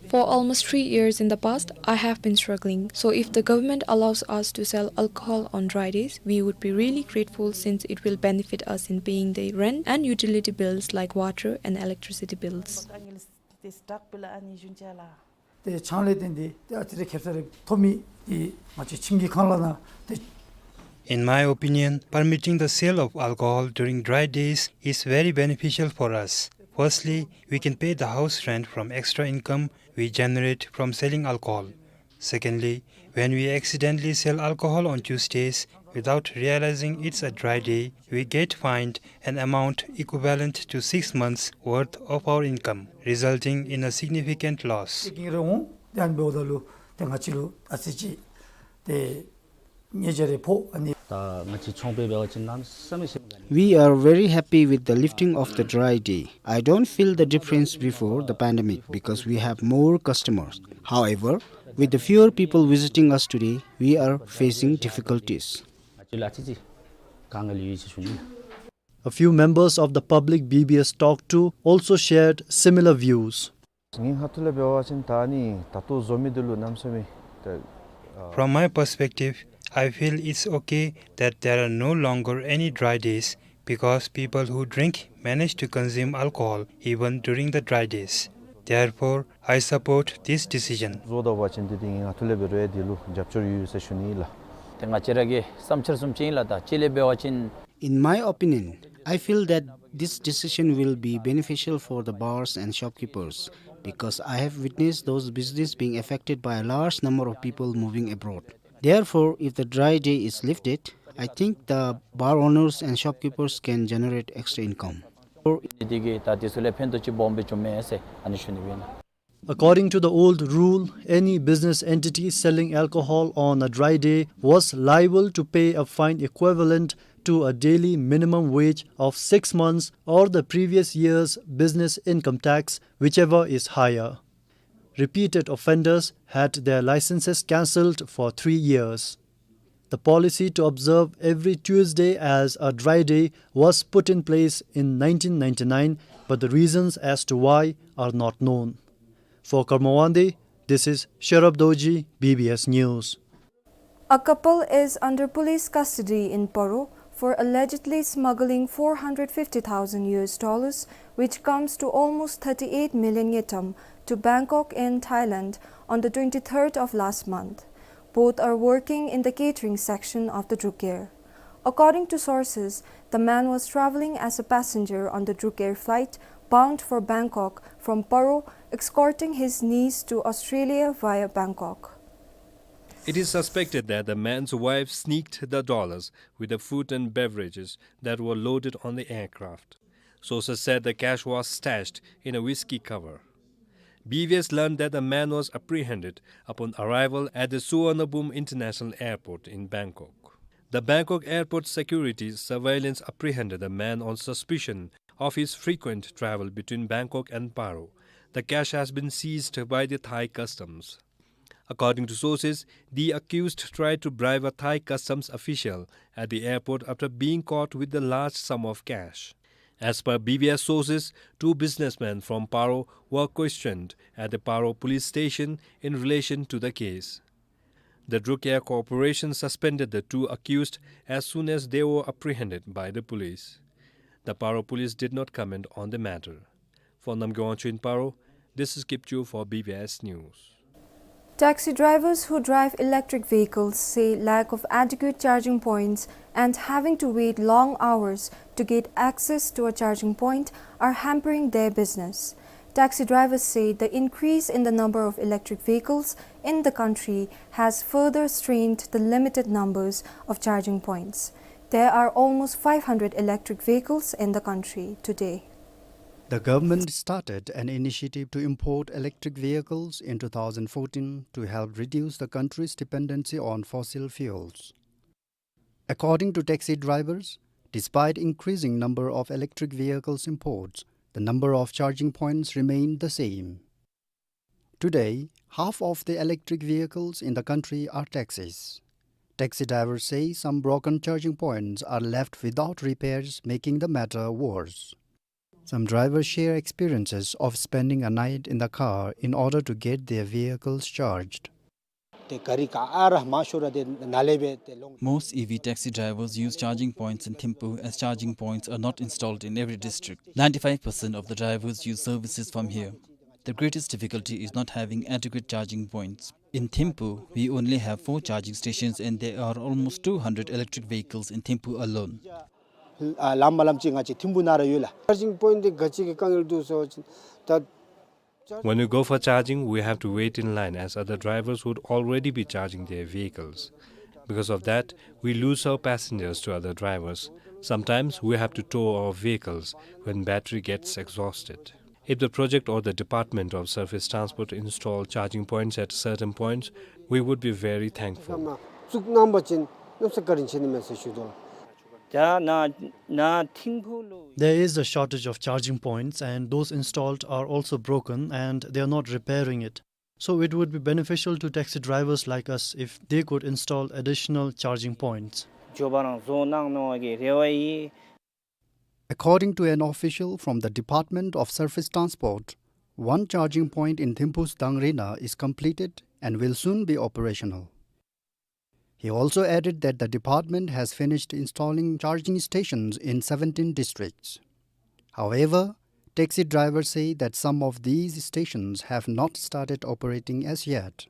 For almost three years in the past, I have been struggling. So if the government allows us to sell alcohol on dry days, we would be really grateful since it will benefit us in paying the rent and utility bills like water and electricity bills. ཏེ་ཆང་ལས་བརྟེན་ཏེ་ཏེ་ཨ་ཙི་རེ་ཁེབ་ས་རེ་ཐོབ་མི་ཏེ་ང་བཅས་ཁྱིམ་གྱི་ཁང་གླ་ནང་ཏེ། In my opinion, permitting the sale of alcohol during dry days is very beneficial for us. Firstly, we can pay the house rent from extra income we generate from selling alcohol. Secondly, when we accidentally sell alcohol on Tuesdays without realizing it's a dry day, we get fined an amount equivalent to six months' worth of our income, resulting in a significant loss. ཏེ་གིན་རེ་འོང་ཏེ་ཨ་ནི་འབདཝ་ད་ལུ་ཏེ་ང་བཅས་ལུ་ཨ་ཙི་ཅིག་ཏེ་ཉེས་བྱ་རེ་ཕོག་ཨ་ནི། ད་ང་བཅས་ཚོང་པ་འབད་བ་ཅིན་གནམ་མེད་ས་མེད་ཞིམ་ག་ནི། We are very happy with the lifting of the dry day. I don't feel the difference before the pandemic because we have more customers. However, with the fewer people visiting us today, we are facing difficulties. ང་བཅས་ལུ་ཨ་ཙི་ཅིག་དཀའ་ངལ་ཡོད་ཟེར་ཞུ་ནི། A few members of the public B B S talked to also shared similar views. ངེའི་ཁ་ཐུག་ལས་འབད་བ་ཅིན་ད་ཨ་ནི་ད་ལྟོ་བཟོ་མི་འདི་ལུ་གནམ་མེད་ས་མེད་ད་ཨ། From my perspective, I feel it's okay that there are no longer any dry days because people who drink manage to consume alcohol even during the dry days. Therefore, I support this decision. བཟོ་ད་བ་ཅིན་འདི་འདི་ངེའི་ཁ་ཐུག་ལས་འབད་རུང་འདི་ལུ་རྒྱབ་སྐྱོར་ཡོད་ཟེར་ཞུ་ནི་ཨིན་ལགས། ཏེ་ང་བཅས་ར་གི་བསམ་འཆར་བཟུམ་ཅིག་ཨིན་ལགས། ད་སྤྱིར་ལས་འབད་བ་ཅིན། In my opinion, I feel that this decision will be beneficial for the bars and shopkeepers because I have witnessed those business being affected by a large number of people moving abroad. Therefore, if the dry day is lifted, I think the bar owners and shopkeepers can generate extra income. འདི་གིས་ད་དེ་ཚུ་ལུ་ཕན་ཐོགས་ཅིག་སྦོམ་སྦེ་འབྱུངམ་མས་ཟེར་ཨ་ནི་ཞུ་ནི་ཨིན། According to the old rule, any business entity selling alcohol on a dry day was liable to pay a fine equivalent to a daily minimum wage of six months or the previous year's business income tax, whichever is higher. Repeated offenders had their licenses cancelled for three years. The policy to observe every Tuesday as a dry day was put in place in nineteen ninety-nine, but the reasons as to why are not known. For Karma Wangdi, this is Sherab Dorji, B B S News. A couple is under police custody in Paro for allegedly smuggling four hundred fifty thousand U S dollars, which comes to almost thirty-eight million ngultrum, to Bangkok in Thailand on the twenty-third of last month. Both are working in the catering section of the Druk Air. According to sources, the man was traveling as a passenger on the Druk Air flight bound for Bangkok from Paro, escorting his niece to Australia via Bangkok. It is suspected that the man's wife sneaked the dollars with the food and beverages that were loaded on the aircraft. Sources said the cash was stashed in a whiskey cover. B B S learned that the man was apprehended upon arrival at the Suvarnabhumi International Airport in Bangkok. The Bangkok airport security surveillance apprehended the man on suspicion of his frequent travel between Bangkok and Paro. The cash has been seized by the Thai customs. According to sources, the accused tried to bribe a Thai customs official at the airport after being caught with the large sum of cash. As per B B S sources, two businessmen from Paro were questioned at the Paro police station in relation to the case. The Druk Air Corporation suspended the two accused as soon as they were apprehended by the police. The Paro police did not comment on the matter. For Namgay Wangchuk in Paro, this is Kipchoo for B B S News. Taxi drivers who drive electric vehicles say lack of adequate charging points and having to wait long hours to get access to a charging point are hampering their business. Taxi drivers say the increase in the number of electric vehicles in the country has further strained the limited numbers of charging points. There are almost five hundred electric vehicles in the country today. The government started an initiative to import electric vehicles in two thousand fourteen to help reduce the country's dependency on fossil fuels. According to taxi drivers, despite increasing number of electric vehicles imports, the number of charging points remained the same. Today, half of the electric vehicles in the country are taxis. Taxi drivers say some broken charging points are left without repairs, making the matter worse. Some drivers share experiences of spending a night in the car in order to get their vehicles charged. ཏེ་ག་རི་ག་ཨ་ར་མང་ཤོས་ར་ཏེ་ནཱ་ལས་སྦེ་ཏེ་ལོང་། Most E V taxi drivers use charging points in Thimphu, as charging points are not installed in every district. Ninety-five percent of the drivers use services from here. The greatest difficulty is not having adequate charging points. In Thimphu, we only have four charging stations and there are almost two hundred electric vehicles in Thimphu alone. ཨ་ལམ་མ་ལམ་ཅིག་ང་བཅས་ཐིམ་ཕུ་ནང་ར་ཡོད་ལགས། Charging point འདི་ག་ཅི་གི་དཀའ་ངལ་འདུག་ཟེར་བ་ཅིན་ད། When we go for charging, we have to wait in line as other drivers would already be charging their vehicles. Because of that, we lose our passengers to other drivers. Sometimes we have to tow our vehicles when battery gets exhausted. If the project or the Department of Surface Transport install charging points at certain points, we would be very thankful. བཙུགས་གནང་བ་ཅིན་གནམ་ས་བཀའ་དྲིན་ཆེ་ནི་མས་ཟེར་ཞུ་དོ། ད་ནཱ་ནཱ་ཐིམ་ཕུ་ལུ། There is a shortage of charging points, and those installed are also broken, and they are not repairing it. So it would be beneficial to taxi drivers like us if they could install additional charging points. མགྱོགས་པ་རང་བཟོ་གནང་གནང་བའི་རེ་བ་ཡོད། According to an official from the Department of Surface Transport, one charging point in Thimphu's Dangrina is completed and will soon be operational. He also added that the department has finished installing charging stations in seventeen districts. However, taxi drivers say that some of these stations have not started operating as yet.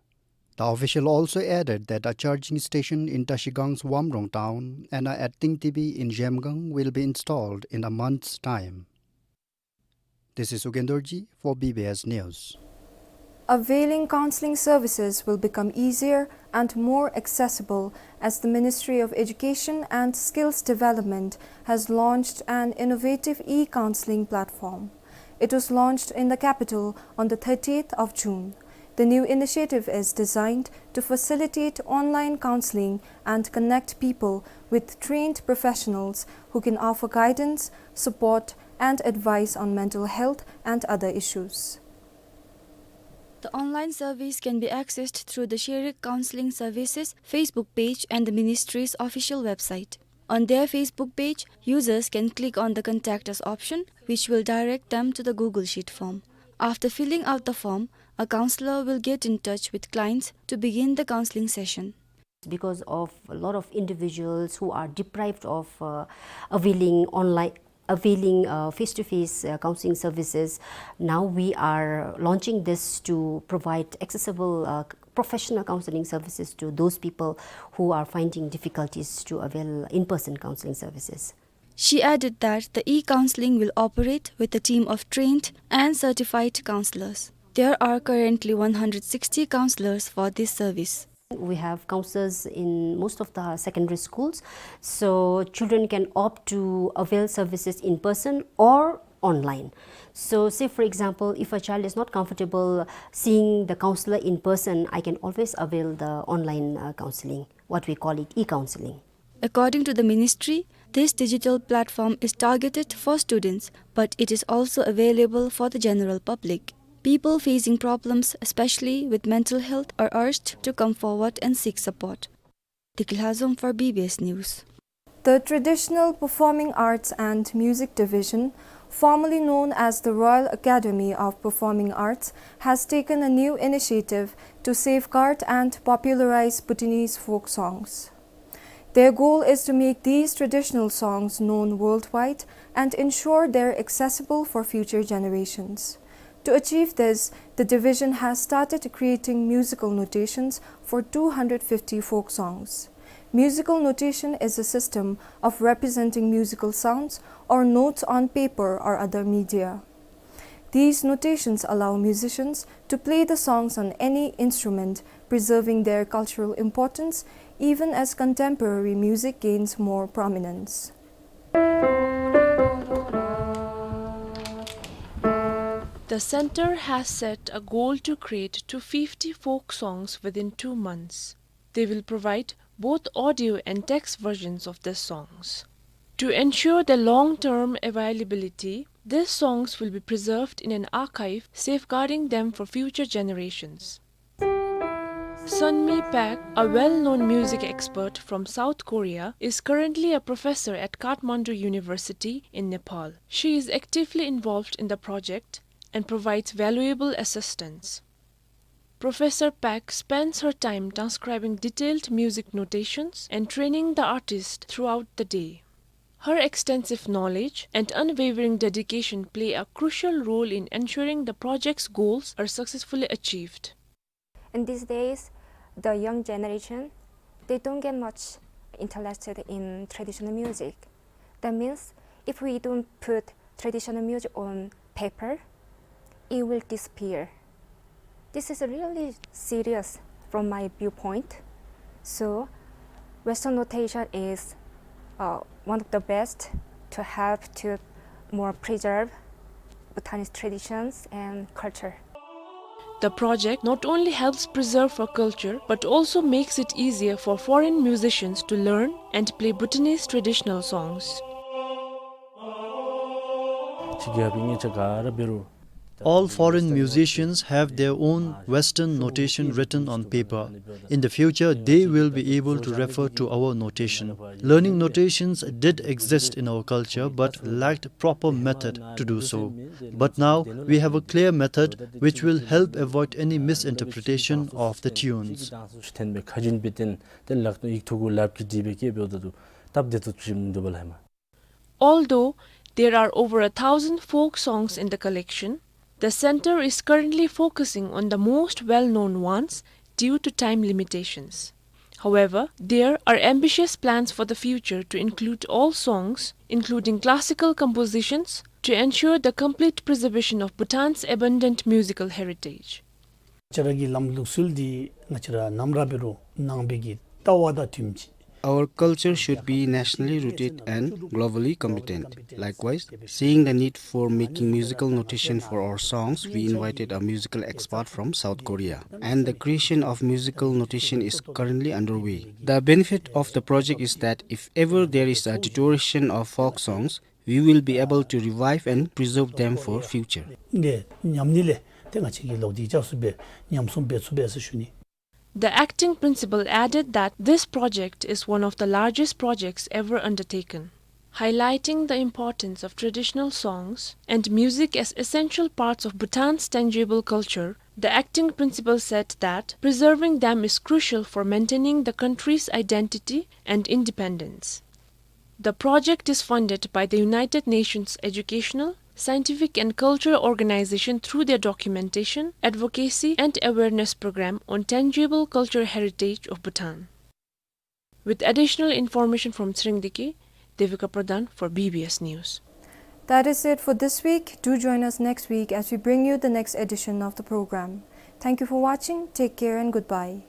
The official also added that a charging station in Trashigang's Wamrong town and a at Tingtibi in Zhemgang will be installed in a month's time. This is Ugen Dorji for B B S News. Availing counseling services will become easier and more accessible as the Ministry of Education and Skills Development has launched an innovative e-counseling platform. It was launched in the capital on the thirtieth of June. The new initiative is designed to facilitate online counseling and connect people with trained professionals who can offer guidance, support, and advice on mental health and other issues. The online service can be accessed through the Sherik Counseling Services Facebook page and the ministry's official website. On their Facebook page, users can click on the Contact Us option, which will direct them to the Google Sheet form. After filling out the form, a counselor will get in touch with clients to begin the counseling session. Because of a lot of individuals who are deprived of, uh, availing online, availing, uh, face-to-face, uh, counseling services, now we are launching this to provide accessible, uh, professional counseling services to those people who are finding difficulties to avail in-person counseling services. She added that the e-counseling will operate with a team of trained and certified counselors. There are currently one hundred sixty counselors for this service. We have counselors in most of the secondary schools, so children can opt to avail services in person or online. So, say for example, if a child is not comfortable seeing the counselor in person, I can always avail the online, uh, counseling, what we call it e-counseling. According to the ministry, this digital platform is targeted for students, but it is also available for the general public. People facing problems, especially with mental health, are urged to come forward and seek support. Dikla Zom for B B S News. The Traditional Performing Arts and Music Division, formerly known as the Royal Academy of Performing Arts, has taken a new initiative to safeguard and popularize Bhutanese folk songs. Their goal is to make these traditional songs known worldwide and ensure they're accessible for future generations. To achieve this, the division has started creating musical notations for two hundred fifty folk songs. Musical notation is a system of representing musical sounds or notes on paper or other media. These notations allow musicians to play the songs on any instrument, preserving their cultural importance even as contemporary music gains more prominence. The center has set a goal to create two fifty folk songs within two months. They will provide both audio and text versions of the songs. To ensure their long-term availability, these songs will be preserved in an archive, safeguarding them for future generations. Sunmi Park, a well-known music expert from South Korea, is currently a professor at Kathmandu University in Nepal. She is actively involved in the project and provides valuable assistance. Professor Park spends her time transcribing detailed music notations and training the artist throughout the day. Her extensive knowledge and unwavering dedication play a crucial role in ensuring the project's goals are successfully achieved. And these days, the young generation, they don't get much interested in traditional music. That means if we don't put traditional music on paper, it will disappear. This is really serious from my viewpoint. So, Western notation is, uh, one of the best to help to more preserve Bhutanese traditions and culture. The project not only helps preserve our culture, but also makes it easier for foreign musicians to learn and play Bhutanese traditional songs. All foreign musicians have their own Western notation written on paper. In the future, they will be able to refer to our notation. Learning notations did exist in our culture, but lacked proper method to do so. But now, we have a clear method which will help avoid any misinterpretation of the tunes. Although there are over a thousand folk songs in the collection, the center is currently focusing on the most well-known ones due to time limitations. However, there are ambitious plans for the future to include all songs, including classical compositions, to ensure the complete preservation of Bhutan's abundant musical heritage. ང་བཅས་ར་གི་ལམ་ལུགས་སྲོལ་འདི་ང་བཅས་ར་ནམ་ར་འབད་རུང་ནང་པའི་གི་ལྟ་བ་དང་མཐུནམ་ཅིག Our culture should be nationally rooted and globally competent. Likewise, seeing the need for making musical notation for our songs, we invited a musical expert from South Korea. And the creation of musical notation is currently underway. The benefit of the project is that if ever there is a deterioration of folk songs, we will be able to revive and preserve them for future. ཏེ་ཉམས་ནི་ལས་ཏེ་ང་བཅས་ཀྱིས་ལོག་སྟེ་ཅ་སུ་སྦེ་ཉམས་སྲུང་འབད་ཚུགས་པས་ཟེར་ཞུ་ནི། The acting principal added that this project is one of the largest projects ever undertaken. Highlighting the importance of traditional songs and music as essential parts of Bhutan's tangible culture, the acting principal said that preserving them is crucial for maintaining the country's identity and independence. The project is funded by the United Nations Educational, Scientific and Cultural Organization through their documentation, advocacy and awareness program on tangible cultural heritage of Bhutan. With additional information from Tshirengdiki, Devika Pradhan for B B S News. That is it for this week. Do join us next week as we bring you the next edition of the program. Thank you for watching. Take care and goodbye.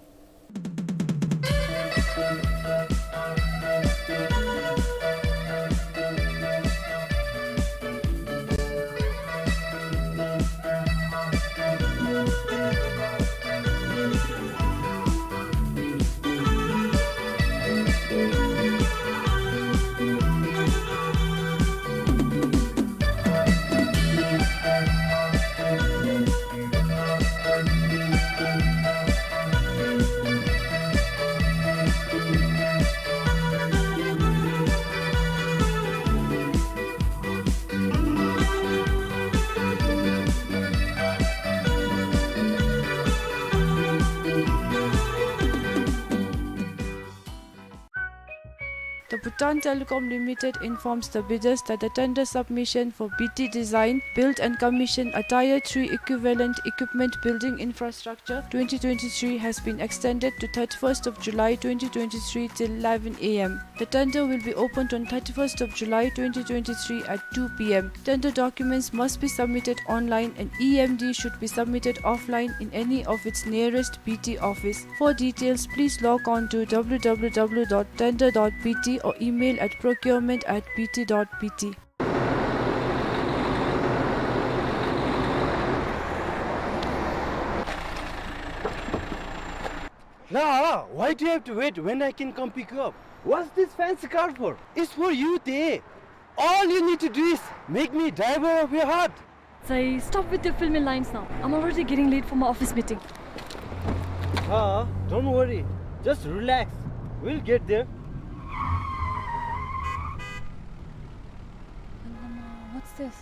The Bhutan Telecom Limited informs the bidders that the tender submission for B T design, build and commission a Tier three equivalent equipment building infrastructure twenty twenty-three has been extended to thirty-first of July twenty twenty-three till eleven A M. The tender will be opened on thirty-first of July twenty twenty-three at two P M. Tender documents must be submitted online and E M D should be submitted offline in any of its nearest B T office. For details, please log on to W W W dot tender dot B T or email at procurement at B T dot B T. Nah, why do you have to wait when I can come pick you up? What's this fancy car for? It's for you, Te. All you need to do is make me driver of your heart. Say, stop with your filmy lines now. I'm already getting late for my office meeting. Ah, don't worry. Just relax. We'll get there. Alamak, what's this?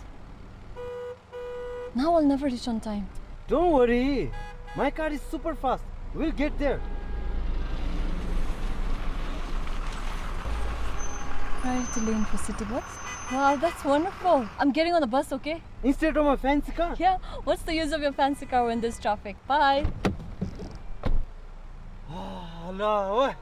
Now I'll never reach on time. Don't worry. My car is super fast. We'll get there. Priority lane for city bus. Wow, that's wonderful. I'm getting on the bus, okay? Instead of my fancy car? Yeah, what's the use of your fancy car when there's traffic? Bye. Ah, Allah, oi.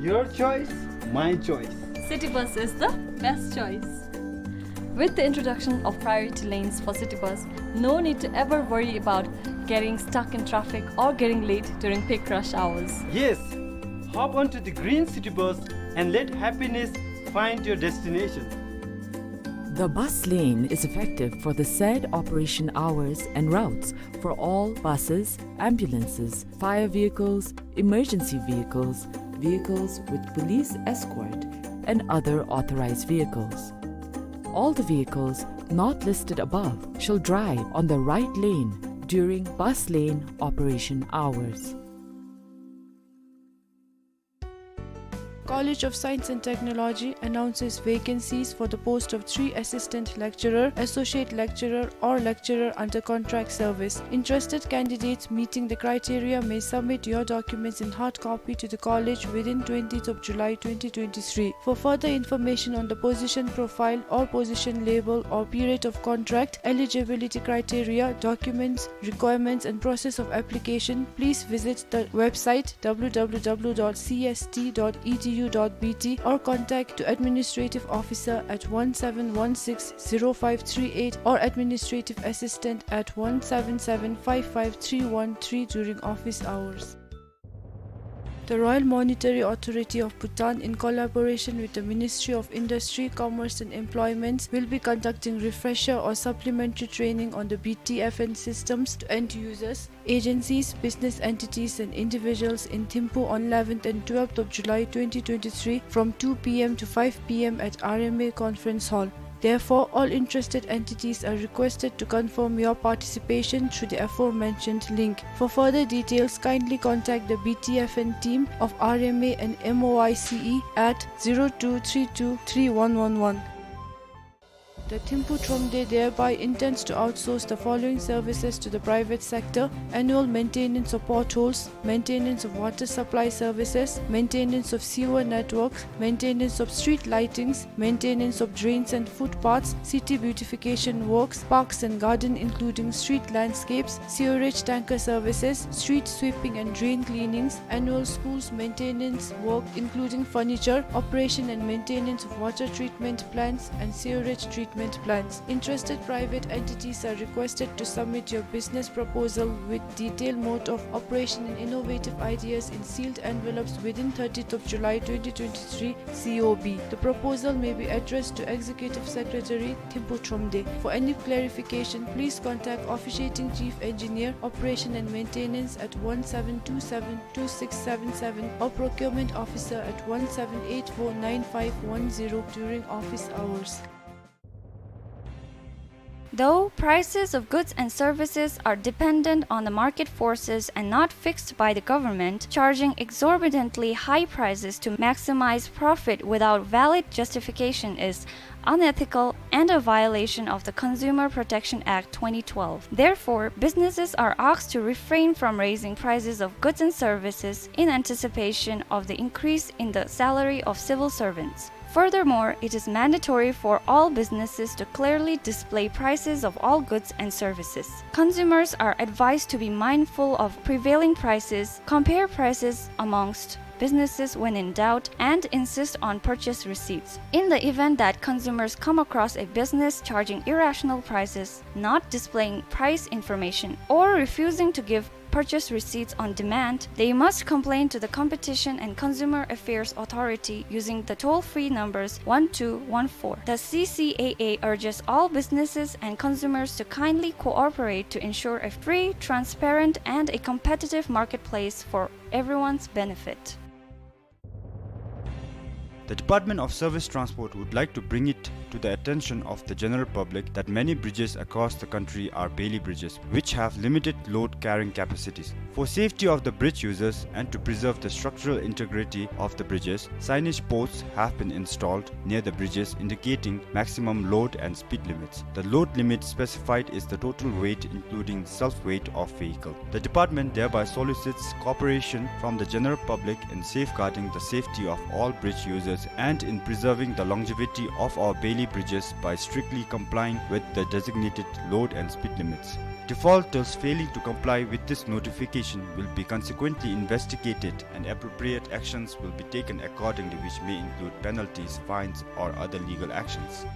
Your choice, my choice. City bus is the best choice. With the introduction of priority lanes for city bus, no need to ever worry about getting stuck in traffic or getting late during peak rush hours. Yes, hop onto the green city bus and let happiness find your destination. The bus lane is effective for the said operation hours and routes for all buses, ambulances, fire vehicles, emergency vehicles, vehicles with police escort, and other authorized vehicles. All the vehicles not listed above shall drive on the right lane during bus lane operation hours. College of Science and Technology announces vacancies for the post of three assistant lecturer, associate lecturer, or lecturer under contract service. Interested candidates meeting the criteria may submit your documents in hard copy to the college within twentieth of July twenty twenty-three. For further information on the position profile or position label or period of contract, eligibility criteria, documents, requirements, and process of application, please visit the website w w w dot c s t dot e d u dot b t or contact to administrative officer at one seven one six zero five three eight or administrative assistant at one seven seven five five three one three during office hours. The Royal Monetary Authority of Bhutan, in collaboration with the Ministry of Industry, Commerce and Employment, will be conducting refresher or supplementary training on the B T F N systems to end users, agencies, business entities and individuals in Thimphu on eleventh and twelfth of July twenty twenty-three from two p m to five p m at R M A Conference Hall. Therefore, all interested entities are requested to confirm your participation through the aforementioned link. For further details, kindly contact the B T F N team of R M A and M O I C E at zero two three two three one one one. The Thimphu Thromde thereby intends to outsource the following services to the private sector: annual maintenance of potholes, maintenance of water supply services, maintenance of sewer networks, maintenance of street lightings, maintenance of drains and footpaths, city beautification works, parks and garden including street landscapes, sewerage tanker services, street sweeping and drain cleanings, annual schools maintenance work including furniture, operation and maintenance of water treatment plants and sewerage treatment plants. Interested private entities are requested to submit your business proposal with detailed mode of operation and innovative ideas in sealed envelopes within thirtieth of July twenty twenty-three, C O B. The proposal may be addressed to Executive Secretary, Thimphu Thromde. For any clarification, please contact Officiating Chief Engineer, Operation and Maintenance at one seven two seven two six seven seven or Procurement Officer at one seven eight four nine five one zero during office hours. Though prices of goods and services are dependent on the market forces and not fixed by the government, charging exorbitantly high prices to maximize profit without valid justification is unethical and a violation of the Consumer Protection Act twenty twelve. Therefore, businesses are asked to refrain from raising prices of goods and services in anticipation of the increase in the salary of civil servants. Furthermore, it is mandatory for all businesses to clearly display prices of all goods and services. Consumers are advised to be mindful of prevailing prices, compare prices amongst businesses when in doubt, and insist on purchase receipts. In the event that consumers come across a business charging irrational prices, not displaying price information, or refusing to give purchase receipts on demand, they must complain to the Competition and Consumer Affairs Authority using the toll-free numbers one two one four. The C C A A urges all businesses and consumers to kindly cooperate to ensure a free, transparent, and a competitive marketplace for everyone's benefit. The Department of Service Transport would like to bring it to the attention of the general public that many bridges across the country are Bailey bridges, which have limited load carrying capacities. For safety of the bridge users and to preserve the structural integrity of the bridges, signage posts have been installed near the bridges indicating maximum load and speed limits. The load limit specified is the total weight including self-weight of vehicle. The department thereby solicits cooperation from the general public in safeguarding the safety of all bridge users and in preserving the longevity of our Bailey bridges by strictly complying with the designated load and speed limits. Defaulters failing to comply with this notification will be consequently investigated and appropriate actions will be taken accordingly, which may include penalties, fines, or other legal actions.